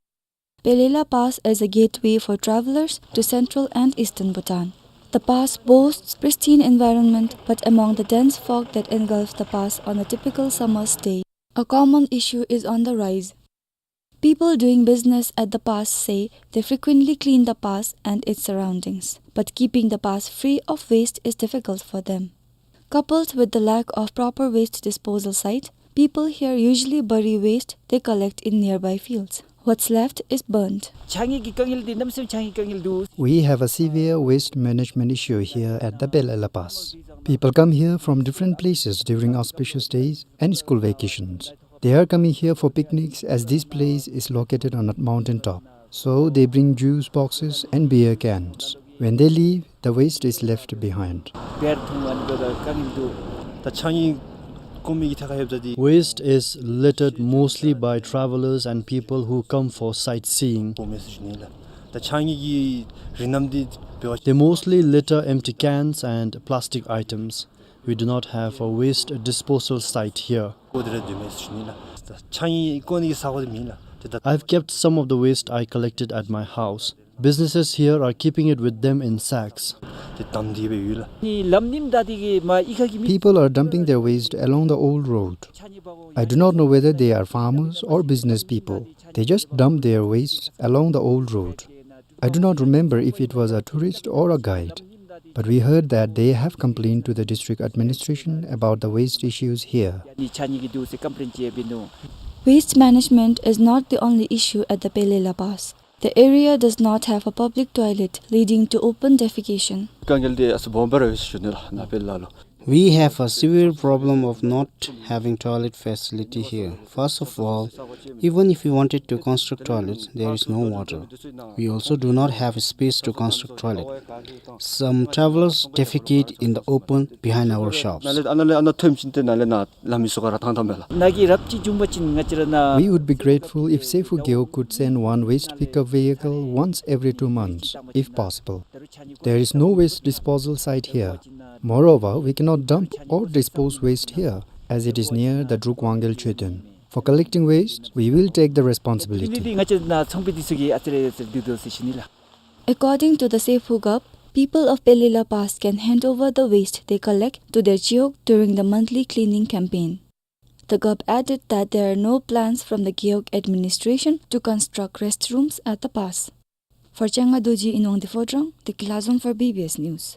Pelila Pass is a gateway for travelers to central and eastern Bhutan. The pass boasts pristine environment, but among the dense fog that engulfs the pass on a typical summer's day, a common issue is on the rise. People doing business at the pass say they frequently clean the pass and its surroundings, but keeping the pass free of waste is difficult for them. Coupled with the lack of proper waste disposal site, people here usually bury waste they collect in nearby fields. What's left is burnt. We have a severe waste management issue here at the Pelila Pass. People come here from different places during auspicious days and school vacations. They are coming here for picnics as this place is located on a mountain top. So they bring juice boxes and beer cans. When they leave, the waste is left behind. Waste is littered mostly by travelers and people who come for sightseeing. They mostly litter empty cans and plastic items. We do not have a waste disposal site here. I've kept some of the waste I collected at my house. Businesses here are keeping it with them in sacks. People are dumping their waste along the old road. I do not know whether they are farmers or business people. They just dump their waste along the old road. I do not remember if it was a tourist or a guide, but we heard that they have complained to the district administration about the waste issues here. Waste management is not the only issue at the Pelila Pass. The area does not have a public toilet, leading to open defecation. We have a severe problem of not having toilet facility here. First of all, even if we wanted to construct toilets, there is no water. We also do not have a space to construct toilet. Some travelers defecate in the open behind our shops. We would be grateful if Sephu Gewog could send one waste pickup vehicle once every two months, if possible. There is no waste disposal site here. Moreover, we cannot dump or dispose waste here, as it is near the Druk Wangel Choedön. For collecting waste, we will take the responsibility. According to the Sephu Gewog, people of Pelila Pass can hand over the waste they collect to their chiwog during the monthly cleaning campaign. The G O P added that there are no plans from the Gewog administration to construct restrooms at the pass. For Changa Dorji in Wangdue Phodrang, Teklazon for B B S News.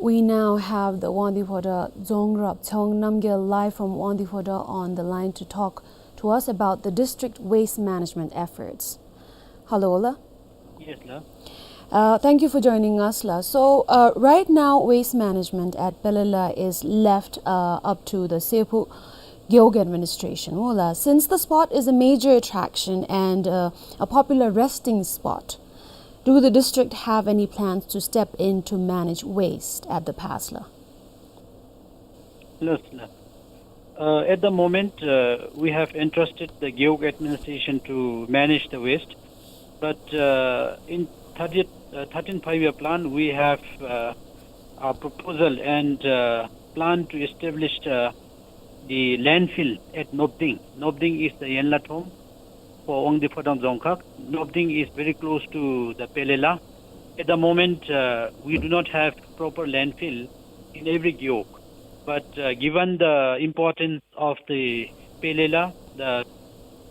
We now have the Wangdue Phodrang Dzongkhag Tshewang Namgyel live from Wangdue Phodrang on the line to talk to us about the district waste management efforts. Hello, la. Yes, la. Uh, thank you for joining us, la. So, uh, right now, waste management at Pele la is left, uh, up to the Seppo Gewog administration, wo la. Since the spot is a major attraction and, uh, a popular resting spot, do the district have any plans to step in to manage waste at the pass la? Yes, la. Uh, at the moment, uh, we have entrusted the Gewog administration to manage the waste, but, uh, in thirtieth, uh, thirteenth Five-Year Plan, we have, uh, a proposal and, uh, plan to establish, uh, the landfill at Nobding. Nobding is the Yenlathom for Wangdue Phodrang Dzongkhag. Nobding is very close to the Pele la. At the moment, uh, we do not have proper landfill in every gewog. But, uh, given the importance of the Pele la, the,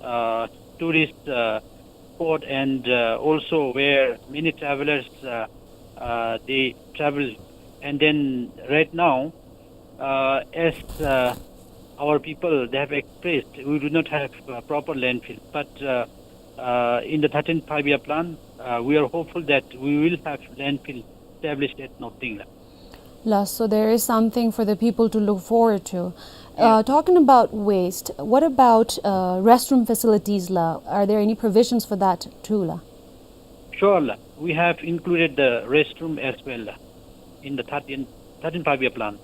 uh, tourist, uh, spot, and, uh, also where many travelers, uh, uh, they travel, and then right now, uh, as, uh, our people, they have expressed, we do not have, uh, proper landfill. But, uh, uh, in the thirteenth Five-Year Plan, uh, we are hopeful that we will have landfill established at Nobding la. La, so there is something for the people to look forward to. Yeah. Uh, talking about waste, what about, uh, restroom facilities la? Are there any provisions for that too la? Sure la. We have included the restroom as well la, in the thirteenth, thirteenth Five-Year Plan.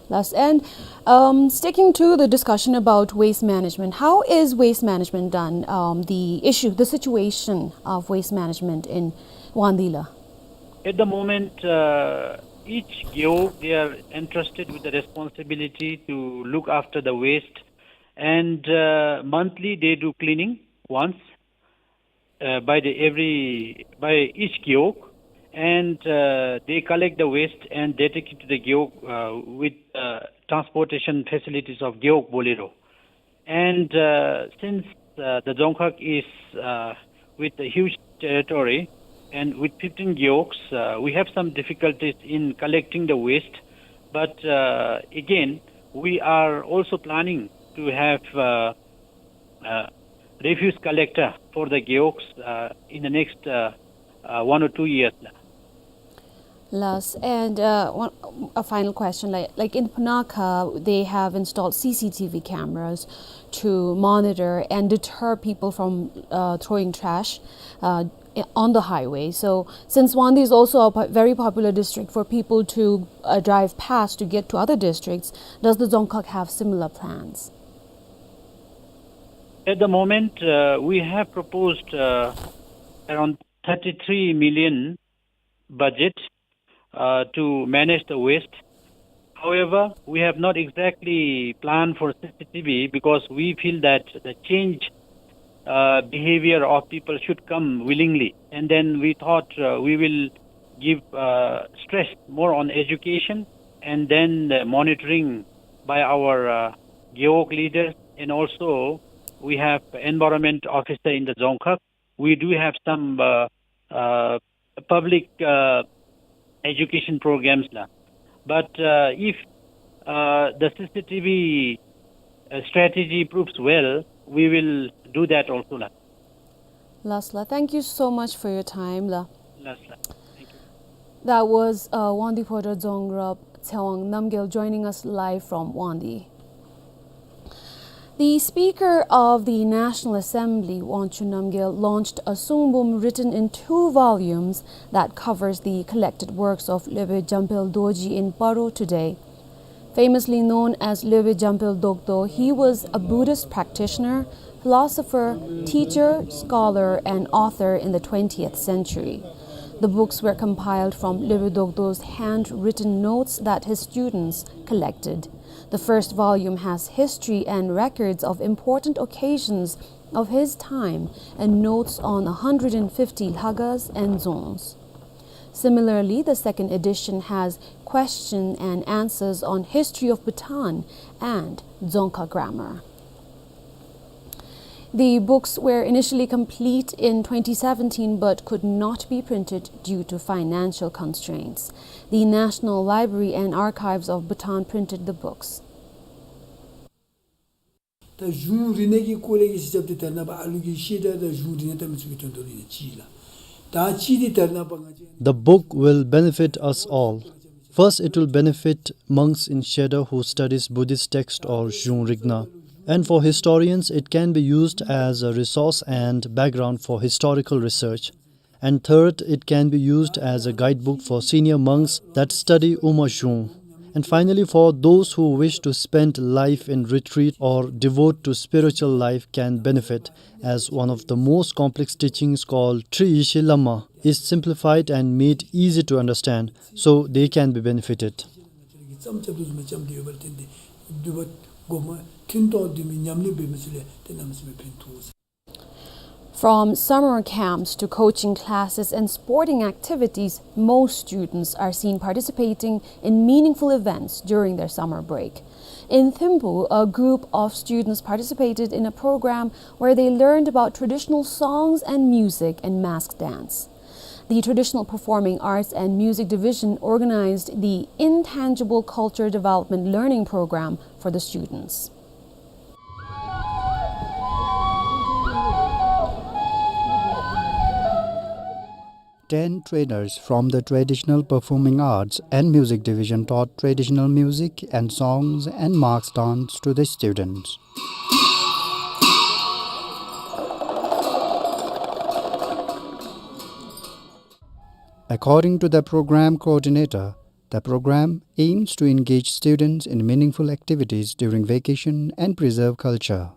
Yes, and, um, sticking to the discussion about waste management, how is waste management done? Um, the issue, the situation of waste management in Wangdue la? At the moment, uh, each gewog, they are entrusted with the responsibility to look after the waste, and, uh, monthly they do cleaning once, uh, by the every, by each gewog, and, uh, they collect the waste and they take it to the gewog, uh, with, uh, transportation facilities of Gewog Bolero. And, uh, since, uh, the Dzongkhag is, uh, with a huge territory and with fifteen gewogs, uh, we have some difficulties in collecting the waste. But, uh, again, we are also planning to have, uh, uh, refuse collector for the gewogs, uh, in the next, uh, uh, one or two years la. Yes, and, uh, one, a final question, like, like in Punakha, they have installed C C T V cameras to monitor and deter people from, uh, throwing trash, uh, i-, on the highway. So, since Wangdue is also a po-, very popular district for people to, uh, drive past to get to other districts, does the Dzongkhag have similar plans? At the moment, uh, we have proposed, uh, around thirty-three million budget, uh, to manage the waste. However, we have not exactly planned for C C T V because we feel that the change, uh, behavior of people should come willingly. And then we thought, uh, we will give, uh, stress more on education and then, uh, monitoring by our, uh, gewog leaders. And also, we have environment officer in the Dzongkhag. We do have some, uh, uh, public, uh, education programs la. But, uh, if, uh, the C C T V, uh, strategy proves well, we will do that also la. Yes la. Thank you so much for your time la. Yes la. Thank you. That was, uh, Wangdue Phodrang Dzongkhag Tshewang Namgyel joining us live from Wangdue. The Speaker of the National Assembly, Wangchuck Namgyel, launched a sungbum written in two volumes that covers the collected works of Lopen Jamphel Dorji in Paro today. Famously known as Lopen Jamphel Dokdo, he was a Buddhist practitioner, philosopher, teacher, scholar, and author in the twentieth century. The books were compiled from Lopen Dokdo's handwritten notes that his students collected. The first volume has history and records of important occasions of his time and notes on a hundred and fifty lhakhas and dzongs. Similarly, the second edition has question and answers on history of Bhutan and Dzongkha grammar. The books were initially complete in twenty seventeen but could not be printed due to financial constraints. The National Library and Archives of Bhutan printed the books. ད་གཞུང་རིག་གནས་ཀྱི་སྐོར་ལས་ཀྱི་སྤྱི་ཁྱབ་དེ་ད་རེས་ནངས་པ་ཨ་ལུ་གི་བཤད་གྲྭ་དང་གཞུང་རིག་གནས་ལྟ་མི་ཚུ་གི་དོན་དུ་ཨིན་ཅི་ལགས། ད་ཅི་དེ་ད་རེས་ནངས་པ་ང་བཅས། The book will benefit us all. First, it will benefit monks in Shedar who studies Buddhist text or གཞུང་རིག་གནས. And for historians, it can be used as a resource and background for historical research. And third, it can be used as a guidebook for senior monks that study Uma Kshung. And finally, for those who wish to spend life in retreat or devote to spiritual life can benefit, as one of the most complex teachings called Tri Yishe Lama is simplified and made easy to understand, so they can be benefited. From summer camps to coaching classes and sporting activities, most students are seen participating in meaningful events during their summer break. In Thimphu, a group of students participated in a program where they learned about traditional songs and music and mask dance. The Traditional Performing Arts and Music Division organized the Intangible Culture Development Learning Program for the students. Ten trainers from the Traditional Performing Arts and Music Division taught traditional music and songs and mask dance to the students. According to the program coordinator, the program aims to engage students in meaningful activities during vacation and preserve culture.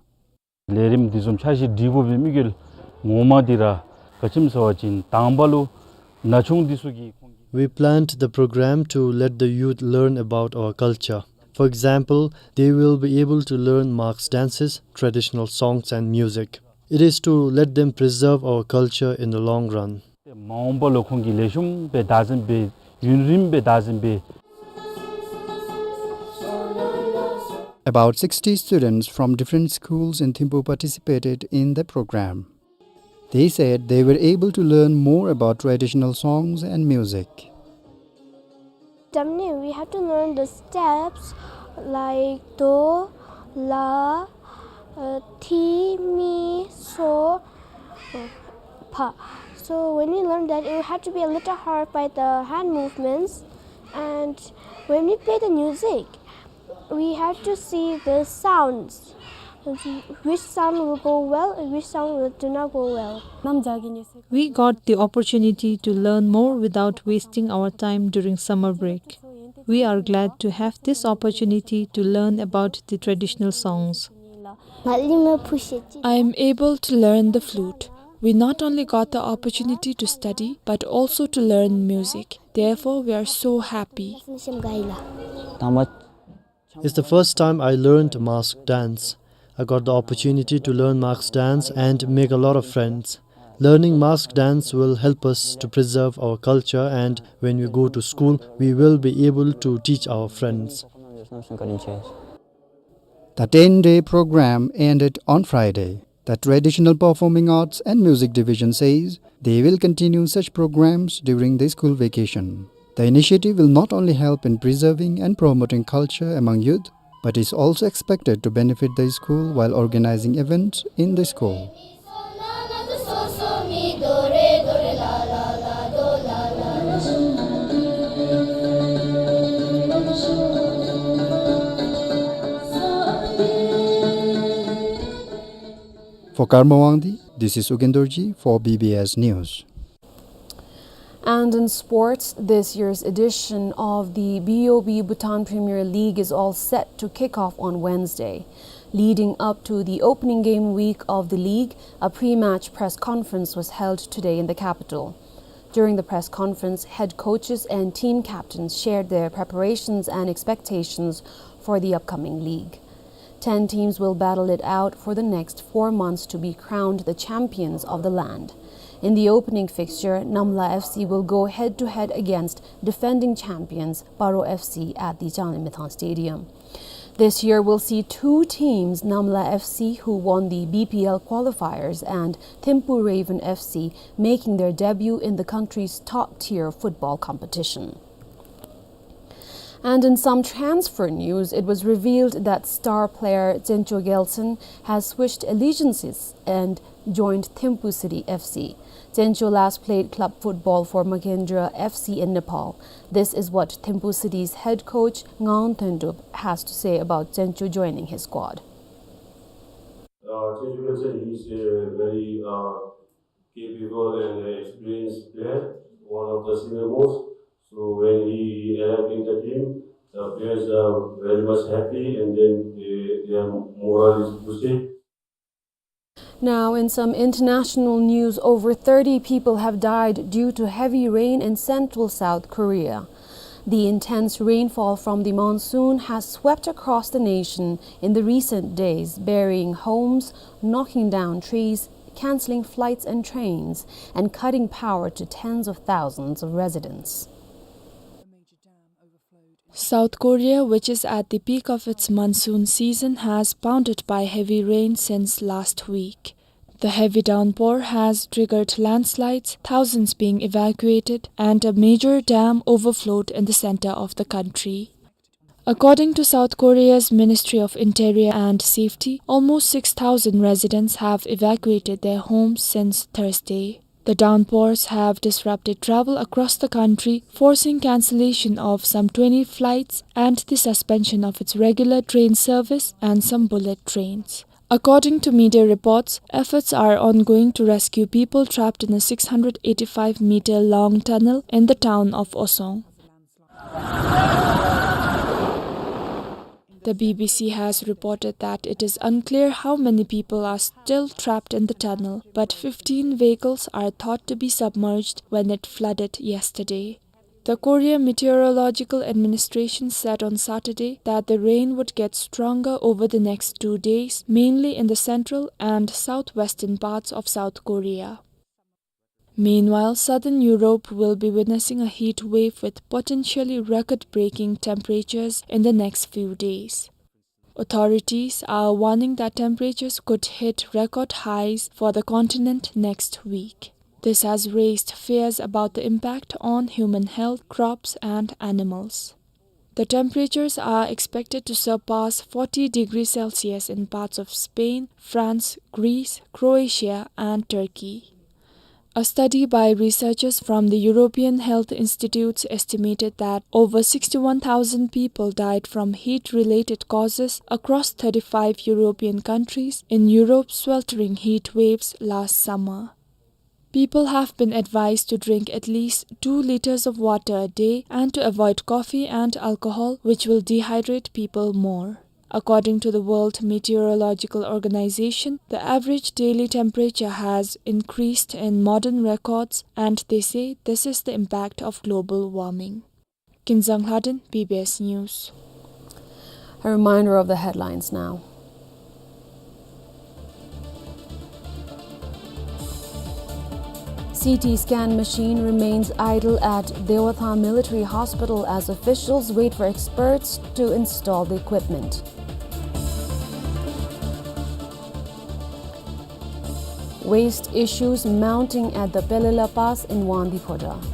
ལས་རིམ་འདི་བཟུམ་འཆར་གཞི་སྒྲིག་དགོ་པའི་དམིགས་ཡུལ་ངོ་མ་འདི་ར་ག་ཅི་སྨོ་ཟེར་བ་ཅིན་དང་པ་ལུ་ན་ཆུང་འདི་ཚུ་གིས་ཁོང་གིས། We planned the program to let the youth learn about our culture. For example, they will be able to learn mask dances, traditional songs and music. It is to let them preserve our culture in the long run. མ་འོངས་པ་ལུ་ཁོང་གིས་ལེགས་ཤོམ་སྦེ་བདག་འཛིན་འབད་ཡུན་རིངམོ་སྦེ་བདག་འཛིན་འབད། About sixty students from different schools in Thimphu participated in the program. They said they were able to learn more about traditional songs and music. Damni, we have to learn the steps like do, la, uh, ti, mi, so, uh, pa. So when we learn that, it will have to be a little hard by the hand movements. And when we play the music, we have to see the sounds, which sound will go well and which sound will do not go well. We got the opportunity to learn more without wasting our time during summer break. We are glad to have this opportunity to learn about the traditional songs. I am able to learn the flute. We not only got the opportunity to study, but also to learn music. Therefore, we are so happy. It's the first time I learned mask dance. I got the opportunity to learn mask dance and make a lot of friends. Learning mask dance will help us to preserve our culture, and when we go to school, we will be able to teach our friends. The ten-day program ended on Friday. The Traditional Performing Arts and Music Division says they will continue such programs during the school vacation. The initiative will not only help in preserving and promoting culture among youth, but is also expected to benefit the school while organizing events in the school. For Karma Wangdi, this is Ugen Dorji for B B S News. And in sports, this year's edition of the B O B Bhutan Premier League is all set to kick off on Wednesday. Leading up to the opening game week of the league, a pre-match press conference was held today in the capital. During the press conference, head coaches and team captains shared their preparations and expectations for the upcoming league. Ten teams will battle it out for the next four months to be crowned the champions of the land. In the opening fixture, Namla F C will go head-to-head against defending champions Paro F C at the Changlimithang Stadium. This year will see two teams, Namla F C, who won the B P L qualifiers, and Thimphu Raven F C, making their debut in the country's top-tier football competition. And in some transfer news, it was revealed that star player Cencho Gelson has switched allegiances and joined Thimphu City F C. Cencho last played club football for Magendra F C in Nepal. This is what Thimphu City's head coach Ngaon Thendup has to say about Cencho joining his squad. Uh, Cencho Gelson, he's a very, uh, capable and experienced player, one of the senior most. So when he arrived in the team, the players are very much happy, and then they, their morale is boosted. Now, in some international news, over thirty people have died due to heavy rain in central South Korea. The intense rainfall from the monsoon has swept across the nation in the recent days, burying homes, knocking down trees, cancelling flights and trains, and cutting power to tens of thousands of residents. South Korea, which is at the peak of its monsoon season, has pounded by heavy rain since last week. The heavy downpour has triggered landslides, thousands being evacuated, and a major dam overflowed in the center of the country. According to South Korea's Ministry of Interior and Safety, almost six thousand residents have evacuated their homes since Thursday. The downpours have disrupted travel across the country, forcing cancellation of some twenty flights and the suspension of its regular train service and some bullet trains. According to media reports, efforts are ongoing to rescue people trapped in a six hundred eighty-five meter long tunnel in the town of Osong. The B B C has reported that it is unclear how many people are still trapped in the tunnel, but fifteen vehicles are thought to be submerged when it flooded yesterday. The Korea Meteorological Administration said on Saturday that the rain would get stronger over the next two days, mainly in the central and southwestern parts of South Korea. Meanwhile, southern Europe will be witnessing a heat wave with potentially record-breaking temperatures in the next few days. Authorities are warning that temperatures could hit record highs for the continent next week. This has raised fears about the impact on human health, crops, and animals. The temperatures are expected to surpass forty degrees Celsius in parts of Spain, France, Greece, Croatia, and Turkey. A study by researchers from the European Health Institutes estimated that over sixty-one thousand people died from heat-related causes across thirty-five European countries in Europe's sweltering heat waves last summer. People have been advised to drink at least two liters of water a day and to avoid coffee and alcohol, which will dehydrate people more. According to the World Meteorological Organization, the average daily temperature has increased in modern records, and they say this is the impact of global warming. Kinzang Lhaden, B B S News. A reminder of the headlines now. C T scan machine remains idle at Dewathang Military Hospital as officials wait for experts to install the equipment. Waste issues mounting at the Pelela Pass in Wangdue Phodrang.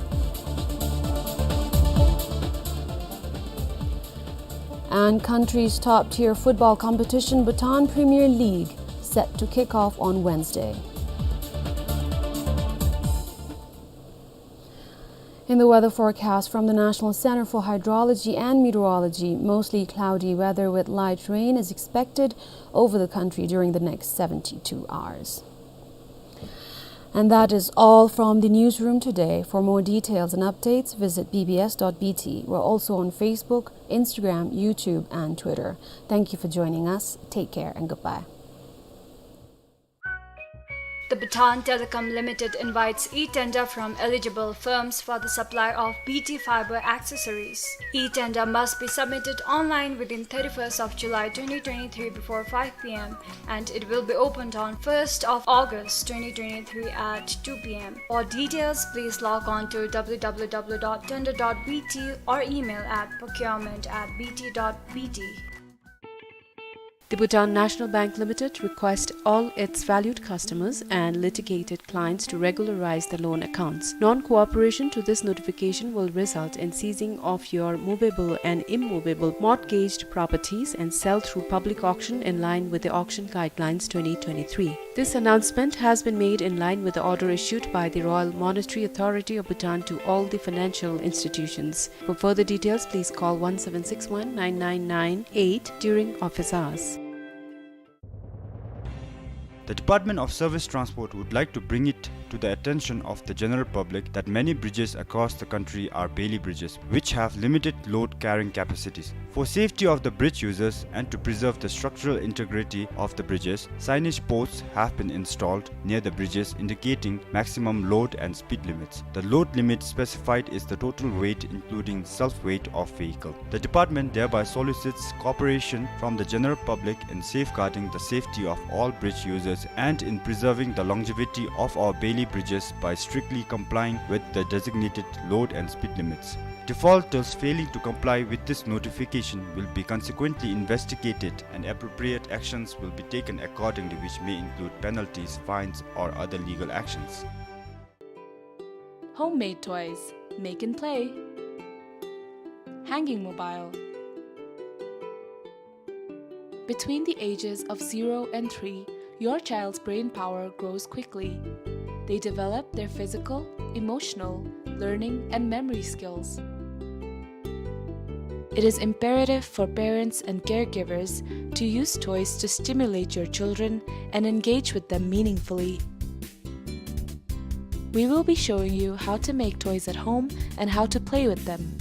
And country's top-tier football competition, Bhutan Premier League, set to kick off on Wednesday. In the weather forecast from the National Center for Hydrology and Meteorology, mostly cloudy weather with light rain is expected over the country during the next seventy-two hours. And that is all from the newsroom today. For more details and updates, visit B B S dot B T. We're also on Facebook, Instagram, YouTube, and Twitter. Thank you for joining us. Take care and goodbye. The Bhutan Telecom Limited invites e-tender from eligible firms for the supply of B T fiber accessories. E-tender must be submitted online within thirty-first of July twenty twenty-three before five p m, and it will be opened on first of August twenty twenty-three at two p m. For details, please log on to w w w dot tender dot b t or email at procurement at b t dot b t. The Bhutan National Bank Limited requests all its valued customers and litigated clients to regularize the loan accounts. Non-cooperation to this notification will result in seizing of your movable and immovable mortgaged properties and sale through public auction in line with the Auction Guidelines twenty twenty-three. This announcement has been made in line with the order issued by the Royal Monetary Authority of Bhutan to all the financial institutions. For further details, please call one seven six one nine nine nine eight during office hours. The Department of Service Transport would like to bring it to the attention of the general public that many bridges across the country are bailie bridges, which have limited load carrying capacities. For safety of the bridge users and to preserve the structural integrity of the bridges, signage posts have been installed near the bridges indicating maximum load and speed limits. The load limit specified is the total weight including self-weight of vehicle. The department thereby solicits cooperation from the general public in safeguarding the safety of all bridge users and in preserving the longevity of our bailie bridges by strictly complying with the designated load and speed limits. Defaulters failing to comply with this notification will be consequently investigated and appropriate actions will be taken accordingly, which may include penalties, fines, or other legal actions. Homemade toys. Make and play. Hanging mobile. Between the ages of zero and three, your child's brain power grows quickly. They develop their physical, emotional, learning, and memory skills. It is imperative for parents and caregivers to use toys to stimulate your children and engage with them meaningfully. We will be showing you how to make toys at home and how to play with them.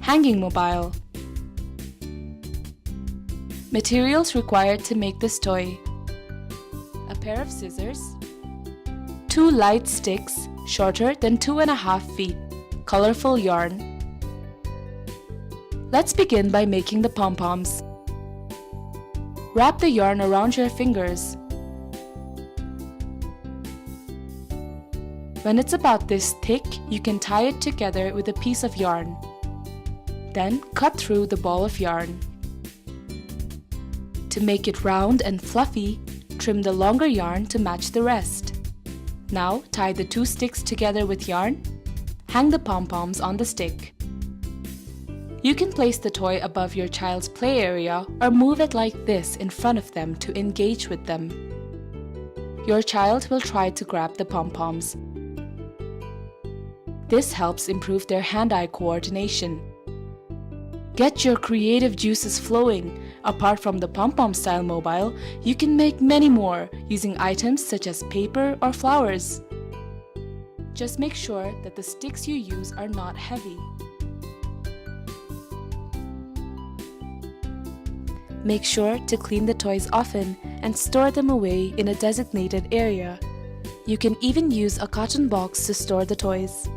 Hanging mobile. Materials required to make this toy: a pair of scissors, two light sticks shorter than two and a half feet, colorful yarn. Let's begin by making the pom-poms. Wrap the yarn around your fingers. When it's about this thick, you can tie it together with a piece of yarn. Then cut through the ball of yarn. To make it round and fluffy, trim the longer yarn to match the rest. Now tie the two sticks together with yarn. Hang the pom-poms on the stick. You can place the toy above your child's play area or move it like this in front of them to engage with them. Your child will try to grab the pom-poms. This helps improve their hand-eye coordination. Get your creative juices flowing. Apart from the pom-pom style mobile, you can make many more using items such as paper or flowers. Just make sure that the sticks you use are not heavy. Make sure to clean the toys often and store them away in a designated area. You can even use a carton box to store the toys.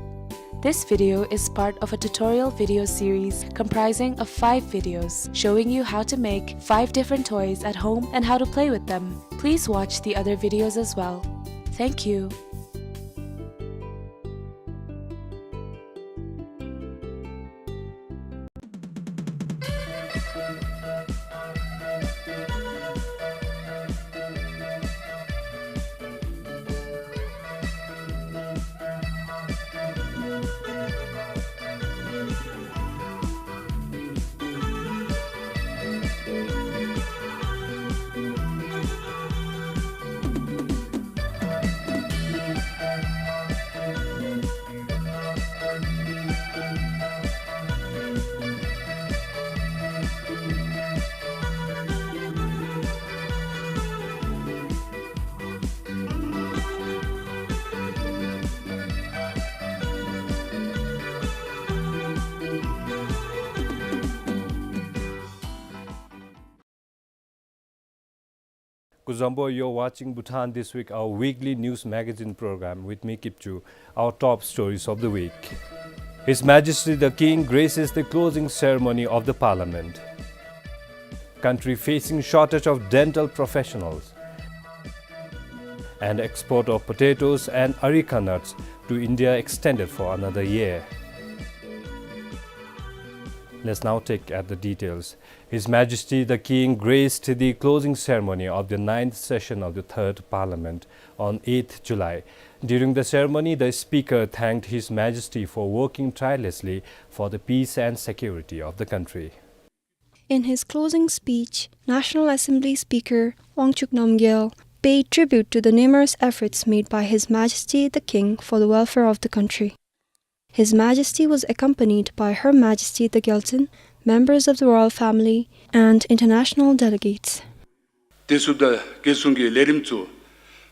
This video is part of a tutorial video series comprising of five videos showing you how to make five different toys at home and how to play with them. Please watch the other videos as well. Thank you. Kuzuzangpo, you're watching Bhutan This Week, our weekly news magazine program. With me, Kipchu. Our top stories of the week. His Majesty the King graces the closing ceremony of the Parliament. Country facing shortage of dental professionals. And export of potatoes and areca nuts to India extended for another year. Let's now take at the details. His Majesty the King graced the closing ceremony of the ninth session of the Third Parliament on eighth July. During the ceremony, the Speaker thanked His Majesty for working tirelessly for the peace and security of the country. In his closing speech, National Assembly Speaker Wangchuck Namgyel paid tribute to the numerous efforts made by His Majesty the King for the welfare of the country. His Majesty was accompanied by Her Majesty the Gyaltsuen, members of the royal family, and international delegates. བདེ་སྲུང་དང་རྒྱལ་སྲུང་གི་ལས་རིམ་ཚུ་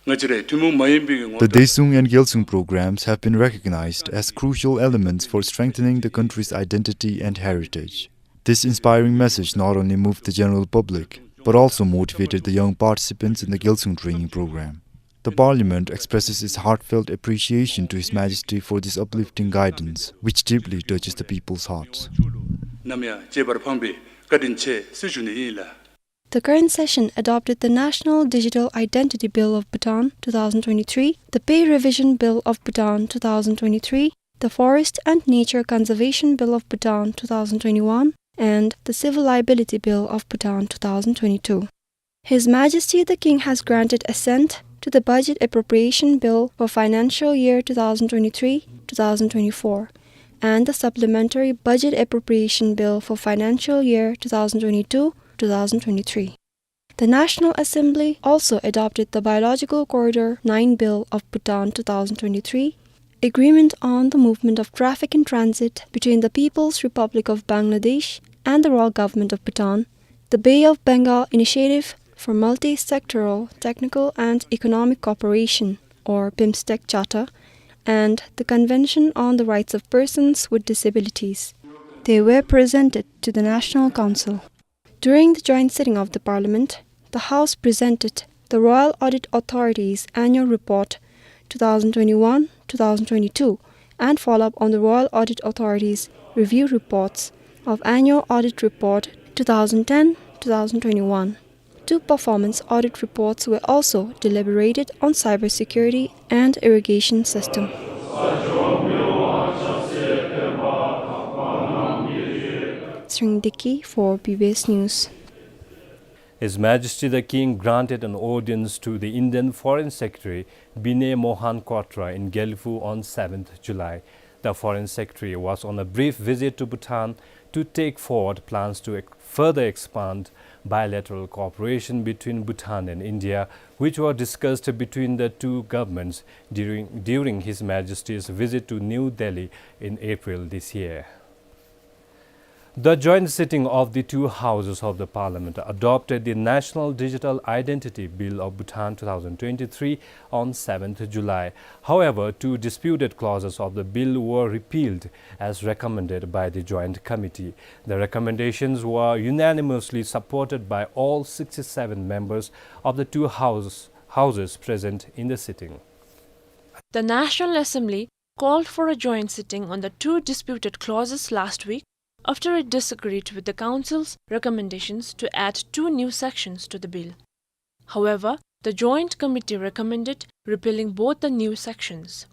ང་བཅས་རའི་ཐུན་མོང་མ་ཡིན་པའི་ངོ་བོ། The Daesung and Gyalsung programs have been recognized as crucial elements for strengthening the country's identity and heritage. This inspiring message not only moved the general public, but also motivated the young participants in the Gyalsung training program. The Parliament expresses its heartfelt appreciation to His Majesty for this uplifting guidance, which deeply touches the people's hearts. ནམ་ཡང་གཅེས་པར་ཕངས་པའི་བཀའ་དྲིན་ཆེ་ཟེར་ཞུ་ནི་ཨིན་ལགས། The current session adopted the National Digital Identity Bill of Bhutan two thousand twenty-three, the Pay Revision Bill of Bhutan two thousand twenty-three, the Forest and Nature Conservation Bill of Bhutan two thousand twenty-one, and the Civil Liability Bill of Bhutan two thousand twenty-two. His Majesty the King has granted assent to the Budget Appropriation Bill for financial year two thousand twenty-three two thousand twenty-four and the Supplementary Budget Appropriation Bill for financial year two thousand twenty-two two thousand twenty-three. The National Assembly also adopted the Biological Corridor nine Bill of Bhutan two thousand twenty-three, Agreement on the Movement of Traffic in Transit between the People's Republic of Bangladesh and the Royal Government of Bhutan, the Bay of Bengal Initiative for Multi-Sectoral Technical and Economic Cooperation, or BIMSTEC Charter, and the Convention on the Rights of Persons with Disabilities. They were presented to the National Council. During the joint sitting of the Parliament, the House presented the Royal Audit Authority's Annual Report two thousand twenty-one two thousand twenty-two and follow-up on the Royal Audit Authority's review reports of Annual Audit Report two thousand ten two thousand twenty-one. Two performance audit reports were also deliberated on cybersecurity and irrigation system. Sring Dickey for B B S News. His Majesty the King granted an audience to the Indian Foreign Secretary Binay Mohan Kwatra in Gelephu on seventh July. The Foreign Secretary was on a brief visit to Bhutan to take forward plans to ex-, further expand bilateral cooperation between Bhutan and India, which were discussed between the two governments during, during His Majesty's visit to New Delhi in April this year. The joint sitting of the two houses of the Parliament adopted the National Digital Identity Bill of Bhutan two thousand twenty-three on seventh July. However, two disputed clauses of the bill were repealed as recommended by the Joint Committee. The recommendations were unanimously supported by all sixty-seven members of the two house-, houses present in the sitting. The National Assembly called for a joint sitting on the two disputed clauses last week after it disagreed with the Council's recommendations to add two new sections to the bill. However, the Joint Committee recommended repealing both the new sections.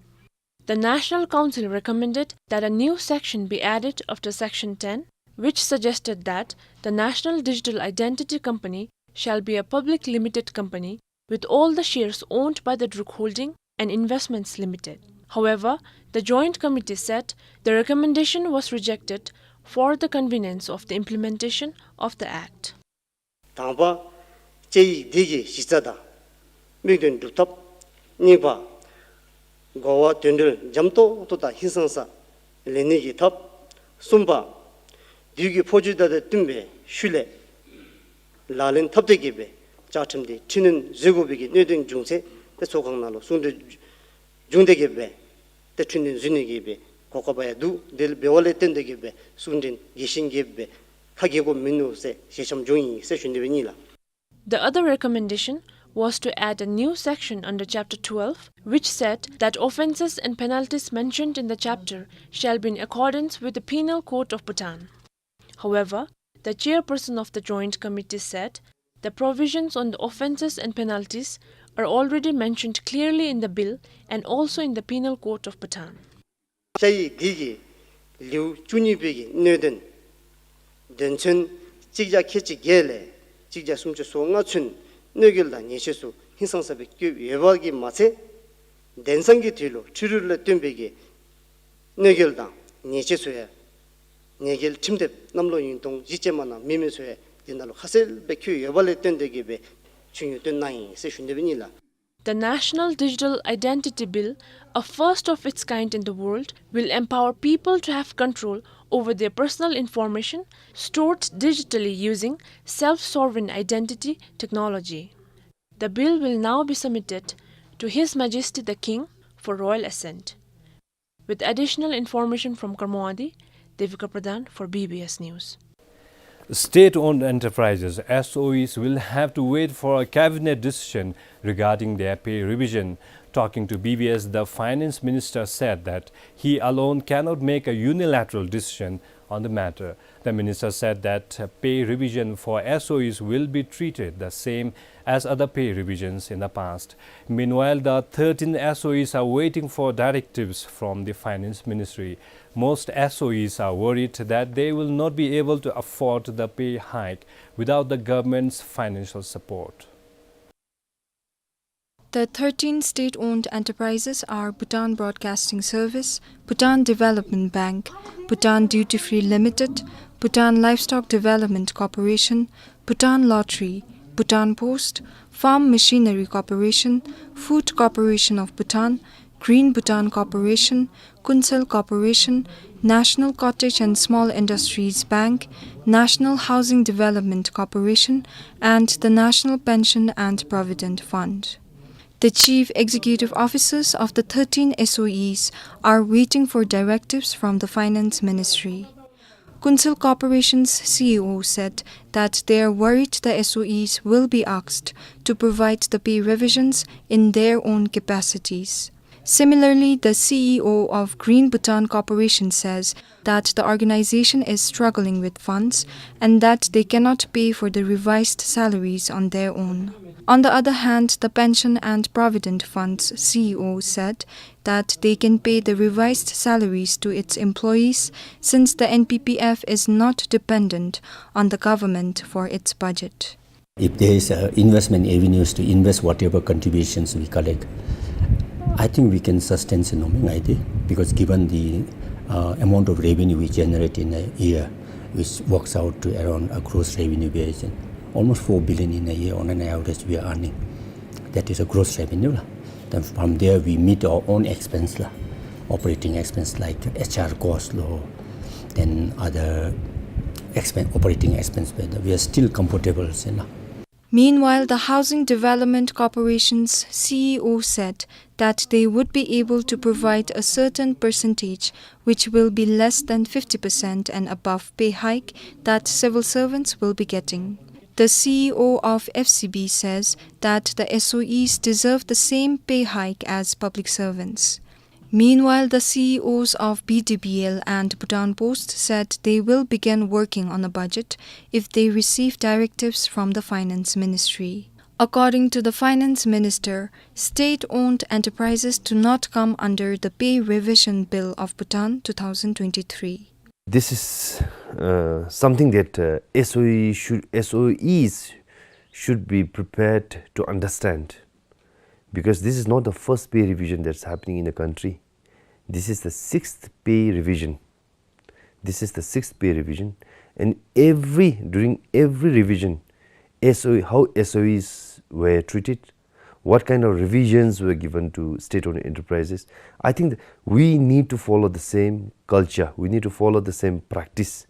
The National Council recommended that a new section be added after Section ten, which suggested that the National Digital Identity Company shall be a public limited company with all the shares owned by the Druk Holding and Investments Limited. However, the Joint Committee said the recommendation was rejected for the convenience of the implementation of the Act. དང་པ་དཔྱད་ཡིག་འདི་གི་གཞི་རྩ་དང་དམིགས་དོན་སྒྲུབ་ཐབས། གཉིས་པ་གོ་བ་དོན་འགྲེལ་འཇམ་ཏོག་ཏོ་དང་ཧིང་སངས་ས་ལེན་ནི་གི་ཐབས། གསུམ་པ་དུས་ཀྱི་འཕོ་འགྱུར་དང་བསྟུན་པའི་ཤུལ་ལས་ལག་ལེན་འཐབ་སྟེ་གི་སྦེ་བཅའ་ཁྲིམས་དེ་འཕྲི་སྣོན་བཟོ་དགོ་པའི་གི་གནད་དོན་བྱུང་ཚེ་ཏེ་ཚོགས་ཁང་ནང་ལུ་གསུང་གྲོས་བྱུང་སྟེ་གི་སྦེ་ཏེ་འཕྲི་སྣོན་བཟོ་ནི་གི་སྦེ་གོ་སྐབས་ཡང་འདུག། དེ་འབདཝ་ལས་བརྟེན་ཏེ་གི་སྦེ་གསུང་འཕྲིན་རྒྱས་ཤིང་རྒྱས་སྦེ་ཁ་གྱེས་དགོཔ་མིན་ནུག་ཟེར་ཞལ་འཆམ་བྱུང་ཡི་ཟེར་ཞུ་ནི་སྦེ་ཨིན་ལགས། The other recommendation was to add a new section under Chapter twelve, which said that offences and penalties mentioned in the chapter shall be in accordance with the Penal Code of Bhutan. However, the chairperson of the Joint Committee said the provisions on the offences and penalties are already mentioned clearly in the bill and also in the Penal Code of Bhutan. ཤ་ཡི་འདི་གིས་ལེའུ་བཅུ་གཉིས་པའི་གི་གནད་དོན་དོན་ཚན་གཅིག་བརྒྱ་ཁལ་གཅིག་བརྒྱད་ལས་གཅིག་བརྒྱ་སུམ་ཅུ་སོ་ལྔ་ཚུན་གནོད་འགེལ་དང་ཉེས་ཆད་ཚུ་ཧིང་སངས་ས་སྦེ་བཀོད་ཡོད་པ་གིས་མ་ཚད་དེང་སང་གི་དུས་ལུ་འཕྲུལ་རིག་ལས་བཏོན་པའི་གི་གནོད་འགེལ་དང་ཉེས་ཆད་ཚུ་ཡང་ཉེས་འགེལ་ཁྲིམས་དེབ་གནམ་ལོ་ཉིས་སྟོང་བཞི་ཅན་མ་ནང་མེད་མི་ཚུ་ཡང་འདི་ནང་ལུ་ཁ་གསལ་སྦེ་བཀོད་ཡོད་པ་ལས་བརྟེན་ཏེ་གིས་སྦེ་ཆུ་ཉུ་བཏོན་གནང་ཡི་ཟེར་ཞུ་ནི་སྦེ་ཨིན་ལགས། The National Digital Identity Bill, a first of its kind in the world, will empower people to have control over their personal information stored digitally using self-sovereign identity technology. The bill will now be submitted to His Majesty the King for royal assent. With additional information from Kurmawadi, Devika Pradhan for B B S News. State-owned enterprises, S O Es, will have to wait for a cabinet decision regarding their pay revision. Talking to B B S, the finance minister said that he alone cannot make a unilateral decision on the matter. The minister said that pay revision for S O Es will be treated the same as other pay revisions in the past. Meanwhile, the thirteen S O Es are waiting for directives from the finance ministry. Most S O Es are worried that they will not be able to afford the pay hike without the government's financial support. The thirteen state-owned enterprises are Bhutan Broadcasting Service, Bhutan Development Bank, Bhutan Duty Free Limited, Bhutan Livestock Development Corporation, Bhutan Lottery, Bhutan Post, Farm Machinery Corporation, Food Corporation of Bhutan, Green Bhutan Corporation, Kunsel Corporation, National Cottage and Small Industries Bank, National Housing Development Corporation, and the National Pension and Provident Fund. The chief executive officers of the thirteen S O Es are waiting for directives from the Finance Ministry. Kunsel Corporation's C E O said that they are worried the S O Es will be asked to provide the pay revisions in their own capacities. Similarly, the C E O of Green Bhutan Corporation says that the organization is struggling with funds and that they cannot pay for the revised salaries on their own. On the other hand, the Pension and Provident Fund's C E O said that they can pay the revised salaries to its employees since the N P P F is not dependent on the government for its budget. If there is, uh, investment avenues to invest whatever contributions we collect, I think we can sustain, you know, I think, because given the, uh, amount of revenue we generate in a year, which works out to around a gross revenue base, almost four billion in a year on an average we are earning. That is a gross revenue, lah. Then from there we meet our own expense, lah. Operating expense like H R cost, lah, then other expen-, operating expense, but we are still comfortable, sir, lah. Meanwhile, the Housing Development Corporation's C E O said that they would be able to provide a certain percentage, which will be less than fifty percent and above pay hike that civil servants will be getting. The C E O of F C B says that the S O Es deserve the same pay hike as public servants. Meanwhile, the C E Os of B D B L and Bhutan Post said they will begin working on a budget if they receive directives from the Finance Ministry. According to the Finance Minister, state-owned enterprises do not come under the Pay Revision Bill of Bhutan two thousand twenty-three. This is, uh, something that, uh, S O E should, S O Es should be prepared to understand, because this is not the first pay revision that's happening in the country. This is the sixth pay revision. This is the sixth pay revision, and every, during every revision, S O E, how S O Es were treated, what kind of revisions were given to state-owned enterprises. I think that we need to follow the same culture. We need to follow the same practice.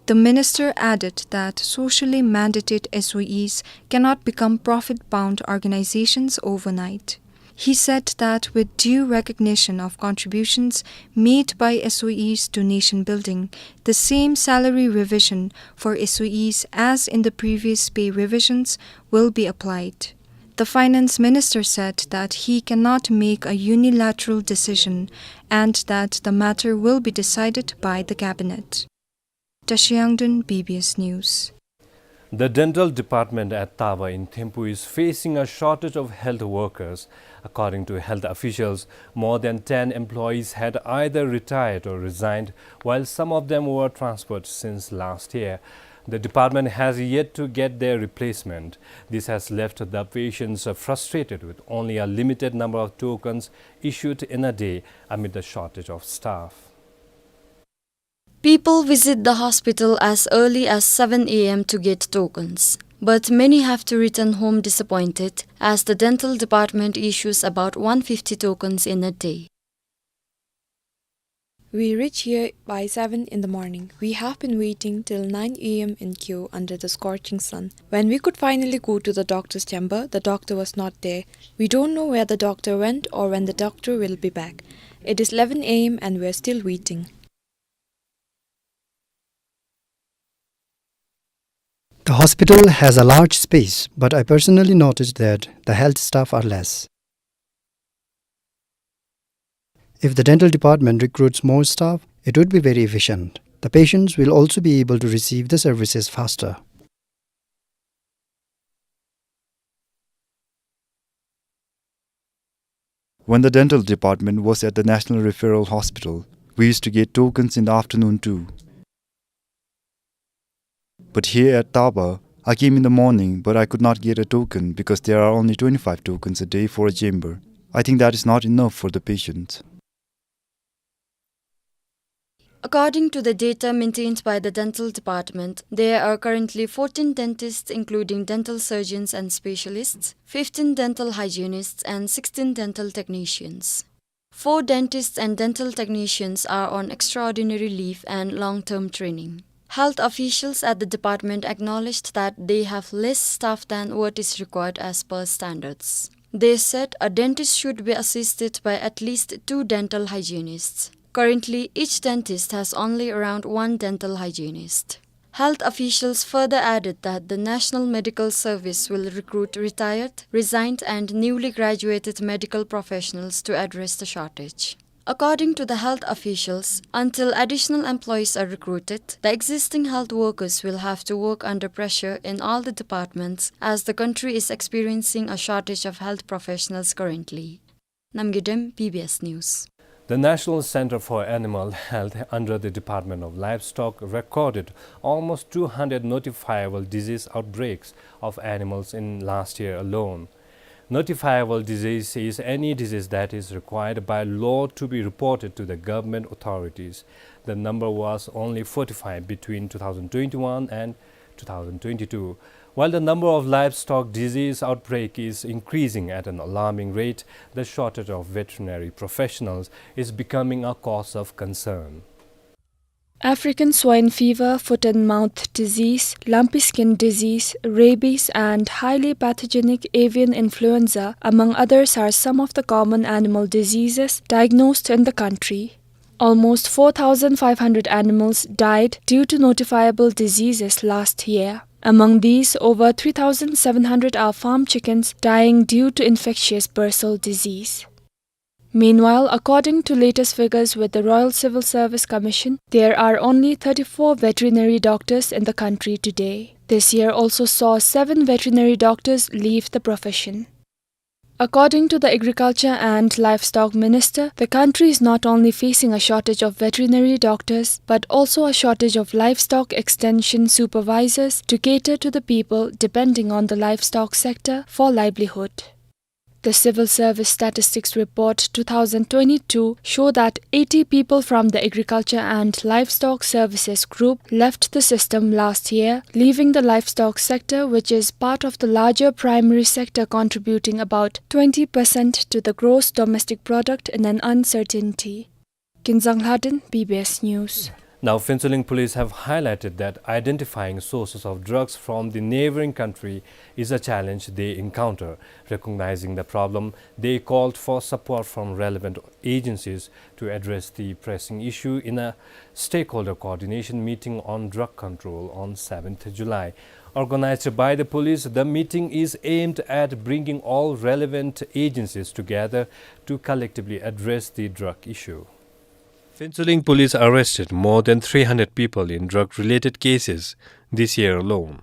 The minister added that socially mandated S O Es cannot become profit-bound organizations overnight. He said that with due recognition of contributions made by S O Es to nation building, the same salary revision for S O Es as in the previous pay revisions will be applied. The finance minister said that he cannot make a unilateral decision and that the matter will be decided by the cabinet. Tashi Yangden, B B S News. The dental department at Taba in Thimphu is facing a shortage of health workers. According to health officials, more than ten employees had either retired or resigned, while some of them were transferred since last year. The department has yet to get their replacement. This has left the patients frustrated with only a limited number of tokens issued in a day amid the shortage of staff. People visit the hospital as early as seven A M to get tokens, but many have to return home disappointed, as the dental department issues about one fifty tokens in a day. We reach here by seven in the morning. We have been waiting till nine A M in queue under the scorching sun. When we could finally go to the doctor's chamber, the doctor was not there. We don't know where the doctor went or when the doctor will be back. It is eleven A M and we are still waiting. The hospital has a large space, but I personally noticed that the health staff are less. If the dental department recruits more staff, it would be very efficient. The patients will also be able to receive the services faster. When the dental department was at the National Referral Hospital, we used to get tokens in the afternoon too. But here at Taba, I came in the morning, but I could not get a token because there are only twenty-five tokens a day for a chamber. I think that is not enough for the patients. According to the data maintained by the dental department, there are currently fourteen dentists, including dental surgeons and specialists, fifteen dental hygienists, and sixteen dental technicians. Four dentists and dental technicians are on extraordinary leave and long-term training. Health officials at the department acknowledged that they have less staff than what is required as per standards. They said a dentist should be assisted by at least two dental hygienists. Currently, each dentist has only around one dental hygienist. Health officials further added that the National Medical Service will recruit retired, resigned, and newly graduated medical professionals to address the shortage. According to the health officials, until additional employees are recruited, the existing health workers will have to work under pressure in all the departments, as the country is experiencing a shortage of health professionals currently. Namgay Dem, B B S News. The National Center for Animal Health under the Department of Livestock recorded almost two hundred notifiable disease outbreaks of animals in last year alone. Notifiable disease is any disease that is required by law to be reported to the government authorities. The number was only forty-five between two thousand twenty-one and two thousand twenty-two. While the number of livestock disease outbreak is increasing at an alarming rate, the shortage of veterinary professionals is becoming a cause of concern. African swine fever, foot and mouth disease, lumpy skin disease, rabies, and highly pathogenic avian influenza, among others, are some of the common animal diseases diagnosed in the country. Almost four thousand five hundred animals died due to notifiable diseases last year. Among these, over three thousand seven hundred are farm chickens dying due to infectious bursal disease. Meanwhile, according to latest figures with the Royal Civil Service Commission, there are only thirty-four veterinary doctors in the country today. This year also saw seven veterinary doctors leave the profession. According to the Agriculture and Livestock Minister, the country is not only facing a shortage of veterinary doctors, but also a shortage of livestock extension supervisors to cater to the people depending on the livestock sector for livelihood. The Civil Service Statistics Report two thousand twenty-two show that eighty people from the Agriculture and Livestock Services Group left the system last year, leaving the livestock sector, which is part of the larger primary sector, contributing about twenty percent to the gross domestic product, in an uncertainty. Kinzang Lhaden, B B S News. Now, Phuentsholing police have highlighted that identifying sources of drugs from the neighboring country is a challenge they encounter. Recognizing the problem, they called for support from relevant agencies to address the pressing issue in a stakeholder coordination meeting on drug control on seventh July. Organized by the police, the meeting is aimed at bringing all relevant agencies together to collectively address the drug issue. Phuentsholing police arrested more than three hundred people in drug-related cases this year alone.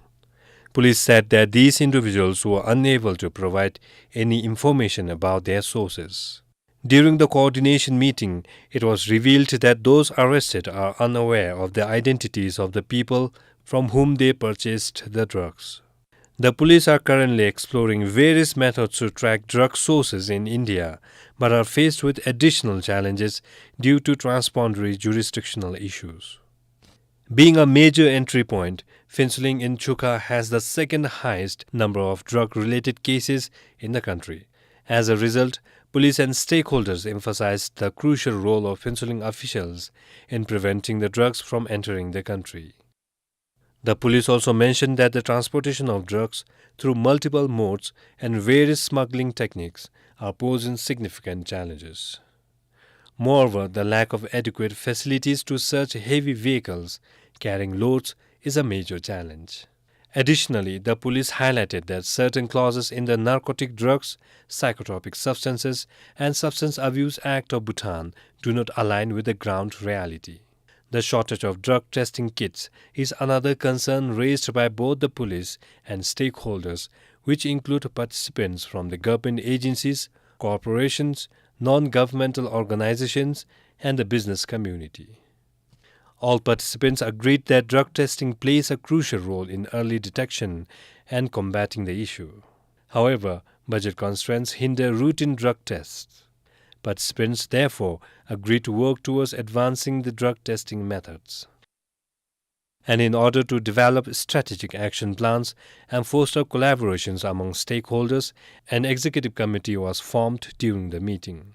Police said that these individuals were unable to provide any information about their sources. During the coordination meeting, it was revealed that those arrested are unaware of the identities of the people from whom they purchased the drugs. The police are currently exploring various methods to track drug sources in India, but are faced with additional challenges due to transboundary jurisdictional issues. Being a major entry point, Phuentsholing in Chukha has the second highest number of drug-related cases in the country. As a result, police and stakeholders emphasized the crucial role of Phuentsholing officials in preventing the drugs from entering the country. The police also mentioned that the transportation of drugs through multiple modes and various smuggling techniques are posing significant challenges. Moreover, the lack of adequate facilities to search heavy vehicles carrying loads is a major challenge. Additionally, the police highlighted that certain clauses in the Narcotic Drugs, Psychotropic Substances and Substance Abuse Act of Bhutan do not align with the ground reality. The shortage of drug testing kits is another concern raised by both the police and stakeholders, which include participants from the government agencies, corporations, non-governmental organizations, and the business community. All participants agreed that drug testing plays a crucial role in early detection and combating the issue. However, budget constraints hinder routine drug tests. Participants, therefore, agreed to work towards advancing the drug testing methods. And in order to develop strategic action plans and foster collaborations among stakeholders, an executive committee was formed during the meeting.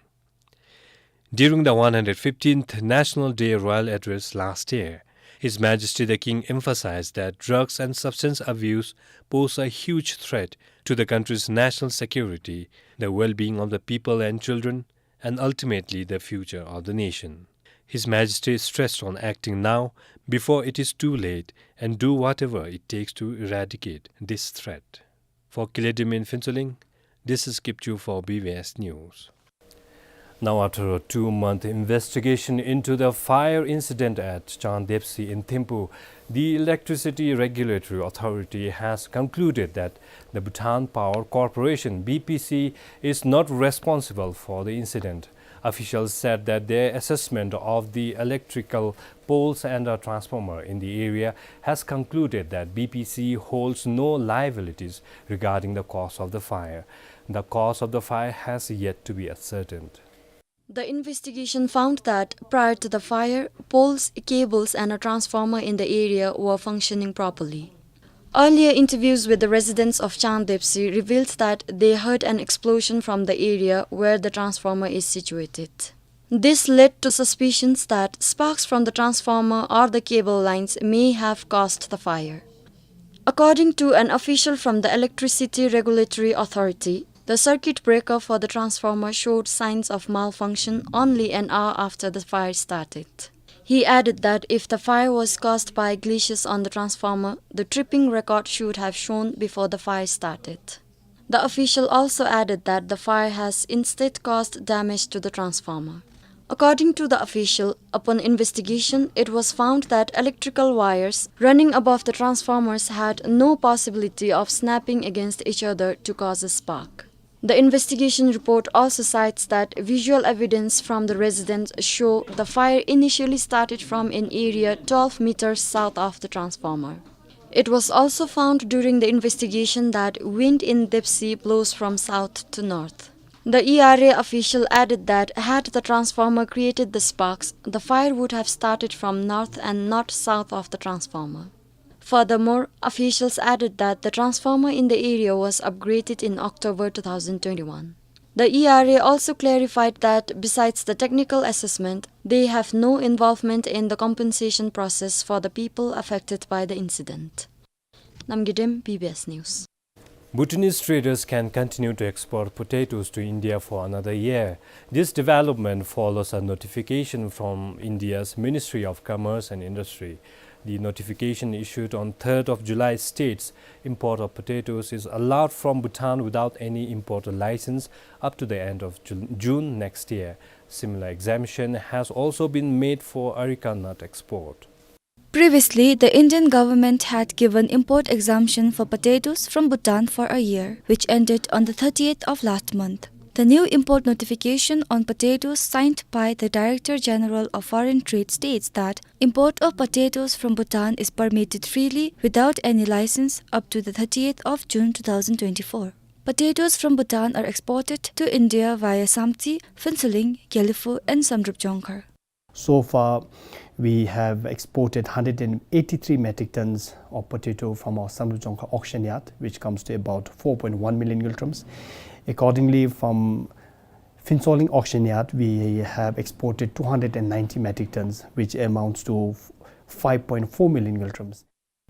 During the one hundred fifteenth National Day Royal Address last year, His Majesty the King emphasized that drugs and substance abuse pose a huge threat to the country's national security, the well-being of the people and children, and ultimately the future of the nation. His Majesty stressed on acting now before it is too late and do whatever it takes to eradicate this threat. For Kiledim in Phuentsholing, this is Kipchu for B B S News. Now, after a two-month investigation into the fire incident at Chandepsi in Thimphu, the Electricity Regulatory Authority has concluded that the Bhutan Power Corporation, B P C, is not responsible for the incident. Officials said that their assessment of the electrical poles and a transformer in the area has concluded that B P C holds no liabilities regarding the cause of the fire. The cause of the fire has yet to be ascertained. The investigation found that prior to the fire, poles, cables and a transformer in the area were functioning properly. Earlier interviews with the residents of Chandepsi revealed that they heard an explosion from the area where the transformer is situated. This led to suspicions that sparks from the transformer or the cable lines may have caused the fire. According to an official from the Electricity Regulatory Authority, the circuit breaker for the transformer showed signs of malfunction only an hour after the fire started. He added that if the fire was caused by glitches on the transformer, the tripping record should have shown before the fire started. The official also added that the fire has instead caused damage to the transformer. According to the official, upon investigation, it was found that electrical wires running above the transformers had no possibility of snapping against each other to cause a spark. The investigation report also cites that visual evidence from the residents show the fire initially started from an area twelve meters south of the transformer. It was also found during the investigation that wind in Depsi blows from south to north. The E R A official added that had the transformer created the sparks, the fire would have started from north and not south of the transformer. Furthermore, officials added that the transformer in the area was upgraded in October two thousand twenty-one. The E R A also clarified that besides the technical assessment, they have no involvement in the compensation process for the people affected by the incident. Namgay Dem, B B S News. Bhutanese traders can continue to export potatoes to India for another year. This development follows a notification from India's Ministry of Commerce and Industry. The notification issued on third of July states import of potatoes is allowed from Bhutan without any import license up to the end of Ju-, June next year. Similar exemption has also been made for areca nut export. Previously, the Indian government had given import exemption for potatoes from Bhutan for a year, which ended on the thirtieth of last month. The new import notification on potatoes signed by the Director General of Foreign Trade states that import of potatoes from Bhutan is permitted freely without any license up to the thirtieth of June two thousand twenty-four. Potatoes from Bhutan are exported to India via Samtse, Phuentsholing, Gelephu, and Samdrup Jongkhar. So far, we have exported hundred and eighty-three metric tons of potato from our Samdrup Jongkhar auction yard, which comes to about four point one million ngultrums. Accordingly, from Phuentsholing auction yard, we have exported two hundred and ninety metric tons, which amounts to five point four million ngultrums.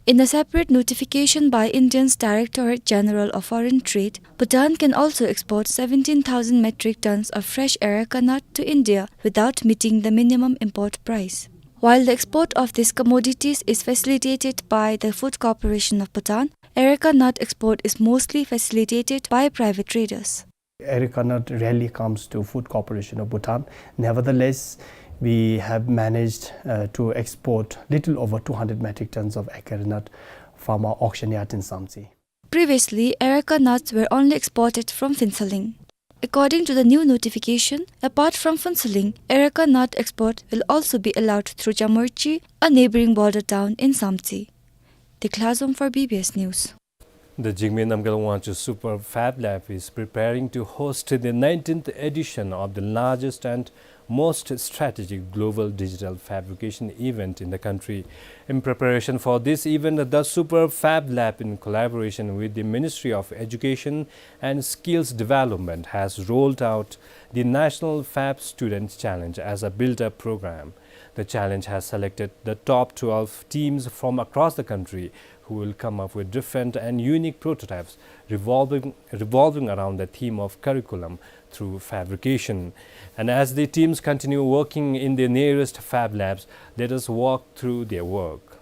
In a separate notification by India's Directorate General of Foreign Trade, Bhutan can also export seventeen thousand metric tons of fresh areca nut to India without meeting the minimum import price. While the export of these commodities is facilitated by the Food Corporation of Bhutan, areca nut export is mostly facilitated by private traders. Areca nut rarely comes to Food Corporation of Bhutan. Nevertheless, we have managed, uh, to export little over two hundred metric tons of areca nut from our auction yard in Samtse. Previously, areca nuts were only exported from Phuentsholing. According to the new notification, apart from Phuentsholing, areca nut export will also be allowed through Jamurchi, a neighboring border town in Samtse. Dekla Zom for B B S News. The Jigme Namgyal Wangchuk Super Fab Lab is preparing to host the nineteenth edition of the largest and most strategic global digital fabrication event in the country. In preparation for this event, the Super Fab Lab, in collaboration with the Ministry of Education and Skills Development, has rolled out the National Fab Student Challenge as a build-up program. The challenge has selected the top twelve teams from across the country who will come up with different and unique prototypes revolving, revolving around the theme of curriculum through fabrication. And as the teams continue working in their nearest fab labs, let us walk through their work.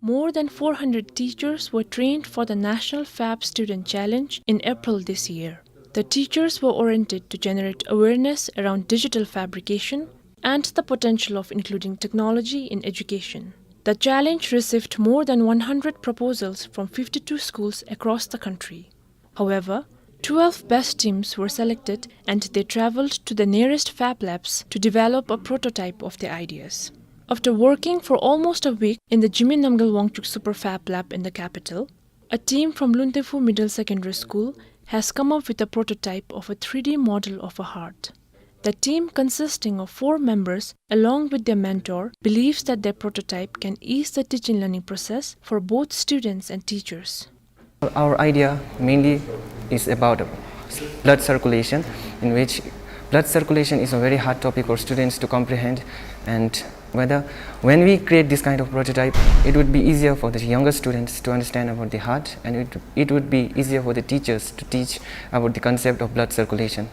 More than four hundred teachers were trained for the National Fab Student Challenge in April this year. The teachers were oriented to generate awareness around digital fabrication and the potential of including technology in education. The challenge received more than one hundred proposals from fifty-two schools across the country. However, twelve best teams were selected and they traveled to the nearest fab labs to develop a prototype of their ideas. After working for almost a week in the Jigme Namgyal Wangchuk Super Fab Lab in the capital, a team from Luntephu Middle Secondary School has come up with a prototype of a three D model of a heart. The team, consisting of four members, along with their mentor, believes that their prototype can ease the teaching learning process for both students and teachers. Our idea mainly is about blood circulation, in which blood circulation is a very hard topic for students to comprehend, and whether, when we create this kind of prototype, it would be easier for the younger students to understand about the heart, and it, it would be easier for the teachers to teach about the concept of blood circulation.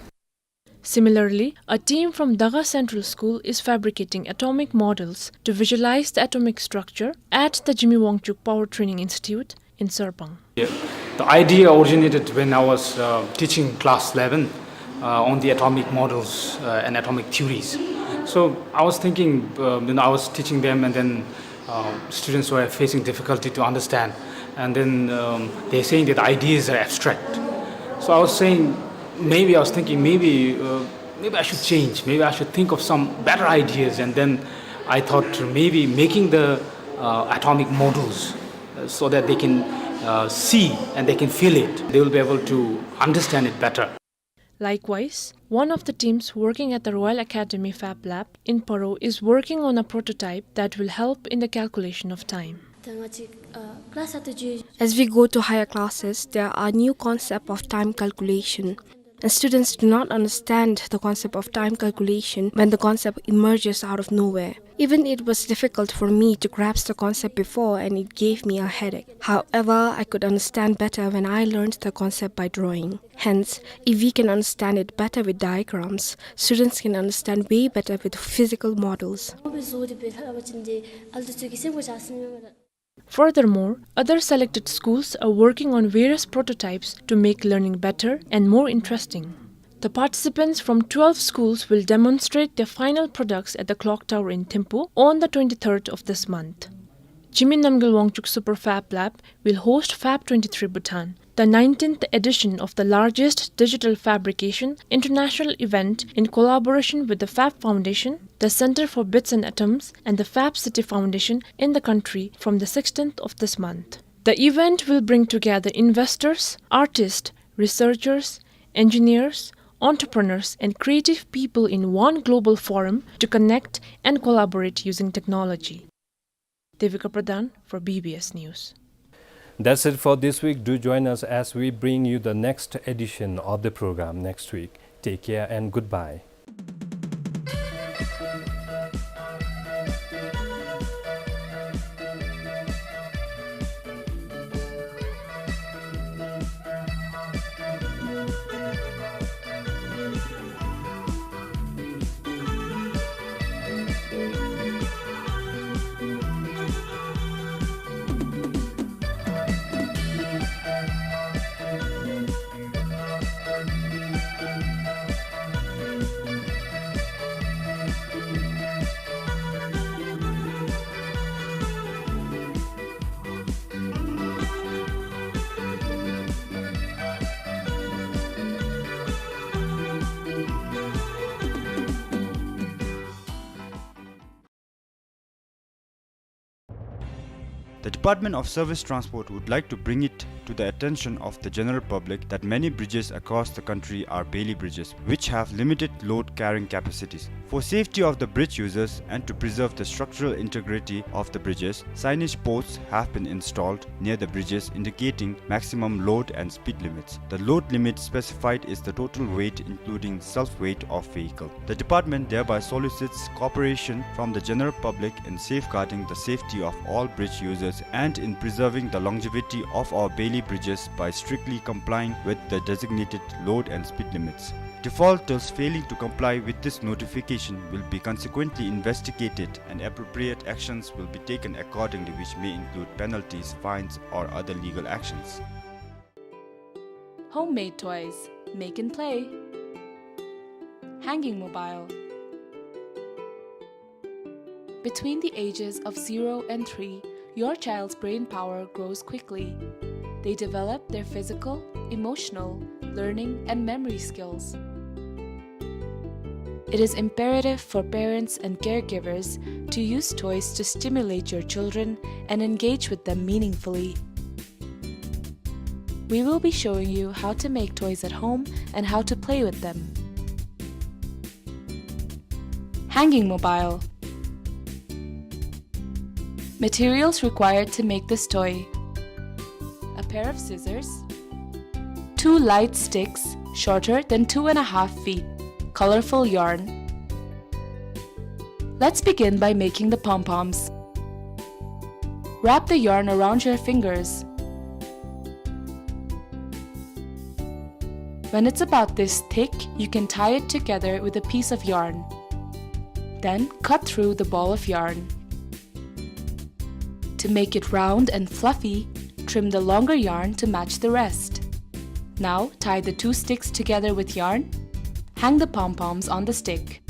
Similarly, a team from Daga Central School is fabricating atomic models to visualize the atomic structure at the Jigme Wangchuk Power Training Institute in Sarpang. Yeah. The idea originated when I was, uh, teaching class eleven, uh, on the atomic models, uh, and atomic theories. So I was thinking, uh, you know, I was teaching them, and then, uh, students were facing difficulty to understand. And then, um, they're saying that ideas are abstract. So I was saying, maybe I was thinking, maybe, uh, maybe I should change. Maybe I should think of some better ideas. And then I thought maybe making the, uh, atomic models, uh, so that they can, uh, see and they can feel it. They will be able to understand it better. Likewise, one of the teams working at the Royal Academy Fab Lab in Paro is working on a prototype that will help in the calculation of time. As we go to higher classes, there are new concept of time calculation. And students do not understand the concept of time calculation when the concept emerges out of nowhere. Even it was difficult for me to grasp the concept before, and it gave me a headache. However, I could understand better when I learned the concept by drawing. Hence, if we can understand it better with diagrams, students can understand way better with physical models. Furthermore, other selected schools are working on various prototypes to make learning better and more interesting. The participants from twelve schools will demonstrate their final products at the clock tower in Thimphu on the twenty-third of this month. Jigme Namgyel Wangchuck Super Fab Lab will host Fab twenty-three Bhutan, the nineteenth edition of the largest digital fabrication international event in collaboration with the Fab Foundation, the Center for Bits and Atoms, and the Fab City Foundation in the country from the sixteenth of this month. The event will bring together investors, artists, researchers, engineers, entrepreneurs, and creative people in one global forum to connect and collaborate using technology. Devika Pradhan for B B S News. That's it for this week. Do join us as we bring you the next edition of the program next week. Take care and goodbye. The Department of Surface Transport would like to bring it to the attention of the general public that many bridges across the country are bailie bridges, which have limited load carrying capacities. For safety of the bridge users and to preserve the structural integrity of the bridges, signage posts have been installed near the bridges indicating maximum load and speed limits. The load limit specified is the total weight including self-weight of vehicle. The department thereby solicits cooperation from the general public in safeguarding the safety of all bridge users and in preserving the longevity of our bailie bridges by strictly complying with the designated load and speed limits. Defaulters failing to comply with this notification will be consequently investigated and appropriate actions will be taken accordingly, which may include penalties, fines, or other legal actions. Homemade toys. Make and play. Hanging mobile. Between the ages of zero and three, your child's brain power grows quickly. They develop their physical, emotional, learning, and memory skills. It is imperative for parents and caregivers to use toys to stimulate your children and engage with them meaningfully. We will be showing you how to make toys at home and how to play with them. Hanging mobile. Materials required to make this toy: a pair of scissors, two light sticks shorter than two and a half feet, colorful yarn. Let's begin by making the pom-poms. Wrap the yarn around your fingers. When it's about this thick, you can tie it together with a piece of yarn. Then cut through the ball of yarn. To make it round and fluffy, trim the longer yarn to match the rest. Now tie the two sticks together with yarn. Hang the pom-poms on the stick.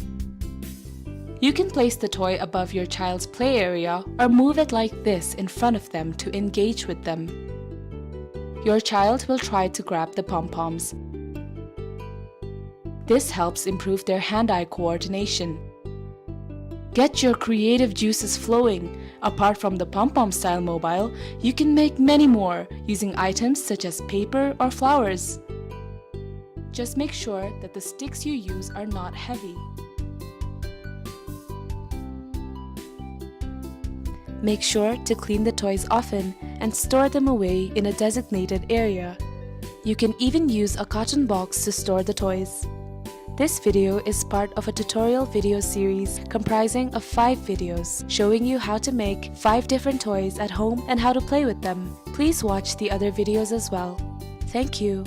You can place the toy above your child's play area or move it like this in front of them to engage with them. Your child will try to grab the pom-poms. This helps improve their hand-eye coordination. Get your creative juices flowing. Apart from the pom-pom style mobile, you can make many more using items such as paper or flowers. Just make sure that the sticks you use are not heavy. Make sure to clean the toys often and store them away in a designated area. You can even use a carton box to store the toys. This video is part of a tutorial video series comprising of five videos showing you how to make five different toys at home and how to play with them. Please watch the other videos as well. Thank you.